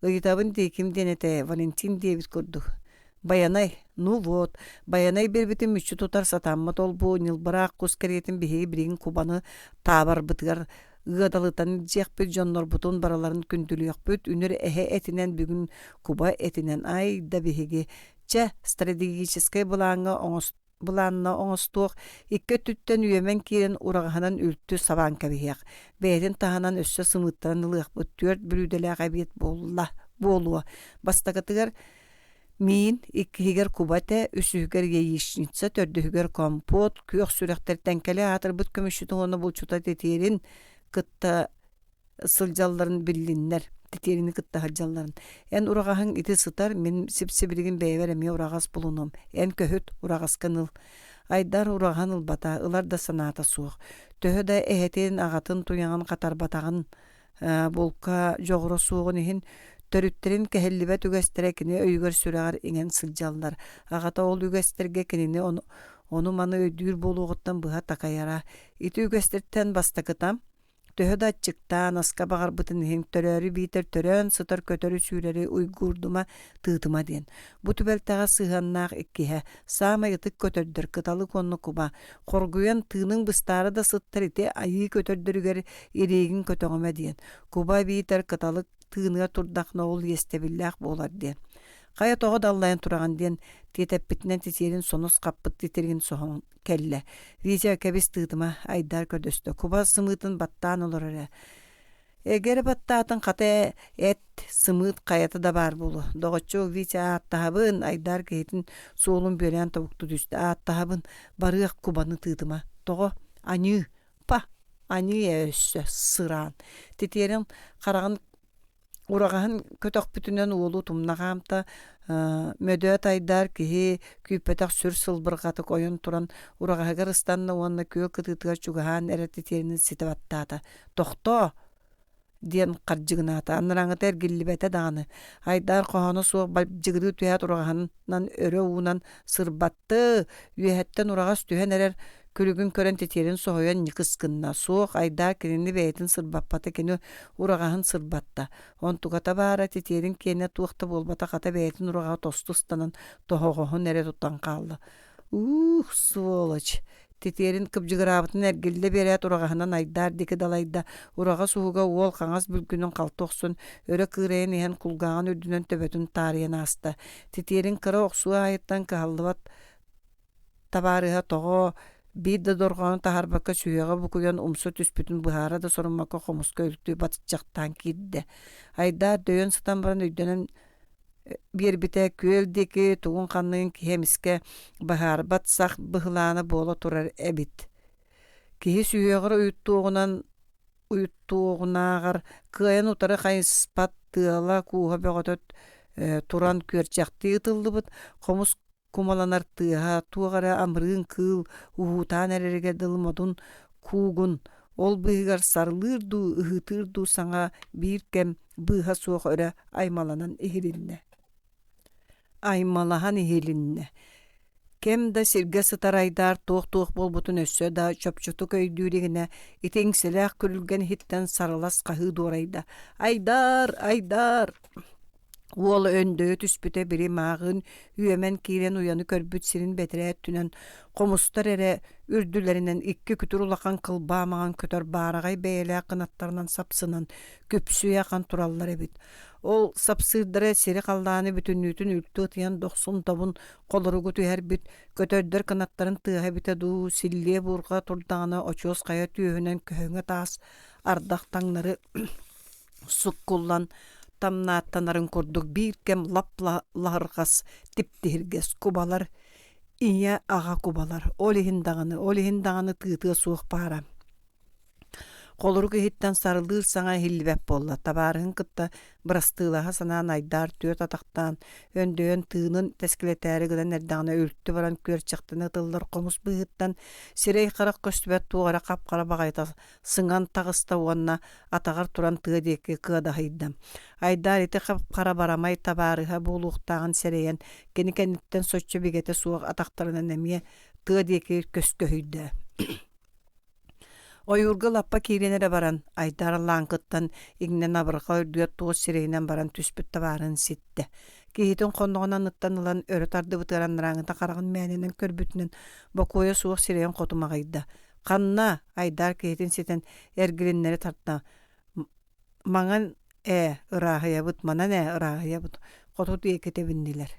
Ыйытабын дии ким диэн этэ, Валентин диэбит курдук. Байанай, ну вот, Байанай биэрбитин мүччү тутар сатаммат ол-бу ньылбыраах кус кэриэтин биһиги билигин кубаны таабарбытыгар ыадалытан илдьиэхпит, дьоннорбутун барыларын күндүлүөхпүт, үнүр эһэ этинэн бүгүн куба этинэн ай да биһиги. Чэ, стратегическай былааҥҥа оҥост былаанна оҥостуох, икки өттүттэн үөмэн киирэн ураҕаһынан үлтү сабаан кэбиһиэх, бэйэтин таһынан өссө сымыыттаран ылыахпыт түөрт бүлүүдэлээх эбиэт буолла буолуо. Бастакытыгар миин, иккиһигэр куба этэ, үсүһүгэр яичница, төрдүһүгэр компот, күөх сүрэхтэртэн кэлэ аатырбыт көмүсчүтүн уонна булчута тэтиэрин кытта сылдьалларын биллиннэр, титиэриини кытта сылдьалларын. Эн ураҕаһыҥ ити сытар, мин сип-сибилигин бэйэбэр эмиэ ураҕас булунуом. Эн көһүт, ураҕаскын ыл. Айдар ураҕаһын ылбата, ылар да санаата суох. Төһө да эһэтин, аҕатын туйаҕын хатарбатаҕын, булка дьоҕура суоҕун иһин, төрүттэрин кэһиллибэт үгэстэрэ кини өйүгэр-сүрэҕэр иҥэн сылдьаллар. Аҕата ол үгэстэргэ кинини ону-маны өйдүүр буолуоҕуттан быһа такайара. Ити үгэстэртэн бастакыта Төһө да аччыктаан, аска баҕарбытын иһин, төрөөрү биитэр төрөөн сытар көтөрү-сүүрэри уйгуурдума, тыытыма диэн. Бу түбэлтэҕэ сыһыаннаах иккиһэ, саамай ытык көтөрдөр, кыталык уонна куба, хоргуйан тыыныҥ быстаары да сыттар ити айыы көтөрдөрүгэр ириигин көтөҕүмэ диэн. Куба биитэр кыталык тыыныа турдахына ол иэстэбиллээх буолар диэн. Хайа тоҕо даллайан тураҕын диэн тиэтэппитинэн титиэрин сонус хаппыт титиригин соһон кэллэ. Витя кэбис тыытыма, Айдаар көрдөстө. Куба сымыытын баттаан олорор ээ. Эгэрэ баттаатын хата эт, сымыыт хайата да баар буолуо. Доҕоччуок Витя ааттаһабын, Айдаар киһитин суолун бүөлээн тобуктуу түстэ. Ааттаһабын, барыах кубаны тыытыма. Тоҕо? Аньыы. Па, аньыы ээ өссө, сыраан. Титиэрин хараҕын Ураҕаһын көтөхпүтүнэн уолу тумна хаамта, мөдөөт айдаар киһи күүппэтэх сүр сылбырҕатык ойон туран ураҕаһыгар ыстанна уонна күөл кытыытыгар чугаһаан эрэр титиэрини ситэ баттаата. «Тохтоо!» диэн хардьыгынаата. Анараҥыта эргиллибэтэ даҕаны. Айдаар хоһооно суох бадьыгырыы түһээт ураҕаһынан өрө уунан сырбатты, үөһэттэн ураҕас түһэн эрэр күлүгүн көрөн титиэрин соһуйан ньыкыс гынна. Суох, Айдаар кинини бэйэтин сырбаппата, кини ураҕаһын сырбатта. Онтуката баара титиэрин киэнэ туох да буолбатах хата бэйэтин ураҕаһа тосту ыстанан тоһоҕоһун эрэ тутан хаалла. Уух, сволочь! Титиэрин кыбдьыгыраабытын эргиллэ биэрээт ураҕаһынан айдаар диэки далайда. Ураҕас уһуга уол хаҥас бүлгүнүн халты охсон, өрө кыырайан иһэн кулгааҕын үрдүнэн төбөтүн таарыйан ааста. Титиэрин кыра охсуу аайыттан кыһаллыбат табаарыһа тоҕо биир да дорҕоону таһаарбакка сүһүөҕэ букуйан умса түспүтүн быһаара да соруммакка хомуска үлтү батыччахтаан киирдэ. Айдаар дөйөн сытан баран өйдөнөн биэрбитэ күөл диэки тугун-ханныгын киһи эмискэ быһаарбат сах быһылаана буола турар эбит. Киһи сүһүөҕэр уйуттуоҕунан уйуттуоҕунааҕар кыайан утары хайыспат тыала-кууһа бөҕөтө туран күөрчэхтии ытыллыбыт хомус кумаланар тыаһа туох эрэ амырыын кыыл уһуутаан эрэригэр дылы модун куугун, ол быыһыгар сарылыыр дуу, ыһыытыыр дуу саҥа биир кэм быыһа суох өрө аймаланан иһилиннэ. Аймалаһан иһилиннэ. Кэм да сиргэ сытар айдаар туох-туох буолбутун өссө да чопчутук өйдүү илигинэ, ити иҥсэлээх күрүлгэн иһиттэн сарылас хаһыы дуорайда: «Айдаар! Айдаар!» Уол өндөйө түспүтэ били мааҕын үөмэн киирэн уйаны көрбүт сирин бэтэрээ өттүнэн хомустар эрэ үрдүлэринэн икки күтүр улахан кылбаа маҥан көтөр баараҕай бэйэлээх кынаттарынан сапсынан күпсүйэ ахан тураллар эбит. Ол сапсыырдара сири-халлааны бүтүннүүтүн үлтү ытыйан дохсун тобун холоругу түһэрбит, көтөрдөр кынаттарын тыаһа эбитэ дуу, силлиэ буурҕа турдаҕына очуос хайа түөһүнэн көһөҥө таас ардах таҥнары суккуллан тамнааттанарын курдук биир кэм лап-лаһырҕас типтиһиргэс кубалар ийэ-аҕа кубалар ол иһин даҕаны ол иһин даҕаны тыытыа суох баара. Холорук иһиттэн сарылыыр саҥа иһиллибэт буолла. Табаарыһын кытта бырастыылаһа санаан Айдаар түөрт атахтаан, өндөйөн тыынын тэскилэтээри гынан эрдэҕинэ үлтү баран күөрчэхтэнэ ытыллар хомус быыһыттан сирэй-харах көстүбэт туох эрэ хап-хара баҕайыта сыҥан таҕыста уонна атаҕар туран тыа диэки кыадаһыйда. Айдаар ити хап-хара барамай табаарыһа буолуохтааҕын сэрэйэн, кини кэнниттэн соччо бигэтэ суох атахтарынан эмиэ тыа диэки көскөһүйдэ. Ойуурга лаппа киирэн эрэ баран, Айдаар лааҥкыттан иҥнэн абырҕа үрдүгэр туос сирэйинэн баран түспүт табаарын ситтэ. Киһитин хонноҕун анныттан ылан өрө тардыбытыгар анарааҥыта хараҕын мээнэнэн көрбүтүнэн бокуойа суох сирэйин хоту маҕыйда. Ханна? Айдаар киһитин ситэн эргилиннэри тарта. Маҥан ээ, ырааһыйабыт, манан ээ, ырааһыйабыт, хоту диэки тэбиннилэр.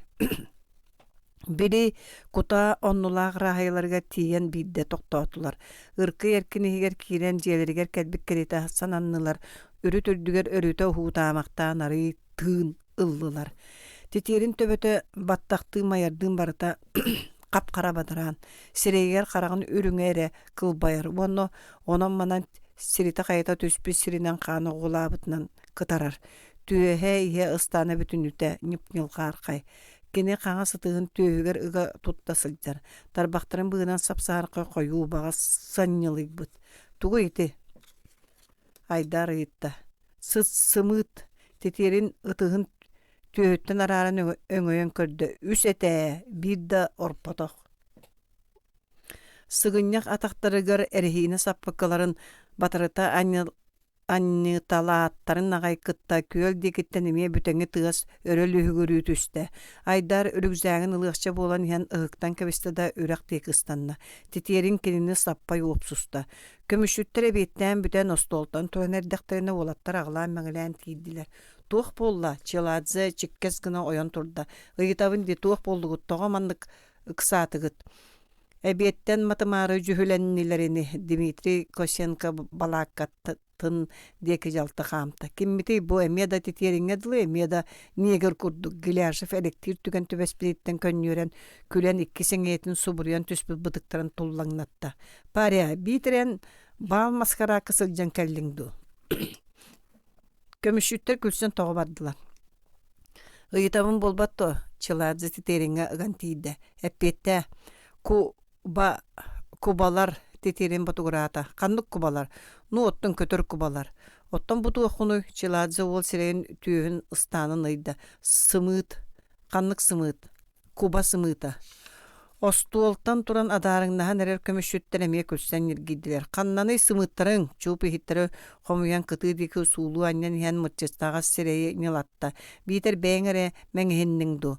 Били кутаа оннулаах ырааһыйаларыгар тиийэн биирдэ тохтоотулар. Ыркый эркин иһигэр киирэн дьиэлэригэр кэлбит кэриэтэ сананнылар, үрүт үрдүгэр өрүтэ уһуутаамахтаан арыый тыын ыллылар. Титиэрин төбөтө баттахтыы майардыын барыта хап-хара бадараан, сирэйигэр хараҕын үрүҥэ эрэ кылбайар уонна онон-манан сиритэ-хайата түспүт сиринэн хаан оҕулаабытынан кытарар. Түөһэ иһэ ыстаана бүтүннүүтэ ньып-ньылҕаархай. Кини хаҥас ытыһын түөһүгэр ыга тутта сылдьар, тарбахтарын быыһынан сап-саархай хойуу убаҕас санньылыйбыт. Тугуй ити? Айдаар ыйытта. Сыт сымыыт титиэрин ытыһын түөһүттэн арааран өҥөйөн көрдө: үс этэ ээ, биир да орпотох. Сыгынньах атахтарыгар эрэһиинэ саппыкыларын батарыта анньыталааттарын аҕай кытта күөл диэкиттэн эмиэ бүтэҥи тыас өрө лүһүгүрүү түстэ. Айдаар үрүкзээгин ылыахча буолан иһэн ыһыктан кэбистэ да үрэх диэки ыстанна. Титиэрин кинини саппай уопсуста. Көмүсчүттэр эбиэттээн бүтэн остуолтан туран эрдэхтэринэ уолаттар аҕылаан-мэҥилээн киирдилэр. Туох буолла? Челадзе чиккэс гына ойон турда. Ыйытабын дии туох буоллугут? Тоҕо маннык ыксаатыгыт? Эбиэттэн матымаары дьүһүлэннилэр ини, Дмитрий Косенко балааккатын диэки дьалты хаамта. Киммитий бу эмиэ да титиэриҥҥэ дылы, эмиэ да негр курдук Гиляшев электиир түгэн түбэспититтэн көнньүөрэн, күлэн икки сэҥийэтин субуруйан түспүт бытыктарын туллаҥнатта. Паря, биитэр эн баал маскараакка сылдьан кэллиҥ дуу? Көмүсчүттэр күлсэн тоҕо бардылар. Ыйытабын буолбат дуо? Чыладзе Титериҥҥэ ыган тиийдэ. Эппиэттээ. Куба кубалар Титерин ботугураата. Ханнык кубалар? Ну, оттон көтөр кубалар. Оттон бу туоххунуй? Чыладзе уол сирэйин түөһүн ыстаанын ыйда. Сымыыт. Ханнык сымыыт? Куба сымыыта. Остуолтан туран адаарыҥнаһан эрэр көмүсчүттэр эмиэ күлсэн ньиргийдилэр. Ханнаный сымыыттарыҥ? Чууп иһиттэри хомуйан кытыы диэки суулуу анньан иһэн мырчыстаҕас сирэйи ньылатта. Биитэр бэйэҥ эрэ мэҥиһинниҥ дуу?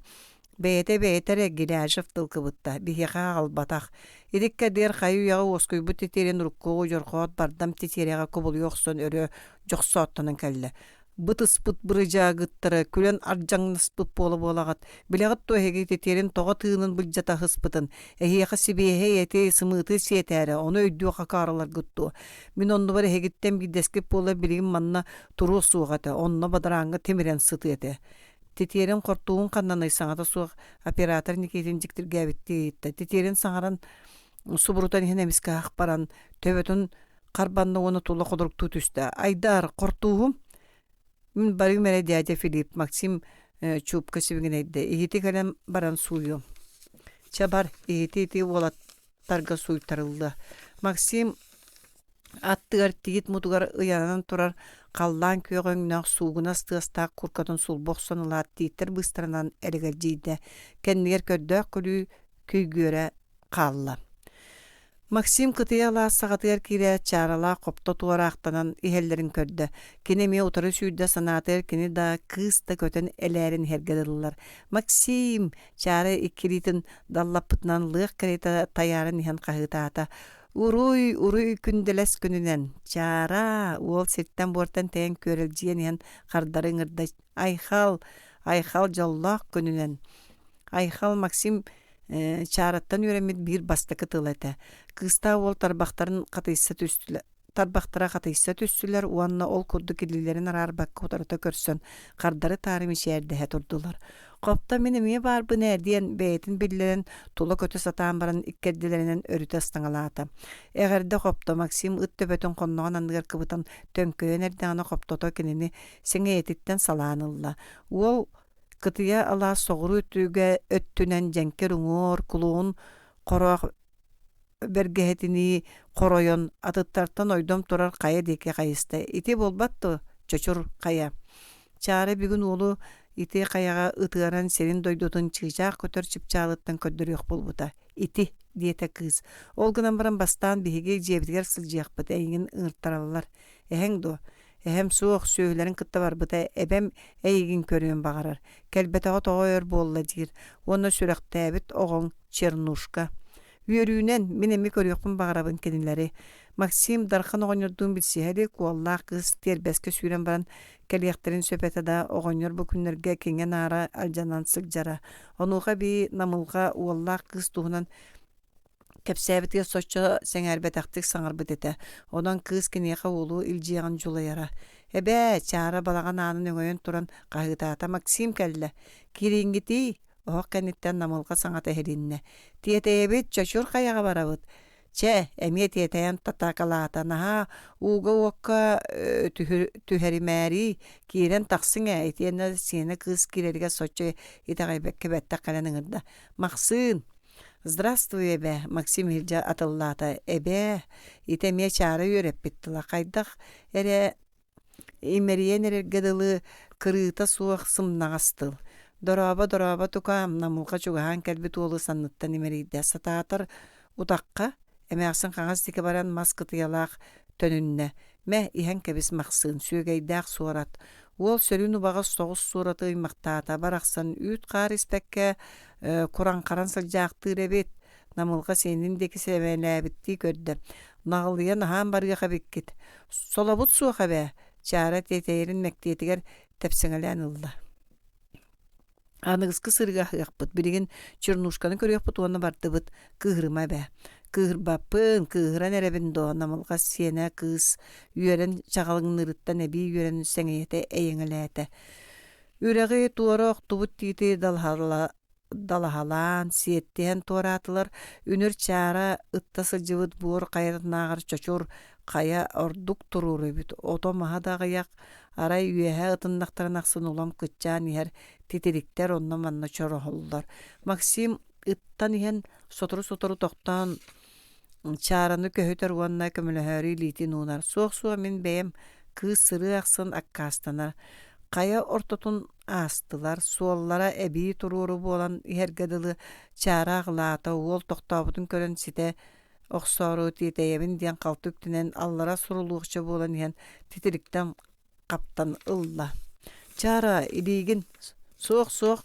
Бэйэтэ бэйэтэ эрэ Гиляжев тыл кыбытта, биһиэхэ аҕалбатах. Ириккэ диэр хайы-үйэҕэ уоскуйбут титиэрин урукку дьорҕоот бардам титиэрэҕэ кубулуйа охсон өрө дьохсооттонон кэллэ. Бытыспыт бырыдьаагыттара күлэн ардьаҥнаспыт буола-буолаҕыт, билэҕит дуо эһиги титиэрин тоҕо тыынын былдьата ыспытын, эһиэхэ сибиэһэй эти, сымыыты сиэтээрэ, ону өйдүөх акаарыларгыт дуо? Мин оннубар эһигиттэн биирдэскит буола билигин манна туруо суох этэ, онно бадарааҥҥа тимирэн сытыа этэ. Титиэрин хортууһун ханнаный саҥата суох оператор Никитин дьиктиргээбиттии ыйытта. Титиэрин саҥаран субурутан иһэн эмискэ ах баран, төбөтүн Харбанна уонна тула холоруктуу түстэ. Айдаар, хортууһум? Мин барыым эрэ дядя Филипп, Максим чуупка сибигинэйдэ. Иһити кэлэн баран сууйуом. Чэ бар, иһити ити уолаттарга сууйтарыллыа. Максим аттыгар тиит мутугар ыйанан турар халлаан күөх өҥнөөх суугунас тыастаах куркатын сулбу охсон ылаат тииттэр быыстарынан элэгэлдьийдэ. Кэннигэр көрдөөх күлүү күйгүөрэ хаалла. Максим кытыйа алаас саҕатыгар киирээт, чааралаах хопто туораахтанан иһэллэрин көрдө. Кини эмиэ утары сүүрдэ санаатыгар кини да, кыыс да көтөн элээрэн иһэргэ дылылар. «Максим!» Чаара икки илиитин даллаппытынан лыах кэриэтэ тайааран иһэн хаһыытаата. «Уруй, уруй күндэлэс күнүнэн! Чаара!» уол сиртэн-буортан тэйэн күөрэлдьийэн иһэн хардары ыҥырда. «Айхал! Айхал дьоллоох күнүнэн!» Айхал Максим Чаараттан үөрэммит биир бастакы тыла этэ. Кыыстаах уол тарбахтарын хатыйса тарбахтара хатыйса түстүлэр уонна ол курдук илиилэрин араарбакка утарыта көрсөн хардары-таары мичээрдэһэ турдулар. Хопто мин эмиэ баарбын ээ диэн бэйэтин биллэрэн тула көтө сатаан баран иккэрдилэринэн өрүтэ ыстаҥалаата. Эҕэрдэ Хопто Максим ыт төбөтүн хонноҕун анныгар кыбытан төҥкөйөн эрдэҕинэ Хоптото кинини сэҥийэтиттэн салаан ылла. Уол кытыйа алаас соҕуруу өттүгэ өттүнэн дьэҥкир уҥуор кулуһун хороох бэргэһэтинии хоройон, атыттартан ойдом турар хайа диэки хайыста. Ити буолбат дуо, Чочур хайа? Чаара бүгүн уолу ити хайаҕа ытыаран сирин-дойдутун чыычаах көтөр чыпчаалыттан көрдөрүөх буолбута. Ити, диэтэ кыыс. Ол гынан баран бастаан биһиги дьиэбитигэр сылдьыахпыт, эйигин ыҥыртараллар. Эһэҥ дуо? Эһэм суох, сүөһүлэрин кытта барбыта, эбэм эйигин көрүөн баҕарар. Кэлбэтэҕэ тоҕо өр буолла диир. Уонна сүрэхтээбит оҕоҥ Чернушка. Үөрүүнэн, мин эмиэ көрүөхпүн баҕарабын кинилэри. Максим Дархан оҕонньордуун билсиһэ илик уоллаах кыыс тиэрбэскэ сүүрэн баран кэлиэхтэрин сөп этэ да, оҕонньор бу күннэргэ киҥэ-наара алдьанан сылдьара. Онуоха эбии Намылҕа уоллаах кыыс туһунан кэпсээбитигэр соччо сэҥээрбэтэхтик саҥарбыт этэ. Онон кыыс киниэхэ уолу илдьиэҕин дьулайара. «Эбээ, Чаара балаҕан аанын өҥөйөн туран хаһыытаата, Максим кэллэ. Киириҥҥитий?» Оһох кэнниттэн Намылҕа саҥата иһилиннэ: «Тиэтэйэбит, Чочур хайаҕа барабыт». Чэ, эмиэ тиэтэйэн татаакалаата, наһаа ууга-уокка түһэримээрий, киирэн тахсыҥ ээ, итиэннэ сиэнэ кыыс киирэригэр соччо итэҕэйбэккэ бэттэх кэлэн ыҥырда: «Махсыын!» «Здравствуй, эбээ!» Максим иһирдьэ атыллаата. «Эбээ, ити эмиэ Чаара үөрэппит тыла, хайдах эрэ Имэрийэн эрэргэ дылы кырыыта суох сымнаҕас тыл. «Дорообо, дорообо, тукаам!» Намылҕа чугаһаан кэлбит уолу санныттан имэрийдэ. Сатаатар утахха, эмээхсин хаҥас диэки баран мас кытыйалаах төнүннэ. «Мэ, иһэн кэбис Махсыын, сүөгэйдээх суорат». Уол сөрүүн убаҕас соҕус суораты ыймахтаата. Барахсан үүт-хаар испэккэ кураҥхаран сылдьаахтыыр эбит. Намылҕа сиэнин диэки сэмэлээбиттии көрдө. Наҕылыйан аһаан барыах эбиккит. Солобут суох эбээ, Чаара тиэтэйэрин мэктиэтигэр тэпсэҥэлээн ылла. Аныгыскы сырыыга аһыахпыт, билигин Чернушканы көрүөхпүт уонна бардыбыт, кыыһырыма эбээ. Кыыһырбаппын, кыыһыран эрэбин дуо, Намылҕа сиэнэ кыыс үөрэн чаҕылыҥныырыттан эбии үөрэн сэҥийэтэ эйэҥэлээтэ. Үрэҕи туора охтубут тиити далаһала далаһалаан, сиэттиһэн туораатылар, үнүр Чаара ытта сылдьыбыт буор хайатынааҕар чочур хайа ордук туруору эбит, ото-маһа да аҕыйах, арай үөһэ ытыннахтарын ахсын улам кыччаан иһэр титириктэр онно-манна чороһоллор. Максим ыттан иһэн сотору-сотору тохтоон Чаараны көһүтэр уонна көмөлөһөөрү илиитин уунар. Суох-суох мин бэйэм кыыс сырыы ахсын аккаастанар. Хайа ортотун аастылар, суоллара эбии туруору буолан иһэргэ дылы Чаара аҕылаата, уол тохтообутун көрөн ситэ охсоору тиэтэйэбин диэн халты үктэнэн аллара сурулуохча буолан иһэн титириктэн хаптан ылла. Чаара, илиигин суох-суох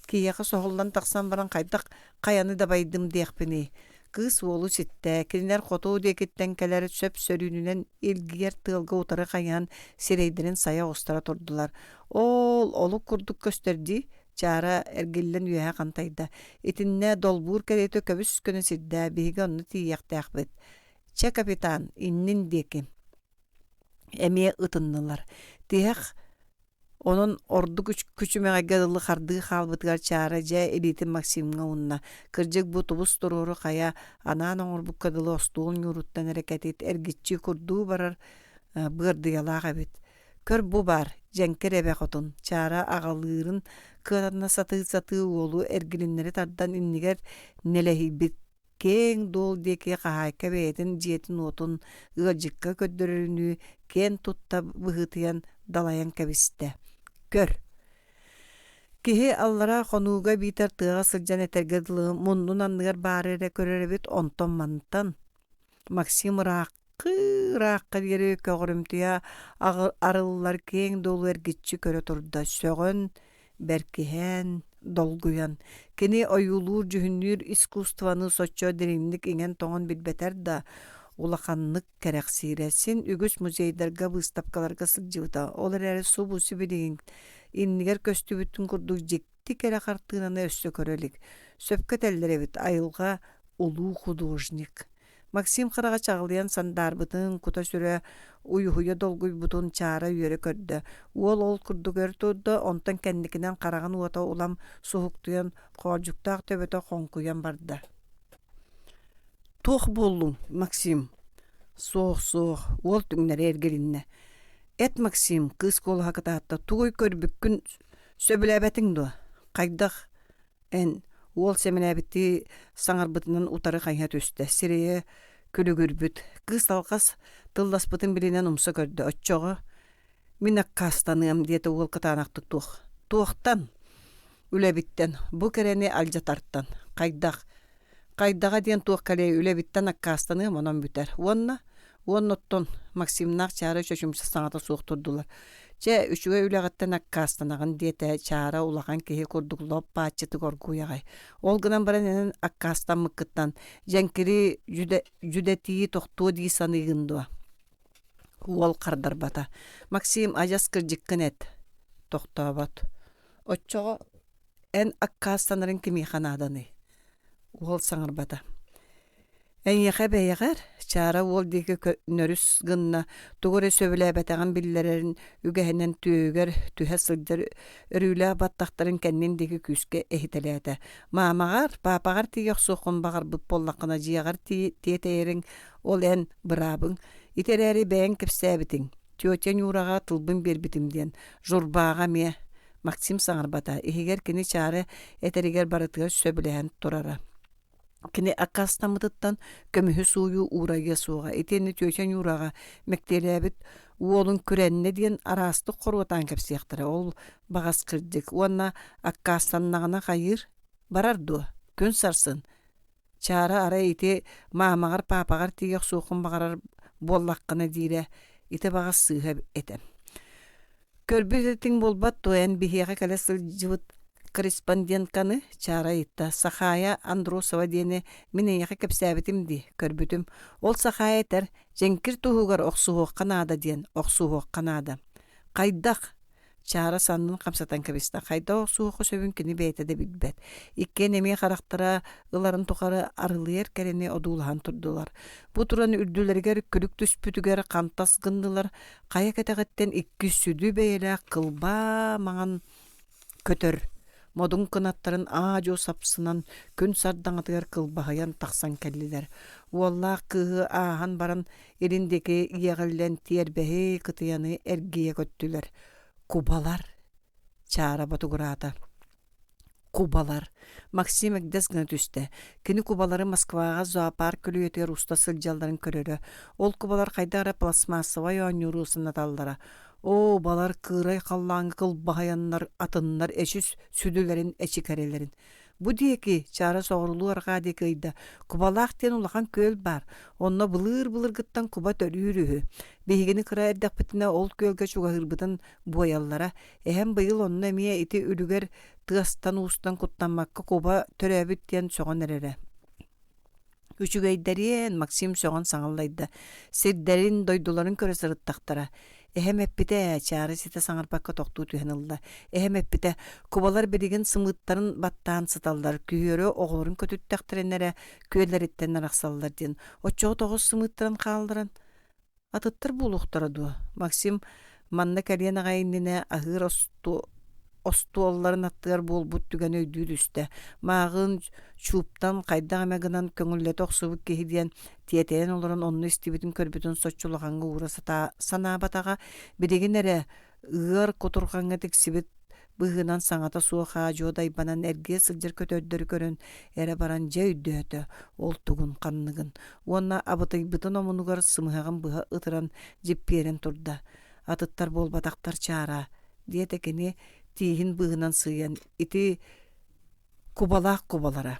киһиэхэ соһуллан тахсан баран хайдах хайаны дабайдым диэхпиний. Кыыс уолу ситтэ, кинилэр хоту диэкиттэн кэлэр сөп-сөрүүнүнэн илгийэр тыалга утары хайыһан сирэйдэрин сайа оҕустара турдулар. Оол, олук курдук көстөр дии, Чаара эргиллэн үөһэ хантайда. Итиннэ долбуур кэриэтэ көбүс көнө сирдээ, биһиги онно тиийиэхтээхпит. Чэ, капитан, иннин диэки. Эмиэ ытыннылар. Тиһэх онон ордук күчүмэҕэйгэ дылы хардыы хаалбытыгар Чаара дьэ илиитин Максимҥа уунна. Кырдьык бу тубус-туруору хайа анаан оҥорбукка дылы остуол ньууруттан эрэ кэтит эргиччи курдуу барар быардыйалаах эбит. Көр бу баар, дьэҥкир эбэ хотун, Чаара аҕалыырын кыатана сатыы-сатыы уолу эргилиннэри тардан иннигэр нэлэһийбит Киэҥ дуол диэки хаһаайка бэйэтин дьиэтин-уотун ыалдьыкка көрдөрөрүнүү киэн тутта быһыытыйан далайан кэбистэ: «Көр, киһи аллара хонууга биитэр тыаҕа сылдьан этэргэ дылы муннун анныгар баары эрэ көрөр эбит, онтон-мантан Максим ырааххыы-ыраахха диэри көҕүрүмтүйэ арыллар киэҥ дуолу эргиччи көрө турда, сөҕөн, бэркиһээн, долгуйан. Кини ойуулуур-дьүһүннүүр искусствоны соччо дириҥник иҥэн-тоҥон билбэтэр да, улаханнык кэрэхсиирэ. Син үгүс музейдарга, быыстапкаларга сылдьыбыта, ол эрээри субу сибилигин иннигэр көстүбүтүн курдук дьикти кэрэ хартыынаны өссө көрө илик. Сөпкө этэллэр эбит, айылҕа улуу художник. Максим хараҕа чаҕылыйан сандаарбытын, кута-сүрэ уйуһуйа долгуйбутун Чаара үөрэ көрдө. Уол ол курдук өр турда, онтон кэнникинэн хараҕын уота улам суһуктуйан, хоолдьуктаах төбөтө хоҥкуйан барда. «Туох буоллуҥ, Максим?» «Суох, суох», уол түҥнэри эргилиннэ. «Эт, Максим, кыыс куолаһа кытаатта, тугуй көрбүккүн сөбүлээбэтиҥ дуо? Хайдах Эн, уол сэмэлээбиттии саҥарбытынан утары хайыһа түстэ, сирэйэ күлүгүрбүт, кыыс алҕас тылласпытын билинэн умса көрдө, оччоҕо «Мин аккаастаныам» диэтэ уол кытаанахтык туох «Туохтан?» «Үлэбиттэн, бу кэрэни алдьатартан. Хайдах? Хайдаҕа диэн туох кэлиэй, үлэбиттэн аккаастаныам онон бүтэр. Уонна Уонна оттон Максимнаах Чаара чочумча саҥата суох турдулар. Чэ, үчүгэй үлэҕиттэн аккаастанаҕын диэтэ Чаара улахан киһи курдук лоп бааччытык оргууй аҕай. Ол гынан баран эн аккаастаммыккыттан дьэҥкири дьүдэтии тохтуо дии саныыгын дуо? Уол хардарбата. Максим адьас кырдьыккын эт. Тохтообот. Оччоҕо эн аккаастанарыҥ кимиэхэ нааданый? Уол саҥарбата. Эйиэхэ бэйэҕэр, Чаара уол диэки нөрүс гынна, тугу эрэ сөбүлээбэтэҕин биллэрэрин үгэһинэн түөһүгэр түһэ сылдьар өрүүлээх баттахтарын кэннин диэки күүскэ эһитэлээтэ. «Маамаҕар, паапаҕар тиийэ охсуоххун баҕарбыт буоллаххына дьиэҕэр тиэтэйэриҥ ол эн быраабыҥ. Ити эрээри бэйэҥ кэпсээбитиҥ. Тетя Нюраҕа тылбын биэрбитим диэн. Журбааҕа эмиэ». Максим саҥарбата, иһигэр кини Чаара этэригэр барытыгар сөбүлэһэн турара. Кини аккаастаммытыттан көмүһү сууйуу уурайыа суоҕа итиэннэ тетя Нюраҕа мэктиэлээбит уолун күрэннэ диэн араастык хоруотаан кэпсиэхтэрэ ол баҕас кырдьык уонна аккаастаннаҕына хайыыр барар дуо күн сарсын Чаара арай ити маамаҕар паапаҕар тиийэ охсуоххун баҕарар буоллаххына диирэ ити баҕас сыыһа этэ Көрбүт этиҥ буолбат дуо эн биһиэхэ кэлэ сылдьыбыт корреспондентканы Чаара ыйытта. Сахаайа Андросова диэни мин эйиэхэ кэпсээбитим дии, көрбүтүм. Ол Сахаайа этэр, дьэҥкир туһугар охсуһуохха наада диэн, охсуһуохха наада. Хайдах? Чаара саннын хамсатан кэбистэ. Хайдах охсуһуохха сөбүн кини бэйэтэ да билбэт. Иккиэн эмиэ харахтара ыларын тухары арылыйар кэрэни одуулаһан турдулар. Бу туран үрдүлэригэр күлүк түспүтүгэр хантас гыннылар, Хайа кэтэҕиттэн икки сүдү бэйэлээх кылбаа маҥан көтөр модун кынаттарын аа-дьуо сапсынан күн сардаҥатыгар кылбаһыйан тахсан кэллилэр. Уоллаах кыыһы ааһан баран илин диэки иэҕиллэн тиэрбэһи кытыйаны эргийэ көттүлэр. Кубалар Чаара ботугураата. Кубалар. Максим эгдэс гына түстэ. Кини кубалары Москваҕа зоопарк көлүйэтигэр уста сылдьалларын көрөрө. Ол кубалар хайдах эрэ пластмассовай оонньууру санаталлара. Оо, балар кыырай халлааҥҥа кылбаһайаннар атыннар эчи сүдүлэрин эчи кэрэлэрин. Бу диэки, чаара соҕурулуу-арҕаа диэки ыйда, Кубалаах диэн улахан күөл баар. Онно былыыр-былыргыттан куба төрүүр үһү. Биһигини кыра эрдэхпитинэ ол күөлгэ чугаһыырбытын буойаллара. Эһэм быйыл онно эмиэ ити үлүгэр тыастан-уустан куттаммакка куба төрөөбүт диэн сөҕөн эрэрэ. Үчүгэйдэриэн, Максим сөҕөн саҥаллайда. Сирдэрин, дойдуларын көрө сырыттахтара. Эһэм эппитэ ээ, Чаара ситэ саҥарбакка тохтуу түһэн ылла. Эһэм эппитэ, кубалар билигин сымыыттарын баттаан сыталлар, күһүөрү оҕолорун көтүттэхтэринэ эрэ күөллэриттэн арахсаллар диэн. Оччоҕо тоҕус сымыыттарын хаалларан Атыттар буолуохтара дуо? Максим манна кэлиэн аҕай иннинэ аһыыр остуолларын аттыгар буолбут түгэни өйдүү түстэ. Мааҕын чууптан хайдах эмэ гынан көҥүллэтэ охсубут киһи диэн тиэтэйэн олорон онно истибитин көрбүтүн соччо улахаҥҥа уура санаабатаҕа. Билигин эрэ ыар кутурҕаҥҥа тиксибит быһыынан саҥата суох аа-дьуо дайбанан эргийэ сылдьар көтөрдөрү көрөн эрэ баран дьэ өйдөөтө ол тугун ханныгын уонна абытыйбытын омунугар сымыһаҕын быһа ытыран дьиппиэрэн турда атыттар буолбатахтар чаараа диэтэ кини тииһин быыһынан сыыйан ити кубалаах кубалара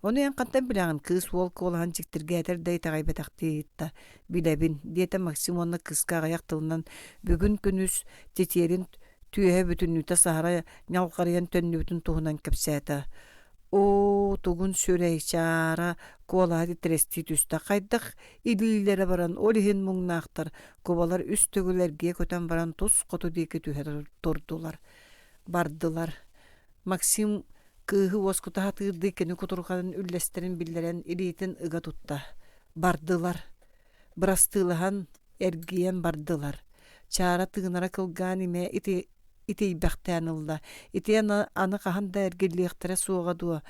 Ону эн хантан билэҕин кыыс уол куолаһын дьиктиргээтэр да итэҕэйбэтэхтии ыйытта. Билэбин, диэтэ Максим уонна кыыска аҕыйах тылынан бүгүн күнүс титиэрин түөһэ бүтүннүүтэ саһара ньалҕарыйан төннүбүтүн туһунан кэпсээтэ. Оо, тугун сүрэй, Чаара куолаһа титирэстии түстэ. Хайдах илиилэрэ баран, ол иһин муҥнаахтар, кубалар үс төгүл эргийэ көтөн баран тус хоту диэки түһэ турдулар. Бардылар. Максим Кыыһы уоскута сатыырдыы кини кутурҕанын үллэстэрин биллэрэн илиитин ыга тутта. Бардылар. Бырастыылаһан, эргийэн бардылар. Чаара тыынара кылгаан имэ ити итийбэхтээн ылла. Итиэн аны хаһан да эргиллиэхтэрэ суоҕа дуо?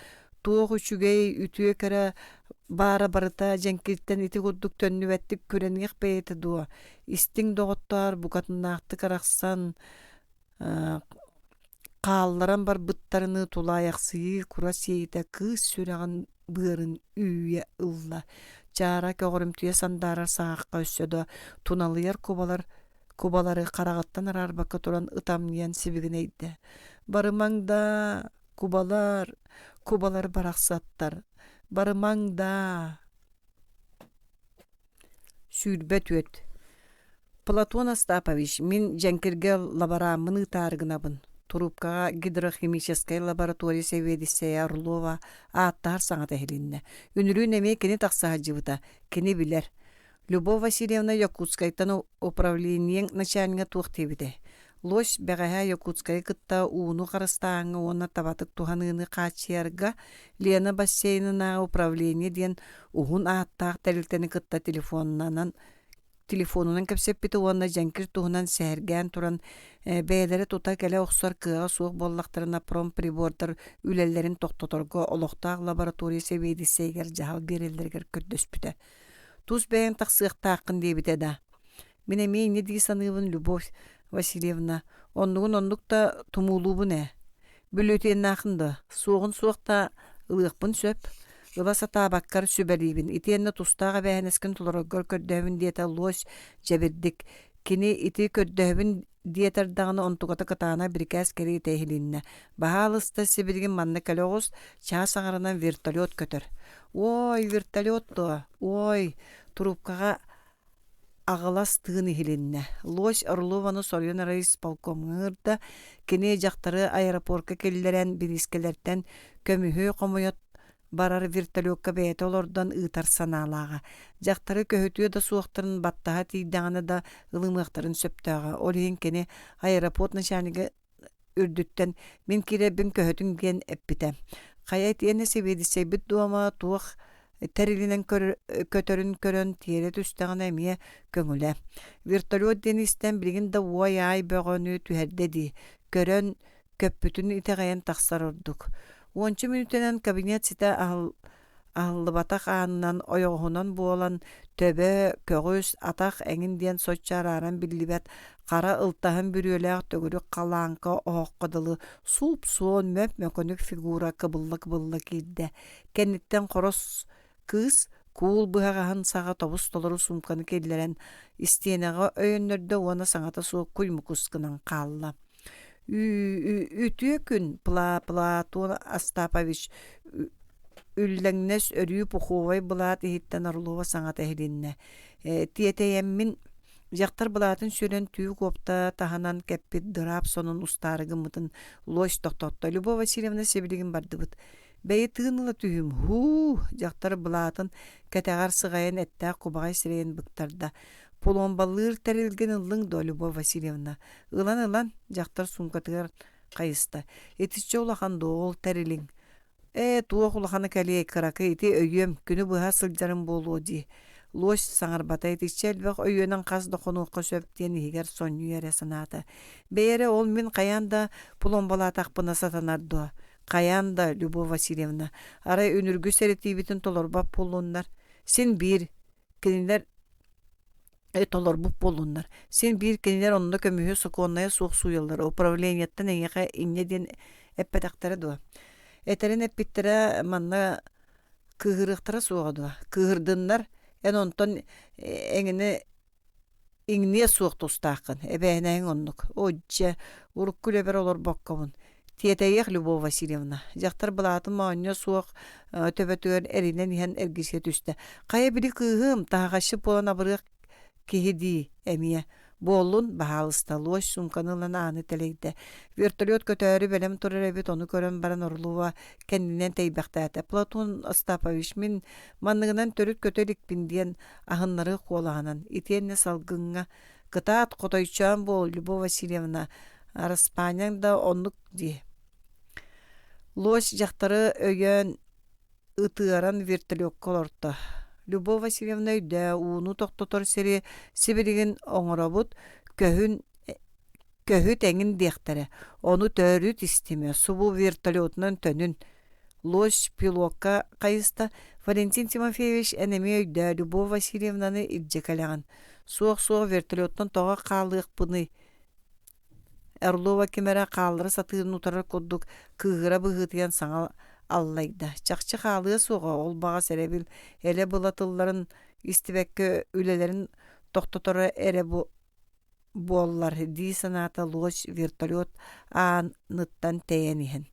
Туох үчүгэй, үтүө кэрэ баара барыта дьэҥкиртэн ити курдук төннүбэттик күрэниэх бэйэтэ дуо? Истиҥ доҕоттоор букатыннаахтык арахсан, хаалларан барбыттарыныы тулаайахсыйыы кура сиэйитэ кыыс сүрэҕин быарын үүйэ ылла. Чаара көҕөрүмтүйэ сандаарар саҕахха өссө да туналыйар кубалар кубалары хараҕыттан араарбакка туран ытамньыйан сибигинэйдэ: «Барымаҥ даа, кубалар, кубалар барахсаттар, барымаҥ даа!» 24. Платон Остапович, мин Дьэҥкиргэ лаборааммын ыытаары гынабын. Туруупкаҕа гидрохимическай лаборатория сэбиэдиссэйэ Орлова ааттаһар саҥата иһилиннэ. Үнүрүүн эмиэ кини тахса сылдьыбыта, кини билэр. Любовь Васильевна Якутскайтан управлениеҥ начальнига туох диэбитэй? Лось бэҕэһээ Якутскайы кытта ууну харыстааһыҥҥа уонна табатык туһаныыны хааччыйарга Лена бассейнынааҕы управление диэн уһун ааттаах тэрилтэни кытта телефоннанан телефонунан кэпсэппитэ уонна дьэҥкир туһунан сэһэргээн туран бэйэлэрэ тута кэлэ охсор кыаҕа суох буоллахтарына промприбордар үлэлэрин тохтоторго олохтоох лаборатория сэбиэдиссэйигэр дьаһал биэрэллэригэр көрдөспүтэ. Тус бэйэҥ тахсыахтааххын диэбитэ да. Мин эмиэ инньэ дии саныыбын Любовь Васильевна. Оннугун оннук да тумуулуубун ээ. Бүлүтүөннаахын да, суоҕун суох да ылыахпын сөп. Ыла сатаабаккар сүбэлиибин. Итиэннэ тустаах эбээһинэскин толороргор көрдөһөбүн диэтэ лось дьэбирдик. Кини ити көрдөһөбүн диэтэр даҕаны онтуката кытаанах бирикээс кэриэтэ иһилиннэ. Баһаалыста сибилигин манна кэлэ оҕус, чаас аҥарынан вертолет көтөр. Ой, вертолет дуо? Ой, трубкаҕа аҕылас тыын иһилиннэ. Лось Орлованы соруйан эрэ исполкомҥа ыҥырда. Кини дьахтары аэропорка киллэрэн бириискэлэртэн көмүһү хомуйа барар вертолекка бэйэтэ олордон ыытар санаалааҕа. Дьахтары көһүтүө да суохтарын баттаһа тиийдэҕинэ да ылымыахтарын сөптөөҕө. Ол иһин кини аэропорт начальнига үрдүттэн мин киирэрбин көһүтүҥ диэн эппитэ. Хайа итиэннэ сэбиэдиссэйбит дуома туох тэрилинэн көтөрүн көрөн тиэрэ түстэҕинэ эмиэ көҥүлэ. Вертолет диэн истэн билигин да уой-аай бөҕөнү түһэрдэ дии. Көрөн, көппүтүн итэҕэйэн тахсар ордук. Уонча мүнүүтэнэн кабинет ситэ аһыл аһыллыбатах аанынан ойоҕоһунан буолан төбө, көҕүс, атах эҥин диэн соччо арааран биллибэт хара ылтаһын бүрүөлээх төгүрүк халааҥка оһоххо дылы сууп-суон мөп-мөкөнүк фигура кыбылла-кыбылла киирдэ. Кэнниттэн хорос кыыс куул быһаҕаһын саҕа тобус-толору суумканы киллэрэн истиэнэҕэ өйөннөрдө уонна саҥата суох куй-мукус гынан хаалла. Үтүө күн, Платон Остапович үллэҥнэс өрүү пуховай былаат иһиттэн Орлова саҥата иһилиннэ. Тиэтэйэммин дьахтар былаатын сүрэн түү куопта таһынан кэппит дыраап сонун устаары гыммытын лось тохтотто. Любовь Васильевна сибилигин бардыбыт. Бэйи тыын ыла түһүм, һуу, дьахтар былаатын кэтэҕэр сыҕайан эттээх кубаҕай сирэйин быктарда. Пломбалыыр тэрилгин ыллыҥ дуо, Любовь Васильевна? Ылан-ылан, дьахтар суумкатыгар хайыста. Итиччэ улахан дуо ол тэрилиҥ? Ээ, туох улахана кэлиэй, кыракый ити өйүөм, күнү быһа сылдьарым буолуо дии. Лось саҥарбата итиччэ элбэх өйүөнэн хас да хонуохха сөп диэн иһигэр сонньуйа эрэ санаата. Бэйэ эрэ ол мин хайаан да пломбалаатахпына сатанар дуо? Хайаан да, Любовь Васильевна, арай үнүргү сэрэтиибитин толорбот буоллуннар. Син биир, кинилэр толорбут буоллуннар. Син биир кинилэр онно көмүһү сокуоннайа суох сууйаллар. Управлениеттан эйиэхэ инньэ диэн эппэтэхтэрэ дуо? Этэрин эппиттэрэ манна кыыһырыахтара суоҕа дуо? Кыыһырдыннар, эн онтон эҥини иҥниэ суох тустааххын, эбээһинэһиҥ оннук. Оо дьэ, урукку үлэбэр олорбоккобун. Тиэтэйиэх Любовь Васильевна, дьахтар былаатын моонньо суох төбөтүгэр эринэн иһэн эргичийэ түстэ. Хайа били кыыһым, таһаҕасчыт буолан абырыах киһи дии эмиэ. Буоллун, баһаалыста, луось суумканы ылан ааны тэлэйдэ. Вертолет көтөөрү бэлэм турар эбит, ону көрөн баран Орлова кэннинэн тэйбэхтээтэ. Платон Остапович, мин манныгынан төрүт көтө иликпин диэн аһыннарыы куолаһынан, итиэннэ салгыҥҥа «Кытаат, хотойчоон буол, Любовь Васильевна, араспаанньаҥ да оннук дии». Лось дьахтары өйөөн ытыаран вертолекка олорто. Любовь Васильевна өйдөө, ууну тохтотор сири сибилигин оҥоробут, көһүн көһү тэҥин диэхтэрэ, ону төрүт истимэ, субу вертолетунан төнүн. Лось пилокка хайыста, Валентин Тимофеевич эн эмиэ өйдөө, Любовь Васильевнаны илдьэ кэлэҕин. Суох-суох вертолеттан тоҕо хаалыахпыный? Орлова ким эрэ хааллара сатыырын утарар курдук кыыһыра быһыытыйан саҥа аллайда. Чахчы хаалыа суоҕа, ол баҕас эрэбил элэ-была тылларын истибэккэ үлэлэрин тохтоторо эрэ буоллар дии санаата Луоч вертолет ааныттан тэйэн иһэн.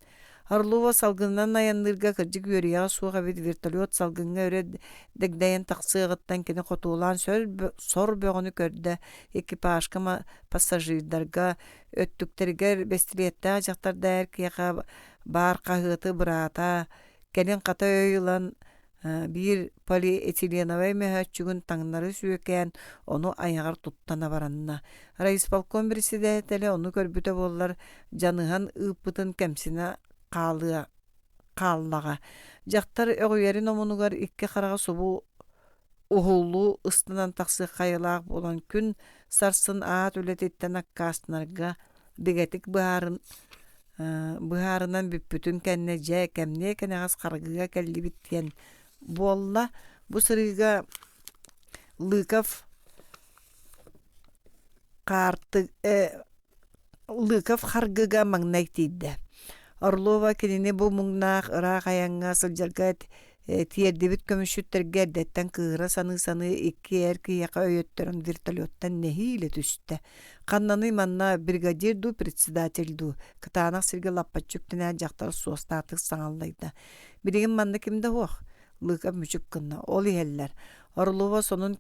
Орлова салгынынан айанныырга кырдьык үөрүйэҕэ суох эбит вертолет салгыҥҥа өрө дэгдэйэн тахсыаҕыттан кини хотуолаан сор бөҕөнү көрдө экипажка пассажирдарга өттүктэригэр бэстилиэттээх дьахтарда эр киһиэхэ баар хаһыаты быраата кэлин хата өй ылан биир полиэтиленовай мөһөөччүгүн таҥнары сүөкээн ону айаҕар туттан абаранна. Райисполком председателэ ону көрбүтэ буоллар дьаныһан ыыппытын кэмсинэ хаалыа хааллаҕа. Дьахтар өҕүйэрин омунугар икки хараҕа субу уһуллуу ыстанан тахсыах хайалаах буолан күн сарсын аат үлэтиттэн аккаастанарга бигэтик быһаарын быһаарынан бүппүтүн кэннэ дьэ кэмниэ кэнэҕэс харгыга кэллибит диэн буолла. Бу сырыыга Лыков хаарты Лыков харгыга маҥнай тиийдэ. Орлова кинини бу муҥнаах ыраах айаҥҥа сылдьарга тиэрдибит көмүсчүттэргэ эрдэттэн кыыһыра саныы-саныы икки эр киһиэхэ өйөттөрөн вертолеттан нэһиилэ түстэ. Ханнаный манна бригадир дуу, председатель дуу? Кытаанах сиргэ лаппаччы үктэнээт дьахтар суостаахтык саҥаллайда. Билигин манна ким да суох. Лыков мүчүк гынна. Ол иһэллэр. Орлова сонун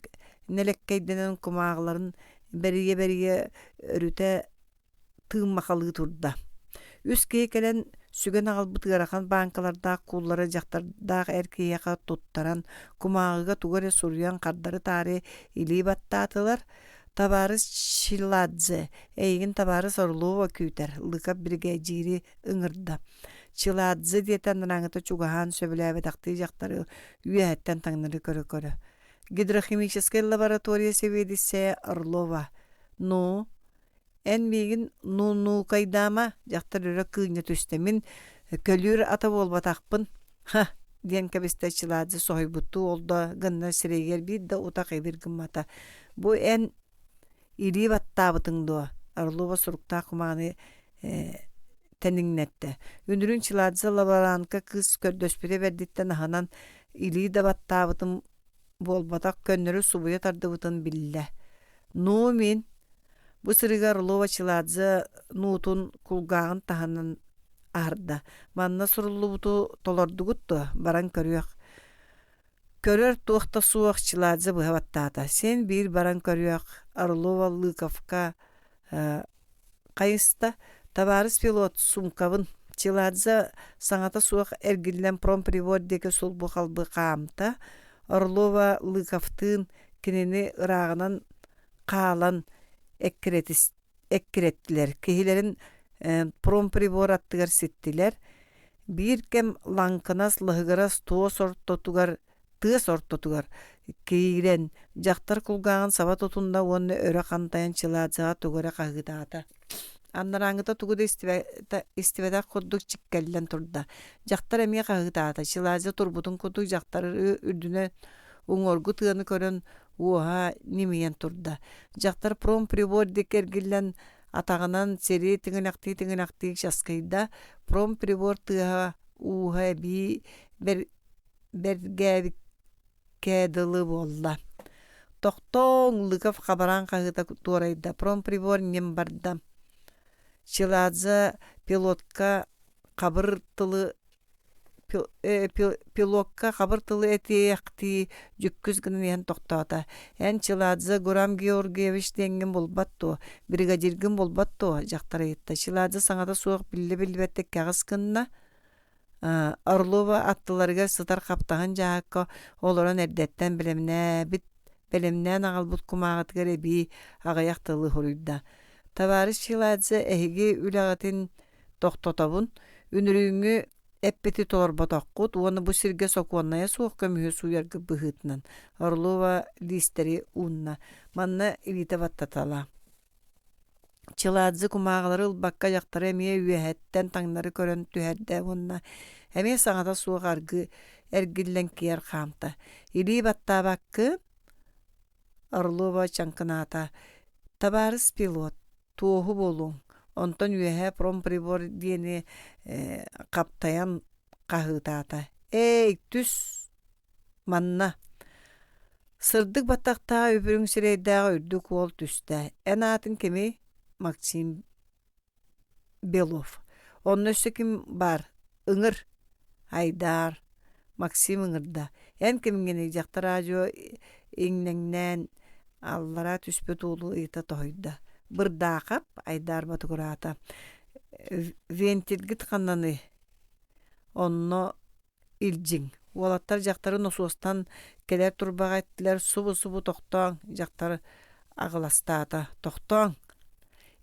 нэлэккэйдэнэн кумааҕыларын бэрийэ-бэрийэ өрүтэ тыыммахалыы турда. Үс киһи кэлэн сүгэн аҕалбыт ыарахан бааҥкалардаах кууллары дьахтардаах эр киһиэхэ туттаран, кумааҕыга тугу эрэ суруйан хардары-таары илии баттаатылар. Табаарыс Чиладзе, эйигин табаарыс Орлова күүтэр, Лыков биригэдьиири ыҥырда. Чиладзе диэтэ анарааҥҥыта чугаһаан сөбүлээбэтэхтии дьахтары үөһэттэн таҥнары көрө-көрө. Гидрохимическай лаборатория сэбиэдиссэйэ Орлова: «Ну, эн миигин нуунуукайдаама, дьахтар өрө кыынньа түстэ, мин көлүүр ата буолбатахпын, ха!» диэн кэбистэ Чиладзе соһуйбуттуу ол да гыннар сирэйигэр биир да утах ибир гыммата. «Бу эн илии баттаабытыҥ дуо?» Орлова суруктаах кумааны тэниҥнэттэ. Үнүрүүн Чиладзе лаборантка кыыс көрдөспүтэ бэрдиттэн аһынан илии да баттаабытым буолбатах көннөрү субуйа тардыбытын биллэ. Ну мин бу сырыыга Орлова Чиладзе нуутун кулгааҕын таһынан аһарда. Манна суруллубуту толордугут дуо? Баран көрүөх. Көрөр туох да суох Чиладзе быһа баттаата. Син биир баран көрүөх Орлова Лыковка хайыста «Табаарыс пилот, суумкабын» Чиладзе саҥата суох эргиллэн промприбор диэки сулбу-халбы хаамта, Орлова Лыковтыын кинини ырааҕынан хаалан эккирэттилэр, киһилэрин промприбор аттыгар ситтилэр, биир кэм лаҥкынас лыһыгырас туос ортотугар тыас ортотугар киирэн, дьахтар кулгааҕын саба тутунна уонна өрө хантайан Чиладзеҕа тугу эрэ хаһыытаата. Анарааҥҥыта тугу да истибэтэх курдук чиккэллэн турда. Дьахтар эмиэ хаһыытаата. Чиладзе турбутун курдук дьахтары үрдүнэн уҥуоргу тыаны көрөн уоһа ньимийэн турда. Дьахтар промприбор диэки эргиллэн атаҕынан сири тиҥилэхтии-тиҥилэхтии часкыйда. Промприбор тыаһа ууһа эбии бэргээбиккэ дылы буолла. «Тохтооҥ!» Лыков хабараан хаһыыта туорайда, промприбор ньим барда. Чиладзе пилотка хабыр тылы пилокка хабыр тылы этиэхтии дьүккүс гынан иһэн тохтоото. «Эн Чиладзе Гурам Георгиевич диэҥҥин булбат дуо, бригадиргын булбат дуо?» дьахтар ыйытта. Чиладзе саҥата суох биллэ-биллибэттик кэҕис гынна. Орлова аттыларыгар сытар хаптаһын дьааһыкка олорон эрдэттэн бэлэмнээбит бэлэмнээн аҕалбыт кумааҕытыгар эбии аҕыйах тылы суруйда: «Товарищ Чиладзе, эһиги үлэҕитин тохтотобун. Үнүрүүҥҥү Эппити толорботоххут уонна бу сиргэ сокуоннайа суох көмүһү сууйаргыт быһыытынан Орлова лиистэри уунна. Манна илиитэ баттатала. Чыладзе кумааҕылары ылбакка дьахтары эмиэ үөһэттэн таҥнары көрөн түһэрдэ уонна эмиэ саҥата суох аргы эргиллэн киэр хаамта. Илии баттаабаккын Орлова чаҥкынаата. Табаарыс пилот, туоһу буолуоҥ. Онтон үөһэ промприбор диэни хаптайан хаһыытаата. Ээй, түс манна. Сырдык баттахтаах үп-үрүҥ сирэйдээх үрдүк уол түстэ. Эн аатыҥ кимий? Максим Белов. Онно өссө ким баар? Ыҥыр. Айдаар. Максим ыҥырда. Эн кимҥиний? Дьахтар аадьуо иҥнэҥнээн аллара түспүт уолу ыйыта тоһуйда. Бырдаахап, Айдаар ботугураата. Вентильгит ханнаный? Онно илдьиҥ. Уолаттар дьахтары носуостан кэлэр турбаҕа эттилэр, субу-субу тохтооҥ, дьахтар аҕыластаата. Тохтооҥ.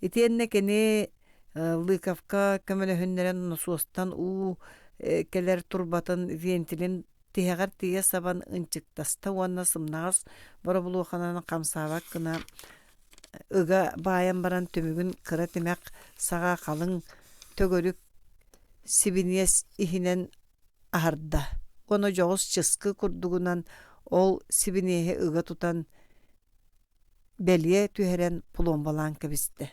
Итиэннэ кини Лыковка көмөлөһүннэрэн носуостан уу кэлэр турбатын вентилин тиһэҕэр тиийэ сабан ынчыктаста уонна сымнаҕас боробулуоханан хамсаабат гына ыга баайан баран түмүгүн кыра тимэх саҕа халыҥ төгүрүк сибиниэс иһинэн аһарда уонна дьоҕус чыскы курдугунан ол сибиниэһи ыга тутан бэлиэ түһэрэн пломбалаан кэбистэ.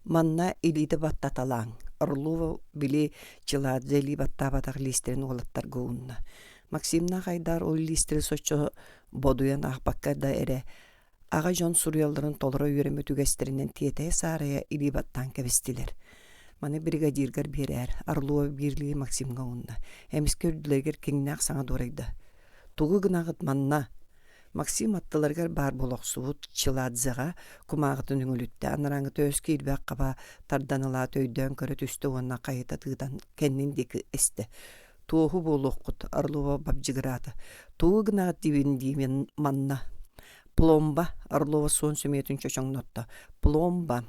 Манна илиитэ баттаталааҥ, Орлова били Чыладзе илии баттаабатах лиистэрин уолаттарга уунна. Максимнаах Айдаар ол лиистэри соччо бодуйан аахпакка да эрэ аҕа дьон суруйалларын толоро үөрэммит үгэстэринэн тиэтэйэ-саарайа илии баттаан кэбистилэр. Маны бригадиргар биэрээр, Орлова биирлии Максимҥа уунна. Эмискэ үрдүлэригэр киҥнээх саҥа дуорайда. «Тугу гынаҕыт манна?» Максим аттыларыгар баар буола охсубут Чиладзеҕа кумааҕытын үҥүлүттэ, анарааҥҥыта өс киирбэх хаба тардан ылаат өйдөөн көрө түстэ уонна хайыта тыытан кэннин диэки эстэ. «Туоһу буолуоххут, Орлова бабдьыгыраата. Тугу гынаҕыт диибин диибин манна?» «Пломба», Орлова суон сөмүйэтин чочоҥнотто. «Пломба».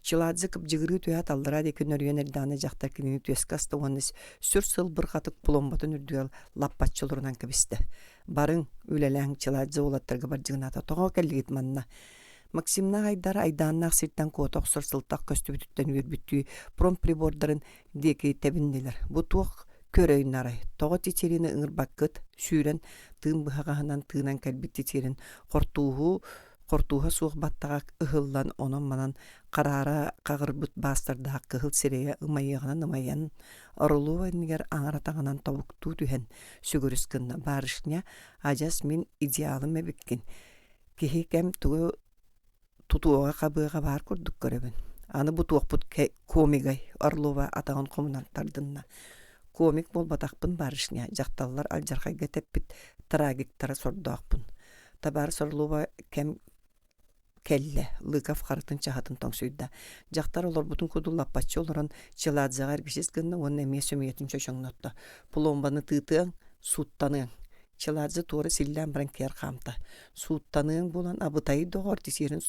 Чиладзе кыбдьыгырыы түһээт аллараа диэки нөрүйэн эрдэҕинэ дьахтар кинини түөскэ аста уонна сүр сылбырҕатык пломбатын үрдүгэр лаппаччы олорунан кэбистэ. Барыҥ, үлэлээҥ, Чиладзе уолаттарга бардьыгынаата. Тоҕо кэллигит манна? Максимнаах Айдар айдааннаах сиртэн куота охсор сылтах көстүбүтүттэн үөрбүттүү промприбордарын диэки тэбиннилэр. Бу туох көрөй нарай? Тоҕо Тетерины ыҥырбаккыт? Сүүрэн тыын быһаҕаһынан тыынан кэлбит Тетерин хортууһу хортууһа суох баттаҕа ыһыллан онон-манан хараара хаҕырбыт баастардаах кыһыл сирэйэ ымайыаҕынан ымайан Орлова иннигэр аҥар атаҕынан тобуктуу түһэн сүгүрүс гынна «Барышня, адьас мин идеалым эбиккин. Киһи кэм тугу тутуоҕа-хабыаҕа баар курдук көрөбүн. Аны бу туохпут комигай?» Орлова атаҕын хомунан тардынна. «Комик буолбатахпын, барышня, дьахталлар алдьархайга тэппит трагиктара сордоохпун». Табаарыс Орлова кэм кэллэ, Лыков харытын чаһытын тоҥсуйда. Дьахтар олорбутун курдук лаппаччы олорон Чиладзеҕа эргичис гынна уонна эмиэ сөмүйэтин чочоҥнотто. Пломбаны тыытыаҥ, сууттаныаҥ. Чиладзе туора силлээн баран киэр хаамта. Сууттаныаҥ буолан абытайы доҕор тисиэрин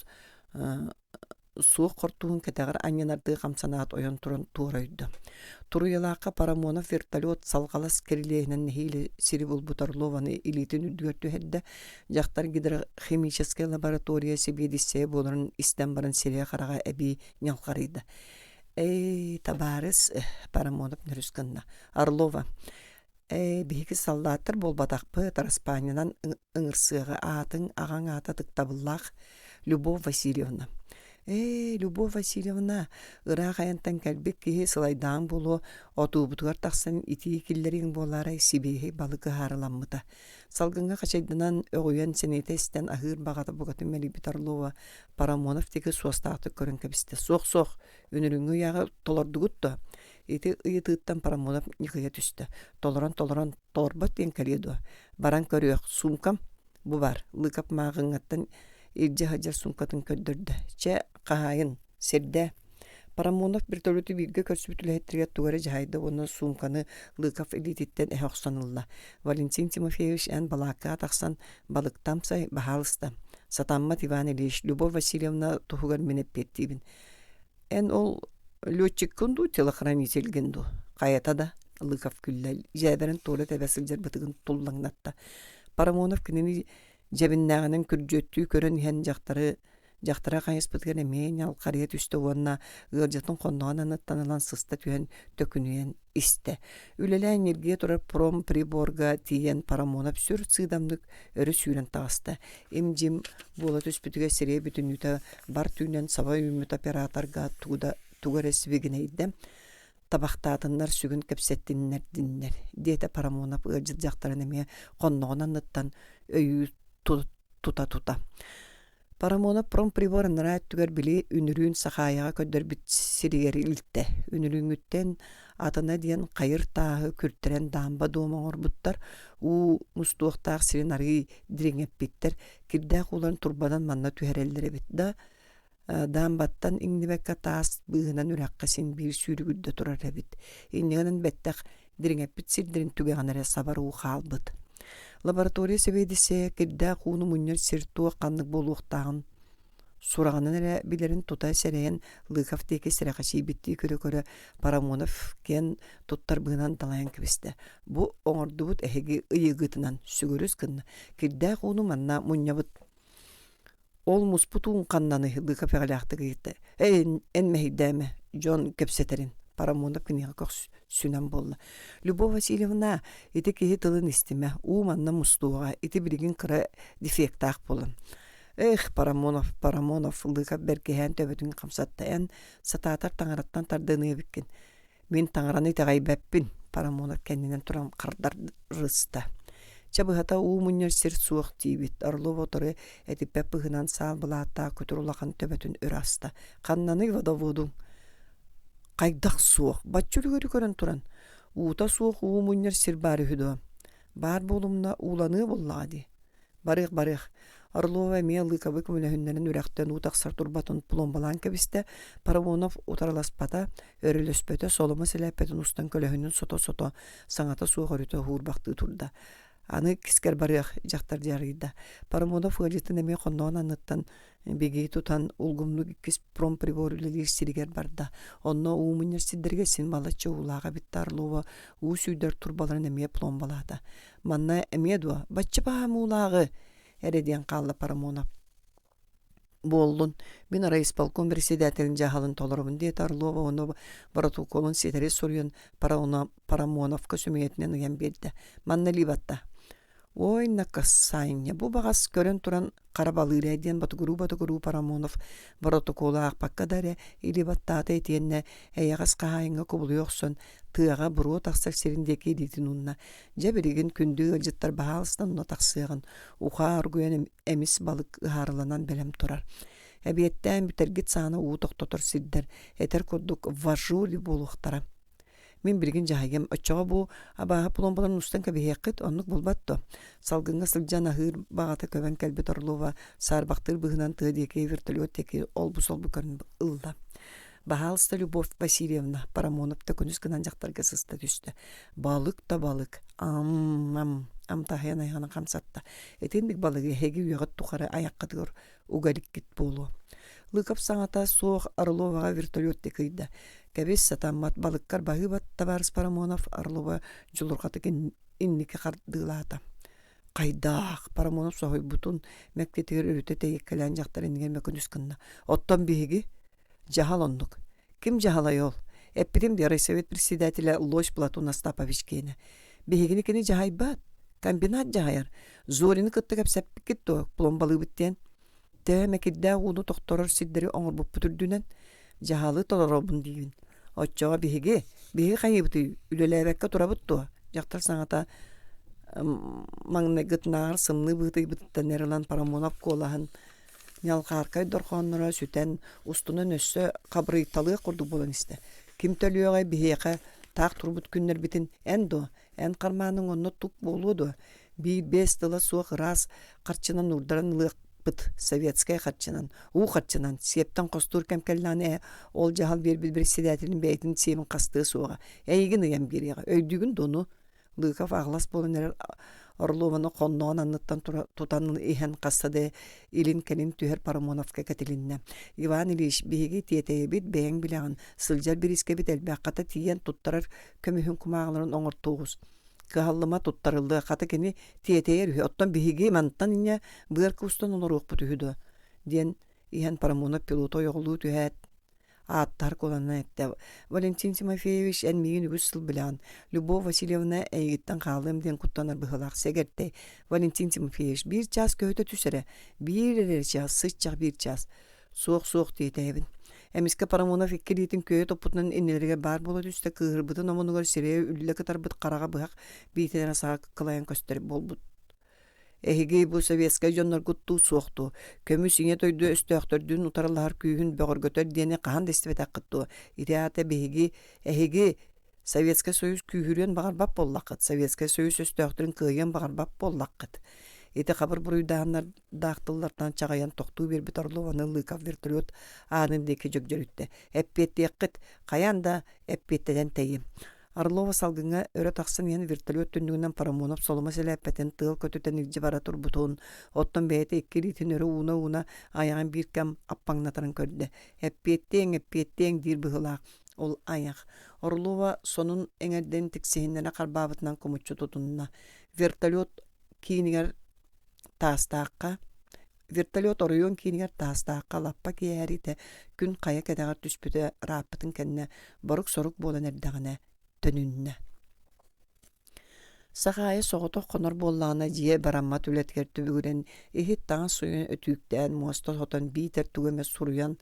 суох хортуһун кэтэҕэр анньынардыы хамсанаат ойон туран туора ойдо. Туруйалаахха Парамонов вертолет салҕалас кирилиэһинэн нэһиилэ сири булбут Орлованы илиитин үрдүгэр түһэрдэ. Дьахтар гидрохимическэй лаборатория сэбиэдиссэйэ буоларын истэн баран сирэйэ-хараҕа эбии ньалҕарыйда. «Эй, табаарыс!» Парамонов нөрүс гынна. «Орлова, Ээ, биһиги саллааттар буолбатахпыт, араспаанньанан ыҥырсыаҕы аатыҥ, аҕаҥ аата ытыктабыллаах Любовь Васильевна. Ээ, Любовь Васильевна, ыраах айантан кэлбит киһи сылайдаан буолуо, отуубутугар тахсан итии киллэриэҥ буолаарай, сибиэһэй балык ыһаарыламмыта. Салгыҥҥа хачайданан, өҕүйэн, сэниэтэ истэн аһыыр баҕата букатын мэлийбит Орлова Парамонов диэки суостаахтык көрөн кэбистэ. Суох-суох, үнүрүүҥҥү ыйааҕы толордугут дуо? Ити ыйытыыттан Парамонов ньыхыйа түстэ. Толорон-толорон толорбот диэн кэлиэ дуо? Баран көрүөх, суумкам бу баар, Лыков мааҕыҥҥаттан илдьэ сылдьар суумкатын көрдөрдө. Чэ, хаһаайын, сирдээ. Парамонов вертолету бииргэ көрсүбүт үлэһиттэригэр тугу эрэ дьаһайда уонна суумканы Лыков илиититтэн эһэ охсон ылла. Валентин Тимофеевич эн балааккаҕа тахсан балыктамсай, баһаалыста. Сатаммат Иван Ильич, Любовь Васильевна туһугар мин эппиэттиибин. Эн ол летчиккын дуу, телохранительгин дуу? Хайата да, Лыков күллэ, дьээбэрин туора тэбэ сылдьар бытыгын туллаҥнатта. Парамонов кинини дьэбиннээҕинэн күрдьүөттүү көрөн иһэн дьахтары Дьахтара хайыспытыгар эмиэ ньалхарыйа түстэ уонна ыалдьытын хонноҕун аныттан ылан сыста түһэн төкүнүйэн истэ. Үлэлээн ньиргийэ турар промприборга тиийэн Парамонов сүр сыыдамнык өрө сүүрэн таҕыста. Им-дьим буола түспүтүгэр сирэйэ бүтүннүүтэ бар түүнэн саба үүммүт операторга тугу да тугу эрэ сибигинэйдэ. Табахтаатыннар сүгүн кэпсэттиннэрдиннэр, диэтэ Парамонов ыалдьыт дьахтарын эмиэ хонноҕун анныттан өйүү тута-тута. Парамонов промприбор анараа өттүгэр били үнүрүүн Сахаайаҕа көрдөрбүт сиригэр илтэ. Үнүрүүҥҥүттэн атына диэн хайыр тааһы күртэрэн даамба дуома оҥорбуттар, уу мустуохтаах сирин арыый дириҥэппиттэр, кирдээх ууларын турбанан манна түһэрэллэр эбит да, даамбаттан иҥнибэккэ таас быыһынан үрэххэ син биир сүүрүгүрдэ турар эбит. Иннигинэн бэттэх дириҥэппит сирдэрин түгэҕин эрэ сабар уу хаалбыт. Лаборатория сэбиэдиссэйэ кирдээх ууну мунньар сир туох ханнык буолуохтааҕын сураҕынан эрэ билэрин тута сэрэйэн Лыков диэки сэрэхэчийбиттии көрө-көрө Парамонов киэн туттар быһынан далайан кэбистэ. Бу оҥордубут эһиги ыйыгытынан сүгүрүс гынна. Кирдээх ууну манна мунньабыт Ол муспут уун ханнаный Лыков эҕэлээхтик ыйытта. Эй, эн мэһэйдээмэ, дьон кэпсэтэрин. Парамонов киниэхэ көхсүнэн буолла. Любовь Васильевна, ити киһи тылын истимэ, уу манна мустуоҕа, ити билигин кыра дефектаах буолан. Эх, Парамонов, Парамонов, Лыков бэркиһээн төбөтүн хамсатта. Эн сатаатар таҥараттан тардыныа эбиккин. Мин таҥараны итэҕэйбэппин, Парамонов кэннинэн туран хардарыста. Чэ быһата уу мунньар сир суох диибит, Орлов утары этиппэт быһынан саал былааттаах күтүр улахан төбөтүн өрө аста. Ханнаный водоводуҥ? Хайдах суох, бачча үлүгэри көрөн туран. Уута суох уу мунньар сир баар үһү дуо? Баар буолумна ууланыа буоллаҕа дии. Барыах, барыах. Орлова эмиэ Лыковы көмөлөһүннэрэн үрэхтэн уу тахсар турбатын пломбалаан кэбистэ. Парамонов утарыласпата, өрөлөспөтө, соломо сэлээппэтин устан көлөһүнүн сото-сото, саҥата суох өрүтэ уһуурбахтыы турда. Аны кискэр барыах, дьахтар дьарыйда. Парамонов ыалдьытын эмиэ хонноон анныттан бигии тутан улгумнук иккис промприбор үлэлиир сиригэр барда. Онно уу мунньар сирдэргэ син балачча уулаах эбит да Орлова уу сүүрдэр турбаларын эмиэ пломбалаата. Манна эмиэ дуо, бачча баһаам уулааҕы, эрэ диэн хаалла Парамонов. Буоллун, мин райисполком председателин дьаһалын толоробун диэтэ Орлова уонна боротокуолун ситэри суруйан Парамоновка сөмүйэтинэн ыйан биэрдэ. Манна илии батта. Ой, накасанньа, бу баҕас көрөн туран хара балыыр ээ диэн ботугуруу-ботугуруу Парамонов боротокуолу аахпакка да эрэ илии баттаата итиэннэ эйэҕэс хаһаайыҥҥа кубулуйа охсон тыаҕа буруо тахсар сирин диэки илиитин уунна. Дьэ билигин күндү ыалдьыттар баһаалыста онно тахсыаҕын, ухаа оргуйан эмис балык ыһаарыланан бэлэм турар. Эбиэттээн бүтэргит саҕана уу тохтотор сирдэр этэр курдук в ажуре буолуохтара. Мин билигин дьаһайыам, оччоҕо бу абааһы пломбаларын устан кэбиһиэххит, оннук буолбат дуо? Салгыҥҥа сылдьан аһыыр баҕата көбөн кэлбит Орлова саарбахтыыр быһыынан тыа диэки вертолет диэки олбу-солбу көрөн ылла. Баһаалыста Любовь Васильевна, Парамонов да күнүс гынан дьахтарга сыста түстэ. Балык да балык, ам-ам, амтаһыйан айаҕын хамсатта. Итинник балыгы эһиги үйэҕит тухары айаххытыгар уга иликкит буолуо. Лыков саҥата суох Орловаҕа вертолет тыкыйда. Кэбис сатаммат балыккар баһыыбат табаарыс Парамонов Орлова дьулурҕатык инники хардыылаата. Хайдаах Парамонов соһуйбутун мэктиэтигэр өрүтэ тэйиккэлээн дьахтар иннигэр мөкүнүс гынна. Оттон биһиги Дьаһал оннук. Ким дьаһалай ол? Эппитим дии райсовет председателэ Лось Платон Остапович киэнэ. Биһигини кини дьаһайбат. Комбинат дьаһайар. Зорины кытта кэпсэппиккит дуо, пломбалыыбыт диэн? Төһө эмэ кирдээх ууну тохторор сирдэри оҥорбуппут үрдүнэн дьаһалы толоробун диибин. Оччоҕо биһиги, биһиги хайыыбытый, үлэлээбэккэ турабыт дуо? Дьахтар саҥата маҥнайгытынааҕар сымныы быһыытыйбытыттан эр ылан Парамонов куолаһын Ньалҕааркай дорҕоонноро сүтэн, устунан өссө хабырыйталыах курдук буолан истэ. Ким төлүөҕэй биһиэхэ таах турбут күннэрбитин эн дуо, эн хармааныҥ онно тук буолуо дуо? Биир-биэс тыла суох ыраас харчынан уурдаран ылыахпыт, советскай харчынан, уу харчынан, сиэптэн хостуур кэм кэллэҕинэ ээ, ол дьаһал биэрбит председателин бэйэтин сиэбин хастыа суоҕа, эйигин ыйан биэриэҕэ, өйдүүгүн дуо ону? Лыков аҕылас буолан эрэр. Орлованы хонноон анныттан тутан иһэн хаста да илин-кэлин түһэр Парамоновка кэтилиннэ. Иван Ильич, биһиги тиэтэйэбит, бэйэҥ билэҕин, сылдьар бириискэбит элбэх, хата тиийэн туттарар көмүһүн кумааҕыларын оҥортуоҕус. Кыһаллыма туттарыллыа, хата кини тиэтэйэр үһү, оттон биһиги мантан инньэ быар куустан олоруохпут үһү дуо диэн иһэн Парамонов пилоту ойоҕолуу түһээт ааттаһар куоланан эттэ: «Валентин Тимофеевич, эн миигин үгүс сыл билэҕин. Любовь Васильевна эйигиттэн хаалыам диэн куттанар быһыылаах сэгэртэй. Валентин Тимофеевич, биир чаас көһүтэ түс эрэ. Биир эрэ чаас, сыччах биир чаас. Суох-суох диэтэйэбин. Эмискэ Парамонов икки илиитин күөйэ туппутунан иннилэригэр баар буола түстэ, кыыһырбытын омунугар сирэйэ үллэ кытарбыт хараҕа быһах биитинэн саҕа кылайан көстөр буолбут. Эһиги бу советскай дьонноргут дуу, суох дуу, көмүс ийэ дойду өстөөхтөрдүүн утарылаһар күүһүн бөҕөргөтөр диэни хаһан да истибэтэххит дуо? Ити аата биһиги, эһиги Советскай Союз күүһүрүөн баҕарбат буоллаххыт, Советскай Союз өстөөхтөрүн кыайыан баҕарбат буоллаххыт. Ити хабыр буруйдааһыннардаах тыллартан чаҕыйан тохтуу биэрбит Орлованы Лыков вертолет аанын диэки дьөгдьөрүттэ. Эппиэттиэххит, хайаан да эппиэттэнэн тэйиэм. Орлова салгыҥҥа өрө тахсан иһэн вертолет түннүгүнэн Парамонов соломо сэлээппэтин тыал көтүтэн илдьэ бара турбутун, оттон бэйэтэ икки илиитин өрө ууна-ууна айаҕын биир кэм аппаҥнатарын көрдө. Эппиэттиэҥ, эппиэттиэҥ диир быһыылаах. Ол айах. Орлова сонун эҥэрдэн тиксиһиннэрэ харбаабытынан кумуччу тутунна. Вертолет киинигэр Таастаахха Вертолет оройуон киинигэр Таастаахха лаппа киэһэриитэ күн хайа кэтэҕэр түспүтэ ырааппытын кэннэ борук-сорук буолан эрдэҕинэ төнүннэ. Сахаайа соҕотох хонор буоллаҕына дьиэ бараммат үлэтигэр түбүгүрэн иһит-таҥас суйан өтүүктээн муоста сотон биитэр тугу эмэ суруйан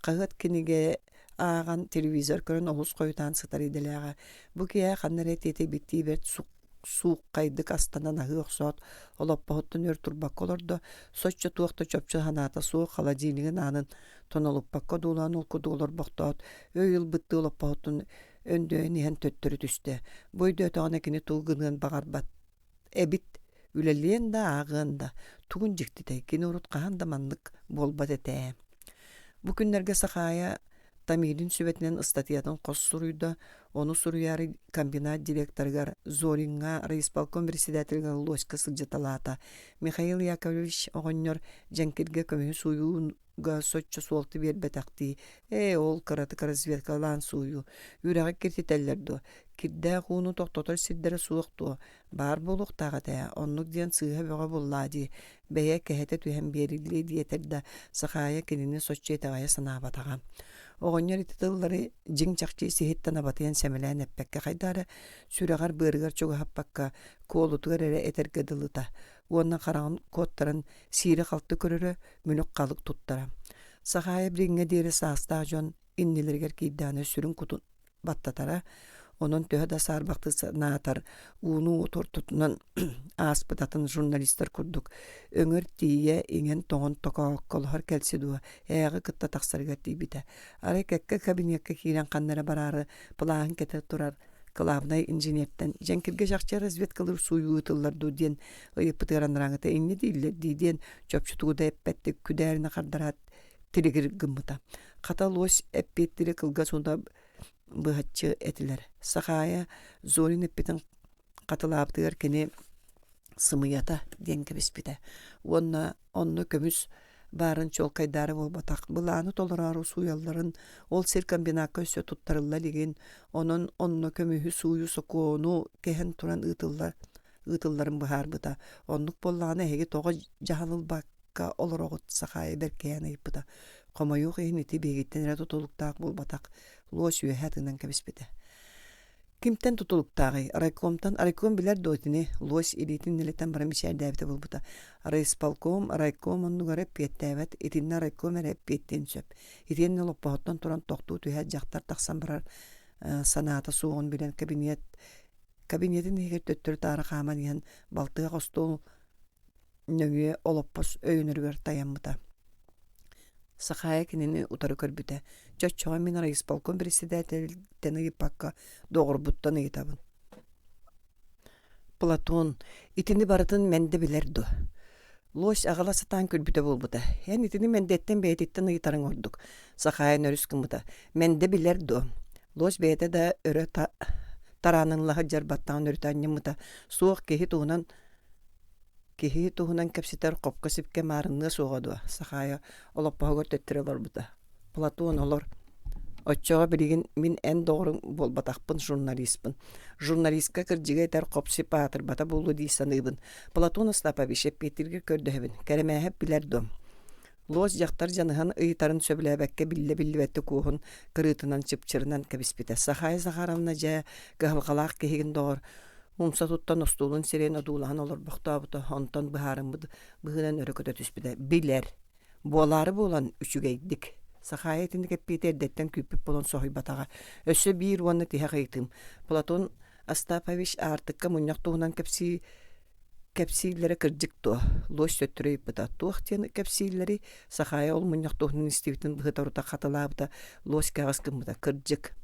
хаһыат кинигэ ааҕан телевизор көрөн олус хойутаан сытар идэлээҕэ. Бу киэһэ ханна эрэ тиэтэйбиттии бэрт сууххайдык астанан аһыы охсоот, олоппоһуттан өр турбакка олордо, соччо туох да чопчу санаата суох холодильнигын аанын тонолуппакка одуулаан ол курдук олорбохтоот, өй ылбыттыы олоппоһуттан өндөйөн иһэн төттөрү түстэ. Бу өйдөөтөҕүнэ кини тугу гыныан баҕарбат эбит, үлэлиэн да, ааҕыан да. Тугун дьиктитэй, кини урут хаһан да маннык буолбат этэ ээ. Бу күннэргэ Сахаайа Тамилин сүбэтинэн ыстатыйатын хос суруйда, ону суруйаары комбинат директорыгар Зориҥҥа, райисполком председателигэр Лоська сылдьыталаата. Михаил Яковлевич оҕонньор дьэҥкиргэ көмүһү сууйуу соччо суолта биэрбэтэхтии, «Ээ, ол кыратык разведкалаан сууйуу, үрэҕи киртитэллэр дуо? Кирдээх ууну тохтотор сирдэрэ суох дуо? Баар буолуохтаах этэ ээ, оннук диэн сыыһа бөҕө буллаа дии, бэйэ кэһэтэ түһэн биэриллиэ» диэтэр да, Сахаайа кинини соччо итэҕэйэ санаабатаҕа. Оҕонньор ити тыллары дьиҥ-чахчы ис-иһиттэн абатыйан сэмэлээн эппэккэ хайдах эрэ сүрэҕэр-быарыгар чугаһаппакка, куолутугар эрэ этэргэ дылыта уонна хараҕын куоттаран сиирэ-халты көрөрө, мүлүк-халык туттара. Сахаайа билиҥҥэ диэри саастаах дьон иннилэригэр киирдэҕинэ сүрүн кутун баттатара, онон төһө да саарбахтыы санаатар, ууну уоту ортотунан ааспыт атын журналистар курдук өҥөр тиийэ иҥэн-тоҥон токоокколоһор кэлси дуо, ээҕи кытта тахсарыгар тиийбитэ. Арай кэккэ кабинекка киирэн ханна эрэ бараары плаһын кэтэ турар кылаабынай инженертэн дьэҥкиргэ чахчы разведкалыыр сууйуу ыытыллар дуу диэн ыйыппытыгар анарааҥыта инньэ дииллэр дии диэн чопчу тугу да эппэттик күдээринэ хардараат тилигир гыммыта. Хата лось эппиэттири кылгас уонна быһаччы этилэр. Сахаайа Зорин эппитин хатылаабытыгар кини сымыйата диэн кэбиспитэ уонна онно көмүс баарын чуолкайдаары буолбатах, былааны толороору сууйалларын, ол сир комбинакка өссө туттарылла илигин, онон онно көмүһү сууйуу сокуону кэһэн туран ыытыллар ыытылларын быһаарбыта. Оннук буоллаҕына эһиги тоҕо дьаһал ылбакка олороҕут Сахаайа бэркиһээн ыйыппыта. Хомойуох иһин ити биһигиттэн эрэ тутулуктаах буолбатах, луос үөһэ тыынан кэбиспитэ. Кимтэн тутулуктааҕый? Райкомтан. Райком билэр дуо итини? Лось илиитин нэлэтэн баран мичээрдээбитэ буолбута. Райисполком, райком оннугар эппиэттээбэт, итиннэ райком эрэ эппиэттиэн сөп. Итиэннэ олоппоһуттан туран тохтуу түһээт дьахтар тахсан барар санаата суоҕун билэн кабинет кабинетын иһигэр төттөрү-таары хааман иһэн балтыгах остуол нөҥүө олоппос өйөнөрүгэр тайаммыта. Сахаайа кинини утары көрбүтэ. Чоччоҕо мин райисполком председателиттэн ыйыппакка доҕорбуттан ыйытабын. Платон, итини барытын Мэндэ билэр дуо? Лось аҕала сатаан күлбүтэ буолбута. Эн итини Мэндэттэн бэйэтиттэн ыйытарыҥ ордук. Сахаайа нөрүс гыммыта. Мэндэ билэр дуо? Лось бэйэтэ да өрө тараанылла сылдьар баттаҕын өрүтэ анньыммыта. Суох киһи туһунан. Киһи туһунан кэпсэтэр хопко-сипкэ маарынныа суоҕа дуо? Сахаайа олоппоһугар төттөрү олорбута. Платон олор. Оччоҕо билигин мин эн доҕоруҥ буолбатахпын, журналиспын. Журналистка кырдьыгы этэр хоп-сип аатырбата буолуо дии саныыбын. Платон Остапович эппиэттииргэр көрдөһөбүн. Кэрэмээһэп билэр дуо? Луос дьахтар дьаныһан ыйытарын сөбүлээбэккэ биллэ-биллибэттик уоһун кырыытынан чыпчырынан кэбиспитэ. Сахаайа Захаровна дьэ, кыһалҕалаах киһигин доҕор, умса туттан остуолун сирэйин одуулаһан олорбохтообута, онтон быһаарыммыт быһыынан өрө көтө түспүтэ. Билэр. Буолаары буолан, үчүгэйдик. Сахаайа итинник эппиэти эрдэттэн күүппүт буолан соһуйбатаҕа. Өссө биир уонна тиһэх ыйытыым. Платон Остапович Аартыкка мунньах туһунан кэпсии Кэпсииллэрэ кырдьык дуо? Луось төттөрү ыйыппыта. Туох диэн кэпсииллэрий? Сахаайа ол мунньах туһунан истибитин быһыта-орута хатылаабыта, луось кэҕис гыммыта. Кырдьык.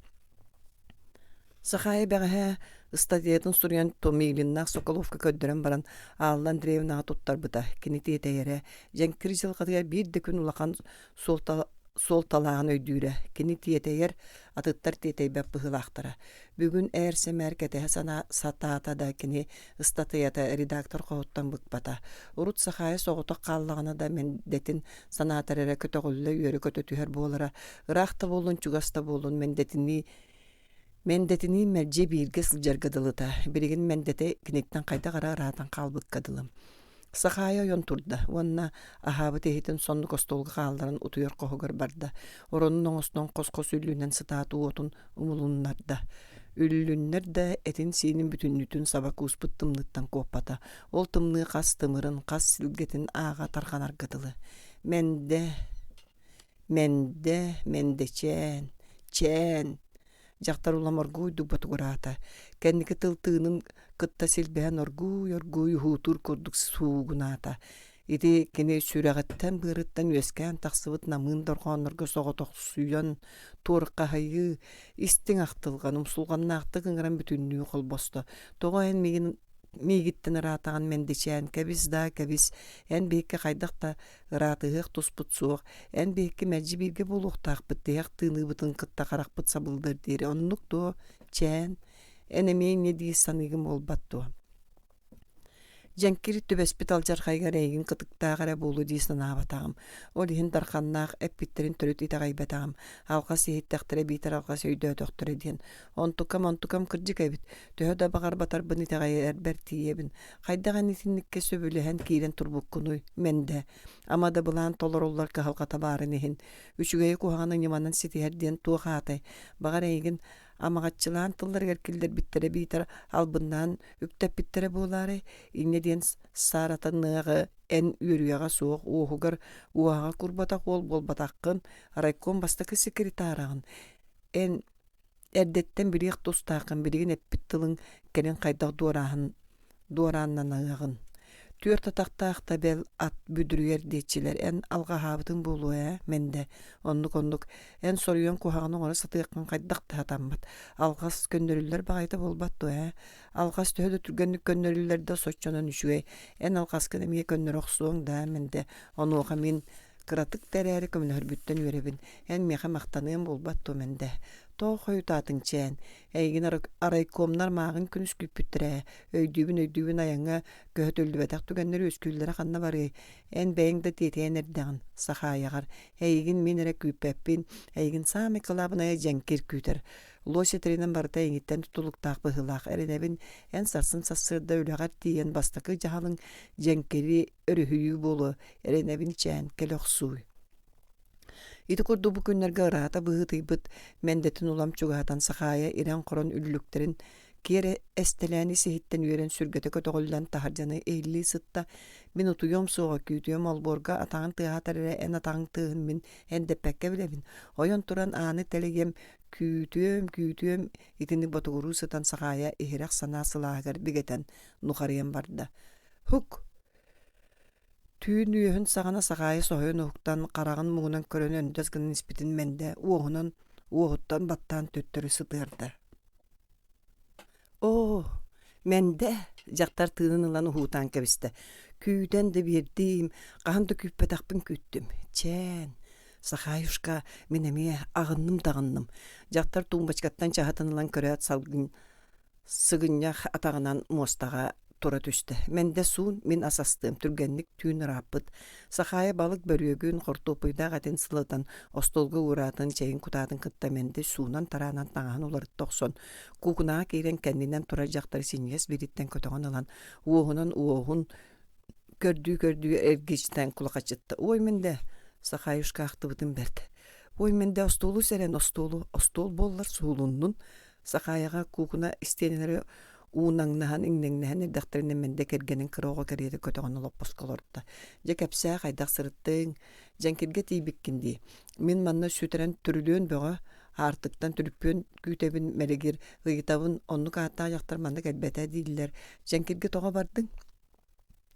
Сахаайа бэҕэһээ ыстатыйатын суруйан Томилиннаах Соколовка көрдөрөн баран Алла Андреевнаҕа туттарбыта. Кини тиэтэйэрэ, дьэҥкир дьылҕатыгар биир да күн улахан суолта суолталааҕын өйдүүрэ. Кини тиэтэйэр, атыттар тиэтэйбэт быһыылаахтара. Бүгүн ээр-сэмээр кэтэһэ санаа сатаата да кини ыстатыйата редактор хоһуттан быкпата. Урут Сахаайа соҕотох хааллаҕына да мэндэтин санаатар эрэ көтөҕүллэ үөрэ-көтө түһэр буолара. Ыраах да буоллун, чугас да буоллун мэндэтинии Мэндэтиниин мэлдьи бииргэ сылдьарга дылыта, билигин мэндэтэ киниттэн хайдах эрэ ыраатан хаалбыкка дылы. Сахаайа ойон турда уонна аһаабыт иһитин соннук остуолга хаалларан утуйар хоһугар барда. Оронун оҥостон хос-хос үллүнэн сытаат уотун умулуннарда. Үллүннэр да этин-сиинин бүтүннүүтүн саба кууспут тымныыттан куоппата. Ол тымныы хас тымырын, хас силгэтин ааҕа тарҕанарга дылы. Мэндэ Мэндэ, Мэндэчээн, Чээн дьахтар улам оргууйдук ботугураата. Кэнники тыл тыынын кытта силбэһэн оргууй-оргууй уһуутуур курдук суугунаата. Ити кини сүрэҕиттэн-быарыттан үөскээн тахсыбыт намыын дорҕооннорго соҕотохсуйан, туорхаһыйыы, истиҥ ахтылҕан, умсулҕаннаахтык ыҥыран бүтүннүү холбосто. Тоҕо эн миигин миигиттэн ыраатаҕын Мэндэчээн, кэбис даа, кэбис, эн биһикки хайдах да Ыраатыһыах туспут суох, эн биһикки мэлдьи бииргэ буолуохтаахпыт тиһэх тыыныыбытын кытта харахпыт сабыллыар диэри оннук дуо, чээн, эн эмиэ инньэ дии саныыгын буолбат дуо? Дьэҥкир түбэспит алдьархайгар эйигин кытыктаах эрэ буолуо дии санаабатаҕым. Ол иһин Дарханнаах эппиттэрин төрүт итэҕэйбэтэҕим. Алҕас иһиттэхтэрэ биитэр алҕас өйдөөтөхтөрө диэн. Онтукам-онтукам кырдьык эбит. Төһө да баҕарбатарбын итэҕэйэрбэр тиийэбин. Хайдах эн итинниккэ сөбүлэһэн киирэн турбуккунуй, Мэндэ? Ама да былаан толоруллар кыһалҕата баарын иһин, үчүгэйи куһаҕаны ньыманан ситиһэр диэн туох аатай? Баҕар эйигин амаҕаччылаан тылларыгар киллэрбиттэрэ биитэр албыннаан үктэппиттэрэ буолаарай? Инньэ диэн сааратыныаҕы эн үөрүйэҕэ суох уоһугар уоһаҕа курбатах уол буолбатаххын, райком бастакы секретараҕын. Эн Эрдэттэн билиэх тустааххын билигин эппит тылыҥ кэлин хайдах дуорааһын дуорааннаныаҕын. Түөрт атахтаах да бэл ат бүдүрүйэр диэччилэр эн алҕаһаабытыҥ буолуо ээ, Мэндэ. Оннук-оннук. Эн соруйан куһаҕаны оҥоро сатыаххын хайдах да сатаммат. Алҕас көннөрүллэр баҕайыта буолбат дуо ээ? Алҕас төһө да түргэнник көннөрүллэр да соччонон үчүгэй. Эн алҕаскын эмиэ көннөрө охсуоҥ даа, Мэндэ. Онуоха мин Кыратык да эрээри көмөлөһөрбүттэн үөрэбин. Эн миэхэ махтаныам буолбат дуо, Мэндэ? Тоҕо хойутаатыҥ, чээн? Эйигин арайкомнар мааҕын күнүс күүппүттэрэ ээ. Өйдүүбүн, өйдүүбүн айаҥҥа көһөтүллүбэтэх түгэннэр үөскүүллэрэ ханна барыай? Эн бэйэҥ да тиэтэйэн эрдэҕин, Сахаайаҕар. Эйигин мин эрэ күүппэппин. Эйигин саамай кылаабынайа дьэҥкир күүтэр. Луось этэринэн барыта эйигиттэн тутулуктаах быһыылаах. Эрэнэбин, эн сарсын сарсыарда үлэҕэр тиийэн бастакы дьаһалыҥ дьэҥкири өрүһүйүү буолуо, эрэнэбин чээн, кэлэ охсууй. Ити курдук бу күннэргэ ыраата быһыытыйбыт мэндэтин улам чугаһатан Сахаайа ирэн-хорон үллүктэрин киэр эстэлээн ис-иһиттэн үөрэн сүргэтэ көтөҕүллэн таһырдьаны иһиллии сытта. Мин утуйуом суоҕа, күүтүөм олбуорга атаҕын тыаһатар эрэ эн атаҕыҥ тыаһын мин эндэппэккэ билэбин. Ойон туран ааны тэлэгиэм, күүтүөм, күүтүөм итинник ботугуруу сытан Сахаайа иһирэх санаа сылааһыгар бигэтэн нухарыйан барда. Һук! Түүн үөһүн саҕана Сахаайа соһуйан уһуктан, хараҕын муҥунан көрөн өндөс гынан испитин Мэндэ уоһунан уоһуттан баттаан төттөрү сытыарда. Оо, Мэндэ! дьахтар тыынын ылан уһуутаан кэбистэ. Күүтэн да биэрдим, хаһан да күүппэтэхпин күүттүм. Чээн, Сахаюшка, мин эмиэ аҕынным да аҕынным. Дьахтар тумбочкаттан чаһытын ылан көрөөт салгын сыгынньах атаҕынан муостаҕа. тура түстэ. Мэндэ суун, мин ас астыам, түргэнник түүн ырааппыт. Сахаайа балык бөрүөгүн, хортуоппуйдаах этин сылытан, остуолга уураатын, чэйин кутаатын кытта Мэндэ суунан-тараанан таҥаһын уларытта охсон, куукунаҕа киирэн кэннинэн турар дьахтары синньигэс биириттэн көтөҕөн ылан, уоһунан уоһун көрдүү-көрдүү эргичитэн кулахачытта. «Ой, Мэндэ, Сахаюшка ахтыбытым бэрт. Ой, Мэндэ, остуолу сэрэн, остуолу, остуол буоллар суулуннун». Сахаайаҕа куукуна истиэнэлэри уунаҥнаһан, иҥнэҥнэһэн эрдэхтэринэ Мэндэ кэргэнин кыра оҕо кэриэтэ көтөҕөн олоппоско олордо. «Дьэ кэпсээ, хайдах сырыттыҥ? Дьэҥкиргэ тиийбиккин дии. Мин манна сүтэрэн түрүлүөн бөҕө, аартыктан түрүппүөн күүтэбин, мэлигир, ыйытабын, оннук ааттаах дьахтар манна кэлбэтэ дииллэр. Дьэҥкиргэ тоҕо бардыҥ?»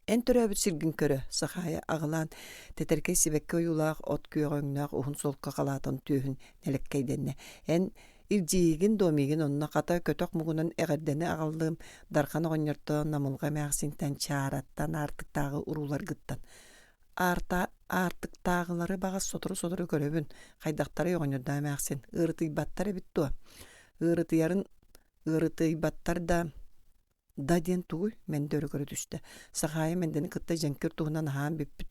Эн төрөөбүт сиргин көрө, Сахаайа аҕылаан, тэтэркэй сибэкки ойуулаах от күөҕэ өҥнөөх уһун солко халаатын түөһүн нэлэккэйдэннэ. Эн илдьиигин дуо миигин онно хата көтөх муҥунан эҕэрдэни аҕаллым Дархан оҕонньортон, Намылҕа эмээхсинтэн, Чаараттан, Аартыктааҕы урууларгыттан. Аарта аартыктааҕылары баҕас сотору-сотору көрөбүн, хайдахтарый оҕонньордоох эмээхсин, ыарытыйбаттар эбит дуо? Ыарытыйарын ыарытыйбаттар да Да диэн тугуй? Мэндэ өрө көрө түстэ. Сахаайа Мэндэни кытта дьэҥкир туһунан аһаан бүппүт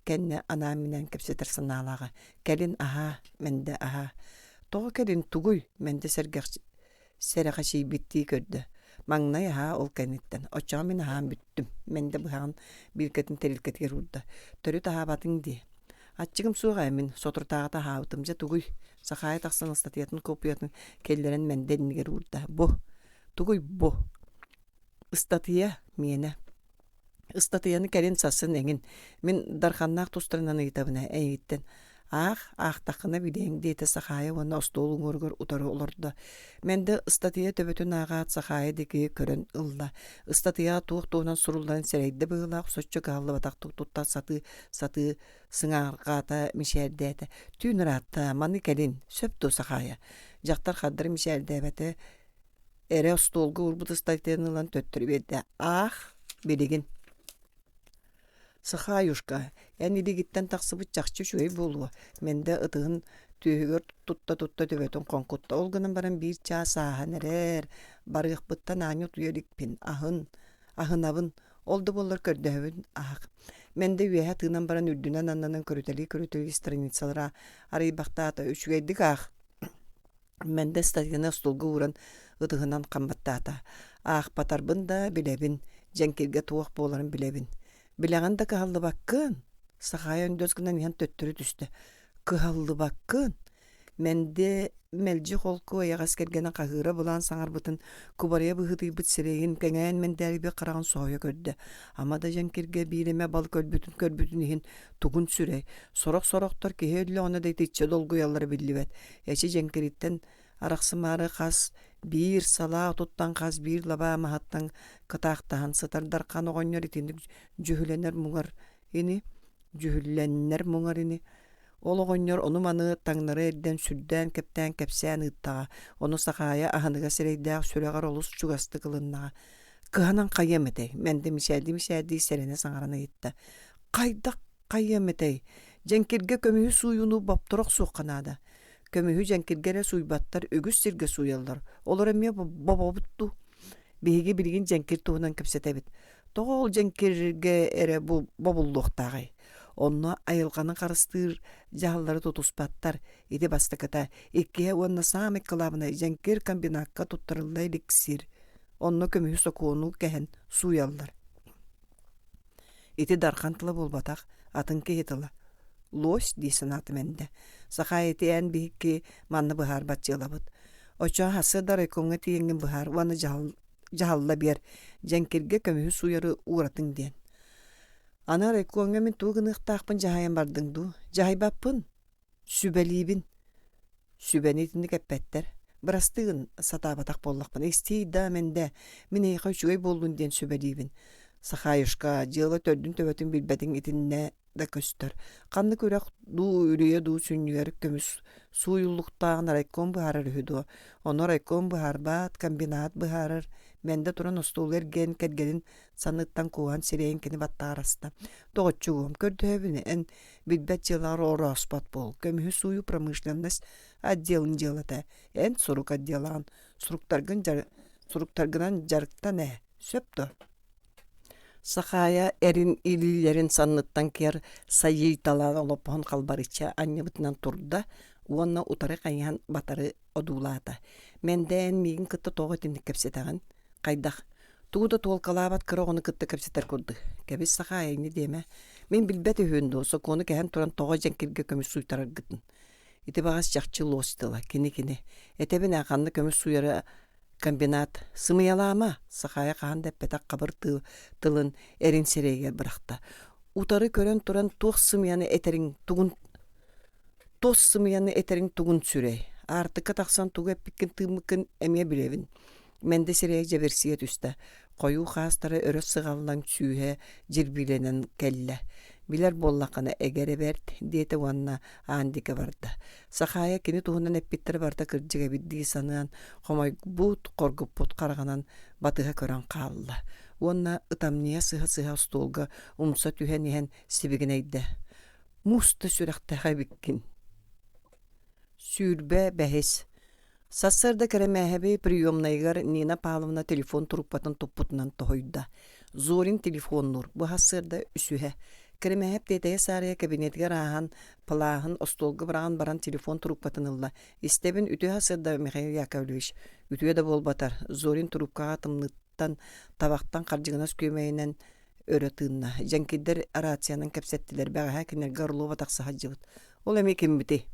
кэннэ анаан-минээн кэпсэтэр санаалааҕа. Кэлин аһаа, Мэндэ аһаа. Тоҕо кэлин тугуй? Мэндэ сэргэх сэрэхэчийбиттии көрдө. Маҥнай аһаа ол кэнниттэн. Оччоҕо мин аһаан бүттүм. Мэндэ быһаҕын биилкэтин тэрилкэтигэр уурда. Төрүт аһаабатыҥ дии. Аччыгым суох ээ мин, соторутааҕыта аһаабытым. Дьэ тугуй? Сахаайа тахсан ыстатыйатын куоппуйатын киллэрэн Мэндэ иннигэр уурда. Бу Тугуй бу? Ыстатыйа миэнэ. Ыстатыйаны кэлин сарсын эҥин. Мин Дарханнаах тустарынан ыйытабын ээ эйигиттэн. Аах, аахтаххына билиэҥ, диэтэ Сахаайа уонна остуол уҥуоругар утары олордо. Мэндэ ыстатыйа төбөтүн ааҕаат Сахаайа диэки көрөн ылла. Ыстатыйаҕа туох туһунан сурулларын сэрэйдэ быһыылаах, соччо кыһаллыбатахтык тутта сатыы сатыы сыҥаарҕаата, мичээрдээтэ. Түүн ыраатта, маны кэлин, сөп дуо Сахаайа? Дьахтар хардары мичээрдээбэтэ, эрэ остуолга уурбут ыстатыйаны ылан төттөрү биэрдэ: «Аах, билигин». «Сахаюшка, эн илиигиттэн тахсыбыт чахчы үчүгэй буолуо», Мэндэ ытыһын түөһүгэр тутта-тутта төбөтүн хоҥкутта. Ол гынан баран биир чаас ааһан эрэр, барыахпыттан аанньа утуйа иликпин, аһын, аһынабын, ол да буоллар көрдөһөбүн аһах. Мэндэ үөһэ тыынан баран үрдүнэн-аннынан көрүтэлии-көрүтэлии страницалара арыйбахтаата, үчүгэйдик аах. Мэндэ ыстатыйаны остуолга ууран ытыһынан хам баттаата. Аахпатарбын да билэбин, дьэҥкиргэ туох буоларын билэбин. Билэҕин да кыһаллыбаккын, Сахаайа өндөс гынан иһэн төттөрү түстэ. Кыһаллыбаккын? Мэндэ мэлдьи холку эйэҕэс кэргэнэ хаһыыра былаан саҥарбытын кубарыйа быһыытыйбыт сирэйин кэҥээн мэндээрийбит хараҕын соһуйа көрдө. Ама да дьэҥкиргэ биир эмэ балык өлбүтүн көрбүтүн иһин тугун сүрэй, сорох-сорохтор киһи өллөҕүнэ да итиччэ долгуйаллара биллибэт. Эчи дьэҥкириттэн арахсымаары хас биир салаа отуттан хас биир лабаа маһыттан кытаахтаһан сытар Дархан оҕонньор итинник дьүһүлэнэр муҥар ини, дьүһүллэннэр муҥар ини. Ол оҕонньор ону-маны таҥнары эрдэн сүрдээн-кэптээн кэпсээн ыыттаҕа, ону Сахаайа аһыныгас эрэйдээх сүрэҕэр олус чугастык ылыннаҕа. Кыһанан хайыам этэй? Мэндэ мичээрдии-мичээрдии сэрэнэ саҥаран ыйытта. Хайдах хайыам этэй? Дьэҥкиргэ көмүһү сууйууну бопторо охсуохха наада. Көмүһү дьэҥкиргэ эрэ сууйбаттар, үгүс сиргэ сууйаллар. Олор эмиэ бобобут дуу? Биһиги билигин дьэҥкир туһунан кэпсэтэбит. Тоҕо ол дьэҥкиргэ эрэ бу бобуллуохтааҕый? Онно айылҕаны харыстыыр дьаһаллары тутуспаттар. Ити бастакыта. Иккиһэ уонна саамай кылаабынай дьэҥкир комбинакка туттарылла илик сир. Онно көмүһү сокуону кэһэн сууйаллар. Ити Дархан тыла буолбатах, атын киһи тыла. Лось дии санаатым эндэ. Саха ити эн биһикки манна быһаарбат дьыалабыт. Оччоҕо сарсыарда райкомҥа тиийэҥҥин быһаар уонна дьаһал, дьаһалла биэр, дьэҥкиргэ көмүһү сууйары ууратыҥ диэн. Аны райкомҥа мин тугу гыныахтаахпын дьаһайан бардыҥ дуу? Дьаһайбаппын. Сүбэлиибин. Сүбэни итинник эппэттэр. Бырастыы гын, сатаабатах буоллахпына, истиий да, мэндэ, мин эйиэхэ үчүгэй буоллун диэн сүбэлиибин. Сахаюшка, дьыала төрдүн-төбөтүн билбэтиҥ итиннэ да көстөр. Ханнык үрэх дуу, үрүйэ дуу сүнньүгэр көмүс сууйуллуктааҕын райком быһаарар үһү дуо? Ону райком быһаарбат, комбинат быһаарар. Мэндэ туран остуолу эргийэн кэргэнин санныттан кууһан сирэйин кини баттаҕар аста. Доҕоччугуом, көрдөһөбүн, эн билбэт дьыалаҕар орооспот буол. Көмүһү сууйуу промышленность отделын дьыалата. Эн сурук отделаҕын. Суруктаргын дьар... суруктаргынан дьарыктан ээ. Сөп дуо? Сахаайа эрин илиилэрин санныттан киэр сайыйталаан олоппоһун халбарыччы анньыбытынан турда уонна утары хайыһан батары одуулаата. Мэндээн миигин кытта тоҕо итинник кэпсэтэҕин? Хайдах? Тугу да туолкалаабат кыра оҕону кытта кэпсэтэр курдук. Кэбис Сахаайа инньэ диэмэ. Мин билбэт үһүөн дуо, сокуону кэһэн туран тоҕо дьэҥкиргэ көмүс сууйтараргытын. Ити баҕас чахчы луос тыла, кини-кини. Этэбин ээ, ханна көмүс сууйара комбинат. Сымыйалаама, Сахаайа хаһан да эппэтэх хабыр тылын эрин сирэйигэр бырахта. Утары көрөн туран туох сымыйаны этэриҥ тугун Тос сымыйаны этэриҥ тугун сүрэй? Аартыкка тахсан тугу эппиккин-тыыммыккын эмиэ билэбин. Мэндэ сирэйэ дьэбэрсийэ түстэ. Хойуу хаастара өрө сыҕаллан сүүһэ дьирбиилэнэн кэллэ. Билэр буоллаххына эгэрэ бэрт, диэтэ уонна аан диэки барда. Сахаайа кини туһунан эппиттэрэ барыта кырдьык эбит дии санаан, хомойбут, хоргуппут хараҕынан батыһа көрөн хаалла. Уонна ытамньыйа сыһа-сыһа остуолга умса түһэн иһэн сибигинэйдэ. Муус да сүрэхтээх эбиккин. 25. Сарсыарда Кэрэмээһэби приемнайыгар Нина Павловна телефон трубкатын туппутунан тоһуйда. Зорин телефоннуур, бу сарсыарда үсүһэ. Кэрэмээһэп тиэтэйэ саарыйа кабинетигэр ааһан, плаһын остуолга быраҕан баран телефон трубкатын ылла. Истэбин үтүө сарсыарда Михаил Яковлевич. Үтүө да буолбатар, Зорин трубкаҕа тымныыттан, табахтан хардьыгынас күөмэйинэн өрө тыынна. Дьэҥкирдэр рациянан кэпсэттилэр, бэҕэһээ кинилэргэ Орлова тахса сылдьыбыт. Ол эмиэ киммитий?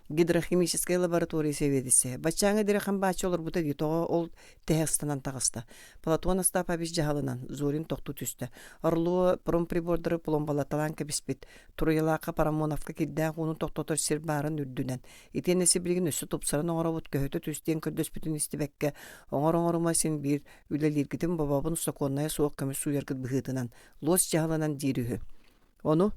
Гидрохимическай лаборатория сэбиэдиссэйэ. Баччааҥҥа диэри хамбааччы олорбута дии, тоҕо ол тэһэ ыстанан таҕыста. Платон Остапович дьаһалынан Зорин тохтуу түстэ. Орлова промприбордары пломбалаталаан кэбиспит. Туруйалаахха Парамоновка кирдээх ууну тохтотор сир баарын үрдүнэн. Итиэннэ сибилигин өссө тупсаран оҥоробут көһүтэ түс диэн көрдөспүтүн истибэккэ, оҥор-оҥорума син биир үлэлииргитин бобобун сокуоннайа суох көмүс сууйаргыт быһыытынан луос дьаһалынан диир үһү. Ону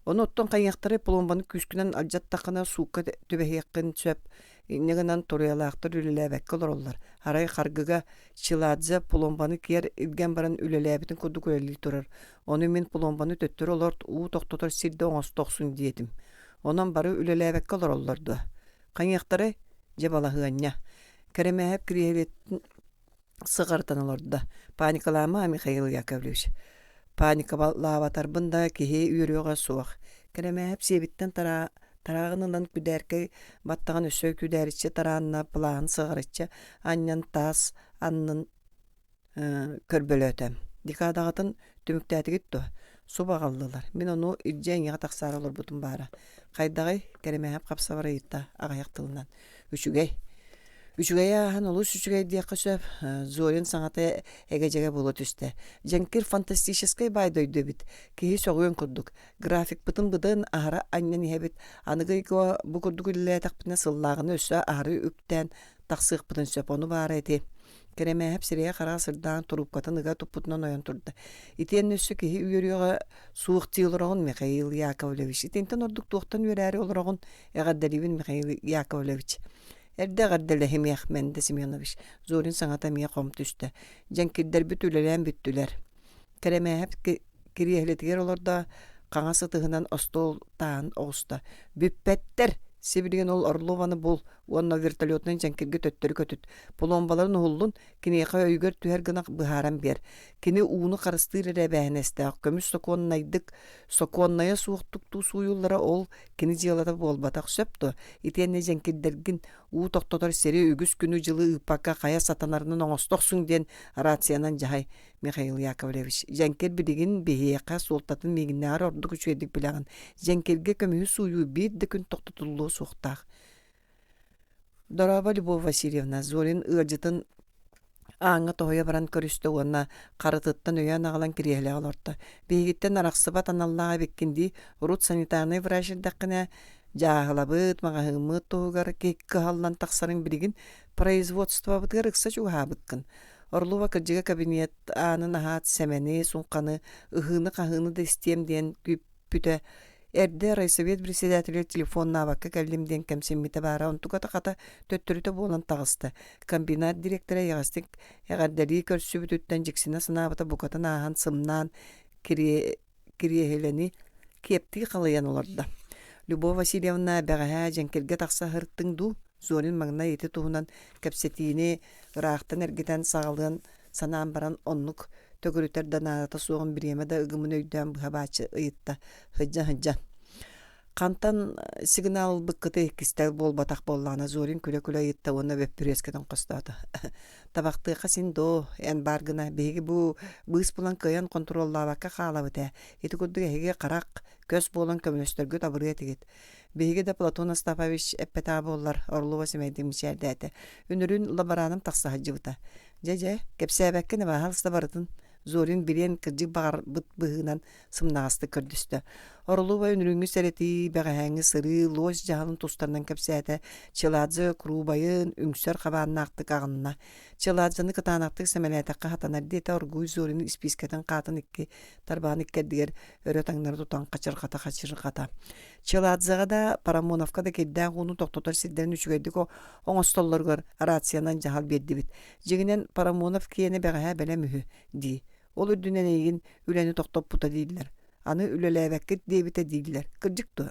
Ону оттон хайыахтарай пломбаны күүскүнэн алдьаттаххына суукка түбэһиэххин сөп. Инньэ гынан туруйалаахтар үлэлээбэккэ олороллор. Арай харгыга Чиладзе пломбаны киэр илгэн баран үлэлээбитин курдук үлэлии турар. Ону мин пломбаны төттөрү олорт, уу тохтотор сирдэ оҥосто охсун диэтим. Онон бары үлэлээбэккэ олороллор дуо? Хайыахтарай? Дьэ балаһыанньа. Кэрэмээһэп кириэһилэтин сыҕарытан олордо. Паникалаама, Михаил Яковлевич. Паникалаабатарбын да киһи үөрүөҕэ суох. Кэрэмээһэп сиэбиттэн тараа тарааҕын ылан күдээркэй баттаҕын өссө күдээриччи тараанна плаһын сыҕарыччы анньан таас аннын көрбөлөөтө. Декадаҕытын түмүктээтигит дуо? Субу аҕаллылар. Мин ону илдьэ эйиэхэ тахсаары олорбутум баара. Хайдаҕый? Кэрэмээһэп хапсабар ыйытта аҕыйах тылынан. Үчүгэй. Үчүгэйи ааһан олус үчүгэй диэххэ сөп, Зорин саҥата эгэ-дьэгэ буола түстэ. Дьэҥкир фантастическай баай дойду эбит. Киһи сөҕүөн курдук. Графикпытын быдан аһара анньан иһэбит. Аныгы ыйга бу курдук үлэлээтэхпитинэ сыллааҕыны өссө аһары үктээн тахсыахпытын сөп. Ону баара ити. Кэрэмээһэп сирэйэ-хараҕа сырдаан туруупкатын ыга туппутунан ойон турда. Итиэннэ өссө киһи үөрүөҕэ суох дии олороҕун, Михаил Яковлевич. Итинтэн ордук туохтан үөрээри олороҕун? Эҕэрдэлиибин, Михаил Яковлевич. Эрдэ эҕэрдэлэһимиэх, Мэндэ Семенович. Зорин саҥата эмиэ хом түстэ. Дьэҥкирдэрбит үлэлээн бүттүлэр. Кэрэмээһэп кириэһилэтигэр олордо, хаҥас ытыһынан остуол тааһын оҕуста. Бүппэттэр! Сибилигин ол Орлованы бул уонна вертолетунан дьэҥкиргэ төттөрү көтүт. Пломбаларын уһуллун, киниэхэ өйүгэр түһэр гына быһааран биэр. Кини ууну харыстыыр эрэ эбээһинэстээх, көмүс сокуоннайдык, сокуоннайа суохтук туу сууйуллара ол кини дьыалата буолбатах сөп дуо? Итиэннэ дьэҥкирдэргин уу тохтотор сири үгүс күнү-дьылы ыыппакка хайа сатанарынан оҥосто охсуҥ диэн рациянан дьаһай Михаил Яковлевич. Дьэҥкир билигин биһиэхэ суолтатын миигиннээҕэр ордук үчүгэйдик билэҕин. Дьэҥкиргэ көмүһү сууйуу биир да күн тохтотуллуо суохтаах. Дорообо, Любовь Васильевна, Зорин ыалдьытын ааҥҥа тоһуйа баран көрүстэ уонна харытыттан өйөөн аҕалан кириэһилэҕэ олорто. Биһигиттэн арахсыбат аналлаах эбиккин дии, урут санитарнай врач эрдэххинэ дьааһылабыт, маҕаһыыммыт туһугар кыһаллан тахсарыҥ билигин производствобытыгар ыкса чугаһаабыккын. Орлова кырдьыга кабинет аанын аһаат сэмэни, суҥханы, ыһыыны-хаһыыны да истиэм диэн күүппүтэ Эрдэ райсовет председателэ телефоннаабакка кэллим диэн кэмсиммитэ баара, онтуката хата төттөрүтэ буолан таҕыста. Комбинат директора эйэҕэстик эҕэрдэлии көрсүбүтүттэн дьиксинэ санаабыта букатын ааһан сымнаан кириэһилэни киэптии халыйан олордо. Любовь Васильевна бэҕэһээ дьэҥкиргэ тахса сырыттыҥ дуу? Зорин маҥнай ити туһунан кэпсэтиини ыраахтан эргитэн саҕалыан санаан баран оннук. Төгүрүтэр да наадата суоҕун бириэмэ да ыгымын өйдөөн быһа бааччы ыйытта. Сылдьан-сылдьан. Хантан сигнал ылбыккытый кистэл буолбатах буоллаҕына Зорин күлэ-күлэ ыйытта уонна бөппүрүөскэтин хостоото. Табахтыахха син доо, эн баар гына биһиги бу быыс булан кыайан хонтуруоллаабакка хаалабыт ээ. Ити курдук эһиги харах, көс буолан көмөлөстөргүт абырыа этигит. Биһиги да Платон Остапович эппэтэҕэ буоллар, Орлова сэмэйдик мичээрдээтэ. Үнүрүүн лабораным тахса сылдьыбыта. Дьэ-дьэ, кэпсээбэккин абааһалыста барытын. Зорин билиэн кырдьык баҕарбыт быһыынан сымнаҕастык көрдөстө. Орлова үнүрүүҥҥү сэрэтии, бэҕэһээҥҥи сырыы, луос дьаһалын тустарынан кэпсээтэ, Чиладзе куруубайын үҥсэр хабааннаахтык аҕынна. Чиладзены кытаанахтык сэмэлээтэххэ сатанар диэтэ оргууй Зорин испиискэтин хаатын икки тарбаҕын иккэрдигэр өрө таҥнары тутан хачырҕата-хачырҕата. Чиладзеҕа да, Парамоновка да кирдээх ууну тохтотор сирдэрин үчүгэйдик оҥостоллоругар рациянан дьаһал биэрдибит. Дьиҥинэн, Парамонов киэнэ бэҕэһээ бэлэм үһү дии. Ол үрдүнэн эйигин үлэни тохтоппута дииллэр. Аны үлэлээбэккит диэбитэ дииллэр. Кырдьык дуо?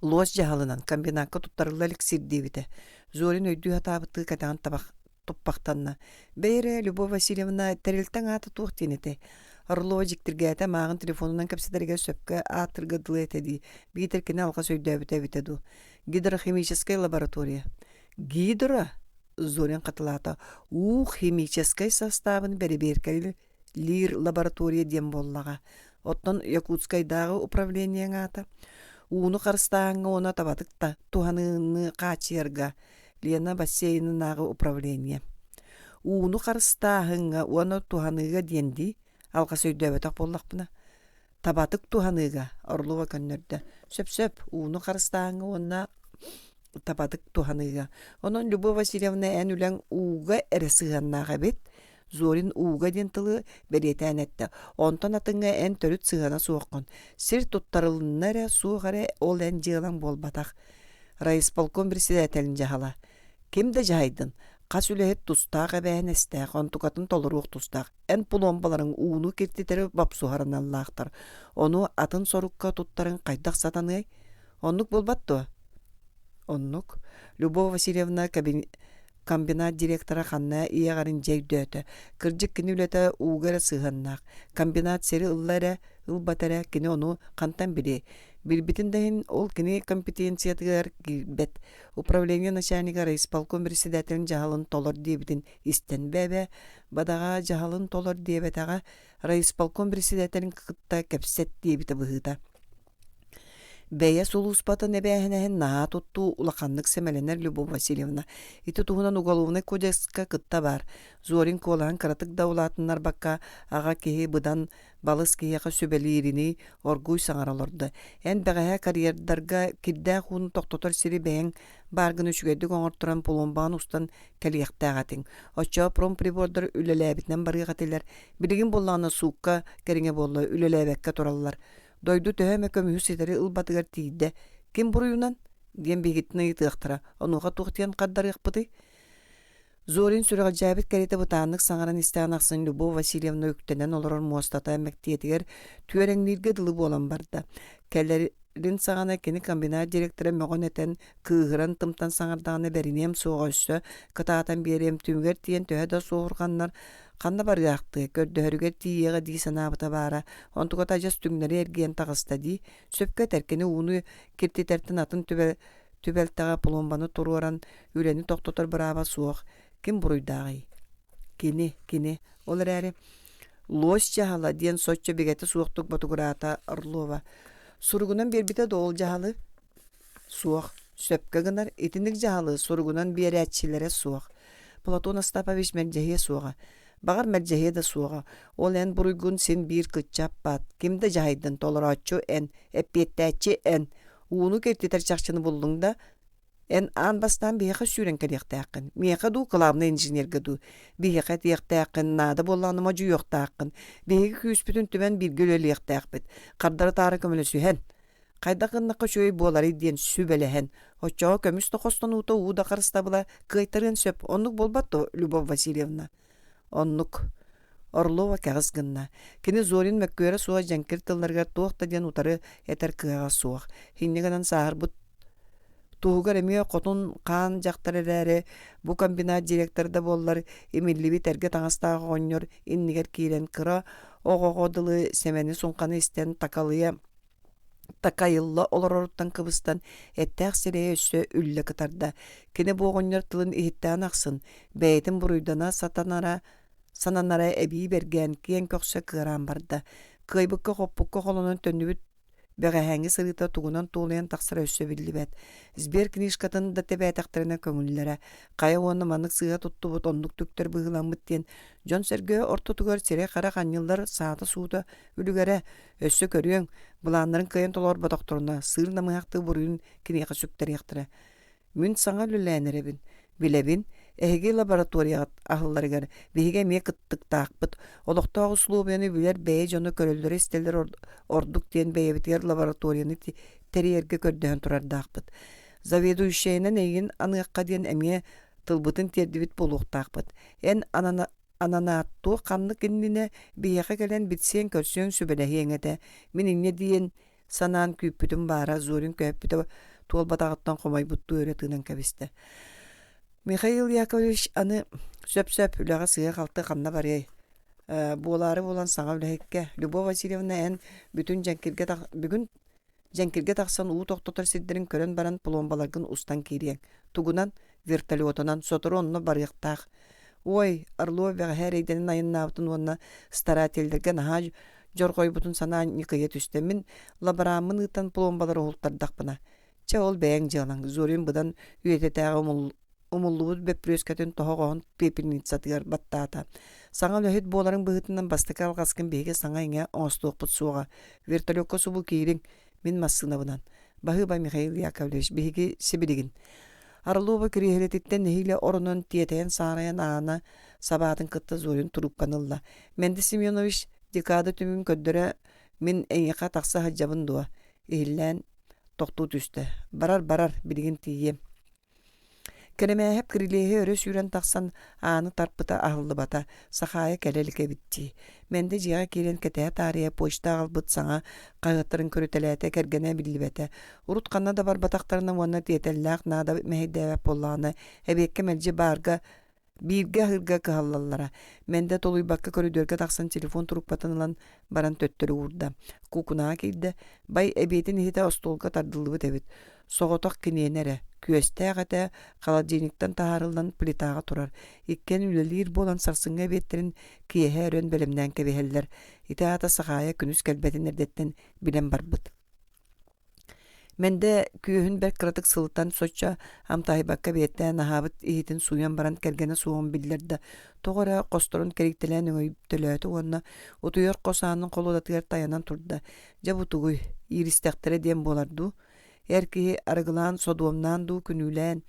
Луос дьаһалынан комбинакка туттарылла илик сир диэбитэ. Зорин өйдүү сатаабыттыы кэтэҕин табах туппахтанна. Бэйэ эрэ, Любовь Васильевна, тэрилтэҥ аата туох диэн этэй? Орлова дьиктиргээтэ, мааҕын телефонунан кэпсэтэригэр сөпкө ааттырга дылы этэ дии, биитэр кини алҕас өйдөөбүтэ эбитэ дуу. Гидрохимическая лаборатория. Гидро? Зорин хатылаата. Уу химическэй састаабын бэрэбиэркэлиир лаборатория диэн буоллаҕа. Оттон Якутскайдааҕы управлениеҥ аата? Ууну харыстааһыҥҥа уонна табатык да туһаныыны хааччыйарга Лена бассейнынааҕы управление. Ууну харыстааһыҥҥа уонна туһаныыга диэн дии, алҕас өйдөөбөтөх буоллахпына. Табатык туһаныыга, Орлова көннөрдө. Сөп-сөп, ууну харыстааһыҥҥа уонна табатык туһаныыга. Онон Любовь Васильевна эн үлэҥ ууга эрэ сыһыаннаах эбит. Зорин ууга диэн тылы бэлиэтээн эттэ. Онтон атыҥҥа эн төрүт сыһыана суоххун. Сир туттарылынна эрэ, суох эрэ, ол эн дьыалаҥ буолбатах. Райисполком председателин дьаһала. Ким да дьаһайдын, хас үлэһит тустаах эбээһинэстээх, онтукатын толоруох тустаах. Эн пулуомбаларыҥ ууну киртитэри бопсуһар аналлаахтар. Ону атын сорукка туттарыҥ хайдах сатаныай? Оннук буолбат дуо? Оннук. Любовь Васильевна комбинат директора ханна иэҕэрин дьэ өйдөөтө. Кырдьык кини үлэтэ ууга эрэ сыһыаннаах. Комбинат сири ылла эрэ, ылбата эрэ, кини ону хантан билиэй? Билбитин да иһин ол кини компетенциятыгар киирбэт. Управление начальнига райисполком председателин дьаһалын толор диэбитин истэн бэбэ, бадаҕа дьаһалын толор диэбэтэҕэ, райисполком председателин кытта кэпсэт диэбитэ быһыыта. Бэйэ сулууспатын эбээһинэһин наһаа туттуу улаханнык сэмэлэнэр Любовь Васильевна. Ити туһунан уголовнай кодекска кытта баар. Зорин куолаһын кыратык да улаатыннарбакка, аҕа киһи быдан балыс киһиэхэ сүбэлииринии оргууй саҥара олордо. Эн бэҕэһээ карьердарга кирдээх ууну тохтотор сири бэйэҥ бааргын үчүгэйдик оҥорторон пломбаҕын устан кэлиэхтээх этиҥ. Оччоҕо промприбордар үлэлээбитинэн барыах этилэр. Билигин буоллаҕына суукка кэриҥэ буолла үлэлээбэккэ тураллар. Дойду төһө эмэ көмүһү ситэри ылбатыгар тиийдэ. Ким буруйунан? диэн биһигиттэн ыйытыахтара. Онуоха туох диэн хардарыахпытый? Зорин сүрэҕэлдьээбит кэриэтэ бытааннык саҥаран истэҕин ахсын Любовь Васильевна үктэнэн олорор муостата мэктиэтигэр түөрэҥнииргэ дылы буолан барда. Кэлэрин саҕана кини комбинат директора мөҕөн-этэн, кыыһыран тымтан саҥардаҕына бэриниэм суоҕа өссө кытаатан биэриэм түмүгэр тиийэн төһө да суоһурҕаннар ханна барыахтыы, көрдөһөрүгэр тиийиэҕэ дии санаабыта баара, онтуката адьас түҥнэри эргийэн таҕыста дии, сөпкө этэр кини ууну киртитэртэн атын түбэ түбэлтэҕэ пломбаны туруоран үлэни тохтотор бырааба суох, ким буруйдааҕый? Кини, кини, ол эрээри лось дьаһала диэн соччо бигэтэ суохтук ботугураата Орлова. Суругунан биэрбитэ да ол дьаһалы? Суох, сөпкө гынар, итинник дьаһалы суругунан биэрээччилэрэ суох. Платон Остапович мэлдьэһиэ суоҕа. Баҕар мэлдьэһиэ да суоҕа. Ол эн буруйгун син биир кыччаппат. Ким да дьаһайдын, толорооччу эн, эппиэттээччи эн. Ууну киртитэр чахчыны буллуҥ да, эн аан бастаан биһиэхэ сүүрэн кэлиэхтээххин. Миэхэ дуу, кылаабынай инженергэ дуу. Биһиэхэ этиэхтээххин, наада буоллаҕына модьуйуохтааххын. Биһиги күүспүтүн түмэн бииргэ үлэлиэхтээхпит. Хардары-таары көмөлөсүһэн. Хайдах гыннахха үчүгэй буоларый диэн сүбэлэһэн, оччоҕо көмүс да хостонуута уу да харыстабыла кыайтарыан сөп, оннук буолбат дуо, Любовь Васильевна? Оннук. Орлова кэҕис гынна. Кини Зорин мөккүөрэ суох дьэҥкир тылларыгар туох да диэн утары этэр кыаҕа суох. Инньэ гынан сааһырбыт. Туһугар эмиэ хотун хаан дьахтар эрээри, бу комбинат директора да буоллар, имиллибит эргэ таҥастаах оҕонньор иннигэр киирэн кыра оҕоҕо дылы сэмэни-суҥханы истэн такалыйа такайылла олороруттан кыбыстан, эттээх сирэйэ өссө үллэ кытарда. Кини бу оҕонньор тылын иһиттэҕин ахсын, бэйэтин буруйдана сатанара сананара эбии бэргээн, киэҥ көхсө кыараан барда. Кыайбыкка-хоппукка холонон төннүбүт бэҕэһээҥҥи сырыыта тугунан туолуйан тахсара өссө биллибэт. Сбер книжкатын да тэбээтэхтэринэ көҥүллэрэ. Хайа уонна маннык сыыһа туттубут, оннук түктэр быһыыламмыт диэн дьон-сэргэ ортотугар сирэй-харах анньыллар саата-суута үлүгэрэ. Өссө көрүөҥ, былааннарын кыайан толорботохторуна, сыыр намыһахтыы буруйун киниэхэ сүктэриэхтэрэ. Мин саҥа үлэлээн эрэбин. Билэбин, эһиги лабораторияҕыт аһылларыгар биһиги эмиэ кыттыктаахпыт. Олохтоох усулуобуйаны билэр бэйэ дьоно көрөллөрө-истэллэрэ ордук диэн бэйэбитигэр лабораторияны тэрийэргэ көрдөһөн турардаахпыт. Заведующайынан эйигин аныахха диэн эмиэ тылбытын тиэрдибит буолуохтаахпыт. Эн ананаат туох ханнык иннинэ биһиэхэ кэлэн билсиэҥ-көрсүөҥ сүбэлэһиэҥ этэ. Мин инньэ диэн санаан күүппүтүм баара Зорин көһүппүтэ туолбатаҕыттан хомойбуттуу өрө тыынан кэбистэ. Михаил Яковлевич аны сөп-сөп үлэҕэ сыыһа-халты ханна барыай? Буолаары буолан саҥа үлэһиккэ Любовь Васильевна эн бүтүн дьэҥкиргэ бүгүн Дьэҥкиргэ тахсан уу тохтотор сирдэрин көрөн баран пломбаларгын устан киириэҥ. Тугунан? Вертолетунан. Сотору онно барыахтаах. Ой, Орлов бэҕэһээ эрэйдэнэн айаннаабытын уонна старателлэргэ наһаа дьорҕойбутун санаан ньыкыйа түстэ. Мин лабораммын ыытан пломбалары уһултардахпына. Чэ, ол бэйэҥ дьыалаҥ. Зорин быдан үйэтэтээҕи умуллубут бөппүрүөскэтин тоһоҕоһун пепельницатыгар баттаата. Саҥа үлэһит буоларыҥ быһыытынан бастакы алҕаскын биһиги саҥа-иҥэ оҥостуохпут суоҕа. Вертолекка субу киириҥ, мин массыынабынан. Баһыыба Михаил Яковлевич, биһиги сибилигин. Орлова кириэһилэтиттэн нэһиилэ оронон тиэтэйэн-саарайан аана сабаатын кытта Зорин трубканы ылла. Мэнди Семенович декада түмүгүн көрдөрө мин эйиэхэ тахса сылдьабын дуо? Иһиллээн тохтуу түстэ. Барар, барар, билигин тиийиэм. Кэрэмээһэп кирилиэһи өрө сүүрэн тахсан ааны тарпыта аһыллыбата, Сахаайа кэлэ илик эбит дии. Мэндэ дьиэҕэ киирэн кэтэһэ таарыйа почта аҕалбыт саҥа хаһыаттарын көрүтэлээтэ, кэргэнэ биллибэтэ. Урут ханна да барбатахтарына уонна тиэтэллээх наада мэһэйдээбэт буоллаҕына, эбиэккэ мэлдьи баарга Бииргэ аһыырга кыһаллаллара. Мэндэ тулуйбакка көрүдүөргэ тахсан телефон трубкатын ылан баран төттөрү уурда. Куукунаҕа киирдэ. Бай эбиэтин иһитэ остуолга тардыллыбыт эбит. Соҕотох киниэнэ эрэ. Күөстээх этэ холодильниктан таһаарыллан плитаҕа турар. Иккиэн үлэлиир буолан сарсыҥҥы эбиэттэрин киэһэ өрөн бэлэмнээн кэбиһэллэр. Ити аата Сахаайа күнүс кэлбэтин эрдэттэн билэн барбыт. Мэндэ күөһүн бэрт кыратык сылытан соччо амтаһыйбакка биэттээн аһаабыт иһитин сууйан баран кэргэнэ суоҕун биллэрдэ, тоҕо эрэ хосторун кэрийтэлээн өҥөйтөлөөтө уонна утуйар хос аанын холуодатыгар тайанан турда. Дьэ бу тугуй, ииристэхтэрэ диэн буолар дуу? Эр киһи арыгылаан, содуомнаан дуу күнүүлээн,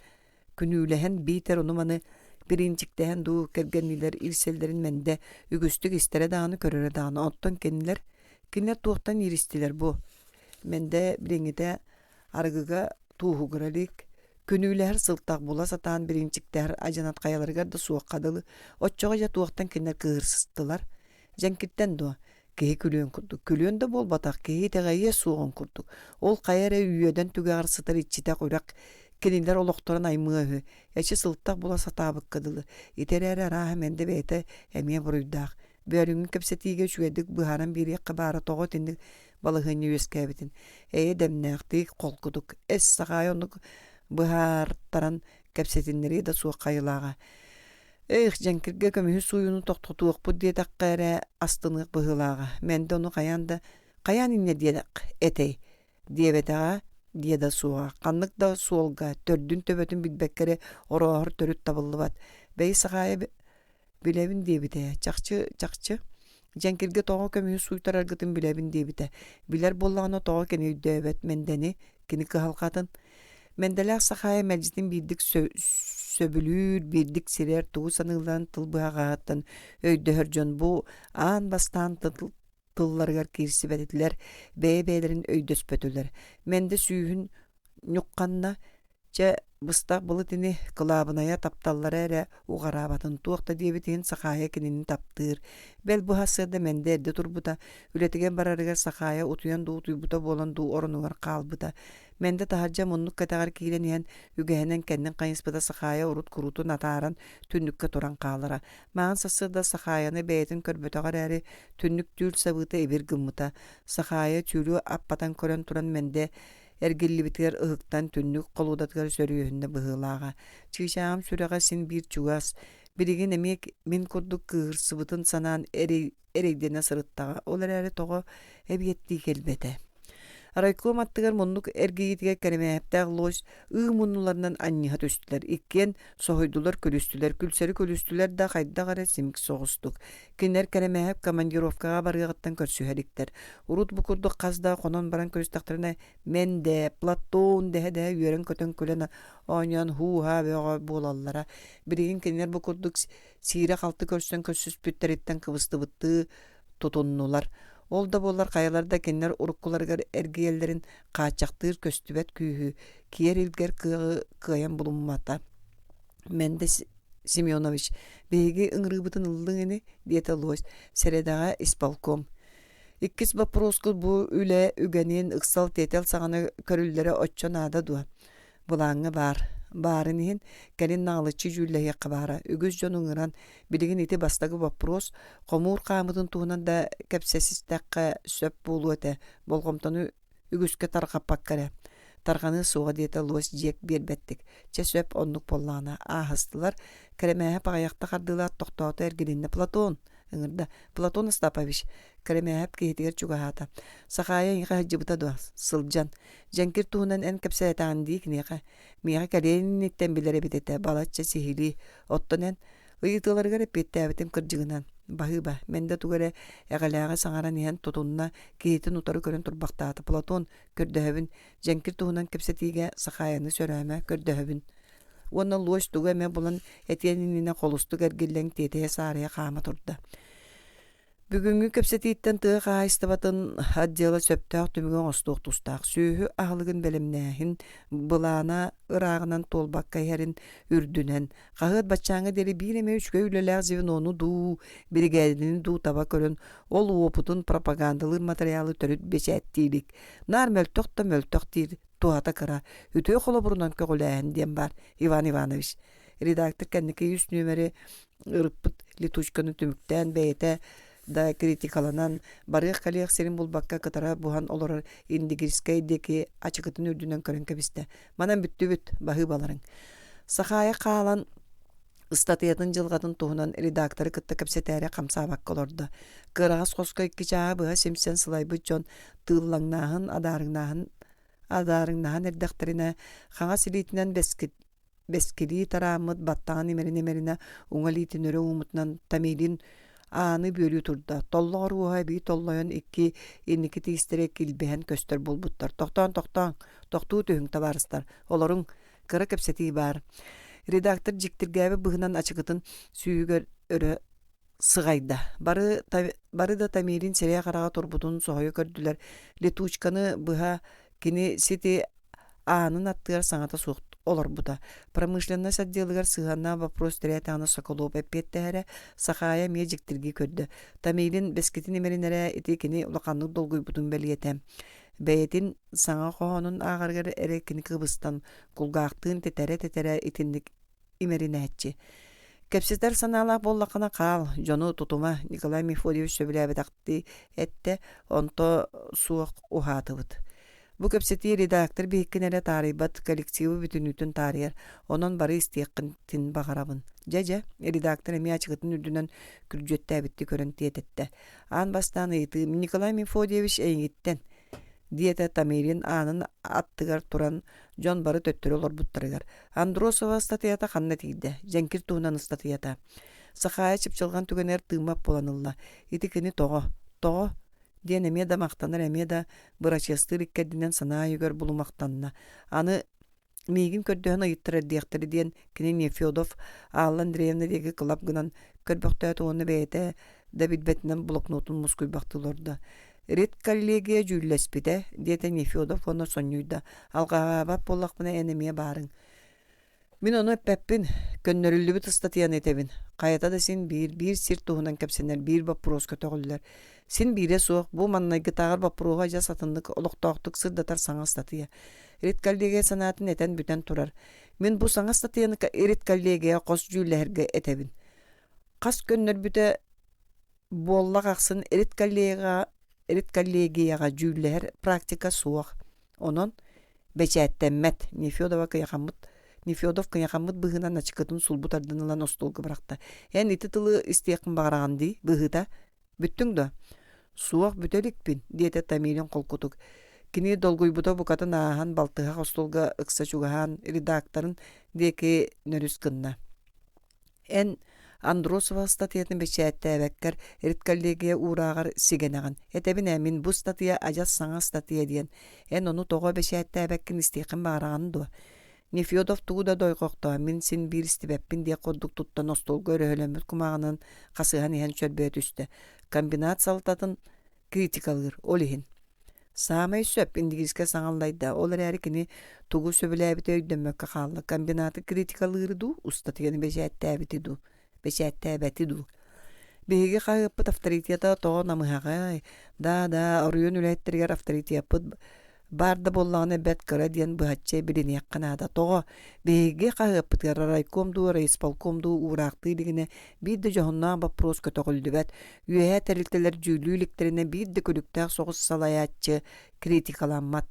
күнүүлэһэн биитэр ону-маны бириинчиктэһэн дуу кэргэнниилэр иирсэллэрин Мэндэ үгүстүк истэрэ даҕаны көрөрө даҕаны. Оттон кинилэр кинилэр туохтан ииристилэр бу? Мэндэ билиҥҥитэ арыгыга тууһугура илик, күнүүлэһэр сылтах була сатаан бириинчиктэһэр адьынат хайаларыгар да суохха дылы. Оччоҕо дьэ туохтан кинилэр кыыһырсыстылар? Дьэҥкиртэн дуо? Киһи күлүөн курдук. Күлүөн да буолбатах, киһи итэҕэйиэ суоҕун курдук. Ол хайа эрэ үөдэн түгэҕэр сытар иччитэх үрэх кинилэр олохторун аймыа үһү. Эчи сылтах була сатаабыкка дылы. Ити эрээри арааһа Мэндэ бэйэтэ эмиэ буруйдаах. Бөөлүҥҥү кэпсэтиигэ үчүгэйдик быһааран биэриэххэ баара тоҕо итинник балаһыанньа үөскээбитин. Эйэ дэмнээхтик, холкутук, эс саҕаайы оннук быһаартаран кэпсэтиннэриэ да суох хайылааҕа. Эх, дьэҥкиргэ көмүһү сууйууну тохтотуохпут диэтэххэ эрэ астыныах быһыылааҕа. Мэндэ ону хайаан да хайаан инньэ диэх этэй диэбэтэҕэ диэ да суоҕа. Ханнык да суолга төрдүн-төбөтүн билбэккэ эрэ орооһор төрүт табыллыбат. Бэйи Сахаайа билэбин диэбитэ. Чахчы, чахчы. Дьэҥкиргэ тоҕо көмүһү сууйтараргытын билэбин диэбитэ. Билэр буоллаҕына тоҕо кини өйдөөбөт Мэндэни, кини кыһалҕатын. Мэндэлээх Сахаайа мэлдьитин биирдик сөбүлүүр, биирдик сирэр, тугу саныылларын тыл быһаҕаһыттан өйдөһөр дьон бу аан бастаан тылларыгар киирсибэтилэр, бэйэ-бэйэлэрин өйдөспөтүлэр. Мэндэ сүүһүн ньухханна. Чэ, быстах былыт ини, кылаабынайа тапталлара эрэ уҕараабатын туох да диэбит иһин Сахаайа кинини таптыыр. Бэл бу сарсыарда Мэндэ эрдэ турбута, үлэтигэр барарыгар Сахаайа утуйан дуу утуйбута буолан дуу оронугар хаалбыта. Мэндэ таһырдьа муннук кэтэҕэр киирэн иһэн, үгэһинэн кэннин хайыспыта Сахаайа урут куруутун атааран түннүккэ туран хаалара. Маҥан сарсыарда Сахаайаны бэйэтин көрбөтөҕө эрээри, түннүк түүл сабыыта ибир гыммыта. Сахаайа түүлү аппатан көрөн туран Мэндэ эргиллибитигэр ыһыктан түннүк холуодатыгар сөрүөһүннэ быһыылааҕа. Чыычааҕым сүрэҕэ син биир чугас, билигин эмиэ мин курдук кыыһырсыбытын санаан эрэйдэнэ сырыттаҕа, ол эрээри тоҕо эбиэттии кэлбэтэ. Райком аттыгар муннук эргийиитигэр кэрэмээһэптээх лось ыы муннуларынан анньыһа түстүлэр. Иккиэн соһуйдулар, күлүстүлэр, күлсэри күлүстүлэр да хайдах эрэ симик соҕустук. Кинилэр Кэрэмээһэп командировкаҕа барыаҕыттан көрсүһэ иликтэр. Урут бу курдук хас да хонон баран көрүстэхтэринэ Мэндэ, Платон дэһэ-дэһэ үөрэн-көтөн күлэн оонньоон һуу-һаа бөҕө буолаллара. Билигин кинилэр бу курдук сиирэ-халты көрсөн көрсүспүттэриттэн кыбыстыбыттыы тутуннулар. Ол да буоллар хайалар да кинилэр уруккуларыгар эргийэллэрин хааччахтыыр көстүбэт күүһү, киэр илгэр кыаҕы кыайан булуммата. Мэндэ Семенович, биһиги ыҥырыыбытын ыллыҥ ини, диэтэ Лось, сэрэдэҕэ исполком. Иккис боппуруоскут бу үлэ үгэнин ыксал-тиэтэл саҕана көрүллэрэ оччо наада дуо? Былааҥҥа баар. Баарын иһин, кэлин наҕылыччы дьүүллэһиэххэ баара. Үгүс дьон ыҥыран, билигин ити бастакы боппуруос, хомуур хаамыытын туһунан да кэпсэсистэххэ сөп буолуо этэ. Болҕомтону үгүскэ тарҕаппакка эрэ тарҕаныа суоҕа диэтэ луос дьиэк биэрбэттик чэ сөп оннук буоллаҕына ааһыстылар Кэрэмээһэп аҕыйахта хардыылаат тохтоото эргилиннэ Платон ыҥырда Платон Остапович Кэрэмээһэп киһитигэр чугаһаата Сахаайа эйиэхэ сылдьыбыта дуо сылдьан дьэҥкир туһунан эн кэпсээтэҕин дии киниэхэ миэхэ кэлиэн инниттэн билэр эбит этэ балачча сиһилии оттон эн Ыйытыыларыгар эппиэттээбитим кырдьыгынан, баһыыба, Мэндэ тугу эрэ эҕэлээҕи саҥаран иһэн тутунна, киһитин утары көрөн турбахтаата. Платон, көрдөһөбүн, дьэҥкир туһунан кэпсэтиигэ Сахаайаны сөрөөмө, көрдөһөбүн. Уонна луось тугу эмэ булан этиэн иннинэ холустук эргиллэн тиэтэйэ-саарыйа хаама турда. Бүгүҥҥү кэпсэтииттэн тыа хаһаайыстыбатын отдела сөптөөх түмүгү оҥостуох тустаах. Сүөһү аһылыгын бэлэмнээһин былаана ырааҕынан туолбакка иһэрин үрдүнэн, хаһыат баччааҥҥа диэри биир эмэ үчүгэй үлэлээх звенону дуу, биригээдэни дуу таба көрөн, ол уопутун пропагандалыыр матырыйаалы төрүт бэчээттии илик. Наар мөлтөх да мөлтөх диир туһата кыра. Үтүө холобурунан көҕүлээһин диэн баар, Иван Иванович. Редактор кэнники үс нүөмэри ырыппыт летучканы түмүктээн бэйэтэ да критикаланан барыах-кэлиэх сирин булбакка кытара буһан олорор Индигирскэй диэки ачыкытын үрдүнэн көрөн кэбистэ. Манан бүттүбүт, баһыыбаларыҥ. Сахаайа хаалан ыстатыйатын дьылҕатын туһунан редакторы кытта кэпсэтээри хамсаабакка олордо. Кыараҕас хоско икки чааһы быһа симсэн сылайбыт дьон тыыллаҥнааһын, адаарыҥнааһын адаарыҥнаһан эрдэхтэринэ хаҥас илиитинэн бэскилии тарааммыт баттаҕын имэринэ-имэринэ уҥа илиитин өрө ууммутунан Томилин ааны бүөлүү турда. Толлоҕор уоһа эбии толлойон икки инники тиистэрэ килбэһэн көстөр буолбуттар. Тохтоон, тохтооҥ, тохтуу түһүҥ, табаарыстар, олоруҥ, кыра кэпсэтии баар. Редактор дьиктиргээбит быһынан ачыкытын сүүһүгэр өрө сыҕайда. Бары, бары да Томилин сирэйэ-хараҕа турбутун соһуйа көрдүлэр. Летучканы быһа кини сити аанын аттыгар саҥата суох олорбута. Промышленность отделыгар сыһыаннаах вопрос тирээтэҕинэ Соколов эппиэттэһэрэ, Сахаайа эмиэ дьиктиргии көрдө. Томилин бэскитин имэринэрэ ити кини улаханнык долгуйбутун бэлиэтэ. Бэйэтин саҥа хоһоонун ааҕарыгар эрэ кини кыбыстан, кулгаахтыын тэтэрэ-тэтэрэ итинник имэринээччи. Кэпсэтэр санаалаах буоллаххына хаал, дьону тутума, Николай Мефодьевич сөбүлээбэтэхтии эттэ, онто суох уһаатыбыт. Бу кэпсэтии редактор биһиккин эрэ таарыйбат коллективы бүтүннүүтүн таарыйар, онон бары истиэххитин баҕарабын. Дьэ-дьэ, редактор эмиэ ачыкытын үрдүнэн күрдьүөттээбиттии көрөн тиэтэттэ. Аан бастаан ыйытыым Николай Мефодьевич эйигиттэн диэтэ Томилин аанын аттыгар туран дьон бары төттөрү олорбуттарыгар. Андросова ыстатыйата ханна тиийдэ? Дьэҥкир туһунан ыстатыйата. Сахаайа чыпчылҕан түгэнигэр тыыммат буолан ылла. Ити кини тоҕо? Тоҕо? диэн эмиэ да махтанар, эмиэ да бырачыастыыр иккэрдинэн санаа өйүгэр булумахтанна. Аны миигин көрдөһөн ыйыттарар диэхтэрэ диэн кини Нефедов Алла Андреевна диэки кылап гынан көрбөхтөөтө уонна бэйэтэ да билбэтинэн блокнотун мускуйбахтыы олордо. Редколлегия дьүүллэспитэ, диэтэ Нефедов уонна сонньуйда. Алҕаһаабат буоллахпына эн эмиэ баарыҥ. Мин ону эппэппин, көннөрүллүбүт ыстатыйаны этэбин. Хайата да син биир, биир сир туһунан кэпсэнэр биир боппуруос көтөҕүллэр. Син биирэ суох, бу маннайгытааҕар боппуруоһу адьас атыннык олохтоохтук сырдатар саҥа ыстатыйа. Редколлегия санаатын этэн бүтэн турар. Мин бу саҥа ыстатыйаны редколлегия хос дьүүллэһэргэ этэбин. Хас көннөрбүтэ буоллах ахсын редколлегияҕа, редколлегияҕа дьүүллэһэр практика суох. Онон бэчээттэммэт. Нефедова кыйахаммыт Нефедов кыйахаммыт быһыынан ачыкытын сулбу тардан ылан остуолга бырахта. Эн ити тылы истиэххин баҕараҕын дии, быһыыта? Бүттүҥ дуо? Суох, бүтэ иликпин, диэтэ Томилин холкутук. Кини долгуйбута букатын ааһан, балтыһах остуолга ыкса чугаһаан, редакторын диэки нөрүс гынна. Эн Андросова ыстатыйатын бэчээттээбэккэр редколлегия уурааҕар сигэнэҕин. Этэбин ээ, мин бу ыстатыйа адьас саҥа ыстатыйа диэн. Эн ону тоҕо бэчээттээбэккин истиэххин баҕараҕын дуо? Нефедов тугу да дойҕохтоо, мин син биир истибэппин диэх курдук туттан остуолга өрөһөлөммүт кумааҕынан хасыһан иһэн чөрбөйө түстэ. Комбинат салтатын критикалыыр, ол иһин. Саамай сөп, индигирскэй саҥаллайда, ол эрээри кини тугу сөбүлээбитэ өйдөммөккө хаалла. Комбинаты критикалыыры дуу, устатыйаны бэчээттээбити дуу, бэчээттээбэти дуу. Биһиги хаһыаппыт авторитета тоҕо намыһаҕай? Да-да, оройуон үлэһиттэригэр авторитеппыт баар да буоллаҕына бэрт кыра диэн быһаччы билиниэххэ наада. Тоҕо? Биһиги хаһыаппытыгар райком дуу, райисполком дуу уураахтыы илигинэ биир да дьоһуннаах боппуруос көтөҕүллүбэт. Үөһээ тэрилтэлэр дьүүллүү иликтэринэ биир да күлүктээх соҕус салайааччы критикаламмат.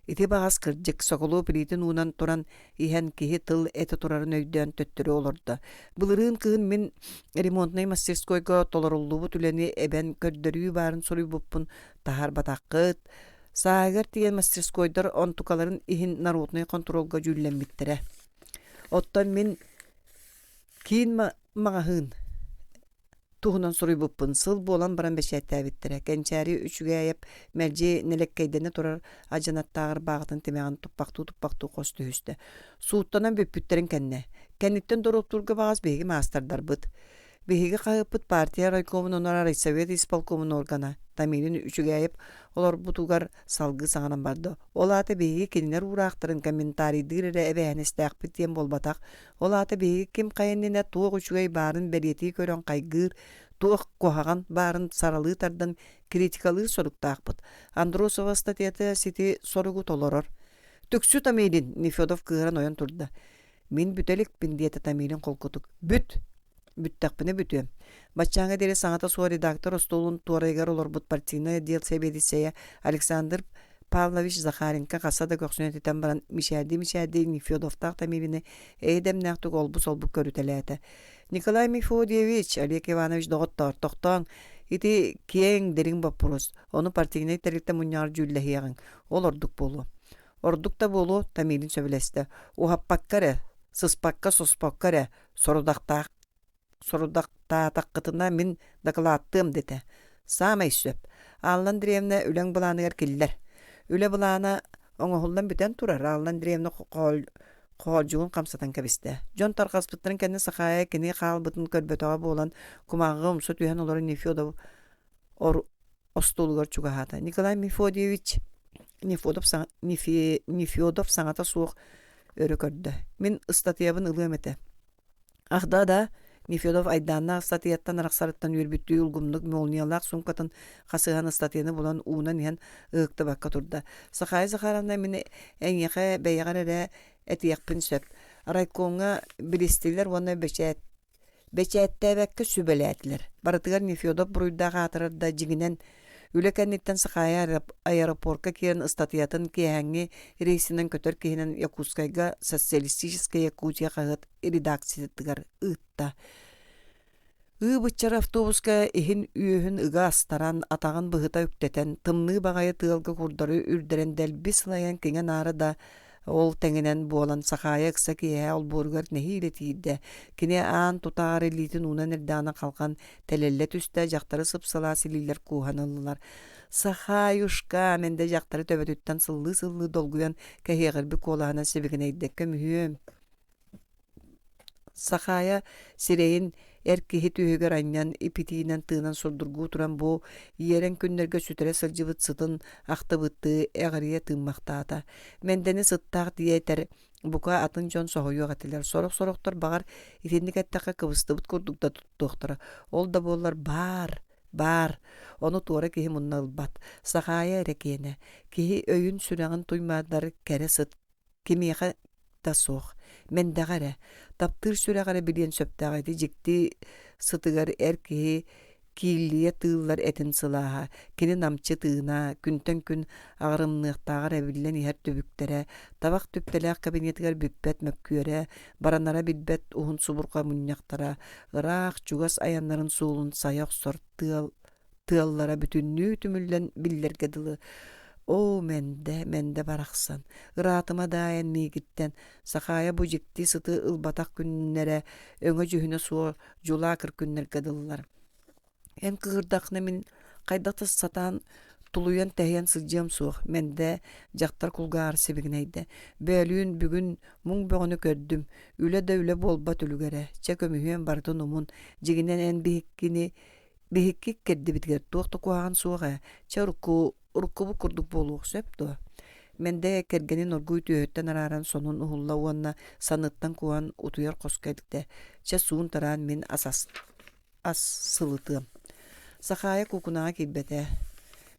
Ити баҕас кырдьык, Соколов илиитин уунан туран иһэн киһи тыл этэ турарын өйдөөн төттөрү олордо. Былырыын кыһын мин ремонтнай мастерскойга толоруллубут үлэни эбэн көрдөрүү баарын суруйбуппун таһаарбатаххыт. Сааһыгар тиийэн мастерскойдар онтукаларын иһин народнай хонтуруолга дьүүллэммиттэрэ. Оттон мин киин маҕаһыын туһунан суруйбуппун сыл буолан баран бэчээттээбиттэрэ. Кэнчээри Үчүгээйэп мэлдьи нэлэккэйдэнэ турар адьынаттааҕар бааҕытын тимэҕин туппахтыы-туппахтыы хос түһүстэ. Сууттанан бүппүттэрин кэннэ. Кэнниттэн доруоптуурга баҕас биһиги маастардарбыт. Биһиги хаһыаппыт партия райкомун уонна райсовет исполкомун органа Тамилин Үчүгээйэп олорбутугар салгыы саҥаран барда. Ол аата биһиги кинилэр уураахтарын комментарийдыыр эрэ эбээһинэстээхпит диэн буолбатах. Ол аата биһиги ким хайа иннинэ туох үчүгэй баарын бэлиэтии көрөн хайгыыр, туох куһаҕан баарын саралыы тардан критикалыыр соруктаахпыт. Андросова ыстатыйата сити соругу толорор. Түксү Томилин, Нефедов кыыһыран ойон турда. Мин бүтэ иликпин, диэтэ Томилин холкутук. Бүт! Бүттэхпинэ бүтүөм. Баччааҥҥа диэри саҥата суох редактор остуолун туорайыгар олорбут партийнай отдел сэбиэдиссэйэ Александр Павлович Захаренко хаса да көхсүн этитэн баран мичээрдии-мичээрдии Нефедовтаах Томилины эйэ-дэмнээхтик олбу-солбу көрүтэлээтэ. Николай Мефодьевич, Олег Иванович доҕоттоор, тохтооҥ, ити киэҥ, дириҥ боппуруос. Ону партийнай тэрилтэ мунньаҕар дьүүллэһиэҕиҥ. Ол ордук буолуо. Ордук да буолуо, Томилин сөбүлэстэ. Уһаппакка эрэ, сыспакка-соспокко эрэ, сорудахтаах сорудахтаатаххытына мин дакылааттыам дэтэ. Саамай сөп. Алла Андреевна үлэҥ былааныгар киллэр. Үлэ былаана оҥоһуллан бүтэн турар. Алла Андреевна хоолдьугун хамсатан кэбистэ. Дьон тарҕаспыттарын кэннэ Сахаайа кини хаалбытын көрбөтөҕө буолан, кумааҕыга умса түһэн олорон Нефедов остуолугар чугаһаата. Николай Мефодьевич Нефедов, Нефедов саҥата суох өрө көрдө. Мин ыстатыйабын ылыам этэ. Ах да да, Нефедов айдааннаах ыстатыйаттан арахсарыттан үөрбүттүү улгумнук молниялаах суумкатын хасыһан ыстатыйаны булан уунан иһэн ыһыктыбакка турда. Сахаайа Захаровна мин эйиэхэ бэйэҕэр эрэ этиэхпин сөп. Райкомҥа билистилэр уонна бэчээт Бэчээттээбэккэ сүбэлээтилэр. Барытыгар Нефедов буруйдаах аатырар да, дьиҥинэн, үлэ кэнниттэн Сахаайа аэропорка киирэн ыстатыйатын киэһээҥҥи рейсинэн көтөр киһинэн Якутскайга «Социалистическая Якутия» хаһыат редакциятыгар ыытта. Ыы-быччар автобуска иһин-үөһүн ыга астаран, атаҕын быһыта үктэтэн, тымныы баҕайы тыалга курдары үрдэрэн дэлби сылайан киҥэ-наара да Ол тэҥинэн буолан Сахаайа ыкса киэһэ олбуоругар нэһиилэ тиийдэ. Кини аан тутаары илиитин уунан эрдэҕинэ халҕан тэлэллэ түстэ, дьахтары сып-сылаас илиилэр кууһан ыллылар. «Сахаюшка!» Мэндэ дьахтары төбөтүттэн сыллыы-сыллыы долгуйан кэһиэҕирбит куолаһынан сибигинэйдэ. «Көмүһүөм!» Сахаайа сирэйин Эр киһи түөһүгэр анньан, ипитиинэн тыынан сурдургуу туран бу иэрэн күннэргэ сүтэрэ сылдьыбыт сытын ахтыбыттыы эҕирийэ тыыммахтаата. Мэндэни сыттаах диэтэр бука атын дьон соһуйуох этилэр. Сорох-сорохтор баҕар итинник эттэххэ кыбыстыбыт курдук да туттуохтара. Ол да буоллар баар, баар, ону туора киһи мунна ылбат. Сахаайа эрэ киэнэ. Киһи өйүн-сүрэҕин туймаардар кэрэ сыт кимиэхэ да суох, мэндэҕэ эрэ, таптыыр сүрэх эрэ билиэн сөптөөх ити дьикти сытыгар эр киһи кииллийэ тыыллар этин сылааһа, кини намчы тыына, күнтэн күн аҕырымныахтааҕар эбиллэн иһэр түбүктэрэ, табах түптэлээх кабинетыгар бүппэт мөккүөрэ, баранара билбэт уһун субурҕа мунньахтара, ыраах, чугас айаннарын суолун сайа охсор тыал тыаллара бүтүннүү түмүллэн биллэргэ дылы «Оо, Мэндэ, Мэндэ барахсан, ыраатыма даайан миигиттэн, Сахаайа бу дьикти сыты ылбатах күннэрэ өҥө-дьүһүнэ суох дьулаакыр күннэргэ дылылар. Эн кыыһырдаххына мин хайдах да сатаан тулуйан-тэһийэн сылдьыам суох, Мэндэ дьахтар кулгааҕар сибигинэйдэ. Бөөлүүн бүгүн муҥ бөҕөнү көрдүм, үлэ да үлэ буолбат үлүгэрэ, чэ көмүһүөм барытын умун, дьиҥинэн эн биһиккини Биһикки кэрдибитигэр туох да куһаҕан суох ээ, чэ урукку уруккубут курдук буолуох сөп дуо? Мэндэ кэргэнин оргууй түөһүттэн арааран сонун уһулла уонна санныттан куһан утуйар хоско илтэ. Чэ суун-тараан мин ас ас, ас сылытыам. Сахаайа куукунаҕа киирбэтэ.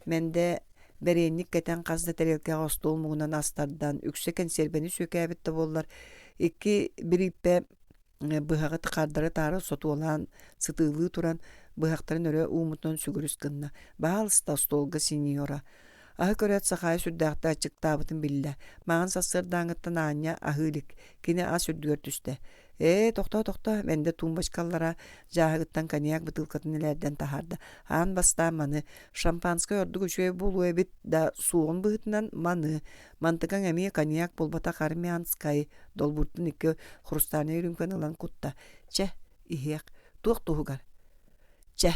Мэндэ бэриэнньик кэтэн хас да тэриэлкэҕэ остуол муҥунан ас тардан, үксэ кэнсиэрбэни сүөкээбит да буоллар, икки бирииппэ быһаҕы хардары-таары сотуолаан сытыылыы туран быһахтарын өрө ууммутунан сүгүрүс гынна баһаалыста остуолга синьора аһы көрөөт Сахаайа сүрдээхтик аччыктаабытын биллэ маҥан сарсыардааҥҥыттан аанньа аһыы илик кини ас үрдүгэр түстэ ээ тохтоо тохтоо Мэндэ тумбочкалара дьааһыгыттан коньяк бытыылкатын элээрдэн таһаарда аан бастаан маны шампанскай ордук үчүгэй буолуо эбит да суоҕун быһыытынан маны мантыкаҥ эмиэ коньяк буолбатах армянскай Долбууртан икки хрустальнай үрүүмкэни ылан кутта. Чэ, иһиэх. Туох туһугар? Чэ,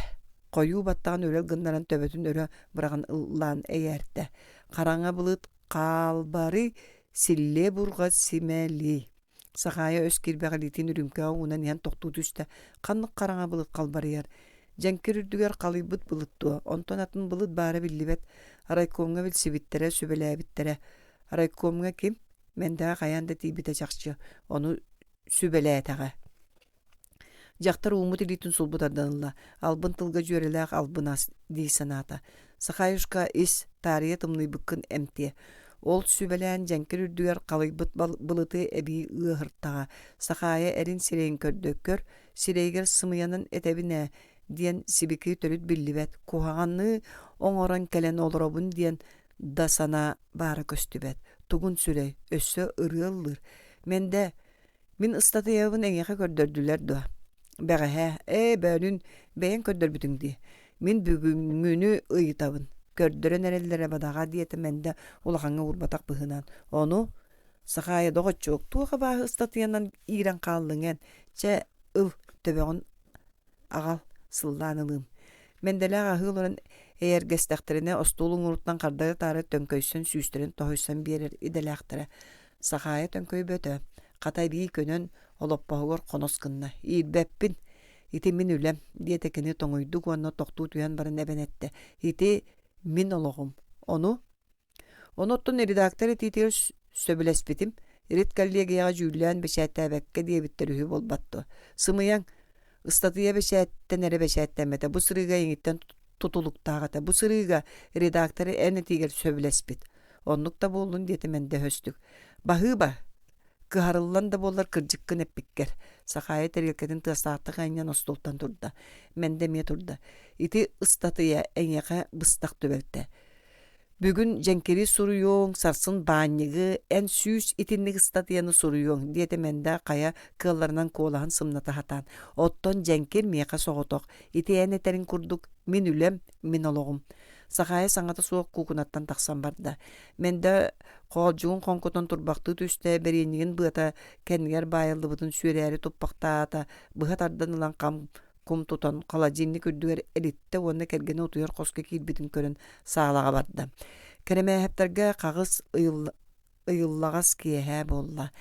хойуу баттаҕын үрэл гыннаран төбөтүн өрө быраҕан ыллаан эйээртэ. Хараҥа былыт хаалбарый, силлиэ бурҕа симэлий. Сахаайа өс киирбэх илиитин үрүүмкэҕэ уунан иһэн тохтуу түстэ. Ханнык хараҥа былыт халбарыйар? Дьэҥкир үрдүгэр халыйбыт былыт дуо? Онтон атын былыт баара биллибэт. Райкомҥа билсибиттэрэ, сүбэлээбиттэрэ. Райкомҥа ким? Мэндэҕэ хайаан да тиийбитэ чахчы, ону сүбэлээтэҕэ. Дьахтар ууммут илиитин сулбу тардан ылла, албын тылга дьүөрэлээх албын ас дии санаата. Сахаюшка ис, таарыйа тымныйбыккын эмтиэ. Ол сүбэлээн дьэҥкир үрдүгэр халыйбыт былыты эбии ыаһыртаҕа. Сахаайа эрин сирэйин көрдө, көр, сирэйигэр сымыйанан этэбин ээ диэн сибики төрүт биллибэт, куһаҕаны оҥорон кэлэн олоробун диэн да санаа баара көстүбэт, тугун сүрэй, өссө ырыа ыллыыр. Мэндэ, мин ыстатыйабын эйиэхэ көрдөрдүлэр дуо? Бэҕэһээ, ээ, бөөлүүн бэйэҥ көрдөрбүтүҥ дии. Мин бүгүҥҥүнү ыйытабын. Көрдөрөн эрэллэрэ бадаҕа диэтэ Мэндэ улахаҥҥа уурбатах быһыынан. Ону, Сахаайа доҕоччуок, туох абааһы ыстатыйанан иирэн хааллыҥ эн? Чэ, ыл, төбөҕүн аҕал, сыллаан ылыым. Мэндэлээх аһыы олорон эйэргэстэхтэринэ остуол уҥуоруттан хардары-таары төҥкөйсөн сүүстэрин тоһуйсан биэрэр идэлээхтэрэ. Сахаайа төҥкөйбөтө, хата эбии көнөн олоппоһугар хонос гынна. «Иирбэппин, ити мин үлэм», диэтэ кини тоҥуйдук уонна тохтуу түһэн баран эбэн эттэ. «Ити мин олоҕум. Ону Ону оттон редактор этиитигэр сөбүлэспитим, редколлегияҕа дьүүллээн бэчээттээбэккэ диэбиттэр үһү буолбат дуо? Сымыйаҥ, ыстатыйа бэчээттэн эрэ бэчээттэммэтэ, бу сырыыга эйигиттэн тутулуктаах этэ, бу сырыыга редактор эн этиигэр сөбүлэспит. Оннук да буоллун диэтэ Мэндэ өһөстүк. Баһыыба, кыһарыллан да буоллар кырдьыккын эппиккэр. Сахаайа тэриэлкэтин тыастаахтык анньан остуолтан турда. Мэндэ эмиэ турда. Ити ыстатыйа эйиэхэ быстах түбэлтэ. Бүгүн дьэҥкири суруйуоҥ, сарсын баанньыгы, эн сүүс итинник ыстатыйаны суруйуоҥ, диэтэ Мэндэ хайа кыалларынан куолаһын сымната сатаан. Оттон дьэҥкир миэхэ соҕотох, ити эн этэриҥ курдук, мин үлэм, мин олоҕум. Сахаайа саҥата суох куукунаттан тахсан барда. Мэндэ хоолдьугун хоҥкутан турбахтыы түстэ, бэриэнньигин быата кэннигэр баайыллыбытын сүөрээри туппахтаата, быһа тардан ылан хам кум тутан холодильник үрдүгэр элиттэ уонна кэргэнэ утуйар хоско киирбитин көрөн саалаҕа барда. Кэрэмээһэптэргэ хаҕыс ыйыллаҕас киэһэ буолла.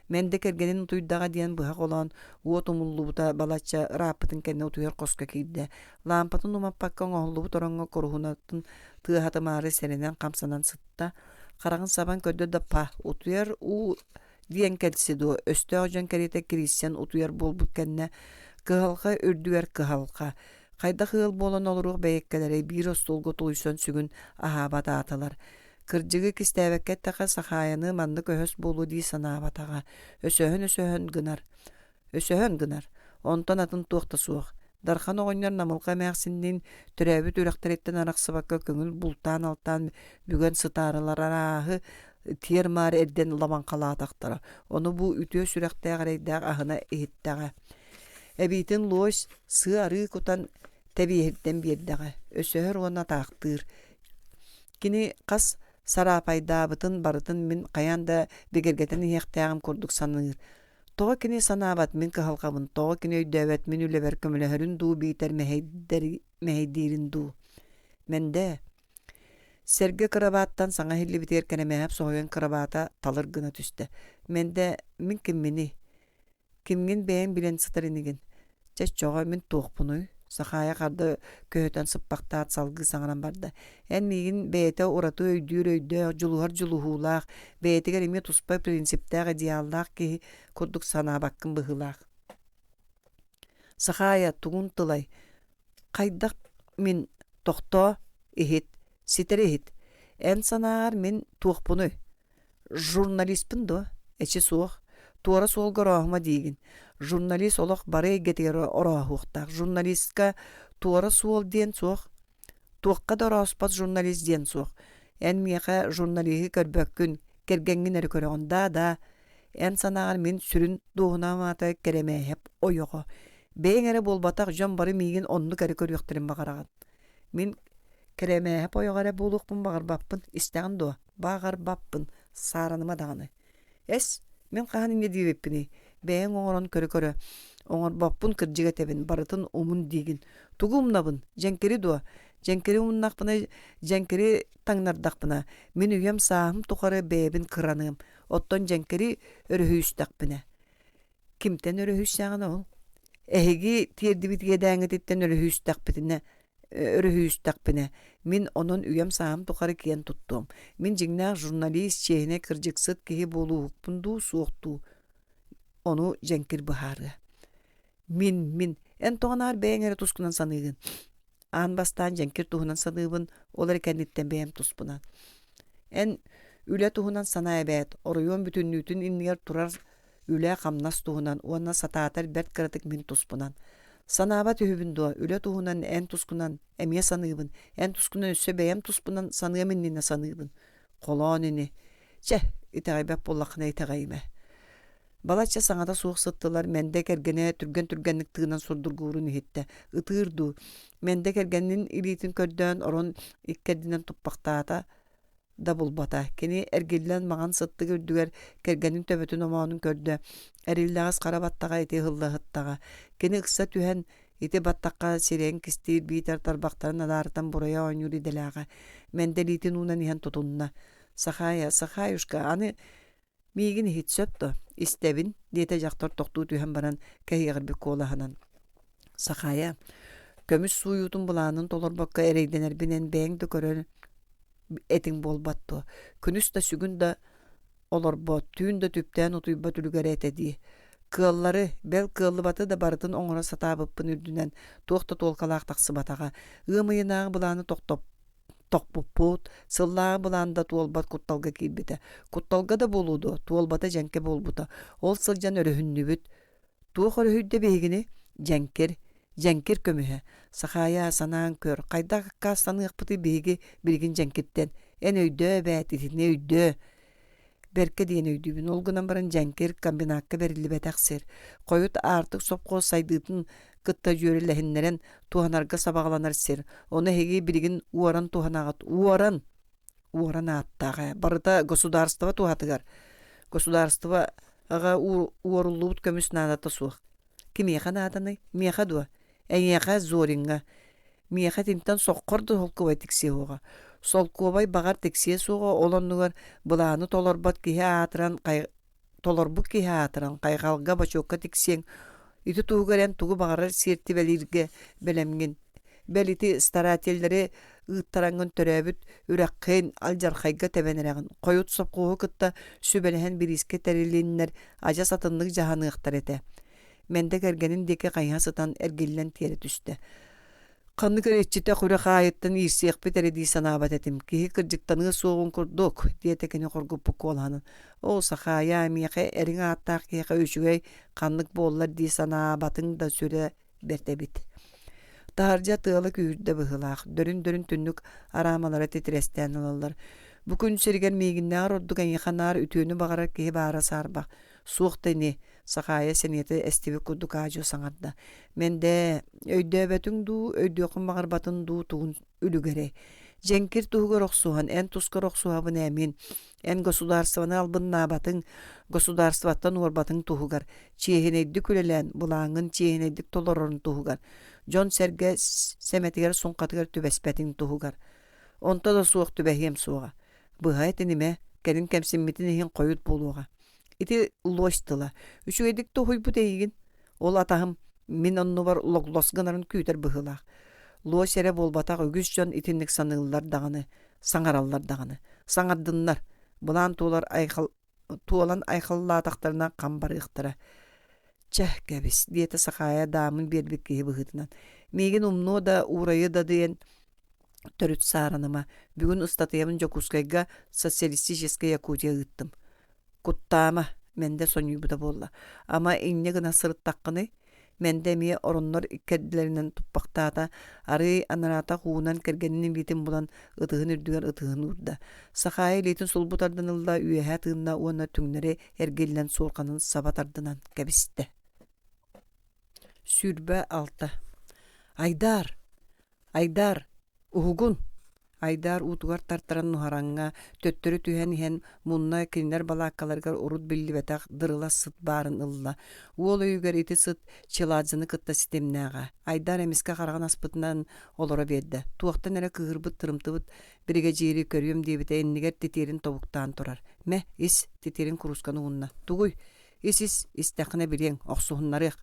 Мэндэ кэргэнин утуйдаҕа диэн быһа холоон, уот умуллубута балачча ырааппытын кэннэ утуйар хоско киирдэ. Лаампатын умаппакка оҥоһуллубут ороҥҥо куруһунатын тыаһатымаары сэрэнэн хамсанан сытта. Хараҕын сабан көрдө да па, утуйар уу диэн кэлси дуо, өстөөх дьон кэриэтэ кирийсэн утуйар буолбут кэннэ кыһалҕа үрдүгэр кыһалҕа. Хайдах ыал буолан олоруох бэйэккэлэрэй биир остуолга тулуйсан сүгүн аһаабат аатылар. Кырдьыгы кистээбэккэ эттэххэ, Сахаайаны маннык өһөс буолуо дии санаабатаҕа. Өсөһөн-өсөһөн гынар. Өсөһөн гынар. Онтон атын туох да суох. Дархан оҕонньор Намылҕа эмээхсинниин төрөөбүт үрэхтэриттэн арахсыбакка көҥүл бултаан-алтаан бүгэн сытаарылар арааһы тиэр-маар эрдэн лабаҥхалаатахтара. Ону бу үтүө сүрэхтээх эрэйдээх аһына иһиттэҕэ. Эбиитин лось сыа-арыы кутан тэбиэһирдэн биэрдэҕэ. Өсөһөр уонна атаахтыыр. Кини хас сараапайдаабытын барытын мин хайаан да бигэргэтэн иһиэхтээҕим курдук саныыр. Тоҕо кини санаабат мин кыһалҕабын, тоҕо кини өйдөөбөт мин үлэбэр көмөлөһөрүн дуу биитэр мэһэйдиирин дуу? Мэндэ, сэргэ кырабааттан саҥа иһиллибитигэр Кэрэмээһэп соһуйан кырабаата талыр гына түстэ. Мэндэ, мин кимминий? Кимҥин бэйэҥ билэн сытар инигин? Чэ, оччоҕо мин туохпунуй? Сахаайа харда көһүтэн сыппахтаат салгыы саҥаран барда. Эн миигин бэйэтэ ураты өйдүүр өйдөөх, дьулуһар дьулуһуулаах, бэйэтигэр эмиэ туспа принциптээх идеаллаах киһи курдук санаабаккын быһыылаах. Сахаайа, тугун тылай? Хайдах мин тохтоо, иһит, ситэри иһит. Эн санааҕар мин туохпунуй? Журналиспын дуо? Эчи суох. Туора суолга орооһума диигин. Журналист олох бары эйгэтигэр орооһуохтаах. Журналистка туора суол диэн суох. Туохха да орооспот журналист диэн суох. Эн миэхэ журналиһы көрбөккүн, кэргэҥҥин эрэ көрөҕүн. Да-да, эн санааҕар мин сүрүн дуоһунаам аата Кэрэмээһэп ойоҕо. Бэйэҥ эрэ буолбатах, дьон бары миигин оннук эрэ көрүөхтэрин баҕараҕын. Мин Кэрэмээһэп ойоҕо эрэ буолуохпун баҕарбаппын, истэҕин дуо? Баҕарбаппын, саараныма даҕаны. Эс, мин хаһан инньэ диэбиппиний? Бэйэҥ оҥорон көрө-көрө. Оҥорбоппун кырдьык этэбин, барытын умун диигин. Тугу умнабын? Дьэҥкири дуо? Дьэҥкири умуннахпына, дьэҥкири таҥнардахпына, мин үйэм сааһым тухары бэйэбин кыраныам. Оттон дьэҥкири өрүһүйүстэхпинэ Кимтэн өрүһүйсэҕин ол? Эһиги тиэрдибит иэдээҥҥититтэн өрүһүйүстэхпитинэ өрүһүйүстэхпинэ, мин онон үйэм-сааһым тухары киэн туттуом. Мин дьиҥнээх журналист, чиэһинэй кырдьыксыт киһи буолууһукпун дуу, суох дуу? Ону дьэҥкир быһаарыа. Мин, мин, эн тоҕо наар бэйэҥ эрэ тускунан саныыгын? Аан бастаан дьэҥкир туһунан саныыбын, ол эрэ кэнниттэн бэйэм туспунан. Эн үлэ туһунан санаа эбээт, оройуон бүтүннүүтүн иннигэр турар үлэ-хамнас туһунан уонна сатаатар бэрт кыратык мин туспунан. Санаабат үһүбүн дуо, үлэ туһунан эн тускунан эмиэ саныыбын, эн тускунан өссө бэйэм туспунан саныам иннинэ саныыбын. Холоон ини. Чэ, итэҕэйбэт буоллаххына итэҕэйимэ. Балачча саҥата суох сыттылар, Мэндэ кэргэнэ түргэн-түргэнник тыынан сурдургуурун иһиттэ. Ытыыр дуу? Мэндэ кэргэнин илиитин көрдөөн орон иккэрдинэн туппахтаата да булбата. Кини эргиллэн маҥан сыттык үрдүгэр кэргэнин төбөтүн омоонун көрдө. Эриллэҕэс хара баттаҕа ити ыһылла Кини ыкса түһэн ити баттахха сирэйин кистиир биитэр тарбахтарын адаарытан бурайа оонньуур идэлээҕэ. Мэндэ илиитин уунан иһэн тутунна. «Сахаайа, Сахааюшка, аны Миигин иһит сөп дуо? Истэбин, диэтэ дьахтар тохтуу түһэн баран кэһиэҕирбит куолаһынан. Сахаайа, көмүс сууйуутун былаанын толорбокко эрэйдэнэрбин эн бэйэҥ да көрөн этиҥ буолбат дуо? Күнүс да сүгүн да олорбот, түүн да түптээн утуйбат үлүгэрэ этэ дии. Кыаллары, бэл кыаллыбаты да барытын оҥоро сатаабыппын үрдүнэн туох да туолкалаах тахсыбатаҕа. Ыам ыйынааҕы былааны тохтоп тохпуппут, сыллааҕы былаан да туолбат кутталга киирбитэ. Кутталга да буолуо дуо, туолбата дьэҥкэ буолбута. Ол сылдьан өрүһүннүбүт. Туох өрүһүйдэ биһигини? Дьэҥкир. Дьэҥкир көмүһэ. Сахаайа, санаан көр, хайдах аккаастаныахпытый биһиги билигин дьэҥкиртэн? Эн өйдөө эбээт, итини өйдөө. Бэркэ диэн өйдүүбүн. Ол гынан баран дьэҥкир комбинакка бэриллибэтэх сир. Хойут Аартык сопхуос сайдыытын кытта дьүөрэлэһиннэрэн туһанарга сабаҕаланар сир. Ону эһиги билигин уоран туһанаҕыт. Уоран! Уоран ааттаах ээ. Барыта государство туһатыгар. Государствоҕа уоруллубут көмүс наадата суох. Кимиэхэ нааданый? Миэхэ дуо? Эйиэхэ, Зориҥҥа. Миэхэ итинтэн соххор да солкуобай тиксиэ суоҕа. Солкуобай баҕар тиксиэ суоҕа, ол оннугар былааны толорбот киһи аатыран толорбут киһи аатыран, хайҕалга, бочуокка тиксиэҥ. Ити туһугар эн тугу баҕарар сиэртибэлииргэ бэлэмҥин. Бэл ити старателлэри ыыттараҥҥын төрөөбүт үрэххин алдьархайга тэбэн эрэҕин. Хойут сопхуоһу кытта сүбэлэһэн бириискэ тэрилиннэр адьас атыннык дьаһаныахтар этэ. Мэндэ кэргэнин диэки хайыһа сытан эргиллэн тиэрэ түстэ. Ханнык эрэ иччитэх үрэх аайыттан иирсиэхпит эрэ дии санаабат этим, киһи кырдьыктаныа суоҕун курдук, диэтэ кини хоргуппут куолаһынан. Оо, Сахаайа, миэхэ эриҥ ааттаах киһиэхэ үчүгэй ханнык буоллар дии санаабатыҥ да сүрэ бэрт эбит. Таһырдьа тыала күүһүрдэ быһыылаах, дөрүн-дөрүн түннүк араамалара титирэстээн ылаллар. Бу күн сиригэр миигиннээҕэр ордук эйиэхэ наар үтүөнү баҕарар киһи баара саарбах. Суох да ини, Сахаайа сэниэтэ эстибит курдук аадьуо саҥарда. Мэндээ, өйдөөбөтүҥ дуу, өйдүөххүн баҕарбатын дуу тугун үлүгэрэй. Дьэҥкир туһугар охсуһан, эн тускар охсуһабын ээ мин. Эн государствоны албыннаабатыҥ, государствоттан уорбатыҥ туһугар, чиэһинэйдик үлэлээн, былааҥҥын чиэһинэйдик толорорун туһугар, дьон-сэргэ сэмэтигэр-суҥхатыгар түбэспэтиҥ туһугар. Онто да суох түбэһиэм суоҕа. Быһа этинимэ, кэлин кэмсиммитин иһин хойут буолуоҕа. Ити лось тыла. Үчүгэйдик да уһуйбут эйигин. Ол атаһым мин оннубар логлос гынарын күүтэр быһыылаах. Лось эрэ буолбатах үгүс дьон итинник саныыллар даҕаны, саҥараллар даҕаны. Саҥардыннар, былаан туолар айхал туолан айхаллаатахтарына хам барыахтара. Чэ, кэбис, диэтэ Сахаайа даамын биэрбит киһи быһыытынан. Миигин умнуо да, уурайыа да диэн төрүт саараныма. Бүгүн ыстатыйабын Дьокуускайга Социалистическая Якутия ыыттым. Куттаама, Мэндэ сонньуйбута буолла. Ама инньэ гына сырыттаххыный? Мэндэ эмиэ ороннор иккэрдилэринэн туппахтаата, арыый анараатах уунан кэргэнин илиитин булан ытыһын үрдүгэр ытыһын уурда. Сахаайа илиитин сулбу тардан ылла, үөһэ тыынна уонна түҥнэри эргиллэн суорҕанын саба тардынан кэбистэ. 26. Айдаар! Айдаар, уһугун! Айдаар уутугар тартаран нуһараҥҥа, төттөрү түһэн иһэн мунна кинилэр балааккаларыгар урут биллибэтэх дырылас сыт баарын ылла. Уол өйүгэр ити сыт Челадзины кытта ситимнээҕэ. Айдаар эмискэ хараҕын аспытынан олоро биэрдэ. Туохтан эрэ кыыһырбыт тырымтыбыт биригэдьиири көрүөм диэбитэ иннигэр титиэрин тобуктаан турар. Мэ, ис, титиэрин куруусканы уунна. Тугуй? Ис-ис, истэххинэ билиэҥ, охсуһуннарыах.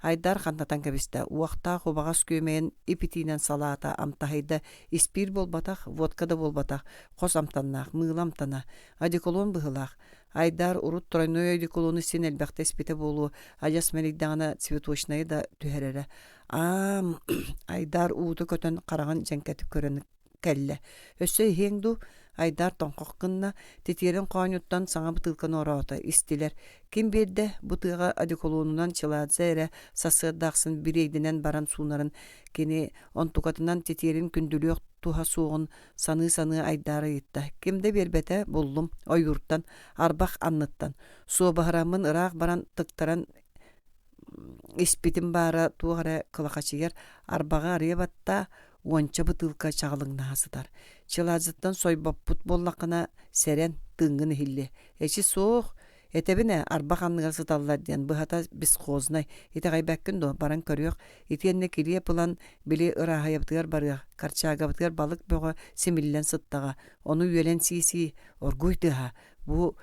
Айдаар хантатан кэбистэ, уохтаах убаҕас күөмэйин ип-итиинэн салаата амтаһыйда, испиир буолбатах, водка да буолбатах, хос амтаннаах, мыыла амтана, одеколон быһыылаах. Айдаар урут тройной одеколону син элбэхтэ испитэ буолуо, адьас мэлийдэҕинэ цветочнайы да түһэрэрэ. Аам, Айдаар уута көтөн хараҕын дьэҥкэтик көрөн кэллэ. Өссө иһиэҥ дуу? Айдаар тоҥхох гынна, титиэрин хоонньуттан саҥа бытыылканы ороото, истилэр. Ким биэрдэ, бу тыаҕа одеколонунан Чиладзе эрэ сарсыарда ахсын бириэйдэнэн баран суунарын, кини онтукатынан титиэрин күндүлүөх туһа суоҕун саныы-саныы Айдаар ыйытта. Ким да биэрбэтэ, буллум, ойууртан, арбах анныттан. Суобаһыраммын ыраах баран тыктаран Испитим баара туох эрэ кылахачыйар, арбаҕы арыйа баттаа, уонча бытыылка чаҕылыҥнаһа сытар. Чыладзыттан сойбоппут буоллаххына, сэрэн, тыыҥҥын иһиллиэ. Эчи суох, этэбин ээ, арбах анныгар сыталлар диэн, быһата бесхознай. Итэҕэйбэккин дуо, баран көрүөх. Итиэннэ килиэп ылан, били ырааһыйабытыгар барыах, корчагабытыгар балык бөҕө симиллэн сыттаҕа. Ону үөлэн сии-сии, оргууй тыаһа, бу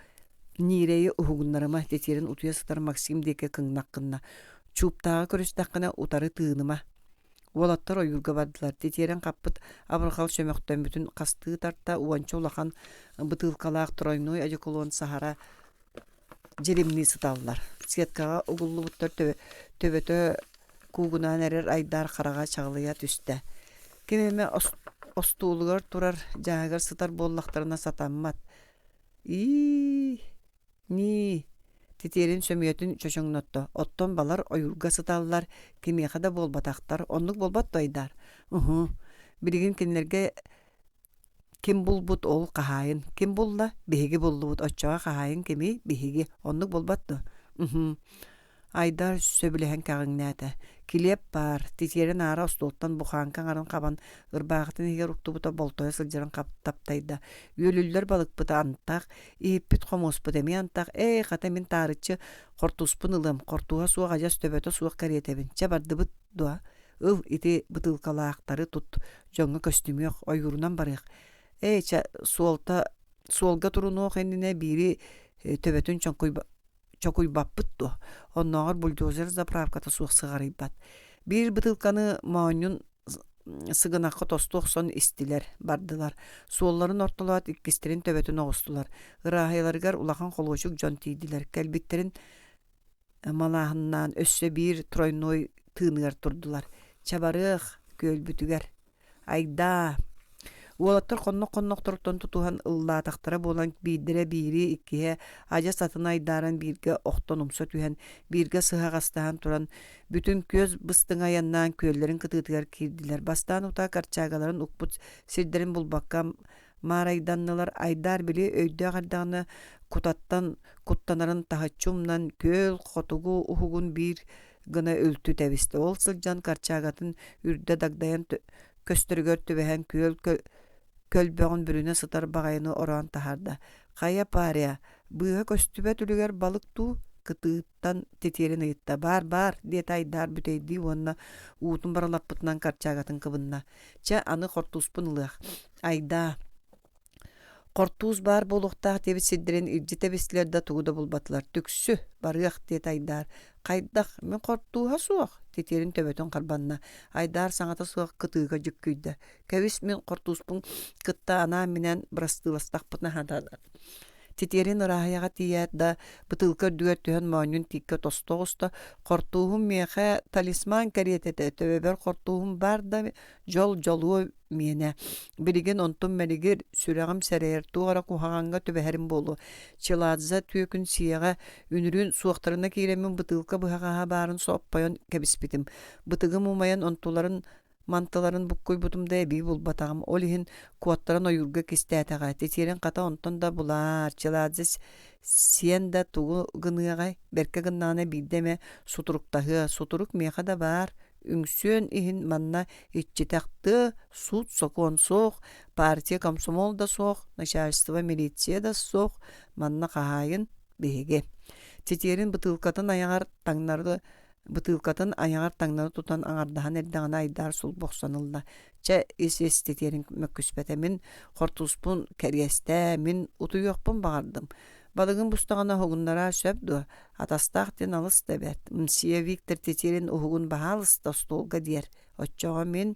Ньиирэйи уһугуннарыма, титиэрин утуйа сытар Максим диэки кыҥнах гынна. Чууптааҕы көрүстэххинэ утары тыыныма. Уолаттар ойуурга бардылар. Титиэрин хаппыт абырҕал чөмөхтөммүтүн хастыы тарта, уонча улахан бытыылкалаах тройной одеколон саһара дьиримнии сыталлар. Сеткаҕа угуллубуттар төбөтө куугунаан эрэр айдаар хараҕа чаҕылыйа түстэ. Ким эмэ остуолугар турар дьааһыгар сытар буоллахтарына сатаммат. Ии, нии, титиэрин сөмүйэтин чочоҥнотто. Оттон балар ойуурга сыталлар, кимиэхэ да буолбатахтар. Оннук буолбат дуо, Айдаар? Уһу. Билигин кинилэргэ ким булбут ол хаһаайын. Ким булла? Биһиги буллубут. Оччоҕо хаһаайын кимий? Биһиги. Оннук буолбат дуо? Уһу. Айдаар сөбүлэһэн кэҕиҥнээтэ: «Килиэп баар, титиэрин аара остуолтан бухааҥка аҥарын хабан, ырбаахытын иһигэр уктубута болтойо сылдьарын таптайда. Үөлүллэр балыкпыт антах, иһиппит хомуоспут эмиэ антах. Ээ, хата мин таарыччы хортууспун ылыам, хортууһа суох адьас төбөтө суох кэриэтэбин. Чэ, бардыбыт дуо? Ыл, ити бытыылкалаахтары тут, дьоҥҥо көстүмүөх, ойуурунан барыах. Ээ, чэ, суолта суолга турунуох иннинэ биири төбөтүн чоҥкуйба... чокуйбаппыт дуо? Оннооҕор бульдозер заправката суох сыҕарыйбат. Биир бытыылканы моонньун сыгынахха тосту охсон истилэр, бардылар. Суолларын ортолоот иккистэрин төбөтүн оҕустулар. Ырааһыйаларыгар улахан холуочук дьон тиийдилэр. Кэлбиттэрин малааһыннаан өссө биир тройной тыыныгар турдулар. Чабарыах күөлбүтүгэр Айдаа! Уолаттар хоннох-хоннохторуттан тутуһан ыллаатахтара буолан биирдэрэ биири, иккиһэ адьас атын айдааран бииргэ охтон умса түһэн, бииргэ сыһаҕастаһан туран, бүтүн күөс быстыҥа айаннаан күөллэрин кытыытыгар киирдилэр. Бастаан утаа корчагаларын укпут сирдэрин булбакка маарайданнылар. Айдаар били өйдөөх эрдэҕинэ кутаттан куттанарын таһыччы умнан, күөл хотугу уһугун биир гына үлтү тэбистэ. Ол сылдьан корчагатын үрдэ дагдайан көстөрүгэр түбэһэн күөл көлбөҕүн бүрүнэ сытар баҕайыны ороон таһаарда. «Хайа, паря, быыһа көстүбэт үлүгэр балык дуу?» кытыыттан титиэрин ыйытта. «Баар, баар», диэтэ Айдаар бүтэйдии уонна уутун барылаппытынан корчагатын кыбынна. «Чэ, аны хортууспун ылыах. Айдаа, Хортуус баар буолуохтаах диэбит сирдэрин илдьи тэбистилэр да тугу да булбатылар. Түксү, барыах, диэтэ Айдаар. Хайдах, мин хортууһа суох, титиэрин төбөтүн харбанна. Айдаар саҥата суох кытыыга дьүккүйдэ. Кэбис, мин хортууспун кытта анаан-минээн бырастыыластахпытына сатанар. Титиэрин ырааһыйаҕа тиийээт да, бытыылка үрдүгэр түһэн моонньун тииккэ тосто оҕуста. Хортууһум миэхэ талисман кэриэтэ этэ, төбөбөр хортууһум баар да, дьол дьолуо миэнэ. Билигин онтум мэлигир, сүрэҕим сэрэйэр, туох эрэ куһаҕаҥҥа түбэһэрим буолуо. Чиладзе түөкүн сиэҕэ үнүрүүн суохтарына киирэммин бытыылка быһаҕаһа баарын соппойон кэбиспитим. Бытыгым умайан онтуларын мантыларын буккуйбутум да эбии булбатаҕым. Ол иһин куоттаран ойуурга кистээтэҕэ. Титиэрин хата онтон да булаар. Чиладзе сиэн да тугу гыныаҕай? Бэркэ гыннаҕына биирдэ эмэ сутуруктаһыа. Сутурук миэхэ да баар. Үҥсүөн иһин манна иччитэх тыа, суут-сокуон суох, партия комсомол да суох, начальство милиция да суох, манна хаһаайын биһиги. Титиэрин бытыылкатын айаҕар таҥнары бытыылкатын айаҕар таҥнары тутан аҥардаһан эрдэҕинэ айдаар сулбу охсон ылла. Чэ, ис-ис титиэрин мөккүспэтэ. Мин хортууспун кэриэстээ, мин утуйуохпун баҕардым. Балыгын бустаҕына уһугуннараа сөп дуо? Атастаах диэн алыс да эбээт. Мсье Виктор Тетерин уһугун баһаалыста остуолга диэр. Оччоҕо мин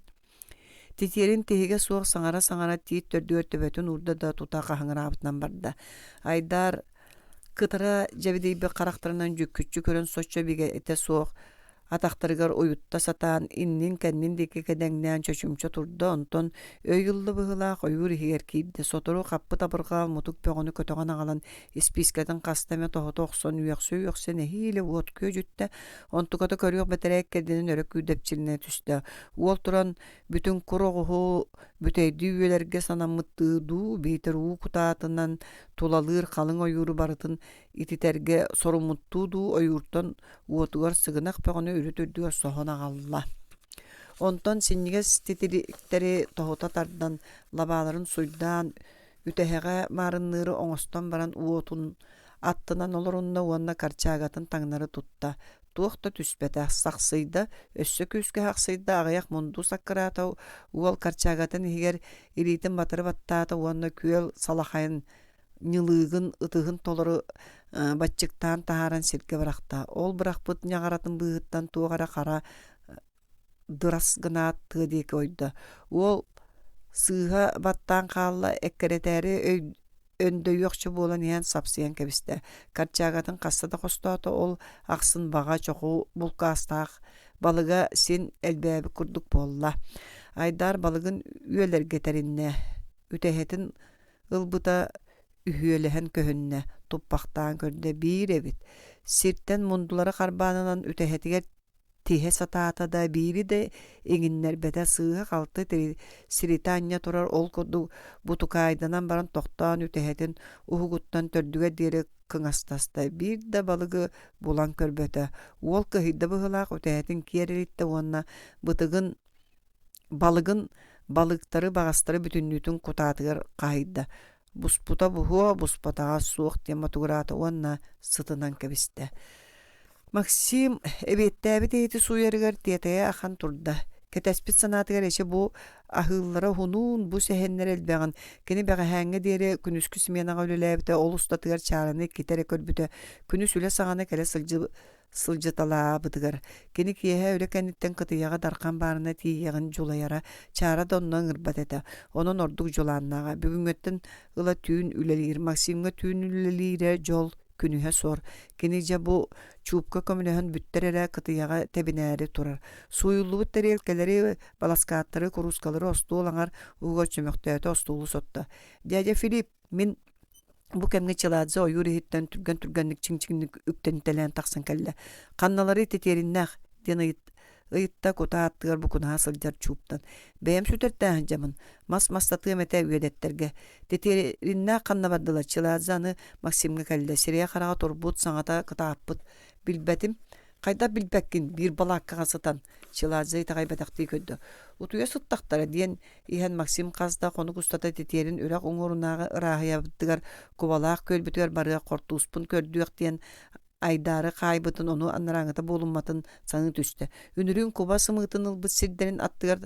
Титиэрин тиһигэ суох саҥара-саҥара тиит төрдүгэр төбөтүн уурда да тута хаһыҥыраабытынан барда. Айдаар кытара дьэбидийбит харахтарынан дьүккүччү көрөн соччо бигэтэ суох атахтарыгар уйутта сатаан иннин-кэннин диэки кэдэҥнээн чочумча турда, онтон өй ылла быһыылаах ойуур иһигэр киирдэ. Сотору хаппыт абырҕаал мутук бөҕөнү көтөҕөн аҕалан испиискэтин хаста эмэ тоһута охсон үөхсэ-үөхсэ нэһиилэ уот күөдьүттэ. Онтуката көрүөх бэтэрээ кэрдинэн өрө күүдэпчилэнэ түстэ. Уол туран бүтүн кур оҕуһу бүтэйдии үөлэргэ санаммыттыы дуу, биитэр уу кутаатынан тулалыыр халыҥ ойууру барытын ититэргэ соруммуттуу дуу ойууртан уотугар сыгынах бөҕөнү үрүт үрдүгэр соһон аҕалла. Онтон синньигэс титириктэри тоһута тардан, лабааларын суйдаан, үтэһэҕэ маарынныыры оҥостон баран уотун аттынан олорунна уонна корчагатын таҥнары тутта. Туох да түспэтэ, сахсыйда, өссө күүскэ сахсыйда, аҕыйах мунду саккыраата, уол корчагатын иһигэр илиитин батыры баттаата уонна күөл салахайын ньылыыгын ытыһын толору баччыктаан таһааран сиргэ бырахта. Ол бырахпыт ньаҕаратын быыһыттан туох эрэ хара дырас гынаат тыа диэки ойдо. Уол сыыһа баттаан хаалла, эккирэтээри өндөйүөхчэ буолан иһэн сапсыйан кэбистэ. Корчагатын хаста да хостоото, ол ахсын баҕа чоху булкаастаах балыга син элбээбит курдук буолла. Айдаар балыгын үөлэргэ тэриннэ. Үтэһэтин ылбыта үһүөлэһэн көһүннэ, туппахтаан көрдө биир эбит. Сиртэн мундулары харбаанынан үтэһэтигэр тиһэ сатаата да биири да иҥиннэрбэтэ сыыһа-халты сиритэ анньа турар ол курдук бутукаайданан баран тохтоон үтэһэтин уһугуттан төрдүгэр диэри кыҥастаста биир да балыгы булан көрбөтө уол кыһыйда быһыылаах үтэһэтин киэр илиттэ уонна бытыгын Балыгын балыктары баҕастары бүтүннүүтүн кутаатыгар хаһыйда, буспута буһуо, буспатаҕа суох диэн ботугураата уонна сытынан кэбистэ. Максим эбиэттээбит иһити сууйарыгар тиэтэйэ ахан турда. Кэтэспит санаатыгар эчи бу аһыыллара уһунуун, бу сэһэннэрэ элбэҕин, кини бэҕэһээҥҥэ диэри күнүскү сменаҕа үлэлээбитэ, ол устатыгар чаараны иккитэ эрэ көрбүтэ, күнүс үлэ саҕана кэлэ сылдьыталаабытыгар, кини киэһэ үлэ кэнниттэн кытыйаҕа Дархан баарына тиийиэҕин дьулайара, Чаара да онно ыҥырбат этэ, онон ордук дьулааннааҕа. Бүгүҥҥүттэн ыла түүн үлэлиир, Максимҥа түүн үлэлиирэ дьол, күнүһэ сор. Кини дьэ бу чуупка көмөлөһөн бүттэр эрэ кытыйаҕа тэбинээри турар. Сууйуллубут тэриэлкэлэри, баласкааттары, куруускалары остуол аҥар уһугар чөмөхтөөтө, остуолу сотто. «Дядя Филипп, мин бу кэмҥэ Чиладзе ойуур иһиттэн түргэн-түргэнник чиҥ-чиҥник үктэнитэлээн тахсан кэллэ. «Ханналарый титиэриннээх?» диэн ыйытта кутаа аттыгар букунаһа сылдьар чууптан. «Бэйэм сүтэртээн сылдьабын. Мас мастатыам этэ үөдэттэргэ. Титиэриннээх ханна бардылар?» Чиладзе аны Максимҥа кэллэ. Сирэйэ-хараҕа турбут, саҥата кытааппыт. «Билбэтим. Хайдах билбэккин, биир балааккаҕа сытан?» Чиладзе итэҕэйбэтэхтии көрдө. «Утуйа сыттахтара» диэн иһэн Максим хас да хонук устата титиэрин үрэх уҥуорунааҕы ырааһыйабытыгар Кубалаах күөлбүтүгэр барыах хортууспун көрдүөх диэн айдаары хаайбытын ону анарааҥыта буолумматын саныы түстэ. Үнүрүүн куба сымыытын ылбыт сирдэрин аттыгар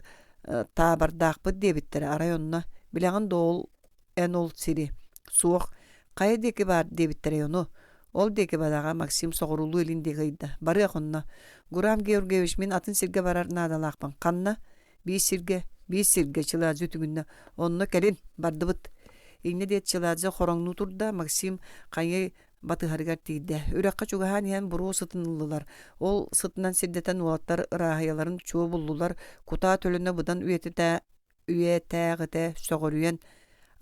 таабардаахпыт диэбиттэрэ арай онно билэҕин да ол эн ол сири суох хайа диэки баар диэбиттэрэй ону ол диэки бадаҕа Максим соҕуруулуу илин диэки ыйда барыах онно Гурам Георгиевич мин атын сиргэ барар наадалаахпын ханна Биир сиргэ, биир сиргэ Чиладзе үтүгүннэ. Онно кэлин, бардыбыт. Инньэ диэт Чиладзе хороҥнуу турда, Максим хайыы батыһарыгар тиийдэ. Үрэххэ чугаһаан иһэн буруо сытын ыллылар. Ол сытынан сирдэтэн уолаттар ырааһыйаларын чуо буллулар, кутаа төлөнө быдан үйэтээҕитэ сөҕүрүйэн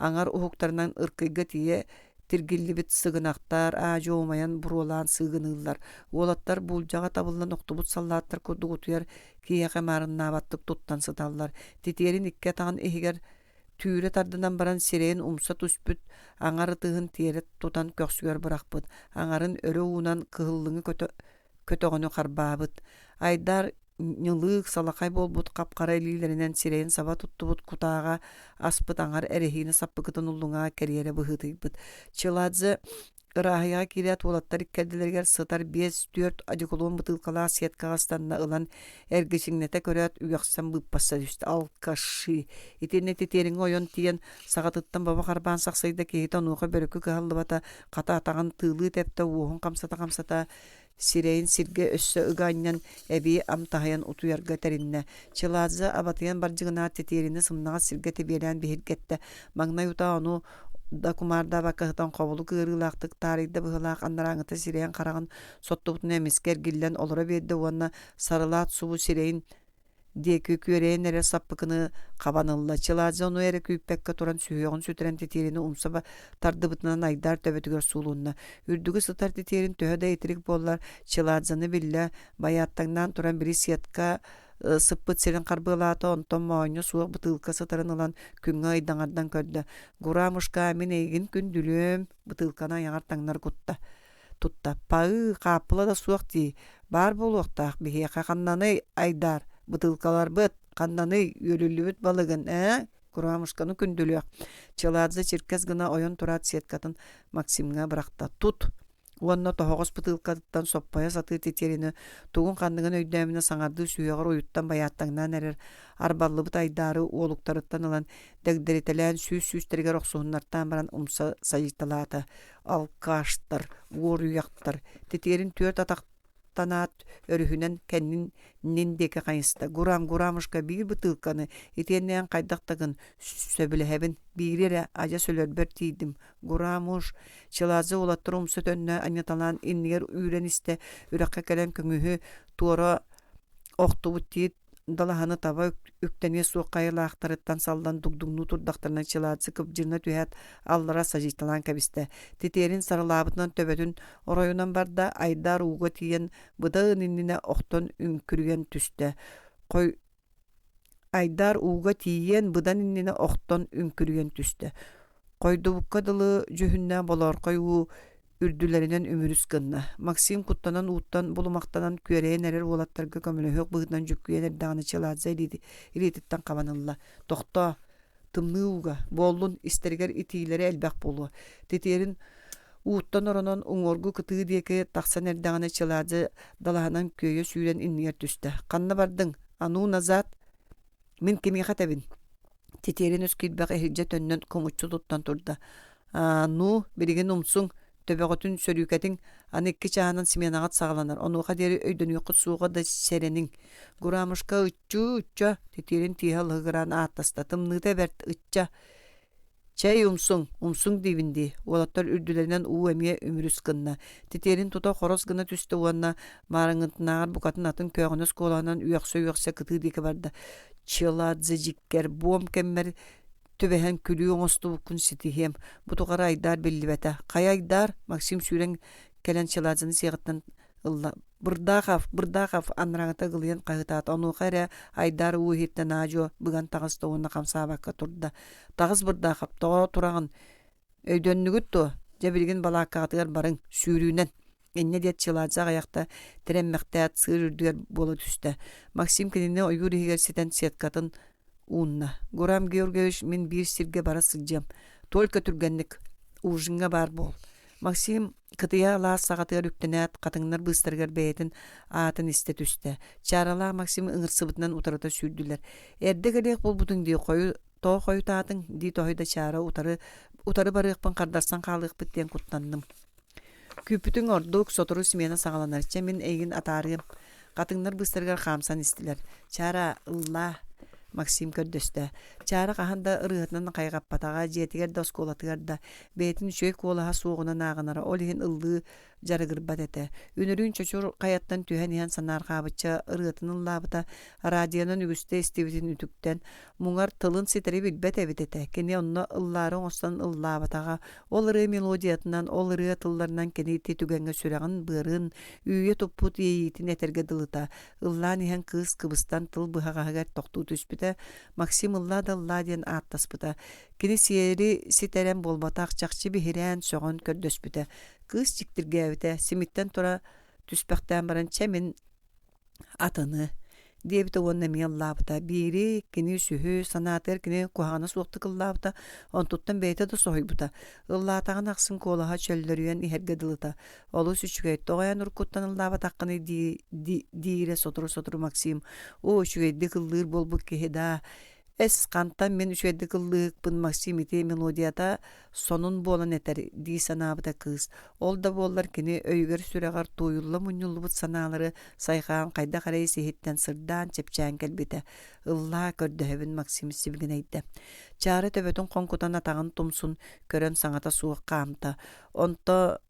аҥар уһуктарынан ыркыйга тиийэ тиргиллибит сыгынахтар аа-дьуо умайан буруолаан сыыгыныыллар. Уолаттар буулдьаҕа табыллан охтубут саллааттар курдук утуйар киһиэхэ маарыннаабаттык туттан сыталлар. Титиэрин икки атаҕын иһигэр түүрэ тардынан баран сирэйин умса түспүт, аҥар ытыһын тиэрэ тутан көхсүгэр бырахпыт, аҥарын өрө уунан кыһыллыҥы көтөҕөнү харбаабыт. Айдаар ньылыык салахай буолбут хап-хара илиилэринэн сирэйин саба туттубут кутааҕа аспыт аҥар эрэһиинэ саппыкытын уллуҥаҕа кэриэрэ быһыытыйбыт. Чиладзе ырааһыйаҕа киирээт уолаттар иккэрдилэригэр сытар 5-4 одеколон бытыылкалаах сеткаҕа ыстанна ылан эргичиҥнэтэ көрөөт үөхсэн быыппасса түстэ. Алкаши! Итиннэ титиэриҥҥэ ойон тиийэн саҕатыттан бобо харбаан сахсайда киһитэ онуоха бөрүкү кыһаллыбата хата атаҕын тыылыы тэптэ уоһун хамсата-хамсата сирэйин сиргэ өссө ыга анньан эбии амтаһыйан утуйарга тэриннэ. Чиладзе абатыйан бардьыгынаат титиэрини сымнаҕас сиргэ тэбиэлээн биһиргэттэ. Маҥнай утаа ону да кумаардаабакка сытан хобулук ыарыылаахтык таарыйда быһыылаах анарааҥыта сирэйин-хараҕын соттубутунан эмискэ эргиллэн олоро биэрдэ уонна сарылаат субу сирэйин диэки күөрэйэн эрэр саппыкыны хабан ылла. Чиладзе ону эрэ күүппэккэ туран сүһүөҕүн сүтэрэн титиэрини умса тардыбытынан айдаар төбөтүгэр суулунна. Үрдүгү сытар титиэрин төһө да итирик буоллар, Чиладзены биллэ байааттаҥнаан туран били сетка сыппыт сирин харбыалаата, онтон моонньо суох бытыылка сытарын ылан күҥҥэ ыйдаҥардан көрдө. «Гурамушка, мин эйигин күндүлүөм» бытыылканы айаҕар таҥнары кутта. Тутта «Паыы, хааппыла да суох дии, баар буолуохтаах биһиэхэ ханнаный, Айдаар, бытыылкаларбыт, ханнаный, үөлүллүбүт балыгын, ээ?» Курамушканы күндүлүөх. Чиладзе чиркэс гына ойон тураат сеткатын Максимҥа бырахта. «Тут!» уонна тоһоҕос бытыылкатыттан соппойо сатыы титиэрини тугун-ханныгын өйдөөмүнэ саҥардыы сүһүөҕэр уйуттан байааттаҥнаан эрэр арбаллыбыт айдаары уолуктарыттан ылан дэгдэритэлээн сүүс сүүстэригэр охсуһуннартаан баран умса сайыталаата. Алкаштар, уоруйахтар титиэрин түөрт атахтанаат өрүһүнэн кэннин нин диэки хайыста. Гурам, Гурамушка биир бытыылканы итиэннэ эн хайдах да гын сөбүлэһэбин биири эрэ адьас өлөрбөр тиийдим. Гурамуш Чиладзе уолаттар умса төннө анньыталаан иннигэр үүрэн истэ үрэххэ кэлэн көҥүһү туора охтубут тиит далаһаны таба үктэниэ суох хайалаахтарыттан саллан дугдуҥнуу турдахтарына Чиладзе кыбдьырына түһээт аллара садьыйталаан кэбистэ. Титиэрин сарылаабытынан төбөтүн оройунан барда, айдаар ууга тиийэн быдан иннинэ охтон үҥкүрүйэн түстэ. Хой Айдаар ууга тиийиэн быдан иннинэ охтон үҥкүрүйэн түстэ. Хойдубукка дылы дьүһүннээх болоорхой уу үрдүлэринэн үмүрүс гынна. Максим куттанан ууттан булумахтанан күөрэйэн эрэр уолаттарга көмөлөһүөх быһыытынан дьүккүйэн эрдэҕинэ Чиладзе илиититтэн хабан ылла. «Тохтоо, тымныы ууга, буоллун, истэригэр итиилэрэ элбэх буолуо». Титиэрин ууттан оронон уҥуоргу кытыы диэки тахсан эрдэҕинэ Чиладзе далаһанан күөйэ сүүрэн иннигэр түстэ. «Ханна бардыҥ? А ну назад!» Мин кимиэхэ этэбин? Титиэрин өс киирбэх иһирдьэ төннөн кумуччу туттан турда. Аа, ну, билигин умсуҥ, төбөҕүтүн сөрүүкэтиҥ, аны икки чааһынан сменаҕыт саҕаланар, онуоха диэри өйдөнүөххүт суоҕа да сэрэниҥ. Гурамушка ыччуу-ычча, титиэрин тииһэ лыһыгыраан ааттаста, тымныыта бэрт, ычча. Чэй умсуҥ, умсуҥ диибин дии, уолаттар үрдүлэринэн уу эмиэ үмүрүс гынна. Титиэрин тута хорос гына түстэ уонна маарыҥҥытынааҕар букатын атын көөҕүнэс куолаһынан үөхсэ-үөхсэ кытыы диэки барда. Чыладзе дьиккэр, буом кэммэр түбэһэн күлүү оҥостубуккун ситиһиэм. Бу тухары Айдаар биллибэтэ. Хайа Айдаар? Максим сүүрэн кэлэн Чыладзены сиэҕиттэн ылла. Бырдаахов, Бырдаахов анарааҥыта ыгылыйан хаһыытаата. Онуоха эрэ Айдаар уу иһиттэн аа-дьуо быган таҕыста уонна хамсаабакка турда. Таҕыс Бырдаахап, тоҕо тураҕын? Өйдөннүгүт дуо? Дьэ билигин балааккаҕытыгар барыҥ, сүүрүүнэн. Инньэ диэт Чыладзе аҕыйахта тирэммэхтээт сыыр үрдүгэр буола түстэ. Максим кинини ойуур иһигэр ситэн сеткатын уунна. Гурам Георгиевич мин биир сиргэ бара сылдьыам. Только түргэнник. Ужиҥҥа баар буол. Максим кытыйа алаас саҕатыгар үктэнээт, хатыҥнар быыстарыгар бэйэтин аатын истэ түстэ. Чааралаах Максим ыҥырсыбытынан утарыта сүүрдүлэр. Эрдэ кэлиэх буолбутуҥ дии, хойу тоҕо хойутаатыҥ дии тоһуйда Чаара утары утары барыахпын хардарсан хаалыахпыт диэн куттанным. Күүппүтүҥ ордук, сотору смена саҕаланар, чэ мин эйигин атаарыам. Хатыҥнар быыстарыгар хаамсан истилэр. Чаара, ыллаа, Максим көрдөстө. Чаара хаһан да ырыаһытынан хайҕаппатаҕа, дьиэтигэр да, оскуолатыгар да. Бэйэтин үчүгэй куолаһа суоҕунан ааҕынара, ол иһин ыллыы дьарыгырбат этэ. Үнүрүүн Чочур хайаттан түһэн иһэн санаарҕаабычча ырыатын ыллаабыта, радионан үгүстэ истибитин үтүктэн, муҥар тылын ситэри билбэт эбит этэ. Кини онно ыллаары оҥостон ыллаабатаҕа. Ол ырыа мелодиятынан, ол ырыа тылларынан кини ити түгэҥҥэ сүрэҕин-быарын, үүйэ туппут иэйиитин этэргэ дылыта. Ыллаан иһэн кыыс кыбыстан тыл быһаҕаһыгар тохтуу түспүтэ. Максим ыллаа да ыллаа диэн ааттаспыта. Кини сиэри ситэрэн буолбатах, чахчы биһирээн, сөҕөн көрдөспүтэ. Кыыс дьиктиргээбитэ, симиттэн тура түспэхтээн баран, чэ мин атыны диэбитэ уонна эмиэ ыллаабыта. Биири, кини үсүһү, санаатыгар кини куһаҕана суохтук ыллаабыта, онтуттан бэйэтэ да соһуйбута. Ыллаатаҕын ахсын куолаһа чөллөрүйэн иһэргэ дылыта. Олус үчүгэй, тоҕо эн уруккуттан ыллаабатаххыный дии, диирэ сотору-сотору Максим. Оо, үчүгэйдик ыллыыр буолбут киһи даа. Эс, хантан мин үчүгэйдик ыллыыкпын Максим ити мелодията сонун буолан этэр дии санаабыта кыыс. Ол да буоллар кини өйүгэр-сүрэҕэр туойулла мунньуллубут санаалары сайҕаан хайдах эрэ ис-иһиттэн сырдаан, чэпчээн кэлбитэ. Ыллаа, көрдөһөбүн Максим сибигинэйдэ. Чаара төбөтүн хоҥкутан атаҕын тумсун көрөн саҥата суох хаамта. Онто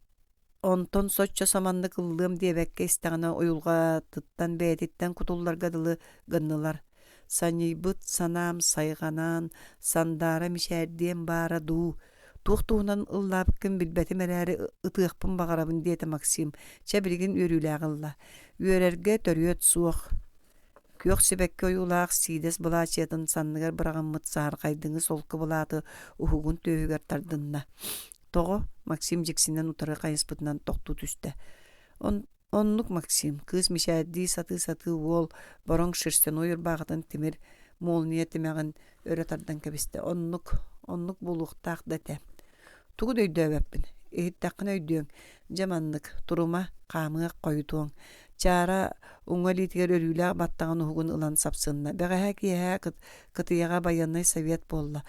Онтон соччо саманнык ыллыам диэбэккэ истэҕинэ уйулҕатыттан бэйэтиттэн кутулларга дылы гыннылар. Санньыйбыт санаам сайҕанан, сандаара мичээрдиэм баара дуу, туох туһунан ыллаабыккын билбэтим эрээри ытыахпын баҕарабын диэтэ Максим, чэ билигин үөрүүлээх ылла. Үөрэргэ төрүөт суох. Күөх сибэкки ойуулаах сиидэс былаачыйатын санныгар быраҕыммыт саһархайдыҥы солко былааты уһугун түөһүгэр тардынна. Тоҕо? Максим дьиксинэн утары хайыспытынан тохтуу түстэ. Оннук Максим, кыыс мичээрдии сатыы-сатыы уол бороҥ шерстяной ырбаахытын тимир молния тимэҕин өрө тардан кэбистэ. Оннук, оннук буолуохтаах да этэ. Тугу да өйдөөбөппүн. Иһиттэххинэ өйдүөҥ. Дьэ маннык, турума, хаамыах, хойутуоҥ. Чаара уҥа илиитигэр өрүүлээх баттаҕын уһугун ылан сапсынна. Бэҕэһээ киэһэ Кытыйаҕа байыаннай совет буолла.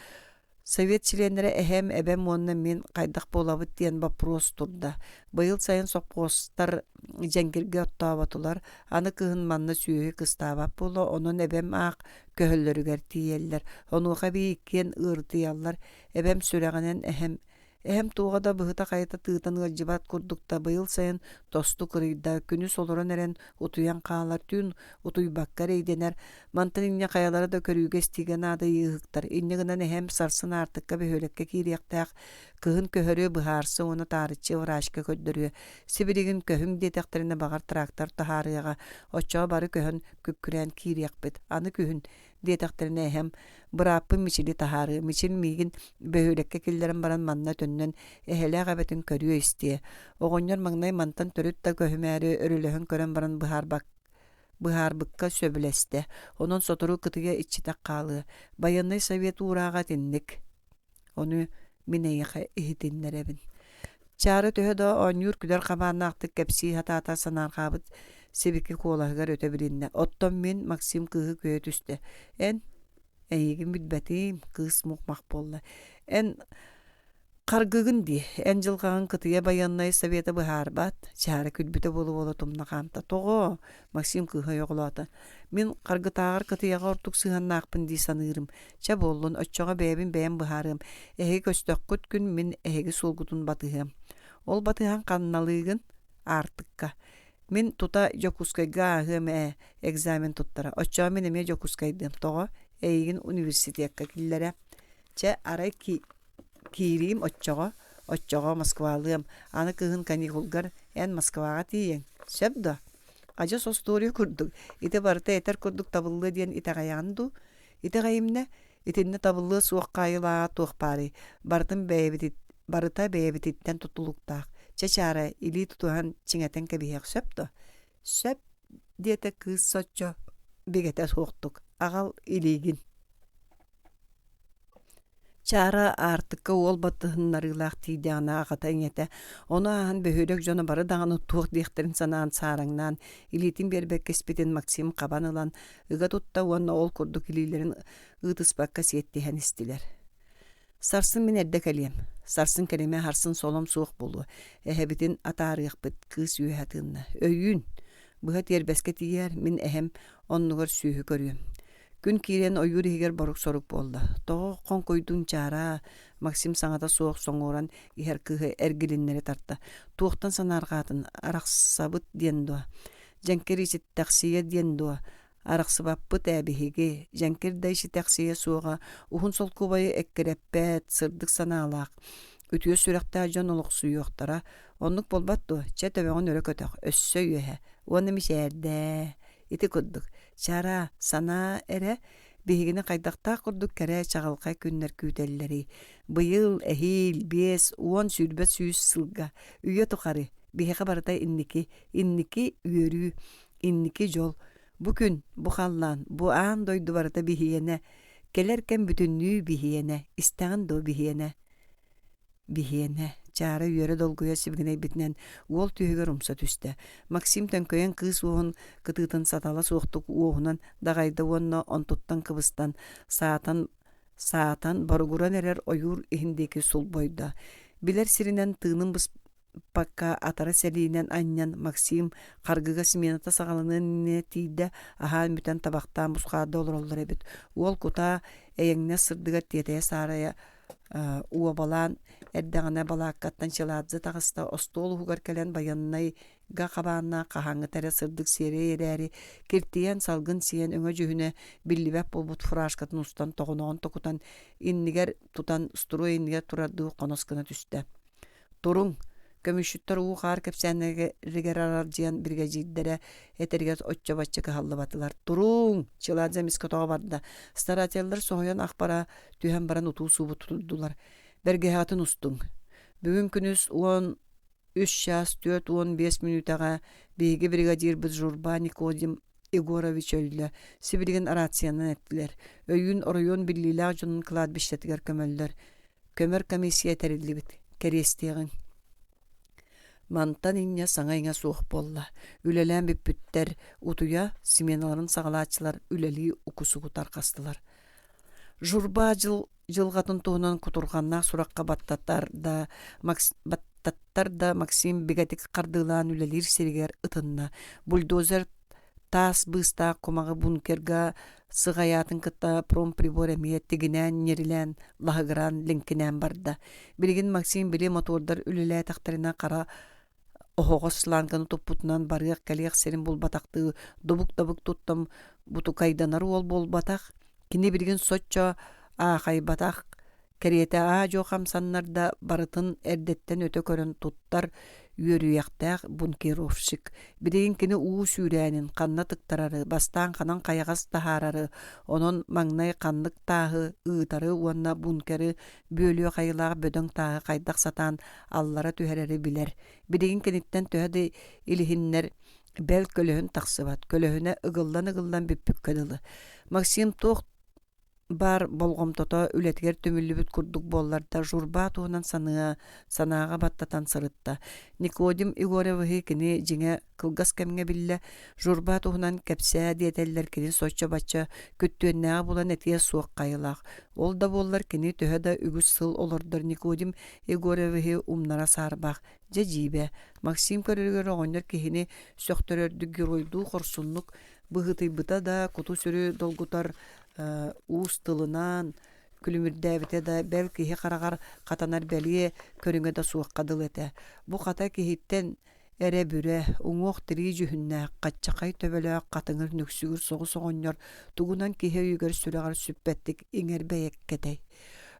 Совет чилиэннэрэ эһэм, эбэм уонна мин хайдах буолабыт диэн боппуруос турда. Быйыл сайын сопхуостар дьэҥкиргэ оттооботулар, аны кыһын манна сүөһү кыстаабат буолла, онон эбэм аах көһөллөрүгэр тиийэллэр. Онуоха эбии иккиэн ыарытыйаллар. Эбэм сүрэҕинэн эһэм Эһэм туоҕа да быһыта-хайыта тыытан ыалдьыбат курдук да быйыл сайын тосту кырыйда, күнүс олорон эрэн утуйан хаалар, түүн утуйбакка эрэйдэнэр, мантан инньэ хайалара да көрүүгэ-истиигэ наадыйыыһыктар. Инньэ гынан эһэм сарсын аартыкка бөһүөлэккэ киириэхтээх, кыһын көһөрүө быһаарса уонна таарыччы врачка көрдөрүө. Сибилигин көһүҥ диэтэхтэринэ баҕар трактор таһаарыаҕа, оччоҕо бары көһөн күккүрээн киириэхпит. Аны күһүн диэтэхтэринэ эһэм бырааппын Мичили таһаарыа, Мичил миигин бөһүөлэккэ киллэрэн баран манна төннөн эһэлээх эбэтин көрүө-истиэ. Оҕонньор маҥнай мантан төрүт да көһүмээри өрөлөһөн көрөн баран быһаарбыкка сөбүлэстэ. Онон сотору кытыйа иччитэх хаалыа. Байыаннай совет уурааҕа итинник. Ону мин эйиэхэ иһитиннэрэбин. Чаара төһө да оонньуур-күлэр хабааннаахтык кэпсии сатаата санаарҕаабыт сибики куолаһыгар өтө билиннэ. Оттон мин Максим кыыһы күөйэ түстэ. Эн? Эйигин билбэтим, кыыс мух-мах буолла. Эн харгыгын дии, эн дьылҕаҕын кытыйа байыаннай совета быһаарбат, чаара күлбүтэ буола-буола тумна хаамта. Тоҕо? Максим кыыһа ойоҕолоото. Мин харгытааҕар кытыйаҕа ордук сыһыаннаахпын дии саныырым. Чэ буоллун, оччоҕо бэйэбин бэйэм быһаарыам. Эһиги көстөххүт күн мин эһиги суолгутун батыһыам. Ол батыһан ханналыыгын? Аартыкка. Мин тута Дьокуускайга ааһыам ээ, экзамен туттара. Оччоҕо мин эмиэ Дьокуускайдыам. Тоҕо? Эйигин университекка киллэрэ. Чэ, арай киириим оччоҕо, оччоҕо Москвалыам. Аны кыһын каникулгар эн Москваҕа тиийиэҥ. Сөп дуо? Адьас остуоруйа курдук. Ити барыта этэр курдук табыллыа диэн итэҕэйэҕин дуу? Итэҕэйимнэ, итиннэ табыллыа суох хаайылааҕа туох баарый? Барытын бэйэбитит барыта бэйэбититтэн тутулуктаах. Чэ, Чаара, илии тутуһан чиҥэтэн кэбиһиэх сөп дуо? Сөп, диэтэ кыыс соччо бигэтэ суохтук. Аҕал илиигин. Чаара аартыкка уол батыһыннарыылаах тиийдэҕинэ аҕата ийэтэ, ону ааһан бөһүөлэк дьоно бары даҕаны туох диэхтэрин санаан саараҥнаан, илиитин биэрбэккэ испитин Максим хабан ылан ыга тутта уонна ол курдук илиилэрин ыытыспакка сиэттиһэн истилэр. Сарсын мин эрдэ кэлиэм. Сарсын кэлимэ сарсын солом суох буолуо. Эһэбитин атаарыахпыт, кыыс үөһэ тыынна. Өйүүн! Быһа тиэрбэскэ тиийээр, мин эһэм оннугар сүөһү көрүөм. Күн киирэн ойуур иһигэр борук-сорук буолла. Тоҕо хоҥкуйдуҥ чаараа? Максим саҥата суох соҥуоран иһэр кыыһы эргилиннэри тарта. Туохтан санаарҕаатын, арахсабыт диэн дуо? Дьэҥкир ичиттэхсийэ диэн дуо? Арахсыбаппыт ээ биһиги, дьэҥкир да ичитэхсийэ суоҕа, уһун солкуобайы эккирэппэт, сырдык санаалаах, үтүө сүрэхтээх дьон олохсуйуохтара. Оннук буолбат дуо? Чэ, төбөҕүн өрө көтөх, өссө үөһэ. Уонна мичээрдээ. Ити курдук, чара, санаа эрэ биһигини хайдахтаах курдук кэрэ чаҕылхай күннэр күүтэллэрий? Быйыл, эһиил, 50, 20 100 сылга, үйэ тухары биһиэхэ барыта инники, инники үөрүү, инники дьол. Бу күн, бу халлаан, бу аан дойду барыта биһиэнэ, кэлэр кэм бүтүннүү биһиэнэ, истэҕин дуо биһиэнэ? Биһиэнэ, Чаара үөрэ долгуйа сибигинэйбитинэн уол түөһүгэр умса түстэ. Максим төҥкөйөн кыыс уоһун кытыытын сатала суохтук уоһунан даҕайда уонна онтуттан кыбыстан, саатан саатан боругуран эрэр ойуур иһин диэки сулбойдо. Билэр сиринэн тыынын быспакка атара сэлиинэн анньан Максим харгыга смената саҕаланыан иннинэ тиийдэ, аһаан бүтэн табахтаан бусхаарда олороллор эбит. Уол кутаа эйэҥнэс сырдыгар тиэтэйэ-саарайа уобалаан эрдэҕинэ балааккаттан Челадзе таҕыста, остуол уһугар кэлэн байыаннайга хабааннаах хаһааҥҥыта эрэ сырдык сиэрэй эрээри, киртийэн, салгын сиэн өҥө-дьүһүнэ биллибэт буолбут фуражкатын устан тоҕоноҕун токутан, иннигэр тутан строй иннигэр турардыы хонос гына түстэ. Туруҥ, көмүсчүттэр уу-хаар кэпсээннэригэр аралдьыйан биригэдьиирдэрэ этэригэр оччо-бачча кыһаллыбатылар. Туруҥ! Чыладзе эмискэ тоҕо барда. Старателлэр соһуйан ах бара түһэн баран утуу-суубу тутурдулар. Бэргэһэҕитин устуҥ. Бүгүн күнүс 13 чаас 45 мүнүүтэҕэ биһиги бригадирбыт Журба Никодим Егорович өллө. Сибилигин рациянан эттилэр. Өйүүн оройуон биллиилээх дьонун кладбищетыгар көмөллөр. Көмөр комиссия тэриллибит. Кэриэстиэҕиҥ. Мантан инньэ саҥа-иҥэ суох буолла. Үлэлээн бүппүттэр, утуйа, сменаларын саҕалааччылар үлэлии укусугу тарҕастылар. Журба дьыл дьылҕатын туһунан кутурҕаннаах сурахха баттатар да, баттаттар да Максим бигэтик хардыылаан үлэлиир сиригэр ытынна. Бульдозер таас быыстаах кумаҕы бункерга сыҕайаатын кытта промприбор эмиэ тигинээн-ньирилээн, лаһыгыраан, лиҥкинээн барда. Билигин Максим били мотуордар үлэлээтэхтэринэ хара оһоҕос шланганы туппутунан барыах-кэлиэх сирин булбатахтыы дубук-дабык туттан бутукайданар уол буолбатах. Кини билигин соччо аахайбатах кэриэтэ аа-дьуо хамсаннар да барытын эрдэттэн өтө көрөн туттар үөрүйэхтээх бункеровщик. Билигин кини уу сүүрээнин ханна тыктарары, бастаан ханан хайаҕас таһаарары, онон маҥнай ханнык тааһы ыытары уонна бункеры бүөлүөх айылаах бөдөҥ тааһы хайдах сатаан аллара түһэрэри билэр. Билигин киниттэн төһө да илиһиннэр бэл көлөһүн тахсыбат, көлөһүнэ ыгыллан-ыгыллан бүппүккэ дылы. Максим туох. Баар болҕомтото үлэтигэр түмүллүбүт курдук буоллар да, Журба туһунан саныа, санааҕа баттатан сырытта. Никодим Егоровиһы кини дьиҥэ кылгас кэмҥэ биллэ, Журба туһунан кэпсээ диэтэллэр кини соччо-бачча күттүөннээҕи булан этиэ суох хайылаах. Ол да буоллар кини төһө да үгүс сыл олордор Никодим Егоровиһы умнара саарбах. Дьэ дьиибэ, Максим көрөрүгэр оҕонньор киһини сөхтөрөрдүк геройдуу хорсуннук быһыытыйбыта да куту-сүрү долгутар уус тылынан күлүмүрдээбитэ да бэл киһи хараҕар хатанар бэлиэ көрүҥэ да суохха дылы этэ. Бу хата киһиттэн эрэ бүрэ, уҥуох-тирии дьүһүннээх, хаччахай төбөлөөх хатыҥыр нүксүгүр соҕус оҕонньор тугунан киһи өйүгэр-сүрэҕэр сүппэттик иҥэр бэйэккэтэй.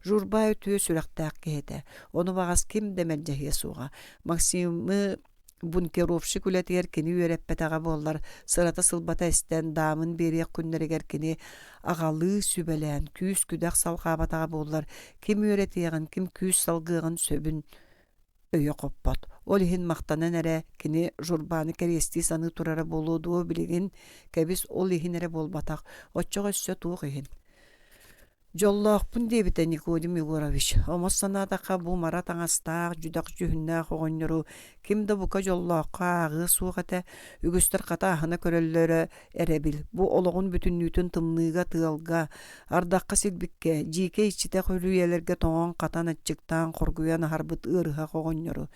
Журба үтүө сүрэхтээх киһи этэ. Ону баҕас ким да мэлдьэһиэ суоҕа. Максимы бункеровщик үлэтигэр кини үөрэппэтэҕэ буоллар, сырата-сылбата эстэн, даамын биэриэх күннэригэр кини аҕалыы сүбэлээн, күүс-күдэх салҕаабатаҕа буоллар, ким үөрэтиэҕин, ким күүс салгыаҕын сөбүн өйө хоппот. Ол иһин махтанан эрэ кини Журбаны кэриэстии саныы турара буолуо дуо билигин, кэбис ол иһин эрэ буолбатах, оччоҕо өссө туох иһин? Дьоллоохпун диэбитэ Никодим Егорович. Омос санаатахха бу мара таҥастаах, дьүдэх дьүһүннээх оҕонньору ким да бука дьоллооххо ааҕыа суох этэ. Үгүстэр хата аһына көрөллөрө эрэбил. Бу олоҕун бүтүннүүтүн тымныыга, тыалга, ардахха сирбиккэ, дьиикэй иччитэх үрүйэлэргэ тоҥон-хатан, аччыктаан, хоргуйан аһарбыт ыарыһах оҕонньору.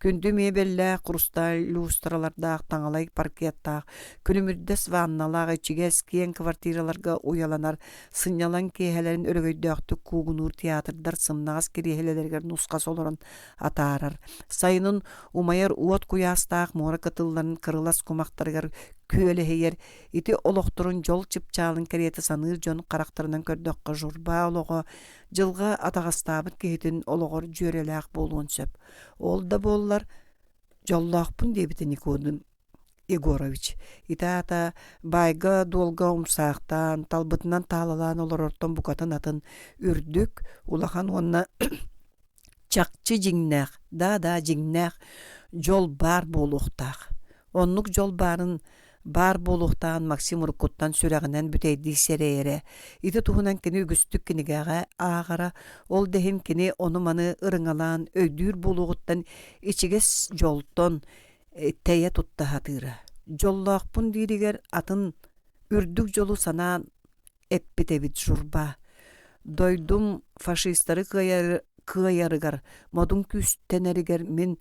Күндү миэбэллээх, хрусталь люстралардаах, таҥалай паркеттаах, күлүмүрдэс ванналаах ичигэс, киэҥ квартираларга уйаланар сынньалаҥ киэһэлэрин өрөгөйдөөхтүк куугунуур театрдар сымнаҕас кириэһилэлэригэр нусхас олорон атаарар. Сайынын умайар уот куйаастаах муора кытылларын кырылас кумахтарыгар күөлэһийэр ити олохторун дьол чыпчаалын кэриэтэ саныыр дьон харахтарынан көрдөххө журба олоҕо дьылҕа атаҕастаабыт киһитин олоҕор дьүөрэлээх буолуон сөп. Ол да буоллар дьоллоохпун диэбитэ Никодим Егорович. Ити аата баайга-дуолга умсаахтаан, талбытынан таалалаан олорортон букатын атын үрдүк, улахан уонна чахчы дьиҥнээх, да-да дьиҥнээх дьол баар буолуохтаах. Оннук дьол баарын баар буолуохтааҕын Максим уруккуттан сүрэҕинэн бүтэйдии сэрэйэрэ. Ити туһунан кини үгүстүк кинигэҕэ ааҕара, ол да иһин кини ону-маны ырыҥалаан өйдүүр буолуоҕуттан ичигэс дьолтон тэйэ тутта сатыыра. Дьоллоохпун дииригэр атын үрдүк дьолу санаан эппит эбит Журба. Дойдум фашистары кыайарыгар, модун күүстэнэригэр мин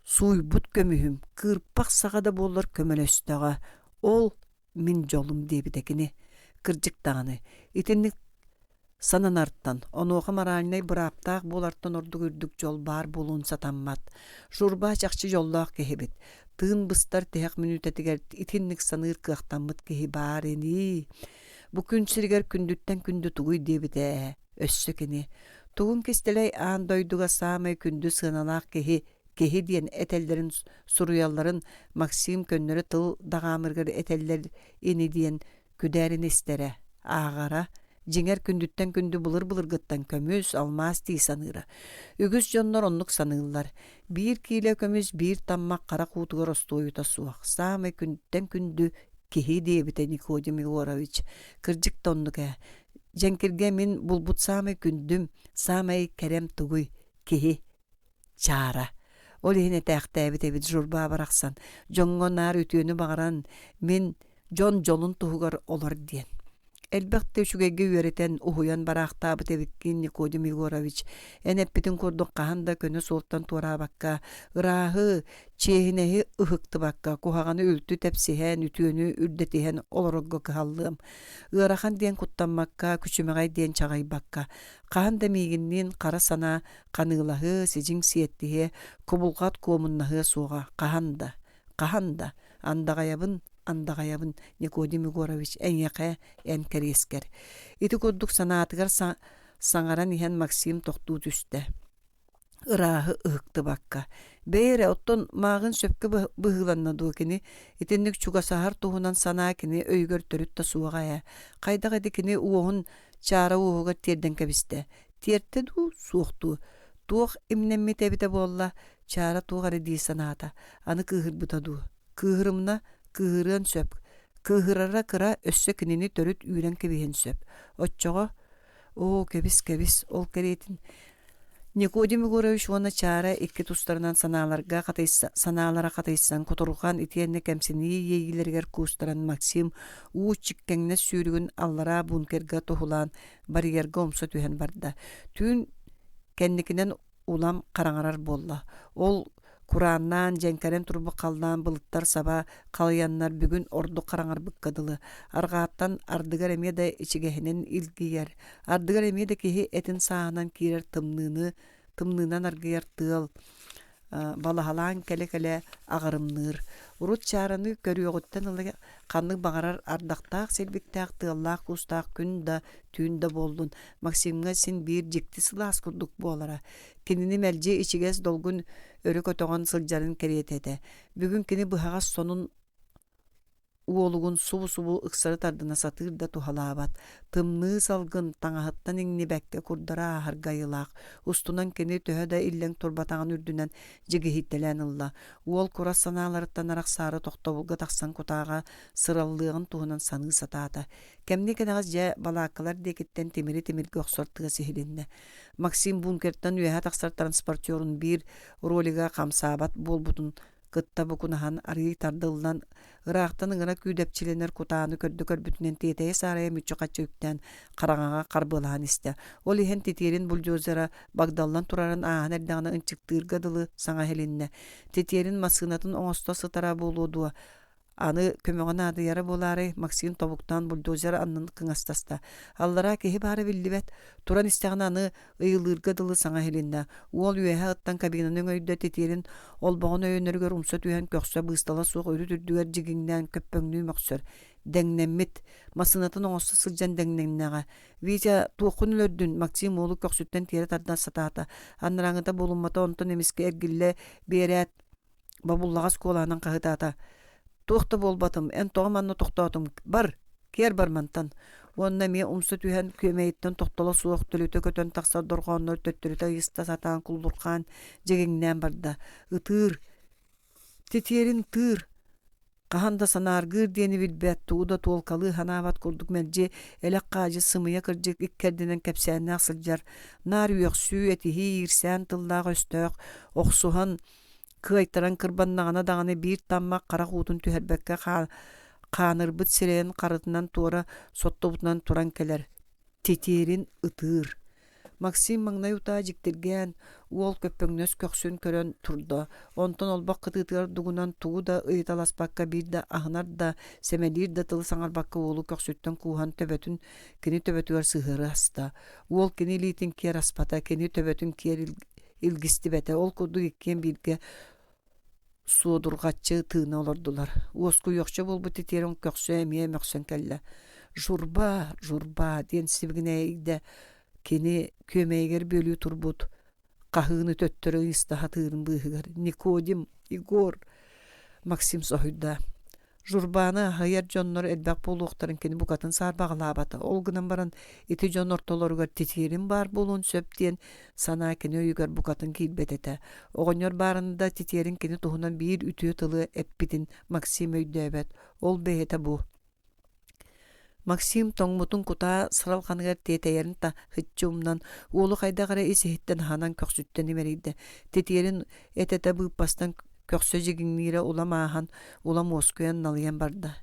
сууйбут көмүһүм кыырпах саҕа да буоллар көмөлөстөҕө. Ол мин дьолум диэбитэ кини. Кырдьык даҕаны, итинник сананартан, онуоха моральнай бырааптаах буолартан ордук үрдүк дьол баар буолуон сатаммат. Журба чахчы дьоллоох киһибит. Тыын быстар тиһэх мүнүүтэтигэр итинник саныыр кыахтаммыт киһи баар ини. Бу күн сиригэр күндүттэн күндү тугуй диэбитэ ээ, өссө кини. Тугун кистэлэй аан дойдуга саамай күндү сыаналаах киһи киһи диэн этэллэрин суруйалларын Максим көннөрү тыл даҕаамырыгар этэллэр ини диэн күдээрин истэрэ, ааҕара, дьиҥэр күндүттэн күндү былыр-былыргыттан көмүс, алмаас дии саныыра. Үгүс дьоннор оннук саныыллар. Биир киилэ көмүс биир таммах харах уутугар остуойута суох. Саамай күндүттэн күндү киһи диэбитэ Никодим Егорович. Кырдьык да оннук ээ. Дьэҥкиргэ мин булбут саамай күндүм, саамай кэрэм тугуй? Киһи чаара. Ол иһин этээхтээбит эбит Журба барахсан, дьоҥҥо наар үтүөнү баҕаран, мин дьон дьолун туһугар олор диэн. Элбэх да үчүгэйгэ үөрэтэн, уһуйан бараахтаабыт эбиккин, Никодим Егорович. Эн эппитин курдук хаһан да көнө суолтан туораабакка, ырааһы, чиэһинэһи ыһыктыбакка, куһаҕаны үлтү тэпсиһэн, үтүөнү үрдэтиһэн олорорго кыһаллыам. Ыарахан диэн куттаммакка, күчүмэҕэй диэн чаҕыйбакка, хаһан да миигинниин хара санаа ханыылаһыа, сидьиҥ сиэттиһиэ, кубулҕат куомуннаһыа суоҕа хаһан да, хаһан да андаҕайабын, андаҕайабын, Никодим Егорович, эйиэхэ, эн кэриэскэр. Ити курдук санаатыгар саҥаран иһэн Максим тохтуу түстэ. Ырааһы ыһыктыбакка. Бэйэ эрэ, оттон мааҕын сөпкө быһыыланна дуо кини? Итинник чугасаһар туһунан санаа кини өйүгэр төрүт да суоҕа ээ. Хайдах ити кини уоһун чаара уоһугар тиэрдэн кэбистэ. Тиэртэ дуу, суох дуу? Туох имнэммит эбитэ буолла, Чаара туох эрэ дии санаата, аны кыыһырбыта дуу? Кыыһырымна, кыыһырыан сөп. Кыыһырара кыра, өссө кинини төрүт үүрэн кэбиһиэн сөп. Оччоҕо... Оо, кэбис-кэбис, ол кэриэтин Никодим Егорович уонна Чаара икки тустарынан санааларга хатыйса, санаалара хатыйсан, кутурҕан итиэннэ кэмсинии иэйиилэригэр куустаран Максим уу чиккэҥнэс сүүрүгүн аллараа бункерга туһулаан барьерга умса түһэн барда. Түүн кэнникинэн улам хараҥарар буолла. Ол курааннаан, дьэҥкэрэн турбут халлаан былыттар саба халыйаннар бүгүн ордук хараҥарбыкка дылы. Арҕааттан ардыгар эмиэ да ичигэһинэн илгийэр, ардыгар эмиэ да киһи этин сааһынан киирэр тымныыны, тымныынан аргыйар тыал балаһалаан кэлэ-кэлэ аҕырымныыр. Урут чаараны көрүөҕүттэн ыла ханнык баҕарар ардахтаах силбиктээх тыаллаах-куустаах күн да, түүн да буоллун, Максимҥа син биир дьикти сылаас курдук буолара. Кинини мэлдьи ичигэс долгун өрө көтөҕөн сылдьарын кэриэтэ этэ. Бүгүн кини быһаҕас сонун уолугун субу-субу ыксары тардына сатыыр да туһалаабат. Тымныы салгын таҥаһыттан иҥнибэккэ курдара ааһарга айылаах. Устунан кини төһө да иллэҥ турбатаҕын үрдүнэн дьигиһийтэлээн ылла. Уол курас санааларыттан арахсаары тохтобулга тахсан кутааҕа сыраллыаҕын туһунан саныы сатаата. Кэмниэ кэнэҕэс дьэ балааккалар диэкиттэн тимири тимиргэ охсор тыас иһилиннэ. Максим бункертан үөһэ тахсар транспортерун биир ролига хамсаабат буолбутун кытта букунаһан арыый тардыллан ыраахтан ыҥыра күүдэпчилэнэр кутааны көрдө көрбүтүнэн тиэтэйэ-саарайа мүччү-хаччы үктээн хараҥаҕа харбыалаһан истэ. Ол иһэн титиэрин бульдозера багдаллан турарын ааһан эрдэҕинэ ынчыктыырга дылы саҥа иһилиннэ. Титиэрин массыынатын оҥосто сытара буолуо дуо, Аны көмөҕө наадыйара буолаарай, Максим тобуктаан бульдозер аннын кыҥастаста. Аллараа киһи баара биллибэт. Туран истэҕинэ аны ыйылыырга дылы саҥа иһилиннэ. Уол үөһэ ыттан кабинаны өҥөйдө, титиэрин олбоҕун өйөнөрүгэр умса түһэн көхсө быыстала суох үрүт үрдүгэр дьигиҥнээн көппөҥнүү мөхсөр. Дэҥнэммит. Массыынатын оҥосто сылдьан дэҥнэннэҕэ. Витя, туоххун өлөрдүн? Максим уолу көхсүттэн тиэрэ тардан сатаата. Анарааҥыта буолуммата, онтон эмискэ эргиллэ биэрээт, Бобуллаҕас куолаһынан хаһытаата: «Туох да буолбатым, эн тоҕо манна тохтоотуҥ? Бар, киэр бар мантан!» Уонна эмиэ умса түһэн, күөмэйиттэн тохтоло суох төлүтэ көтөн тахсар дорҕооннору төттөрүтэ ыйыста сатаан куллурҕаан дьигиҥнээн барда: «Ытыыр, титиэрин тыыр!» Хаһан да санааргыыр диэни билбэт, тугу да туолкалыы санаабат курдук мэлдьи элэх-хаадьы сымыйа-кырдьык иккэрдинэн кэпсээннээх сылдьар, наар үөхсүү, этиһии, иирсээн тыллаах-өстөөх, охсуһан, кыайтаран кырбаннаҕына даҕаны биир таммах харах уутун түһэрбэккэ хаанырбыт сирэйин харытынан туора соттубутунан туран кэлэр, титиэрин ытыыр. Максим маҥнай утаа дьиктиргээн, уол көппөҥнөс көхсүн көрөн турда, онтон олбох кытыытыгар дугунан тугу да ыйыталаспакка биир да аһынар да, сэмэлиир да тылы саҥарбакка уолу көхсүттэн кууһан төбөтүн кини төбөтүгэр сыһыары аста. Уол кини илиитин киэр аспата, кини төбөтүн киэр илгистибэтэ. Ол курдук иккиэн бииргэ суодурҕаччы тыына олордулар. Уоскуйуохча буолбут итиэрин көхсө эмиэ мөхсөн кэллэ. «Журба, журба» диэн сибигинэйдэ кини күөмэйигэр бүөлүү турбут хаһыыны төттөрү ыйыста сатыырын быыһыгар «Никодим, Егор!» Максим соһуйда. Журбаны аһыйар дьоннор элбэх буолуохтарын кини букатын саарбаҕалаабата. Ол гынан баран ити дьон ортолоругар титиэрин баар буолуон сөп диэн санаа кини өйүгэр букатын киирбэт этэ. Оҕонньор баарына да титиэрин кини туһунан биир үтүө тылы эппитин Максим өйдөөбөт. Ол бэйэтэ бу. Максим тоҥмутун кутаа сыралҕаныгар тиэтэйэрин таһыччы умнан, уолу хайдах эрэ ис-иһиттэн аһынан көхсүттэн имэрийдэ. Титиэрин этэтэ быыппастан көхсө дьигиҥниирэ улам ааһан, улам уоскуйан налыйан барда.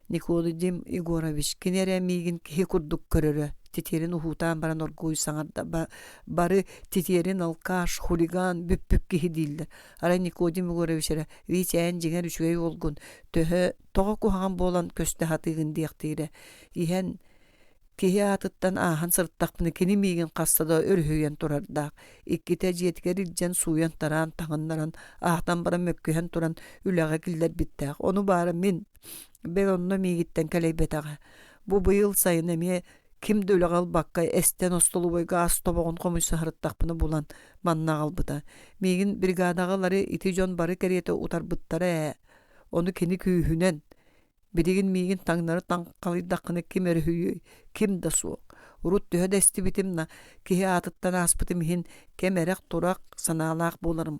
Никодим Егорович, кини эрэ миигин киһи курдук көрөрө, титиэрин уһуутаан баран оргууй саҥарда. Бары титиэрин алкаш, хулиган, бүппүт киһи дииллэр. Арай Никодим Егорович эрэ, Витя эн дьиҥэр үчүгэй уолгун, төһө тоҕо куһаҕан буолан көстө сатыыгын диэхтиирэ. Иһэн киһи аатыттан ааһан сырыттахпына кини миигин хаста да өрүһүйэн турардаах. Иккитэ дьиэтигэр илдьэн сууйан-тараан таҥыннаран, аһатан баран мөккүһэн туран үлэҕэ киллэрбиттээх. Ону баара мин, бэл онно миигиттэн кэлэйбэтэҕэ. Бу быйыл сайын эмиэ ким да үлэҕэ ылбакка эстэн остолобуойга ас тобоҕун хомуйса сырыттахпына булан манна аҕалбыта. Миигин бригадаҕа ылары ити дьон бары кэриэтэ утарбыттара ээ. Ону кини күүһүнэн, билигин миигин таҥнары таҥхалыйдаххына ким өрүһүйүөй, ким да суох. Урут төһө да истибитим на киһи аатыттан ааспытым иһин кэм эрэх-турах санаалаах буоларым.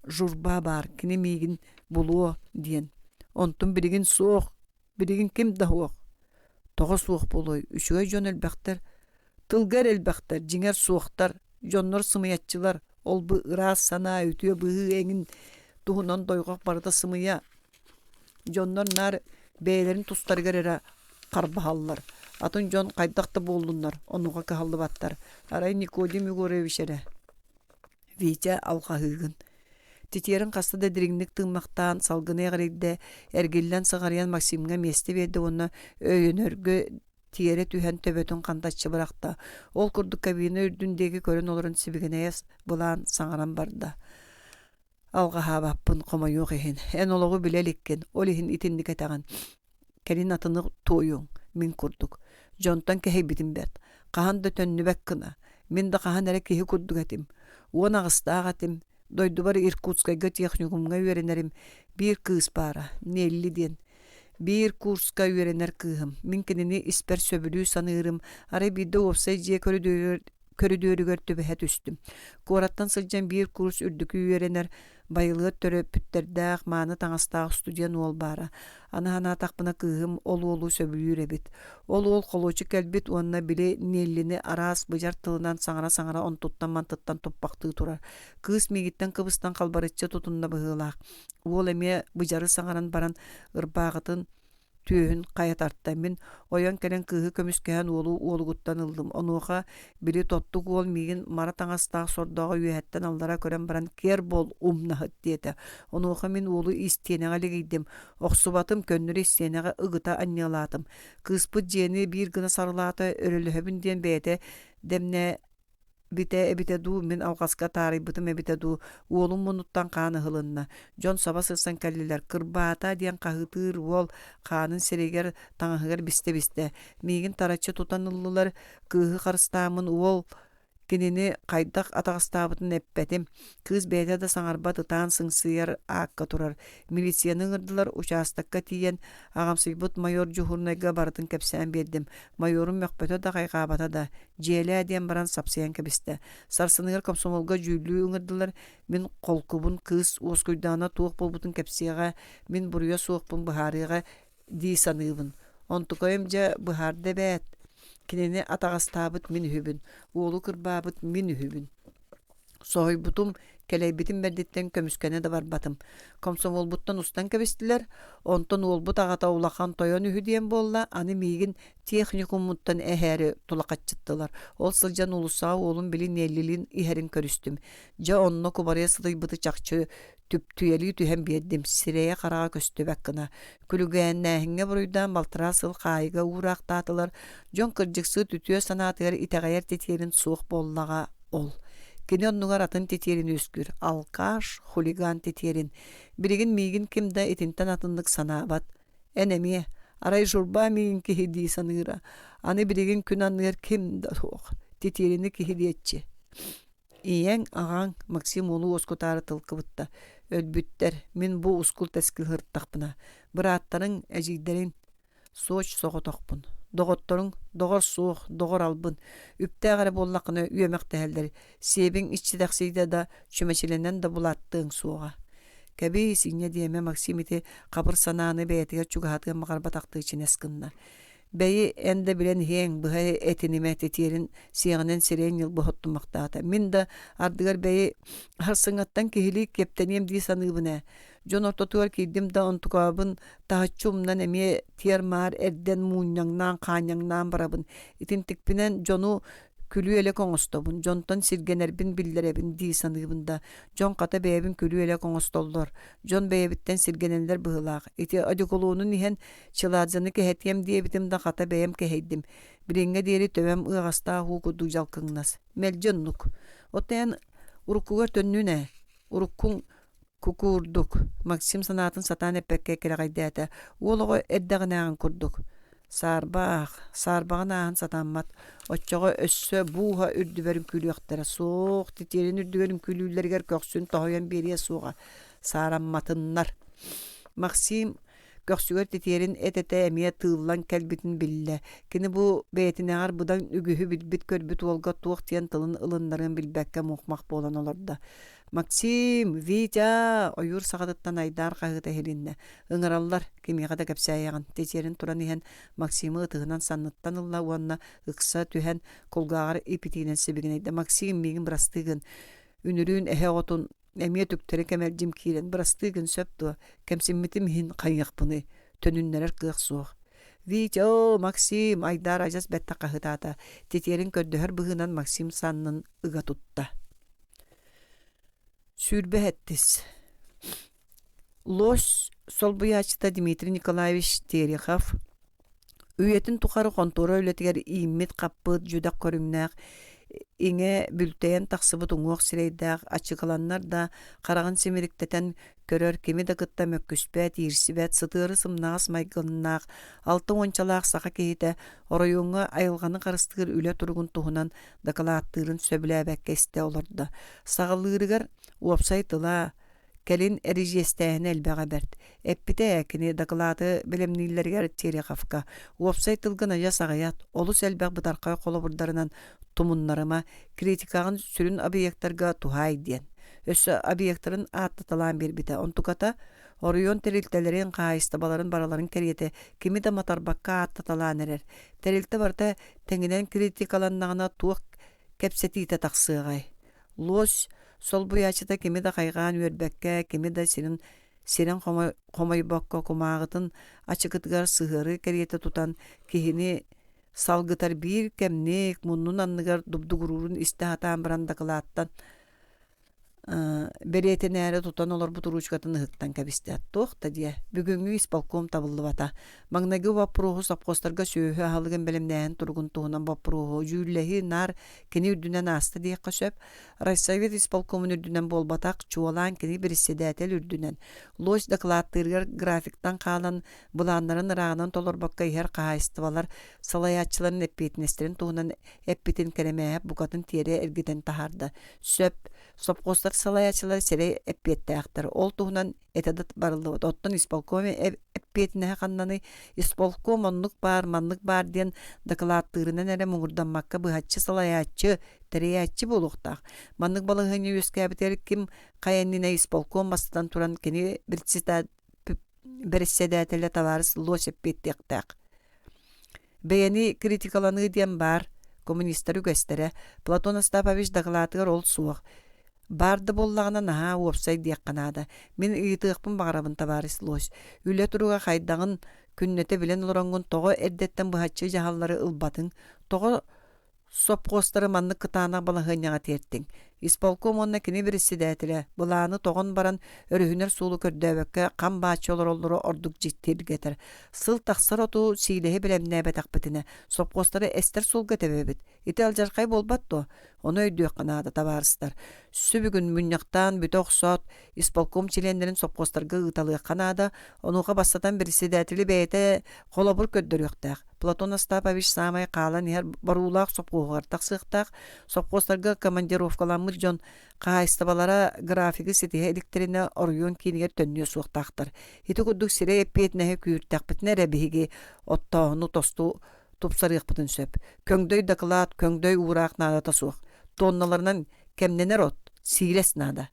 Журба баар, кини миигин булуо диэн. Онтум билигин суох, билигин ким да суох. Тоҕо суох буолуой, үчүгэй дьон элбэхтэр. Тылга эрэ элбэхтэр, дьиҥэр суохтар, дьоннор сымыйаччылар, ол-бу ыраас санаа, үтүө быһыы эҥин туһунан дойҕох барыта сымыйа. Дьоннор наар бэйэлэрин тустарыгар эрэ харбаһаллар, атын дьон хайдах да буоллуннар, онуоха кыһаллыбаттар. Арай Никодим Егорович эрэ Витя алҕаһыыгын. Титиэрин хаста да дириҥник тыыммахтаан, салгыны эҕирийдэ, эргиллэн сыҕарыйан Максимҥа миэстэ биэрдэ уонна өйөнөргө тиэрэ түһэн төбөтүн хантаччы бырахта. Ол курдук кабина үрдүн диэки көрөн олорон сибигинэйэ былаан саҥаран барда. Алҕаһаабаппын, хомойуох иһин. Эн олоҕу билэ иликкин, ол иһин итинник этэҕин. Кэлин атыны туойуоҥ, мин курдук. Дьонтон кэһэйбитим бэрт. Хаһан да төннүбэт гына. Мин да хаһан эрэ киһи курдук этим. 18-таах этим. Дойдубар Иркутскайга техникумҥа үөрэнэрим. Биир кыыс баара, Нелли диэн. Биир курска үөрэнэр кыыһым. Мин кинини испэр сөбүлүү саныырым. Арай биирдэ уопсай дьиэ көрүдүөрүгэр көрүдүөрүгэр түбэһэ түстүм. Куораттан сылдьан биир курс үрдүкү үөрэнэр, байылыат төрөппүттэрдээх, мааны таҥастаах студент уол баара. Аны санаатахпына кыыһым ол уолу сөбүлүүр эбит. Ол уол холуочук кэлбит уонна били Неллини араас быдьар тылынан саҥара-саҥара онтуттан-мантыттан туппахтыы турар. Кыыс миигиттэн кыбыстан халбарыччы тутунна быһыылаах. Уол эмиэ быдьары саҥаран баран ырбааҕытын түөһүн хайа тарта. Мин ойон кэлэн кыыһы көмүскэһэн уолу уолугуттан ыллым. Онуоха били тоттук уол миигин мара таҥастаах сордооҕу үөһэттэн аллара көрөн баран «Киэр буол, умнаһыт» диэтэ. Онуоха мин уолу истиэнэҕэ лигийдим. Охсубатым, көннөрү истиэнэҕэ ыгыта анньыалаатым. Кыыспыт дьиэни биир гына сарылаата, өрөлөһөбүн диэн бэйэтэ дэмнэ Битэ эбитэ дуу, мин алҕаска таарыйбытым эбитэ дуу, уолум муннуттан хаан ыһылынна. Дьон саба сырсан кэллилэр. «Кырбаата!» диэн хаһыытыыр уол хаанын сиригэр, таҥаһыгар бистэ-бистэ. Миигин тараччы тутан ыллылар, кыыһы харыстааммын уол кинини хайдах атаҕастаабытын эппэтим. Кыыс бэйэтэ да саҥарбат ытаан сыҥсыйар аакка турар. Милицияны ыҥырдылар, учаастакка тиийэн аҕамсыйбыт майор дьуһуурунайга барытын кэпсээн биэрдим. Майорум мөхпөтө да, хайҕаабата да. Дьиэлээ диэн баран сапсыйан кэбистэ. Сарсыныгар комсомолга дьүүллүү ыҥырдылар. Мин холкубун кыыс уоскуйдаҕына туох буолбутун кэпсиэҕэ, мин буруйа суохпун быһаарыаҕа дии саныыбын. Онтукайым дьэ быһаарда эбээт. Кинини атаҕастаабыт мин үһүбүн, уолу кырбаабыт мин үһүбүн. Соһуйбутум, кэлэйбитим бэрдиттэн көмүскэнэ да барбатым. Комсомолбуттан устан кэбистилэр, онтон уолбут аҕата улахан тойон үһү диэн буолла, аны миигин техникуммуттан эһээри тулахаччыттылар. Ол сылдьан уулуссаҕа уолум били Неллилиин иһэрин көрүстүм. Дьэ онно кубарыйа сытыйбыты чахчы түптүйэлии түһэн биэрдим, сирэйэ-хараҕа көстүбэт гына. Күлүгээннээһиҥҥэ буруйдаан балтараа сыл хаайыыга уураахтаатылар, дьон кырдьыксыт үтүө санаатыгар итэҕэйэр титиэрин суох буоллаҕа ол. Кини оннугар атын титиэрин үөскүүр, алкаш, хулиган титиэрин. Билигин миигин ким да итинтэн атыннык санаабат. Эн эмиэ, арай журба миигин киһи дии саныыра. Аны билигин күн анныгар ким да суох. Титиэрини киһи диэччи. Ийэҥ, аҕаҥ Максим уолу уоскутаары тыл кыбытта. Өлбүттэр, мин бу ускул-тэскил сырыттахпына. Бырааттарыҥ, эдьиийдэриҥ Суоч соҕотохпун. Доҕотторуҥ доҕор суох, доҕор албын. Үптээх эрэ буоллаххына үөмэхтэһэллэр, сиэбиҥ иччитэхсийдэ да, чүмэчилэнэн да булааттыаҥ суоҕа. Кэбиис, инньэ диэмэ Максим ити хабыр санааны бэйэтигэр чугаһатыан баҕарбатахтыы чинэс гынна. Бэйи, эн да билэн иһиэҥ, быһа этинимэ, титиэрин сиэҕинэн сирэйин ньылбы хоттумахтаата. Мин да ардыгар бэйи сарсыҥҥаттан киһилии киэптэниэм дии саныыбын ээ. Дьон ортотугар киирдим да онтукабын таһыччы умнан эмиэ тиэр-маар эрдэн муунньаҥнаан хаанньаҥнаан барабын. Итинтикпинэн дьону күлүү-элэк оҥостобун, дьонтон сиргэнэрбин биллэрэбин дии саныыбын да, дьон хата бэйэбин күлүү-элэк оҥостоллор. Дьон бэйэбиттэн сиргэнэллэр быһыылаах. Ити одеколонун иһэн Чыладзаны кэһэтиэм диэбитим да хата бэйэм кэһэйдим. Билиҥҥэ диэри төбөм ыаҕастаах уу курдук дьалкыҥнас. Мэлдьи оннук. Оттон эн уруккугар төннүн ээ. Уруккуҥ кукуурдук. Максим санаатын сатаан эппэккэ кэрэҕэйдээтэ. Уол оҕо эрдэҕинээҕин курдук. Саарбаах, саарбаҕын ааһан сатаммат. Оччоҕо өссө бууһа үрдүбэр үҥкүүлүөхтэрэ. Суох, титиэрин үрдүгэр үҥкүүлүүллэригэр көхсүн тоһуйан биэриэ суоҕа. Саарамматыннар. Максим. Көхсүгэр титиэрин эт-этэ эмиэ тыыллан кэлбитин биллэ. Кини бу бэйэтинээҕэр быдан үгүһү билбит-көрбүт уолга туох диэн тылын ылыннарыан билбэккэ мух-мах буолан олордо. «Максим! Витя!» ойуур саҕатыттан айдаар хаһыыта иһилиннэ. «Ыҥыраллар, кимиэхэ да кэпсээйэҕин» титиэрин туран иһэн Максимы ытыһынан санныттан ылла уонна ыкса түһэн кулгааҕар ипитиинэн сибигинэйдэ. «Максим, миигин бырастыы гын. Үнүрүүн эһэ оҕотун эмиэ түктэри кэмэлдьим киирэн бырастыы гын сөп дуо? Кэмсиммитим иһин хайыахпыный? Төнүннэрэр кыах суох. Витя, оо, Максим, айдаар адьас бэттэх хаһыытаата. Титиэрин көрдөһөр быһыынан Максим саннын ыга тутта. 20 сэттис. Лось солбуйааччыта Дмитрий Николаевич Терехов үйэтин тухары хонтуора үлэтигэр ииммит-хаппыт дьүдэх көрүҥнээх, иҥэ бүлтэйэн тахсыбыт уҥуох сирэйдээх, ачыкыланнар да хараҕын симириктэтэн көрөр, кими да кытта мөккүспэт, иирсибэт, сытыары сымнаҕас майгыннаах, алта уончалаах саха киһитэ оройуоҥҥа айылҕаны харыстыыр үлэ туругун туһунан дакылааттыырын сөбүлээбэккэ истэ олордо. Саҕалыырыгар уопсай тыла, Кэлин эридьиэстээһинэ элбэҕэ бэрт. Эппитэ ээ кини дакылааты бэлэмнииллэригэр Тереховка уопсай тылгын адьас аҕыйат, олус элбэх бытархай холобурдарынан тумуннарыма, критикаҕын сүрүн объектарга туһаай диэн. Өссө объектарын ааттаталаан биэрбитэ. Онтуката оройуон тэрилтэлэрин, хаһаайыстыбаларын барыларын кэриэтэ кими да матарбакка ааттаталаан эрэр. Тэрилтэ барыта тэҥинэн критикаланнаҕына туох кэпсэтиитэ тахсыаҕай? Лось солбуйааччыта кими да хайҕаан үөрбэккэ, кими да сирин сирэн хомойбокко кумааҕытын ачыкытыгар сыһыары кэриэтэ тутан киһини салгытар биир кэмник муннун анныгар дубдугуруурун истэ сатаан баран дакылааттан бэлиэтэнээри тутан олорбут уруучукатын ыһыктан кэбистэ. Туох да диэ, бүгүҥҥү исполком табыллыбата. Маҥнайгы боппуруоһу сопхуостарга сүөһү аһылыгын бэлэмнээһин туругун туһунан боппуруоһу дьүүллэһии наар кини үрдүнэн ааста диэххэ сөп. Райсовет исполкомун үрдүнэн буолбатах, чуолаан кини председатель үрдүнэн. Лось дакылааттыырыгар графиктан хаалан, былааннарын ырааҕынан толорбокко иһэр хаһаайыстыбалар салайааччыларын эппиэтинэстэрин туһунан эппитин Кэрэмээһэп букатын тиэрэ эргитэн таһаарда. Сөп, сопхуостар салайааччылара сирэй эппиэттээхтэр. Ол туһунан этэ да барыллыбат. Оттон исполком эппиэтинэһэ ханнаный? Исполком оннук баар, маннык баар диэн дакылааттыырынан эрэ муҥурдаммакка быһаччы салайааччы, тэрийээччи буолуохтаах. Маннык балаһыанньа үөскээбитигэр ким хайа иннинэ исполком бастатан туран кини бэрэссэдээтэлэ табаарыс Лось эппиэттиэхтээх. Бэйэни критикаланыы диэн баар, коммунистар үгэстэрэ. Платон Остапович дакылаатыгар ол суох. Баар да буоллаҕына наһаа уопсай диэххэ наада. Мин ыйытыахпын баҕарабын, табаарыс Лось. Үлэ туруга хайдаҕын күннэтэ билэн олороҥҥун тоҕо эрдэттэн быһаччы дьаһаллары ылбатыҥ? Тоҕо Сопхуостары маннык кытаанах балаһыанньаҕа тиэртиҥ. Исполком уонна кини председателэ былааны тоҕон баран өрүһүнэр суолу көрдөөбөккө хам бааччы олороллоро ордук дьиктиргэтэр. Сыл тахсар оту сиилэһи бэлэмнээбэтэхпитинэ сопхуостары эстэр суолга тэбэбит. Ити алдьархай буолбат дуо? Ону өйдүөххэ наада, табаарыстар. Сүбүгүн мунньахтаан бүтэ охсоот, исполком чилиэннэрин сопхуостарга ыыталыахха наада. Онуоха бастатан председатели бэйэтэ холобур көрдөрүөхтээх. Платон Остапович саамай хаалан иһэр боруулаах сопхуоһугар тахсыахтаах. Сопхуостарга командировкаламмыт дьон хаһаайыстыбалара графигы ситиһэ иликтэринэ оройуон киинигэр төннүө суохтаахтар. Ити курдук сирэй эппиэтинэһи күүртэхпитинэ эрэ биһиги оттооһуну тосту тупсарыахпытын сөп. Көҥдөй дакылаат, көҥдөй уураах наадата суох. Тонналарынан кэмнэнэр от, сиилэс наада.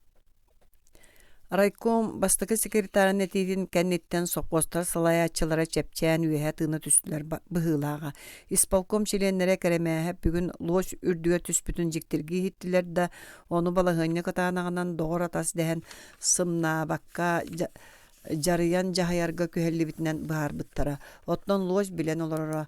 Райком бастакы секретарын этиитин кэнниттэн сопхуостар салайааччылара чэпчээн үөһэ тыына түстүлэр быһыылааҕа. Исполком чилиэннэрэ Кэрэмээһэп бүгүн луос үрдүгэр түспүтүн дьиктиргии иһиттилэр да, ону балаһыанньа кытаанаҕынан доҕор-атас дэһэн сымнаабакка дьарыйан дьаһайарга күһэллибитинэн быһаарбыттара. Оттон луос билэн олороро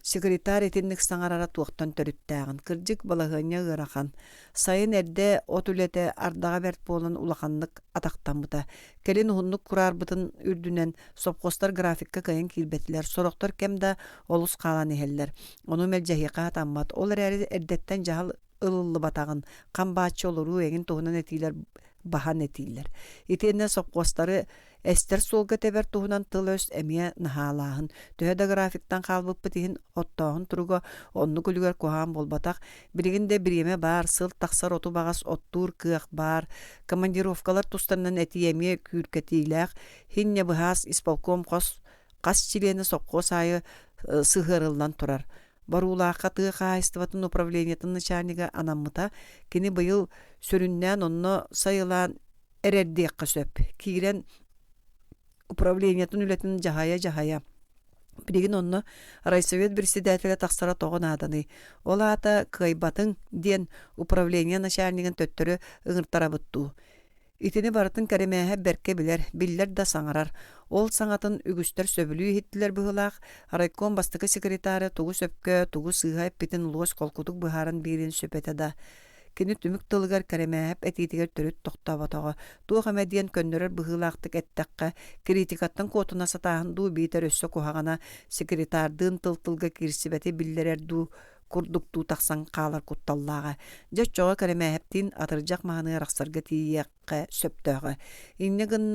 Секретарь итинник саҥарара туохтан төрүттээҕин, кырдьык, балаһыанньа ыарахан. Сайын эрдэ от үлэтэ ардаҕа бэрт буолан улаханнык атахтаммыта. Кэлин уһуннук кураарбытын үрдүнэн сопхуостар графикка кыайан киирбэтилэр, сорохтор кэм да олус хаалан иһэллэр. Ону мэлдьэһиэхэ сатаммат. Ол эрээри эрдэттэн дьаһал ылыллыбатаҕын, хам бааччы олоруу эҥин туһунан этиилэр баһан этиилэр. Итиэннэ сопхуостары эстэр суолга тэбэр туһунан тыл-өс эмиэ наһаалааһын. Төһө да графиктан хаалбыппыт иһин оттооһун туруга оннук үлүгэр куһаҕан буолбатах. Билигин да бириэмэ баар, сыл тахсар оту баҕас оттуур кыах баар. Командировкалар тустарынан этии эмиэ күүркэтиилээх. Хинньэ быһаас исполком хос хас чилиэнэ сопхуос аайы сыһыарыллан турар. Боруулаахха тыа хаһаайыстыбатын управлениетын начальнига анаммыта. Кини быйыл сүрүннээн онно сайылаан эрэр диэххэ сөп. Киирэн управлениетын үлэтин дьаһайа-дьаһайа. Билигин онно райсовет председателэ тахсара тоҕо нааданый? Ол аата кыайбатыҥ диэн управление начальнигын төттөрү ыҥыртарабыт дуу? Итини барытын Кэрэмээһэп бэркэ билэр, биллэр да саҥарар. Ол саҥатын үгүстэр сөбүлүү иһиттилэр быһыылаах, райком бастакы секретара тугу сөпкө, тугу сыыһа эппитин луос холкутук быһааран биэриэн сөп этэ да, кини түмүк тылыгар Кэрэмээһэп этиитигэр төрүт тохтооботоҕо. Туох эмэ диэн көннөрөр быһыылаахтык эттэххэ, критикаттан куотуна сатааһын дуу биитэр өссө куһаҕана секретардыын тыл-тылга киирсибэти биллэрэр дуу курдуктуу тахсан хаалар кутталлааҕа. Дьэ оччоҕо Кэрэмээһэптиин атырдьах маһыныы арахсарга тиийиэххэ сөптөөҕө. Инньэ гын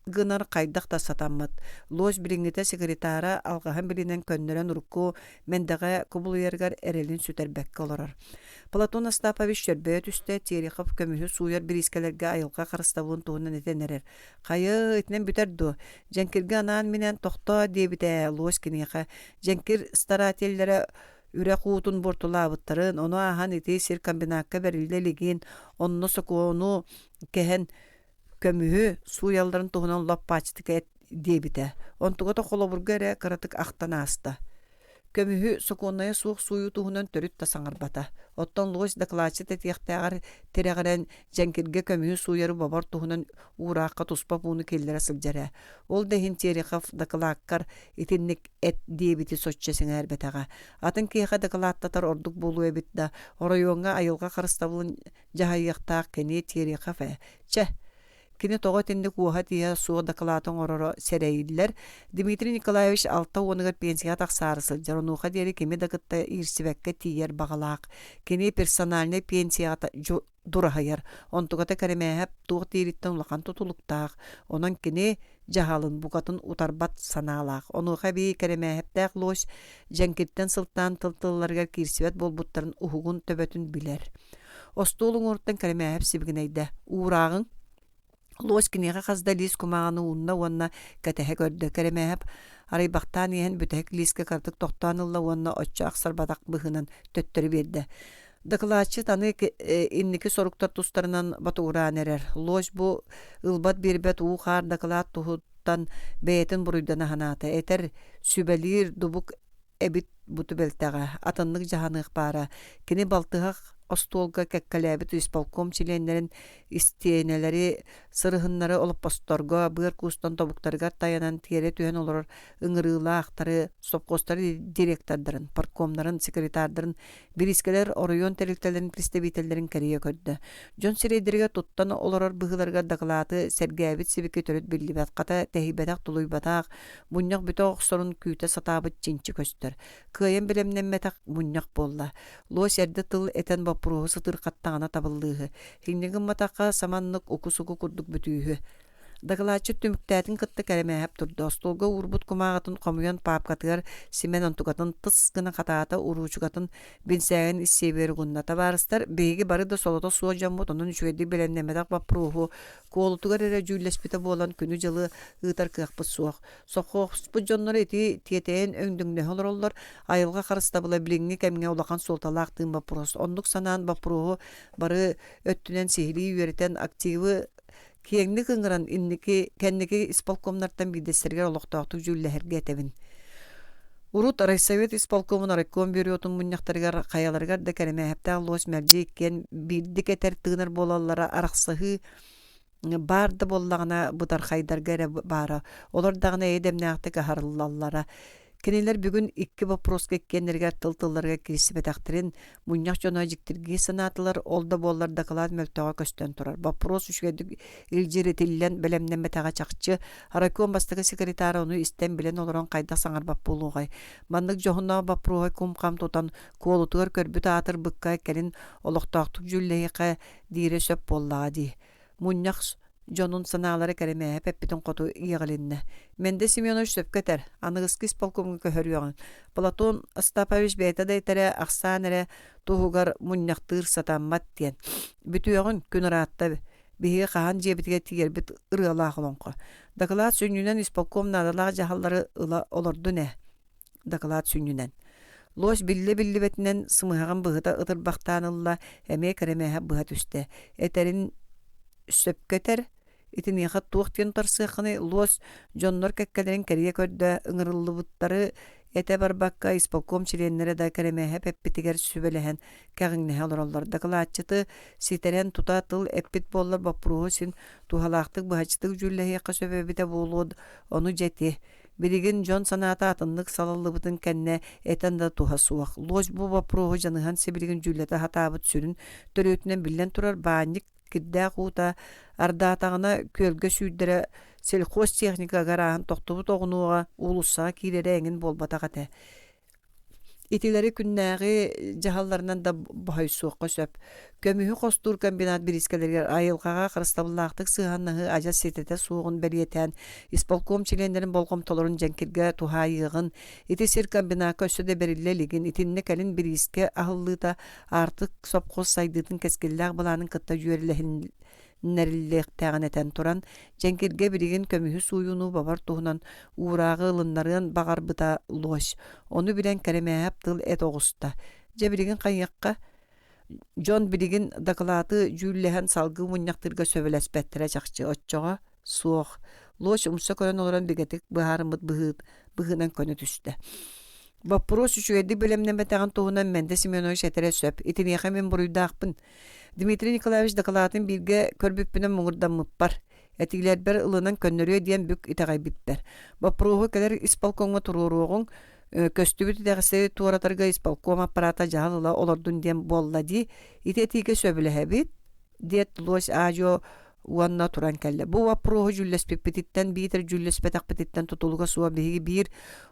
гынар хайдах да сатаммат. Луос билиҥҥитэ секретара алҕаһын билинэн көннөрөн урукку мэндэҕэ кубулуйарыгар эрэлин сүтэрбэккэ олорор. Платон Остапович чөрбөйө түстэ, Терехов көмүһү сууйар бириискэлэргэ айылҕа харыстабылын туһунан этэн эрэр. «Хайы, итинэн бүтэр дуо? Дьэҥкиргэ анаан-минээн тохтоо» диэбитэ ээ Луос киниэхэ. Дьэҥкир старателлэрэ үрэх уутун буортулаабыттарын, ону ааһан ити сир комбинакка бэриллэ илигин, онно сокуону кэһэн көмүһү сууйалларын туһунан лоп-паачытык эт диэбитэ. Онтугата холобурга эрэ кыратык ахтан ааста. Көмүһү сокуоннайа суох сууйуу туһунан төрүт да саҥарбата. Оттон лось дакылаатчыт этиэхтээҕэр тирэҕирэн дьэҥкиргэ көмүһү сууйары бобор туһунан уураахха туспа пууну киллэрэ сылдьар ээ. Ол да иһин Терехов дакылааккар итинник эт диэбити соччо сэҥээрбэтэҕэ. Атын киһиэхэ дакылааттатар ордук буолуо эбит да, оройуоҥҥа айылҕа харыстабылын дьаһайыахтаах кини Терехов ээ. Чэ, кини тоҕо итинник уоһа-тииһэ суох дакылааты оҥороро сэрэйиллэр. Дмитрий Николаевич 60-угар пенсияҕа тахсаары сылдьар, онуоха диэри кими да кытта иирсибэккэ тиийэр баҕалаах. Кини персональнай пенсияҕа дураһыйар, онтуката Кэрэмээһэп туох диириттэн улахан тутулуктаах, онон кини дьаһалын букатын утарбат санаалаах. Онуоха эбии Кэрэмээһэптээх лось дьэҥкиртэн сылтаан тыл-тылларыгар киирсибэт буолбуттарын уһугун төбөтүн билэр. Остуол уҥуоруттан Кэрэмээһэп сибигинэйдэ: «Уурааҕыҥ Луос киниэхэ хас да лиис кумааҕыны уунна уонна кэтэһэ көрдө. Кэрэмээһэп арыйбахтаан иһэн бүтэһик лиискэ кыратык тохтоон ылла уонна оччо ахсарбатах быһыынан төттөрү биэрдэ. Дакылаатчыт аны инники соруктар тустарынан ботугураан эрэр. Луос бу ылбат-биэрбэт уу-хаар дакылаат туһуттан бэйэтин буруйдана санаата. Этэр, сүбэлиир дубук эбит бу түбэлтэҕэ атыннык дьаһаныах баара. Кини балтыһах остуолга кэккэлээбит исполком чилиэннэрин истиэнэлэри сырыһыннары олоппосторго быар куустан тобуктарыгар тайанан тиэрэ түһэн олорор ыҥырыылаахтары, сопхуостары директордарын, парткомнарын, секретардарын, бириискэлэр оройуон тэрилтэлэрин представителлэрин кэрийэ көрдө. Дьон сирэйдэригэр туттан олорор быһыыларыгар дакылааты сэргээбит сибики төрүт биллибэт, хата тэһийбэтэх-тулуйбатах, Мунньах бүтэ охсорун күүтэ сатаабыт чинчи көстөр. Кыайан бэлэмнэммэтэх мунньах буолла. Луос эрдэ тыл этэн боппуруоһу сытыырхаттаҕына табыллыыһы. Инньэ гымматахха саманнык уку-суку курдук бүтүүһү. Дакылаатчыт түмүктээтин кытта Кэрэмээһэп турда. Остуолга уурбут кумааҕытын хомуйан паапкатыгар симэн онтукатын тыс гына хатаата, уруучукатын бинсээгин ис сиэбигэр угунна. Табаарыстар, биһиги бары да солото суох дьоммут, онон үчүгэйдик бэлэмнэммэтэх боппуруоһу Куолутугар эрэ дьүүллэспитэ буолан күнү-дьылы ыытар кыахпыт суох. Соххооспут дьонноро ити тиэтэйэн өҥдөҥнөһө олороллор. Айылҕа харыстабыла билиҥҥи кэмҥэ улахан суолталаах тыын боппуруос. Оннук санаан боппуруоһу бары өттүнэн сиһилии үөрэтэн активы киэҥник ыҥыран инники кэнники исполкомнартан биирдэстэригэр олохтоохтук дьүүллэһэргэ этэбин. Урут райсовет исполкомун райком бюротун мунньахтарыгар хайаларыгар да кэрэмээһэптээх луос мэлдьи иккиэн биирдик этэр тыынар буолаллара арахсыһыы баар да буоллаҕына бытархайдарга эрэ баара. Олор даҕаны эйэ-дэмнээхтик аһарыллаллара. Кинилэр бүгүн икки боппуруоска иккиэннэригэр тыл-тылларыгар киирсибэтэхтэрин мунньах дьоно дьиктиргии санаатылар, ол да буоллар дакылаат мөлтөҕө көстөн турар. Боппуруос үчүгэйдик илдьиритиллэн бэлэмнэммэтэҕэ чахчы. Райком бастакы секретара ону истэн-билэн олорон хайдах саҥарбат буолуоҕай? Маннык дьоһуннаах боппуруоһу кум-хам тутан, куолутугар көрбүт аатырбыкка кэлин олохтоохтук дьүүллэһиэххэ диирэ сөп буоллаҕа дии. Мунньах дьонун санаалара кэрэмээһэп эппитин хоту иэҕилиннэ. Мэндэ Семенович сөпкө этэр, аныгыскы исполкомҥа көһөрүөҕүҥ. Платон Остапович бэйэтэ да этэрэ ахсаан эрэ туһугар мунньахтыыр сатаммат диэн. Бүтүөҕүн, күн ыраатта, биһиги хаһан дьиэбитигэр тиийэрбит ырыалаах олоҥхо. Дакылаат сүнньүнэн исполком наадалаах дьаһаллары ыла олордун ээ. Дакылаат сүнньүнэн. Лось биллэ-биллибэтинэн сымыһаҕын быһыта ытырбахтаан ылла, эмиэ кэрэмээһэ быһа түстэ. Этэрин сөпкө этэр, итиниэхэ туох диэн утарсыаххыный, Лось дьоннор кэккэлэрин кэрийэ көрдө, ыҥырыллыбыттары этэ барбакка исполком чилиэннэрэ да кэрэмээһэп эппитигэр сүбэлэһэн кэҕиҥнэһэ олороллор. Дакылаатчыты ситэрэн тута тыл эппит буоллар боппуруоһу син туһалаахтык быһаччытык дьүүллэһиэххэ сөп эбитэ буолуо, ону дьэ ити Билигин дьон санаата атыннык салаллыбытын кэннэ этэн да туһа суох. Лось бу боппуруоһу дьаныһан сибилигин дьүүллэтэ сатаабыт сүрүн төрүөтүнэн биллэн турар баанньык кирдээх уута ардаатаҕына күөлгэ сүүрдэрэ сельхозтехника гарааһын тохтубут оҕунуоҕа уулуссаҕа киирэрэ эҥин буолбатах этэ. Итилэри күннээҕи дьаһалларынан да боһойсуохха сөп. Көмүһү хостуур комбинат бириискэлэригэр айылҕаҕа харыстабыллаахтык сыһыаннаһыы адьас ситэтэ суоҕун бэлиэтээн, исполком чилиэннэрин болҕомтолорун дьэҥкиргэ туһаайыаҕын, ити сир комбинакка өссө да бэриллэ илигин, итиннэ кэлин бириискэ аһыллыыта Аартык сопхуос сайдыытын кэскиллээх былаанын кытта дьүөрэлэһин нэриллиэхтээҕин этэн туран, Дьэҥкиргэ билигин көмүһү сууйууну бобор туһунан уурааҕы ылыннарыан баҕарбыта лось. Ону билэн Кэрэмээһэп тыл эт оҕуста. Дьэ билигин хайыахха? Дьон билигин дакылааты дьүүллэһэн салгыы мунньахтыырга сөбүлэспэттэрэ чахчы. Оччоҕо суох. Лось умса көрөн олорон бигэтик быһаарыммыт быһыынан көнө түстэ. Боппуруос үчүгэйдик бэлэмнэммэтэҕин туһунан Мэндэ Семенович этэрэ сөп. Итиниэхэ мин буруйдаахпын. Дмитрий Николаевич дакылаатын бииргэ көрбүппүнэн муҥурдаммыппар, этиилэрбэр ылынан көннөрүө диэн бүк итэҕэйбиппэр. Боппуруоһу кэлэр исполкомҥа туруоруоҕуҥ, көстүбүт итэҕэстэри туоратарга исполком аппарата дьаһал ыла олордун диэн буолла дии. Ити этиигэ сөбүлэһэбит, диэт Лось аа-дьуо уонна туран кэллэ. Бу боппуруоһу дьүүллэспиппититтэн биитэр дьүүллэспэтэхпититтэн тутулуга суох биһиги биир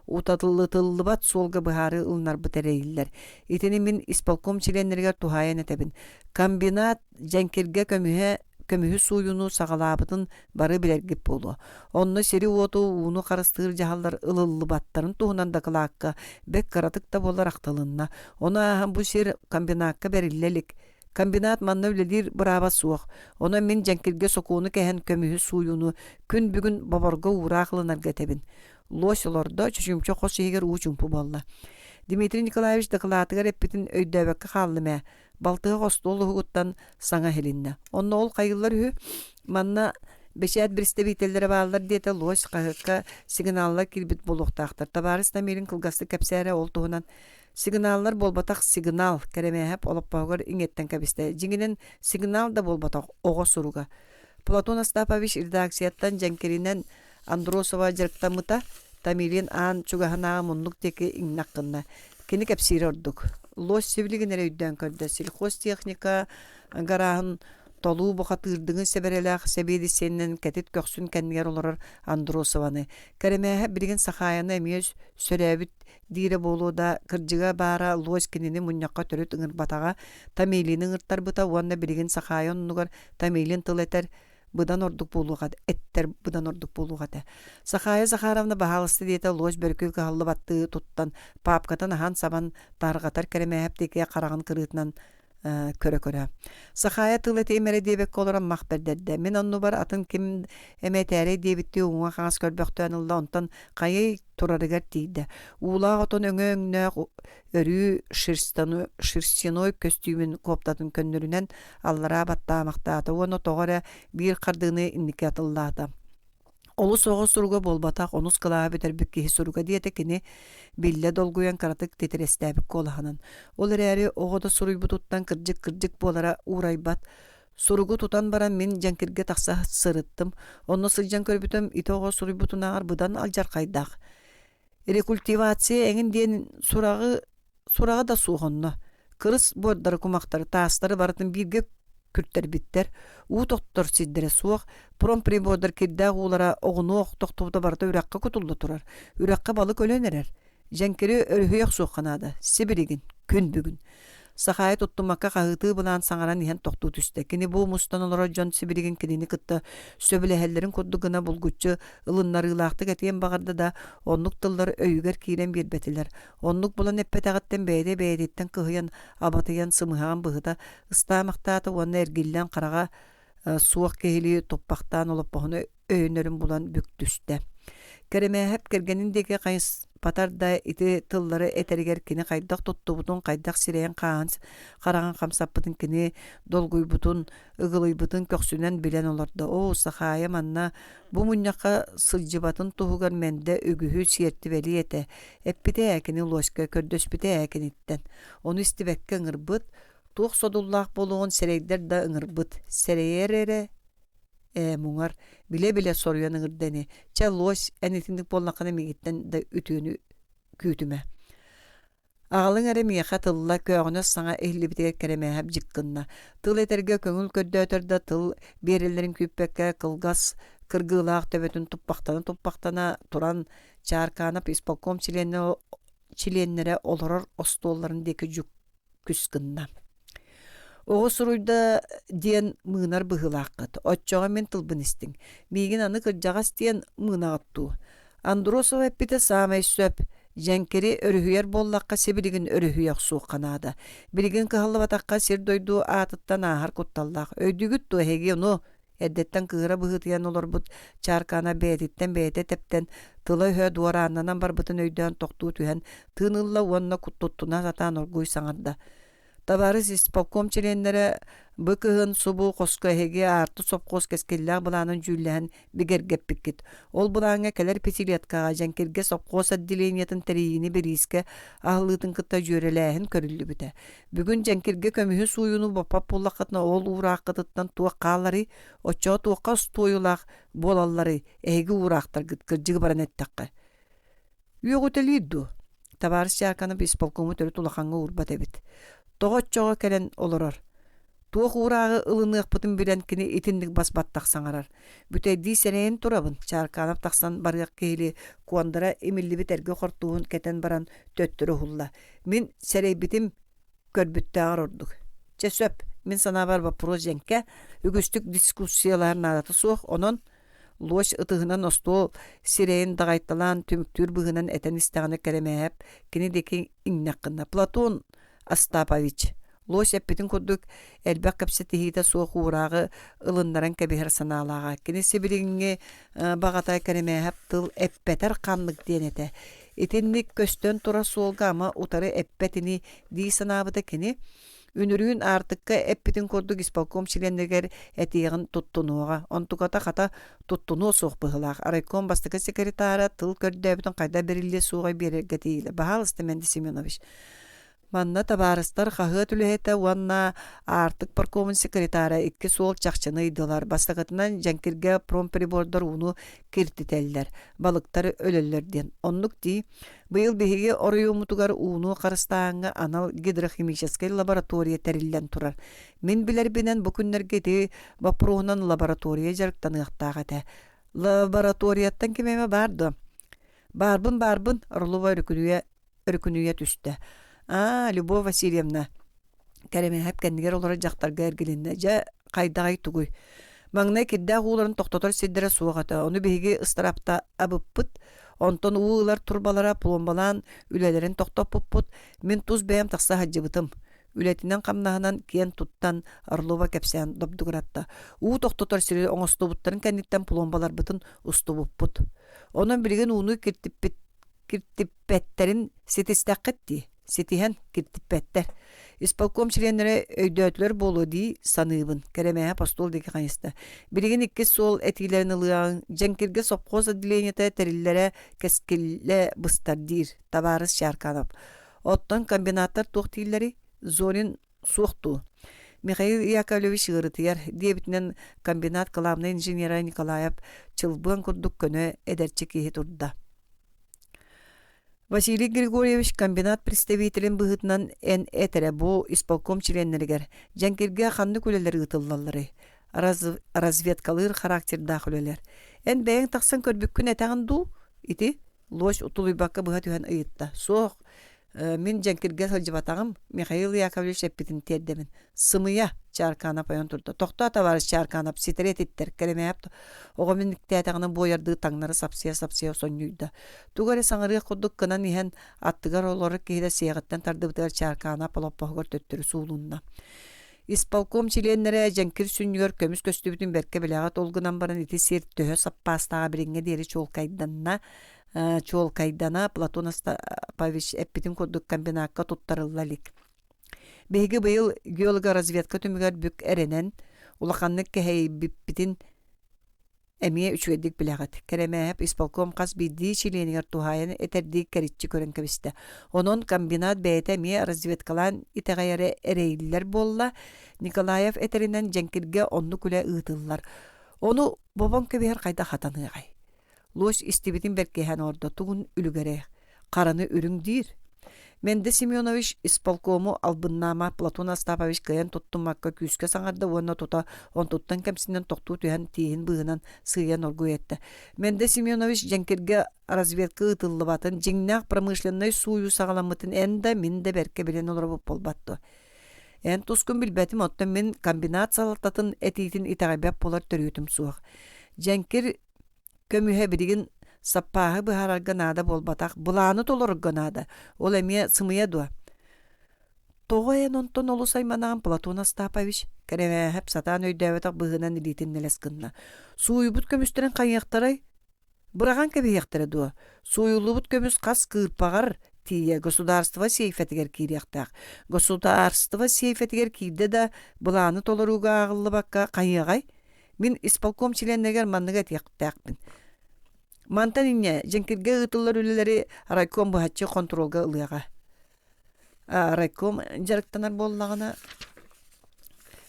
утатыллыбат суолга быһаарыы ылынарбыт эрэйиллэр. Итини мин исполком чилиэннэригэр туһаайан этэбин. Комбинат дьэҥкиргэ көмүһэ көмүһү сууйууну саҕалаабытын бары билэргит буолуо. Онно сири-уоту, ууну харыстыыр дьаһаллар ылыллыбаттарын туһунан дакылаакка бэрт кыратык да буоллар ахтылынна. Ону ааһан бу сир комбинакка бэриллэ илик. Комбинат манна үлэлиир бырааба суох, онон мин дьэҥкиргэ сокуону кэһэн көмүһү сууйууну күн бүгүн боборго уураах ылынарга этэбин. Лось олордо, чочумча хос иһигэр уу чуумпу буолла. Дмитрий Николаевич дакылаатыгар эппитин өйдөөбөккө хааллым ээ. Балтыһах остуол уһугуттан саҥа иһилиннэ. Онно ол хайыллар үһү. Манна бэчээт представителлэрэ бааллар диэтэ Лось хаһыакка сигналлар киирбит буолуохтаахтар. Табаарыс Намилин кылгастык кэпсээрэ ол туһунан Сигналлар буолбатах сигнал, Кэрэмээһэп олоппоһугар иҥиэттэн кэбистэ. Дьиҥинэн сигнал да буолбатах, оҕо суруга. Платон Остапович редакцияттан дьэҥкиринэн Андросова дьарыктаммыта, Томилин аан чугаһынааҕы муннук диэки иҥнэх гынна. Кини кэпсиирэ ордук. Лось сибилигин эрэ өйдөөн көрдө. Сельхозтехника гарааһын толуу бухатыырдыҥы сэбэрэлээх сэбиэдиссэйинэн кэтит көхсүн кэннигэр олорор Андросованы. Кэрэмээһэп билигин Сахаайаны эмиэ сөрөөбүт диирэ буолуо да, кырдьыга баара Лось кинини мунньахха төрүт ыҥырбатаҕа, Томилины ыҥыртарбыта уонна билигин Сахаайа оннугар Томилин тыл этэр быдан ордук буолуох эттэр быдан ордук буолуох этэ. Сахаайа Захаровна баһаалыста диэтэ Лось бөрүкү кыһаллыбаттыы туттан, паапкатын аһан-сабан тарҕатар кэрэмээһэп диэки хараҕын кырыытынан көрө-көрө. Сахаайа тыл этиэм эрэ диэбэккэ олорон мах бэрдэрдэ. Мин оннубар атын ким эмэ этээрэй диэбиттии уҥа-хаҥас көрбөхтөөн ылла, онтон хайый турарыгар тиийдэ. Уулаах отон өҥө өҥнөөх өрүү шерстяной көстүүмүн куоптатын көннөрүнэн аллараа баттаамахтаата уонна тоҕо эрэ биир хардыыны инники атыллаата. Олус оҕо суруга буолбатах, онус кылааһы бүтэрбит киһи суруга диэтэ кини биллэ долгуйан кыратык титирэстээбит куолаһынан. Ол эрээри оҕо да суруйбутуттан кырдьык-кырдьык буолара уурайбат. Суругу тутан баран мин дьэҥкиргэ тахса сырыттым. Онно сылдьан көрбүтүм ити оҕо суруйбутунааҕар быдан алдьархайдаах. Рекультивация эҥин диэн сураҕы сураҕа да суох онно. Кырыс буордары, кумахтары, таастары барытын бииргэ күртэрбиттэр. Уу тохтор сирдэрэ суох. Промприбордар кирдээх уулара оҕунуох тохтубута барыта үрэххэ кутулла турар. Үрэххэ балык өлөн эрэр. Дьэҥкири өрүһүйэ охсуохха наада. Сибилигин, күн бүгүн. Сахаайа туттуммакка хаһыытыы былаан саҥаран иһэн тохтуу түстэ. Кини бу мустан олорор дьон сибилигин кинини кытта сөбүлэһэллэрин курдук гына булгуччу ылыннарыылаахтык этиэн баҕарда да, оннук тыллар өйүгэр киирэн биэрбэтилэр. Оннук булан эппэтэҕиттэн бэйэтэ бэйэтиттэн кыһыйан, абатыйан сымыһаҕын быһыта ыстаамахтаата уонна эргиллэн хараҕа суох киһилии туппахтаан олоппоһуну өйөнөрүн булан бүк түстэ. Кэрэмээһэп кэргэнин диэки хайыспатар да ити тыллары этэригэр кини хайдах туттубутун, хайдах сирэйин хааһын хараҕын хамсаппытын кини долгуйбутун, ыгылыйбытын көхсүнэн билэн олордо. Оо, Сахаайа манна бу мунньахха сылдьыбатын туһугар Мэндэ үгүһү сиэртибэлиэ этэ. Эппитэ ээ кини Лоська, көрдөспүтэ ээ киниттэн. Ону истибэккэ ыҥырбыт, туох содуллаах буолуоҕун сэрэйдэр да ыҥырбыт. Сэрэйэр эрэ Ээ, муҥар, билэ-билэ соруйан ыҥырда ини. Чэ, лось, эн итинник буоллаххына миигиттэн да үтүөнү күүтүмэ. Аҕалыҥ эрэ миэхэ тылла, көөҕүнэс саҥа иһиллибитигэр Кэрэмээһэп дьик гынна. Тыл этэргэ көҥүл көрдөөтөр да тыл биэрэллэрин күүппэккэ, кылгас кыргыылаах төбөтүн туппахтана-туппахтана туран, Чааркаанап исполком чилиэннэрэ олорор остуолларын диэки дьук күс гынна. Оҕо суруйда диэн мыынар быһыылааххыт, оччоҕо мин тылбын истиҥ. Миигин аны кырдьаҕас диэн мыынаҕыт дуу? Андросова эппитэ саамай сөп. Дьэҥкири өрүһүйэр буоллахха сибилигин өрүһүйэ охсуохха наада. Билигин кыһаллыбатахха сир-дойду аатыттан ааһар кутталлаах. Өйдүүгүт дуо эһиги ону? Эрдэттэн кыыһыра быһыытыйан олорбут Чааркаана бэйэтиттэн бэйэтэ тэптэн, тыла-өһө дуорааннанан барбытын өйдөөн тохтуу түһэн, тыын ылла уонна туттуна сатаан оргууй саҥарда. Табаарыс исполком чилиэннэрэ бу кыһын субу хоско эһиги Аартык сопхуос кэскиллээх былаанын дьүүллэһэн бигэргэппиккит. Ол былааҥҥа кэлэр пятилеткаҕа Дьэҥкиргэ сопхуос отделениетын тэрийиини бириискэ аһыллыытын кытта дьүөрэлээһин көрүллүбүтэ. Бүгүн Дьэҥкиргэ көмүһү сууйууну боппот буоллаххытына ол уурааххытыттан туох хааларый, оччоҕо туохха остуойулаах буолалларый, эһиги уураахтаргыт кырдьыгы баран эттэххэ. Үөҕүтэлиир дуо? Табаарыс Чаарканов исполкому төрүт улахаҥҥа уурбат эбит. Тоҕо оччоҕо кэлэн олорор? Туох уурааҕы ылыныахпытын билэн кини итинник бас баттах саҥарар. Бүтэйдии сэрэйэн турабын, Чаарканов тахсан барыах киһилии Куондара имиллибит эргэ хортууһун кэтэн баран төттөрү уһулла. Мин сэрэйбитим көрбүттээҕэр ордук. Чэ сөп, мин санаабар вопрос дьэҥкэ, үгүстүк дискуссиялаһар наадата суох, онон лось ытыһынан остуол сирэйин даҕайталаан түмүктүүр быһыынан этэн истэҕинэ Кэрэмээһэп кини диэки иҥнэх гынна. Платон Остапович, Лось эппитин курдук, элбэх кэпсэтиһиитэ суох уурааҕы ылыннаран кэбиһэр санаалааҕа. Кини сибилиҥҥи баҕата Кэрэмээһэп тыл эппэтэр ханнык диэн этэ. Итинник көстөн турар суолга ама утары эппэт ини дии санаабыта кини, үнүрүүн Аартыкка эппитин курдук исполком чилиэннэригэр этиэҕин туттунуоҕа, онтуката хата туттунуо суох быһыылаах. Райком бастакы секретара тыл көрдөөбүтүн хайдах бэриллиэ суоҕай биэрэргэ тиийдэ. Баһаалыста, Мэнди Семенович. Манна табаарыстар хаһыат үлэһитэ уонна Аартык паркомун секретара икки суол чахчыны ыйдылар. Бастакытынан Дьэҥкиргэ промприбордар ууну киртитэллэр, балыктар өлөллөр диэн. Оннук дии. Быйыл биһиги оройуоммутугар ууну харыстааһыҥҥа анал гидрохимическэй лаборатория тэриллэн турар. Мин билэрбинэн бу күннэргэ ити боппуруоһунан лаборатория дьарыктаныахтаах этэ. Лабораторияттан ким эмэ баар дуо? Баарбын, баарбын, Орлова өрүкүнүйэ өрүкүнүйэ түстэ. Аа, Любовь Васильевна, Кэрэмээһэп кэннигэр олорор дьахтарга эргилиннэ. Дьэ, хайдаҕай тугуй? Маҥнай кирдээх ууларын тохтотор сирдэрэ суох этэ. Ону биһиги ыстарапта абыппыт. Онтон уу ылар турбалара пломбалаан үлэлэрин тохтоппуппут. Мин тус бэйэм тахса сылдьыбытым. Үлэтинэн-хамнаһынан киэн туттан Орлова кэпсээн добдугуратта. Уу тохтотор сири оҥостубуттарын кэнниттэн пломбаларбытын устубуппут. Онон билигин ууну киртиппит киртиппэттэрин ситистэххит дии, ситиһэн киртиппэттэр. Исполком чилиэннэрэ өйдөөтүлэр буолуо дии саныыбын, Кэрэмээһэп остуол диэки хайыста. Билигин иккис суол этиилэрин ылыаҕыҥ, Дьэҥкиргэ сопхуос отделениета тэриллэрэ кэскиллэ быстар диир, табаарыс Чаарканов. Оттон комбинаттар туох дииллэрий? Зорин суох дуу? Михаил Яковлевич ыарытыйар, диэбитинэн комбинат кылаабынай инженера Николаев чылбыан курдук көнө эдэрчи киһи турда. Василий Григорьевич комбинат представителин быһыытынан эн эт эрэ бу исполком чилиэннэригэр Дьэҥкиргэ ханнык үлэлэр ыытыллалларый? Разведкалыыр характердаах үлэлэр. Эн бэйэҥ тахсан көрбүккүн этэҕин дуу? Ити? Лось утулуйбакка быһа түһэн ыйытта. Суох. Мин дьэҥкиргэ сылдьыбатаҕым, Михаил Яковлевич эппитин тиэрдэбин. Сымыйа, Чааркаанап ойон турда. Тохтоо, табаарыс Чааркаанап, ситэри этиттэр, Кэрэмээп оҕо минниктээтэҕинэ буойардыы таҥнары сапсыйа-сапсыйа сонньуйда. Тугу эрэ саҥарыах курдук гынан иһэн, аттыгар олорор киһитэ сиэҕиттэн тардыбытыгар Чааркаанап олоппоһугар төттөрү суулунна. Исполком чилиэннэрэ дьэҥкир сүнньүгэр көмүс көстүбүтүн бэркэ билэҕит, ол гынан баран ити сир төһө саппаастааҕа билиҥҥэ диэри чуолкайданна чуолкайдана Платон Остапович эппитин курдук комбинакка туттарылла илик. Биһиги быйыл геологоразведка түмүгэр бүк эрэнэн, улаханнык кэһэйбиппитин эмиэ үчүгэйдик билэҕит. Кэрэмээһэп исполком хас биирдии чилиэнигэр туһаайан этэрдии кэриччи көрөн кэбистэ. Онон комбинат бэйэтэ эмиэ разведкалаан итэҕэйэрэ эрэйиллэр буолла. Николаев этэринэн дьэҥкиргэ оннук үлэ ыытыллар. Ону бобон кэбиһэр хайдах хатаныаҕай? Лось истибитин бэркиһээн олордо, тугун үлүгэрэ, хараны үрүҥ диир. Мендэ Семенович исполкому албыннаама Платон Остапович кыайан туттуммакка күүскэ саҥарда уонна тута онтуттан кэмсинэн тохтуу түһэн тииһин быыһынан сыыйан оргуй эттэ. Мендэ Семенович дьэҥкиргэ разведка ыытыллыбатын, дьиҥнээх промышленнай сууйуу саҕаламмытын эн да, мин да бэркэ билэн олоробут буолбат дуо? Эн тускун билбэтим, оттон мин комбинат салалтатын этиитин итэҕэйбэт буолар төрүөтүм суох. Дьэҥкир Көмүһэ билигин саппааһы быһаарарга наада буолбатах, былааны толорорго наада. Ол эмиэ сымыйа дуо? Тоҕо эн онтон олус айманаҕын, Платон Остапович? Кэрэмээһэп сатаан өйдөөбөтөх быһыынан илиитин нэлэс гынна. Сууйбут көмүстэрин хайыахтарай? Быраҕан кэбиһиэхтэрэ дуо? Сууйуллубут көмүс хас кыырпаҕар тиийэ государство сейфэтигэр киириэхтээх. Государство сейфэтигэр киирдэ да, былааны толорууга ааҕыллыбакка хайыаҕай? Мин исполком чилиэннэригэр манныгы этиэхтээхпин. Мантан инньэ дьэҥкиргэ ыытыллар үлэлэри райком быһаччы хонтуруолга ылыаҕа. Райком дьарыктанар буоллаҕына,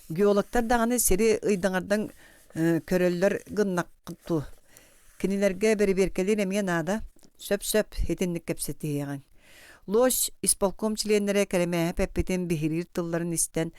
геологтар даҕаны сири ыйдаҥардан көрөллөр гыннаххыт Кинилэргэ бэрэбиэркэлиир эмиэ наада. Сөп-сөп, итинник кэпсэтиһиэҕиҥ. Лось исполком чилиэннэрэ Кэрэмээһэп эппитин биһириир тылларын истэн,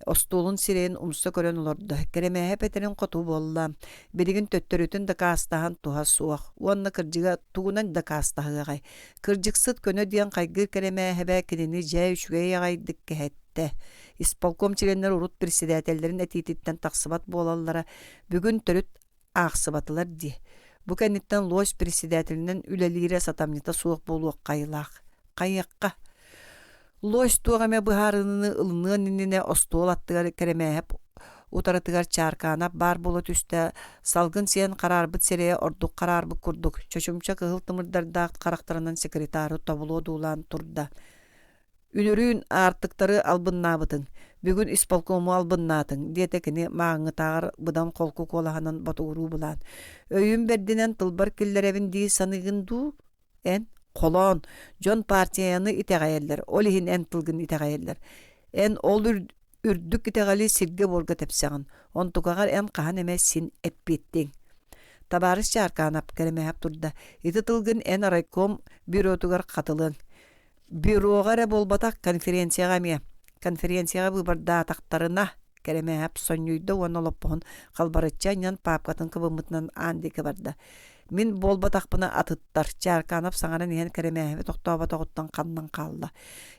остуолун сирэйин умса көрөн олордо. Кэрэмээһэп этэрин хоту буолла. Билигин төттөрүтүн дакаастаһан туһа суох. Уонна кырдьыга тугунан дакаастаһыаҕай? Кырдьыксыт көнө диэн хайгыыр Кэрэмээһэбэ кинини дьэ үчүгэй аҕайдык кэһэттэ. Исполком чилиэннэр урут председателлэрин этиититтэн тахсыбат буолаллара бүгүн төрүт аахсыбатылар дии. Бу кэнниттэн лось председателинэн үлэлиирэ сатамньыта суох буолуох хайылаах. Хайыахха? Лось туох эмэ быһаарыныыны ылыныан иннинэ остуол аттыгар Кэрэмээһэп утарытыгар Чааркаанап баар буола түстэ, салгын сиэн хараарбыт сирэйэ ордук хараарбыт курдук, чочумча кыһыл тымырдардаах харахтарынан секретары тобулуо дуулаан турда. Үнүрүүн аартыктары албыннаабытыҥ, бүгүн исполкому албыннаатыҥ, диэтэ кини мааҥҥытааҕар быдан холку куолаһынан ботугуруу былаан. Өйүм бэрдинэн тылбар киллэрэбин дии саныыгын дуу? Эн холоон, дьон партияны итэҕэйэллэр, ол иһин эн тылгын итэҕэйэллэр. Эн ол үрдүк итэҕэли сиргэ-буорга тэпсэҕин, онтукаҕар эн хаһан эмэ син эппиэттиэҥ. Табаарыс Чааркаанап кэрэмэһэп турда, ити тылгын эн райком бюротугар хатылыаҥ. Бюроҕа эрэ буолбатах, конференцияҕа эмиэ. Конференцияҕа быыбардаатахтарына, Кэрэмээһэп сонньуйда уонна олоппоһун халбарыччы анньан паапкатын кыбыммытынан аан диэки барда. Мин буолбатахпына атыттар, Чааркаанап саҥаран иһэн Кэрэмээһэби тохтооботоҕуттан ханнан хаалла.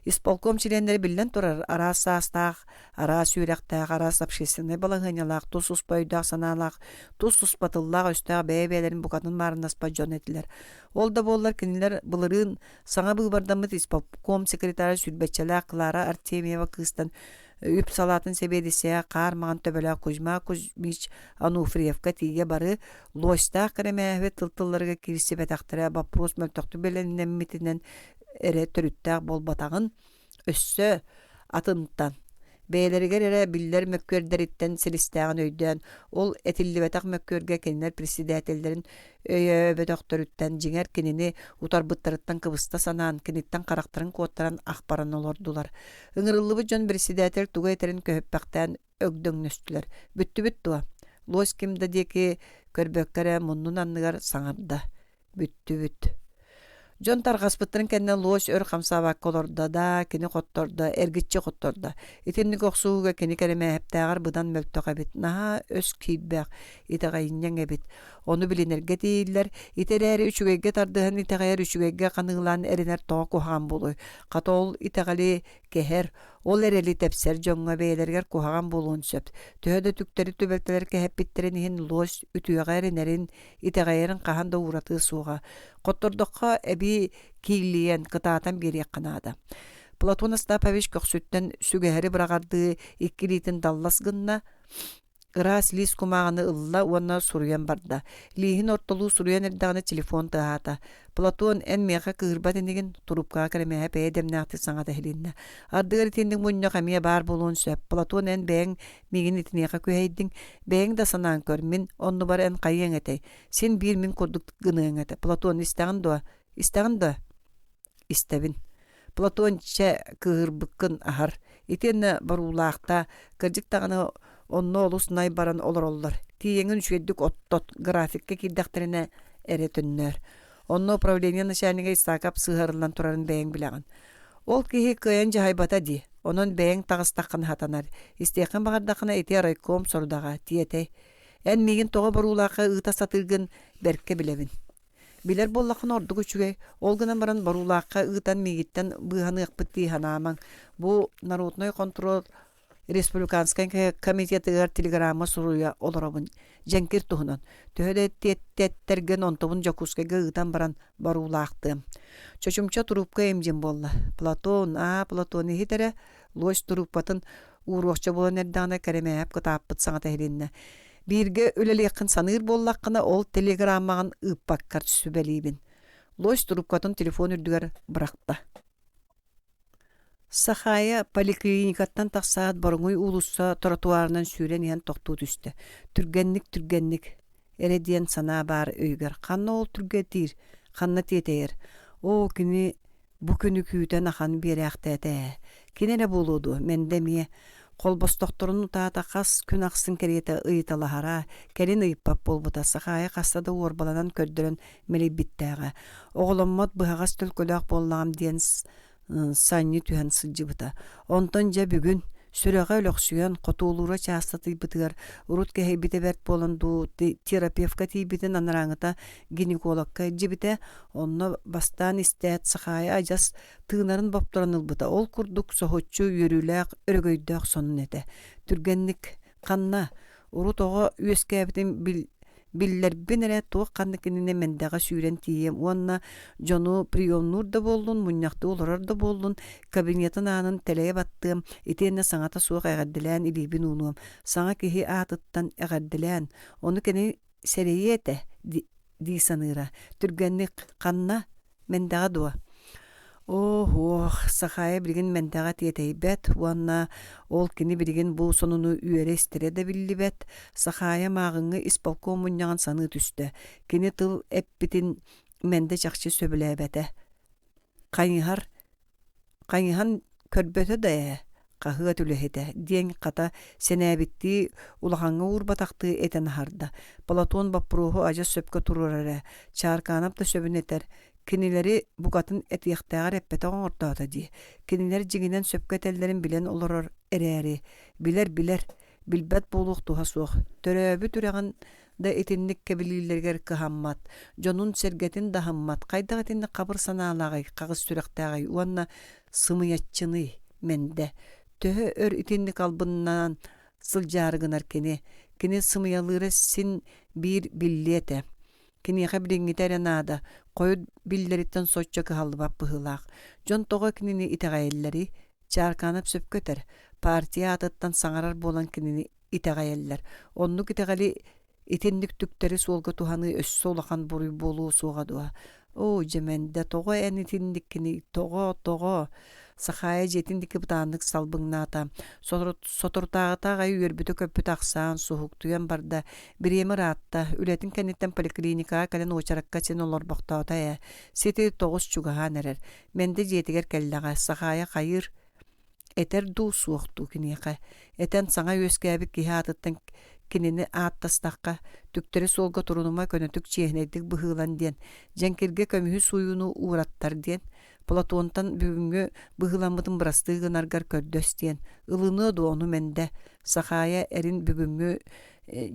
Исполком чилиэннэрэ биллэн турар, араас саастаах, араас үөрэхтээх, араас общественнай балаһыанньалаах, тус-туспа өйдөөх-санаалаах, тус-туспа тыллаах-өстөөх бэйэ-бэйэлэрин букатын маарыннаспат дьон этилэр. Ол да буоллар кинилэр былырыын Саҥа быыбардаммыт исполком секретара сүүрбэччэлээх Клара Артемьева кыыстан үп салаатын сэбиэдиссэйэ хаар маҥан төбөлөөх Кузьма Кузьмич Ануфриевка тиийэ бары луостаах кэрэмээһи тыл-тылларыгар киирсибэтэхтэрэ боппуруос мөлтөхтүк бэлэмнэммитинэн эрэ төрүттээх буолбатаҕын Өссө атынтан, бэйэлэригэр эрэ биллэр мөккүөрдэриттэн силистээҕин өйдөөн, ол этиллибэтэх мөккүөргэ кинилэр председателлэрин өйөөбөтөхтөрүттэн, дьиҥэр кинини утарбыттарыттан кыбыста санаан, киниттэн харахтарын куоттаран ах баран олордулар. Ыҥырыллыбыт дьон председатель тугу этэрин көһүппэхтээн өгдөҥнөстүлэр. Бүттүбүт дуо? Лось ким да диэки көрбөккө эрэ муннун анныгар саҥарда. Бүттүбүт. Дьон тарҕаспыттарын кэннэ лось өр хамсаабакка олордо да, кини хоттордо, эргиччи хоттордо. Итинник охсуһууга кини кэрэмээһиптээҕэр быдан мөлтөх эбит, наһаа өс киирбэх, итэҕэйинньэҥ эбит. Ону билинэргэ тиийиллэр. Ити эрээри үчүгэйгэ тардыһан итэҕэйэр үчүгэйгэ ханыылаан эрэнэр тоҕо куһаҕан буолуой? Хата ол итэҕэли кэһэр, ол эрэли тэпсэр дьоҥҥо бэйэлэригэр куһаҕан буолуон сөп. Төһө да түктэри түбэлтэлэр кэһэппиттэрин иһин луос үтүөҕэ эрэнэрин, итэҕэйэрин хаһан да ууратыа суоҕа. Хоттордоххо эбии кииллийэн, кытаатан биэриэххэ наада. Платон Остапович көхсүттэн сүгэһэри быраҕардыы икки илиитин даллас гынна, ыраас лиис кумааҕыны ылла уонна суруйан барда. Лииһин ортолуу суруйан эрдэҕинэ телефон тыаһаата. «Платон, эн миэхэ кыыһырбат инигин?» трубкаҕа кэрэмэһэ бэйэ дэмнээхтик саҥата иһилиннэ. «Ардыгар итинник мунньах эмиэ баар буолуон сөп. Платон, эн бэйэҥ миигин итиниэхэ күһэйдиҥ. Бэйэҥ да санаан көр, мин оннубар эн хайыаҥ этэй? Син биир мин курдук гыныаҥ этэ. Платон, истэҕин дуо? Истэҕин дуо?» Истэбин. Платон чэ кыыһырбыккын аһар. Итиэннэ боруулаахта, кырдьык даҕаны онно олус най баран олороллор. Тиийэҥин үчүгэйдик оттот, графикка киирдэхтэринэ эрэ төннөөр. Онно управление начальнига Исаакап сыһыарыллан турарын бэйэҥ билэҕин. Ол киһи кыайан дьаһайбата дии, онон бэйэҥ таҕыстаххына сатанар. Истиэххин баҕардаххына ити райком сорудаҕа, тиэтэй. Эн миигин тоҕо боруулаахха ыыта сатыыргын бэркэ билэбин. Билэр буоллаххына ордук үчүгэй, ол гынан баран Боруулаахха ыытан миигиттэн быыһаныахпыт дии санаамаҥ. Бу народнай хонтуруол республиканскай комитетыгар телеграмма суруйа олоробун. Дьэҥкир туһунан. Төһө да тиэттэргин онтубун Дьокуускайга ыытан баран боруулаахтыам. Чочумча трубка имдьин буолла. Платон, аа, Платон иһит эрэ, луось трубкатын ууруохча буолан эрдэҕинэ Кэрэмээһэп кытааппыт саҥата иһилиннэ. Бииргэ үлэлиэххин саныыр буоллаххына, ол телеграммаҕын ыыппаккар сүбэлиибин. Лось трубкатын телефон үрдүгэр бырахта. Сахаайа поликлиникаттан тахсаат Боруҥуй уулусса тротуарынан сүүрэн иһэн тохтуу түстэ. Түргэнник, түргэнник эрэ диэн санаа баар өйүгэр. Ханна ол түргэтиир, ханна тиэтэйэр? Оо, кини Бу күнү күүтэн ахан биэрээхтээтэ ээ. Кини эрэ буолуо дуо, Мэндэ эмиэ. Холбостохторун утаата хас күн ахсын кэриэтэ ыйыталаһара, кэлин ыйыппат буолбута, Сахаайа хаста да уорбаланан көрдөрөн мэлийбиттээҕэ. Оҕоломмот быһаҕас төлкөлөөх буоллаҕым диэн санньы түһэн сылдьыбыта. Онтон дьэ бүгүн сүрэҕэ өлөхсүйэн, хотуолуура чаастатыйбытыгар урут кэһэйбитэ бэрт буолан дуу, терапевка тиийбитин анарааҥыта гинекологка илдьибитэ, онно бастаан истээт Сахаайа адьас тыынарын бопторон ылбыта. Ол курдук соһуччу үөрүүлээх, өрөгөйдөөх сонун этэ. Түргэнник ханна урут оҕо үөскээбитин бил биллэрбин эрэ туох ханнык иннинэ Мэндэҕэ сүүрэн тиийиэм уонна дьону приемнуур да буоллун, мунньахтыы олорор да буоллун, кабинетын аанын тэлэйэ баттыам, итиэннэ саҥата суох эҕэрдэлээн илиибин уунуом. Саҥа киһи аатыттан эҕэрдэлээн, ону кини сэрэйиэ этэ дии саныыра. Түргэнник ханна? Мэндэҕэ дуо? Оо-һуох, Сахаайа билигин Мэндэҕэ тиэтэйбэт уонна ол кини билигин бу сонуну үөрэ истэрэ да биллибэт. Сахаайа мааҕыҥҥы исполком мунньаҕын саныы түстэ. Кини тыл эппитин Мэндэ чахчы сөбүлээбэтэ. Хайыһар Хайыһан көрбөтө да ээ, хаһыат үлэһитэ, диэн хата сэнээбиттии, улахаҥҥа уурбатахтыы этэн аһарда. Платон боппуруоһу адьас сөпкө туруорар ээ, Чааркаанап да сөбүн этэр, кинилэри букатын этиэхтээҕэр эппэтэх оҥортоото дии. Кинилэр дьиҥинэн сөпкө этэллэрин билэн олорор эрээри, билэр-билэр, билбэт буолуох туһа суох. Төрөөбүт үрэҕин да итинник кэбилииллэригэр кыһаммат, дьонун-сэргэтин да аһыммат, хайдах итинник хабыр санаалааҕый, хаҕыс сүрэхтээҕий уонна сымыйаччыный, мэндэ. Төһө өр итинник албыннаан сылдьаары гынар кини, кини сымыйалыыра син биир биллиэ этэ. Киниэхэ билиҥҥитэ эрэ наада, хойут биллэриттэн соччо кыһаллыбат быһыылаах. Дьон тоҕо кинини итэҕэйэллэрий? Чааркаанап сөпкө этэр, партия аатыттан саҥарар буолан кинини итэҕэйэллэр. Оннук итэҕэли итинник түктэри суолга туһаныы өссө улахан буруй буолуо суоҕа дуо? Оо, дьэмэндэ, тоҕо эн итинниккиний? Тоҕо, тоҕо? Сахаайа дьиэтин диэки бытааннык салбыҥнаата. Соторутааҕыта аҕай үөрбүтэ-көппүтэ ахсаан, суһуктуйан барда. Бириэмэ ыраатта. Үлэтин кэнниттэн поликлиникаҕа кэлэн уочаракка син олорбохтоото ээ. Сити тоҕус чугаһаан эрэр. Мэндэ дьиэтигэр кэллэҕэ. Сахаайа хайыыр Этэр дуу, суох дуу киниэхэ. Этэн саҥа үөскээбит киһи аатыттан кинини ааттастахха, түктэри суолга турунума көнөтүк чиэһинэйдик быһыылан диэн, дьэҥкиргэ көмүһү сууйууну уураттар диэн, Платонтан бүгүҥҥү быһыыламмытын бырастыы гынаргар көрдөс диэн, ылыныа дуо ону Мэндэ, Сахаайа эрин бүгүҥҥү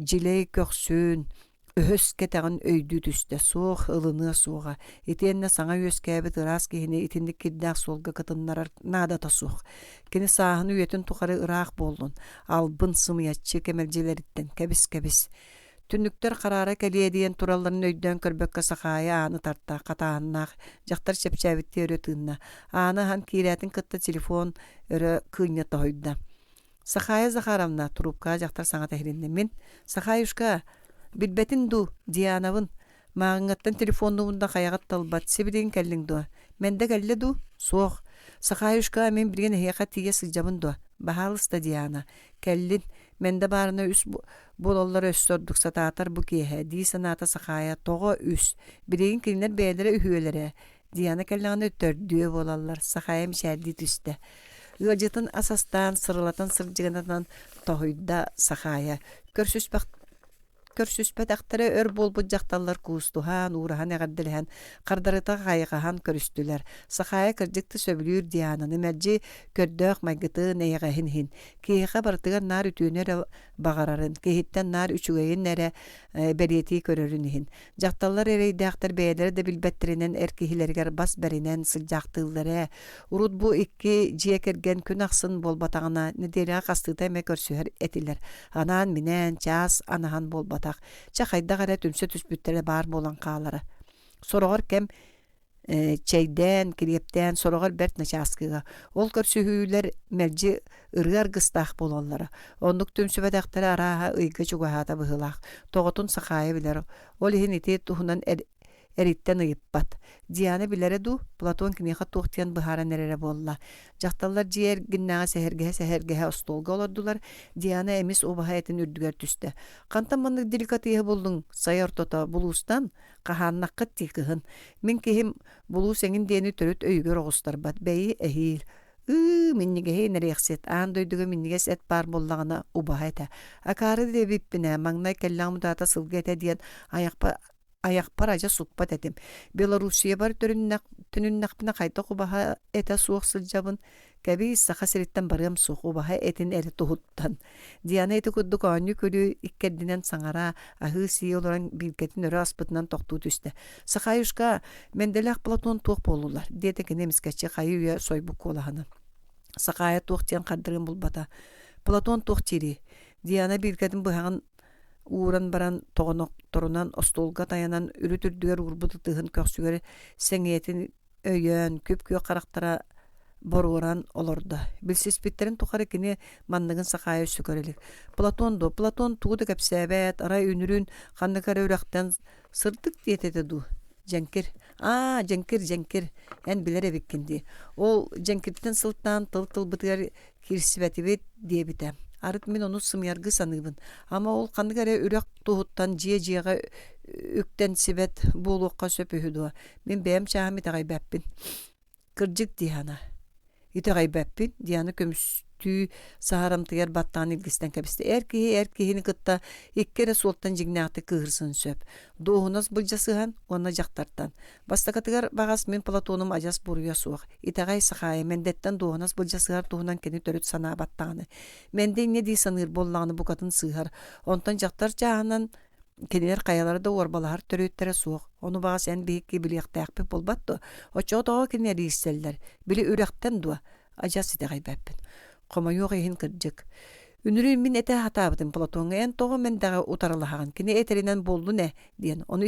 дьилэй көхсүн, Өһөс кэтэҕин өйдүү түстэ, суох, ылыныа суоҕа, итиэннэ саҥа үөскээбит ыраас киһини итинник кирдээх суолга кытыннарар наадата суох. Кини сааһын үйэтин тухары ыраах буоллун, албын, сымыйаччы кэмэлдьилэриттэн кэбис-кэбис. Түннүктэр хараара кэлиэдийэн туралларын өйдөөн көрбөккө Сахаайа ааны тарта, хатааһыннаах, дьахтар чэпчээбиттии өрө тыынна. Ааны аһан киирээтин кытта телефон өрө кыынньа тоһуйда. Сахая Захаровна, трубкаҕа дьахтар саҥата иһилиннэ. Мин, Сахаюшка, билбэтин дуу, Дианабын. Мааҕыҥҥаттан телефоннуубун да хайаҕыт талбат, сибилигин кэллиҥ дуо? Мэндэ кэллэ дуу? Суох. Сахаюшка, мин билигин эһиэхэ тиийэ сылдьабын дуо? Баһаалыста, Диана. Кэллин. Мэндэ баарына үс буолаллара өссө ордук сатаатар бу киэһэ, дии санаата Сахая. Тоҕо үс? Билигин кинилэр бэйэлэрэ үһүөлэр ээ. Диана кэллэҕинэ төрдүө буолаллар, Сахая мичээрдии түстэ. Ыалдьытын ас астаан, сырылатан сырдьыгынатан тоһуйда Сахая. Көрсүспэх Көрсүспэтэхтэрэ өр буолбут дьахталлар куустуһан, уураһан эҕэрдэлэһэн, хардарыта хайҕаһан көрүстүлэр. Сахая кырдьык да сөбүлүүр Диананы мэлдьи көрдөөх майгытын, эйэҕэһин иһин. Киһиэхэ барытыгар наар үтүөнү эрэ баҕарарын, киһиттэн наар үчүгэйин эрэ бэлиэтии көрөрүн иһин. Дьахталлар эрэйдээхтэр бэйэлэрэ да билбэттэринэн эр киһилэригэр бас бэринэн сылдьаахтыыллар ээ. Урут бу икки дьиэ кэргэн күн ахсын буолбатаҕына, нэдиэлэҕэ хастыыта эмэ көрсүһэр этилэр. Анаан-минээн, чаас анаһан буолбатах. Чэ, хайдах эрэ түмсэ түспүттэрэ баар буолан хаалара. Сороҕор кэм чэйдээн, килиэптээн, сороҕор бэрт начааскыга. Ол көрсүһүүлэр мэлдьи ырыа аргыстаах буолаллара. Оннук түмсүбэтэхтэрэ арааһа ыйга чугаһаата быһыылаах. Тоҕотун Сахаайа билэр. Ол иһин ити туһунан эриттэн ыйыппат. Диана билэрэ дуу, Платон киниэхэ туох диэн быһааран эрэрэ буолла. Дьахталлар дьиэ эргиннээҕи сэһэргэһэ-сэһэргэһэ остуолга олордулар. Диана эмис убаһа этин үрдүгэр түстэ. «Хантан маннык деликатеһы буллуҥ? Сайа ортото, булуустан?» Хаһааннаххыт дии кыһын. Мин киһим булуус эҥин диэни төрүт өйүгэр оҕустарбат. Бэйи эһиил. Ыы, минньигэһи инэриэхсит, аан дойдуга минньигэс эт баар буоллаҕына убаһа этэ. Акаары диэбиппин ээ, маҥнай кэллэҕим утаата сылгы этэ диэн айахпа айахпар адьас укпат этим. Белоруссиябар төнүннэхпинэ хайдах убаһа этэ суох сылдьабын. Кэбиис, Саха сириттэн барыам суох, убаһа этин эрэ туһуттан. Диана ити курдук оонньуу-күлүү иккэрдинэн саҥара, аһыы-сии олорон биилкэтин өрө аспытынан тохтуу түстэ. «Сахаюшка, Мэнделээх Платон туох буоллулар?» диэтэ кини эмискэччи хайы-үйэ сойбут куолаһынан. Сахаайа туох диэн хардарыан булбата. «Платон туох диирий?» Диана биилкэтин быһаҕын ууран баран тоҕонохторунан остуолга тайанан үрүт үрдүгэр уурбут ытыһын көхсүгэр сэҥийэтин өйөөн, күп-күөх харахтара боруоран олордо. Билсиспиттэрин тухары кини манныгын Сахаайа өссө көрө илик. Платон дуо? Платон тугу да кэпсээбэт, арай үнүрүүн ханнык эрэ үрэхтэн сырдык диэтэ этэ дуу? Дьэҥкир. Аа, дьэҥкир, дьэҥкир. Эн билэр эбиккин дии. Ол дьэҥкиртэн сылтаан тыл-тылбытыгар киирсибэтибит диэбитэ. Арыт мин ону сымыйаргыы саныыбын. Ама ол ханнык эрэ үрэх туһуттан дьиэ-дьиэҕэ үктэнсибэт буолуохха сөп үһү дуо? Мин бэйэм чааһым итэҕэйбэппин. Кырдьык Диана. Итэҕэйбэппин, Диана көмүстүү саһарамтыйар баттаҕын илгистэн кэбистэ. Эр киһи эр киһини кытта икки эрэ суолтан дьиҥнээхтик кыыһырсын сөп. Дуоһунас былдьасыһан уонна дьахтартан. Бастакытыгар баҕас мин Платонум адьас буруйа суох. Итэҕэй Сахаайа Мэндэттэн дуоһунас былдьасыһар туһунан кини төрүт санаабат даҕаны. Мэндэ инньэ дии саныыр буоллаҕына букатын сыыһар. Онтон дьахтар чааһынан кинилэр хайалара да уорбалаһар төрүөттэрэ суох. Ону баҕас эн биһикки билиэхтээхпит буолбат дуо? Оччоҕо тоҕо кинилэр иирсэллэр? Били үрэхтэн дуо? Адьас итэҕэйбэппин. Хомойуох иһин кырдьык. Үнүрүүн мин этэ сатаабытым Платоҥҥа эн тоҕо Мэндэҕэ утарылаһаҕын? Кини этэринэн буоллун ээ диэн. Ону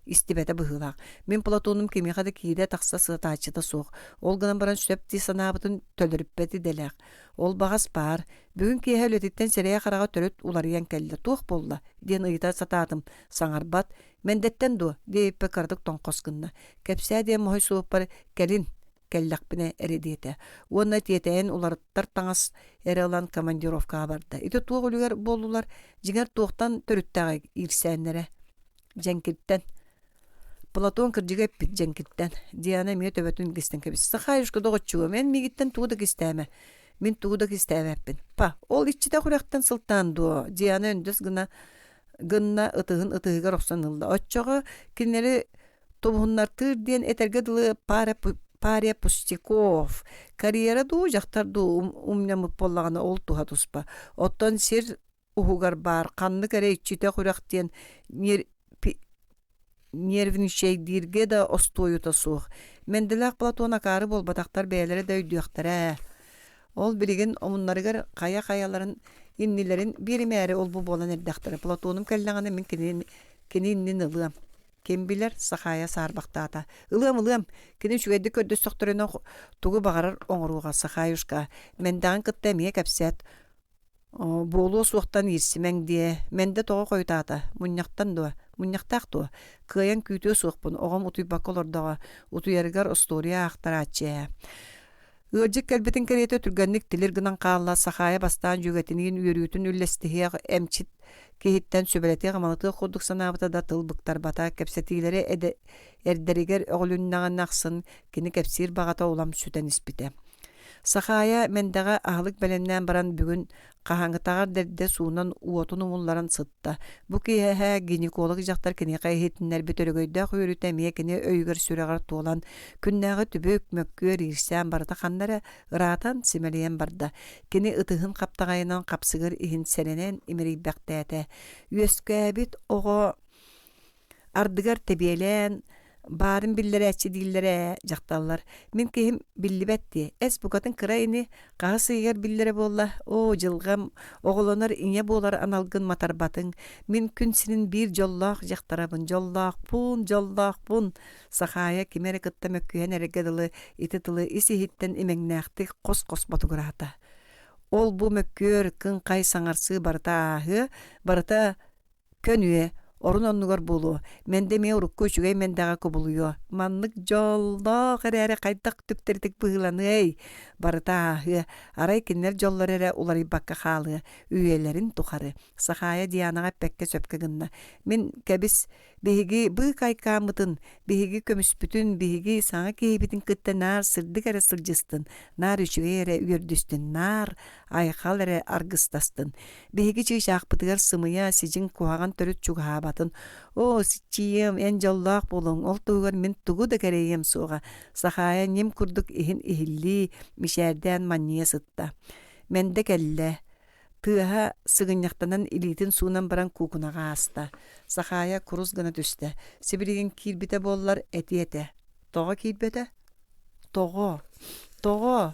истибэтэ быһыылаах. Мин Платонум кимиэхэ да киирэ-тахса сытааччыта суох. Ол гынан баран сөп дии санаабытын төлөрүппэт идэлээх. Ол баҕас баар. Бүгүн киэһэ үлэтиттэн сирэйэ-хараҕа төрүт уларыйан кэллэ. Туох буолла? диэн ыйыта сатаатым. Саҥарбат. Мэндэттэн дуо? диэбиппэр кыратык тоҥхос гынна. Кэпсээ диэн моһой суоппар кэлин кэллэхпинэ эрэ диэтэ. Уонна тиэтэйэн уларыттар таҥас эрэ ылан командировкаҕа барда. Ити туох үлүгэр буоллулар? Дьиҥэр туохтан төрүттээҕий иирсээннэрэ? Дьэҥкиртэн. Платон кырдьыга эппит дьэҥкиртэн. Диана эмиэ төбөтүн илгистэн кэбистэ. Сахаюшка доҕоччугум, эн миигиттэн тугу да кистээмэ. Мин тугу да кистээбэппин. Па, ол иччитэх үрэхтэн сылтаан дуо? Диана өндөс гына гынна ытыһын ытыһыгар охсон ылла. Оччоҕо кинилэри тубуһуннартыыр диэн этэргэ дылы пара, пария пустяков. Карьера дуу, дьахтар дуу умньаммыт буоллаҕына ол туһа туспа. Оттон сир уһугар баар ханнык эрэ иччитэх үрэх диэн Нервничэйдииргэ да остуойута суох. Мэндэлээх Платон акаары буолбатахтар бэйэлэрэ да өйдүөхтэрэ. Ол билигин омуннарыгар хайа-хайаларын иннилэрин биэримээри ол-бу буолан эрдэхтэрэ. Платонум кэллэҕинэ мин кинини, кини иннин ылыам. Ким билэр, Сахаайа саарбахтаата. Ылыам, ылыам. Кини үчүгэйдик көрдөстөхтөрүнэ тугу баҕарар оҥоруоҕа, Сахааюшка. Мэндэҕин кытта эмиэ кэпсэт. Буолуо суохтан иирсимэҥ диэ, Мэндэ тоҕо хойутаата, мунньахтан дуо, мунньахтаах дуо? Кыайан күүтүө суохпун, оҕом утуйбакка олордоҕо, утуйарыгар остуоруйа аахтарааччы ээ. Ыалдьыт кэлбитин кэриэтэ түргэнник тилир гынан хаалла, Сахаайа бастаан дьүөгэтиниин үөрүүтүн үллэстиһиэх, эмчит киһиттэн сүбэлэтиэх-амалатыах курдук санаабыта да тыл быктарбата, кэпсэтиилэрэ эрдэригэр өҕүлүннэҕин ахсын кини кэпсиир баҕата улам сүтэн испитэ. Сахаайа Мэндэҕэ аһылык бэлэмнээн баран бүгүн хаһааҥҥытааҕар да эрдэ суунан уотун умулларан сытта. Бу киэһэ гинеколог дьахтар киниэхэ иһитиннэрбит өрөгөйдөөх үөрүүтэ эмиэ кини өйүгэр-сүрэҕэр туолан, күннээҕи түбүк, мөккүөр, иирсээн барыта ханна эрэ ыраатан, симэлийэн барда. Кини ытыһын хаптаҕайынан хапсыгыр иһин сэрэнэн имэрийбэхтээтэ. Үөскээбит оҕо Ардыгар тэбиэлээн, баарын биллэрээччи дииллэрэ ээ, дьахталлар. Мин киһим биллибэт дии, эс букатын кыра ини, хаһыс ыйыгар биллэрэ буолла, оо, дьылҕам, оҕолонор ийэ буолар аналгын матарбатыҥ, мин күн сирин биир дьоллоох дьахтарабын, дьоллоохпун, дьоллоохпун, Сахаайа кими эрэ кытта мөккүһэн эрэргэ дылы ити тылы ис-иһиттэн имэҥнээхтик хос-хос ботугураата. Ол-бу мөккүөр, кыҥхай саҥарсыы барыта ааһыа, барыта Көнүө, орун оннугар буолуо, Мэндэ эмиэ урукку үчүгэй Мэндэҕэ кубулуйуо. Маннык дьоллоох эрээри хайдах түктэритик быһыыланыай? Барыта ааһыа, арай кинилэр дьоллоро эрэ уларыйбакка хаалыа, үйэлэрин тухары. Сахаайа Дианаҕа эппэккэ сөпкө гынна. Мин, кэбис, Биһиги быыкайкааммытын, биһиги көмүспүтүн, биһиги саҥа киһибитин кытта наар сырдык эрэ сылдьыстын, наар үчүгэй эрэ үөрдүстүн, наар айхал эрэ аргыстастын. Биһиги чыычаахпытыгар сымыйа, сидьиҥ куһаҕан төрүт чугаһаабатын. Оо, сиччием, эн дьоллоох буолуоҥ, ол туһугар мин тугу да кэрэйиэм суоҕа. Сахаайа ньим курдук иһин иһиллии, мичээрдээн манньыйа сытта. Мэндэ кэллэ. Тыаһа сыгынньахтанан илиитин суунан баран куукунаҕа ааста. Сахаайа курус гына түстэ. Сибилигин киирбитэ буоллар этиэ этэ. Тоҕо киирбэтэ? Тоҕо? Тоҕо?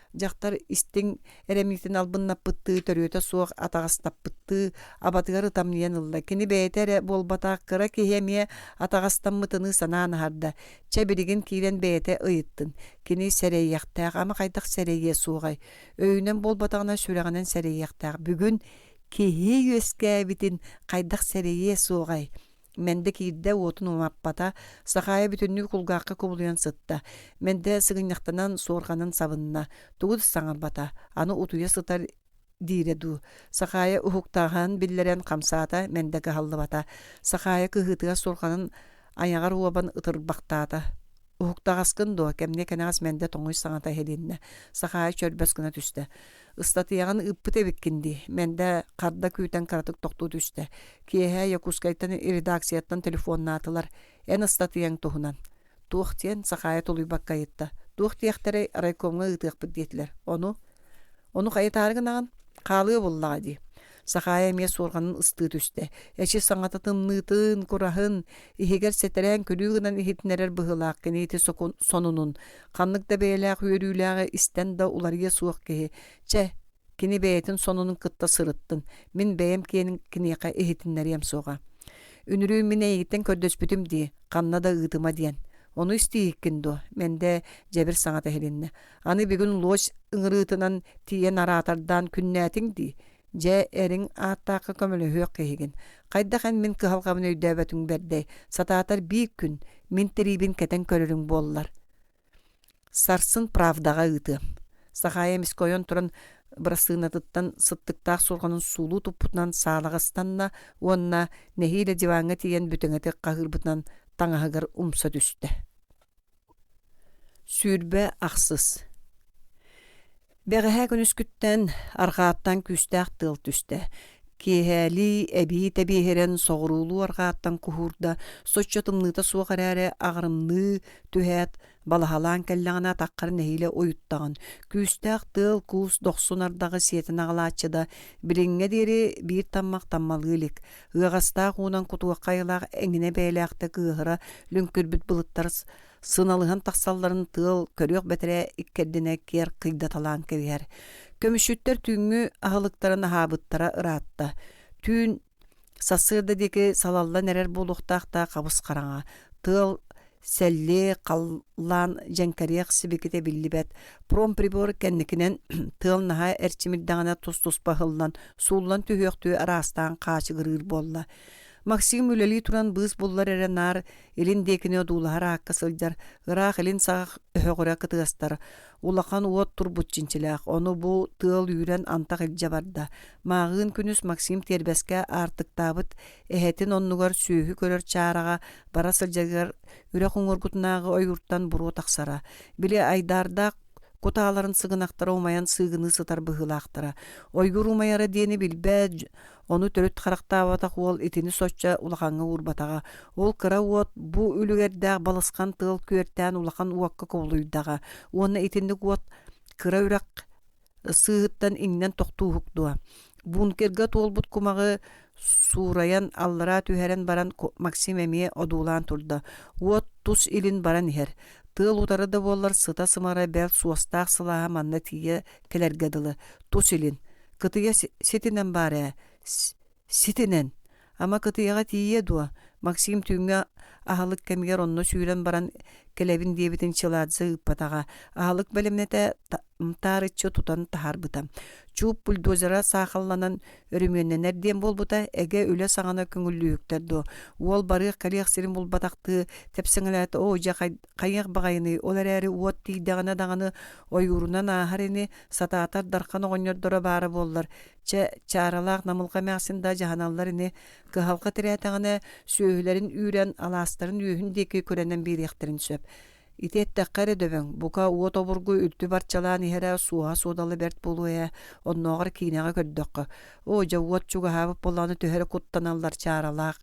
Дьахтар истиҥ эрэмньитин албыннаппыттыы, төрүөтэ суох атаҕастаппыттыы абатыгар ытамньыйан ылла. Кини бэйэтэ эрэ буолбатах, кыра киһи эмиэ атаҕастаммытыныы санаан аһарда. Чэ, билигин киирэн бэйэтэ ыйыттын. Кини сэрэйиэхтээх, ама хайдах сэрэйиэ суоҕай? Өйүнэн буолбатаҕына сүрэҕинэн сэрэйиэхтээх. Бүгүн киһи үөскээбитин хайдах сэрэйиэ суоҕай? Мэндэ киирдэ, уотун умаппата, Сахаайа бүтүннүү кулгаахха кубулуйан сытта. Мэндэ сыгынньахтанан, суорҕанын сабынна, тугу да саҥарбата, аны утуйа сытар диирэ дуу. Сахаайа уһуктааһын биллэрэн хамсаата, Мэндэ кыһаллыбата. Сахаайа кыһыытыгар суорҕанын айаҕар уобан ытырбахтаата. Уһуктаҕаскын дуо? Кэмниэ кэнэҕэс Мэндэ тоҥуй саҥата иһилиннэ. Сахаайа чөрбөс гына түстэ. Ыстатыйаҕын ыыппыт эбиккин дии. Мэндэ харда күүтэн кыратык тохтуу түстэ. Киэһэ Якутскайтан редакцияттан телефоннаатылар. Эн ыстатыйаҥ туһунан. Туох диэн Сахаайа тулуйбакка ыйытта. Туох диэхтэрэй, райкомҥа ыытыахпыт диэтилэр. Ону? Ону хайытаары гынаҕын? Хаалыа буоллаҕа дии. Сахаайа эмиэ суорҕанын ыстыы түстэ. Эчи саҥата тымныытын, кураһын, иһигэр сэтэрээн күлүү гынан иһитиннэрэр быһыылаах кини ити сонунун, ханнык да бэйэлээх үөрүүлээҕи истэн да уларыйа суох киһи. Чэ, кини бэйэтин сонунун кытта сырыттын, мин бэйэм киэнин киниэхэ иһитиннэриэм суоҕа. Үнүрүүн мин эйигиттэн көрдөспүтүм дии, ханна да ыытыма диэн. Ону истииһиккин дуо? Мэндэ дьэбир саҥата иһилиннэ. Аны бүгүн луось ыҥырыытынан тиийэн араатардаан күннээтиҥ дии. Дьэ, эриҥ ааттаахха көмөлөһүөх киһигин. Хайдах эн мин кыһалҕабын өйдөөбөтүҥ бэрдэй, сатаатар биир күн мин тириибин кэтэн көрөрүҥ буоллар. Сарсын правдаҕа ыытыам. Сахаайа эмискэ ойон туран бырасыынатыттан сыттыктаах суорҕанын суулуу туппутунан саалаҕа ыстанна уонна нэһиилэ диваҥҥа тиийэн бүтэҥэтик хаһыырбытынан таҥаһыгар умса түстэ. 28 Бэҕэһээ күнүскүттэн арҕааттан күүстээх тыал түстэ. Киэһээлии эбии тэбиэһирэн соҕуруулуу арҕааттан куһуурда, соччо тымныыта суох эрээри аҕырымныы түһээт, Балаһалаан кэллэҕинэ атаххар нэһиилэ уйуттаҕын. Күүстээх тыал-куус дохсун ардаҕы сиэтэн аҕалааччы да, билиҥҥэ диэри биир таммах таммалыы илик. Ыаҕастаах уунан кутуохха айылаах эҥинэ бэйэлээхтик ыаһыра лүҥкүрбүт былыттар сыналыһан тахсалларын тыал көрүөх бэтэрээ иккэрдинэ киэр кыйдаталаан кэбиһэр. Көмүсчүттэр түүҥҥү аһылыктарын аһаабыттара ыраатта. Түүн сарсыарда диэки салаллан эрэр буолуохтаах да хабыс-хараҥа. Тыал сэллиэ, халлаан дьэҥкэриэх сибикитэ биллибэт. Промприбор кэнникинэн тыал наһаа эрчимирдэҕинэ тус-туспа ыһыллан, сууллан түһүөхтүү араастаан хаачыгырыыр буолла. Максим үлэлии туран быыс буллар эрэ наар илин диэкини одуулаһар аакка сылдьар, ыраах илин саҕах өһөҕүрэ кытыастар, улахан уот турбут чинчилээх, ону бу тыал үүрэн антах илдьэ барда. Мааҕыын күнүс Максим тиэрбэскэ аартыктаабыт эһэтин оннугар сүөһү көрөр чаараҕа бара сылдьарыгар үрэх уҥуоргутунааҕы ойууртан буруо тахсара. Били айдаардаах кутааларын сыгынахтара умайан сыыгыныы сытар быһыылаахтара. Ойуур умайара диэни билбэт, ону төрүт харахтаабатах уол итини соччо улахаҥҥа уурбатаҕа. Ол кыра уот бу үлүгэрдээх балысхан тыал күөртээн улахан уокка кубулуйдаҕа уонна итинник уот кыра үрэх сыыһыттан иҥнэн тохтууһук дуо? Бункерга туолбут кумаҕы суурайан аллараа түһэрэн баран Максим эмиэ одуулаан турда. Уот тус илин баран иһэр. Тыал утары да буоллар сыта-сымара бэл суостаах сылааһа манна тиийэ кэлэргэ дылы. Тус илин. Кытыйа ситинэн баар ээ. Ситинэн. Ама кытыйаҕа тиийиэ дуо? Максим түүҥҥү аһылык кэмигэр онно сүүрэн баран кэлэбин диэбитин Чиладзе ыыппатаҕа. Аһылык бэлэмнэтэ таарыччы тутан таһаарбыта. Чууп бульдозера саахалланан өрөмүөннэнэр диэн буолбута, эгэ үлэ саҕана көҥүллүүһүктэр дуо? Уол барыах-кэлиэх сирин булбатахтыы тэпсэҥэлээтэ, оо дьэ хайыах баҕайыный, ол эрээри уот тиийдэҕинэ даҕаны ойуурунан ааһар ини, сатаатар Дархан оҕонньордоро баара буоллар, Чэ, чааралаах Намылҕа эмээхсин да дьаһаналлар ини, кыһалҕа тирээтэҕинэ, сүөһүлэрин үүрэн, алаастарын үөһүн диэки күрэнэн биэриэхтэрин сөп. Ити эттэххэ эрэ дөбөҥ, бука уот обургу үлтү барчалаан иһэрэ суоһа-суодала бэрт буолуо ээ, оннооҕор киинэҕэ көрдөххө. Оо, дьэ уот чугаһаабыт буоллаҕына төһө эрэ куттаналлар чааралаах.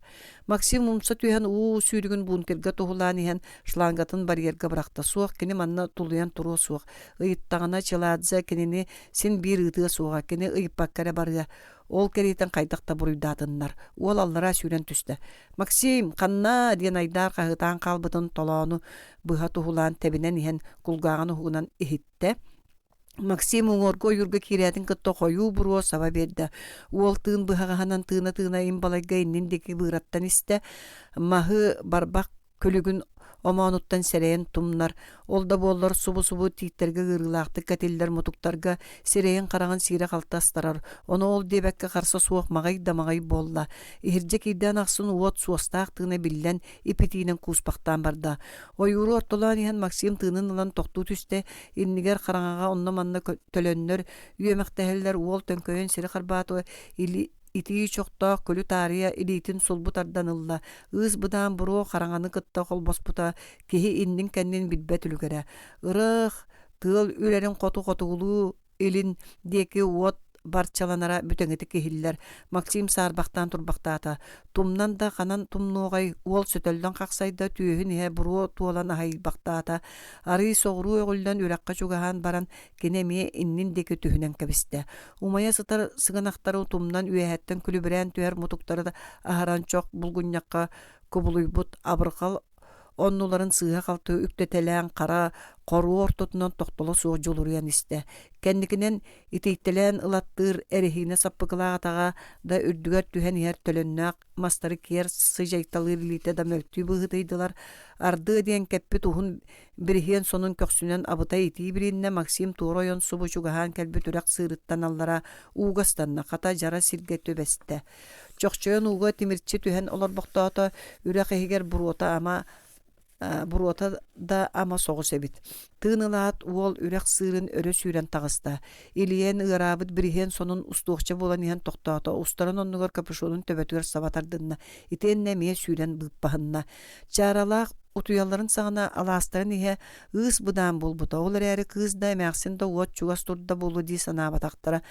Максим умса түһэн уу сүүрүгүн бункерга туһулаан иһэн шлангатын барьерга бырахта. Суох, кини манна тулуйан туруо суох. Ыйыттаҕына Чиладзе кинини син биир ыытыа суоҕа, кини ыйыппакка эрэ барыа. Ол кэриэтин хайдах да буруйдаатыннар. Уол аллараа сүүрэн түстэ. «Максим, ханна?» диэн айдаар хаһыытаан хаалбытын толоону быһа туһулаан тэбинэн иһэн кулгааҕын уһугунан иһиттэ. Максим уҥуоргу ойуурга киирээтин кытта хойуу буруо саба биэрдэ. Уол тыын быһаҕаһынан тыына-тыына им балайга иннин диэки быыраттан истэ. Маһы барбах күлүгүн омоонуттан сэрэйэн тумнар, ол да буоллар субу-субу тииттэргэ ыарыылаахтык кэтиллэр мутуктарга сирэйин-хараҕын сиирэ-халты астарар, ону ол диэбэккэ харса суох маҕай да маҕай буолла. Иһирдьэ киирдээн ахсын уот суостаах тыына биллэн, ип-итиинэн кууспахтаан барда. Ойууру ортолоон иһэн Максим тыынын ылан тохтуу түстэ, иннигэр хараҥаҕа онно-манна төлөннөр, үөмэхтэһэллэр, уол төҥкөйөн сири харбаата, или итии чохтоох күлү таарыйа илиитин сулбу тардан ылла, ыыс-быдаан буруо хараҥаны кытта холбоспута киһи иннин-кэннин билбэт үлүгэрэ. Ырых, тыал үрэрин хоту хотугулуу илин диэки уот барчаланара бүтэҥитик иһиллэр. Максим саарбахтаан турбахтаата. Тумнан да ханан тумнуоҕай, уол сөтөллөн хахсайда, түөһүн иһэ буруо туолан аһыйбахтаата. Арыый соҕуруу өҕүллэн үрэххэ чугаһаан баран, кини эмиэ иннин диэки түһүнэн кэбистэ. Умайа сытар сыгынахтары утумнан үөһэттэн күлүбүрээн түһэр мутуктары аһаран чох булгунньахха кубулуйбут абырҕал оннуларын сыыһа-халты үктэтэлээн хара хоруо ортотунан тохтоло суох дьулуруйан истэ. Кэнникинэн итийтэлээн ылаттыыр эрэһиинэ саппыкылаах атаҕа да үрдүгэр түһэн иһэр төлөннөөх мастары киэр сыдьайталыыр илиитэ да мөлтүү быһыытыйдылар. Ардыа диэн кэппит уһун Бириһиэн сонун көхсүнэн абытай итии билиннэ Максим туора ойон субу чугаһаан кэлбит үрэх сыырыттан аллара ууга ыстанна, хата дьара сиргэ түбэстэ. Чохчойон ууга тимирчи түһэн олорбохтоото, үрэх иһигэр буруота ама буруота да ама соҕус эбит. Тыын ылаат уол үрэх сыырын өрө сүүрэн таҕыста. Илийэн ыараабыт бириһиэн сонун устуохча буолан иһэн тохтоото, устарын оннугар капюшонун төбөтүгэр саба тардынна. Итиэннэ эмиэ сүүрэн быыппаһынна. Чааралаах. Утуйалларын саҕана алаастарын иһэ ыыс-быдаан буолбута, ол эрээри кыыс да, эмээхсин да уот чугас турда буолуо дии санаабатахтара.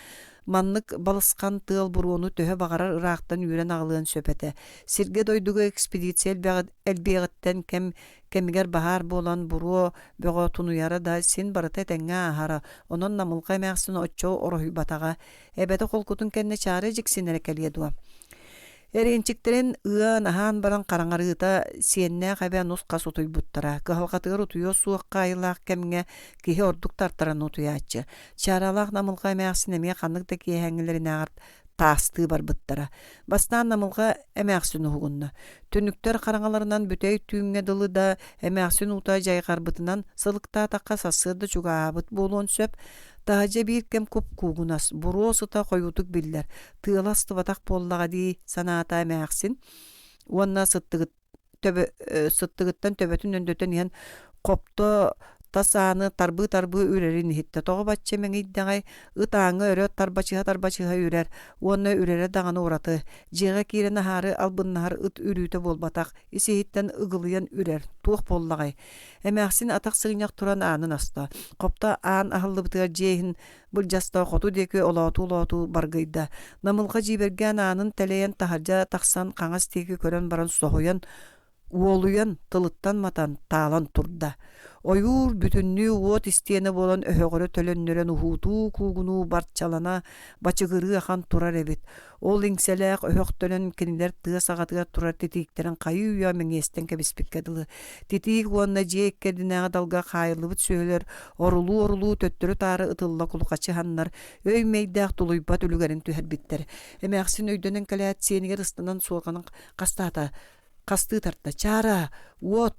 Маннык балысхан тыал буруону төһө баҕарар ыраахтан үүрэн аҕалыан сөп этэ. Сиргэ-дойдуга экспедиция элбиэҕиттэн кэм кэмигэр баһаар буолан буруо бөҕө тунуйара да син барыта этэҥҥэ ааһара, онон Намылҕа эмээхсин оччо ороһуйбатаҕа. Эбэтэ холкутун кэннэ чаара дьиксинэрэ кэлиэ дуо? Эриэнчиктэрин ыан, аһаан баран хараҥарыыта сиэннээх эбэ нус-хас утуйбуттара. Кыһалҕатыгар утуйуо суохха айылаах кэмҥэ киһи ордук тартаран утуйааччы. Чааралаах Намылҕа эмээхсин эмиэ ханнык да киэһээҥҥилэринээҕэр таастыы барбыттара. Бастаан Намылҕа эмээхсин уһугунна. Түннүктэр хараҥаларынан бүтэй түүҥҥэ дылы да эмээхсин уута дьайҕарбытынан сылыктаатахха сарсыарда чугаһаабыт буолуон сөп. Таһырдьа биир кэм куп-куугунас, буруо сыта хойуутук биллэр, тыала астыбатах буоллаҕа дии санаата эмээхсин уонна сыттыгыт төбө сыттыгыттан төбөтүн өндөтөн иһэн хопто тас ааны тарбыы-тарбыы үрэрин иһиттэ. Тоҕо бачча мэҥийдэҕэй, ыт ааҥҥа өрө тарбачыһа-тарбачыһа үрэр уонна үрэрэ даҕаны ураты. Дьиэҕэ киирэн аһаары албыннаһар ыт үрүүтэ буолбатах, ис-иһиттэн ыгылыйан үрэр. Туох буоллаҕай? Эмээхсин атах сыгынньах туран аанын аста. Хопто аан аһыллыбытыгар дьиэ иһин былдьаста хоту диэки олоотуу-олоотуу баргыйда. Намылҕа дьиибэргээн аанын тэлэйэн таһырдьа тахсан хаҥас диэки көрөн баран соһуйан, уолуйан, тылыттан матан, таалан турда. Ойуур бүтүннүү уот истиэнэ буолан өһөҕөрө төлөннөрөн уһуутуу-куугунуу барчалана, бачыгырыы ахан турар эбит. Ол иҥсэлээх өһөхтөнөн кинилэр тыа саҕатыгар турар титииктэрин хайыы-үйэ мэҥиэстэн кэбиспиккэ дылы. Титиик уонна дьиэ иккэрдинээҕи далга хаайыллыбыт сүөһүлэр орулуу-орулуу төттөрү-таары ытылла кулухачыһаннар өй-мэйдээх тулуйбат үлүгэрин түһэрбиттэр. Эмээхсин өйдөнөн кэлээт сиэнигэр ыстанан суорҕанын хастаата, хастыы тарта. «Чаара, уот!»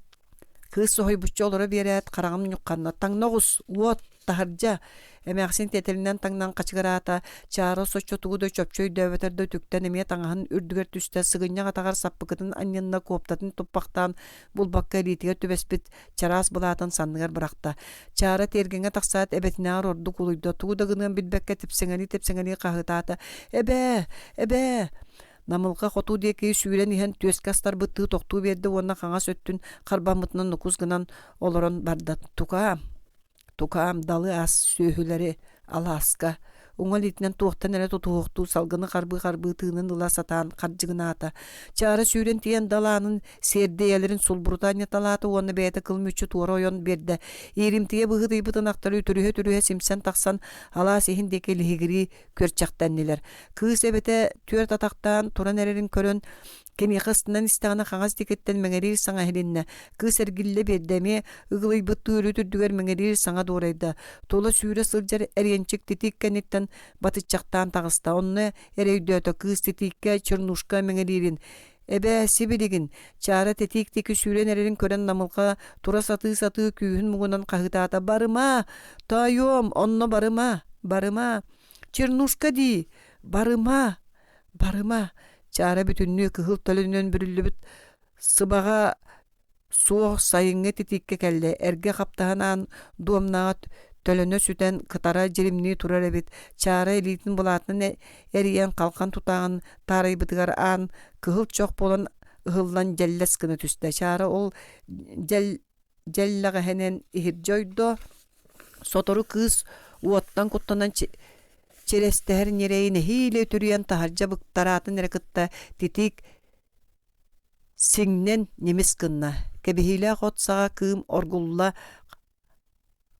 Кыыс соһуйбучча олоро биэрээт, хараҕым ньухханна: «Таҥна оҕус, уот, таһырдьа!» Эмээхсин тиэтэлинэн таҥнан хачыгыраата, Чаара соччо тугу да чопчу өйдөөбөтөр да үтүктэн эмиэ таҥаһын үрдүгэр түстэ, сыгынньах атаҕар саппыкытын анньынна, куоптатын туппахтаан булбакка илиитигэр түбэспит чараас былаатын санныгар бырахта. Чаара тиэргэҥҥэ тахсаат эбэтинээҕэр ордук улуйда, тугу да гыныан билбэккэ типсэҥэлии-типсэҥэлии хаһыытаата: «Эбээ! Эбээ!» Намылҕа хоту диэки сүүрэн иһэн түөскэ астарбыттыы тохтуу биэрдэ уонна хаҥас өттүн харбаммытынан нукус гынан олорон барда. Тукаам, тукаам, далы ас сүөһүлэри алааска уҥа илиитинэн туохтан эрэ тутуһуохтуу салгыны харбыы-харбыы тыынын ыла сатаан хардьыгынаата. Чаара сүүрэн тиийэн далаанын сиэрдийэлэрин сулбурута анньыталаата уонна бэйэтэ кыл мүччү туора ойон биэрдэ. Ииримтийэ быһыытыйбыт ынахтары үтүрүһэ-үтүрүһэ симсэн тахсан алаас иһин диэки лиһигирии күөрчэхтэннилэр. Кыыс эбэтэ түөрт атахтаан туран эрэрин көрөн, киниэхэ ыстанан истэҕинэ хаҥас диэкиттэн мэҥириир саҥа иһилиннэ. Кыыс эргиллэ биэрдэ эмиэ ыгылыйбыттыы үрүт үрдүгэр мэҥириир саҥа дуорайда. Тула сүүрэ сылдьар эриэнчик титиик кэнниттэн батыччахтаан таҕыста. Онно эрэ өйдөөтө кыыс титииккэ чернушка мэҥириирин. Эбээ, сибилигин, Чаара титиик диэки сүүрэн эрэрин көрөн Намылҕа тура сатыы-сатыы күүһүн муҥунан хаһыытаата: «Барыма! Тоойуом, онно барыма! Барыма! Чернушка дии! Барыма! Барыма!» Чаара бүтүннүү кыһыл төлөнүнэн бүрүллүбүт сыбаҕа суох сайыҥҥы титииккэ кэллэ. Эргэ хаптаһын аан дуомнаҕа төлөнө сүтэн кытара дьиримнии турар эбит. Чаара илиитин былаатынан эрийэн халхан тутааҕын таарыйбытыгар аан кыһыл чох буолан ыһыллан дьэллэс гына түстэ. Чаара ол дьэл дьэллэҕэһинэн иһирдьэ ойдо. Сотору кыыс уоттан куттанан чирэстэһэр ньирэйин нэһиилэ үтүрүйэн таһырдьа быктараатын эрэ кытта титиик сиҥнэн ньимис гынна. Кэбиһиилээх от саҕа кыым оргулла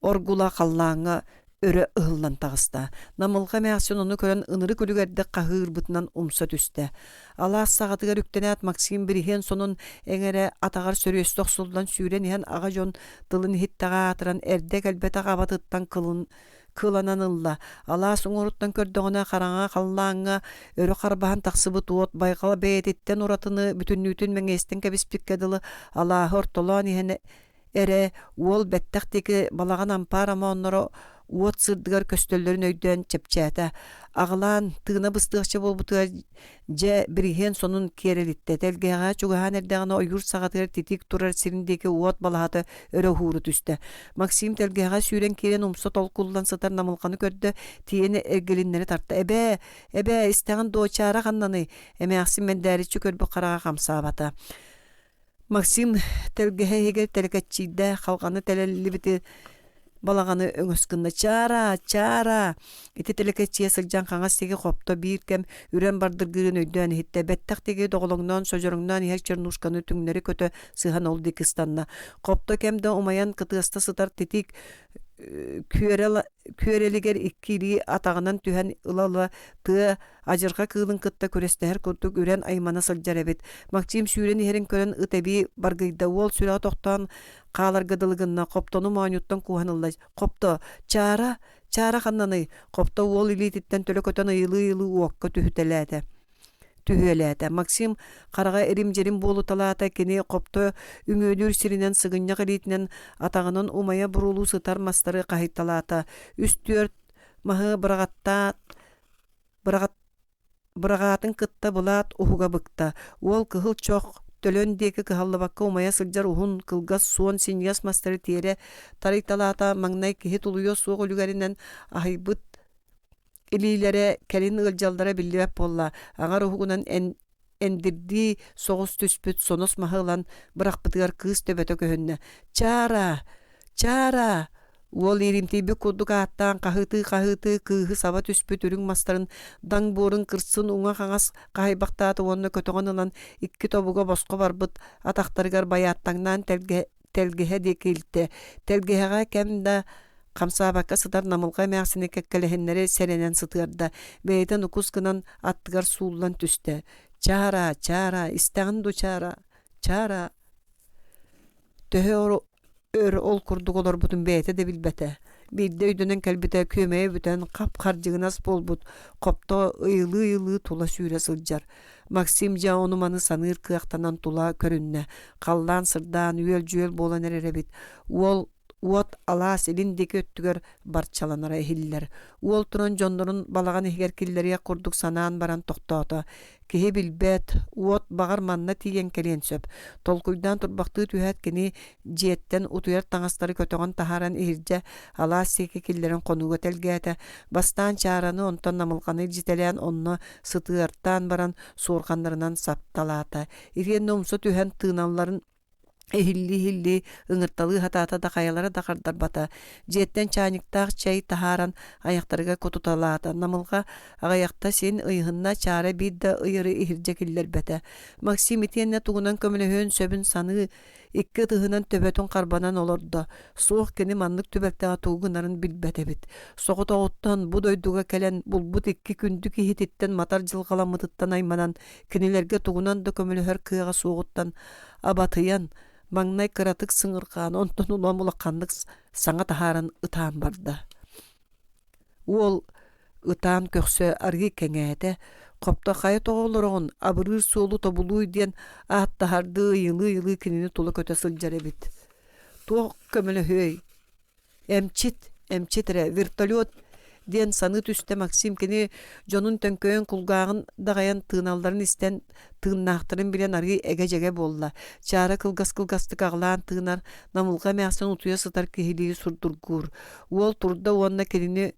оргула халлааҥҥа өрө ыһыллан таҕыста. Намылҕа эмээхсин ону көрөн ынырык үлүгэрдик хаһыырбытынан умса түстэ. Алаас саҕатыгар үктэнээт Максим бириһиэн сонун эҥэрэ атаҕар сөрүөстэ охсуллан сүүрэн иһэн аҕа дьон тылын иһиттэҕэ аатыран эрдэ кэлбэтэх абатыттан кылын кыланан ылла. Алаас уҥуоруттан көрдөҕүнэ хараҥа халлааҥҥа өрө харбаһан тахсыбыт уот байҕал бэйэтиттэн уратыны бүтүннүүтүн мэҥиэстэн кэбиспиккэ дылы алааһы ортолоон иһэн эрэ уол бэттэх диэки балаҕан ампаар омоонноро уот сырдыгар көстөллөрүн өйдөөн чэпчээтэ. Аҕылаан, тыына быстыахча буолбутугар дьэ бириһиэн сонун киэрэлиттэ. Тэлгэһэҕэ чугаһаан эрдэҕинэ ойуур саҕатыгар титиик турар сирин диэки уот балаһата өрө уһууру түстэ. Максим тэлгэһэҕэ сүүрэн киирэн умса толкуллан сытар намылҕаны көрдө, тиийэн эргилиннэри тарта. «Эбээ, эбээ, истэҕин дуо, чаара ханнаный?» Эмээхсин мэндээриччи көрбүт хараҕа хамсаабата. Максим тэлгэһэ иһигэр тэлэкэччийдэ, халҕаны тэлэллибити балаҕаны өҥөс гынна: «Чаара, чаара!» Ити тэлэкэччийэ сылдьан хаҥас диэки хопто биир кэм үрэн бардыргыырын өйдөөн иһиттэ. Бэттэх диэки доҕолоҥноон, содьороҥноон иһэр чернушканы түҥнэри көтө сыһан ол диэки ыстанна. Хопто кэм да умайан кытыаста сытар титиик күөрэлигэр икки илии атаҕынан түһэн ыла-ыла тыа адьырҕа кыылын кытта күрэстэһэр курдук үрэн аймана сылдьар эбит. Максим сүүрэн иһэрин көрөн ыт эбии баргыйда. Уол сүрэҕэ тохтоон хааларга дылы гынна. Хоптону моонньуттан кууһан ылла. Хопто, Чаара, Чаара ханнаный? Хопто уол илиититтэн төлө көтөн ыйылыы-ыйылыы уокка түһүтэлээтэ түһүөлээтэ. Максим хараҕа ирим-дьирим буолуталаата, кини хопто үҥүөлүүр сиринэн сыгынньах илиитинэн атаҕынан умайа буруолуу сытар мастары хаһыйталаата. Үс-түөрт маһы быраҕаттаат быраҕаатын кытта былаат уһуга быкта. Уол кыһыл чох төлөн диэки кыһаллыбакка умайа сылдьар уһун, кылгас, суон синньигэс мастары тиэрэ тарыйталаата, маҥнай киһи тулуйуо суох үлүгэринэн аһыйбыт илиилэрэ кэлин ыалдьаллара биллибэт буолла, аҥар уһугунан эндирдии соҕус түспүт сонос маһы ылан бырахпытыгар кыыс төбөтө көһүннэ: «Чаара! Чаара!» Уол ииримтийбит курдук ааттаан хаһыытыы-хаһыытыы кыыһы саба түспүт үрүҥ мастарын даҥ буорун кырсын уҥа-хаҥас хаһыйбахтаата уонна көтөҕөн ылан икки тобуга босхо барбыт атахтарыгар байааттаҥнаан тэлгэһэ диэки илтэ. Тэлгэһэҕэ кэм да хамсаабакка сытар Намылҕа эмээхсини кэккэлэһиннэри сэрэнэн сытыарда, бэйэтэ нукус гынан аттыгар сууллан түстэ. «Чаара, Чаара, истэҕин дуу, Чаара, Чаара?» Төһө өр ол курдук олорбутун бэйэтэ да билбэтэ. Биирдэ өйдөнөн кэлбитэ күөмэйэ бүтэн хап-хардьыгынас буолбут хопто ыйылыы-ыйылыы тула сүүрэ сылдьар. Максим дьэ ону-маны саныыр кыахтанан тула көрүннэ. Халлаан сырдаан үөл-дьүөл буолан эрэр эбит. Уол уот алаас илин диэки өттүгэр барчаланара иһиллэр. Уол туран дьоннорун балаҕан иһигэр киллэриэх курдук санаан баран тохтоото. Киһи билбэт, уот баҕар манна тиийэн кэлиэн сөп. Толкуйдаан турбахтыы түһээт кини дьиэттэн утуйар таҥастары көтөҕөн таһааран иһирдьэ алаас диэки киллэрэн хонууга тэлгээтэ. Бастаан чаараны, онтон намылҕаны илдьитэлээн онно сытыартаан баран суорҕаннарынан сапталаата. Итиэннэ умса түһэн тыыналларын иһиллии-иһиллии ыҥырталыы сатаата да хайалара да хардарбата. Дьиэттэн чаанньыктаах чэй таһааран айахтарыгар кутуталаата. Намылҕа аҕыйахта син ыйыһынна, чаара биир да ыйары иһирдьэ киллэрбэтэ. Максим итиэннэ тугунан көмөлөһүөн сөбүн саныы икки ытыһынан төбөтүн харбанан олордо. Суох кини маннык түбэлтэҕэ тугу гынарын билбэт эбит. Соҕотоҕуттан бу дойдуга кэлэн булбут икки күндү киһититтэн матар дьылҕаламмытыттан айманан кинилэргэ тугунан да көмөлөһөр кыаҕа суоҕуттан абатыйан, маҥнай кыратык сыҥырҕаан, онтон улам улаханнык саҥа таһааран ытаан барда. Уол ытаан көхсө арыый кэҥээтэ, хопто хайа тоҕо олороҕун, абырыыр суолу тобулууй диэн ааттаһардыы ыйылыы-ыйылыы кинини тула көтө сылдьар эбит. Туох көмөлөһүөй, Эмчит, эмчит эрэ, вертолет диэн саныы түстэ Максим кини дьонун төҥкөйөн кулгааҕын даҕайан тыыналларын истэн тыыннаахтарын билэн арыый эгэ-дьэгэ буолла. Чаара кылгас-кылгастык аҕылаан тыынар, Намылҕа эмээхсин утуйа сытар киһилии сурдургуур. Уол турда уонна кинини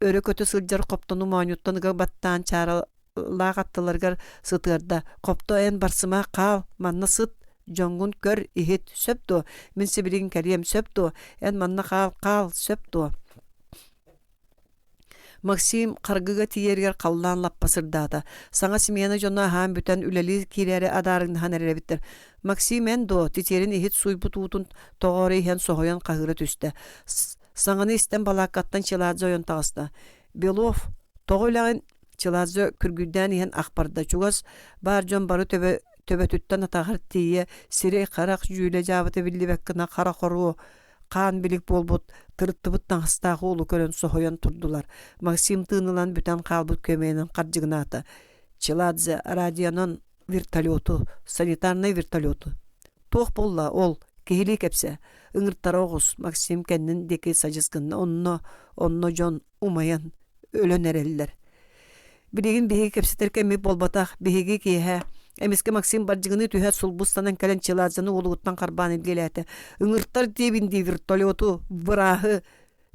өрө көтө сылдьар хоптону моонньуттан ыга баттаан чааралаах аттыларыгар сытыарда. «Хопто эн барсыма, хаал, манна сыт, дьоҥҥун көр, иһит, сөп дуо? Мин сибилигин кэлиэм, сөп дуо? Эн манна хаал, хаал, сөп дуо?» Максим харгыга тиийэригэр халлаан лаппа сырдаата. Саҥа смена дьоно аһаан бүтэн үлэлии киирээри адаарыҥнаһан эрэр эбиттэр. «Максим эн дуо?» титиэрин иһит сууйбут уутун тоҕоору иһэн соһуйан хаһыыра түстэ. Саҥаны истэн балааккаттан Чиладзе ойон таҕыста. «Белов, тоҕо үлэҕин?» Чиладзе күргүйдээн иһэн ах барда. Чугас баар дьон бары төбө төбөтүттэн атаҕар тиийэ сирэй-харах дьүүлэ-дьаабыта биллибэт гына хара хоруо хаан билик буолбут тырыттыбыт таҥастаах уолу көрөн соһуйан турдулар. Максим тыын ылан бүтэн хаалбыт көмөйүнэн хардьыгынаата. Чиладзе радионан вертолету, санитарнай вертолету Туох буолла ол, киһилии кэпсээ, ыҥыртара оҕус, Максим кэннин диэки садьыс гынна, онно, онно дьон умайан, өлөн эрэллэр. Билигин биһиги кэпсэтэр кэммит буолбатах, биһиги киэһэ Эмискэ Максим бардьыгыныы түһээт сулбустанан кэлэн Чиладзаны уолугуттан харбаан илгиэлээтэ. Ыҥыртар диэбин дии вертолету, бырааһы,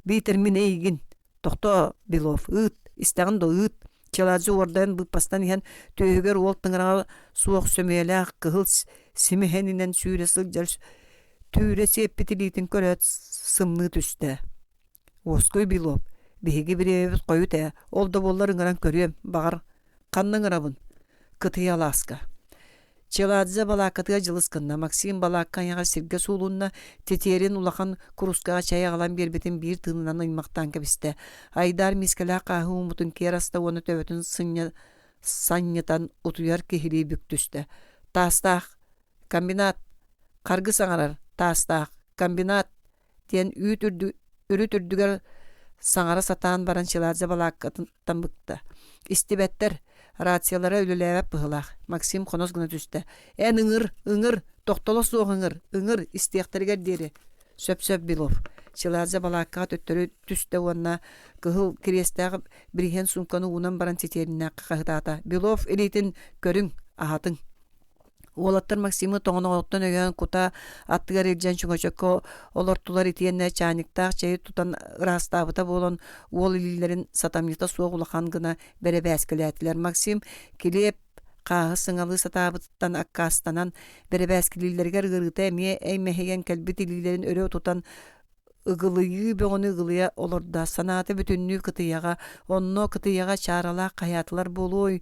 биитэр мин эйигин. Тохтоо, Белов, ыыт, истэҕин дуо, ыыт. Челадзе уордайан быыппастан иһэн түөһүгэр уол тыҥыраҕа суох сөмүйэлээх кыһыл симэһининэн сүүрэ сылдьар түүрэ сиэппит илиитин көрөөт сымныы түстэ. Уоскуй Белов, биһиги бириэмэбит хойут ээ, ол да буоллар ыҥыран көрүөм, баҕар, ханна ыҥырабын? Кытыйа алааска. Челадзе балааккатыгар дьылыс гынна, Максим балаакка айаҕар сиргэ суулунна, титиэрин улахан куруускаҕа чэй аҕалан биэрбитин биир тыынынан ыймахтаан кэбистэ. Айдаар миискэлээх хааһы ууммутун киэр аста уонна төбөтүн сынньа санньытан утуйар киһилии бүк түстэ. Таастаах, комбинат, харгы саҥарар, таастаах, комбинат диэн үүт үрдү, үрүт үрдүгэр саҥара сатаан баран Челадзе балааккатыттан быкта. Истибэттэр, рациялара үлэлээбэт быһыылаах. Максим хонос гына түстэ. Эн ыҥыр, ыҥыр, тохтоло суох ыҥыр, ыҥыр, истиэхтэригэр диэри. Сөп-сөп Белов. Челадзе балааккаҕа төттөрү түстэ уонна кыһыл кириэстээх бириһиэн суумканы уунан баран ситиэриннээххэ хаһытаата. Белов илиитин көрүҥ, аһатыҥ. Уолаттар Максимы тоҥоноҕуттан өйөөн кута аттыгар илдьэн чөҥөчөккө олортулар итиэннэ чаанньыктаах чэйи тутан ыраастаабыта буолан уол илиилэрин сатамньыта суох улахан гына бэрэбээскилээтилэр. Максим килиэп хааһы сыҥалыы сатаабытыттан аккаастанан бэрэбээскилииллэригэр ыарыыта эмиэ эймэһийэн кэлбит илиилэрин өрө тутан ыгылыйыы бөҕөнү ыгылыйа олордо, санаата бүтүннүү кытыйаҕа, онно кытыйаҕа чааралаах хайаатылар буолуой,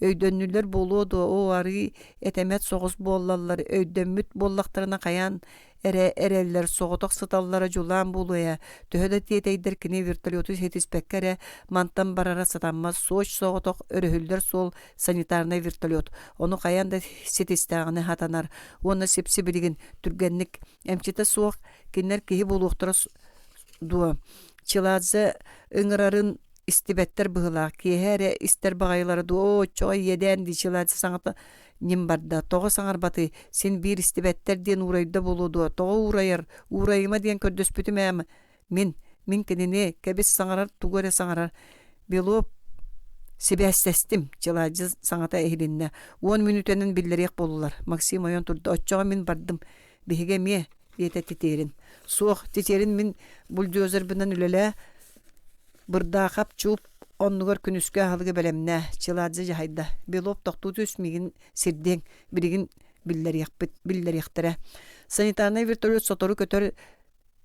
өйдөннүлэр буолуо дуо, оо арыый этэмэт соҕус буоллаллар, өйдөммүт буоллахтарына хайаан эрэ эрэллэр, соҕотох сыталлара дьулаан буолуо ээ, төһө да тиэтэйдэр кини вертолету ситиспэккэ эрэ мантан барара сатаммат, суоч соҕотох өрөһүллэр суол санитарнай вертолет, ону хайаан да ситистэҕинэ хатанар уонна сип-сибилигин түргэнник эмчитэ суох кинилэр киһи буолуохтара дуо Чиладзе ыҥырарын истибэттэр быһыылаах киэһэ эрэ истэр баҕайылара дуо оо оччоҕо иэдээн дии Чиладзе саҥата ньим барда тоҕо саҥарбатый син биир истибэттэр диэн уурайда буолуо дуо тоҕо уурайар уурайыма диэн көрдөспүтүм ээ Мин, мин кинини, кэбис саҥарар тугу эрэ саҥарар. Белов сибээстэстим, Чыладьы саҥата иһилиннэ. 10 мүнүүтэнэн биллэриэх буоллулар. Максим ойон турда. Оччоҕо мин бардым. Биһиги эмиэ, диэтэ Титиэрин. Суох, Титиэрин мин бульдозербынан үлэлээ. Бырдаахап чууп оннугар күнүскү аһылыгы бэлэмнээ, Чиладзе дьаһайда. Белов тохтуу түс, миигин сирдиэҥ. Билигин биллэриэхпит, биллэриэхтэрэ. Санитарнай вертолет сотору көтөр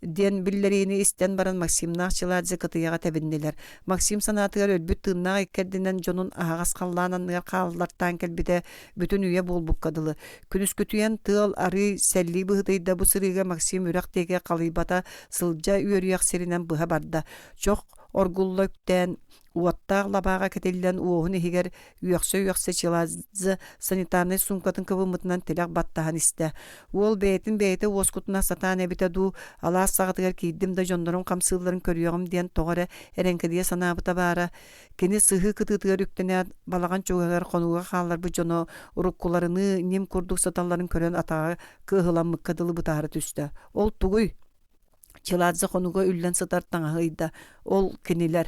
диэн биллэриини истэн баран Максимнаах Чиладзе кытыйаҕа тэбиннилэр. Максим санаатыгар өлбүт тыыннаах иккэрдинэн дьонун аһаҕас халлаан анныгар хааллартаан кэлбитэ бүтүн үйэ буолбукка дылы. Күнүскүтүйэн тыал арыый сэллии быһыытыйда бу сырыыга Максим үрэх диэки халыйбата сылдьа үөрүйэх сиринэн быһа барда. Чох оргулла үктээн Уоттаах лабааҕа кэтиллэн уоһун иһигэр үөхсэ-үөхсэ Чиладзе санитарнай суумкатын кыбыммытынан тилэх баттаһан истэ. Уол бэйэтин бэйэтэ уоскутуна сатаан эбитэ дуу, алаас саҕатыгар киирдим да дьоннорум хамсыылларын көрүөҕүм диэн тоҕо эрэ эрэҥкэдийэ санаабыта баара. Кини сыһыы кытыытыгар үктэнээт, балаҕан чугаһыгар хонууга хаалларбыт дьоно уруккуларыныы ньим курдук сыталларын көрөн атаҕа кыаһыламмыкка дылы бытаара түстэ. Ол тугуй? Чиладзе хонуга үллэн сытар таҥаһы ыйда. Ол кинилэр.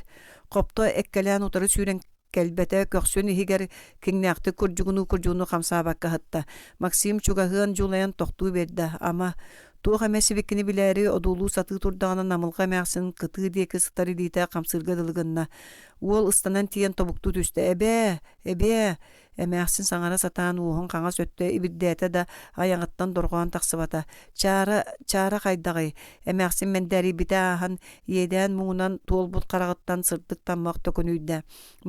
Хопто эккэлээн утары сүүрэн кэлбэтэ, көхсүн иһигэр киҥнээхтик курдьугунуу-курдьугунуу хамсаабакка сытта. Максим чугаһыан дьулайан тохтуу биэрдэ. Ама, туох эмэ сибикини билээри одуулуу сатыы турдаҕына Намылҕа эмээхсин кытыы диэки сытар илиитэ хамсыырга дылы гынна. Уол ыстанан тиийэн тобуктуу түстэ. «Эбээ! Эбээ!» Эмээхсин саҥара сатаан уоһун хаҥас өттө ибирдээтэ да, айаҕыттан дорҕоон тахсыбата. Чаара, чаара хайдаҕый? Эмээхсин мэндээрийбитэ ааһан, иэдээн муҥунан туолбут хараҕыттан сырдык таммах төкүнүйдэ.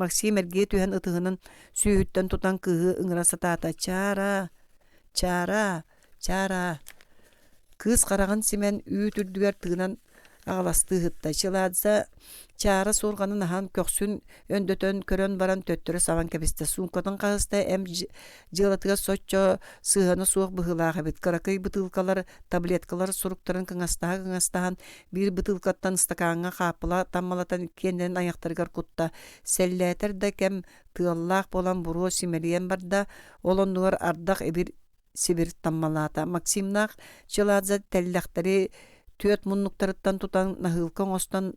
Максим эргийэ түһэн ытыһынан сүүһүттэн тутан кыыһы ыҥыра сатаата. Чаара, чаара, чаара. Кыыс хараҕын симэн, үүт үрдүгэр тыынан аҕаластыы сытта. Чиладзе чаара суорҕанын аһан, көхсүн өндөтөн көрөн баран төттөрү сабан кэбистэ. Суумкатын хаһыста эм дьыалатыгар соччо сыһыана суох быһыылаах эбит. Кыракый бытыылкалар, таблеткалар суруктарын кыҥастаһа-кыҥастаһан, биир бытыылкаттан ыстакааҥҥа хааппыла таммалатан иккиэннэрин айахтарыгар кутта. Сэллээтэр да кэм тыаллаах буолан буруо симэлийэн барда, ол оннугар ардах ибир сибир таммалаата. Максимнаах Чиладзе тэллэхтэри түөрт муннуктарыттан тутан наһыылка оҥостон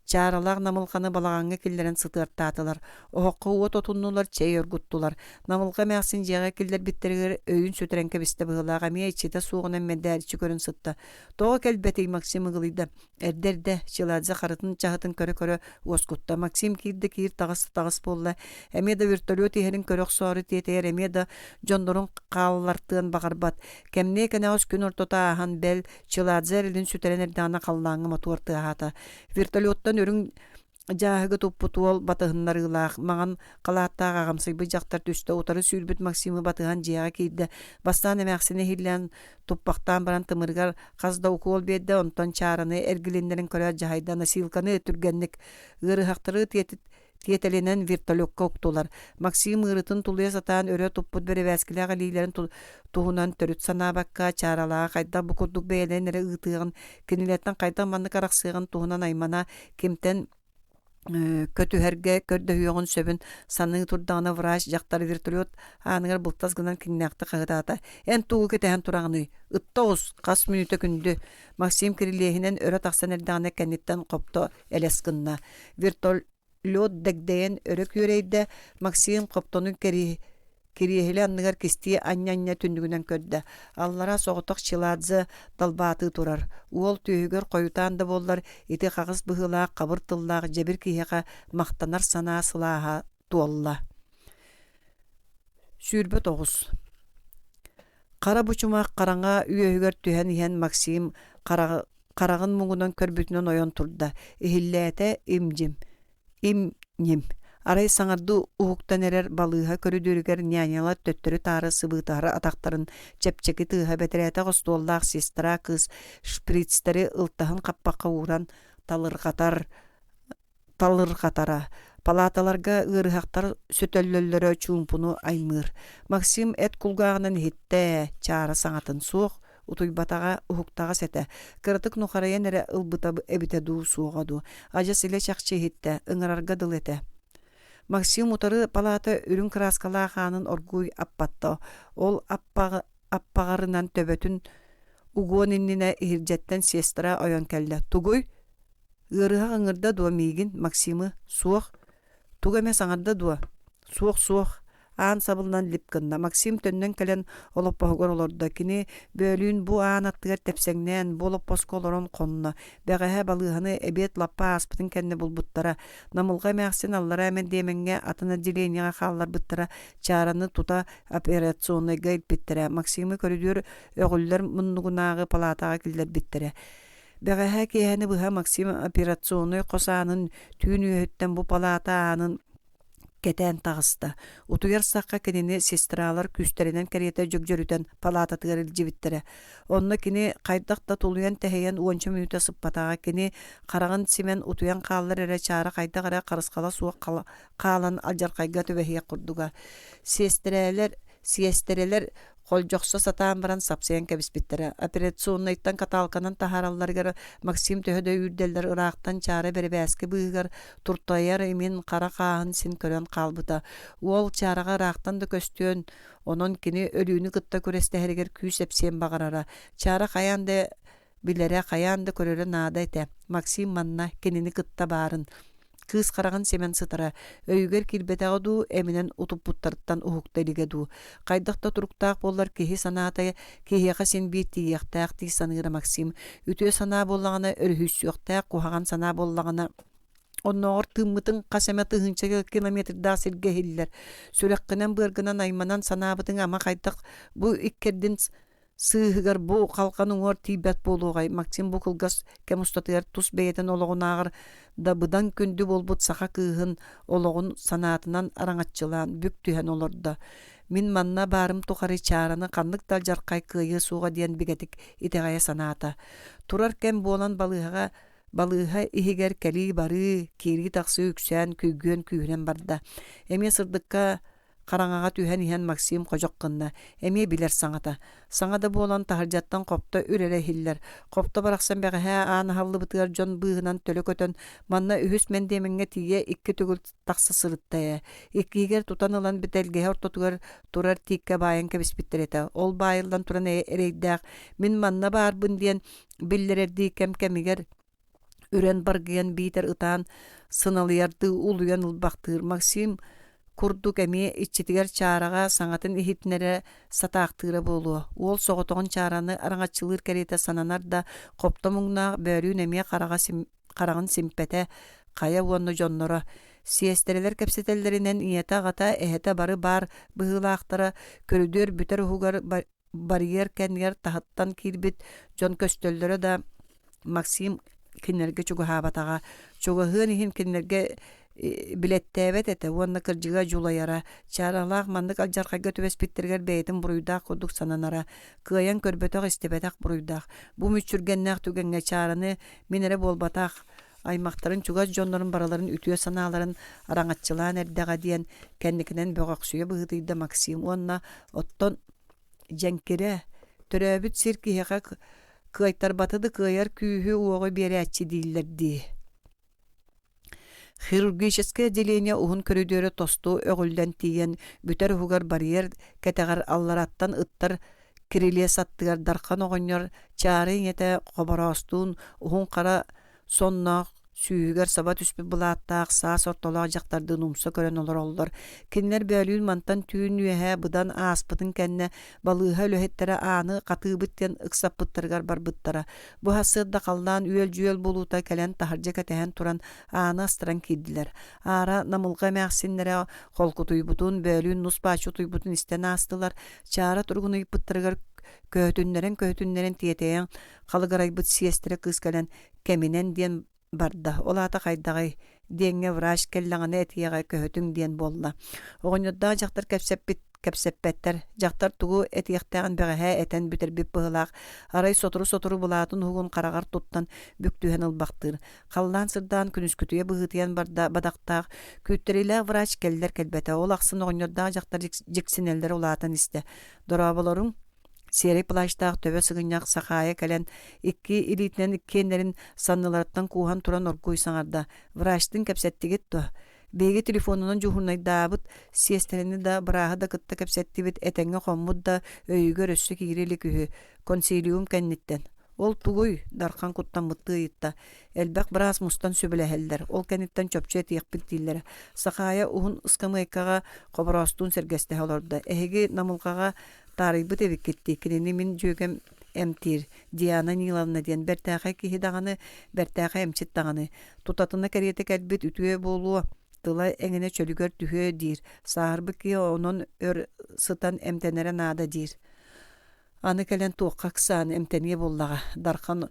Чааралаах Намылҕаны балаҕаҥҥа киллэрэн сытыартаатылар, оһоххо уот отуннулар, чэй оргуттулар. Намылҕа эмээхсин дьиэҕэ киллэрбиттэригэр өйүн сүтэрэн кэбистэ быһыылаах, эмиэ иччитэ суоҕунан мэдээличчи көрөн сытта. Тоҕо кэлбэтий Максим ыгылыйда. Эрдэ-эрдэ Чиладзе харытын чаһытын көрө-көрө уоскутта. Максим киирдэ киир, таҕыс таҕыс буолла. Эмиэ да вертолет иһэрин көрө охсоору тиэтэйэр, эмиэ да дьоннорун хааллартыан баҕарбат. Кэмниэ кэнэҕэс күн ортото ааһан, бэл, Чиладзе эрэлин сүтэрэн эрдэҕинэ халлааҥҥа мотуор тыаһаата. Вертолеттан үрүҥ дьааһыгы туппут уол батыһыннарыылаах, маҥан халааттаах аҕамсыйбыт дьахтар түстэ, утары сүүрбүт Максимы батыһан дьиэҕэ киирдэ. Бастаан эмээхсини иһиллээн, туппахтаан баран тымырыгар хас да укуол биэрдэ, онтон чаараны эргилиннэрин көрөөт дьаһайда, носилканы түргэнник ыарыһахтары тиэтэлинэн вертолекка уктулар. Максим ыарыытын тулуйа сатаан өрө туппут бэрэбээскилээх илиилэрин туһунан төрүт санаабакка, чааралааҕа хайдах бу курдук бэйэлэрин эрэ ыытыаҕын, кинилэртэн хайдах маннык арахсыаҕын туһунан аймана кимтэн көтүһэргэ көрдөһүөҕүн сөбүн саныы турдаҕына врач дьахтар вертолет ааныгар былтас гынан киҥнээхтик хаһытаата. «Эн тугу кэтэһэн тураҕыный? Ытта оҕус! Хас мүнүүтэ күндү!» Максим кирилиэһинэн өрө тахсан эрдэҕинэ кэнниттэн хопто элэс гынна. Вертолет дэгдэйэн өрө күөрэйдэ, Максим хоптону кириэһилэ анныгар кистии анньа-анньа түннүгүнэн көрдө. Аллара соҕотох Чиладзе далбаатыы турар. Уол түөһүгэр хойутаан да буоллар, ити хаҕыс быһыылаах хабыр тыллаах дьэбир киһиэхэ махтанар санаа сылааһа туолла. 29. Хара бучумах хараҥа үөһүгэр түһэн иһэн Максим хараҕын муҥунан көрбүтүнэн ойон турда, иһиллээтэ им-дьим, им-ньим. Арай саҥардыы уһуктан эрэр балыыһа көрүдүөрүгэр нянялар төттөрү-таары сыбыытаһар атахтарын чэпчэки тыаһа бэтэрээтэх остуоллаах сестра кыыс шприцтэри ылтаһын хаппахха ууран талырҕатар талырҕатара, палааталарга ыарыһахтар сөтөллөллөрө чуумпуну аймыыр. Максим эт кулгааҕынан иһиттэ, чаара саҥатын суох, утуйбатаҕа, уһуктаҕас этэ. Кыратык нухарыйан эрэ ылбыта эбитэ дуу, суоҕа дуу. Адьас илэ-чахчы иһиттэ, ыҥырарга дылы этэ. Максим утары палаата үрүҥ кырааскалаах аанын оргууй аппатта. Ол аппаҕарынан төбөтүн угуон иннинэ иһирдьэттэн сестра ойон кэллэ. «Тугуй? Ыарыһах ыҥырда дуо миигин, Максимы? Суох. Тугу эмэ саҥарда дуо? Суох, суох. Аан сабыллан лип гынна. Максим төннөн кэлэн олоппоһугар олордо. Кини бөөлүүн бу аан аттыгар тэпсэҥнээн, бу олоппоско олорон хонно. Бэҕэһээ балыыһаны эбиэт лаппа ааспытын кэннэ булбуттара. Намылҕа эмээхсин аллараа мэндиэмэҥҥэ атын отделениеҕа хаалларбыттара. Чаараны тута операционнайга илпиттэрэ. Максимы көрүдүөр өҕүллэр муннугунааҕы палаатаҕа киллэрбиттэрэ. Бэҕэһээ киэһэни быһа Максим операционнай хос аанын түүн үөһүттэн бу палаата аанын кэтээн таҕыста. Утуйар сахха кинини сестралар күүстэринэн кэриэтэ дьөгдьөрүтэн палаататыгар илдьибиттэрэ. Онно кини хайдах да тулуйан-тэһийэн уонча мүнүүтэ сыппатаҕа. Кини хараҕын симэн утуйан хааллар эрэ чаара хайдах эрэ харысхала суох хаалан алдьархайга түбэһиэх курдуга. Сиэстэрэлэр сиэстэрэлэр Холдьохсо сатаан баран сапсыйан кэбиспиттэрэ. Операционнайтан каталканан таһааралларыгар Максим төһө да үүрдэллэр ыраахтан чаара бэрэбээски быыһыгар туртайар имин хара хааһын син көрөн хаалбыта. Уол чаараҕа ыраахтан да көстүөн, онон кини өлүүнү кытта күрэстэһэригэр күүс эпсиэн баҕарара. Чаара хайаан да билэрэ, хайаан да көрөрө наада этэ. Максим манна кинини кытта баарын. Кыыс хараҕын симэн сытара, өйүгэр киирбэтэҕэ дуу, эминэн утуппуттарыттан уһукта илигэ дуу. Хайдах да туруктаах буоллар киһи санаата киһиэхэ син биир тиийиэхтээх дии саныыра Максим. Үтүө санаа буоллаҕына өрүһүйсүөхтээх, куһаҕан санаа буоллаҕына Оннооҕор тыыммытыҥ хас эмэ тыһыынча километрдаах сиргэ иһиллэр. Сүрэххинэн-быаргынан айманан санаабытыҥ ама хайдах бу иккэрдин Сыыһыгар бу халҕан уҥуор тиийбэт буолуоҕай, Максим бу кылгас кэм устатыгар тус бэйэтин олоҕунааҕар да быдан күндү буолбут саха кыыһын олоҕун санаатынан араҥаччылаан бүк түһэн олордо. Мин манна баарым тухары чаараны ханнык да алдьархай кыайыа суоҕа диэн бигэтик итэҕэйэ санаата. Турар кэм буолан балыыһаҕа балыыһа иһигэр кэлии-барыы, киирии-тахсыы үксээн күйгүөн күүһүрэн барда. Эмиэ сырдыкка Хараҥаҕа түһэн иһэн Максим ходьох гынна, эмиэ билэр саҥата. Саҥа да буолан таһырдьаттан хопто үрэрэ иһиллэр. Хопто барахсан бэҕэһээ аан аһыллыбытыгар дьон быыһынан төлө көтөн, манна үһүс мэндиэмэҥҥэ тиийэ икки төгүл тахса сырытта ээ. Иккиһигэр тутан ылан тэлгэһэ ортотугар турар тииккэ баайан кэбиспиттэр этэ. Ол баайыллан туран эрэйдээх «Мин манна баарбын» диэн биллэрэрдии кэм-кэмигэр. Үрэн баргыйан биитэр ытаан сыналыйардыы улуйан ылбахтыыр Максим курдук эмиэ иччитигэр чаараҕа саҥатын иһитинэрэ сатаахтыыра буолуо. Уол соҕотоҕун чаараны араҥаччылыыр кэриэтэ сананар да, хопто муҥнаах бөөлүүн эмиэ хараҕа хараҕын симпэтэ, хайа уонна дьонноро. Сиэстэрэлэр кэпсэтэллэринэн ийэтэ-аҕата, эһэтэ бары баар быһыылаахтара, көрүдүөр бүтэр уһугар барьер кэннигэр таһыттан киирбит дьон көстөллөрө да Максим кинилэргэ чугаһаабатаҕа. Чугаһыан иһин кинилэргэ билэттээбэт этэ уонна кырдьыга дьулайара. Чааралаах маннык алдьархайга түбэспиттэригэр бэйэтин буруйдаах курдук сананара. Кыайан көрбөтөх-истибэтэх буруйдаах. Бу мүччүргэннээх түгэҥҥэ Чаараны мин эрэ буолбатах, аймахтарын чугас дьоннорун барыларын үтүө санааларын араҥаччылаан эрдэҕэ диэн кэнникинэн бөҕөхсүйэ быһыытыйда Максим уонна оттон дьэҥкирэ, төрөөбүт сир киһиэхэ кыайтарбаты да кыайар күүһү-уоҕу биэрээччи дииллэр дии. Хирургическай отделение уһун көрүдүөрэ тосту өҕүллэн тиийэн бүтэр уһугар барьер кэтэҕэр аллараттан ыттар кирилиэс аттыгар Дархан оҕонньор чаары ийэтэ Хобороостуун уһун хара сонноох сүүһүгэр саба түспүт былааттаах саас ортолоох дьахтардыын умса көрөн олороллор. Кинилэр бөөлүүн мантан түүн үөһэ быдан ааспытын кэннэ балыыһа үлэһиттэрэ ааны хатыыбыт диэн ыксаппыттарыгар барбыттара. Бу сарсыарда халлаан үөл-дьүөл буолуута кэлэн таһырдьа кэтэһэн туран ааны астаран киирдилэр. Аара Намылҕа эмээхсиннэрэ холкутуйбутун, бөөлүүн нус-бааччы утуйбутун истэн аастылар. Чаара туругун ыйыппыттарыгар көһүтүннэрэн-көһүтүннэрэн тиэтэйэн халыгырайбыт сиэстэрэ кыыс кэлэн кэминэн диэн барда. Ол аата хайдаҕый? диэҥҥэ врач кэллэҕинэ этиэҕэ көһүтүҥ диэн буолла. Оҕонньордоох дьахтар кэпсэппит кэпсэппэттэр. Дьахтар тугу этиэхтээҕин бэҕэһээ этэн бүтэрбит быһыылаах. Арай сотору-сотору былаатын уһугун хараҕар туттан бүк түһэн ылбахтыыр. Халлаан сырдаан күнүскүтүйэ быһыытыйан барда бадахтаах. Күүттэриилээх врач кэллэр кэлбэтэ. Ол ахсын оҕонньордоох дьахтар дьиксинэллэрэ улаатан истэ. Дорооболоруҥ, Сиэрэй плащтаах төбө сыгынньах Сахаайа кэлэн, икки илиитинэн иккиэннэрин санныларыттан кууһан туран оргууй саҥарда: «Врачтыын кэпсэттигит дуо? Биһиги телефонунан дьуһуурунайдаабыт, сиэстэрэни да, бырааһы да кытта кэпсэттибит, этэҥҥэ хоммут да, өйүгэр өссө киирэ илик үһү. Консилиум кэнниттэн. Ол тугуй?» Дархан куттаммыттыы ыйытта. Элбэх быраас мустан сөбүлэһэллэр, ол кэнниттэн чопчу этиэхпит дииллэрэ. Сахаайа уһун ыскамыайкаҕа Хобороостуун сэргэстэһэ олордо. Эһиги Намылҕаҕа таарыйбыт эбиккит дии, кинини мин дьүөгэм эмтиир, Диана Ниловна диэн бэртээхэй киһи даҕаны, бэртээхэй эмчит даҕаны. Тутатына кэриэтэ кэлбит үтүө буолуо, тыла эҥинэ чөлүгэр түһүө диир. Сааһырбыт киһи онон өр сытан эмтэнэрэ наада диир. Аны кэлэн туохха ыксаан эмтэниэ буоллаҕа, Дархан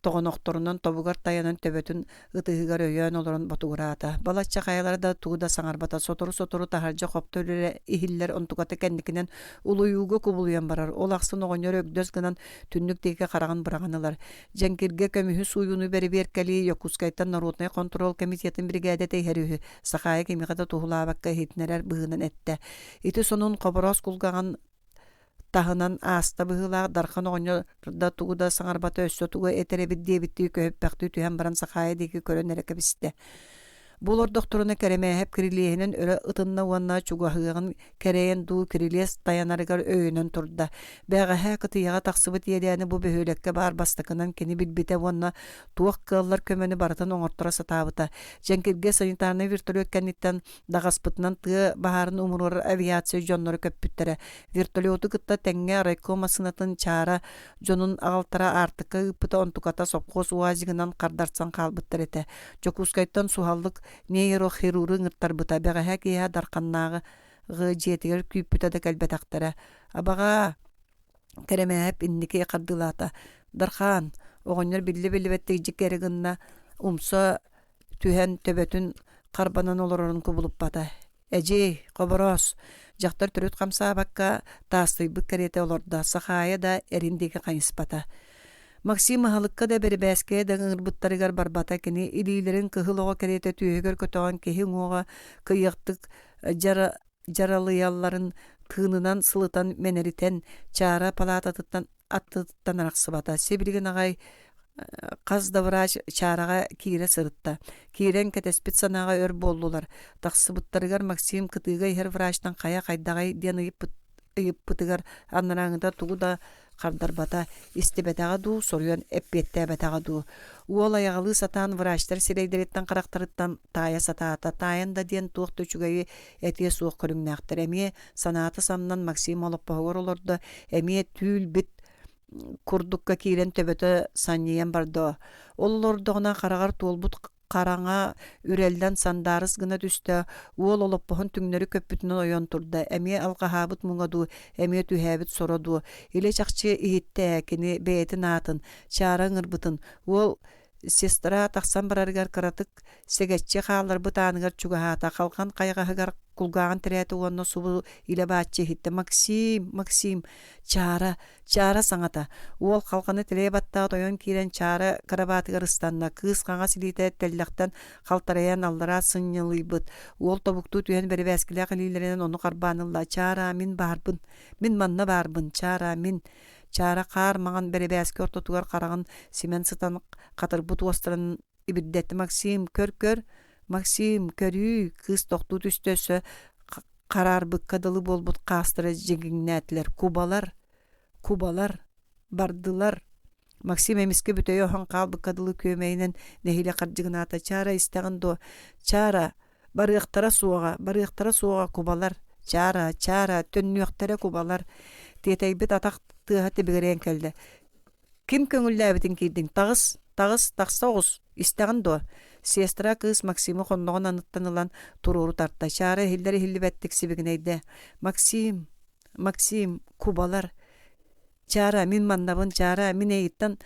тоҕонохторунан тобугар тайанан төбөтүн ытыһыгар өйөөн олорон ботугураата. Балачча хайалара да тугу да саҥарбата, сотору-сотору таһырдьа хопто үрэрэ иһиллэр, онтуката кэнникинэн улуйууга кубулуйан барар. Ол ахсын оҕонньор өгдөс гынан түннүк диэки хараҕын быраҕан ылар. Дьэҥкиргэ көмүһү сууйууну бэрэбиэркэлии Якутскайтан народнай хонтуруол комитетын биригээдэтэ иһэр үһү. Сахаайа кимиэхэ да туһулаабакка иһитинэрэр быһыынан эттэ. Ити сонун Хобороос кулгаҕын таһынан ааста быһыылаах Дархан оҕонньор да тугу да саҥарбата өссө тугу этэр эбит диэбиттии көһүппэхтии түһэн баран Сахаайа диэки көрөн эрэ кэбистэ. Бу олордохторуна Кэрэмээһэп кирилиэһинэн өрө ытынна уонна чугаһыаҕын кэрэйэн дуу кирилиэс тайанарыгар өйөнөн турда. Бэҕэһээ кытыйаҕа тахсыбыт иэдээни бу бөһүөлэккэ баар бастакынан кини билбитэ уонна туох кыаллар көмөнү барытын оҥорторо сатаабыта. Дьэҥкиргэ санитарнай вертолет кэнниттэн Даҕаспытынан тыа баһаарын умуруорар авиация дьонноро көппүттэрэ. Вертолету кытта тэҥҥэ райком массыынатын чаара дьонун аҕалтара Аартыкка ыыппыта онтуката сопхуос УАЗигынан хардарсан хаалбыттар этэ. Дьокуускайтан суһаллык нейрохируру ыҥыртарбыта. Бэҕэһээ киэһэ Дарханнааҕы дьиэтигэр күүппүтэ да кэлбэтэхтэрэ. Абаҕаа, Кэрэмээһэп инники хардыылаата. Дархаан, оҕонньор биллэ-биллибэттик дьик эрэ гынна, умса түһэн төбөтүн харбанан олорорун кубулуппата. Эдьиэй, Хобороос, дьахтар төрүт хамсаабакка таастыйбыт кэриэтэ олордо, Сахаайа да эрин диэки хайыспата. Максим аһылыкка да бэрибээскэйэ да ыҥырбыттарыгар барбата кини илиилэрин кыһыл оҕо кэриэтэ түөһүгэр көтөҕөн киһи уҥуоҕа кыйыахтык дьара дьаралыйалларын тыынынан сылытан мэнэритэн чаара палаататыттан аттытыттан арахсыбата. Сибилигин аҕай хас да врач чаараҕа киирэ сырытта. Киирэн кэтэспит санааҕа өр буоллулар. Тахсыбыттарыгар Максим кытыыга иһэр врачтан хайа хайдаҕай диэн ыйыппыт ыйыппытыгар анарааҥыта тугу да Хардарбата, истибэтэҕэ дуу, соруйан эппиэттээбэтэҕэ дуу. Уол айаҕалыы сатаан врачтар сирэйдэриттэн-харахтарыттан таайа сатаата. Таайан да диэн туох да үчүгэйи этиэ суох көрүҥнээхтэр. Эмиэ санаата самнан Максим олоппоһугар олордо, эмиэ түүл-бит курдукка киирэн төбөтө санньыйан барда. Ол олордоҕуна хараҕар туолбут хараҥа үрэллэн сандаарыс гына түстэ, уол олоппоһун түҥнэри көппүтүнэн ойон турда, эмиэ алҕаһаабыт муҥа дуу, эмиэ түһээбит соро дуу, илэ-чахчы иһиттэ ээ кини бэйэтин аатын, Чаара ыҥырбытын, уол сестра тахсан барарыгар кыратык сэгэччи хаалларбыт ааныгар чугаһаата, халҕан хайаҕаһыгар кулгааҕын тирээтэ уонна субу илэ-бааччы иһиттэ: «Максим, Максим, Чаара, Чаара саҥата, уол халҕаны тилэйэ баттаат ойон киирэн Чаара кырабаатыгар ыстанна, кыыс хаҥас илиитэ тэллэхтэн халтарайан аллараа сынньылыйбыт, уол тобуктуу түһэн бэрэбээскилээх илиилэринэн ону харбаан ылла: «Чаара, мин баарбын, мин манна баарбын, Чаара, мин» Чаара хаар маҥан бэрэбээски ортотугар хараҕын симэн сытан хатырбыт уостарын ибирдэттэ: «Максим, көр-көр, Максим, көрүүй!» Кыыс тохтуу түстэ өссө хараарбыкка дылы буолбут хаастара дьигиҥнээтилэр: «Кубалар! Кубалар! Бардылар!» Максим эмискэ бүтэйэ оһон хаалбыкка дылы күөмэйинэн нэһиилэ хардьыгынаата: «Чаара, истэҕин дуо? Чаара! Барыахтара суоҕа, барыахтара суоҕа кубалар! Чаара, чаара, төннүөхтэрэ кубалар!» Тиэтэйбит атах тыаһа тибигирэйэн кэллэ: «Ким көҥүллээбитин киирдиҥ? Таҕыс, таҕыс, тахса оҕус, истэҕин дуо?» Сестра кыыс Максимы хонноҕун анныттан ылан туруору тарта, чаара иһиллэр-иһиллибэттик сибигинэйдэ: «Максим, Максим, кубалар! Чаара, мин маннабын, Чаара, мин эйиттэн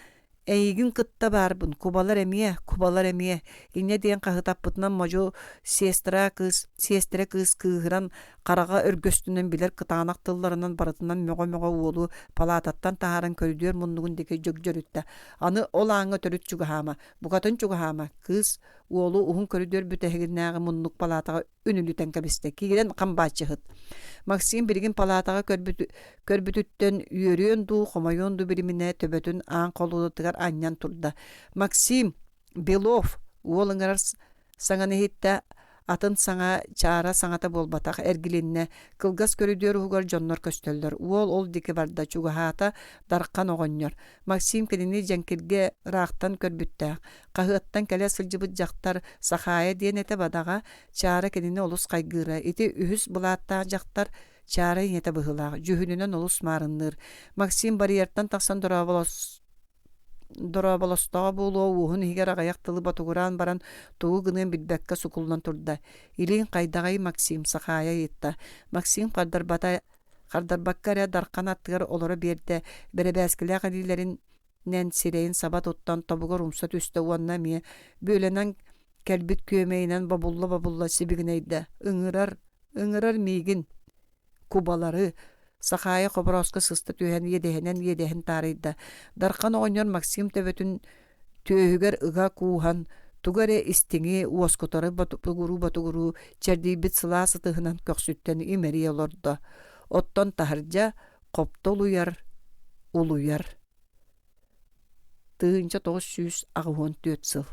Эйигин кытта баарбын, кубалар эмиэ, кубалар эмиэ, инньэ диэн хаһытаппытынан модьу сестра кыыс, сиэстэрэ кыыс кыыһыран, хараҕа өргөстүнэн билэр кытаанах тылларынан барытынан мөҕө-мөҕө уолу палаататтан таһааран көрүдүөр муннугун диэки дьөгдьөрүттэ. Аны ол ааҥҥа төрүт чугаһаама, букатын чугаһаама, кыыс уолу уһун көрүдүөр бүтэһигинээҕи муннук палаатаҕа үнүлүтэн кэбистэ. Киирэн хамбааччыһыт. Максим билигин палаатаҕа көрбүт, көрбүтүттэн үөрүөн дуу, хомойуон дуу билиминэ төбөтүн аан холуодатыгар анньан турда. Максим Белов уол ыҥырар саҥаны иһиттэ, атын саҥа чаара саҥата буолбатах, эргилиннэ. Кылгас көрүдүөр уһугар дьоннор көстөллөр. Уол ол диэки барда, чугаһаата Дархан оҕонньор. Максим кинини дьэҥкиргэ ыраахтан көрбүттээх. Хаһыаттан кэлэ сылдьыбыт дьахтар Сахаайа диэн этэ бадаҕа, Чаара кинини олус хайгыыра. Ити үһүс былааттаах дьахтар Чаара ийэтэ быһыылаах, дьүһүнүнэн олус маарынныыр. Максим барьертан тахсан дорооболос дорооболостоҕо буолуо уоһун иһигэр аҕыйах тылы ботугураан баран тугу гыныан билбэккэ сукуллан турда. «Илииҥ хайдаҕый, Максим?» Сахаайа ыйытта. Максим хардарбата хардарбакка эрэ Дархан аттыгар олоро биэрдэ, бэрэбээскилээх илиилэринэн сирэйин саба туттан тобугар умса түстэ уонна эмиэ бүөлэнэн кэлбит күөмэйинэн бобулла-бобулла сибигинэйдэ: «Ыҥырар, ыҥырар миигин, кубалары!» Сахаайа Хоборооско сыста түһэн иэдэһинэн иэдэһин таарыйда. Дархан оҕонньор Максим төбөтүн түөһүгэр ыга кууһан, тугу эрэ истиҥи, уоскутары ботугуруу-ботугуруу чэрдийбит сылаас ытыһынан көхсүттэн имэрийэ олордо. Оттон таһырдьа хопто улуйар, улуйар. 1984 сыл.